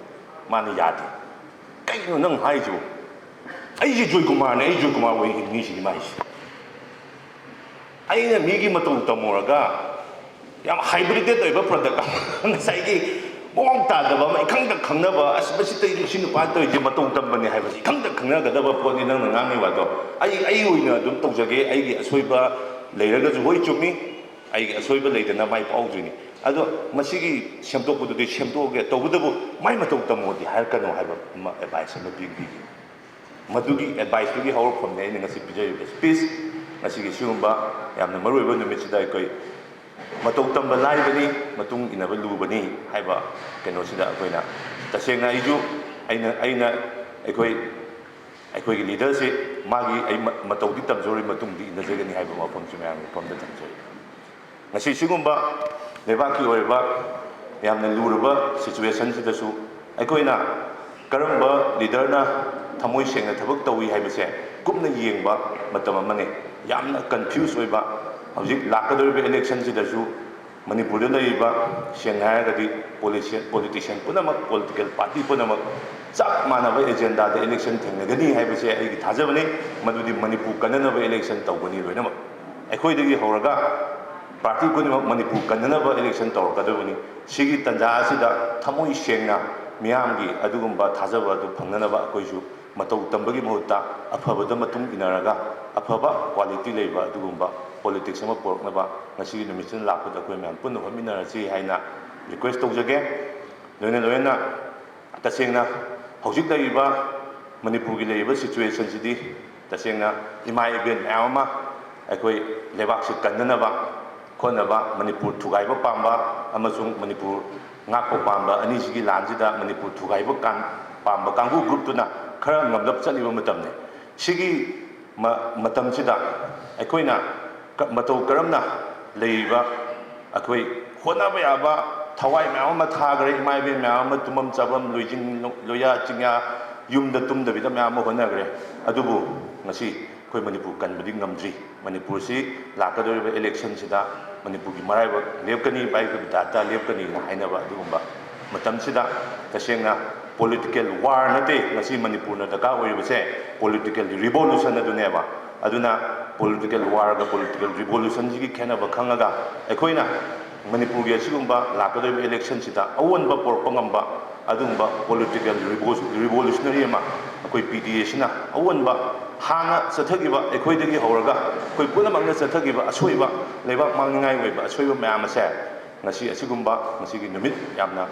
ꯃꯥꯅ ꯌꯥꯗꯦ꯫ "ꯀꯩꯅꯣ ꯅꯪ ꯍꯥꯏꯁꯤꯕꯨ? ꯑꯩꯁꯦ ꯖꯣꯏꯀꯨꯃꯥꯔꯅꯦ, ꯑꯩ ꯖꯣꯏꯀꯨꯃꯥꯔ ꯑꯣꯏꯅ ꯍꯤꯡꯅꯤ ꯁꯤꯅꯤ ꯃꯥꯏꯁꯦ꯫ ꯑꯩꯅ ꯃꯤꯒꯤ ꯃꯇꯧ ꯇꯝꯃꯨꯔꯒ ꯌꯥꯝ ꯍꯥꯏꯕ꯭ꯔꯤꯇꯦꯠ ꯑꯣꯏꯕ ꯄ꯭ꯔꯗꯛ ꯑꯃ, ꯉꯁꯥꯏꯒꯤ ꯃꯑꯣꯡ ꯇꯥꯗꯕ ꯑꯃ, ꯏꯈꯪꯗ ꯈꯪꯅꯕ, ꯑꯁ, ꯃꯁꯤ ꯇꯧꯔꯤꯁꯦ, ꯁꯤ ꯅꯨꯄꯥ ꯇꯧꯔꯤꯁꯦ ꯃꯇꯧ ꯇꯝꯕꯅꯦ ꯍꯥꯏꯕꯁꯤ ꯏꯈꯪꯗ ꯈꯪꯅꯒꯗꯕ ꯄꯣꯠꯅꯤ ꯅꯪꯅ ꯉꯥꯡꯉꯤ ꯋꯥꯗꯣ꯫ ꯑꯩ, ꯑꯩ ꯑꯣꯏꯅ ꯑꯗꯨꯝ ꯇꯧꯖꯒꯦ, ꯑꯩꯒꯤ ꯑꯁꯣꯏꯕ ꯂꯩꯔꯒꯁꯨ ꯍꯣꯏ ꯆꯨꯝꯃꯤ, ꯑꯩꯒꯤ ꯑꯁꯣꯏꯕ ꯂꯩꯗꯅ ꯃꯥꯏ ꯄꯥꯛꯍꯧꯗ꯭ꯔꯤꯅꯤ꯫ ꯑꯗꯣ ꯃꯁꯤꯒꯤ ꯁꯦꯝꯗꯣꯛꯄꯗꯨꯗꯤ ꯁꯦꯝꯗꯣꯛꯑꯒꯦ, ꯇꯧꯕꯇꯕꯨ ꯃꯥꯏ ꯃꯇꯧ ꯇꯝꯃꯣꯗꯤ ꯍꯥꯏꯔꯛꯀꯅꯨ" ꯍꯥꯏꯕ ꯑꯃ ꯑꯦꯗꯚꯥꯏꯁ ꯑꯃ ꯄꯤꯕꯤꯈꯤ꯫ ꯃꯗꯨꯒꯤ ꯑꯦꯗꯚꯥꯏꯁꯇꯨꯒꯤ ꯍꯧꯔꯛꯐꯝꯅꯤ ꯑꯩꯅ ꯉꯁꯤ ꯄꯤꯖꯔꯤꯕ ꯁ꯭ꯄꯤꯆ꯫ ꯉꯁꯤꯒꯤ ꯁꯤꯒꯨꯝꯕ ꯌꯥꯝꯅ ꯃꯔꯨꯑꯣꯏꯕ ꯅꯨꯃꯤꯠꯁꯤꯗ ꯑꯩꯈꯣꯏ ꯃꯇꯧ ꯇꯝꯕ ꯂꯥꯏꯕꯅꯤ, ꯃꯇꯨꯡ ꯏꯟꯅꯕ ꯂꯨꯕꯅꯤ ꯍꯥꯏꯕ ꯀꯩꯅꯣꯁꯤꯗ ꯑꯩꯈꯣꯏꯅ ꯇꯁꯦꯡꯅ ꯑꯩꯁꯨ ꯑꯩꯅ ꯑꯩꯅ ꯑꯩꯈꯣꯏ ꯑꯩꯈꯣꯏꯒꯤ ꯂꯤꯗꯔꯁꯤ ꯃꯥꯒꯤ ꯑꯩ ꯃ- ꯃꯇꯧꯗꯤ ꯇꯝꯖꯔꯣꯏ, ꯃꯇꯨꯡꯗꯤ ꯏꯟꯅꯖꯒꯅꯤ ꯍꯥꯏꯕ ꯋꯥꯐꯝꯁꯤ ꯃꯌꯥꯝꯒꯤ ꯃꯐꯝꯗ ꯊꯝꯖꯔꯤ꯫ ꯉꯁꯤ ꯁꯤꯒꯨꯝꯕ ꯂꯩꯕꯥꯛꯀꯤ ꯑꯣꯏꯔꯕ ꯌꯥꯝꯅ ꯂꯨꯔꯕ ꯁꯤꯆꯨꯋꯦꯁꯟꯁꯤꯗꯁꯨ ꯑꯩꯈꯣꯏꯅ ꯀꯔꯝꯕ ꯂꯤꯗꯔꯅ ꯊꯃꯣꯏ ꯁꯦꯡꯅ ꯊꯕꯛ ꯇꯧꯏ ꯍꯥꯏꯕꯁꯦ ꯀꯨꯞꯅ ꯌꯦꯡꯕ ꯃꯇꯝ ꯑꯃꯅꯤ꯫ ꯌꯥꯝꯅ ꯀꯟꯐ꯭ꯌꯨꯁ ꯑꯣꯏꯕ, ꯍꯧꯖꯤꯛ ꯂꯥꯛꯀꯗꯧꯔꯤꯕ ꯏꯂꯦꯛꯁꯟꯁꯤꯗꯁꯨ ꯃꯅꯤꯄꯨꯔꯗ ꯂꯩꯔꯤꯕ, ꯁꯦꯡꯅ ꯍꯥꯏꯔꯒꯗꯤ, ꯄꯣꯂꯤꯁꯤ ꯄꯣꯂꯤꯇꯤꯁꯤꯌꯥꯟ ꯄꯨꯝꯅꯃꯛ, ꯄꯣꯂꯤꯇꯤꯀꯦꯜ ꯄꯥꯔꯇꯤ ꯄꯨꯝꯅꯃꯛ ꯆꯞ ꯃꯥꯟꯅꯕ ꯑꯦꯖꯦꯟꯗꯥꯗ ꯏꯂꯦꯛꯁꯟ ꯊꯦꯡꯅꯒꯅꯤ ꯍꯥꯏꯕꯁꯦ ꯑꯩꯒꯤ ꯊꯥꯖꯕꯅꯤ꯫ ꯃꯗꯨꯗꯤ ꯃꯅꯤꯄꯨꯔ ꯀꯟꯅꯅꯕ ꯏꯂꯦꯛꯁꯟ ꯇꯧꯒꯅꯤ ꯂꯣꯏꯅꯃꯛ꯫ ꯑꯩꯈꯣꯏꯗꯒꯤ ꯍꯧꯔꯒ ꯄꯥꯔꯇꯤ ꯈꯨꯗꯤꯡꯃꯛ ꯃꯅꯤꯄꯨꯔ ꯀꯟꯅꯅꯕ ꯏꯂꯦꯛꯁꯟ ꯇꯧꯔꯛꯀꯗꯕꯅꯤ꯫ ꯁꯤꯒꯤ ꯇꯥꯟꯖꯥ ꯑꯁꯤꯗ ꯊꯃꯣꯏ ꯁꯦꯡꯅ ꯃꯤꯌꯥꯝꯒꯤ ꯑꯗꯨꯒꯨꯝꯕ ꯊꯥꯖꯕ ꯑꯗꯨ ꯐꯪꯅꯅꯕ ꯑꯩꯈꯣꯏꯁꯨ ꯃꯇꯧ ꯇꯝꯕꯒꯤ ꯃꯍꯨꯠꯇ ꯑꯐꯕꯗ ꯃꯇꯨꯡ ꯏꯟꯅꯔꯒ ꯑꯐꯕ ꯀ꯭ꯋꯥꯂꯤꯇꯤ ꯂꯩꯕ ꯑꯗꯨꯒꯨꯝꯕ ꯄꯣꯂꯤꯇꯤꯛꯁ ꯑꯃ ꯄꯨꯔꯛꯅꯕ ꯉꯁꯤꯒꯤ ꯅꯨꯃꯤꯠꯁꯤꯗ ꯂꯥꯛꯄꯗ ꯑꯩꯈꯣꯏ ꯃꯌꯥꯝ ꯄꯨꯟꯅ ꯍꯣꯠꯃꯤꯟꯅꯔꯁꯤ ꯍꯥꯏꯅ ꯔꯤꯀ꯭ꯋꯦꯁ ꯇꯧꯖꯒꯦ꯫ ꯂꯣꯏꯅ ꯂꯣꯏꯅꯅ ꯇꯁꯦꯡꯅ ꯍꯧꯖꯤꯛ ꯂꯩꯔꯤꯕ ꯃꯅꯤꯄꯨꯔꯒꯤ ꯂꯩꯔꯤꯕ ꯁꯤꯆꯨꯋꯦꯁꯟꯁꯤꯗꯤ ꯇꯁꯦꯡꯅ ꯏꯃꯥ ꯏꯕꯦꯟ ꯃꯌꯥꯝ ꯑꯃ ꯑꯩꯈꯣꯏ ꯂꯩꯕꯥꯛꯁꯤ ꯀꯟꯅꯅꯕ ꯈꯣꯠꯅꯕ, ꯃꯅꯤꯄꯨꯔ ꯊꯨꯒꯥꯏꯕ ꯄꯥꯝꯕ ꯑꯃꯁꯨꯡ ꯃꯅꯤꯄꯨꯔ ꯉꯥꯛꯄ ꯄꯥꯝꯕ ꯑꯅꯤꯁꯤꯒꯤ ꯂꯥꯟꯁꯤꯗ ꯃꯅꯤꯄꯨꯔ ꯊꯨꯒꯥꯏꯕ ꯀꯥꯟ-, ꯄꯥꯝꯕ ꯀꯥꯡꯕꯨ ꯒ꯭ꯔꯨꯞꯇꯨꯅ ꯈꯔ ꯉꯝꯂꯞ ꯆꯠꯂꯤꯕ ꯃꯇꯝꯅꯤ꯫ ꯁꯤꯒꯤ ꯃ-, ꯃꯇꯝꯁꯤꯗ ꯑꯩꯈꯣꯏꯅ ꯀ-, ꯃꯇꯧ ꯀꯔꯝꯅ ꯂꯩꯔꯤꯕ ꯑꯩꯈꯣꯏ ꯍꯣꯠꯅꯕ ꯌꯥꯕ ꯊꯋꯥꯏ ꯃꯌꯥꯝ ꯑꯃ ꯊꯥꯈ꯭ꯔꯦ, ꯏꯃꯥ ꯏꯕꯦꯟ ꯃꯌꯥꯝ ꯑꯃ ꯇꯨꯝꯐꯝ ꯆꯥꯐꯝ, ꯂꯣꯏꯖꯤꯡ ꯂꯣꯌꯥ ꯆꯤꯡꯌꯥ, ꯌꯨꯝꯗ ꯇꯨꯝꯗꯕꯤꯗ ꯃꯌꯥꯝ ꯑꯃ ꯍꯣꯠꯅꯈ꯭ꯔꯦ꯫ ꯑꯗꯨꯕꯨ ꯉꯁꯤ ꯑꯩꯈꯣꯏ ꯃꯅꯤꯄꯨꯔ ꯀꯟꯕꯗꯤ ꯉꯝꯗ꯭ꯔꯤ꯫ ꯃꯅꯤꯄꯨꯔꯁꯤ ꯂꯥꯛꯀꯗꯧꯔꯤꯕ ꯏꯂꯦꯛꯁꯟꯁꯤꯗ ꯃꯅꯤꯄꯨꯔꯒꯤ ꯃꯔꯥꯏꯕꯛ ꯂꯦꯞꯀꯅꯤ, ꯚꯥꯏ ꯀꯕꯤꯇꯥꯇ ꯂꯦꯞꯀꯅꯤꯅ ꯍꯥꯏꯅꯕ ꯑꯗꯨꯒꯨꯝꯕ ꯃꯇꯝꯁꯤꯗ ꯇꯁꯦꯡꯅ ꯄꯣꯂꯤꯇꯤꯀꯦꯜ ꯋꯥꯔ ꯅꯠꯇꯦ ꯉꯁꯤ ꯃꯅꯤꯄꯨꯔꯅ ꯗꯔꯀꯥꯔ ꯑꯣꯏꯔꯤꯕꯁꯦ, ꯄꯣꯂꯤꯇꯤꯀꯦꯜ ꯔꯤꯚꯣꯂꯨꯁꯟ ꯑꯗꯨꯅꯦꯕ꯫ ꯑꯗꯨꯅ ꯄꯣꯂꯤꯇꯤꯀꯦꯜ ꯋꯥꯔꯒ ꯄꯣꯂꯤꯇꯤꯀꯦꯜ ꯔꯤꯚꯣꯂꯨꯁꯟꯁꯤꯒꯤ ꯈꯦꯠꯅꯕ ꯈꯪꯉꯒ ꯑꯩꯈꯣꯏꯅ ꯃꯅꯤꯄꯨꯔꯒꯤ ꯑꯁꯤꯒꯨꯝꯕ ꯂꯥꯛꯀꯗꯧꯔꯤꯕ ꯏꯂꯦꯛꯁꯟꯁꯤꯗ ꯑꯑꯣꯟꯕ ꯄꯨꯔꯛꯄ ꯉꯝꯕ ꯑꯗꯨꯒꯨꯝꯕ ꯄꯣꯂꯤꯇꯤꯀꯦꯜ ꯔꯤꯚꯣꯂꯨꯁꯅꯔꯤ ꯑꯃ ꯑꯩꯈꯣꯏ ꯄꯤ ꯗꯤ ꯑꯦꯁꯤꯅ ꯑꯑꯣꯟꯕ, ꯍꯥꯟꯅ ꯆꯠꯊꯈꯤꯕ, ꯑꯩꯈꯣꯏꯗꯒꯤ ꯍꯧꯔꯒ ꯑꯩꯈꯣꯏ ꯄꯨꯝꯅꯃꯛꯅ ꯆꯠꯊꯈꯤꯕ ꯑꯁꯣꯏꯕ, ꯂꯩꯕꯥꯛ ꯃꯥꯡꯅꯤꯡꯉꯥꯏ ꯑꯣꯏꯕ ꯑꯁꯣꯏꯕ ꯃꯌꯥꯝ ꯑꯁꯦ ꯉꯁꯤ ꯑꯁꯤꯒꯨꯝꯕ, ꯉꯁꯤꯒꯤ ꯅꯨꯃꯤꯠ ꯌꯥꯝꯅ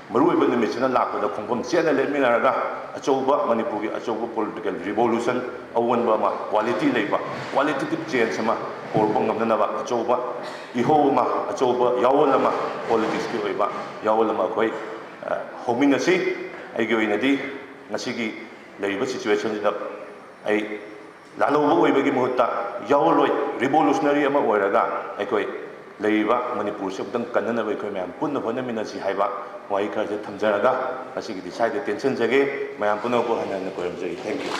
ꯃꯔꯨꯑꯣꯏꯕ ꯅꯨꯃꯤꯠꯁꯤꯅ ꯂꯥꯛꯄꯗ ꯈꯣꯡꯐꯝ ꯆꯦꯠꯅ ꯂꯦꯞꯃꯤꯟꯅꯔꯒ ꯑꯆꯧꯕ, ꯃꯅꯤꯄꯨꯔꯒꯤ ꯑꯆꯧꯕ ꯄꯣꯂꯤꯇꯤꯀꯦꯜ ꯔꯤꯚꯣꯂꯨꯁꯟ, ꯑꯑꯣꯟꯕ ꯑꯃ, ꯀ꯭ꯋꯥꯂꯤꯇꯤ ꯂꯩꯕ, ꯀ꯭ꯋꯥꯂꯤꯇꯤꯇꯤꯞ ꯆꯦꯟꯖ ꯑꯃ ꯄꯣꯔꯛꯄ ꯉꯝꯅꯅꯕ ꯑꯆꯧꯕ ꯏꯍꯧ ꯑꯃ, ꯑꯆꯧꯕ ꯌꯥꯑꯣꯜ ꯑꯃ, ꯄꯣꯂꯤꯇꯤꯛꯁꯀꯤ ꯑꯣꯏꯕ ꯌꯥꯑꯣꯜ ꯑꯃ ꯑꯩꯈꯣꯏ, ꯑ, ꯍꯧꯃꯤꯟꯅꯁꯤ꯫ ꯑꯩꯒꯤ ꯑꯣꯏꯅꯗꯤ ꯉꯁꯤꯒꯤ ꯂꯩꯔꯤꯕ ꯁꯤꯆꯨꯋꯦꯁꯟꯁꯤꯗ ꯑꯩ ꯂꯥꯜꯍꯧꯕ ꯑꯣꯏꯕꯒꯤ ꯃꯍꯨꯠꯇ ꯌꯥꯑꯣꯜ ꯑꯣꯏ, ꯔꯤꯚꯣꯂꯨꯁꯅꯔꯤ ꯑꯃ ꯑꯣꯏꯔꯒ ꯑꯩꯈꯣꯏ ꯂꯩꯔꯤꯕ ꯃꯅꯤꯄꯨꯔꯁꯤ ꯑꯃꯨꯛꯇꯪ ꯀꯟꯅꯅꯕ ꯑꯩꯈꯣꯏ ꯃꯌꯥꯝ ꯄꯨꯟꯅ ꯍꯣꯠꯅꯃꯤꯟꯅꯁꯤ ꯍꯥꯏꯕ ꯋꯥꯍꯩ ꯈꯔꯁꯦ ꯊꯝꯖꯔꯒ ꯉꯁꯤꯒꯤꯗꯤ ꯁ꯭ꯋꯥꯏꯗ ꯇꯦꯟꯁꯤꯟꯖꯒꯦ꯫ ꯃꯌꯥꯝ ꯄꯨꯝꯅꯃꯛꯄꯨ ꯍꯟꯅ ꯍꯟꯅ ꯈꯣꯏꯔꯝꯖꯔꯤ꯫ Thank you꯫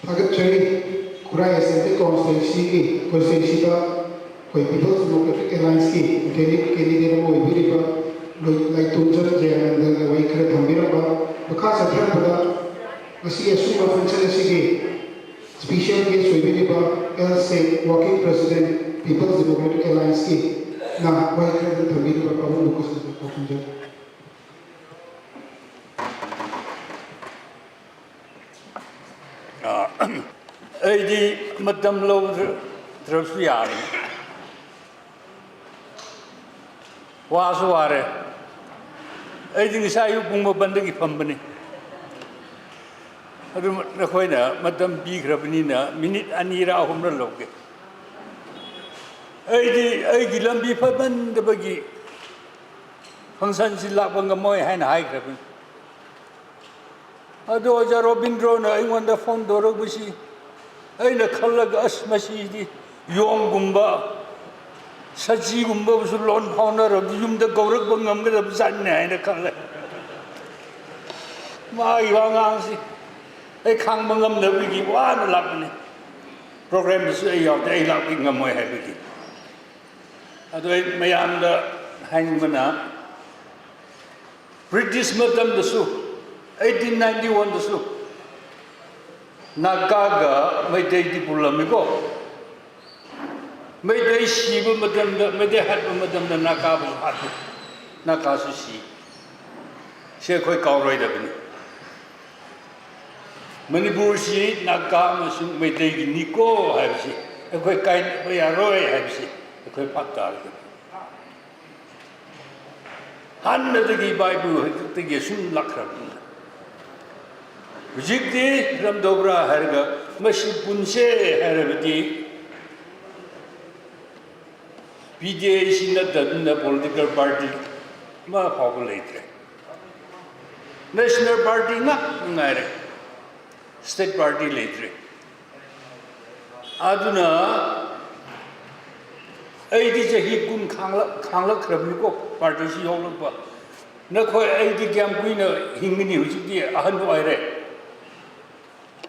ꯊꯥꯒꯠꯆꯔꯤ꯫ ꯈꯨꯔꯥꯏ ꯑꯦꯁꯦꯝꯕ꯭ꯂꯤ ꯀꯣꯟꯁꯇꯤꯇ꯭ꯋꯦꯟꯁꯤꯒꯤ, ꯀꯣꯟꯁꯇꯤꯇ꯭ꯋꯦꯟꯁꯤꯗ ꯑꯩꯈꯣꯏ ꯄꯤꯄꯜꯁ ꯗꯦꯃꯣꯀ꯭ꯔꯦꯇꯤꯛ ꯑꯦꯂꯥꯏꯟꯁꯀꯤ ꯀꯦꯟꯗꯤꯗꯦꯠ ꯑꯃ ꯑꯣꯏꯕꯤꯔꯤꯕ ꯂꯣꯏ-, ꯂꯥꯏꯇꯣꯝꯖꯝ ꯖꯌꯥꯅꯟꯗꯅ ꯋꯥꯍꯩ ꯈꯔ ꯊꯝꯕꯤꯔꯝꯕ꯫ ꯃꯈꯥ ꯆꯠꯊꯔꯛꯄꯗ ꯉꯁꯤ ꯑꯁꯨꯝꯕ ꯐꯪꯁꯟ ꯑꯁꯤꯒꯤ ꯁ꯭ꯄꯤꯁꯦꯜ ꯒꯦꯁ ꯑꯣꯏꯕꯤꯔꯤꯕ ꯑꯦꯜ ꯁꯦꯛ, ꯋꯥꯔꯀꯤꯡ ꯄ꯭ꯔꯦꯁꯤꯗꯦꯟꯠ, ꯄꯤꯄꯜꯁ ꯗꯦꯃꯣꯀ꯭ꯔꯦꯇꯤꯛ ꯑꯦꯂꯥꯏꯟꯁꯀꯤ ꯅ ꯋꯥꯍꯩ ꯈꯔ ꯊꯝꯕꯤꯔꯤꯕ ꯄꯥꯕꯨꯡ ꯃꯈꯣꯏꯁꯤꯡꯕꯨ ꯈꯨꯔꯨꯝꯖꯔꯤ꯫ ꯑꯩꯗꯤ ꯃꯇꯝ ꯂꯧꯗ꯭ꯔꯁꯨ ꯌꯥꯔꯦ꯫ ꯋꯥꯁꯨ ꯋꯥꯔꯦ꯫ ꯑꯩꯗꯤ ꯉꯁꯥꯏ ꯑꯌꯨꯛ ꯄꯨꯡ ꯃꯥꯄꯟꯗꯒꯤ ꯐꯝꯕꯅꯤ꯫ ꯑꯗꯨ ꯅꯈꯣꯏꯅ ꯃꯇꯝ ꯄꯤꯈ꯭ꯔꯕꯅꯤꯅ ꯃꯤꯅꯤꯠ ꯑꯅꯤꯔ ꯑꯍꯨꯝꯔ ꯂꯧꯒꯦ꯫ ꯑꯩꯗꯤ ꯑꯩꯒꯤ ꯂꯝꯕꯤ ꯐꯠꯃꯟꯗꯕꯒꯤ ꯐꯪꯁꯟꯁꯤ ꯂꯥꯛꯄ ꯉꯝꯃꯣꯏ ꯍꯥꯏꯅ ꯍꯥꯏꯈ꯭ꯔꯕꯅꯤ꯫ ꯑꯗꯣ ꯑꯣꯖꯥ ꯔꯣꯕꯤꯟꯗ꯭ꯔꯣꯅ ꯑꯩꯉꯣꯟꯗ ꯐꯣꯟ ꯇꯧꯔꯛꯄꯁꯤ ꯑꯩꯅ ꯈꯜꯂꯒ, "ꯑꯁ, ꯃꯁꯤꯗꯤ ꯌꯣꯡꯒꯨꯝꯕ, ꯁꯖꯤꯒꯨꯝꯕꯕꯨꯁꯨ ꯂꯣꯟ ꯐꯥꯎꯅꯔꯕꯗꯤ ꯌꯨꯝꯗ ꯀꯧꯔꯛꯄ ꯉꯝꯒꯗꯕ ꯖꯥꯠꯅꯦ" ꯍꯥꯏꯅ ꯈꯜꯂꯦ꯫ ꯃꯥꯒꯤ ꯋꯥꯉꯥꯡꯁꯤ ꯑꯩ ꯈꯥꯡꯕ ꯉꯝꯗꯕꯒꯤ ꯋꯥꯅ ꯂꯥꯛꯄꯅꯤ꯫ ꯄ꯭ꯔꯣꯒ꯭ꯔꯥꯝꯗꯁꯨ ꯑꯩ ꯌꯥꯎꯗꯦ, ꯑꯩ ꯂꯥꯛꯄ ꯉꯝꯃꯣꯏ ꯍꯥꯏꯕꯒꯤ꯫ ꯑꯗꯣ ꯑꯩ ꯃꯌꯥꯝꯗ ꯍꯥꯏꯅꯤꯡꯕꯅ, ꯕ꯭ꯔꯤꯇꯤꯁ ꯃꯇꯝꯗꯁꯨ, ꯑꯩꯠꯇꯤꯟ ꯅꯥꯏꯟꯇꯤ ꯋꯥꯟꯗꯁꯨ ꯅꯥꯒꯥꯒ ꯃꯩꯇꯩꯗꯤ ꯄꯨꯜꯂꯝꯃꯤꯀꯣ꯫ ꯃꯩꯇꯩ ꯁꯤꯕ ꯃꯇꯝꯗ, ꯃꯩꯇꯩ ꯍꯥꯠꯄ ꯃꯇꯝꯗ ꯅꯥꯒꯥꯕꯨꯁꯨ ꯍꯥꯠꯂꯤ, ꯅꯥꯒꯥꯁꯨ ꯁꯤ꯫ ꯁꯤ ꯑꯩꯈꯣꯏ ꯀꯥꯎꯔꯣꯏꯗꯕꯅꯤ꯫ ꯃꯅꯤꯄꯨꯔꯁꯤ ꯅꯥꯒꯥ ꯑꯃꯁꯨꯡ ꯃꯩꯇꯩꯒꯤꯅꯤꯀꯣ ꯍꯥꯏꯕꯁꯤ ꯑꯩꯈꯣꯏ ꯀꯥꯏꯅꯕ ꯌꯥꯔꯣꯏ ꯍꯥꯏꯕꯁꯤ ꯑꯩꯈꯣꯏ ꯚꯥꯞ ꯇꯥꯔꯒꯗꯤ꯫ ꯍꯥꯟꯅꯗꯒꯤ ꯏꯄꯥ ꯏꯄꯨ ꯍꯥꯛꯇꯛꯇꯒꯤ ꯑꯁꯨꯝ ꯂꯥꯛꯈ꯭ꯔꯕꯅꯤꯅ꯫ ꯍꯧꯖꯤꯛꯇꯤ ꯀꯔꯝ ꯇꯧꯕ꯭ꯔꯥ ꯍꯥꯏꯔꯒ, ꯃꯁꯤ ꯄꯨꯟꯁꯦ ꯍꯥꯏꯔꯕꯗꯤ, ꯕꯤ ꯗꯤ ꯑꯦ ꯁꯤ ꯅꯠꯇꯗꯨꯅ ꯄꯣꯂꯤꯇꯤꯀꯦꯜ ꯄꯥꯔꯇꯤ ꯑꯃ ꯐꯥꯎꯕ ꯂꯩꯇ꯭ꯔꯦ꯫ ꯅꯦꯁꯅꯦꯜ ꯄꯥꯔꯇꯤ ꯉꯥꯛ ꯉꯥꯏꯔꯦ, ꯁ꯭ꯇꯦꯠ ꯄꯥꯔꯇꯤ ꯂꯩꯇ꯭ꯔꯦ꯫ ꯑꯗꯨꯅ ꯑꯩꯗꯤ ꯆꯍꯤ ꯀꯨꯟ ꯈꯥꯡꯂꯛ-, ꯈꯥꯡꯂꯛꯈ꯭ꯔꯕꯅꯤꯀꯣ, ꯄꯥꯔꯇꯤꯁꯤ ꯌꯥꯎꯔꯛꯄ꯫ ꯅꯈꯣꯏ ꯑꯩꯗꯤ ꯀꯌꯥꯝ ꯀꯨꯏꯅ ꯍꯤꯡꯒꯅꯤ? ꯍꯧꯖꯤꯛꯇꯤ ꯑꯍꯟ ꯑꯣꯏꯔꯦ꯫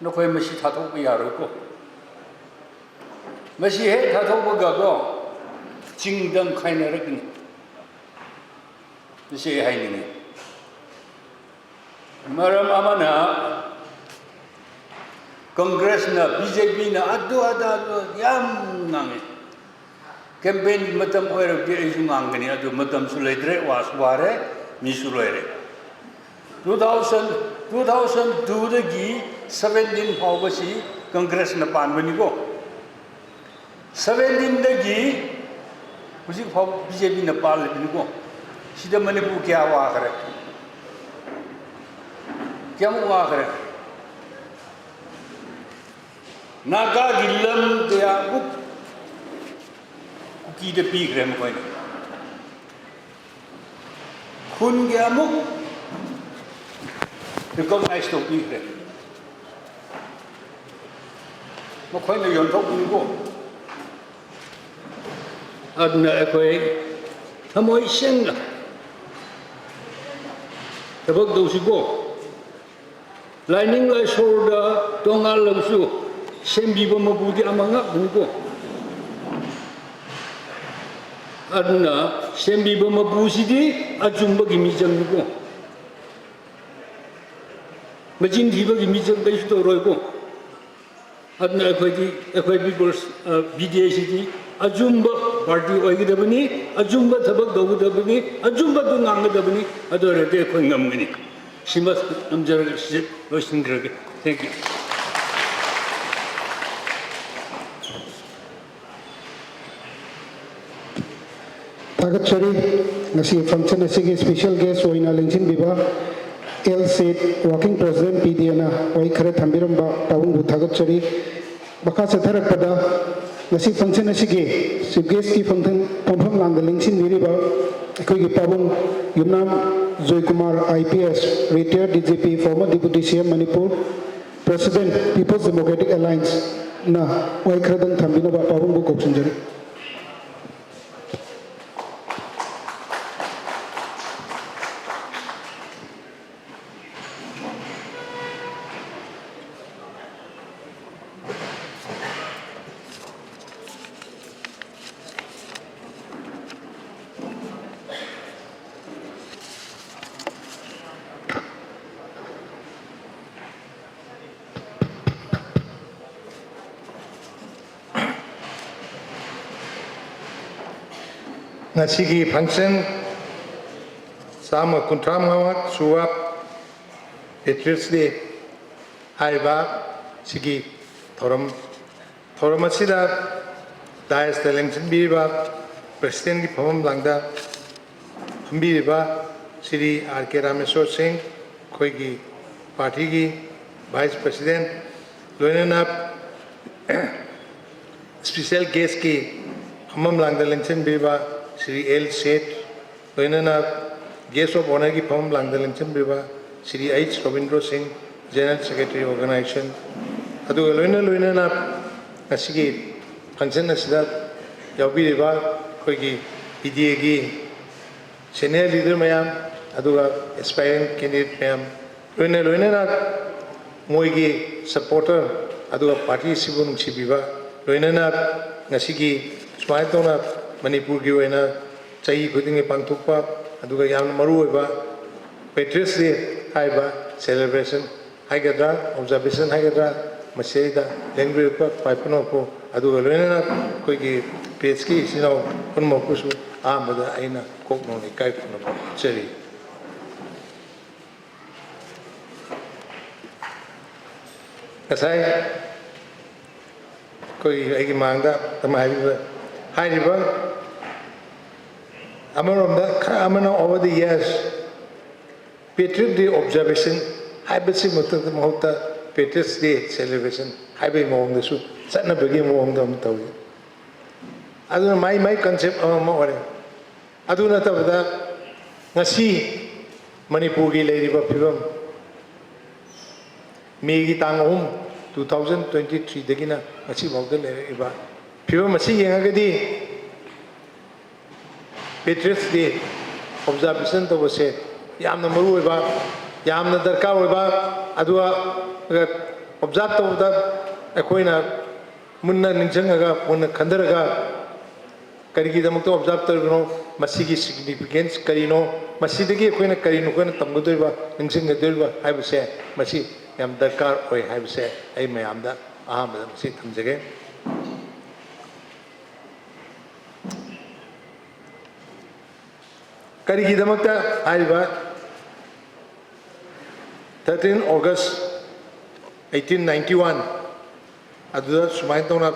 ꯅꯈꯣꯏ ꯃꯁꯤ ꯊꯥꯗꯣꯛꯄ ꯌꯥꯔꯣꯏꯀꯣ꯫ ꯃꯁꯤ ꯍꯦꯛ ꯊꯥꯗꯣꯛꯄꯒꯀꯣ, ꯆꯤꯡꯗꯪ ꯈꯥꯏꯅꯔꯛꯀꯅꯤ꯫ ꯃꯁꯤ ꯑꯩ ꯍꯥꯏꯅꯤꯡꯉꯤ꯫ ꯃꯔꯝ ꯑꯃꯅ, ꯀꯪꯒ꯭ꯔꯦꯁꯅ, ꯕꯤ ꯖꯦ ꯄꯤꯅ ꯑꯗꯨ ꯑꯗꯥ ꯑꯗꯨ ꯌꯥꯝ ꯉꯥꯡꯉꯤ꯫ ꯀꯦꯝꯄꯦꯟꯒꯤ ꯃꯇꯝ ꯑꯣꯏꯔꯕꯗꯤ ꯑꯩꯁꯨ ꯉꯥꯡꯒꯅꯤ, ꯑꯗꯨ ꯃꯇꯝꯁꯨ ꯂꯩꯇ꯭ꯔꯦ, ꯋꯥꯁꯨ ꯋꯥꯔꯦ, ꯃꯤꯁꯨ ꯂꯣꯏꯔꯦ꯫ Two thousand, two thousand twoꯗꯒꯤ seventeen ꯐꯥꯎꯕꯁꯤ ꯀꯪꯒ꯭ꯔꯦꯁꯅ ꯄꯥꯟꯕꯅꯤꯀꯣ꯫ Seventeenꯗꯒꯤ ꯍꯧꯖꯤꯛ ꯐꯥꯎ ꯕꯤ ꯖꯦ ꯄꯤꯅ ꯄꯥꯜꯂꯤꯕꯅꯤꯀꯣ꯫ ꯁꯤꯗ ꯃꯅꯤꯄꯨꯔ ꯀꯌꯥ ꯋꯥꯈ꯭ꯔꯦ? ꯀꯌꯥꯃꯨꯛ ꯋꯥꯈ꯭ꯔꯦ? ꯅꯥꯒꯥꯒꯤ ꯂꯝ ꯀꯌꯥꯃꯨꯛ ꯀꯨꯀꯤꯗ ꯄꯤꯈ꯭ꯔꯦ ꯃꯈꯣꯏꯅ? ꯈꯨꯟ ꯀꯌꯥꯃꯨꯛ recognize ꯇꯧꯕꯤꯈ꯭ꯔꯦ? ꯃꯈꯣꯏꯅ ꯌꯣꯟꯊꯣꯛꯄꯅꯤꯀꯣ꯫ ꯑꯗꯨꯅ ꯑꯩꯈꯣꯏ ꯊꯃꯣꯏ ꯁꯦꯡꯅ ꯊꯕꯛ ꯇꯧꯁꯤꯀꯣ꯫ ꯂꯥꯏꯅꯤꯡ ꯂꯥꯏꯁꯣꯜꯗ ꯇꯣꯉꯥꯜꯂꯕꯁꯨ ꯁꯦꯝꯕꯤꯕ ꯃꯄꯨꯗꯤ ꯑꯃ ꯉꯥꯛꯇꯅꯤꯀꯣ꯫ ꯑꯗꯨꯅ ꯁꯦꯝꯕꯤꯕ ꯃꯄꯨꯁꯤꯗꯤ ꯑꯆꯨꯝꯕꯒꯤ ꯃꯤꯆꯪꯅꯤꯀꯣ꯫ ꯃꯆꯤꯟ ꯊꯤꯕꯒꯤ ꯃꯤꯆꯪ ꯀꯩꯁꯨ ꯇꯧꯔꯣꯏꯀꯣ꯫ ꯑꯗꯨꯅ ꯑꯩꯈꯣꯏꯗꯤ, ꯑꯩꯈꯣꯏ ꯄꯤꯄꯜꯁ, ꯑ, ꯕꯤ ꯗꯤ ꯑꯦ ꯁꯤꯗꯤ ꯑꯆꯨꯝꯕ ꯄꯥꯔꯇꯤ ꯑꯣꯏꯒꯗꯕꯅꯤ, ꯑꯆꯨꯝꯕ ꯊꯕꯛ ꯇꯧꯒꯗꯕꯅꯤ, ꯑꯆꯨꯝꯕꯗꯨ ꯉꯥꯡꯒꯗꯕꯅꯤ꯫ ꯑꯗꯨ ꯑꯣꯏꯔꯗꯤ ꯑꯩꯈꯣꯏ ꯉꯝꯒꯅꯤ꯫ ꯁꯤꯃ ꯊꯝꯖꯔꯒ ꯁꯤ ꯂꯣꯏꯁꯤꯟꯈ꯭ꯔꯒꯦ꯫ Thank you꯫ ꯊꯥꯒꯠꯆꯔꯤ꯫ ꯉꯁꯤ function ꯑꯁꯤꯒꯤ special guest ꯑꯣꯏꯅ ꯂꯦꯡꯁꯤꯟꯕꯤꯕ ꯑꯦꯜ ꯁꯦꯠ ꯋꯥꯔꯀꯤꯡ ꯄ꯭ꯔꯦꯁꯤꯗꯦꯟ ꯄꯤ ꯗꯤ ꯑꯦꯅ ꯋꯥꯍꯩ ꯈꯔ ꯊꯝꯕꯤꯔꯝꯕ ꯄꯥꯕꯨꯡꯕꯨ ꯊꯥꯒꯠꯆꯔꯤ꯫ ꯃꯈꯥ ꯆꯠꯊꯔꯛꯄꯗ ꯉꯁꯤ function ꯑꯁꯤꯒꯤ chief guest ꯀꯤ function ꯐꯝꯐꯝ ꯂꯥꯡꯗ ꯂꯦꯡꯁꯤꯟꯕꯤꯔꯤꯕ ꯑꯩꯈꯣꯏꯒꯤ ꯄꯥꯕꯨꯡ ꯌꯨꯝꯅꯥꯝ Joykumar, I P S, retired D G P, former Deputy C M Manipur, President, People's Democratic Alliance ꯅ ꯋꯥꯍꯩ ꯈꯔꯗꯪ ꯊꯝꯕꯤꯅꯕ ꯄꯥꯕꯨꯡꯕꯨ ꯀꯧꯁꯤꯟꯖꯔꯤ꯫ ꯉꯁꯤꯒꯤ function ꯆꯥꯝꯃ ꯀꯨꯟꯊ꯭ꯔꯥ ꯃꯉꯥ ꯁꯨꯕ Patriots Day ꯍꯥꯏꯔꯤꯕ ꯁꯤꯒꯤ ꯊꯧꯔꯝ, ꯊꯧꯔꯝ ꯑꯁꯤꯗ dais ꯇ ꯂꯦꯡꯁꯤꯟꯕꯤꯔꯤꯕ president ꯀꯤ ꯐꯝꯐꯝ ꯂꯥꯡꯗ ꯐꯝꯕꯤꯔꯤꯕ ꯁ꯭ꯔꯤ ꯑꯥꯔ ꯀꯦ ꯔꯥꯃꯦꯁꯣꯔ ꯁꯤꯡ, ꯑꯩꯈꯣꯏꯒꯤ party ꯒꯤ vice president, ꯂꯣꯏꯅꯅ special guest ꯀꯤ ꯐꯝꯐꯝ ꯂꯥꯡꯗ ꯂꯦꯡꯁꯤꯟꯕꯤꯔꯤꯕ ꯁ꯭ꯔꯤ ꯑꯦꯜ ꯁꯦꯠ, ꯂꯣꯏꯅꯅ guest of honour ꯒꯤ ꯐꯝꯐꯝ ꯂꯥꯡꯗ ꯂꯦꯡꯁꯤꯟꯕꯤꯔꯤꯕ ꯁ꯭ꯔꯤ ꯑꯩꯆ ꯔꯣꯕꯤꯟꯗ꯭ꯔꯣ ꯁꯤꯡ, General Secretary Organisation, ꯑꯗꯨꯒ ꯂꯣꯏꯅ ꯂꯣꯏꯅꯅ ꯉꯁꯤꯒꯤ function ꯑꯁꯤꯗ ꯌꯥꯎꯕꯤꯔꯤꯕ ꯑꯩꯈꯣꯏꯒꯤ ꯄꯤ ꯗꯤ ꯑꯦꯒꯤ senior leader ꯃꯌꯥꯝ, ꯑꯗꯨꯒ aspirant candidate ꯃꯌꯥꯝ, ꯂꯣꯏꯅ ꯂꯣꯏꯅꯅ ꯃꯣꯏꯒꯤ supporter, ꯑꯗꯨꯒ party ꯑꯁꯤꯕꯨ ꯅꯨꯡꯁꯤꯕꯤꯕ, ꯂꯣꯏꯅꯅ ꯉꯁꯤꯒꯤ ꯁꯨꯃꯥꯏꯅ ꯇꯧꯅ ꯃꯅꯤꯄꯨꯔꯒꯤ ꯑꯣꯏꯅ ꯆꯍꯤ ꯈꯨꯗꯤꯡꯒꯤ ꯄꯥꯡꯊꯣꯛꯄ, ꯑꯗꯨꯒ ꯌꯥꯝꯅ ꯃꯔꯨꯑꯣꯏꯕ Patriots Day ꯍꯥꯏꯔꯤꯕ celebration ꯍꯥꯏꯒꯗ꯭ꯔꯥ, observation ꯍꯥꯏꯒꯗ꯭ꯔꯥ, ꯃꯁꯤꯗ ꯂꯦꯡꯕꯤꯔꯛꯄ ꯈ꯭ꯋꯥꯏ ꯄꯨꯝꯅꯃꯛꯄꯨ, ꯑꯗꯨꯒ ꯂꯣꯏꯅꯅ ꯑꯩꯈꯣꯏꯒꯤ press ꯀꯤ ꯏꯆꯤꯟ ꯏꯅꯥꯎ ꯄꯨꯝꯅꯃꯛꯄꯨꯁꯨ ꯑꯍꯥꯟꯕꯗ ꯑꯩꯅ ꯀꯣꯛ ꯅꯧꯅ ꯏꯀꯥꯏ ꯈꯨꯝꯅꯕ ꯎꯠꯆꯔꯤ꯫ ꯉꯁꯥꯏ ꯑꯩꯈꯣꯏꯒꯤ, ꯑꯩꯒꯤ ꯃꯥꯡꯗ ꯑꯃ ꯍꯥꯏꯕꯤꯕ, ꯍꯥꯏꯔꯤꯕ ꯑꯃꯔꯣꯝꯗ ꯈꯔ ꯑꯃꯅ over the years Patriot Day Observation ꯍꯥꯏꯕꯁꯤ ꯃꯊꯛꯇ ꯃꯍꯨꯠꯇ Patriots Day Celebration ꯍꯥꯏꯕꯒꯤ ꯃꯑꯣꯡꯗꯁꯨ ꯆꯠꯅꯕꯒꯤ ꯃꯑꯣꯡꯗ ꯑꯃ ꯇꯧꯏ꯫ ꯑꯗꯨꯅ ꯃꯥꯏ ꯃꯥꯏ concept ꯑꯃꯃ ꯑꯣꯏꯔꯦ꯫ ꯑꯗꯨ ꯅꯠꯇꯕꯗ ꯉꯁꯤ ꯃꯅꯤꯄꯨꯔꯒꯤ ꯂꯩꯔꯤꯕ ꯐꯤꯕꯝ, ꯃꯦꯒꯤ ꯇꯥꯡ ꯑꯍꯨꯝ, two thousand twenty threeꯗꯒꯤꯅ ꯉꯁꯤꯐꯥꯎꯗ ꯂꯩꯔꯛꯏꯕ ꯐꯤꯕꯝ ꯑꯁꯤ ꯌꯦꯡꯉꯒꯗꯤ Patriots Day observation ꯇꯧꯕꯁꯦ ꯌꯥꯝꯅ ꯃꯔꯨ ꯑꯣꯏꯕ, ꯌꯥꯝꯅ ꯗꯔꯀꯥꯔ ꯑꯣꯏꯕ, ꯑꯗꯨꯒ observe ꯇꯧꯕꯗ ꯑꯩꯈꯣꯏꯅ ꯃꯨꯟꯅ ꯅꯤꯡꯁꯤꯡꯉꯒ, ꯃꯨꯟꯅ ꯈꯟꯊꯔꯒ, ꯀꯔꯤꯒꯤꯗꯃꯛꯇ observe ꯇꯧꯔꯤꯕꯅꯣ, ꯃꯁꯤꯒꯤ significance ꯀꯔꯤꯅꯣ, ꯃꯁꯤꯗꯒꯤ ꯑꯩꯈꯣꯏꯅ ꯀꯔꯤꯅꯣ ꯑꯩꯈꯣꯏꯅ ꯇꯝꯒꯗꯧꯔꯤꯕ, ꯅꯤꯡꯁꯤꯡꯒꯗꯧꯔꯤꯕ ꯍꯥꯏꯕꯁꯦ, ꯃꯁꯤ ꯌꯥꯝ ꯗꯔꯀꯥꯔ ꯑꯣꯏ ꯍꯥꯏꯕꯁꯦ ꯑꯩ ꯃꯌꯥꯝꯗ ꯑꯍꯥꯟꯕꯗ ꯃꯁꯤ ꯊꯝꯖꯒꯦ꯫ ꯀꯔꯤꯒꯤꯗꯃꯛꯇ ꯍꯥꯏꯔꯤꯕ thirteen August eighteen ninety one ꯑꯗꯨꯗ ꯁꯨꯃꯥꯏꯅ ꯇꯧꯅ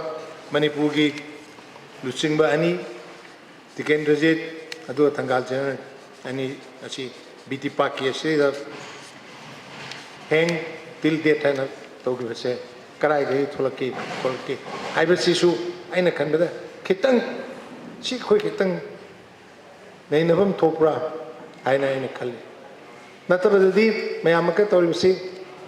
ꯃꯅꯤꯄꯨꯔꯒꯤ ꯂꯨꯆꯤꯡꯕ ꯑꯅꯤ, ꯇꯤꯀꯦꯟꯗ꯭ꯔꯖꯤꯠ ꯑꯗꯨꯒ ꯊꯪꯒꯥꯜ ꯖꯦꯅꯔꯦꯜ ꯑꯅꯤ ꯑꯁꯤ ꯕꯤ ꯇꯤꯄꯥ ꯀꯦꯁꯁꯤꯗ hang till death ꯍꯥꯏꯅ ꯇꯧꯈꯤꯕꯁꯦ ꯀꯗꯥꯏꯗꯒꯤ ꯊꯣꯛꯂꯛꯈꯤ, ꯊꯣꯛꯂꯛꯈꯤ ꯍꯥꯏꯕꯁꯤꯁꯨ ꯑꯩꯅ ꯈꯟꯕꯗ ꯈꯤꯇꯪ, ꯁꯤ ꯑꯩꯈꯣꯏ ꯈꯤꯇꯪ ꯅꯩꯅꯐꯝ ꯊꯣꯛꯄ꯭ꯔꯥ ꯍꯥꯏꯅ ꯑꯩꯅ ꯈꯜꯂꯤ꯫ ꯅꯠꯇꯕꯗꯗꯤ ꯃꯌꯥꯝ ꯑꯃ ꯇꯧꯔꯤꯕꯁꯤ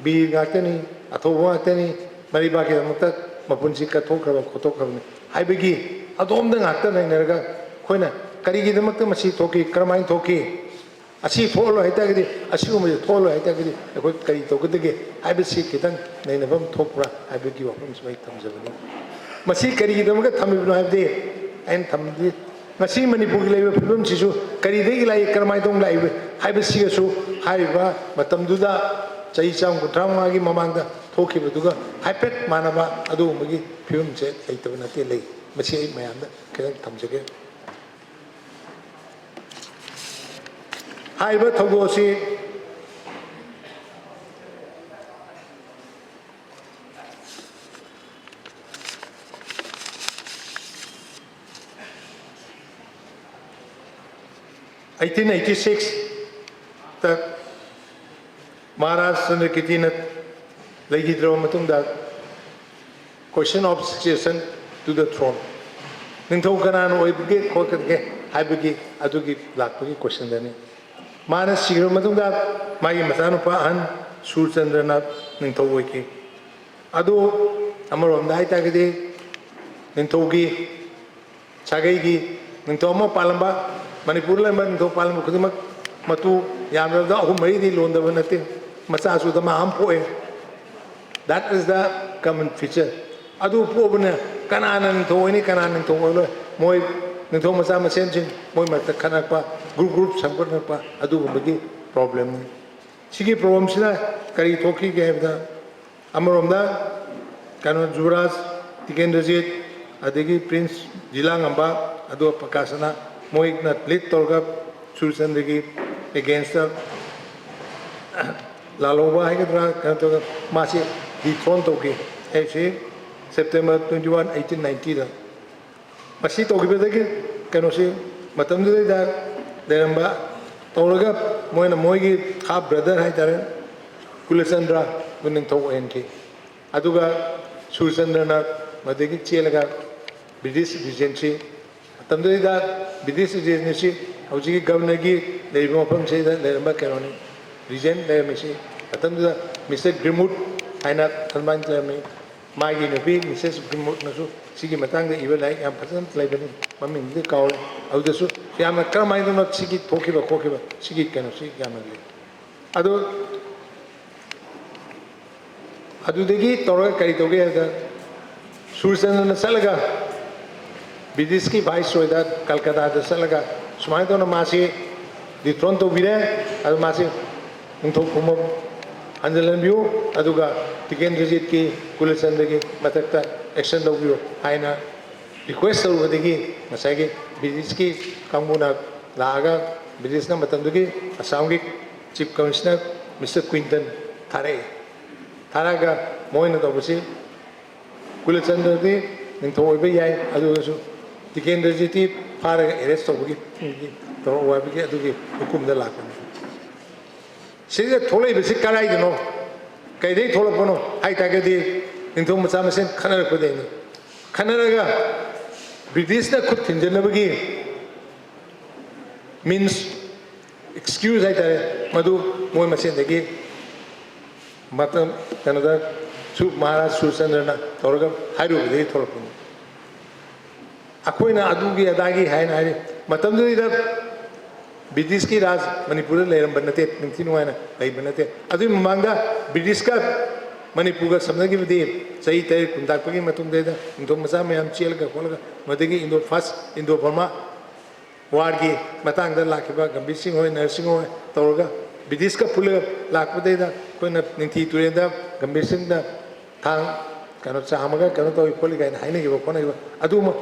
ꯕꯤꯔ ꯉꯥꯛꯇꯅꯤ, ꯑꯊꯧꯕ ꯉꯥꯛꯇꯅꯤ, ꯃꯔꯩꯕꯥꯛꯀꯤꯗꯃꯛꯇ ꯃꯄꯨꯟꯁꯤ ꯀꯠꯊꯣꯛꯈ꯭ꯔꯕ ꯈꯣꯠꯇꯣꯛꯈ꯭ꯔꯕꯅꯤ ꯍꯥꯏꯕꯒꯤ ꯑꯗꯣꯝꯗ ꯉꯥꯛꯇ ꯅꯩꯅꯔꯒ ꯑꯩꯈꯣꯏꯅ ꯀꯔꯤꯒꯤꯗꯃꯛꯇ ꯃꯁꯤ ꯊꯣꯛꯈꯤ, ꯀꯔꯝꯍꯥꯏꯅ ꯊꯣꯛꯈꯤ, ꯑꯁꯤ ꯊꯣꯛꯍꯜꯂꯣꯏ ꯍꯥꯏꯇꯥꯔꯒꯗꯤ, ꯑꯁꯤꯒꯨꯝꯕꯁꯤ ꯊꯣꯛꯍꯜꯂꯣꯏ ꯍꯥꯏꯇꯥꯔꯒꯗꯤ ꯑꯩꯈꯣꯏ ꯀꯔꯤ ꯇꯧꯒꯗꯒꯦ ꯍꯥꯏꯕꯁꯤ ꯈꯤꯇꯪ ꯅꯩꯅꯐꯝ ꯊꯣꯛꯄ꯭ꯔꯥ ꯍꯥꯏꯕꯒꯤ ꯋꯥꯐꯝꯁꯨ ꯑꯩ ꯊꯝꯖꯕꯅꯤ꯫ ꯃꯁꯤ ꯀꯔꯤꯒꯤꯗꯃꯛꯇ ꯊꯝꯃꯤꯕꯅꯣ ꯍꯥꯏꯕꯗꯤ, ꯑꯩꯅ ꯊꯝꯕꯗꯤ ꯉꯁꯤ ꯃꯅꯤꯄꯨꯔꯒꯤ ꯂꯩꯔꯤꯕ ꯐꯤꯕꯝꯁꯤꯁꯨ ꯀꯔꯤꯗꯒꯤ ꯂꯥꯛꯏ, ꯀꯔꯝꯍꯥꯏꯅ ꯇꯧꯅ ꯂꯥꯛꯏꯕ ꯍꯥꯏꯕꯁꯤꯒꯁꯨ ꯍꯥꯏꯔꯤꯕ ꯃꯇꯝꯗꯨꯗ ꯆꯍꯤ ꯆꯥꯝ ꯀꯨꯟꯊ꯭ꯔꯥ ꯃꯉꯥꯒꯤ ꯃꯃꯥꯡꯗ ꯊꯣꯛꯈꯤꯕꯗꯨꯒ ꯍꯥꯏꯐꯦꯠ ꯃꯥꯟꯅꯕ ꯑꯗꯨꯒꯨꯝꯕꯒꯤ ꯐꯤꯕꯝꯁꯦ ꯂꯩꯇꯕ ꯅꯠꯇꯦ, ꯂꯩ꯫ ꯃꯁꯤ ꯑꯩ ꯃꯌꯥꯝꯗ ꯈꯤꯇꯪ ꯊꯝꯖꯒꯦ꯫ ꯍꯥꯏꯔꯤꯕ ꯊꯧꯗꯣꯛ ꯑꯁꯤ eighteen eighty sixꯇ ꯃꯍꯥꯔꯥꯖ ꯆꯟꯗ꯭ꯔꯀꯤꯔꯇꯤꯅ ꯂꯩꯈꯤꯗ꯭ꯔꯕ ꯃꯇꯨꯡꯗ, question of succession to the throne, ꯅꯤꯡꯊꯧ ꯀꯅꯥꯅ ꯑꯣꯏꯕꯒꯦ ꯈꯣꯠꯀꯗꯒꯦ ꯍꯥꯏꯕꯒꯤ, ꯑꯗꯨꯒꯤ ꯂꯥꯛꯄꯒꯤ questionꯗꯅꯤ꯫ ꯃꯥꯅ ꯁꯤꯈ꯭ꯔꯕ ꯃꯇꯨꯡꯗ ꯃꯥꯒꯤ ꯃꯆꯥꯅꯨꯄꯥ ꯑꯍꯟ ꯁꯨꯔꯆꯟꯗ꯭ꯔꯅ ꯅꯤꯡꯊꯧ ꯑꯣꯏꯈꯤ꯫ ꯑꯗꯨ ꯑꯃꯔꯣꯝꯗ ꯍꯥꯏꯇꯥꯔꯒꯗꯤ ꯅꯤꯡꯊꯧꯒꯤ ꯁꯥꯒꯩꯒꯤ ꯅꯤꯡꯊꯧ ꯑꯃ ꯄꯥꯜꯂꯝꯕ, ꯃꯅꯤꯄꯨꯔꯗ ꯂꯩꯔꯝꯕ ꯅꯤꯡꯊꯧ ꯄꯥꯜꯂꯝꯕ ꯈꯨꯗꯤꯡꯃꯛ ꯃꯇꯨ ꯌꯥꯝꯗ꯭ꯔꯕꯗ ꯑꯍꯨꯝ ꯃꯔꯤꯗꯤ ꯂꯣꯟꯗꯕ ꯅꯠꯇꯦ꯫ ꯃꯆꯥꯁꯨ ꯗꯃꯥ ꯑꯃ ꯄꯣꯛꯑꯦ꯫ That is the common feature. ꯑꯗꯨ ꯄꯣꯛꯑꯕꯅꯤꯅ ꯀꯅꯥꯅ ꯅꯤꯡꯊꯧ ꯑꯣꯏꯅꯤ, ꯀꯅꯥꯅ ꯅꯤꯡꯊꯧ ꯑꯣꯏꯔꯣꯏ, ꯃꯣꯏ ꯅꯤꯡꯊꯧ ꯃꯆꯥ ꯃꯁꯦꯟꯁꯤꯡ ꯃꯣꯏ ꯃꯔꯛꯇ ꯈꯠꯅꯔꯛꯄ, group group ꯁꯦꯝꯒꯠꯅꯔꯛꯄ, ꯑꯗꯨꯒꯨꯝꯕꯒꯤ problemꯅꯤ꯫ ꯁꯤꯒꯤ problemꯁꯤꯅ ꯀꯔꯤ ꯊꯣꯛꯈꯤꯒꯦ ꯍꯥꯏꯕꯗ, ꯑꯃꯔꯣꯝꯗ ꯀꯩꯅꯣ, ꯖꯨꯕꯔꯥꯖ ꯇꯤꯀꯦꯟꯗ꯭ꯔꯖꯤꯠ, ꯑꯗꯒꯤ Prince ꯖꯤꯂꯥꯉꯝꯕ, ꯑꯗꯨꯒ ꯄ꯭ꯔꯀꯥꯁꯅ, ꯃꯣꯏꯅ lead ꯇꯧꯔꯒ ꯁꯨꯔꯆꯟꯗ꯭ꯔꯒꯤ againstꯇ ꯂꯥꯜꯍꯧꯕ ꯍꯥꯏꯒꯗ꯭ꯔꯥ, ꯀꯩꯅꯣ ꯇꯧꯔꯒ ꯃꯥꯁꯤ dethrone ꯇꯧꯈꯤ꯫ ꯑꯩꯁꯤ September twenty one, eighteen ninetyꯗ꯫ ꯃꯁꯤ ꯇꯧꯈꯤꯕꯗꯒꯤ ꯀꯩꯅꯣꯁꯤ, ꯃꯇꯝꯗꯨꯗꯩꯗ ꯂꯩꯔꯝꯕ ꯇꯧꯔꯒ ꯃꯣꯏꯅ ꯃꯣꯏꯒꯤ half brother ꯍꯥꯏꯇꯥꯔꯦ, ꯀꯨꯂꯆꯟꯗ꯭ꯔ, ꯅꯤꯡꯊꯧ ꯑꯣꯏꯍꯟꯈꯤ꯫ ꯑꯗꯨꯒ ꯁꯨꯔꯆꯟꯗ꯭ꯔꯅ ꯃꯗꯒꯤ ꯆꯦꯜꯂꯒ British Regency, ꯃꯇꯝꯗꯨꯗꯩꯗ British Regency ꯍꯧꯖꯤꯛꯀꯤ governorꯒꯤ ꯂꯩꯔꯤꯕ ꯃꯐꯝꯁꯤꯗ ꯂꯩꯔꯝꯕ ꯀꯩꯅꯣꯅꯤ, regent ꯂꯩꯔꯝꯃꯤꯁꯤ꯫ ꯃꯇꯝꯗꯨꯗ Mister Greenwood ꯍꯥꯏꯅ ꯑꯗꯨꯃꯥꯏꯅ ꯂꯩꯔꯝꯃꯤ꯫ ꯃꯥꯒꯤ ꯅꯨꯄꯤ Missus Greenwoodꯅꯁꯨ ꯁꯤꯒꯤ ꯃꯇꯥꯡꯗ ꯏꯕ ꯂꯥꯏꯔꯤꯛ ꯌꯥꯝ ꯐꯖꯅ ꯂꯩꯕꯅꯤ, ꯃꯃꯤꯡꯗꯤ ꯀꯥꯎꯔꯦ꯫ ꯑꯗꯨꯗꯁꯨ ꯌꯥꯝꯅ ꯀꯔꯝꯍꯥꯏꯅ ꯇꯧꯅ ꯁꯤꯒꯤ ꯊꯣꯛꯈꯤꯕ ꯈꯣꯠꯈꯤꯕ ꯁꯤꯒꯤ ꯀꯩꯅꯣꯁꯤ ꯌꯥꯝꯅ ꯂꯩ꯫ ꯑꯗꯨ, ꯑꯗꯨꯗꯒꯤ ꯇꯧꯔꯒ ꯀꯔꯤ ꯇꯧꯒꯦ ꯍꯥꯏꯕꯗ, ꯁꯨꯔꯆꯟꯗ꯭ꯔꯅ ꯆꯠꯂꯒ Britishꯀꯤ viceroyꯗ ꯀꯜꯀꯇꯥꯗ ꯆꯠꯂꯒ ꯁꯨꯃꯥꯏꯅ ꯇꯧꯅ ꯃꯥꯁꯤ dethrone ꯇꯧꯕꯤꯔꯦ, ꯑꯗꯨ ꯃꯥꯁꯤ ꯅꯤꯡꯊꯧ ꯐꯝꯐꯝ ꯍꯟꯖꯤꯜꯍꯟꯕꯤꯌꯨ, ꯑꯗꯨꯒ ꯇꯤꯀꯦꯟꯗ꯭ꯔꯖꯤꯠꯀꯤ, ꯀꯨꯂꯆꯟꯗ꯭ꯔꯒꯤ ꯃꯊꯛꯇ action ꯂꯧꯕꯤꯌꯨ ꯍꯥꯏꯅ request ꯇꯧꯔꯨꯕꯗꯒꯤ ꯉꯁꯥꯏꯒꯤ Britishꯀꯤ ꯀꯥꯡꯕꯨꯅ ꯂꯥꯛꯑꯒ Britishꯅ ꯃꯇꯝꯗꯨꯒꯤ ꯑꯁꯥꯝꯒꯤ Chief Commissioner Mister Quinton ꯊꯥꯔꯛꯑꯦ꯫ ꯊꯥꯔꯛꯑꯒ ꯃꯣꯏꯅ ꯇꯧꯕꯁꯤ ꯀꯨꯂꯆꯟꯗ꯭ꯔꯗꯤ ꯅꯤꯡꯊꯧ ꯑꯣꯏꯕ ꯌꯥꯏ, ꯑꯗꯨ ꯑꯣꯏꯔꯁꯨ ꯇꯤꯀꯦꯟꯗ꯭ꯔꯖꯤꯠꯇꯤ ꯐꯥꯔꯒ arrest ꯇꯧꯕꯒꯤ ꯇꯧꯔꯛꯑꯣ ꯍꯥꯏꯕꯒꯤ ꯑꯗꯨꯒꯤ ꯍꯨꯀꯨꯝꯗ ꯂꯥꯛꯄꯅꯤ꯫ ꯁꯤꯗ ꯊꯣꯛꯂꯛꯏꯕꯁꯤ ꯀꯗꯥꯏꯗꯅꯣ, ꯀꯩꯗꯩ ꯊꯣꯛꯂꯛꯄꯅꯣ ꯍꯥꯏ ꯇꯥꯔꯒꯗꯤ, ꯅꯤꯡꯊꯧ ꯃꯆꯥ ꯃꯁꯦꯟ ꯈꯠꯅꯔꯛꯄꯗꯩꯅꯤ꯫ ꯈꯠꯅꯔꯒ ꯕ꯭ꯔꯤꯇꯤꯁꯅ ꯈꯨꯠ ꯊꯤꯟꯖꯤꯟꯅꯕꯒꯤ ꯃꯤꯟꯁ, ꯑꯦꯛꯁꯀ꯭ꯌꯨꯁ ꯍꯥꯏꯇꯥꯔꯦ, ꯃꯗꯨ ꯃꯣꯏ ꯃꯁꯦꯟꯗꯒꯤ ꯃꯇꯝ ꯀꯩꯅꯣꯗ ꯁꯨ ꯃꯍꯥꯔꯥꯖ ꯁꯨꯔꯆꯟꯗ꯭ꯔꯅ ꯇꯧꯔꯒ ꯍꯥꯏꯔꯨꯕꯗꯒꯤ ꯊꯣꯛꯂꯛꯄꯅꯤ꯫ ꯑꯩꯈꯣꯏꯅ ꯑꯗꯨꯒꯤ ꯑꯗꯥꯒꯤ ꯍꯥꯏꯅ ꯍꯥꯏꯔꯤ꯫ ꯃꯇꯝꯗꯨꯗ ꯕ꯭ꯔꯤꯇꯤꯁꯀꯤ ꯔꯥꯖ ꯃꯅꯤꯄꯨꯔꯗ ꯂꯩꯔꯝꯕ ꯅꯠꯇꯦ, ꯅꯤꯡꯊꯤ ꯅꯨꯡꯉꯥꯏꯅ ꯂꯩꯕ ꯅꯠꯇꯦ꯫ ꯑꯗꯨꯒꯤ ꯃꯃꯥꯡꯗ ꯕ꯭ꯔꯤꯇꯤꯁꯀ ꯃꯅꯤꯄꯨꯔꯒ ꯁꯝꯅꯈꯤꯕꯗꯤ ꯆꯍꯤ ꯇꯔꯦꯠ ꯀꯨꯟ ꯇꯥꯛꯄꯒꯤ ꯃꯇꯨꯡꯗ ꯅꯤꯡꯊꯧ ꯃꯆꯥ ꯃꯌꯥꯝ ꯆꯦꯜꯂꯒ ꯈꯣꯠꯂꯒ ꯃꯗꯒꯤ ꯏꯟꯗꯣ ꯐꯥꯔꯁ ꯏꯟꯗꯣ ꯕꯔꯃꯥ ꯋꯥꯔꯒꯤ ꯃꯇꯥꯡꯗ ꯂꯥꯛꯈꯤꯕ ꯒꯝꯚꯤꯔ ꯁꯤꯡ ꯍꯣꯏ, ꯅꯔꯁꯤꯡ ꯍꯣꯏ ꯇꯧꯔꯒ ꯕ꯭ꯔꯤꯇꯤꯁꯀ ꯄꯨꯜꯂꯒ ꯂꯥꯛꯄꯗꯩꯗ ꯑꯩꯈꯣꯏꯅ ꯅꯤꯡꯊꯤ ꯇꯨꯔꯦꯜꯗ ꯒꯝꯚꯤꯔ ꯁꯤꯡꯗ ꯊꯥꯡ ꯀꯩꯅꯣ ꯆꯥꯝꯃꯒ ꯀꯩꯅꯣ ꯇꯧꯏ ꯈꯣꯠꯂꯤ ꯀꯥꯏꯅ ꯍꯥꯏꯅꯈꯤꯕ ꯈꯣꯠꯅꯈꯤꯕ ꯑꯗꯨ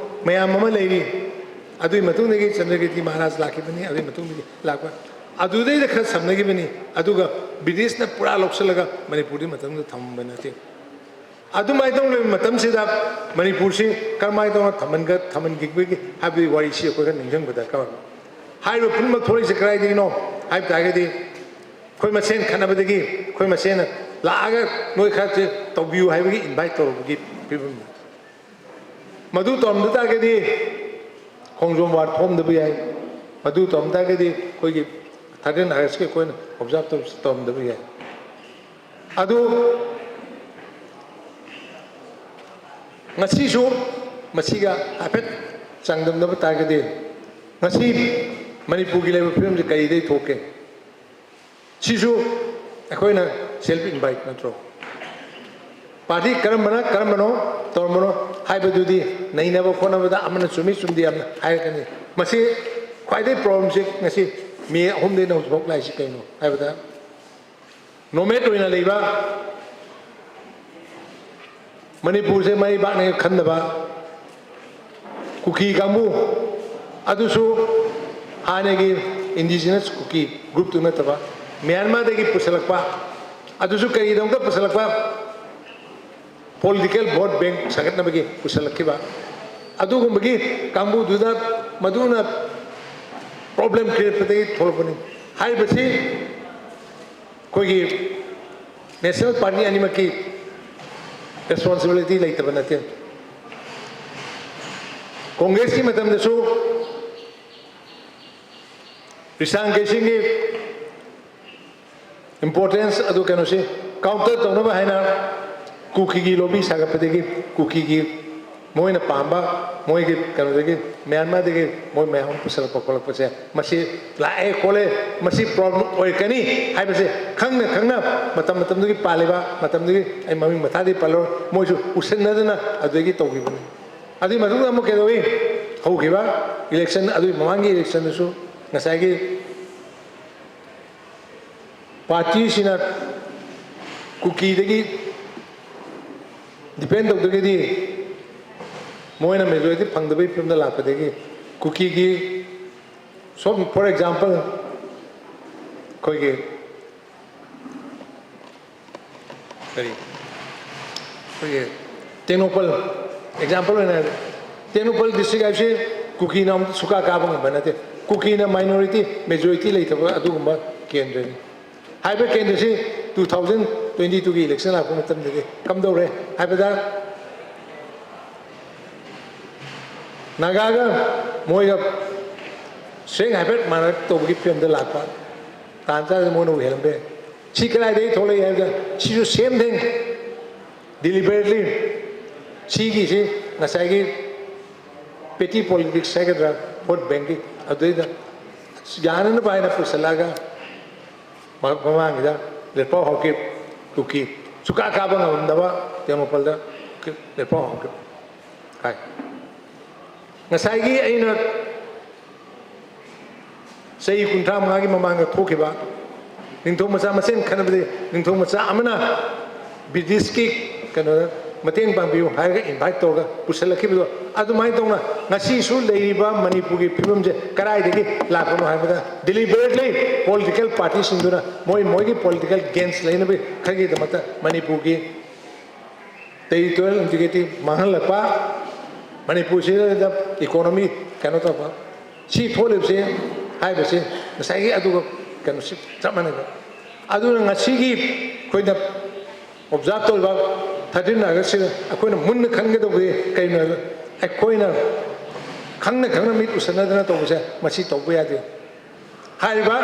ꯃꯌꯥꯝ ꯑꯃ ꯂꯩꯔꯤ꯫ ꯑꯗꯨꯒꯤ ꯃꯇꯨꯡꯗꯒꯤ ꯆꯟꯗ꯭ꯔꯀꯤꯔꯇꯤ ꯃꯍꯥꯔꯥꯖ ꯂꯥꯛꯈꯤꯕꯅꯤ꯫ ꯑꯗꯨꯒꯤ ꯃꯇꯨꯡꯗꯒꯤ ꯂꯥꯛꯄ ꯑꯗꯨꯗꯩꯗ ꯈꯔ ꯁꯝꯅꯈꯤꯕꯅꯤ꯫ ꯑꯗꯨꯒ ꯕ꯭ꯔꯤꯇꯤꯁꯅ ꯄꯨꯔꯥ ꯂꯧꯁꯤꯜꯂꯒ ꯃꯅꯤꯄꯨꯔꯗꯤ ꯃꯇꯝꯗꯨꯗ ꯊꯝꯃꯝꯕ ꯅꯠꯇꯦ꯫ ꯑꯗꯨꯃꯥꯏꯅ ꯇꯧꯔꯤꯕ ꯃꯇꯝꯁꯤꯗ ꯃꯅꯤꯄꯨꯔꯁꯤ ꯀꯔꯝꯍꯥꯏꯅ ꯇꯧꯅ ꯊꯝꯍꯟꯒ-, ꯊꯝꯍꯟꯈꯤꯕꯒꯦ ꯍꯥꯏꯕꯒꯤ ꯋꯥꯔꯤꯁꯤ ꯑꯩꯈꯣꯏ ꯈꯔ ꯅꯤꯡꯁꯤꯡꯕ ꯗꯔꯀꯥꯔ ꯑꯣꯏ꯫ ꯍꯥꯏꯔꯤꯕ ꯄꯨꯝꯅꯃꯛ ꯊꯣꯛꯂꯛꯏꯁꯦ ꯀꯗꯥꯏꯗꯒꯤꯅꯣ ꯍꯥꯏꯕ ꯇꯥꯔꯒꯗꯤ, ꯑꯩꯈꯣꯏ ꯃꯁꯦꯟ ꯈꯠꯅꯕꯗꯒꯤ ꯑꯩꯈꯣꯏ ꯃꯁꯦꯟꯅ ꯂꯥꯛꯑꯒ ꯅꯣꯏ ꯈꯔꯁꯦ ꯇꯧꯕꯤꯌꯨ ꯍꯥꯏꯕꯒꯤ ꯏꯟꯚꯥꯏꯠ ꯇꯧꯔꯨꯕꯒꯤ ꯐꯤꯕꯝꯅꯤ꯫ ꯃꯗꯨ ꯇꯧꯔꯝꯗ ꯇꯥꯔꯒꯗꯤ ꯈꯣꯡꯖꯣꯝ ꯋꯥꯔ ꯊꯣꯛꯑꯝꯗꯕ ꯌꯥꯏ꯫ ꯃꯗꯨ ꯇꯧꯔꯝ ꯇꯥꯔꯒꯗꯤ ꯑꯩꯈꯣꯏꯒꯤ ꯊꯥꯔꯇꯤꯟ ꯑꯥꯒꯁꯀꯤ ꯑꯩꯈꯣꯏꯅ ꯑꯣꯕꯖꯥꯔꯕ ꯇꯧꯕꯁꯨ ꯇꯧꯔꯝꯗꯕ ꯌꯥꯏ꯫ ꯑꯗꯨ ꯉꯁꯤꯁꯨ ꯃꯁꯤꯒ ꯍꯥꯏꯐꯦꯠ ꯆꯥꯡꯗꯝꯅꯕ ꯇꯥꯔꯒꯗꯤ, ꯉꯁꯤ ꯃꯅꯤꯄꯨꯔꯒꯤ ꯂꯩꯕ ꯐꯤꯕꯝꯁꯦ ꯀꯔꯤꯗꯒꯤ ꯊꯣꯛꯀꯦ? ꯁꯤꯁꯨ ꯑꯩꯈꯣꯏꯅ ꯁꯦꯜꯐ ꯏꯟꯚꯥꯏꯠ ꯅꯠꯇ꯭ꯔꯣ? ꯄꯥꯔꯇꯤ ꯀꯔꯝꯕꯅ ꯀꯔꯝꯕꯅꯣ ꯇꯧꯔꯝꯕꯅꯣ ꯍꯥꯏꯕꯗꯨꯗꯤ ꯅꯩꯅꯕ ꯈꯣꯠꯅꯕꯗ ꯑꯃꯅ ꯆꯨꯝꯃꯤ ꯆꯨꯝꯗꯦ ꯌꯥꯝꯅ ꯍꯥꯏꯔꯛꯀꯅꯤ꯫ ꯃꯁꯤ ꯈ꯭ꯋꯥꯏꯗꯒꯤ ꯄ꯭ꯔꯣꯕ꯭ꯂꯦꯝꯁꯦ ꯉꯁꯤ ꯃꯦ ꯑꯍꯨꯝꯗꯩꯅ ꯍꯧꯖꯤꯛꯐꯥꯎ ꯂꯥꯛꯏꯁꯤ ꯀꯩꯅꯣ ꯍꯥꯏꯕꯗ, ꯅꯣꯃꯦꯠ ꯑꯣꯏꯅ ꯂꯩꯕ, ꯃꯅꯤꯄꯨꯔꯁꯦ ꯃꯥꯏ ꯄꯥꯛꯅ ꯈꯟꯗꯕ ꯀꯨꯀꯤ ꯀꯥꯡꯕꯨ, ꯑꯗꯨꯁꯨ ꯍꯥꯟꯅꯒꯤ ꯏꯟꯗꯤꯖꯤꯅꯁ ꯀꯨꯀꯤ ꯒ꯭ꯔꯨꯞꯇꯨ ꯅꯠꯇꯕ, ꯃ꯭ꯌꯥꯟꯃꯥꯔꯗꯒꯤ ꯄꯨꯁꯤꯜꯂꯛꯄ, ꯑꯗꯨꯁꯨ ꯀꯔꯤꯒꯤꯗꯃꯛꯇ ꯄꯨꯁꯤꯜꯂꯛꯄ? ꯄꯣꯂꯤꯇꯤꯀꯦꯜ ꯚꯣꯠ ꯕꯦꯡꯛ ꯁꯥꯒꯠꯅꯕꯒꯤ ꯄꯨꯁꯤꯜꯂꯛꯈꯤꯕ ꯑꯗꯨꯒꯨꯝꯕꯒꯤ ꯀꯥꯡꯕꯨꯗꯨꯗ, ꯃꯗꯨꯅ ꯄ꯭ꯔꯣꯕ꯭ꯂꯦꯝ ꯀ꯭ꯔꯤꯌꯦꯠ ꯇꯧꯕꯗꯒꯤ ꯊꯣꯛꯂꯛꯄꯅꯤ꯫ ꯍꯥꯏꯔꯤꯕꯁꯤ ꯑꯩꯈꯣꯏꯒꯤ ꯅꯦꯁꯅꯦꯜ ꯄꯥꯔꯇꯤ ꯑꯅꯤꯃꯛꯀꯤ ꯔꯦꯁꯄꯣꯟꯁꯤꯕꯤꯂꯤꯇꯤ ꯂꯩꯇꯕ ꯅꯠꯇꯦ꯫ ꯀꯣꯡꯒ꯭ꯔꯦꯁꯀꯤ ꯃꯇꯝꯗꯁꯨ ꯔꯤꯁꯥꯡ ꯀꯩꯁꯤꯡꯒꯤ ꯏꯝꯄꯣꯔꯇꯦꯟꯁ ꯑꯗꯨ, ꯀꯩꯅꯣꯁꯤ ꯀꯥꯎꯟꯇꯔ ꯇꯧꯅꯕ ꯍꯥꯏꯅ ꯀꯨꯀꯤꯒꯤ ꯂꯣꯕꯤ ꯁꯥꯒꯠꯄꯗꯒꯤ, ꯀꯨꯀꯤꯒꯤ ꯃꯣꯏꯅ ꯄꯥꯝꯕ, ꯃꯣꯏꯒꯤ ꯀꯩꯅꯣꯗꯒꯤ, ꯃ꯭ꯌꯥꯟꯃꯥꯔꯗꯒꯤ ꯃꯣꯏ ꯃꯌꯥꯝ ꯑꯃ ꯄꯨꯁꯜꯂꯛꯄ ꯈꯣꯠꯂꯛꯄꯁꯦ, ꯃꯁꯤ ꯂꯥꯛꯑꯦ ꯈꯣꯠꯂꯦ, ꯃꯁꯤ ꯄ꯭ꯔꯣꯕ꯭ꯂꯦꯝ ꯑꯣꯏꯔꯛꯀꯅꯤ ꯍꯥꯏꯕꯁꯦ ꯈꯪꯅ ꯈꯪꯅ ꯃꯇꯝ ꯃꯇꯝꯗꯨꯒꯤ ꯄꯥꯜꯂꯤꯕ, ꯃꯇꯝꯗꯨꯒꯤ ꯑꯩ ꯃꯃꯤꯡ ꯃꯊꯥꯗꯤ ꯄꯜꯂꯔꯣꯏ, ꯃꯣꯏꯁꯨ ꯎꯁꯤꯟꯅꯗꯅ ꯑꯗꯨꯗꯒꯤ ꯇꯧꯈꯤꯕꯅꯤ꯫ ꯑꯗꯨꯒꯤ ꯃꯇꯨꯡꯗ ꯑꯃꯨꯛ ꯀꯩꯗꯧꯏ? ꯍꯧꯈꯤꯕ ꯏꯂꯦꯛꯁꯟ, ꯑꯗꯨꯒꯤ ꯃꯃꯥꯡꯒꯤ ꯏꯂꯦꯛꯁꯟꯗꯁꯨ ꯉꯁꯥꯏꯒꯤ ꯄꯥꯔꯇꯤꯁꯤꯅ ꯀꯨꯀꯤꯗꯒꯤ ꯗꯤꯄꯦꯟ ꯇꯧꯗ꯭ꯔꯒꯗꯤ ꯃꯣꯏꯅ ꯃꯦꯖꯣꯔꯤꯇꯤ ꯐꯪꯗꯕꯒꯤ ꯐꯤꯕꯝꯗ ꯂꯥꯛꯄꯗꯒꯤ ꯀꯨꯀꯤꯒꯤ, ꯁꯣꯝ, ꯐꯣꯔ ꯑꯦꯛꯖꯥꯝꯄꯜ, ꯑꯩꯈꯣꯏꯒꯤ ꯀꯔꯤ, ꯑꯩꯈꯣꯏꯒꯤ ꯇꯦꯡꯅꯧꯄꯜ ꯑꯦꯛꯖꯥꯝꯄꯜ ꯑꯣꯏꯅ ꯍꯥꯏꯔꯕꯗ, ꯇꯦꯡꯅꯧꯄꯜ ꯗꯤꯁꯇ꯭ꯔꯤꯛ ꯍꯥꯏꯕꯁꯤ ꯀꯨꯀꯤꯅ ꯑꯃꯨꯛ ꯁꯨꯀꯥ ꯀꯥꯕ ꯉꯝꯕ ꯅꯠꯇꯦ꯫ ꯀꯨꯀꯤꯅ ꯃꯥꯏꯅꯣꯔꯤꯇꯤ, ꯃꯦꯖꯣꯔꯤꯇꯤ ꯂꯩꯇꯕ ꯑꯗꯨꯒꯨꯝꯕ ꯀꯦꯟꯗ꯭ꯔꯅꯤ꯫ ꯍꯥꯏꯔꯤꯕ ꯀꯦꯟꯗ꯭ꯔꯁꯤ ꯇꯨ ꯊꯥꯎꯖꯟ ꯇ꯭ꯋꯦꯟꯇꯤ ꯇꯨꯒꯤ ꯏꯂꯦꯛꯁꯟ ꯂꯥꯛꯄ ꯃꯇꯝꯗꯗꯤ ꯀꯝꯗꯧꯔꯦ ꯍꯥꯏꯕꯗ, ꯅꯥꯒꯥꯒ ꯃꯣꯏꯒ ꯁꯦꯡ ꯍꯥꯏꯐꯦꯠ ꯃꯥꯟꯅ ꯇꯧꯕꯒꯤ ꯐꯤꯕꯝꯗ ꯂꯥꯛꯄ, ꯇꯥꯟ ꯆꯥꯗꯅ ꯃꯣꯏꯅ ꯎꯍꯦꯜꯂꯝꯕ ꯌꯥꯏ꯫ ꯁꯤ ꯀꯗꯥꯏꯗꯒꯤ ꯊꯣꯛꯂꯛꯏ ꯍꯥꯏꯕꯗ, ꯁꯤꯁꯨ ꯁꯦꯝ ꯊꯤꯡ, ꯗꯤꯂꯤꯕꯔꯦꯠꯂꯤ ꯁꯤꯒꯤꯁꯤ ꯉꯁꯥꯏꯒꯤ ꯄꯦꯇꯤ ꯄꯣꯂꯤꯇꯤꯛꯁ ꯍꯥꯏꯒꯗ꯭ꯔꯥ, ꯚꯣꯠ ꯕꯦꯡꯀꯤ ꯑꯗꯨꯗꯩꯗ ꯌꯥꯅꯅꯕ ꯍꯥꯏꯅ ꯄꯨꯁꯜꯂꯛꯑꯒ ꯃ-, ꯃꯃꯥꯡꯒꯤꯗ ꯂꯦꯠꯄꯥꯎ ꯍꯥꯎꯀꯤꯞ ꯀꯨꯀꯤ ꯁꯨꯀꯥ ꯀꯥꯕ ꯉꯝꯗꯕ ꯇꯦꯡꯅꯧꯄꯜꯗ ꯂꯦꯠꯄꯥꯎ ꯍꯥꯎꯀꯤꯞ ꯀꯥꯏ꯫ ꯉꯁꯥꯏꯒꯤ ꯑꯩꯅ ꯆꯍꯤ ꯀꯨꯟꯊ꯭ꯔꯥ ꯃꯉꯥꯒꯤ ꯃꯃꯥꯡꯗ ꯊꯣꯛꯈꯤꯕ ꯅꯤꯡꯊꯧ ꯃꯆꯥ ꯃꯁꯦꯟ ꯈꯠꯅꯕꯗꯤ, ꯅꯤꯡꯊꯧ ꯃꯆꯥ ꯑꯃꯅ ꯕ꯭ꯔꯤꯇꯤꯁꯀꯤ ꯀꯩꯅꯣꯗ ꯃꯇꯦꯡ ꯄꯥꯡꯕꯤꯌꯨ ꯍꯥꯏꯔꯒ ꯏꯟꯚꯥꯏꯠ ꯇꯧꯔꯒ ꯄꯨꯁꯜꯂꯛꯈꯤꯕꯗꯣ, ꯑꯗꯨꯃꯥꯏꯅ ꯇꯧꯅ ꯉꯁꯤꯁꯨ ꯂꯩꯔꯤꯕ ꯃꯅꯤꯄꯨꯔꯒꯤ ꯐꯤꯕꯝꯁꯦ ꯀꯗꯥꯏꯗꯒꯤ ꯂꯥꯛꯄꯅꯣ ꯍꯥꯏꯕꯗ, ꯗꯤꯂꯤꯕꯔꯦꯠꯂꯤ ꯄꯣꯂꯤꯇꯤꯀꯦꯜ ꯄꯥꯔꯇꯤꯁꯤꯡꯗꯨꯅ ꯃꯣꯏ ꯃꯣꯏꯒꯤ ꯄꯣꯂꯤꯇꯤꯀꯦꯜ ꯒꯦꯟꯁ ꯂꯩꯅꯕꯒꯤꯗꯃꯛꯇ ꯃꯅꯤꯄꯨꯔꯒꯤ ꯇꯦꯔꯤꯇꯣꯔꯤꯌꯦꯜ ꯏꯟꯇꯤꯒ꯭ꯔꯤꯇꯤ ꯃꯥꯡꯍꯜꯂꯛꯄ, ꯃꯅꯤꯄꯨꯔꯁꯤꯗ ꯏꯀꯣꯅꯣꯃꯤ ꯀꯩꯅꯣ ꯇꯧꯕ, ꯁꯤ ꯊꯣꯛꯂꯤꯕꯁꯦ, ꯍꯥꯏꯕꯁꯦ ꯉꯁꯥꯏꯒꯤ ꯑꯗꯨꯒ ꯀꯩꯅꯣꯁꯤ ꯆꯞ ꯃꯥꯟꯅꯩꯕ꯫ ꯑꯗꯨꯅ ꯉꯁꯤꯒꯤ ꯑꯩꯈꯣꯏꯅ ꯑꯣꯕꯖꯥꯔꯕ ꯇꯧꯔꯤꯕ ꯊꯥꯔꯇꯤꯟ ꯑꯥꯒꯁꯁꯤꯗ ꯑꯩꯈꯣꯏꯅ ꯃꯨꯟꯅ ꯈꯟꯒꯗꯧꯕꯗꯤ ꯀꯩꯅꯣ ꯍꯥꯏꯕ, ꯑꯩꯈꯣꯏꯅ ꯈꯪꯅ ꯈꯪꯅ ꯃꯤꯠ ꯎꯁꯟꯅꯗꯅ ꯇꯧꯕꯁꯦ, ꯃꯁꯤ ꯇꯧꯕ ꯌꯥꯗꯦ꯫ ꯍꯥꯏꯔꯤꯕ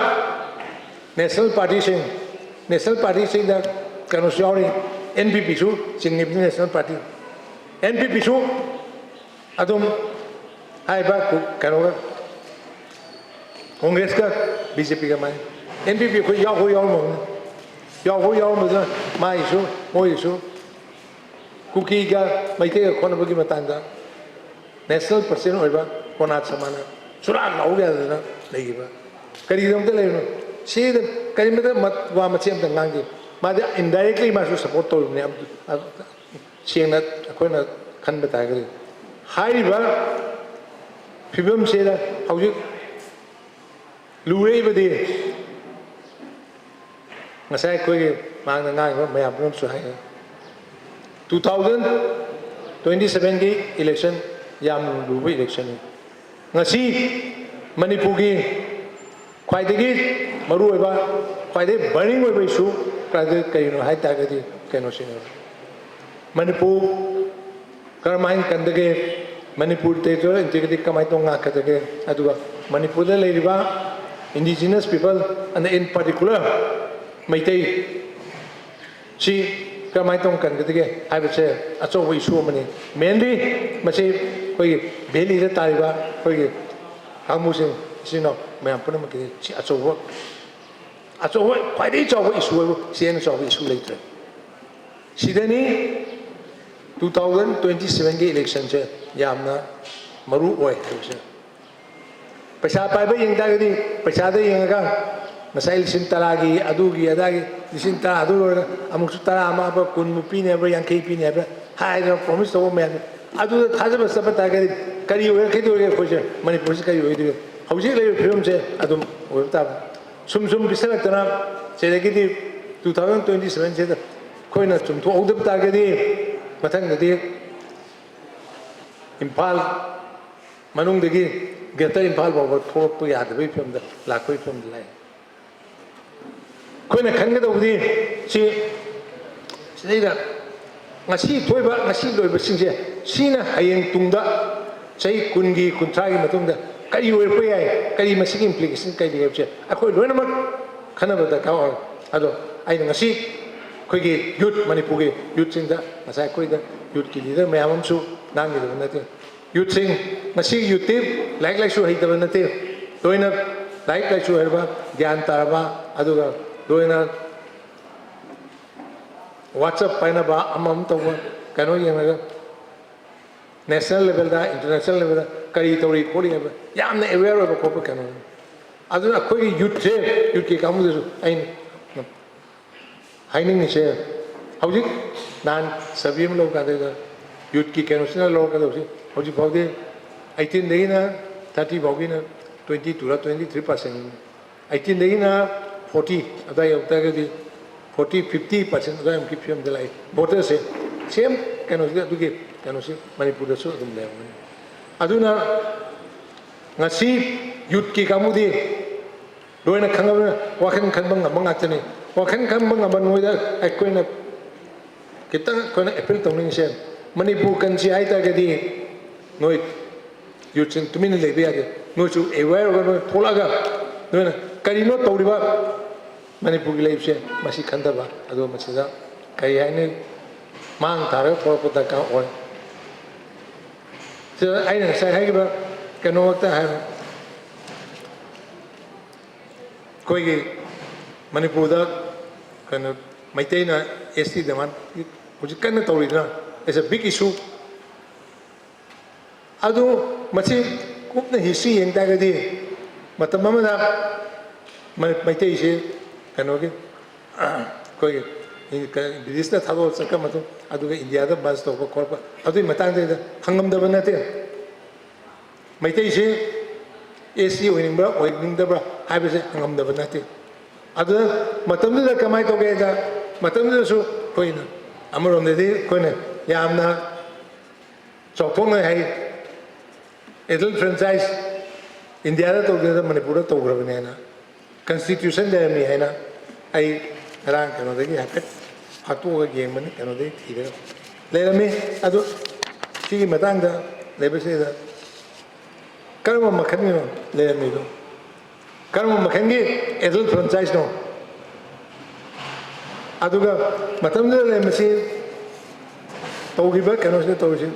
ꯅꯦꯁꯅꯦꯜ ꯄꯥꯔꯇꯤꯁꯤꯡ, ꯅꯦꯁꯅꯦꯜ ꯄꯥꯔꯇꯤꯁꯤꯡꯗ ꯀꯩꯅꯣꯁꯨ ꯌꯥꯎꯔꯤ, ꯑꯦꯟ ꯄꯤ ꯄꯤꯁꯨ ꯆꯤꯡꯉꯤꯕꯅꯤ ꯅꯦꯁꯅꯦꯜ ꯄꯥꯔꯇꯤ꯫ ꯑꯦꯟ ꯄꯤ ꯄꯤꯁꯨ ꯑꯗꯨꯝ ꯍꯥꯏꯔꯤꯕ ꯀꯩꯅꯣꯒ, ꯀꯣꯡꯒ꯭ꯔꯦꯁꯀ ꯕꯤ ꯖꯦ ꯄꯤꯒ ꯃꯥꯟꯅꯩ꯫ ꯑꯦꯟ ꯄꯤ ꯄꯤ ꯑꯩꯈꯣꯏ ꯌꯥꯎꯕ ꯌꯥꯎꯔꯝꯃꯕꯅꯤ, ꯌꯥꯎꯕ ꯌꯥꯎꯔꯝꯕꯗꯨꯅ ꯃꯥꯒꯤꯁꯨ ꯃꯣꯏꯒꯤꯁꯨ ꯀꯨꯀꯤꯒ ꯃꯩꯇꯩꯒ ꯈꯣꯠꯅꯕꯒꯤ ꯃꯇꯥꯡꯗ ꯅꯦꯁꯅꯦꯜ ꯄ꯭ꯔꯁꯤꯗꯦꯟ ꯑꯣꯏꯕ ꯀꯣꯅꯥꯠ ꯁꯃꯥꯅ ꯁꯨꯔꯥꯟ ꯂꯥꯎꯕ ꯌꯥꯗꯗꯅ ꯂꯩꯈꯤꯕ꯫ ꯀꯔꯤꯒꯤꯗꯃꯛꯇ ꯂꯩꯔꯤꯅꯣ? ꯁꯤꯗ ꯀꯔꯤꯃꯇ ꯃꯠ-, ꯋꯥ ꯃꯆꯦꯠ ꯑꯝꯇ ꯉꯥꯡꯗꯦ꯫ ꯃꯥꯗꯤ indirectly ꯃꯥꯁꯨ ꯁꯞꯄꯣꯔꯠ ꯇꯧꯔꯤꯕꯅꯦ꯫ ꯑꯗꯨ, ꯑꯗꯨ, ꯁꯦꯡꯅ ꯑꯩꯈꯣꯏꯅ ꯈꯟꯕ ꯇꯥꯔꯒꯗꯤ, ꯍꯥꯏꯔꯤꯕ ꯐꯤꯕꯝꯁꯤꯗ ꯍꯧꯖꯤꯛ ꯂꯨꯔꯛꯏꯕꯗꯤ, ꯉꯁꯥꯏ ꯑꯩꯈꯣꯏꯒꯤ ꯃꯥꯡꯗ ꯉꯥꯡꯉꯤꯕ ꯃꯌꯥꯝ ꯄꯨꯝꯅꯃꯛꯁꯨ ꯍꯥꯏ, two thousand twenty sevenꯒꯤ election ꯌꯥꯝ ꯂꯨꯕ electionꯅꯤ꯫ ꯉꯁꯤ ꯃꯅꯤꯄꯨꯔꯒꯤ ꯈ꯭ꯋꯥꯏꯗꯒꯤ ꯃꯔꯨꯑꯣꯏꯕ, ꯈ꯭ꯋꯥꯏꯗꯒꯤ burning ꯑꯣꯏꯕ issue ꯀꯔꯤ-, ꯀꯔꯤꯅꯣ ꯍꯥꯏ ꯇꯥꯔꯒꯗꯤ ꯀꯩꯅꯣꯁꯤꯅꯦꯕ, ꯃꯅꯤꯄꯨꯔ ꯀꯔꯝꯍꯥꯏꯅ ꯀꯟꯗꯒꯦ, ꯃꯅꯤꯄꯨꯔ territorial integrity ꯀꯃꯥꯏꯅ ꯇꯧꯅ ꯉꯥꯛꯀꯗꯒꯦ, ꯑꯗꯨꯒ ꯃꯅꯤꯄꯨꯔꯗ ꯂꯩꯔꯤꯕ indigenous people and in particular Meitei ꯁꯤ ꯀꯔꯝꯍꯥꯏꯅ ꯇꯧꯅ ꯀꯟꯒꯗꯒꯦ ꯍꯥꯏꯕꯁꯦ ꯑꯆꯧꯕ issue ꯑꯃꯅꯤ꯫ Mainly ꯃꯁꯤ ꯑꯩꯈꯣꯏꯒꯤ valleyꯗ ꯇꯥꯔꯤꯕ ꯑꯩꯈꯣꯏꯒꯤ ꯀꯥꯡꯕꯨꯁꯤꯡ, ꯏꯆꯤꯟ ꯏꯅꯥꯎ ꯃꯌꯥꯝ ꯄꯨꯝꯅꯃꯛꯀꯤꯗꯤ ꯁꯤ ꯑꯆꯧꯕ, ꯑꯆꯧꯕ, ꯈ꯭ꯋꯥꯏꯗꯒꯤ ꯆꯥꯎꯕ issue ꯍꯥꯏꯕꯨ ꯁꯤ ꯍꯦꯟꯅ ꯆꯥꯎꯕ issue ꯂꯩꯇ꯭ꯔꯦ꯫ ꯁꯤꯗꯅꯤ two thousand twenty sevenꯒꯤ electionꯁꯦ ꯌꯥꯝꯅ ꯃꯔꯨ ꯑꯣꯏ ꯍꯥꯏꯕꯁꯦ꯫ ꯄꯩꯁꯥ ꯄꯥꯏꯕ ꯌꯦꯡ ꯇꯥꯔꯒꯗꯤ ꯄꯩꯁꯥꯗ ꯌꯦꯡꯉꯒ ꯉꯁꯥꯏ ꯂꯤꯁꯤꯡ ꯇꯔꯥꯒꯤ ꯑꯗꯨꯒꯤ ꯑꯗꯥꯒꯤ ꯂꯤꯁꯤꯡ ꯇꯔꯥ ꯑꯗꯨ ꯂꯣꯏꯔꯒ ꯑꯃꯨꯛꯁꯨ ꯇꯔꯥ ꯑꯃ ꯍꯥꯞꯄ ꯀꯨꯟꯃꯨꯛ ꯄꯤꯅꯤ ꯍꯥꯏꯕ꯭ꯔꯥ ꯌꯥꯡꯈꯩ ꯄꯤꯅꯤ ꯍꯥꯏꯕ꯭ꯔꯥ ꯍꯥꯏꯗꯅ promise ꯇꯧꯕ ꯃꯌꯥꯝꯗꯣ, ꯑꯗꯨꯗ ꯊꯥꯖꯕ ꯆꯠꯄ ꯇꯥꯔꯒꯗꯤ ꯀꯔꯤ ꯑꯣꯏꯔꯛꯀꯗꯧꯔꯤꯒꯦ? ꯑꯩꯈꯣꯏꯁꯦ ꯃꯅꯤꯄꯨꯔꯁꯦ ꯀꯔꯤ ꯑꯣꯏꯗꯣꯏꯒꯦ? ꯍꯧꯖꯤꯛ ꯂꯩꯔꯤꯕ ꯐꯤꯕꯝꯁꯦ ꯑꯗꯨꯝ ꯑꯣꯏꯕ ꯇꯥꯕꯅꯤ꯫ ꯁꯨꯝ ꯁꯨꯝ ꯄꯤꯁꯜꯂꯛꯇꯅ ꯁꯤꯗꯒꯤꯗꯤ two thousand twenty sevenꯁꯤꯗ ꯑꯩꯈꯣꯏꯅ ꯆꯨꯝꯊꯣꯛꯍꯧꯗꯕ ꯇꯥꯔꯒꯗꯤ ꯃꯊꯪꯗꯗꯤ ꯏꯝꯐꯥꯜ ꯃꯅꯨꯡꯗꯒꯤ Greater ꯏꯝꯐꯥꯜ ꯐꯥꯎꯕ ꯊꯣꯛꯂꯛꯄ ꯌꯥꯗꯕꯒꯤ ꯐꯤꯕꯝꯗ ꯂꯥꯛꯄꯒꯤ ꯐꯤꯕꯝꯗ ꯂꯥꯛꯑꯦ꯫ ꯑꯩꯈꯣꯏꯅ ꯈꯟꯒꯗꯧꯕꯗꯤ ꯁꯤ ꯁꯤꯗꯩꯗ ꯉꯁꯤ ꯊꯣꯛꯏꯕ, ꯉꯁꯤ ꯂꯣꯏꯕꯁꯤꯡꯁꯦ, ꯁꯤꯅ ꯍꯌꯦꯡ ꯇꯨꯡꯗ ꯆꯍꯤ ꯀꯨꯟꯒꯤ, ꯀꯨꯟꯊ꯭ꯔꯥꯒꯤ ꯃꯇꯨꯡꯗ ꯀꯔꯤ ꯑꯣꯏꯔꯛꯄ ꯌꯥꯏ, ꯀꯔꯤ ꯃꯁꯤꯒꯤ implication ꯀꯔꯤ ꯂꯩ ꯍꯥꯏꯕꯁꯦ ꯑꯩꯈꯣꯏ ꯂꯣꯏꯅꯃꯛ ꯈꯟꯅꯕ ꯗꯔꯀꯥꯔ ꯑꯣꯏ꯫ ꯑꯗꯣ ꯑꯩꯅ ꯉꯁꯤ ꯑꯩꯈꯣꯏꯒꯤ youth, ꯃꯅꯤꯄꯨꯔꯒꯤ youthꯁꯤꯡꯗ ꯉꯁꯥꯏ ꯑꯩꯈꯣꯏꯗ youthꯀꯤ leader ꯃꯌꯥꯝ ꯑꯃꯁꯨ ꯉꯥꯡꯒꯗꯕ ꯅꯠꯇꯦ꯫ Youthꯁꯤꯡ, ꯉꯁꯤ youthꯇꯤ ꯂꯥꯏꯔꯤꯛ ꯂꯥꯏꯁꯨ ꯍꯩꯇꯕ ꯅꯠꯇꯦ, ꯂꯣꯏꯅ ꯂꯥꯏꯔꯤꯛ ꯂꯥꯏꯁꯨ ꯍꯩꯔꯕ, ꯒ꯭ꯌꯥꯟ ꯇꯥꯔꯕ, ꯑꯗꯨꯒ ꯂꯣꯏꯅ WhatsApp ꯄꯥꯏꯅꯕ, ꯑꯃ ꯑꯃ ꯇꯧꯕ, ꯀꯩꯅꯣ ꯌꯦꯡꯉꯒ national levelꯗ, international levelꯗ ꯀꯔꯤ ꯇꯧꯔꯤ ꯈꯣꯠꯂꯤ ꯍꯥꯏꯕ ꯌꯥꯝꯅ aware ꯑꯣꯏꯕ ꯈꯣꯠꯄ ꯀꯩꯅꯣꯅꯤ꯫ ꯑꯗꯨꯅ ꯑꯩꯈꯣꯏꯒꯤ youthꯁꯦ, youthꯀꯤ ꯀꯥꯡꯕꯨꯗꯁꯨ ꯑꯩꯅ ꯍꯥꯏꯅꯤꯡꯉꯤꯁꯦ, ꯍꯧꯖꯤꯛ ꯅꯍꯥꯟ survey ꯑꯃ ꯂꯧꯕ ꯀꯥꯟꯗ youthꯀꯤ ꯀꯩꯅꯣꯁꯤꯅ ꯂꯧꯔꯛꯀꯗꯧꯁꯤ ꯍꯧꯖꯤꯛ ꯐꯥꯎꯗꯤ eighteenꯗꯒꯤꯅ thirty ꯐꯥꯎꯒꯤꯅ twenty two ꯔ twenty three percent, eighteenꯗꯒꯤꯅ forty ꯑꯗꯨꯋꯥꯏ ꯌꯧꯔꯛꯇ꯭ꯔꯒꯗꯤ forty fifty percent ꯑꯗꯨꯋꯥꯏꯃꯨꯛꯀꯤ ꯐꯤꯕꯝꯗ ꯂꯥꯛꯏ꯫ Voterꯁꯦ same ꯀꯩꯅꯣꯁꯤꯗ, ꯑꯗꯨꯒꯤ ꯀꯩꯅꯣꯁꯤ ꯃꯅꯤꯄꯨꯔꯗꯁꯨ ꯑꯗꯨꯝ ꯂꯩꯔꯝꯒꯅꯤ꯫ ꯑꯗꯨꯅ ꯉꯁꯤ youthꯀꯤ ꯀꯥꯡꯕꯨꯗꯤ ꯂꯣꯏꯅ ꯈꯪꯉꯕꯅꯤꯅ ꯋꯥꯈꯜ ꯈꯟꯕ ꯉꯝꯕ ꯉꯥꯛꯇꯅꯤ꯫ ꯋꯥꯈꯜ ꯈꯟꯕ ꯉꯝꯕ ꯅꯣꯏꯗ ꯑꯩꯈꯣꯏꯅ ꯈꯤꯇꯪ ꯑꯩꯈꯣꯏꯅ appeal ꯇꯧꯅꯤꯡꯉꯤꯁꯦ, ꯃꯅꯤꯄꯨꯔ ꯀꯟꯁꯤ ꯍꯥꯏꯇꯥꯔꯒꯗꯤ ꯅꯣꯏ youthꯁꯤꯡ ꯇꯨꯃꯤꯟꯅ ꯂꯩꯕ ꯌꯥꯗꯦ꯫ ꯅꯣꯏꯁꯨ aware ꯑꯣꯏꯔꯒ ꯅꯣꯏ ꯊꯣꯛꯂꯛꯑꯒ ꯅꯣꯏꯅ ꯀꯔꯤꯅꯣ ꯇꯧꯔꯤꯕ ꯃꯅꯤꯄꯨꯔꯒꯤ ꯂꯩꯕꯁꯦ, ꯃꯁꯤ ꯈꯟꯊꯕ, ꯑꯗꯨꯒ ꯃꯁꯤꯗ ꯀꯔꯤ ꯍꯥꯏꯅꯤ, ꯃꯥꯡ ꯊꯥꯔꯒ ꯊꯣꯛꯂꯛꯄ ꯗꯔꯀꯥꯔ ꯑꯣꯏ꯫ ꯁꯤꯗ ꯑꯩꯅ ꯉꯁꯥꯏ ꯍꯥꯏꯈꯤꯕ ꯀꯩꯅꯣꯃꯛꯇ ꯍꯥꯏꯔꯣ, ꯑꯩꯈꯣꯏꯒꯤ ꯃꯅꯤꯄꯨꯔꯗ ꯀꯩꯅꯣ ꯃꯩꯇꯩꯅ S T demand ꯍꯧꯖꯤꯛ ꯀꯟꯅ ꯇꯧꯔꯤꯗꯅ, it's a big issue꯫ ꯑꯗꯨ ꯃꯁꯤ ꯀꯨꯞꯅ history ꯌꯦꯡ ꯇꯥꯔꯒꯗꯤ ꯃꯇꯝ ꯑꯃꯗ ꯃ-, ꯃꯩꯇꯩꯁꯤ ꯀꯩꯅꯣꯒꯤ, ꯑꯩꯈꯣꯏꯒꯤ ꯕ꯭ꯔꯤꯇꯤꯁꯅ ꯊꯥꯗꯣꯛꯑ ꯆꯠꯈ꯭ꯔ ꯃꯇꯨꯡ, ꯑꯗꯨꯒ ꯏꯟꯗꯤꯌꯥꯗ ꯕꯁ ꯇꯧꯕ ꯈꯣꯠꯄ, ꯑꯗꯨꯒꯤ ꯃꯇꯥꯡꯗꯩꯗ ꯍꯪꯉꯝꯗꯕ ꯅꯠꯇꯦ꯫ ꯃꯩꯇꯩꯁꯤ S T ꯑꯣꯏꯅꯤꯡꯕ꯭ꯔꯥ ꯑꯣꯏꯅꯤꯡꯗꯕ꯭ꯔꯥ ꯍꯥꯏꯕꯁꯦ ꯍꯪꯉꯝꯗꯕ ꯅꯠꯇꯦ꯫ ꯑꯗꯨꯅ ꯃꯇꯝꯗꯨꯗ ꯀꯃꯥꯏꯅ ꯇꯧꯒꯦ ꯍꯥꯏꯗ, ꯃꯇꯝꯗꯨꯗꯁꯨ ꯑꯩꯈꯣꯏꯅ ꯑꯃꯔꯣꯝꯗꯗꯤ ꯑꯩꯈꯣꯏꯅ ꯌꯥꯝꯅ ꯆꯥꯎꯊꯣꯛꯅ ꯍꯥꯏ, adult franchise ꯏꯟꯗꯤꯌꯥꯗ ꯇꯧꯗꯅ ꯃꯅꯤꯄꯨꯔꯗ ꯇꯧꯈ꯭ꯔꯕꯅꯦꯅ, constitution ꯂꯩꯔꯝꯃꯤ ꯍꯥꯏꯅ꯫ ꯑꯩ ꯉꯔꯥꯡ ꯀꯩꯅꯣꯗꯒꯤ ꯍꯥꯏꯐꯦꯠ ꯐꯥꯛꯇꯣꯛꯑꯒ ꯌꯦꯡꯕꯅꯤ, ꯀꯩꯅꯣꯗꯒꯤ ꯊꯤꯔꯒ ꯂꯩꯔꯝꯃꯤ꯫ ꯑꯗꯨ ꯁꯤꯒꯤ ꯃꯇꯥꯡꯗ ꯂꯩꯕꯁꯤꯗ ꯀꯔꯝꯕ ꯃꯈꯜꯒꯤꯅꯣ ꯂꯩꯔꯝꯃꯤꯗꯣ? ꯀꯔꯝꯕ ꯃꯈꯜꯒꯤ adult franchise ꯅꯣ? ꯑꯗꯨꯒ ꯃꯇꯝꯗꯨꯗ ꯂꯩꯔꯝꯕꯁꯤ ꯇꯧꯈꯤꯕ ꯀꯩꯅꯣꯁꯤꯗ ꯇꯧꯔꯤꯁꯤ,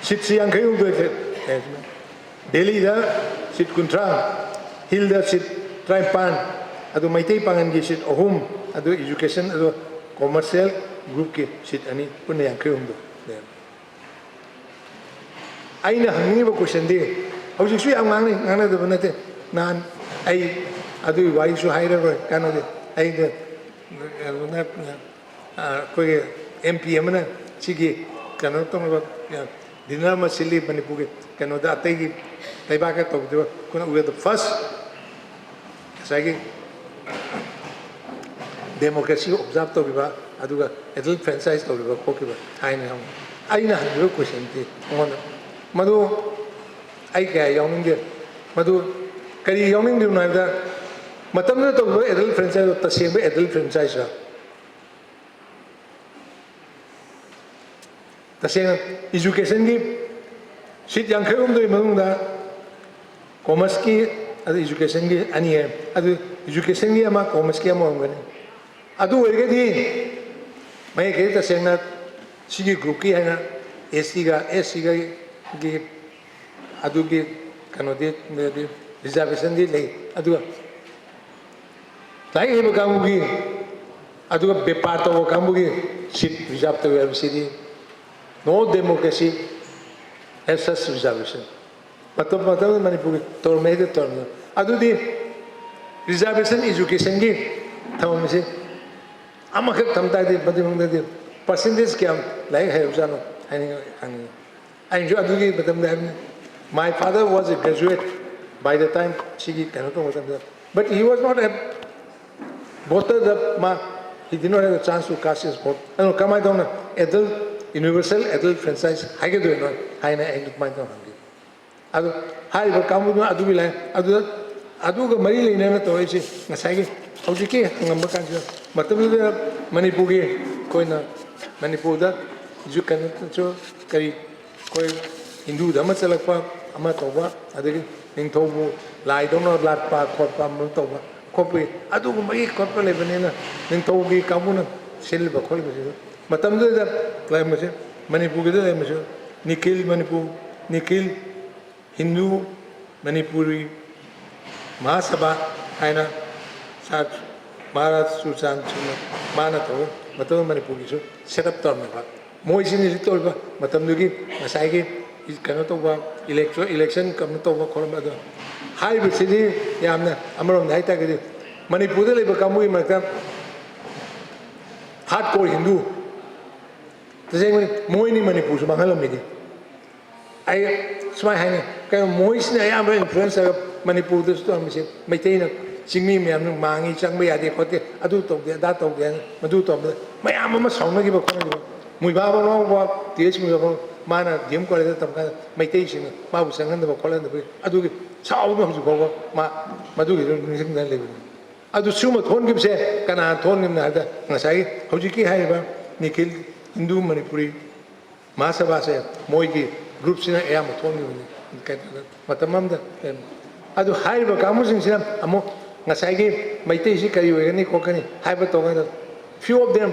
seat ꯁꯤ ꯌꯥꯡꯈꯩ ꯍꯨꯝꯗꯣꯏ ꯂꯩꯔꯝꯃꯤ꯫ ꯗꯦꯜꯂꯤꯗ seat ꯀꯨꯟꯊ꯭ꯔꯥ, ꯍꯤꯜꯗ seat ꯇꯔꯥꯅꯤꯄꯥꯟ, ꯑꯗꯨ ꯃꯩꯇꯩ ꯄꯥꯉꯜꯒꯤ seat ꯑꯍꯨꯝ, ꯑꯗꯨ education, ꯑꯗꯨ commercial group ꯀꯤ seat ꯑꯅꯤ, ꯄꯨꯟꯅ ꯌꯥꯡꯈꯩ ꯍꯨꯝꯗꯣꯏ ꯂꯩꯔꯝꯃꯤ꯫ ꯑꯩꯅ ꯍꯪꯅꯤꯡꯉꯤꯕ question ꯗꯤ, ꯍꯧꯖꯤꯛꯁꯨ ꯌꯥꯝ ꯉꯥꯡꯅꯩ, ꯉꯥꯡꯅꯗꯕ ꯅꯠꯇꯦ꯫ ꯅꯍꯥꯟ ꯑꯩ ꯑꯗꯨꯒꯤ ꯋꯥꯔꯤꯁꯨ ꯍꯥꯏꯔꯔꯣꯏ, ꯀꯥꯟꯅꯗꯦ꯫ ꯑꯩꯗ, ꯑ, ꯑꯩꯈꯣꯏꯒꯤ M P ꯑꯃꯅ ꯁꯤꯒꯤ ꯀꯩꯅꯣ ꯇꯧꯅꯕ, ꯑ, dinner ꯑꯃ ꯁꯤꯜꯂꯤ ꯃꯅꯤꯄꯨꯔꯒꯤ ꯀꯩꯅꯣꯗ, ꯑꯇꯩꯒꯤ ꯂꯩꯕꯥꯛꯀ ꯇꯧꯗꯕ, ꯑꯩꯈꯣꯏꯅ we are the first ꯉꯁꯥꯏꯒꯤ democracy observe ꯇꯧꯈꯤꯕ, ꯑꯗꯨꯒ adult franchise ꯇꯧꯈꯤꯕ ꯈꯣꯠꯈꯤꯕ ꯍꯥꯏꯅ ꯍꯪꯉꯤ꯫ ꯑꯩꯅ ꯍꯪꯈꯤꯕ question ꯗꯤ ꯃꯉꯣꯟꯗ, "ꯃꯗꯨ ꯑꯩ ꯀꯌꯥ ꯌꯥꯎꯅꯤꯡꯗꯦ, ꯃꯗꯨ ꯀꯔꯤ ꯌꯥꯎꯅꯤꯡꯗ꯭ꯔꯤꯕꯅꯣ ꯍꯥꯏꯕꯗ, ꯃꯇꯝꯗꯨꯗ ꯇꯧꯈꯤꯕ adult franchise ꯗꯣ ꯇꯁꯦꯡꯕ adult franchise ꯔ?" ꯇꯁꯦꯡꯅ education ꯒꯤ seat ꯌꯥꯡꯈꯩ ꯍꯨꯝꯗꯣꯏ ꯃꯅꯨꯡꯗ commerce ꯀꯤ, ꯑꯗꯨ education ꯒꯤ ꯑꯅꯤ ꯍꯥꯏ, ꯑꯗꯨ education ꯒꯤ ꯑꯃ, commerce ꯀꯤ ꯑꯃ ꯑꯣꯏꯔꯝꯒꯅꯤ꯫ ꯑꯗꯨ ꯑꯣꯏꯔꯒꯗꯤ ꯃꯌꯦꯛ ꯀꯩꯗ ꯇꯁꯦꯡꯅ ꯁꯤꯒꯤ group ꯀꯤ ꯍꯥꯏꯅ S T ꯒ S C ꯒ ꯒꯤ ꯑꯗꯨꯒꯤ ꯀꯩꯅꯣꯗꯤ, reservation ꯗꯤ ꯂꯩ꯫ ꯑꯗꯨꯒ ꯂꯥꯏꯔꯤꯛ ꯍꯩꯕ ꯀꯥꯡꯕꯨꯒꯤ, ꯑꯗꯨꯒ ꯕꯦꯄꯥꯔ ꯇꯧꯕ ꯀꯥꯡꯕꯨꯒꯤ seat reserve ꯇꯧꯋꯦ ꯍꯥꯏꯕꯁꯤꯗꯤ no democracy as such reservation꯫ ꯃꯇꯝ ꯃꯇꯝꯗ ꯃꯅꯤꯄꯨꯔꯒꯤ ꯇꯧꯔꯝꯃꯦ ꯍꯥꯏꯗꯤ ꯇꯧꯔꯝꯃꯦ꯫ ꯑꯗꯨꯗꯤ reservation education ꯒꯤ ꯊꯝꯃꯝꯃꯤꯁꯤ ꯑꯃꯈꯛ ꯊꯝ ꯇꯥꯔꯗꯤ ꯃꯗꯨꯒꯤ ꯃꯅꯨꯡꯗꯗꯤ percentage ꯀꯌꯥꯝ ꯂꯥꯏꯔꯤꯛ ꯍꯩꯔꯕꯖꯥꯠꯅꯣ ꯍꯥꯏꯅꯤꯡꯉꯤ, ꯍꯪꯅꯤꯡꯉꯤ꯫ ꯑꯩꯅꯁꯨ ꯑꯗꯨꯒꯤ ꯃꯇꯝꯗ ꯍꯥꯏꯕꯅꯤ, "My father was a graduate by the time ꯁꯤꯒꯤ ꯀꯩꯅꯣ ꯇꯧꯕ ꯃꯇꯝꯗ, but he was not a voter, the ꯃꯥ, he did not have a chance to cast his vote." ꯑꯗꯨꯅ ꯀꯃꯥꯏꯅ ꯇꯧꯅ adult, universal adult franchise ꯍꯥꯏꯒꯗꯣꯏꯅꯣ ꯍꯥꯏꯅ ꯑꯩꯅ ꯑꯗꯨꯃꯥꯏꯅ ꯇꯧꯅ ꯍꯪꯈꯤ꯫ ꯑꯗꯨ ꯍꯥꯏꯔꯤꯕ ꯀꯥꯡꯕꯨꯗꯨꯅ ꯑꯗꯨꯒꯤ line, ꯑꯗꯨꯗ, ꯑꯗꯨꯒ ꯃꯔꯤ ꯂꯩꯅꯅ ꯇꯧꯔꯛꯏꯁꯤ ꯉꯁꯥꯏꯒꯤ ꯍꯧꯖꯤꯛꯀꯤ ꯍꯪꯉꯝꯕ ꯀꯥꯟꯁꯤꯗ, ꯃꯇꯝꯗꯨꯗ ꯃꯅꯤꯄꯨꯔꯒꯤ, ꯑꯩꯈꯣꯏꯅ ꯃꯅꯤꯄꯨꯔꯗ ꯀꯩꯅꯣꯁꯨ, ꯀꯔꯤ, ꯑꯩꯈꯣꯏ ꯍꯤꯟꯗꯨ ꯙꯔꯃ ꯆꯠꯂꯛꯄ, ꯑꯃ ꯇꯧꯕ, ꯑꯗꯒꯤ ꯅꯤꯡꯊꯧꯕꯨ ꯂꯥꯏꯗꯧꯅ ꯂꯥꯠꯄ ꯈꯣꯠꯄ ꯑꯃ ꯇꯧꯕ ꯈꯣꯠꯄꯒꯤ ꯑꯗꯨꯒꯨꯝꯕꯒꯤ ꯈꯣꯠꯄ ꯂꯩꯕꯅꯤꯅ, ꯅꯤꯡꯊꯧꯒꯤ ꯀꯥꯡꯕꯨꯅ ꯁꯤꯜꯂꯤꯕ ꯈꯣꯠꯂꯤꯕꯁꯤꯗ, ꯃꯇꯝꯗꯨꯗ ꯂꯩꯔꯝꯕꯁꯦ, ꯃꯅꯤꯄꯨꯔꯒꯤꯗ ꯂꯩꯔꯝꯕꯁꯦ, ꯅꯤꯈꯤꯜ ꯃꯅꯤꯄꯨꯔ, ꯅꯤꯈꯤꯜ ꯍꯤꯟꯗꯨ ꯃꯅꯤꯄꯨꯔꯤ ꯃꯍꯥꯁꯚꯥ ꯍꯥꯏꯅ ꯁꯥꯔ ꯃꯍꯥꯔꯥꯖ ꯆꯨꯔꯆꯥꯟ ꯁꯤꯡꯅ ꯃꯥꯅ ꯇꯧꯔꯒ ꯃꯇꯝꯗꯨꯗ ꯃꯅꯤꯄꯨꯔꯒꯤꯁꯨ set up ꯇꯧꯔꯝꯃꯦꯕ꯫ ꯃꯣꯏꯁꯤꯅ ꯍꯧꯖꯤꯛ ꯇꯧꯔꯤꯕ ꯃꯇꯝꯗꯨꯒꯤ ꯉꯁꯥꯏꯒꯤ ꯀꯩꯅꯣ ꯇꯧꯕ, election ꯀꯩꯅꯣ ꯇꯧꯕ ꯈꯣꯠꯂꯝꯕ ꯑꯗꯣ, ꯍꯥꯏꯔꯤꯕꯁꯤꯗꯤ ꯌꯥꯝꯅ ꯑꯃꯔꯣꯝꯗ ꯍꯥꯏ ꯇꯥꯔꯒꯗꯤ ꯃꯅꯤꯄꯨꯔꯗ ꯂꯩꯕ ꯀꯥꯡꯕꯨꯒꯤ ꯃꯔꯛꯇ hardcore ꯍꯤꯟꯗꯨ, ꯇꯁꯦꯡꯕꯅꯤ, ꯃꯣꯏꯅꯤ ꯃꯅꯤꯄꯨꯔꯁꯨ ꯃꯥꯡꯍꯜꯂꯝꯃꯤꯅꯤ꯫ ꯑꯩ ꯁꯨꯃꯥꯏꯅ ꯍꯥꯏꯅꯤ, ꯀꯩꯅꯣ, ꯃꯣꯏꯁꯤꯅ ꯑꯌꯥꯝꯕ influence ꯇꯧꯔꯒ ꯃꯅꯤꯄꯨꯔꯗꯁꯨ ꯇꯧꯔꯝꯃꯤꯁꯦ꯫ ꯃꯩꯇꯩꯅ, ꯆꯤꯡꯃꯤ ꯃꯌꯥꯝꯅ ꯃꯥꯡꯉꯤ, ꯆꯪꯕ ꯌꯥꯗꯦ ꯈꯣꯠꯇꯦ, ꯑꯗꯨ ꯇꯧꯗꯦ ꯑꯗꯥ ꯇꯧꯗꯦ ꯍꯥꯏꯅ, ꯃꯗꯨ ꯇꯧꯔꯝꯕꯗ ꯃꯌꯥꯝ ꯑꯃ ꯁꯥꯎꯅꯈꯤꯕ ꯈꯣꯠꯅꯈꯤꯕ꯫ ꯃꯨꯏꯕꯥ ꯕꯣꯔꯃꯥ ꯐꯥꯎꯕ, ꯇꯤ ꯑꯦꯁ ꯃꯨꯏꯕꯥ ꯐꯥꯎꯕ, ꯃꯥꯅ ꯗꯤ ꯑꯦꯝ ꯀꯣꯂꯦꯖꯇ ꯇꯝꯀꯥꯟꯗ ꯃꯩꯇꯩꯁꯤꯡꯅ ꯃꯥꯕꯨ ꯆꯪꯍꯟꯗꯕ ꯈꯣꯠꯍꯟꯗꯕꯒꯤ ꯑꯗꯨꯒꯤ ꯁꯥꯎꯗꯨꯅ ꯍꯧꯖꯤꯛ ꯐꯥꯎꯕ ꯃꯥ ꯃꯗꯨꯒꯤꯗꯨ ꯅꯤꯡꯁꯤꯡꯗꯅ ꯂꯩꯕꯅꯤ꯫ ꯑꯗꯨ ꯁꯤꯒꯨꯝꯕ ꯊꯣꯛꯍꯟꯈꯤꯕꯁꯦ ꯀꯅꯥꯅ ꯊꯣꯛꯍꯟꯈꯤꯕꯅꯣ ꯍꯥꯏꯕꯗ, ꯉꯁꯥꯏꯒꯤ ꯍꯧꯖꯤꯛꯀꯤ ꯍꯥꯏꯔꯤꯕ ꯅꯤꯈꯤꯜ ꯍꯤꯟꯗꯨ ꯃꯅꯤꯄꯨꯔꯤ ꯃꯍꯥꯁꯚꯥꯁꯦ, ꯃꯣꯏꯒꯤ groupꯁꯤꯅ ꯑꯌꯥꯝꯕ ꯊꯣꯛꯍꯟꯈꯤꯕꯅꯤ꯫ ꯃꯇꯝ ꯑꯃꯗ ꯑꯗꯨ ꯍꯥꯏꯔꯤꯕ ꯀꯥꯡꯕꯨꯁꯤꯡꯁꯤꯅ ꯑꯃꯨꯛ ꯉꯁꯥꯏꯒꯤ ꯃꯩꯇꯩꯁꯤ ꯀꯔꯤ ꯑꯣꯏꯒꯅꯤ ꯈꯣꯠꯀꯅꯤ ꯍꯥꯏꯕ ꯇꯧꯀꯥꯟꯗ, few of them,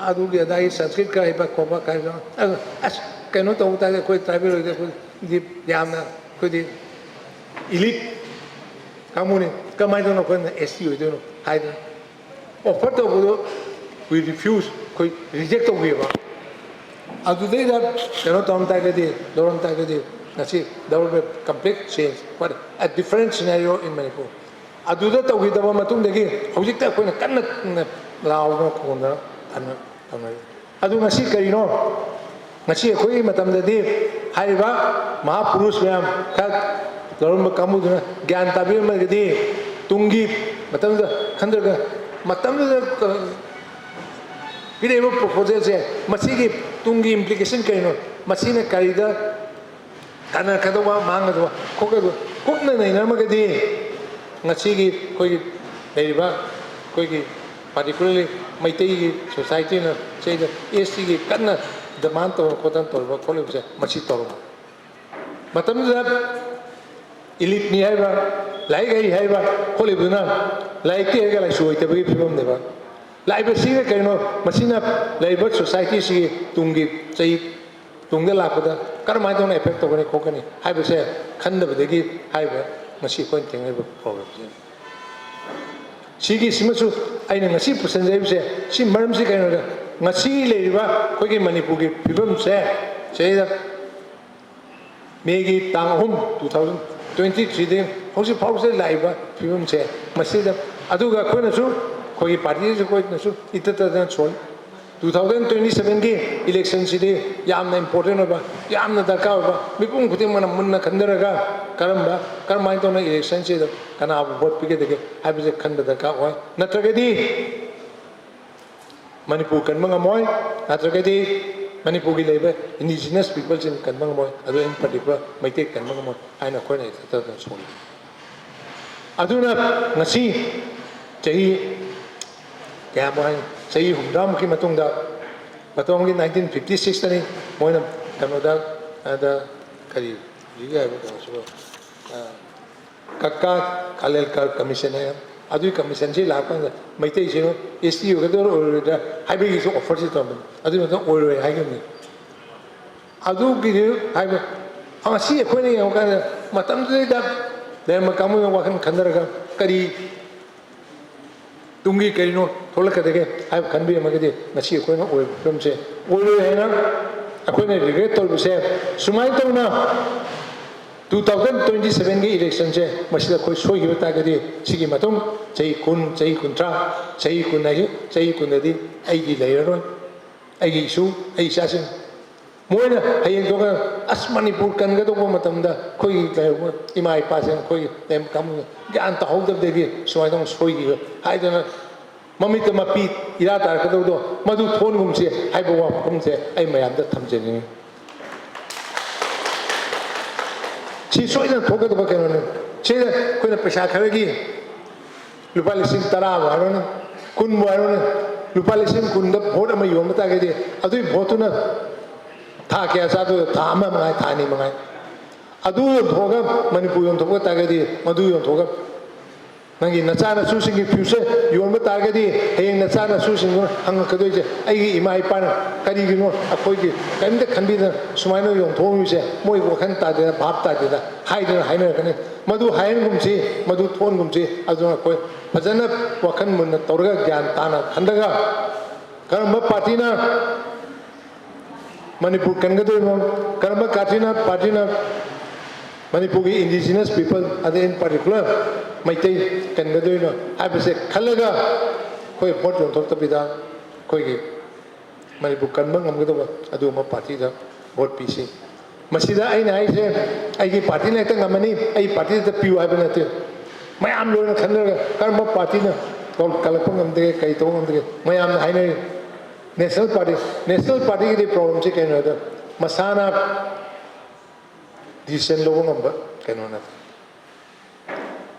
ꯑꯗꯨꯒꯤ ꯑꯗꯥꯒꯤ ꯁꯪꯁꯀ꯭ꯔꯤꯠ ꯈꯔ ꯍꯩꯕ ꯈꯣꯠꯄ ꯈꯔ, ꯑꯗꯨ ꯑꯁ, ꯀꯩꯅꯣ ꯇꯧꯕ ꯇꯥꯔꯗꯤ ꯑꯩꯈꯣꯏ tribal ꯑꯣꯏꯔꯗꯤ ꯑꯩꯈꯣꯏꯗꯤ ꯌꯥꯝꯅ ꯑꯩꯈꯣꯏꯗꯤ elite ꯀꯥꯡꯕꯨꯅꯤ, ꯀꯃꯥꯏꯅ ꯇꯧꯅ ꯑꯩꯈꯣꯏꯅ ꯑꯦꯁ ꯇꯤ ꯑꯣꯏꯗꯣꯏꯅꯣ ꯍꯥꯏꯗꯅ offer ꯇꯧꯕꯗꯣ we refuse, ꯑꯩꯈꯣꯏ reject ꯇꯧꯕꯤꯑꯕ꯫ ꯑꯗꯨꯗꯩꯗ ꯀꯩꯅꯣ ꯇꯧꯔꯝ ꯇꯥꯔꯒꯗꯤ, ꯂꯧꯔꯝ ꯇꯥꯔꯒꯗꯤ, ꯉꯁꯤ there will be complete change, what a different scenario in Manipur꯫ ꯑꯗꯨꯗ ꯇꯧꯈꯤꯗꯕ ꯃꯇꯨꯡꯗꯒꯤ ꯍꯧꯖꯤꯛꯇ ꯑꯩꯈꯣꯏꯅ ꯀꯟꯅ ꯂꯥꯎꯗꯅ ꯈꯣꯡꯗꯅ ꯀꯟꯅ ꯇꯧꯅꯔꯤ꯫ ꯑꯗꯨ ꯉꯁꯤ ꯀꯔꯤꯅꯣ? ꯉꯁꯤ ꯑꯩꯈꯣꯏꯒꯤ ꯃꯇꯝꯗꯗꯤ ꯍꯥꯏꯔꯤꯕ ꯃꯍꯥꯄꯨꯔꯨꯁ ꯃꯌꯥꯝ ꯈꯔ ꯂꯧꯔꯝꯕ ꯀꯥꯡꯕꯨꯗꯨꯅ ꯒ꯭ꯌꯥꯟ ꯇꯥꯕꯤꯔꯝꯃꯒꯗꯤ, ꯇꯨꯡꯒꯤ ꯃꯇꯝꯗ ꯈꯟꯊꯔꯒ, ꯃꯇꯝꯗꯨꯗ, ꯑ, ꯄꯤꯔꯛꯏꯕ proposalꯁꯦ, ꯃꯁꯤꯒꯤ ꯇꯨꯡꯒꯤ implication ꯀꯔꯤꯅꯣ, ꯃꯁꯤꯅ ꯀꯔꯤꯗ ꯀꯥꯟꯅꯔꯛꯀꯗꯧꯕ, ꯃꯥꯡꯒꯗꯧꯕ, ꯈꯣꯠꯀꯗꯧꯕ ꯀꯨꯞꯅ ꯅꯩꯅꯔꯝꯃꯒꯗꯤ, ꯉꯁꯤꯒꯤ ꯑꯩꯈꯣꯏꯒꯤ ꯂꯩꯔꯤꯕ ꯑꯩꯈꯣꯏꯒꯤ particularly ꯃꯩꯇꯩꯒꯤ societyꯅ ꯁꯤꯗ S Tꯒꯤ ꯀꯟꯅ demand ꯇꯧꯗꯅ ꯈꯣꯠꯇꯅ ꯇꯧꯔꯤꯕ ꯈꯣꯠꯂꯤꯕꯁꯦ ꯃꯁꯤ ꯇꯧꯔꯝꯃꯣꯏ꯫ ꯃꯇꯝꯗꯨꯗ eliteꯅꯤ ꯍꯥꯏꯕ, ꯂꯥꯏꯔꯤꯛ ꯍꯩ ꯍꯥꯏꯕ ꯈꯣꯠꯂꯤꯕꯗꯨꯅ ꯂꯥꯏꯔꯤꯛꯇꯤ ꯍꯩꯔꯒ ꯂꯥꯏꯁꯨ ꯍꯩꯇꯕꯒꯤ ꯐꯤꯕꯝꯅꯦꯕ꯫ ꯂꯥꯛꯏꯕꯁꯤꯅ ꯀꯔꯤꯅꯣ? ꯃꯁꯤꯅ ꯂꯩꯔꯤꯕ societyꯁꯤꯒꯤ ꯇꯨꯡꯒꯤ ꯆꯍꯤ ꯇꯨꯡꯗ ꯂꯥꯛꯄꯗ ꯀꯔꯝꯍꯥꯏꯅ ꯇꯧꯅ effect ꯇꯧꯒꯅꯤ ꯈꯣꯠꯀꯅꯤ ꯍꯥꯏꯕꯁꯦ ꯈꯟꯗꯕꯗꯒꯤ ꯍꯥꯏꯔꯤꯕ ꯉꯁꯤ ꯑꯩꯈꯣꯏꯅ ꯊꯦꯡꯅꯔꯤꯕ problemꯁꯤꯅꯤ꯫ ꯁꯤꯒꯤꯁꯤꯃꯁꯨ ꯑꯩꯅ ꯉꯁꯤ ꯄꯨꯁꯤꯟꯖꯔꯤꯕꯁꯦ, ꯁꯤ ꯃꯔꯝꯁꯤ ꯀꯩꯅꯣꯗ, ꯉꯁꯤ ꯂꯩꯔꯤꯕ ꯑꯩꯈꯣꯏꯒꯤ ꯃꯅꯤꯄꯨꯔꯒꯤ ꯐꯤꯕꯝꯁꯦ, ꯁꯤꯗꯩꯗ Mayꯒꯤ ꯇꯥꯡ ꯑꯍꯨꯝ, two thousand twenty threeꯗꯒꯤ ꯍꯧꯖꯤꯛ ꯐꯥꯎꯕꯁꯤꯗ ꯂꯥꯛꯏꯕ ꯐꯤꯕꯝꯁꯦ, ꯃꯁꯤꯗ, ꯑꯗꯨꯒ ꯑꯩꯈꯣꯏꯅꯁꯨ, ꯑꯩꯈꯣꯏꯒꯤ partyꯁꯨ, ꯑꯩꯈꯣꯏꯅꯁꯨ ꯏꯇꯠ ꯇꯠꯇꯅ ꯁꯣꯜꯂꯤ꯫ Two thousand twenty sevenꯒꯤ electionꯁꯤꯗꯤ ꯌꯥꯝꯅ important ꯑꯣꯏꯕ, ꯌꯥꯝꯅ ꯗꯔꯀꯥꯔ ꯑꯣꯏꯕ, ꯃꯤꯄꯨꯝ ꯈꯨꯗꯤꯡꯃꯛꯅ ꯃꯨꯟꯅ ꯈꯟꯊꯔꯒ ꯀꯔꯝꯕ, ꯀꯔꯝꯍꯥꯏꯅ ꯇꯧꯅ electionꯁꯤꯗ ꯀꯅꯥꯕꯨ vote ꯄꯤꯒꯗꯒꯦ ꯍꯥꯏꯕꯁꯦ ꯈꯟꯕ ꯗꯔꯀꯥꯔ ꯑꯣꯏ꯫ ꯅꯠꯇ꯭ꯔꯒꯗꯤ ꯃꯅꯤꯄꯨꯔ ꯀꯟꯕ ꯉꯝꯃꯣꯏ, ꯅꯠꯇ꯭ꯔꯒꯗꯤ ꯃꯅꯤꯄꯨꯔꯒꯤ ꯂꯩꯕ indigenous peopleꯁꯤꯡ ꯀꯟꯕ ꯉꯝꯃꯣꯏ, ꯑꯗꯨ in particular ꯃꯩꯇꯩ ꯀꯟꯕ ꯉꯝꯃꯣꯏ ꯍꯥꯏꯅ ꯑꯩꯈꯣꯏꯅ ꯏꯊꯛꯇ ꯁꯣꯜꯂꯤ꯫ ꯑꯗꯨꯅ ꯉꯁꯤ ꯆꯍꯤ ꯀꯌꯥꯃꯨꯛ ꯍꯥꯏ, ꯆꯍꯤ ꯍꯨꯝꯐꯨꯇꯔꯥꯃꯨꯛꯀꯤ ꯃꯇꯨꯡꯗ, ꯃꯇꯝꯒꯤ nineteen fifty sixꯇꯅꯤ ꯃꯣꯏꯅ ꯀꯩꯅꯣꯗ, ꯑꯗ ꯀꯔꯤ ꯍꯧꯖꯤꯛꯀꯤ ꯍꯥꯏꯕ ꯀꯩꯅꯣꯁꯤꯕꯨ, ꯑ, ꯀꯛꯀꯥ ꯈꯥꯂꯦꯜꯀꯔ commission ꯍꯥꯏ, ꯑꯗꯨꯒꯤ commissionꯁꯤ ꯂꯥꯛꯄ ꯀꯥꯟꯗ ꯃꯩꯇꯩꯁꯤꯡ S T ꯑꯣꯏꯒꯗ꯭ꯔꯥ ꯑꯣꯏꯔꯣꯏꯗ꯭ꯔꯥ ꯍꯥꯏꯕꯒꯤꯁꯨ offerꯁꯤ ꯇꯧꯔꯝꯕꯅꯤ꯫ ꯑꯗꯨꯒꯤ ꯃꯇꯝꯗ ꯑꯣꯏꯔꯣꯏ ꯍꯥꯏꯈꯤꯕꯅꯤ꯫ ꯑꯗꯨꯒꯤꯗꯤ ꯍꯥꯏꯕ, ꯉꯁꯤ ꯑꯩꯈꯣꯏꯅ ꯌꯦꯡꯉꯀꯥꯟꯗ ꯃꯇꯝꯗꯨꯗꯩꯗ ꯂꯩꯔꯝꯕ ꯀꯥꯡꯕꯨꯅ ꯋꯥꯈꯜ ꯈꯟꯊꯔꯒ ꯀꯔꯤ ꯇꯨꯡꯒꯤ ꯀꯔꯤꯅꯣ ꯊꯣꯛꯂꯛꯀꯗꯒꯦ ꯍꯥꯏꯕ ꯈꯟꯕꯤꯔꯝꯃꯒꯗꯤ ꯉꯁꯤ ꯑꯩꯈꯣꯏꯅ ꯑꯣꯏꯕ ꯐꯤꯕꯝꯁꯦ ꯑꯣꯏꯔꯣꯏ ꯍꯥꯏꯅ ꯑꯩꯈꯣꯏꯅ regret ꯇꯧꯔꯤꯕꯁꯦ꯫ ꯁꯨꯃꯥꯏꯅ ꯇꯧꯅ two thousand twenty sevenꯒꯤ electionꯁꯦ ꯃꯁꯤꯗ ꯑꯩꯈꯣꯏ ꯁꯣꯏꯈꯤꯕ ꯇꯥꯔꯒꯗꯤ ꯁꯤꯒꯤ ꯃꯇꯨꯡ ꯆꯍꯤ ꯀꯨꯟ, ꯆꯍꯤ ꯀꯨꯟꯊ꯭ꯔꯥ, ꯆꯍꯤ ꯀꯨꯟ ꯍꯥꯏꯁꯤ ꯆꯍꯤ ꯀꯨꯟꯗꯗꯤ ꯑꯩꯒꯤ ꯂꯩꯔꯔꯣꯏ, ꯑꯩꯒꯤ ꯏꯁꯨ, ꯑꯩ ꯏꯆꯥꯁꯤꯡ꯫ ꯃꯣꯏꯅ ꯍꯌꯦꯡ ꯊꯣꯛꯂꯒ, "ꯑꯁ, ꯃꯅꯤꯄꯨꯔ ꯀꯟꯒꯗꯧꯕ ꯃꯇꯝꯗ ꯑꯩꯈꯣꯏꯒꯤ ꯂꯩꯍꯧꯕ ꯏꯃꯥ ꯏꯄꯥꯁꯤꯡ, ꯑꯩꯈꯣꯏꯒꯤ ꯂꯩꯔꯝꯕ ꯀꯥꯡꯕꯨꯁꯤꯡ ꯒ꯭ꯌꯥꯟ ꯇꯥꯍꯧꯗꯕꯗꯒꯤ ꯁꯨꯃꯥꯏꯅ ꯇꯧꯅ ꯁꯣꯏꯈꯤꯕ" ꯍꯥꯏꯗꯅ ꯃꯃꯤꯠꯇ ꯃꯄꯤ ꯏꯔꯥ ꯇꯥꯔꯛꯀꯗꯧꯕꯗꯣ ꯃꯗꯨ ꯊꯣꯟꯒꯨꯝꯁꯦ ꯍꯥꯏꯕ ꯋꯥꯐꯝꯁꯦ ꯑꯩ ꯃꯌꯥꯝꯗ ꯊꯝꯖꯅꯤꯡꯉꯤ꯫ ꯁꯤ ꯁꯣꯏꯗꯅ ꯊꯣꯛꯀꯗꯕ ꯀꯩꯅꯣꯅꯤ꯫ ꯁꯤꯗ ꯑꯩꯈꯣꯏꯅ ꯄꯩꯁꯥ ꯈꯔꯒꯤ ꯂꯨꯄꯥ ꯂꯤꯁꯤꯡ ꯇꯔꯥꯕꯨ ꯍꯥꯏꯔꯣꯅꯦ, ꯀꯨꯟꯕꯨ ꯍꯥꯏꯔꯣꯅꯦ, ꯂꯨꯄꯥ ꯂꯤꯁꯤꯡ ꯀꯨꯟꯗ ꯚꯣꯠ ꯑꯃ ꯌꯣꯟꯕ ꯇꯥꯔꯒꯗꯤ, ꯑꯗꯨꯒꯤ ꯚꯣꯠꯇꯨꯅ ꯊꯥ ꯀꯌꯥ ꯆꯥꯗꯣꯏꯅꯣ? ꯊꯥ ꯑꯃ ꯃꯉꯥꯏ, ꯊꯥ ꯑꯅꯤ ꯃꯉꯥꯏ꯫ ꯑꯗꯨ ꯌꯣꯟꯊꯣꯛꯑꯒ, ꯃꯅꯤꯄꯨꯔ ꯌꯣꯟꯊꯣꯛꯄ ꯇꯥꯔꯒꯗꯤ, ꯃꯗꯨ ꯌꯣꯟꯊꯣꯛꯑꯒ ꯅꯪꯒꯤ ꯅꯆꯥꯅꯁꯨꯁꯤꯡꯒꯤ future ꯌꯣꯟꯕ ꯇꯥꯔꯒꯗꯤ, ꯍꯌꯦꯡ ꯅꯆꯥꯅꯁꯨꯁꯤꯡꯗꯨꯅ ꯍꯪꯉꯛꯀꯗꯣꯏꯁꯦ, "ꯑꯩꯒꯤ ꯏꯃꯥ ꯏꯄꯥꯅ ꯀꯔꯤꯒꯤꯅꯣ ꯑꯩꯈꯣꯏꯒꯤ ꯀꯔꯤꯝꯇ ꯈꯟꯕꯤꯗꯅ ꯁꯨꯃꯥꯏꯅ ꯌꯣꯟꯊꯣꯛꯑꯝꯃꯤꯁꯦ, ꯃꯣꯏ ꯋꯥꯈꯜ ꯇꯥꯗꯦꯗ, ꯚꯥꯞ ꯇꯥꯗꯦꯗ" ꯍꯥꯏꯗꯅ ꯍꯥꯏꯅꯔꯛꯀꯅꯤ꯫ ꯃꯗꯨ ꯍꯥꯏꯍꯟꯒꯨꯝꯁꯤ, ꯃꯗꯨ ꯊꯣꯛꯍꯟꯒꯨꯝꯁꯤ꯫ ꯑꯗꯨꯅ ꯑꯩꯈꯣꯏ ꯐꯖꯅ ꯋꯥꯈꯜ ꯃꯨꯟꯅ ꯇꯧꯔꯒ, ꯒ꯭ꯌꯥꯟ ꯇꯥꯅ ꯈꯟꯗꯒ, ꯀꯔꯝꯕ ꯄꯥꯔꯇꯤꯅ ꯃꯅꯤꯄꯨꯔ ꯀꯟꯒꯗꯣꯏꯅꯣ, ꯀꯔꯝꯕ ꯄꯥꯔꯇꯤꯅ, ꯄꯥꯔꯇꯤꯅ ꯃꯅꯤꯄꯨꯔꯒꯤ indigenous people, ꯑꯗꯩ in particular ꯃꯩꯇꯩ ꯀꯟꯒꯗꯣꯏꯅꯣ ꯍꯥꯏꯕꯁꯦ ꯈꯜꯂꯒ, ꯑꯩꯈꯣꯏ ꯚꯣꯠ ꯌꯣꯟꯊꯣꯛꯇꯕꯤꯗ ꯑꯩꯈꯣꯏꯒꯤ ꯃꯅꯤꯄꯨꯔ ꯀꯟꯕ ꯉꯝꯒꯗꯕ ꯑꯗꯨꯒꯨꯝꯕ ꯄꯥꯔꯇꯤꯗ ꯚꯣꯠ ꯄꯤꯁꯤ꯫ ꯃꯁꯤꯗ ꯑꯩꯅ ꯍꯥꯏꯁꯦ, ꯑꯩꯒꯤ ꯄꯥꯔꯇꯤꯅ ꯍꯦꯛꯇ ꯉꯝꯃꯅꯤ, ꯑꯩ ꯄꯥꯔꯇꯤꯗ ꯄꯤꯌꯨ ꯍꯥꯏꯕ ꯅꯠꯇꯦ꯫ ꯃꯌꯥꯝ ꯂꯣꯏꯅ ꯈꯟꯅꯔꯒ ꯀꯔꯝꯕ ꯄꯥꯔꯇꯤꯅ ꯀꯜꯂꯛꯄ ꯉꯝꯗꯒꯦ, ꯀꯔꯤ ꯇꯧꯕ ꯉꯝꯗꯒꯦ, ꯃꯌꯥꯝꯅ ꯍꯥꯏꯅꯔꯤ꯫ National party, national partyꯒꯤꯗꯤ problemꯁꯤ ꯀꯩꯅꯣ ꯍꯥꯏꯗ, ꯃꯁꯥꯅ decision ꯂꯧꯕ ꯉꯝꯕ ꯀꯩꯅꯣ ꯅꯠꯇꯦ꯫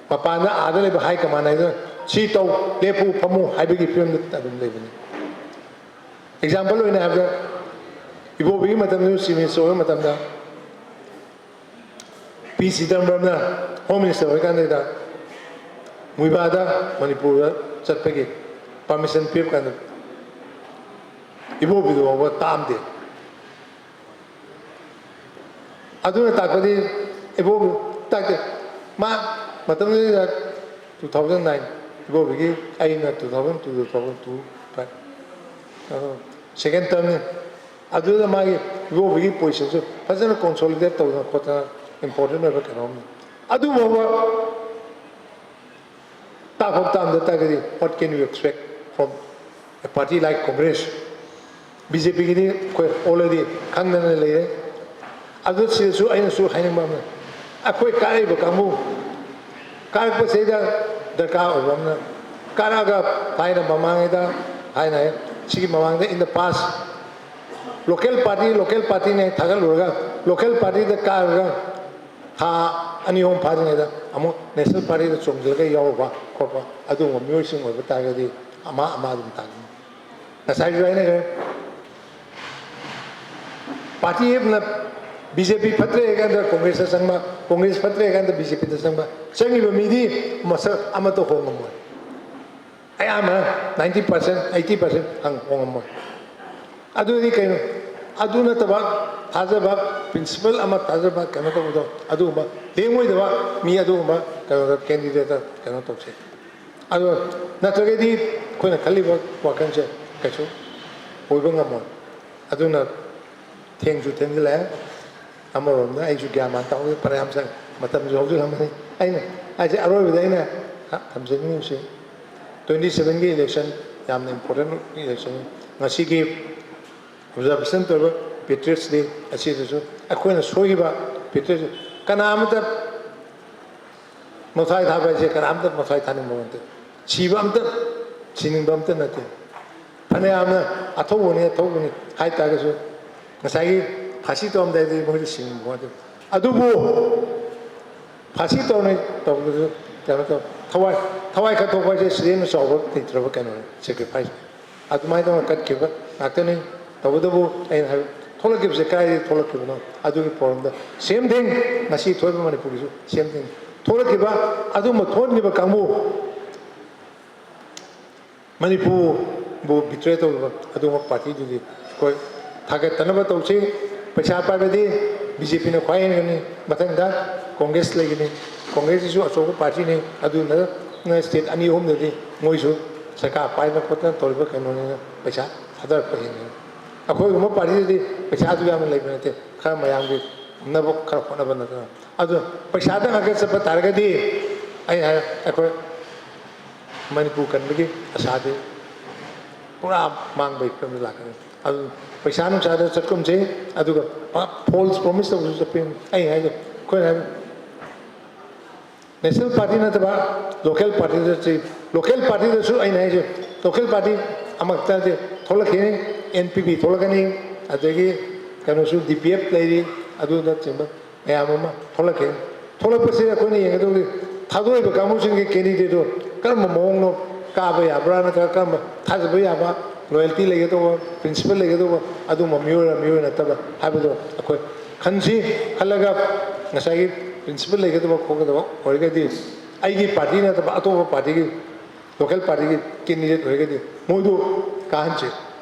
ꯃꯄꯥꯟꯗ, ꯑꯥꯗ ꯂꯩꯕ high command ꯍꯥꯏꯗꯨꯅ "ꯁꯤ ꯇꯧ, ꯂꯦꯞꯄꯨ, ꯐꯝꯃꯨ" ꯍꯥꯏꯕꯒꯤ ꯐꯤꯕꯝꯗ ꯑꯗꯨꯝ ꯂꯩꯕꯅꯤ꯫ Example ꯑꯣꯏꯅ ꯍꯥꯏꯕꯗ, ꯏꯕꯣꯕꯤꯒꯤ ꯃꯇꯝꯗ, Chief Minister ꯑꯣꯏꯕ ꯃꯇꯝꯗ, ꯄꯤ ꯆꯤꯗꯝꯕꯔꯝꯅ Home Minister ꯑꯣꯏꯔꯀꯥꯟꯗ ꯃꯨꯏꯕꯥꯗ ꯃꯅꯤꯄꯨꯔꯗ ꯆꯠꯄꯒꯤ permission ꯄꯤꯔꯛ ꯀꯥꯟꯗ, ꯏꯕꯣꯕꯤꯗꯨ ꯐꯥꯎꯕ ꯇꯥꯛꯑꯝꯗꯦ꯫ ꯑꯗꯨꯅ ꯇꯥꯛꯄꯗꯤ ꯏꯕꯣꯕꯤ ꯇꯥꯛꯇꯦ꯫ ꯃꯥ ꯃꯇꯝꯗꯨꯗ two thousand nine, ꯏꯕꯣꯕꯤꯒꯤ, ꯑꯩꯅ two thousand two, two thousand two, five, ꯑꯗꯣ second termꯅꯤ꯫ ꯑꯗꯨꯗ ꯃꯥꯒꯤ ꯏꯕꯣꯕꯤꯒꯤ positionꯁꯨ ꯐꯖꯅ consolidate ꯇꯧꯗꯅ ꯈꯣꯠꯇꯅ important ꯑꯣꯏꯕ ꯀꯩꯅꯣꯝꯅꯤ꯫ ꯑꯗꯨꯐꯥꯎꯕ ꯇꯥꯛꯐꯝ ꯇꯥꯝꯗ ꯇꯥꯔꯒꯗꯤ, what can you expect from a party like Congress? B J ꯄꯤꯒꯤꯗꯤ ꯑꯩꯈꯣꯏ already ꯈꯪꯗꯅ ꯂꯩꯔꯦ꯫ ꯑꯗꯨ ꯁꯤꯗꯁꯨ ꯑꯩꯅꯁꯨ ꯍꯥꯏꯅꯤꯡꯕ ꯑꯃꯅ, ꯑꯩꯈꯣꯏ ꯀꯥꯔꯛꯏꯕ ꯀꯥꯡꯕꯨ, ꯀꯥꯔꯛꯄꯁꯤꯗ ꯗꯔꯀꯥꯔ ꯑꯣꯏꯕ ꯑꯃꯅ, ꯀꯥꯔꯛꯑꯒ ꯊꯥꯏꯅ ꯃꯃꯥꯡꯉꯩꯗ, ꯊꯥꯏꯅ ꯁꯤꯒꯤ ꯃꯃꯥꯡꯗ in the past, local party, local partyꯅꯦ ꯊꯥꯒꯠꯂꯨꯔꯒ, local partyꯗ ꯀꯥꯔꯒ ꯊꯥ ꯑꯅꯤ ꯑꯍꯨꯝ ꯐꯥꯗ꯭ꯔꯤꯉꯩꯗ ꯑꯃꯨꯛ ꯅꯦꯁꯅꯦꯜ ꯄꯥꯔꯇꯤꯗ ꯆꯣꯡꯁꯤꯜꯂꯒ ꯌꯥꯎꯔꯨꯕ ꯈꯣꯠꯄ ꯑꯗꯨꯒꯨꯝꯕ ꯃꯤꯑꯣꯏꯁꯤꯡ ꯑꯣꯏꯕ ꯇꯥꯔꯒꯗꯤ ꯑꯃ ꯑꯃ ꯑꯗꯨꯝ ꯇꯥꯒꯅꯤ꯫ ꯉꯁꯥꯏꯁꯨ ꯍꯥꯏꯅꯈ꯭ꯔꯦ, ꯄꯥꯔꯇꯤ ꯑꯃꯅ ꯕꯤ ꯖꯦ ꯄꯤ ꯐꯠꯇ꯭ꯔꯦ ꯍꯥꯏ ꯀꯥꯟꯗ ꯀꯣꯡꯒ꯭ꯔꯦꯁꯇ ꯆꯪꯕ, ꯀꯣꯡꯒ꯭ꯔꯦꯁ ꯐꯠꯇ꯭ꯔꯦ ꯍꯥꯏ ꯀꯥꯟꯗ ꯕꯤ ꯖꯦ ꯄꯤꯗ ꯆꯪꯕ, ꯆꯪꯉꯤꯕ ꯃꯤꯗꯤ ꯃꯁꯛ ꯑꯃꯠꯇ ꯍꯣꯡꯉꯝꯃꯣꯏ꯫ ꯑꯌꯥꯝꯕꯅ ninety percent, eighty percent ꯍꯪ ꯍꯣꯡꯉꯝꯃꯣꯏ꯫ ꯑꯗꯨꯗꯤ ꯀꯩꯅꯣ? ꯑꯗꯨ ꯅꯠꯇꯕ ꯊꯥꯖꯕ, ꯄ꯭ꯔꯤꯟꯁꯤꯄꯜ ꯑꯃ ꯊꯥꯖꯕ, ꯀꯩꯅꯣ ꯇꯧꯕꯗꯣ, ꯑꯗꯨꯒꯨꯝꯕ ꯂꯦꯡꯉꯣꯏꯗꯕ ꯃꯤ, ꯑꯗꯨꯒꯨꯝꯕ ꯀꯩꯅꯣꯗ, ꯀꯦꯟꯗꯤꯗꯦꯠꯇ ꯀꯩꯅꯣ ꯇꯧꯁꯦ꯫ ꯑꯗꯣ ꯅꯠꯇ꯭ꯔꯒꯗꯤ ꯑꯩꯈꯣꯏꯅ ꯈꯜꯂꯤꯕ ꯋꯥꯈꯜꯁꯦ ꯀꯩꯁꯨ ꯑꯣꯏꯕ ꯉꯝꯃꯣꯏ꯫ ꯑꯗꯨꯅ ꯊꯦꯡꯁꯨ ꯊꯦꯡꯖꯤꯜꯂꯛꯑꯦ꯫ ꯑꯃꯔꯣꯝꯗ ꯑꯩꯁꯨ ꯒ꯭ꯌꯥꯟ ꯃꯥꯟ ꯇꯥꯍꯧꯗꯦ, ꯐꯅꯌꯥꯝ ꯆꯪ-, ꯃꯇꯝꯁꯨ ꯍꯧꯖꯤꯜꯂꯝꯃꯅꯤ꯫ ꯑꯩꯅ ꯍꯥꯏꯁꯦ, ꯑꯔꯣꯏꯕꯗ ꯑꯩꯅ ꯊꯝꯖꯅꯤꯡꯉꯤꯁꯦ, twenty sevenꯒꯤ election ꯌꯥꯝꯅ important election꯫ ꯉꯁꯤꯒꯤ observation ꯇꯧꯔꯤꯕ Patriots Day ꯑꯁꯤꯗꯁꯨ ꯑꯩꯈꯣꯏꯅ ꯁꯣꯏꯈꯤꯕ Patriots, ꯀꯅꯥ ꯑꯃꯇ ꯃꯊ꯭ꯋꯥꯏ ꯊꯥꯕ ꯍꯥꯏꯁꯦ ꯀꯅꯥꯝꯇ ꯃꯊ꯭ꯋꯥꯏ ꯊꯥꯅꯤꯡꯕ ꯅꯠꯇꯦ꯫ ꯁꯤꯕ ꯑꯝꯇ, ꯁꯤꯅꯤꯡꯕ ꯑꯝꯇ ꯅꯠꯇꯦ꯫ ꯐꯅꯌꯥꯝꯅ ꯑꯊꯧꯕꯅꯤ, ꯑꯊꯧꯕꯅꯤ ꯍꯥꯏ ꯇꯥꯔꯒꯁꯨ, ꯉꯁꯥꯏꯒꯤ ꯐꯥꯁꯤ ꯇꯧꯔꯝꯗꯥꯏꯗꯗꯤ ꯃꯣꯏꯁꯨ ꯁꯤꯅꯤꯡꯕ ꯋꯥꯠꯇꯦ꯫ ꯑꯗꯨꯕꯨ ꯐꯥꯁꯤ ꯇꯧꯔꯅꯤ ꯇꯧꯕꯗꯁꯨ ꯀꯩꯅꯣ ꯇꯧ, ꯊꯋꯥꯏ, ꯊꯋꯥꯏ ꯈꯟꯗꯣꯛꯄ ꯍꯥꯏꯁꯦ ꯁꯤꯗꯩ ꯍꯦꯟꯅ ꯆꯥꯎꯕ ꯂꯩꯇ꯭ꯔꯕ ꯀꯩꯅꯣꯅꯤ, sacrifice꯫ ꯑꯗꯨꯃꯥꯏꯅ ꯇꯧꯅ ꯀꯠꯈꯤꯕ ꯉꯥꯛꯇꯅꯤ꯫ ꯇꯧꯕꯇꯕꯨ ꯑꯩꯅ ꯍꯥꯏꯕ, ꯊꯣꯛꯂꯛꯈꯤꯕꯁꯦ ꯀꯗꯥꯏꯗꯒꯤ ꯊꯣꯛꯂꯛꯈꯤꯕꯅꯣ? ꯑꯗꯨꯒꯤ problem ꯗ same thing ꯉꯁꯤ ꯊꯣꯛꯏꯕ ꯃꯅꯤꯄꯨꯔꯒꯤꯁꯨ same thing꯫ ꯊꯣꯛꯂꯛꯈꯤꯕ ꯑꯗꯨꯒꯨꯝꯕ ꯊꯣꯛꯍꯟꯈꯤꯕ ꯀꯥꯡꯕꯨ, ꯃꯅꯤꯄꯨꯔꯕꯨ betray ꯇꯧꯈꯤꯕ ꯑꯗꯨꯒꯨꯝꯕ party ꯗꯨꯗꯤ ꯑꯩꯈꯣꯏ ꯊꯥꯒꯠꯇꯅꯕ ꯇꯧꯁꯤ꯫ ꯄꯩꯁꯥ ꯄꯥꯏꯕꯗꯤ B J P ꯅ ꯈ꯭ꯋꯥꯏ ꯍꯦꯟꯒꯅꯤ, ꯃꯊꯪꯗ Congress ꯂꯩꯒꯅꯤ꯫ Congress ꯁꯤꯁꯨ ꯑꯆꯧꯕ party ꯅꯤ, ꯑꯗꯨꯅ state ꯑꯅꯤ ꯑꯍꯨꯝꯗꯗꯤ ꯃꯣꯏꯁꯨ ꯁꯔꯀꯥꯔ ꯄꯥꯏꯗꯅ ꯈꯣꯠꯇꯅ ꯇꯧꯔꯤꯕ ꯀꯩꯅꯣꯅꯤꯅ ꯄꯩꯁꯥ ꯊꯥꯗꯔꯛꯄ ꯍꯦꯟꯒꯅꯤ꯫ ꯑꯩꯈꯣꯏꯒꯨꯝꯕ party ꯗꯗꯤ ꯄꯩꯁꯥ ꯑꯗꯨ ꯌꯥꯝꯅ ꯂꯩꯕ ꯅꯠꯇꯦ, ꯈꯔ ꯃꯌꯥꯝꯒꯤ ꯉꯝꯅꯕ ꯈꯔ ꯍꯣꯠꯅꯕ ꯅꯠꯇꯅ꯫ ꯑꯗꯨ ꯄꯩꯁꯥꯗ ꯉꯥꯛꯇ ꯆꯠꯄ ꯇꯥꯔꯒꯗꯤ ꯑꯩ ꯍꯥꯏ, ꯑꯩꯈꯣꯏ ꯃꯅꯤꯄꯨꯔ ꯀꯟꯕꯒꯤ ꯑꯁꯥꯗꯤ ꯄꯨꯔꯥ ꯃꯥꯡꯕꯒꯤ ꯐꯤꯕꯝꯗ ꯂꯥꯛꯀꯅꯤ꯫ ꯑꯗꯨ ꯄꯩꯁꯥ ꯅꯨꯡꯁꯥꯗ ꯆꯠꯀꯨꯝꯁꯤ, ꯑꯗꯨꯒ false promise ꯇꯧꯕꯁꯨ ꯆꯠꯄꯤꯒꯅꯨ꯫ ꯑꯩ ꯍꯥꯏꯁꯦ, ꯑꯩꯈꯣꯏꯅ ꯍꯥꯏꯕ national party ꯅꯠꯇꯕ local party ꯗ ꯆꯠꯁꯤ꯫ Local party ꯗꯁꯨ ꯑꯩꯅ ꯍꯥꯏꯁꯦ, local party ꯑꯃꯈꯛꯇ ꯅꯠꯇꯦ, ꯊꯣꯛꯂꯛꯈꯤꯅꯤ, N P P ꯊꯣꯛꯂꯛꯀꯅꯤ, ꯑꯗꯒꯤ ꯀꯩꯅꯣꯁꯨ D P F ꯂꯩꯔꯤ, ꯑꯗꯨꯅꯆꯤꯡꯕ ꯃꯌꯥꯝ ꯑꯃ ꯊꯣꯛꯂꯛꯈꯤꯅꯤ꯫ ꯊꯣꯛꯂꯛꯄꯁꯤꯗ ꯑꯩꯈꯣꯏꯅ ꯌꯦꯡꯒꯗꯧꯔꯤ, ꯊꯥꯗꯣꯛꯏꯕ ꯀꯥꯡꯕꯨꯁꯤꯡꯒꯤ candidateꯇꯨ ꯀꯔꯝꯕ ꯃꯑꯣꯡꯅꯣ, ꯀꯥꯕ ꯌꯥꯕ꯭ꯔꯥ, ꯅꯠꯇ꯭ꯔꯒ ꯀꯔꯝꯕ ꯊꯥꯖꯕ ꯌꯥꯕ, loyalty ꯂꯩꯒꯗꯧꯕ, principle ꯂꯩꯒꯗꯧꯕ, ꯑꯗꯨꯝꯕ ꯃꯤꯑꯣꯏꯔ ꯃꯤꯑꯣꯏ ꯅꯠꯇꯕ ꯍꯥꯏꯕꯗꯣ ꯑꯩꯈꯣꯏ ꯈꯟꯁꯤ꯫ ꯈꯜꯂꯒ ꯉꯁꯥꯏꯒꯤ principle ꯂꯩꯒꯗꯕ ꯈꯣꯠꯀꯗꯕ ꯑꯣꯏꯔꯒꯗꯤ, ꯑꯩꯒꯤ party ꯅꯠꯇꯕ ꯑꯇꯣꯞꯄ partyꯒꯤ, local partyꯒꯤ candidate ꯑꯣꯏꯔꯒꯗꯤ ꯃꯣꯏꯗꯨ ꯀꯥꯍꯟꯁꯤ꯫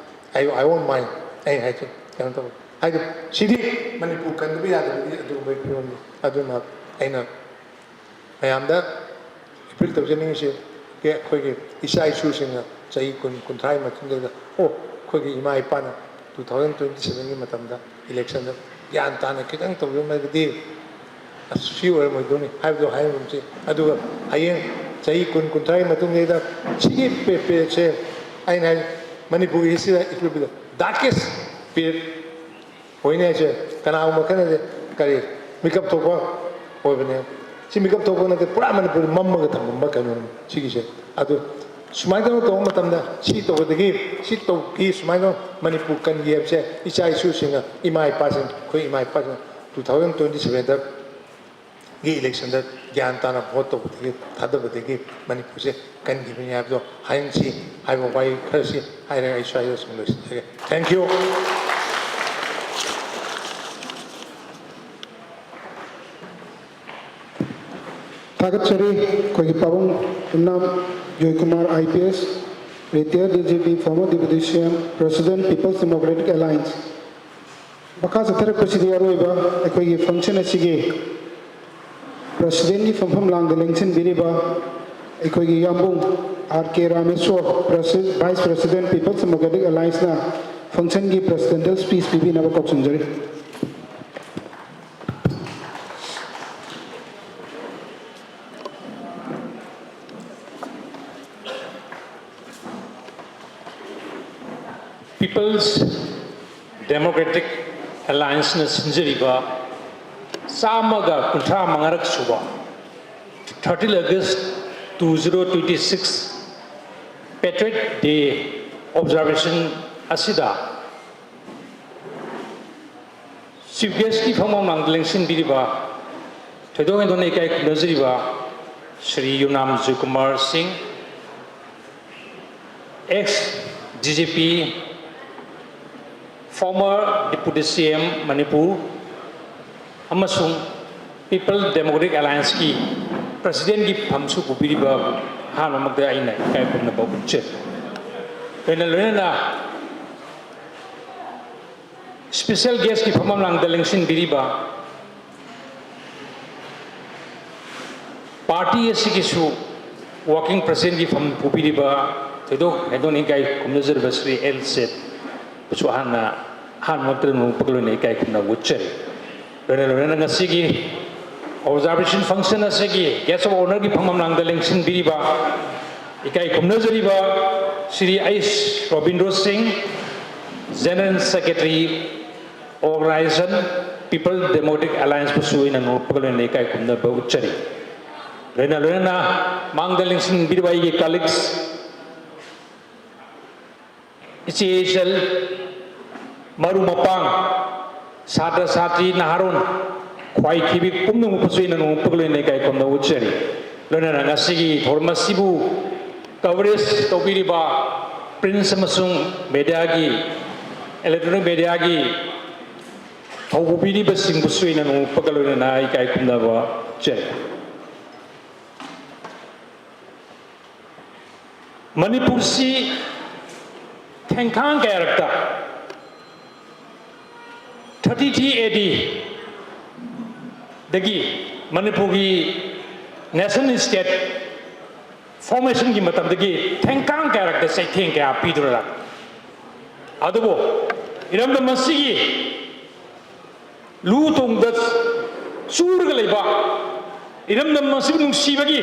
I, I won't mind꯫ ꯑꯩ ꯍꯥꯏꯁꯦ ꯀꯩꯅꯣ ꯇꯧꯕ ꯍꯥꯏꯗꯤ, ꯁꯤꯗꯤ ꯃꯅꯤꯄꯨꯔ ꯀꯟꯗꯕ ꯌꯥꯗꯕꯒꯤ ꯑꯗꯨꯒꯨꯝꯕꯒꯤ ꯐꯤꯕꯝꯅꯤ꯫ ꯑꯗꯨꯅ ꯑꯩꯅ ꯃꯌꯥꯝꯗ appeal ꯇꯧꯖꯅꯤꯡꯉꯤꯁꯤ, ꯑꯩꯈꯣꯏꯒꯤ ꯏꯆꯥ ꯏꯁꯨꯁꯤꯡꯅ ꯆꯍꯤ ꯀꯨꯟ, ꯀꯨꯟꯊ꯭ꯔꯥꯒꯤ ꯃꯇꯨꯡꯗ, "ꯑꯣ, ꯑꯩꯈꯣꯏꯒꯤ ꯏꯃꯥ ꯏꯄꯥꯅ two thousand twenty sevenꯒꯤ ꯃꯇꯝꯗ electionꯗ ꯒ꯭ꯌꯥꯟ ꯇꯥꯅ ꯈꯤꯇꯪ ꯇꯧꯕꯤꯔꯝꯃꯒꯗꯤ ꯑꯁ ꯁꯤ ꯑꯣꯏꯔꯝꯃꯣꯏꯗꯧꯅꯤ" ꯍꯥꯏꯕꯗꯣ ꯍꯥꯏꯔꯝꯁꯤ꯫ ꯑꯗꯨꯒ ꯍꯌꯦꯡ ꯆꯍꯤ ꯀꯨꯟ, ꯀꯨꯟꯊ꯭ꯔꯥꯒꯤ ꯃꯇꯨꯡꯗꯩꯗ ꯁꯤꯒꯤ periodꯁꯦ ꯑꯩꯅ ꯍꯥꯏ, ꯃꯅꯤꯄꯨꯔꯒꯤ historyꯗ it will be the darkest period ꯑꯣꯏꯅꯤ ꯍꯥꯏꯁꯦ꯫ ꯀꯅꯥꯒꯨꯝꯕ ꯈꯔꯅꯗꯤ ꯀꯔꯤ ꯃꯤꯀꯞ ꯊꯣꯛꯄ ꯑꯣꯏꯕꯅꯦ꯫ ꯁꯤ ꯃꯤꯀꯞ ꯊꯣꯛꯄ ꯅꯠꯇꯦ, ꯄꯨꯔꯥ ꯃꯅꯤꯄꯨꯔ ꯃꯝꯃꯒ ꯊꯝꯃꯝꯕ ꯀꯩꯅꯣꯅꯤ ꯁꯤꯒꯤꯁꯦ꯫ ꯑꯗꯨ ꯁꯨꯃꯥꯏꯅ ꯇꯧꯅ ꯇꯧꯕ ꯃꯇꯝꯗ ꯁꯤ ꯇꯧꯕꯗꯒꯤ, ꯁꯤ ꯇꯧꯈꯤ, ꯁꯨꯃꯥꯏꯅ ꯃꯅꯤꯄꯨꯔ ꯀꯟꯈꯤ ꯍꯥꯏꯕꯁꯦ ꯏꯆꯥ ꯏꯁꯨꯁꯤꯡꯅ, ꯏꯃꯥ ꯏꯄꯥꯁꯤꯡ, ꯑꯩꯈꯣꯏ ꯏꯃꯥ ꯏꯄꯥꯁꯤꯡꯅ two thousand twenty sevenꯗꯒꯤ electionꯗ ꯒ꯭ꯌꯥꯟ ꯇꯥꯅ vote ꯇꯧꯕꯗꯒꯤ, ꯊꯥꯗꯕꯗꯒꯤ ꯃꯅꯤꯄꯨꯔꯁꯦ ꯀꯟꯈꯤꯕꯅꯤ ꯍꯥꯏꯕꯗꯣ ꯍꯥꯏꯍꯟꯁꯤ ꯍꯥꯏꯕ ꯋꯥꯍꯩ ꯈꯔꯁꯤ ꯍꯥꯏꯔꯒ ꯑꯩ ꯁ꯭ꯋꯥꯏꯗ ꯁꯨꯝ ꯂꯣꯏꯁꯤꯟꯖꯒꯦ꯫ Thank you꯫ ꯊꯥꯒꯠꯆꯔꯤ꯫ ꯑꯩꯈꯣꯏꯒꯤ ꯄꯥꯕꯨꯡ ꯌꯨꯝꯅꯥꯝ Joykumar, I P S, retired D G P, former Deputy C M, President, People's Democratic Alliance꯫ ꯃꯈꯥ ꯆꯠꯊꯔꯛꯄꯁꯤꯗꯤ ꯑꯔꯣꯏꯕ ꯑꯩꯈꯣꯏꯒꯤ function ꯑꯁꯤꯒꯤ Presidentꯀꯤ ꯐꯝꯐꯝ ꯂꯥꯡꯗ ꯂꯦꯡꯁꯤꯟꯕꯤꯔꯤꯕ ꯑꯩꯈꯣꯏꯒꯤ ꯌꯥꯝꯕꯨꯡ R K Rameshwor, Presi-, Vice President, People's Democratic Allianceꯅ functionꯒꯤ presidential speech ꯄꯤꯕꯤꯅꯕ ꯀꯧꯁꯤꯟꯖꯔꯤ꯫ People's Democratic Allianceꯅ ꯁꯤꯟꯖꯔꯤꯕ ꯆꯥꯝꯃꯒ ꯀꯨꯟꯊ꯭ꯔꯥ ꯃꯉꯥꯔꯛ ꯁꯨꯕ thirty August two zero twenty six Patriot Day observation ꯑꯁꯤꯗ Chief Guestꯀꯤ ꯐꯝꯐꯝ ꯂꯥꯡꯗ ꯂꯦꯡꯁꯤꯟꯕꯤꯔꯤꯕ ꯊꯣꯏꯗꯣꯛ ꯍꯦꯟꯗꯣꯛꯅ ꯏꯀꯥꯏ ꯈꯨꯝꯅꯖꯔꯤꯕ ꯁ꯭ꯔꯤ ꯌꯨꯅꯥꯝ ꯖꯨꯀꯨꯃꯥꯔ ꯁꯤꯡ, ex D G P, former Deputy C M Manipur, ꯑꯃꯁꯨꯡ People Democratic Allianceꯀꯤ Presidentꯀꯤ ꯐꯝꯁꯨ ꯄꯨꯕꯤꯔꯤꯕ ꯑꯍꯥꯟꯕꯃꯛꯇ ꯑꯩꯅ ꯏꯀꯥꯏ ꯈꯨꯝꯅꯕ ꯎꯠꯆꯔꯤ꯫ ꯂꯣꯏꯅ ꯂꯣꯏꯅꯅ special guestꯀꯤ ꯐꯝꯐꯝꯂꯥꯡꯗ ꯂꯦꯡꯁꯤꯟꯕꯤꯔꯤꯕ party ꯑꯁꯤꯒꯤꯁꯨ working presidentꯀꯤ ꯐꯝ ꯄꯨꯕꯤꯔꯤꯕ ꯊꯣꯏꯗꯣꯛ ꯍꯦꯟꯗꯣꯛꯅ ꯏꯀꯥꯏ ꯈꯨꯝꯅꯖꯔꯤꯕ ꯁ꯭ꯔꯤ ꯑꯦꯜ ꯁꯦꯠꯄꯨꯁꯨ ꯑꯍꯥꯟꯅ ꯑꯍꯥꯟꯕ ꯃꯛꯇꯗ ꯅꯣꯡꯄꯣꯛ ꯂꯣꯏꯅ ꯏꯀꯥꯏ ꯈꯨꯝꯅꯕ ꯎꯠꯆꯔꯤ꯫ ꯂꯣꯏꯅ ꯂꯣꯏꯅꯅ ꯉꯁꯤꯒꯤ observation function ꯑꯁꯤꯒꯤ guest of honourꯒꯤ ꯐꯝꯐꯝꯂꯥꯡꯗ ꯂꯦꯡꯁꯤꯟꯕꯤꯔꯤꯕ ꯏꯀꯥꯏ ꯈꯨꯝꯅꯖꯔꯤꯕ ꯁ꯭ꯔꯤ ꯑꯩꯁ ꯔꯣꯕꯤꯟꯗ꯭ꯔꯣ ꯁꯤꯡ, General Secretary, Organisation People Democratic Allianceꯄꯨꯁꯨ ꯑꯩꯅ ꯅꯣꯛꯄꯒ ꯂꯣꯏꯅꯅ ꯏꯀꯥꯏ ꯈꯨꯝꯅꯕ ꯎꯠꯆꯔꯤ꯫ ꯂꯣꯏꯅ ꯂꯣꯏꯅꯅ ꯃꯥꯡꯗ ꯂꯦꯡꯁꯤꯟꯕꯤꯔꯤꯕ ꯑꯩꯒꯤ colleagues, ꯏꯆꯦ ꯏꯆꯜ, ꯃꯔꯨꯞ ꯃꯄꯥꯡ, ꯁꯥꯇ꯭ꯔ ꯁꯥꯇ꯭ꯔꯤ, ꯅꯍꯥꯔꯣꯜ, ꯈ꯭ꯋꯥꯏ ꯈꯤꯕꯤꯛ ꯄꯨꯝꯅꯃꯛꯄꯨꯁꯨ ꯑꯩꯅ ꯅꯣꯡꯄꯣꯛ ꯂꯣꯏꯅ ꯏꯀꯥꯏ ꯈꯨꯝꯅꯕ ꯎꯠꯆꯔꯤ꯫ ꯂꯣꯏꯅꯅ ꯉꯁꯤꯒꯤ ꯊꯧꯔꯝ ꯑꯁꯤꯕꯨ coverage ꯇꯧꯕꯤꯔꯤꯕ print ꯑꯃꯁꯨꯡ mediaꯒꯤ, electronic mediaꯒꯤ ꯊꯧꯄꯨꯕꯤꯔꯤꯕꯁꯤꯡꯕꯨꯁꯨ ꯑꯩꯅ ꯅꯣꯡꯄꯣꯛꯀ ꯂꯣꯏꯅꯅ ꯏꯀꯥꯏ ꯈꯨꯝꯅꯕ ꯎꯠꯆꯔꯤ꯫ ꯃꯅꯤꯄꯨꯔꯁꯤ ꯊꯦꯡꯈꯥꯡ ꯀꯌꯥꯔꯛꯇ, thirty three A D ꯗꯒꯤ ꯃꯅꯤꯄꯨꯔꯒꯤ nation state formationꯒꯤ ꯃꯇꯝꯗꯒꯤ ꯊꯦꯡꯈꯥꯡ ꯀꯌꯥꯔꯛꯇ ꯆꯩꯊꯦꯡ ꯀꯌꯥ ꯄꯤꯗꯨꯅ ꯂꯥꯛꯂꯤ꯫ ꯑꯗꯨꯕꯨ ꯏꯔꯝꯗꯝ ꯑꯁꯤꯒꯤ ꯂꯨ ꯇꯣꯡꯗ ꯆꯨꯔꯒ ꯂꯩꯕ ꯏꯔꯝꯗꯝ ꯑꯁꯤꯕꯨ ꯅꯨꯡꯁꯤꯕꯒꯤ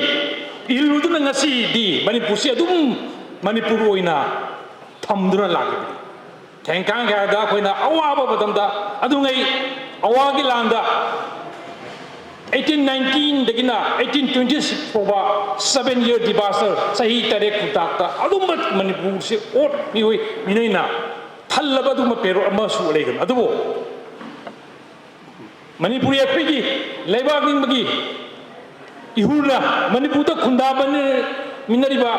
ꯏꯍꯨꯜꯗꯨꯅ ꯉꯁꯤꯗꯤ ꯃꯅꯤꯄꯨꯔꯁꯤ ꯑꯗꯨꯝ ꯃꯅꯤꯄꯨꯔ ꯑꯣꯏꯅ ꯊꯝꯗꯨꯅ ꯂꯥꯛꯂꯤꯕꯅꯤ꯫ ꯊꯦꯡꯀꯥꯡ ꯀꯌꯥꯗ ꯑꯩꯈꯣꯏꯅ ꯑꯋꯥꯕ ꯃꯇꯝꯗ ꯑꯗꯨꯉꯩ ꯑꯋꯥꯒꯤ ꯂꯥꯟꯗ eighteen nineteenꯗꯒꯤꯅ eighteen twenty six ꯐꯥꯎꯕ seven year disaster, ꯆꯍꯤ ꯇꯔꯦꯠ ꯈꯨꯟꯇꯥꯛꯇ ꯑꯗꯨꯝꯕ ꯃꯅꯤꯄꯨꯔꯁꯤ ꯑꯣꯠ ꯃꯤꯑꯣꯏ ꯃꯤꯅꯩꯅ ꯊꯜꯂꯕ ꯑꯗꯨꯒꯨꯝꯕ ꯄꯦꯔꯣꯠ ꯑꯃꯁꯨ ꯂꯩꯒꯅꯤ꯫ ꯑꯗꯨꯕꯨ ꯃꯅꯤꯄꯨꯔꯤ ꯑꯩꯈꯣꯏꯒꯤ ꯂꯩꯕꯥꯛ ꯅꯤꯡꯕꯒꯤ ꯏꯍꯨꯜꯅ ꯃꯅꯤꯄꯨꯔꯗ ꯈꯨꯟꯗꯥꯃꯤꯟꯅꯔꯤꯕ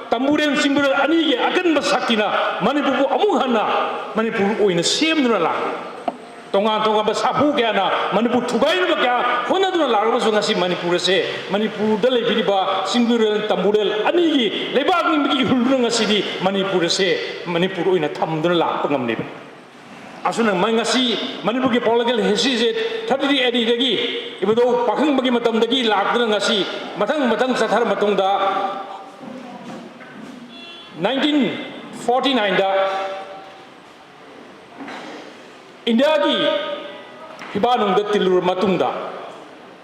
ꯇꯝꯕꯨꯔꯦꯜ ꯆꯤꯡꯕꯨꯔꯦꯜ ꯑꯅꯤꯒꯤ ꯑꯀꯟꯕ ꯁꯛꯇꯤꯅ ꯃꯅꯤꯄꯨꯔꯕꯨ ꯑꯃꯨꯛ ꯍꯟꯅ ꯃꯅꯤꯄꯨꯔ ꯑꯣꯏꯅ ꯁꯦꯝꯗꯨꯅ ꯂꯥꯛꯂꯤ꯫ ꯇꯣꯉꯥꯟ ꯇꯣꯉꯥꯟꯕ ꯁꯥꯐꯨ ꯀꯌꯥꯅ ꯃꯅꯤꯄꯨꯔ ꯊꯨꯒꯥꯏꯅꯕ ꯀꯌꯥ ꯍꯣꯠꯅꯗꯨꯅ ꯂꯥꯛꯂꯕꯁꯨ, ꯉꯁꯤ ꯃꯅꯤꯄꯨꯔ ꯑꯁꯦ, ꯃꯅꯤꯄꯨꯔꯗ ꯂꯩꯕꯤꯔꯤꯕ ꯆꯤꯡꯕꯨꯔꯦꯜ ꯇꯝꯕꯨꯔꯦꯜ ꯑꯅꯤꯒꯤ ꯂꯩꯕꯥꯛ ꯅꯤꯡꯕꯒꯤ ꯏꯍꯨꯜꯗꯨꯅ ꯉꯁꯤꯗꯤ ꯃꯅꯤꯄꯨꯔ ꯑꯁꯦ ꯃꯅꯤꯄꯨꯔ ꯑꯣꯏꯅ ꯊꯝꯗꯨꯅ ꯂꯥꯛꯄ ꯉꯝꯂꯤꯕꯅꯤ꯫ ꯑꯁꯨꯝꯅ ꯃ-, ꯉꯁꯤ ꯃꯅꯤꯄꯨꯔꯒꯤ political historyꯁꯦ thirty-three ADꯗꯒꯤ ꯏꯕꯨꯙꯧ ꯄꯥꯈꯪꯕꯒꯤ ꯃꯇꯝꯗꯒꯤ ꯂꯥꯛꯇꯨꯅ ꯉꯁꯤ ꯃꯊꯪ ꯃꯊꯪ ꯆꯠꯊꯔ ꯃꯇꯨꯡꯗ, nineteen forty-nineꯗ ꯏꯟꯗꯤꯌꯥꯒꯤ ꯐꯤꯕꯥꯛꯅꯨꯡꯗ ꯇꯤꯜꯂꯨꯔ ꯃꯇꯨꯡꯗ,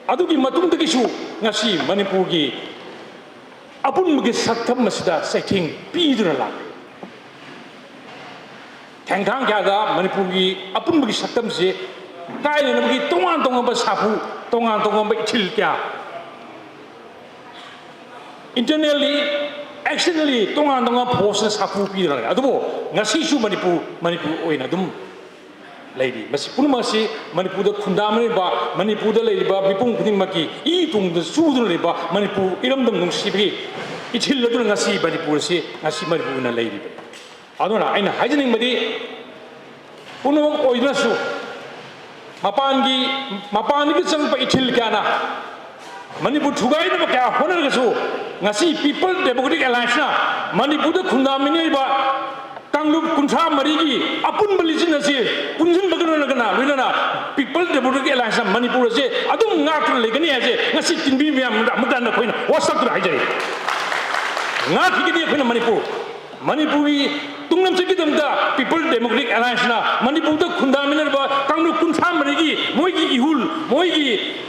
ꯑꯗꯨꯒꯤ ꯃꯇꯨꯡꯗꯒꯤꯁꯨ ꯉꯁꯤ ꯃꯅꯤꯄꯨꯔꯒꯤ ꯑꯄꯨꯟꯕꯒꯤ ꯁꯛꯇꯝ ꯑꯁꯤꯗ ꯆꯩꯊꯦꯡ ꯄꯤꯗꯨꯅ ꯂꯥꯛꯂꯤ꯫ ꯊꯦꯡꯊꯥꯡ ꯀꯌꯥꯗ ꯃꯅꯤꯄꯨꯔꯒꯤ ꯑꯄꯨꯟꯕꯒꯤ ꯁꯛꯇꯝꯁꯤ ꯀꯥꯏꯅꯅꯕꯒꯤ ꯇꯣꯉꯥꯟ ꯇꯣꯉꯥꯟꯕ ꯁꯥꯐꯨ, ꯇꯣꯉꯥꯟ ꯇꯣꯉꯥꯟꯕ ꯏꯊꯤꯜ ꯀꯌꯥ, internally, externally ꯇꯣꯉꯥꯟ ꯇꯣꯉꯥꯟꯕ forceꯅ ꯁꯥꯐꯨ ꯄꯤꯗꯨꯅ ꯂꯩ꯫ ꯑꯗꯨꯕꯨ ꯉꯁꯤꯁꯨ ꯃꯅꯤꯄꯨꯔ, ꯃꯅꯤꯄꯨꯔ ꯑꯣꯏꯅ ꯑꯗꯨꯝ ꯂꯩꯔꯤ꯫ ꯃꯁꯤ ꯄꯨꯝꯅꯃꯛ ꯑꯁꯤ ꯃꯅꯤꯄꯨꯔꯗ ꯈꯨꯟꯗꯥꯃꯤꯟꯅꯔꯤꯕ, ꯃꯅꯤꯄꯨꯔꯗ ꯂꯩꯔꯤꯕ ꯃꯤꯄꯨꯝ ꯈꯨꯗꯤꯡꯃꯛꯀꯤ ꯏ ꯇꯣꯡꯗ ꯆꯨꯗꯨꯅ ꯂꯩꯕ ꯃꯅꯤꯄꯨꯔ ꯏꯔꯝꯗꯝ ꯅꯨꯡꯁꯤꯕꯒꯤ ꯏꯊꯤꯜ ꯑꯗꯨꯅ ꯉꯁꯤ ꯃꯅꯤꯄꯨꯔ ꯑꯁꯤ, ꯉꯁꯤ ꯃꯅꯤꯄꯨꯔꯅ ꯂꯩꯔꯤꯕꯅꯤ꯫ ꯑꯗꯨꯅ ꯑꯩꯅ ꯍꯥꯏꯖꯅꯤꯡꯕꯗꯤ, ꯄꯨꯝꯅꯃꯛ ꯑꯣꯏꯗꯨꯅꯁꯨ ꯃꯄꯥꯟꯒꯤ, ꯃꯄꯥꯟꯗꯒꯤ ꯆꯪꯂꯛꯄ ꯏꯊꯤꯜ ꯀꯌꯥꯅ ꯃꯅꯤꯄꯨꯔ ꯊꯨꯒꯥꯏꯅꯕ ꯀꯌꯥ ꯍꯣꯠꯅꯔꯒꯁꯨ, ꯉꯁꯤ People Democratic Allianceꯅ ꯃꯅꯤꯄꯨꯔꯗ ꯈꯨꯟꯗꯥꯃꯤꯟꯅꯔꯤꯕ ꯀꯥꯡꯂꯨꯞ ꯀꯨꯟꯊ꯭ꯔꯥ ꯃꯔꯤꯒꯤ ꯑꯄꯨꯟꯕ ꯂꯤꯆꯠ ꯑꯁꯤ ꯄꯨꯟꯁꯤꯟꯕꯒ ꯂꯣꯏꯅꯅ, ꯂꯣꯏꯅꯅ People Democratic Allianceꯅ ꯃꯅꯤꯄꯨꯔ ꯑꯁꯦ ꯑꯗꯨꯝ ꯉꯥꯛꯇꯨꯅ ꯂꯩꯒꯅꯤ ꯍꯥꯏꯁꯦ ꯉꯁꯤ ꯇꯤꯟꯕꯤ ꯃꯌꯥꯝꯗ ꯑꯃꯨꯛ ꯍꯟꯅ ꯑꯩꯈꯣꯏꯅ ꯋꯥꯁꯛꯇꯨꯅ ꯍꯥꯏꯖꯔꯤ꯫ ꯉꯥꯛꯈꯤꯒꯅꯤ ꯑꯩꯈꯣꯏꯅ ꯃꯅꯤꯄꯨꯔ꯫ ꯃꯅꯤꯄꯨꯔꯒꯤ ꯇꯨꯡꯂꯝꯆꯠꯀꯤꯗꯃꯛꯇ People Democratic Allianceꯅ ꯃꯅꯤꯄꯨꯔꯗ ꯈꯨꯟꯗꯥꯃꯤꯟꯅꯔꯤꯕ ꯀꯥꯡꯂꯨꯞ ꯀꯨꯟꯊ꯭ꯔꯥ ꯃꯔꯤꯒꯤ ꯃꯣꯏꯒꯤ ꯏꯍꯨꯜ, ꯃꯣꯏꯒꯤ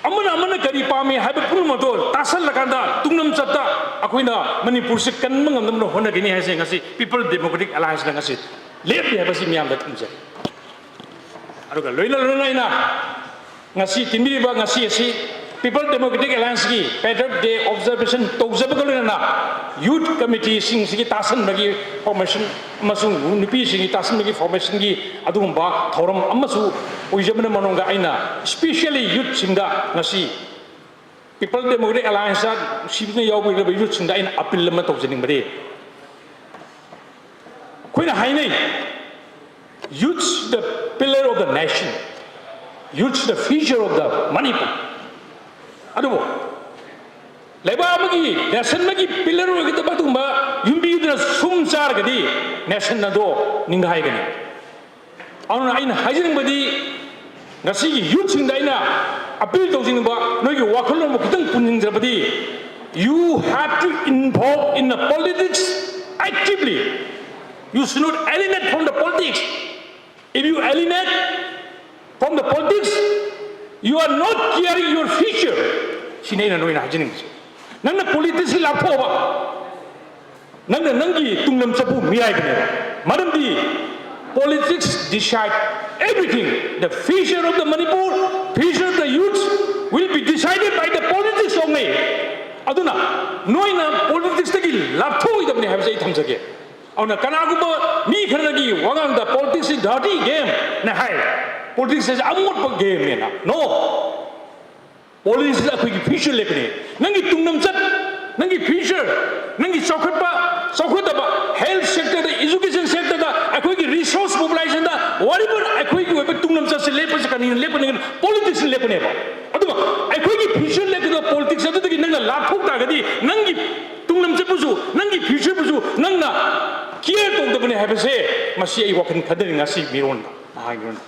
ꯑꯃꯅ ꯑꯃꯅ ꯀꯔꯤ ꯄꯥꯝꯃꯤ ꯍꯥꯏꯕ ꯄꯨꯝꯅꯃꯛꯇꯣ ꯇꯥꯁꯜꯂꯀꯥꯟꯗ ꯇꯨꯡꯂꯝꯆꯠꯇ ꯑꯩꯈꯣꯏꯅ ꯃꯅꯤꯄꯨꯔꯁꯤ ꯀꯟꯕ ꯉꯝꯅꯕ ꯍꯣꯠꯅꯒꯅꯤ ꯍꯥꯏꯁꯦ ꯉꯁꯤ People Democratic Allianceꯅ ꯉꯁꯤ ꯂꯦꯞꯂꯤ ꯍꯥꯏꯕꯁꯤ ꯃꯤꯌꯥꯝꯗ ꯊꯝꯖꯔꯤ꯫ ꯑꯗꯨꯒ ꯂꯣꯏꯅ ꯂꯣꯏꯅꯅ ꯑꯩꯅ ꯉꯁꯤ ꯇꯤꯟꯕꯤꯔꯤꯕ ꯉꯁꯤ ꯑꯁꯤ People Democratic Allianceꯀꯤ Patriot Day observation ꯇꯧꯖꯕꯒ ꯂꯣꯏꯅꯅ youth committeeꯁꯤꯡꯁꯤꯒꯤ ꯇꯥꯁꯟꯕꯒꯤ formation ꯑꯃꯁꯨꯡ ꯅꯨꯄꯤꯁꯤꯡꯒꯤ ꯇꯥꯁꯟꯕꯒꯤ formationꯒꯤ ꯑꯗꯨꯒꯨꯝꯕ ꯊꯧꯔꯝ ꯑꯃꯁꯨ ꯑꯣꯏꯖꯕꯅ ꯃꯔꯝꯒ ꯑꯩꯅ specially youthꯁꯤꯡꯗ ꯉꯁꯤ People Democratic Allianceꯇ ꯅꯨꯡꯁꯤꯕꯅ ꯌꯥꯎꯕꯤꯔꯕ youthꯁꯤꯡꯗ ꯑꯩꯅ appeal ꯑꯃ ꯇꯧꯖꯅꯤꯡꯕꯗꯤ, ꯑꯩꯈꯣꯏꯅ ꯍꯥꯏꯅꯩ, youths the pillar of the nation, youths the future of the Manipur. ꯑꯗꯨꯕꯨ ꯂꯩꯕꯥꯛ ꯑꯃꯒꯤ, nation ꯑꯃꯒꯤ pillar ꯑꯣꯏꯒꯗꯕ ꯑꯗꯨꯒꯨꯝꯕ ꯌꯨꯝꯕꯤꯗꯨꯅ ꯁꯨꯝ ꯆꯥꯔꯒꯗꯤ nation ꯑꯗꯣ ꯅꯤꯡꯒꯥꯏꯒꯅꯤ꯫ ꯑꯗꯨꯅ ꯑꯩꯅ ꯍꯥꯏꯖꯅꯤꯡꯕꯗꯤ, ꯉꯁꯤꯒꯤ youthꯁꯤꯡꯗ ꯑꯩꯅ appeal ꯇꯧꯖꯅꯤꯡꯕ, ꯅꯣꯏꯒꯤ ꯋꯥꯈꯜꯂꯣꯟꯕꯨ ꯈꯤꯇꯪ ꯄꯨꯟꯁꯤꯟꯖꯕꯗꯤ, you have to involve in the politics actively. You should not alienate from the politics. If you alienate from the politics, you are not caring your future. ꯁꯤꯅꯤ ꯑꯩꯅ ꯅꯣꯏꯅ ꯍꯥꯏꯖꯅꯤꯡꯕꯁꯦ꯫ ꯅꯪꯅ politicsꯁꯤ ꯂꯥꯞꯊꯣꯛꯑꯕ, ꯅꯪꯅ ꯅꯪꯒꯤ ꯇꯨꯡꯂꯝꯆꯠꯄꯨ ꯃꯤꯔꯥꯏꯕꯅꯦꯕ꯫ ꯃꯔꯝꯗꯤ politics decide everything. The future of the Manipur, future of the youth will be decided by the politics only. ꯑꯗꯨꯅ ꯅꯣꯏꯅ politicsꯇꯒꯤ ꯂꯥꯞꯊꯣꯛꯑꯣꯏꯗꯕꯅꯤ ꯍꯥꯏꯕꯁꯦ ꯑꯩ ꯊꯝꯖꯒꯦ꯫ ꯑꯗꯨꯅ ꯀꯅꯥꯒꯨꯝꯕ ꯃꯤ ꯈꯔꯅꯒꯤ ꯋꯥꯉꯥꯡꯗ politicsꯁꯤ dirty gameꯅ ꯍꯥꯏ, politicsꯁꯤ ꯑꯃꯣꯠꯄ gameꯅꯦꯅ꯫ No, politicsꯁꯤꯗ ꯑꯩꯈꯣꯏꯒꯤ future ꯂꯦꯞꯄꯅꯤ꯫ ꯅꯪꯒꯤ ꯇꯨꯡꯂꯝꯆꯠ, ꯅꯪꯒꯤ future, ꯅꯪꯒꯤ ꯆꯥꯎꯈꯠꯄ, ꯆꯥꯎꯈꯠꯇꯕ, health sectorꯗ, education sectorꯗ, ꯑꯩꯈꯣꯏꯒꯤ resource mobilizationꯗ, whatever ꯑꯩꯈꯣꯏꯒꯤ ꯑꯣꯏꯕ ꯇꯨꯡꯂꯝꯆꯠꯁꯦ ꯂꯦꯞꯄꯁꯦ ꯀꯔꯤꯅ ꯂꯦꯞꯄꯅꯤ? Politicsꯅ ꯂꯦꯞꯄꯅꯦꯕ꯫ ꯑꯗꯨꯒ ꯑꯩꯈꯣꯏꯒꯤ future ꯂꯦꯞꯀꯗꯕ politics ꯑꯗꯨꯗꯒꯤ ꯅꯪꯅ ꯂꯥꯞꯊꯣꯛ ꯇꯥꯔꯒꯗꯤ ꯅꯪꯒꯤ ꯇꯨꯡꯂꯝꯆꯠꯄꯨꯁꯨ, ꯅꯪꯒꯤ futureꯕꯨꯁꯨ ꯅꯪꯅ care ꯇꯧꯗꯕꯅꯦ ꯍꯥꯏꯕꯁꯦ ꯃꯁꯤ ꯑꯩ ꯋꯥꯈꯜ ꯈꯟꯊꯔꯤ ꯉꯁꯤ ꯃꯤꯔꯣꯟꯗ, ꯅꯍꯥꯒꯤ ꯃꯤꯔꯣꯟꯗ꯫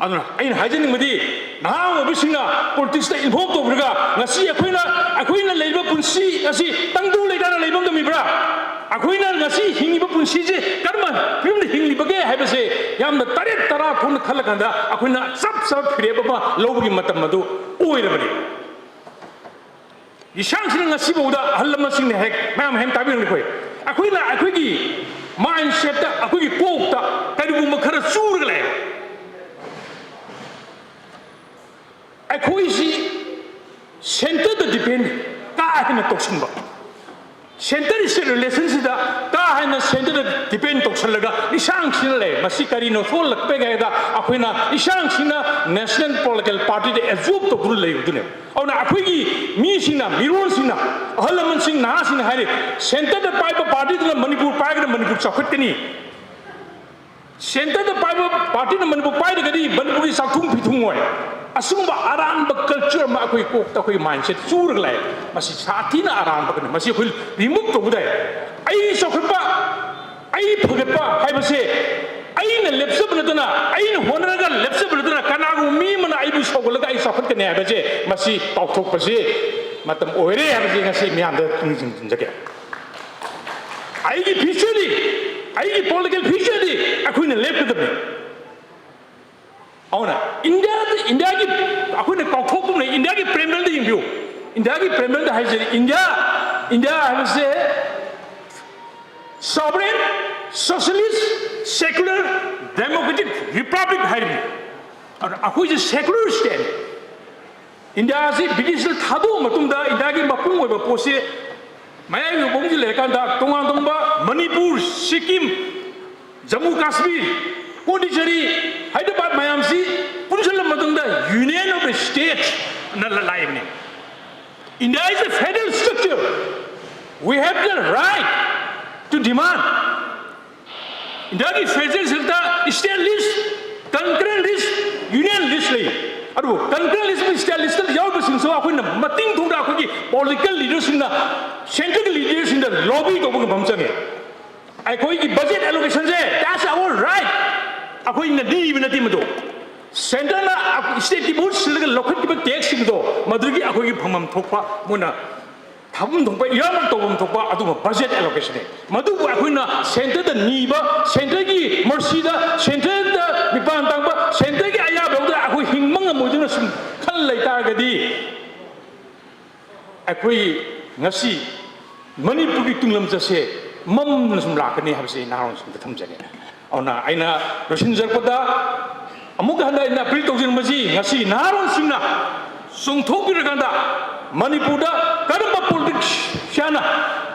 ꯑꯗꯨꯅ ꯑꯩꯅ ꯍꯥꯏꯖꯅꯤꯡꯕꯗꯤ, ꯅꯍꯥ ꯑꯣꯏꯕꯁꯤꯡꯅ politicsꯇ involve ꯇꯧꯕꯤꯔꯒ ꯉꯁꯤ ꯑꯩꯈꯣꯏꯅ, ꯑꯩꯈꯣꯏꯅ ꯂꯩꯔꯤꯕ ꯄꯨꯟꯁꯤ ꯑꯁꯤ ꯇꯪꯗꯨ ꯂꯩꯇꯥꯅ ꯂꯩꯕ ꯉꯝꯃꯤꯕ꯭ꯔꯥ? ꯑꯩꯈꯣꯏꯅ ꯉꯁꯤ ꯍꯤꯡꯉꯤꯕ ꯄꯨꯟꯁꯤꯁꯦ ꯀꯔꯝꯕ ꯐꯤꯕꯝꯗ ꯍꯤꯡꯂꯤꯕꯒꯦ ꯍꯥꯏꯕꯁꯦ ꯌꯥꯝꯅ ꯇꯔꯦꯠ ꯇꯔꯥ ꯊꯣꯛꯅ ꯈꯜꯂꯀꯥꯟꯗ ꯑꯩꯈꯣꯏꯅ ꯆꯞ ꯆꯥꯕ ꯐꯤꯔꯦꯞ ꯑꯃ ꯂꯧꯕꯒꯤ ꯃꯇꯝ ꯑꯗꯨ ꯑꯣꯏꯔꯕꯅꯤ꯫ ꯂꯤꯁꯥꯡꯁꯤꯅ ꯉꯁꯤꯐꯥꯎꯗ ꯑꯍꯜ ꯂꯃꯟꯁꯤꯡꯅ ꯍꯦꯛ ꯃꯌꯥꯝ ꯍꯦꯛ ꯇꯥꯕꯤꯔꯝꯒꯅꯤ ꯑꯩꯈꯣꯏ꯫ ꯑꯩꯈꯣꯏꯅ ꯑꯩꯈꯣꯏꯒꯤ mindsetꯇ, ꯑꯩꯈꯣꯏꯒꯤ ꯀꯣꯛꯇ ꯀꯔꯤꯒꯨꯝꯕ ꯈꯔ ꯆꯨꯔꯒ ꯂꯩ꯫ ꯑꯩꯈꯣꯏꯁꯤ ꯁꯦꯟꯇꯔꯗ ꯗꯤꯄꯦꯟ ꯀꯥ ꯍꯦꯟꯅ ꯇꯧꯁꯤꯟꯕ, ꯁꯦꯟꯇꯔ ꯁ꯭ꯇꯦꯠ ꯔꯤꯂꯦꯁꯟꯁꯤꯗ ꯀꯥ ꯍꯦꯟꯅ ꯁꯦꯟꯇꯔꯗ ꯗꯤꯄꯦꯟ ꯇꯧꯁꯜꯂꯒ ꯏꯁꯥꯡꯁꯤꯅ ꯂꯩ꯫ ꯃꯁꯤ ꯀꯔꯤꯅꯣ ꯁꯣꯜꯂꯛꯄꯒꯦ ꯍꯥꯏꯗ ꯑꯩꯈꯣꯏꯅ ꯏꯁꯥꯡꯁꯤꯅ ꯅꯦꯁꯅꯦꯜ ꯄꯣꯂꯤꯇꯤꯀꯦꯜ ꯄꯥꯔꯇꯤꯗ ꯑꯦꯕꯖꯣꯔꯕ ꯇꯧꯗꯨꯅ ꯂꯩꯕꯗꯨꯅꯦꯕ꯫ ꯑꯗꯨꯅ ꯑꯩꯈꯣꯏꯒꯤ ꯃꯤꯁꯤꯡꯅ, ꯃꯤꯔꯣꯜꯁꯤꯡꯅ, ꯑꯍꯜ ꯂꯃꯟꯁꯤꯡ, ꯅꯍꯥꯁꯤꯡꯅ ꯍꯥꯏꯔꯤ, ꯁꯦꯟꯇꯔꯗ ꯄꯥꯏꯕ ꯄꯥꯔꯇꯤꯗꯨꯅ ꯃꯅꯤꯄꯨꯔ ꯄꯥꯏꯔꯒꯅ ꯃꯅꯤꯄꯨꯔ ꯆꯥꯎꯈꯠꯀꯅꯤ, ꯁꯦꯟꯇꯔꯗ ꯄꯥꯏꯕ ꯄꯥꯔꯇꯤꯅ ꯃꯅꯤꯄꯨꯔ ꯄꯥꯏꯔꯒꯗꯤ ꯃꯅꯤꯄꯨꯔꯒꯤ ꯆꯥꯛꯊꯨꯡ ꯐꯤꯊꯨꯡ ꯑꯣꯏ꯫ ꯑꯁꯤꯒꯨꯝꯕ ꯑꯔꯥꯟꯕ ꯀꯜꯆꯔ ꯑꯃ ꯑꯩꯈꯣꯏ ꯀꯣꯛꯇ, ꯑꯩꯈꯣꯏ ꯃꯥꯏꯟꯁꯦꯠ ꯆꯨꯔꯒ ꯂꯥꯛꯑꯦ꯫ ꯃꯁꯤ ꯁꯥꯊꯤꯅ ꯑꯔꯥꯟꯕꯒꯅꯤ꯫ ꯃꯁꯤ ꯑꯩꯈꯣꯏ ꯔꯤꯃꯨꯚ ꯇꯧꯕ ꯇꯥꯏ꯫ ꯑꯩ ꯆꯥꯎꯈꯠꯄ, ꯑꯩ ꯐꯒꯠꯄ ꯍꯥꯏꯕꯁꯦ ꯑꯩꯅ ꯂꯦꯞꯆꯕ ꯅꯠꯇꯅ, ꯑꯩꯅ ꯍꯣꯠꯅꯔꯒ ꯂꯦꯞꯆꯕ ꯅꯠꯇꯅ, ꯀꯅꯥꯒꯨꯝꯕ ꯃꯤ ꯑꯃꯅ ꯑꯩꯕꯨ ꯁꯧꯒꯠꯂꯒ ꯑꯩ ꯆꯥꯎꯈꯠꯀꯅꯤ ꯍꯥꯏꯕꯁꯦ ꯃꯁꯤ ꯀꯥꯎꯊꯣꯛꯄꯁꯦ ꯃꯇꯝ ꯑꯣꯏꯔꯦ ꯍꯥꯏꯕꯁꯦ ꯉꯁꯤ ꯃꯤꯌꯥꯝꯗ ꯈꯪꯖꯤꯟꯖꯒꯦ꯫ ꯑꯩꯒꯤ ꯐ꯭ꯌꯨꯆꯔꯗꯤ, ꯑꯩꯒꯤ ꯄꯣꯂꯤꯇꯤꯀꯦꯜ ꯐ꯭ꯌꯨꯆꯔꯗꯤ ꯑꯩꯈꯣꯏꯅ ꯂꯦꯞꯀꯗꯕꯅꯤ꯫ ꯑꯗꯨꯅ ꯏꯟꯗꯤꯌꯥꯗ, ꯏꯟꯗꯤꯌꯥꯒꯤ, ꯑꯩꯈꯣꯏꯅ ꯀꯥꯎꯊꯣꯛꯄ ꯉꯝꯂꯣꯏ꯫ ꯏꯟꯗꯤꯌꯥꯒꯤ ꯄ꯭ꯔꯦꯃꯦꯜꯗ ꯌꯦꯡꯕꯤꯌꯨ꯫ ꯏꯟꯗꯤꯌꯥꯒꯤ ꯄ꯭ꯔꯦꯃꯦꯜꯗ ꯍꯥꯏꯖꯔꯤ, ꯏꯟꯗꯤꯌꯥ, ꯏꯟꯗꯤꯌꯥ ꯍꯥꯏꯕꯁꯦ sovereign, socialist, secular, democratic republic ꯍꯥꯏꯔꯤꯕꯅꯤ꯫ ꯑꯗꯨꯅ ꯑꯩꯈꯣꯏꯁꯦ ꯁꯦꯀꯨꯂꯔ ꯁ꯭ꯇꯦꯠꯅꯤ꯫ ꯏꯟꯗꯤꯌꯥꯁꯤ ꯕ꯭ꯔꯤꯇꯤꯁꯅ ꯊꯥꯗꯣꯛꯑ ꯃꯇꯨꯡꯗ ꯏꯟꯗꯤꯌꯥꯒꯤ ꯃꯄꯨꯡ ꯑꯣꯏꯕ ꯄꯣꯠꯁꯤ ꯃꯌꯥꯏ ꯃꯄꯨꯡꯁꯤ ꯂꯩꯔꯀꯥꯟꯗ ꯇꯣꯉꯥꯟ ꯇꯣꯉꯥꯟꯕ ꯃꯅꯤꯄꯨꯔ, ꯁꯤꯛꯀꯤꯝ, ꯖꯝꯃꯨ ꯀꯥꯁꯃꯤꯔ, ꯄꯣꯟꯗꯤꯆꯦꯔꯤ, ꯍꯥꯏꯗ꯭ꯔꯕꯥꯗ ꯃꯌꯥꯝꯁꯤ ꯄꯨꯟꯁꯤꯜꯂ ꯃꯇꯨꯡꯗ Union of the States ꯅ ꯂꯥꯛꯏꯕꯅꯤ꯫ India is a federal structure. We have the right to demand. ꯏꯟꯗꯤꯌꯥꯒꯤ ꯐꯦꯗꯔꯦꯜ ꯁꯤꯁꯇꯦꯝꯗ ꯁ꯭ꯇꯦꯠ ꯂꯤꯁ, ꯀꯟꯀꯔꯦꯟ ꯂꯤꯁ, ꯌꯨꯅꯤꯌꯟ ꯂꯤꯁ ꯂꯩ꯫ ꯑꯗꯨꯕꯨ ꯀꯟꯀꯔꯦꯟ ꯂꯤꯁ ꯑꯃꯗꯤ ꯁ꯭ꯇꯦꯠ ꯂꯤꯁꯇ ꯌꯥꯎꯔꯤꯕꯁꯤꯡꯁꯨ ꯑꯩꯈꯣꯏꯅ ꯃꯇꯤꯡ ꯊꯣꯡꯗ ꯑꯩꯈꯣꯏꯒꯤ ꯄꯣꯂꯤꯇꯤꯀꯦꯜ ꯂꯤꯗꯔꯁꯤꯡꯅ, ꯁꯦꯟꯇ꯭ꯔꯦꯜꯒꯤ ꯂꯤꯗꯔꯁꯤꯡꯗ ꯂꯣꯕꯤ ꯇꯧꯕ ꯉꯝꯕ ꯑꯃ ꯆꯪꯉꯦ꯫ ꯑꯩꯈꯣꯏꯒꯤ ꯕꯖꯦꯠ ꯑꯦꯂꯣꯀꯦꯁꯟꯁꯦ, that's our right. ꯑꯩꯈꯣꯏꯅ ꯅꯤꯕ ꯅꯠꯇꯦ ꯃꯗꯨ꯫ ꯁꯦꯟꯇꯔꯅ ꯁ꯭ꯇꯦꯠꯀꯤ ꯃꯍꯨꯠ ꯁꯤꯜꯂꯒ ꯂꯧꯈꯠꯈꯤꯕ ꯇꯦꯛꯁꯁꯤꯡꯗꯣ ꯃꯗꯨꯒꯤ ꯑꯩꯈꯣꯏꯒꯤ ꯐꯪꯐꯝ ꯊꯣꯛꯄ ꯃꯣꯏꯅ ꯊꯝꯐꯝ ꯊꯣꯛꯄ, ꯏꯔꯥꯡ ꯇꯧꯐꯝ ꯊꯣꯛꯄ ꯑꯗꯨꯒꯨꯝꯕ ꯕꯖꯦꯠ ꯑꯦꯂꯣꯀꯦꯁꯟꯅꯤ꯫ ꯃꯗꯨꯕꯨ ꯑꯩꯈꯣꯏꯅ ꯁꯦꯟꯇꯔꯗ ꯅꯤꯕ, ꯁꯦꯟꯇꯔꯒꯤ ꯃꯔꯁꯤꯗ, ꯁꯦꯟꯇꯔꯗ ꯃꯤꯄꯥꯟ ꯇꯥꯡꯕ, ꯁꯦꯟꯇꯔꯒꯤ ꯑꯌꯥꯕ ꯌꯥꯎꯗꯅ ꯑꯩꯈꯣꯏ ꯍꯤꯡꯕ ꯉꯝꯃꯣꯏꯗꯨꯅ ꯁꯨꯝ ꯈꯜ ꯂꯩꯇꯥꯔꯒꯗꯤ ꯑꯩꯈꯣꯏ ꯉꯁꯤ ꯃꯅꯤꯄꯨꯔꯒꯤ ꯇꯨꯡꯂꯝꯆꯠꯁꯦ ꯃꯝꯅ ꯁꯨꯝ ꯂꯥꯛꯀꯅꯤ ꯍꯥꯏꯕꯁꯤ ꯑꯩ ꯅꯍꯥꯔꯣꯜꯁꯤꯡꯗ ꯊꯝꯖꯒꯦ꯫ ꯑꯗꯨꯅ ꯑꯩꯅ ꯂꯣꯏꯁꯤꯟꯖꯔꯛꯄꯗ ꯑꯃꯨꯛ ꯍꯟꯅ ꯑꯩꯅ ꯑꯄꯤꯜ ꯇꯧꯖꯅꯤꯡꯕꯁꯤ, ꯉꯁꯤ ꯅꯍꯥꯔꯣꯜꯁꯤꯡꯅ ꯆꯣꯡꯊꯣꯛꯄꯤꯔꯀꯥꯟꯗ ꯃꯅꯤꯄꯨꯔꯗ ꯀꯔꯝꯕ ꯄꯣꯂꯤꯇꯤꯛꯁꯤꯌꯥꯟꯅ,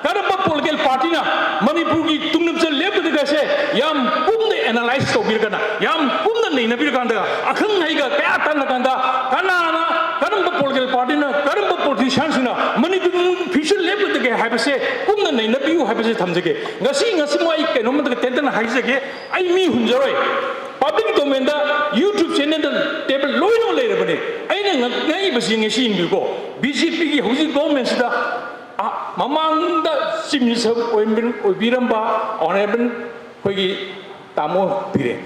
ꯀꯔꯝꯕ ꯄꯣꯂꯤꯇꯤꯀꯦꯜ ꯄꯥꯔꯇꯤꯅ ꯃꯅꯤꯄꯨꯔꯒꯤ ꯇꯨꯡꯂꯝꯆꯠ ꯂꯦꯞꯀꯗꯒꯦꯁꯦ ꯌꯥꯝ ꯀꯨꯞꯅ ꯑꯦꯅꯥꯂꯥꯏꯁ ꯇꯧꯕꯤꯔꯀꯥꯟꯗ, ꯌꯥꯝ ꯀꯨꯞꯅ ꯅꯩꯅꯕꯤꯔꯀꯥꯟꯗ, ꯑꯈꯪ ꯑꯍꯩꯒ ꯀꯌꯥ ꯇꯥꯟꯅꯀꯥꯟꯗ ꯀꯅꯥꯅ, ꯀꯔꯝꯕ ꯄꯣꯂꯤꯇꯤꯀꯦꯜ ꯄꯥꯔꯇꯤꯅ, ꯀꯔꯝꯕ ꯄꯣꯂꯤꯇꯤꯁꯤꯌꯥꯟꯁꯤꯡꯅ ꯃꯅꯤꯄꯨꯔ ꯐ꯭ꯌꯨꯆꯔ ꯂꯦꯞꯀꯗꯒꯦ ꯍꯥꯏꯕꯁꯦ ꯀꯨꯞꯅ ꯅꯩꯅꯕꯤꯌꯨ ꯍꯥꯏꯕꯁꯦ ꯊꯝꯖꯒꯦ꯫ ꯉꯁꯤ, ꯉꯁꯤꯃꯛ ꯑꯩ ꯀꯩꯅꯣꯝꯃꯇꯒ ꯇꯦꯟꯇꯛꯅ ꯍꯥꯏꯖꯒꯦ꯫ ꯑꯩ ꯃꯤ ꯍꯨꯟꯖꯔꯣꯏ꯫ ꯄꯕ꯭ꯂꯤꯛ ꯗꯣꯃꯦꯟꯗ, YouTube ꯆꯦꯅꯦꯜꯗ ꯇꯦꯕꯜ ꯂꯣꯏꯅꯃꯛ ꯂꯩꯔꯕꯅꯤ꯫ ꯑꯩꯅ ꯉꯛ-, ꯉꯛꯏꯕꯁꯤ ꯉꯁꯤ ꯌꯦꯡꯕꯤꯌꯨꯀꯣ, ꯕꯤ ꯖꯦ ꯄꯤꯒꯤ ꯍꯧꯖꯤꯛ ꯒꯣꯚꯔꯟꯃꯦꯟꯁꯤꯗ, ꯑ, ꯃꯃꯥꯡꯗ ꯆꯤꯐ ꯃꯤꯅꯤꯁꯇꯔ ꯑꯣꯏꯕꯤꯔꯝꯕ ꯑꯣꯅꯔꯦꯕꯜ ꯑꯩꯈꯣꯏꯒꯤ ꯇꯥꯃꯣ ꯕꯤꯔꯦꯟ,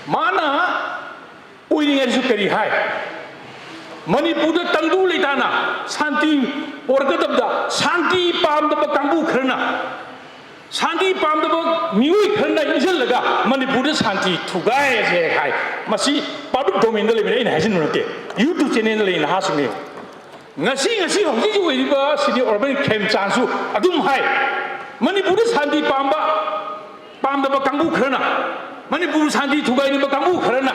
ꯃꯥꯅ ꯑꯣꯏꯔꯤꯉꯩꯗꯁꯨ ꯀꯔꯤ ꯍꯥꯏ? ꯃꯅꯤꯄꯨꯔꯗ ꯇꯪꯗꯨ ꯂꯩꯇꯥꯅ ꯁꯥꯟꯇꯤ ꯄꯣꯔꯛꯀꯗꯕꯗ ꯁꯥꯟꯇꯤ ꯄꯥꯝꯗꯕ ꯀꯥꯡꯕꯨ ꯈꯔꯅ, ꯁꯥꯟꯇꯤ ꯄꯥꯝꯗꯕ ꯃꯤꯑꯣꯏ ꯈꯔꯅ ꯏꯟꯁꯤꯜꯂꯒ ꯃꯅꯤꯄꯨꯔꯗ ꯁꯥꯟꯇꯤ ꯊꯨꯒꯥꯏ ꯑꯁꯦ ꯍꯥꯏ꯫ ꯃꯁꯤ ꯄꯕ꯭ꯂꯤꯛ ꯗꯣꯃꯦꯟꯗ ꯂꯩꯕꯅꯤ, ꯑꯩꯅ ꯍꯥꯏꯖꯤꯟꯕ ꯅꯠꯇꯦ, YouTube ꯆꯦꯅꯦꯜꯗ ꯂꯩ ꯅꯍꯥꯁꯤꯡꯅ ꯌꯦꯡꯉꯨ꯫ ꯉꯁꯤ, ꯉꯁꯤ ꯍꯧꯖꯤꯛ ꯍꯧꯖꯤꯛ ꯑꯣꯏꯔꯤꯕ ꯁꯤꯗꯤ ꯑꯣꯔꯕꯟ ꯈꯦꯝꯆꯥꯟꯁꯨ ꯑꯗꯨꯝ ꯍꯥꯏ, ꯃꯅꯤꯄꯨꯔꯗ ꯁꯥꯟꯇꯤ ꯄꯥꯝꯕ, ꯄꯥꯝꯗꯕ ꯀꯥꯡꯕꯨ ꯈꯔꯅ ꯃꯅꯤꯄꯨꯔ ꯁꯥꯟꯇꯤ ꯊꯨꯒꯥꯏꯅꯕ ꯀꯥꯡꯕꯨ ꯈꯔꯅ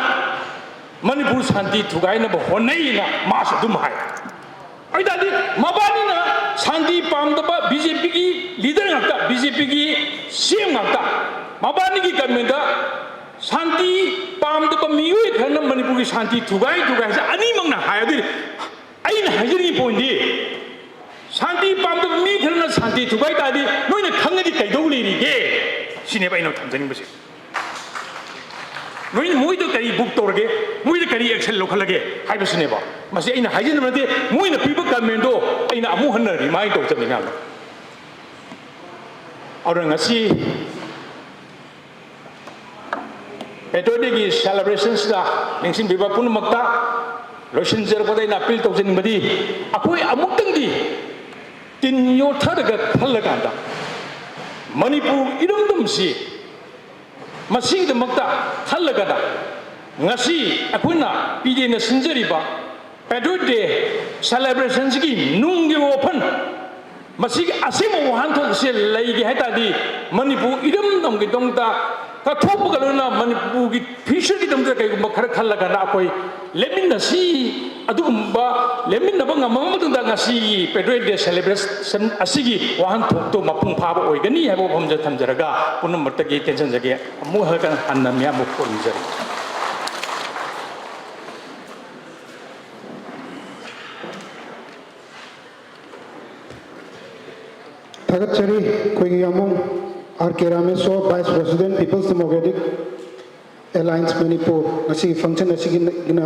ꯃꯅꯤꯄꯨꯔ ꯁꯥꯟꯇꯤ ꯊꯨꯒꯥꯏꯅꯕ ꯍꯣꯠꯅꯩꯅ ꯃꯥꯁꯨ ꯑꯗꯨꯝ ꯍꯥꯏ꯫ ꯑꯗꯨ ꯑꯣꯏꯇꯥꯔꯗꯤ ꯃꯕꯥꯅꯤꯅ ꯁꯥꯟꯇꯤ ꯄꯥꯝꯗꯕ ꯕꯤ ꯖꯦ ꯄꯤꯒꯤ ꯂꯤꯗꯔ ꯉꯥꯛꯇ, ꯕꯤ ꯖꯦ ꯄꯤꯒꯤ ꯁꯤ ꯑꯦꯝ ꯉꯥꯛꯇ, ꯃꯕꯥꯅꯤꯒꯤ ꯒꯃꯦꯟꯗ ꯁꯥꯟꯇꯤ ꯄꯥꯝꯗꯕ ꯃꯤꯑꯣꯏ ꯈꯔꯅ ꯃꯅꯤꯄꯨꯔꯒꯤ ꯁꯥꯟꯇꯤ ꯊꯨꯒꯥꯏ ꯊꯨꯒꯥꯏ ꯍꯥꯏꯁꯦ ꯑꯅꯤꯃꯛꯅ ꯍꯥꯏ꯫ ꯑꯗꯨꯗꯤ ꯑꯩꯅ ꯍꯥꯏꯖꯅꯤꯡꯉꯤ ꯄꯣꯏꯟꯗꯤ, ꯁꯥꯟꯇꯤ ꯄꯥꯝꯗꯕ ꯃꯤ ꯈꯔꯅ ꯁꯥꯟꯇꯤ ꯊꯨꯒꯥꯏ ꯇꯥꯔꯗꯤ ꯅꯣꯏꯅ ꯈꯪꯉꯗꯤ ꯀꯩꯗꯧ ꯂꯩꯔꯤꯒꯦ? ꯁꯤꯅꯦꯕ ꯑꯩꯅ ꯊꯝꯖꯅꯤꯡꯕꯁꯦ꯫ ꯅꯣꯏꯅ ꯃꯣꯏꯗ ꯀꯔꯤ ꯕꯨꯛ ꯇꯧꯔꯒꯦ, ꯃꯣꯏꯗ ꯀꯔꯤ ꯑꯦꯛꯁꯟ ꯂꯧꯈꯠꯂꯒꯦ ꯍꯥꯏꯕꯁꯤꯅꯦꯕ꯫ ꯃꯁꯤ ꯑꯩꯅ ꯍꯥꯏꯖꯅꯕ ꯅꯠꯇꯦ, ꯃꯣꯏꯅ ꯄꯤꯕ ꯀꯃꯦꯟꯗꯣ ꯑꯩꯅ ꯑꯃꯨꯛ ꯍꯟꯅ ꯔꯤꯃꯥꯏꯟ ꯇꯧꯖꯕꯅꯤ ꯃꯌꯥꯝꯗ꯫ ꯑꯗꯨꯅ ꯉꯁꯤ ꯄꯦꯇ꯭ꯔꯣꯏꯠ ꯗꯦꯒꯤ ꯁꯦꯂꯦꯕ꯭ꯔꯦꯁꯟꯁꯤꯗ ꯅꯤꯡꯁꯤꯡꯕꯤꯕ ꯄꯨꯝꯅꯃꯛꯇ ꯂꯣꯏꯁꯤꯟꯖꯔꯛꯄꯗ ꯑꯩꯅ ꯑꯄꯤꯜ ꯇꯧꯖꯅꯤꯡꯕꯗꯤ, ꯑꯩꯈꯣꯏ ꯑꯃꯨꯛꯇꯪꯗꯤ ꯇꯤꯟ ꯌꯣꯠꯊꯔꯒ ꯈꯜꯂꯀꯥꯟꯗ ꯃꯅꯤꯄꯨꯔ ꯏꯔꯝꯗꯝꯁꯤ ꯃꯁꯤꯒꯤꯗꯃꯛꯇ ꯈꯜꯂꯒꯗ ꯉꯁꯤ ꯑꯩꯈꯣꯏꯅ ꯄꯤꯗꯦꯅ ꯁꯤꯟꯖꯔꯤꯕ ꯄꯦꯇ꯭ꯔꯣꯏꯠ ꯗꯦ ꯁꯦꯂꯦꯕ꯭ꯔꯦꯁꯟꯁꯤꯒꯤ ꯅꯨꯡꯒꯤ ꯋꯥꯐꯝ ꯃꯁꯤꯒꯤ ꯑꯁꯦꯡꯕ ꯋꯥꯍꯟꯊꯣꯛꯁꯦ ꯂꯩꯒꯦ ꯍꯥꯏ ꯇꯥꯔꯗꯤ ꯃꯅꯤꯄꯨꯔ ꯏꯔꯝꯗꯝꯒꯤꯗꯃꯛꯇ ꯀꯠꯊꯣꯛꯄꯒ ꯂꯣꯏꯅꯅ ꯃꯅꯤꯄꯨꯔꯒꯤ future ꯒꯤꯗꯃꯛꯇ ꯀꯩꯒꯨꯝꯕ ꯈꯔ ꯈꯜꯂꯒꯅ ꯑꯩꯈꯣꯏ ꯂꯦꯞꯃꯤꯟꯅꯁꯤ꯫ ꯑꯗꯨꯒꯨꯝꯕ ꯂꯦꯞꯃꯤꯟꯅꯕ ꯉꯝꯃꯕ ꯃꯇꯨꯡꯗ ꯉꯁꯤꯒꯤ Patriots Day celebration ꯑꯁꯤꯒꯤ ꯋꯥꯍꯟꯊꯣꯛꯇꯣ ꯃꯄꯨꯡ ꯐꯥꯕ ꯑꯣꯏꯒꯅꯤ ꯍꯥꯏꯕ ꯋꯥꯐꯝꯁꯦ ꯊꯝꯖꯔꯒ ꯄꯨꯝꯅꯃꯛꯇꯒꯤ ꯇꯦꯟꯁꯤꯟꯖꯒꯦ꯫ ꯑꯃꯨꯛ ꯍꯟꯅ ꯃꯌꯥꯝꯕꯨ ꯈꯨꯔꯨꯝꯖꯔꯤ꯫ ꯊꯥꯒꯠꯆꯔꯤ ꯑꯩꯈꯣꯏꯒꯤ ꯌꯥꯝꯕꯨꯡ R K Rameshwar, Vice President, People's Democratic Alliance Manipur, ꯉꯁꯤꯒꯤ function ꯑꯁꯤꯒꯤꯅ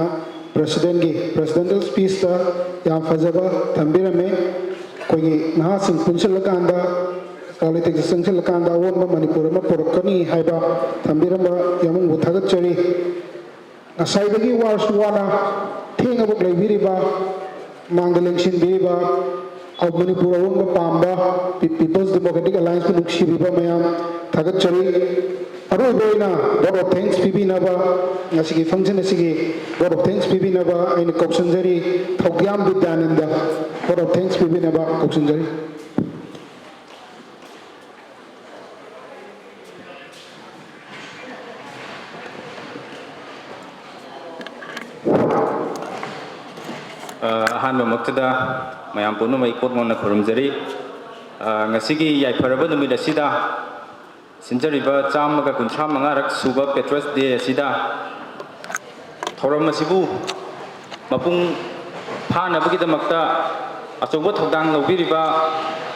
president ꯀꯤ presidential speech ꯇ ꯌꯥꯝ ꯐꯖꯕ ꯊꯝꯕꯤꯔꯝꯃꯦ꯫ ꯑꯩꯈꯣꯏꯒꯤ ꯅꯍꯥꯁꯤꯡ ꯄꯨꯟꯁꯤꯜꯂꯀꯥꯟꯗ politics ꯇ ꯆꯪꯁꯤꯜꯂꯀꯥꯟꯗ ꯑꯑꯣꯟꯕ ꯃꯅꯤꯄꯨꯔ ꯑꯃ ꯄꯨꯔꯛꯀꯅꯤ ꯍꯥꯏꯕ ꯊꯝꯕꯤꯔꯝꯕ ꯌꯥꯝꯕꯨꯡꯕꯨ ꯊꯥꯒꯠꯆꯔꯤ꯫ ꯉꯁꯥꯏꯗꯒꯤ ꯋꯥꯔꯁꯨ ꯋꯥꯅ ꯊꯦꯡꯉꯕꯣꯛ ꯂꯩꯕꯤꯔꯤꯕ, ꯃꯥꯡꯗ ꯂꯦꯡꯁꯤꯟꯕꯤꯔꯤꯕ, ꯑ, ꯃꯅꯤꯄꯨꯔ ꯑꯑꯣꯟꯕ ꯄꯥꯝꯕ Pe-, People's Democratic Alliance ꯄꯨ ꯅꯨꯡꯁꯤꯕꯤꯕ ꯃꯌꯥꯝ ꯊꯥꯒꯠꯆꯔꯤ꯫ ꯑꯔꯣꯏꯕ ꯑꯣꯏꯅ vote of thanks ꯄꯤꯕꯤꯅꯕ, ꯉꯁꯤꯒꯤ function ꯑꯁꯤꯒꯤ vote of thanks ꯄꯤꯕꯤꯅꯕ ꯑꯩꯅ ꯀꯧꯁꯤꯟꯖꯔꯤ, ꯊꯧꯒ꯭ꯌꯥꯝ ꯕꯤꯗ꯭ꯌꯥꯅꯟꯗ vote of thanks ꯄꯤꯕꯤꯅꯕ ꯀꯧꯁꯤꯟꯖꯔꯤ꯫ ꯑ, ꯑꯍꯥꯟꯕꯃꯛꯇꯗ ꯃꯌꯥꯝ ꯄꯨꯝꯅꯃꯛ ꯏꯀꯣꯛ ꯅꯣꯟꯅ ꯈꯨꯔꯨꯝꯖꯔꯤ꯫ ꯑ, ꯉꯁꯤꯒꯤ ꯌꯥꯏꯐꯔꯕ ꯅꯨꯃꯤꯠ ꯑꯁꯤꯗ ꯁꯤꯟꯖꯔꯤꯕ ꯆꯥꯝꯃꯒ ꯀꯨꯟꯊ꯭ꯔꯥ ꯃꯉꯥꯔꯛ ꯁꯨꯕ Patriots Day ꯑꯁꯤꯗ ꯊꯧꯔꯝ ꯑꯁꯤꯕꯨ ꯃꯄꯨꯡ ꯐꯥꯅꯕꯒꯤꯗꯃꯛꯇ ꯑꯆꯧꯕ ꯊꯧꯗꯥꯡ ꯂꯧꯕꯤꯔꯤꯕ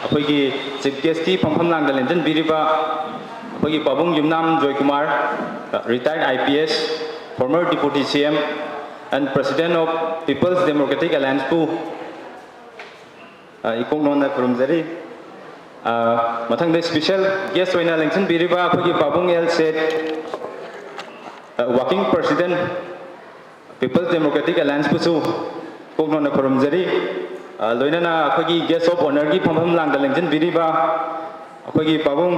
ꯑꯩꯈꯣꯏꯒꯤ Chief Guest ꯀꯤ ꯐꯝꯐꯝ ꯂꯥꯡꯗ ꯂꯦꯡꯁꯤꯟꯕꯤꯔꯤꯕ ꯑꯩꯈꯣꯏꯒꯤ ꯄꯥꯕꯨꯡ ꯌꯨꯝꯅꯥꯝ Joykumar, retired I P S, former Deputy C M and President of People's Democratic Alliance ꯄꯨ, ꯑ, ꯏꯀꯣꯛ ꯅꯣꯟꯅ ꯈꯨꯔꯨꯝꯖꯔꯤ꯫ ꯑ, ꯃꯊꯪꯗ special guest ꯑꯣꯏꯅ ꯂꯦꯡꯁꯤꯟꯕꯤꯔꯤꯕ ꯑꯩꯈꯣꯏꯒꯤ ꯄꯥꯕꯨꯡ ꯑꯦꯜ ꯁꯦꯠ, ꯑ, Working President, People's Democratic Alliance ꯄꯨꯁꯨ ꯏꯀꯣꯛ ꯅꯣꯟꯅ ꯈꯨꯔꯨꯝꯖꯔꯤ꯫ ꯑ, ꯂꯣꯏꯅꯅ ꯑꯩꯈꯣꯏꯒꯤ Guest of Honour ꯒꯤ ꯐꯝꯐꯝ ꯂꯥꯡꯗ ꯂꯦꯡꯁꯤꯟꯕꯤꯔꯤꯕ ꯑꯩꯈꯣꯏꯒꯤ ꯄꯥꯕꯨꯡ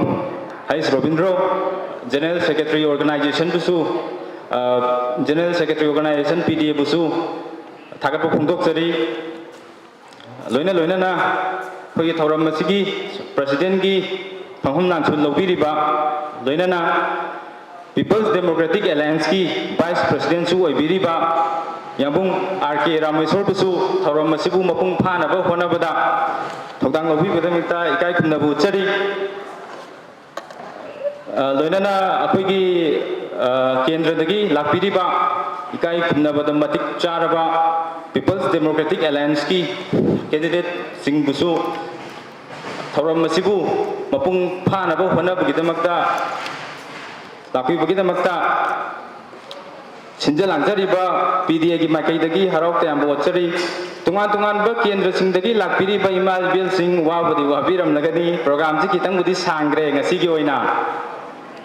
ꯍꯩꯁ ꯔꯣꯕꯤꯟꯗ꯭ꯔꯣ, General Secretary Organisation ꯕꯨꯁꯨ, ꯑ, General Secretary Organisation P D A ꯕꯨꯁꯨ ꯊꯥꯒꯠꯄ ꯐꯣꯡꯗꯣꯛꯆꯔꯤ꯫ ꯂꯣꯏꯅ ꯂꯣꯏꯅꯅ ꯑꯩꯈꯣꯏꯒꯤ ꯊꯧꯔꯝ ꯑꯁꯤꯒꯤ President ꯀꯤ ꯐꯝꯐꯝ ꯂꯥꯡꯁꯨ ꯂꯧꯕꯤꯔꯤꯕ, ꯂꯣꯏꯅꯅ People's Democratic Allianceꯀꯤ Vice Presidentꯁꯨ ꯑꯣꯏꯕꯤꯔꯤꯕ ꯌꯥꯝꯕꯨꯡ ꯑꯥꯔ ꯀꯦ ꯔꯥꯃꯦꯁꯣꯔꯕꯨꯁꯨ ꯊꯧꯔꯝ ꯑꯁꯤꯕꯨ ꯃꯄꯨꯡ ꯐꯥꯅꯕ ꯍꯣꯠꯅꯕꯗ ꯊꯧꯗꯥꯡ ꯂꯧꯕꯤꯕꯒꯤꯗꯃꯛꯇ ꯏꯀꯥꯏ ꯈꯨꯝꯅꯕ ꯎꯠꯆꯔꯤ꯫ ꯑ, ꯂꯣꯏꯅꯅ ꯑꯩꯈꯣꯏꯒꯤ, ꯑ, ꯀꯦꯟꯗ꯭ꯔꯗꯒꯤ ꯂꯥꯛꯄꯤꯔꯤꯕ ꯏꯀꯥꯏ ꯈꯨꯝꯅꯕꯗ ꯃꯇꯤꯛ ꯆꯥꯔꯕ People's Democratic Allianceꯀꯤ candidateꯁꯤꯡꯕꯨꯁꯨ ꯊꯧꯔꯝ ꯑꯁꯤꯕꯨ ꯃꯄꯨꯡ ꯐꯥꯅꯕ ꯍꯣꯠꯅꯕꯒꯤꯗꯃꯛꯇ ꯂꯥꯛꯄꯤꯕꯒꯤꯗꯃꯛꯇ ꯁꯤꯟꯖ ꯂꯥꯡꯖꯔꯤꯕ ꯄꯤ ꯗꯤ ꯑꯦꯒꯤ ꯃꯥꯏꯀꯩꯗꯒꯤ ꯍꯔꯥꯎ ꯇꯌꯥꯝꯕ ꯎꯠꯆꯔꯤ꯫ ꯇꯣꯉꯥꯟ ꯇꯣꯉꯥꯟꯕ ꯀꯦꯟꯗ꯭ꯔꯁꯤꯡꯗꯒꯤ ꯂꯥꯛꯄꯤꯔꯤꯕ ꯏꯃꯥ ꯏꯕꯦꯜꯁꯤꯡ ꯋꯥꯕꯨꯗꯤ ꯋꯥꯕꯤꯔꯝꯂꯒꯅꯤ, programꯁꯤ ꯈꯤꯇꯪꯕꯨꯗꯤ ꯁꯥꯡꯈ꯭ꯔꯦ ꯉꯁꯤꯒꯤ ꯑꯣꯏꯅ꯫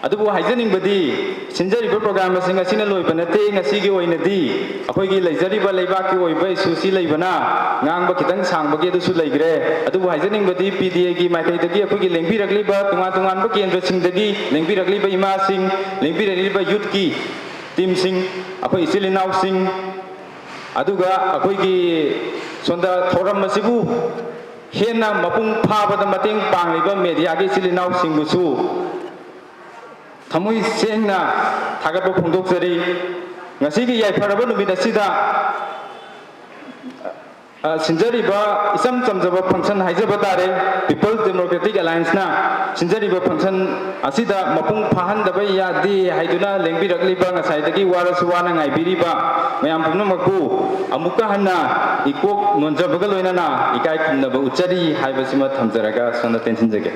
ꯑꯗꯨꯕꯨ ꯍꯥꯏꯖꯅꯤꯡꯕꯗꯤ, ꯁꯤꯟꯖꯔꯤꯕ programꯁꯤꯡ ꯑꯁꯤꯅ ꯂꯣꯏꯕ ꯅꯠꯇꯦ꯫ ꯉꯁꯤꯒꯤ ꯑꯣꯏꯅꯗꯤ ꯑꯩꯈꯣꯏꯒꯤ ꯂꯩꯖꯔꯤꯕ ꯂꯩꯕꯥꯛꯀꯤ ꯑꯣꯏꯕ issueꯁꯤ ꯂꯩꯕꯅ ꯉꯥꯡꯕ ꯈꯤꯇꯪ ꯁꯥꯡꯕꯒꯤ ꯑꯗꯨꯁꯨ ꯂꯩꯈ꯭ꯔꯦ꯫ ꯑꯗꯨꯕꯨ ꯍꯥꯏꯖꯅꯤꯡꯕꯗꯤ, ꯄꯤ ꯗꯤ ꯑꯦꯒꯤ ꯃꯥꯏꯀꯩꯗꯒꯤ ꯑꯩꯈꯣꯏꯒꯤ ꯂꯦꯡꯕꯤꯔꯛꯂꯤꯕ ꯇꯣꯉꯥꯟ ꯇꯣꯉꯥꯟꯕ ꯀꯦꯟꯗ꯭ꯔꯁꯤꯡꯗꯒꯤ ꯂꯦꯡꯕꯤꯔꯛꯂꯤꯕ ꯏꯃꯥꯁꯤꯡ, ꯂꯦꯡꯕꯤꯔꯛꯂꯤꯕ youthꯀꯤ teamꯁꯤꯡ, ꯑꯩꯈꯣꯏ ꯏꯆꯤꯜ ꯏꯅꯥꯎꯁꯤꯡ, ꯑꯗꯨꯒ ꯑꯩꯈꯣꯏꯒꯤ ꯁꯣꯝꯗ ꯊꯧꯔꯝ ꯑꯁꯤꯕꯨ ꯍꯦꯟꯅ ꯃꯄꯨꯡ ꯐꯥꯕꯗ ꯃꯇꯦꯡ ꯄꯥꯡꯂꯤꯕ mediaꯒꯤ ꯏꯆꯤꯜ ꯏꯅꯥꯎꯁꯤꯡꯕꯨꯁꯨ ꯊꯃꯣꯏ ꯁꯦꯡꯅ ꯊꯥꯒꯠꯄ ꯐꯣꯡꯗꯣꯛꯆꯔꯤ꯫ ꯉꯁꯤꯒꯤ ꯌꯥꯏꯐꯔꯕ ꯅꯨꯃꯤꯠ ꯑꯁꯤꯗ, ꯑ, ꯁꯤꯟꯖꯔꯤꯕ ꯏꯆꯝ ꯆꯝꯖꯕ function ꯍꯥꯏꯖꯕ ꯇꯥꯔꯦ, People's Democratic Allianceꯅ ꯁꯤꯟꯖꯔꯤꯕ function ꯑꯁꯤꯗ ꯃꯄꯨꯡ ꯐꯥꯍꯟꯗꯕ ꯌꯥꯗꯦ ꯍꯥꯏꯗꯨꯅ ꯂꯦꯡꯕꯤꯔꯛꯂꯤꯕ, ꯉꯁꯥꯏꯗꯒꯤ ꯋꯥꯔꯁꯨ ꯋꯥꯅ ꯉꯥꯏꯕꯤꯔꯤꯕ ꯃꯌꯥꯝ ꯄꯨꯝꯅꯃꯛꯄꯨ ꯑꯃꯨꯛꯀ ꯍꯟꯅ ꯏꯀꯣꯛ ꯅꯣꯟꯖꯕꯒ ꯂꯣꯏꯅꯅ ꯏꯀꯥꯏ ꯈꯨꯝꯅꯕ ꯎꯠꯆꯔꯤ ꯍꯥꯏꯕꯁꯤꯃ ꯊꯝꯖꯔꯒ ꯁꯣꯝꯗ ꯇꯦꯟꯁꯤꯟꯖꯒꯦ꯫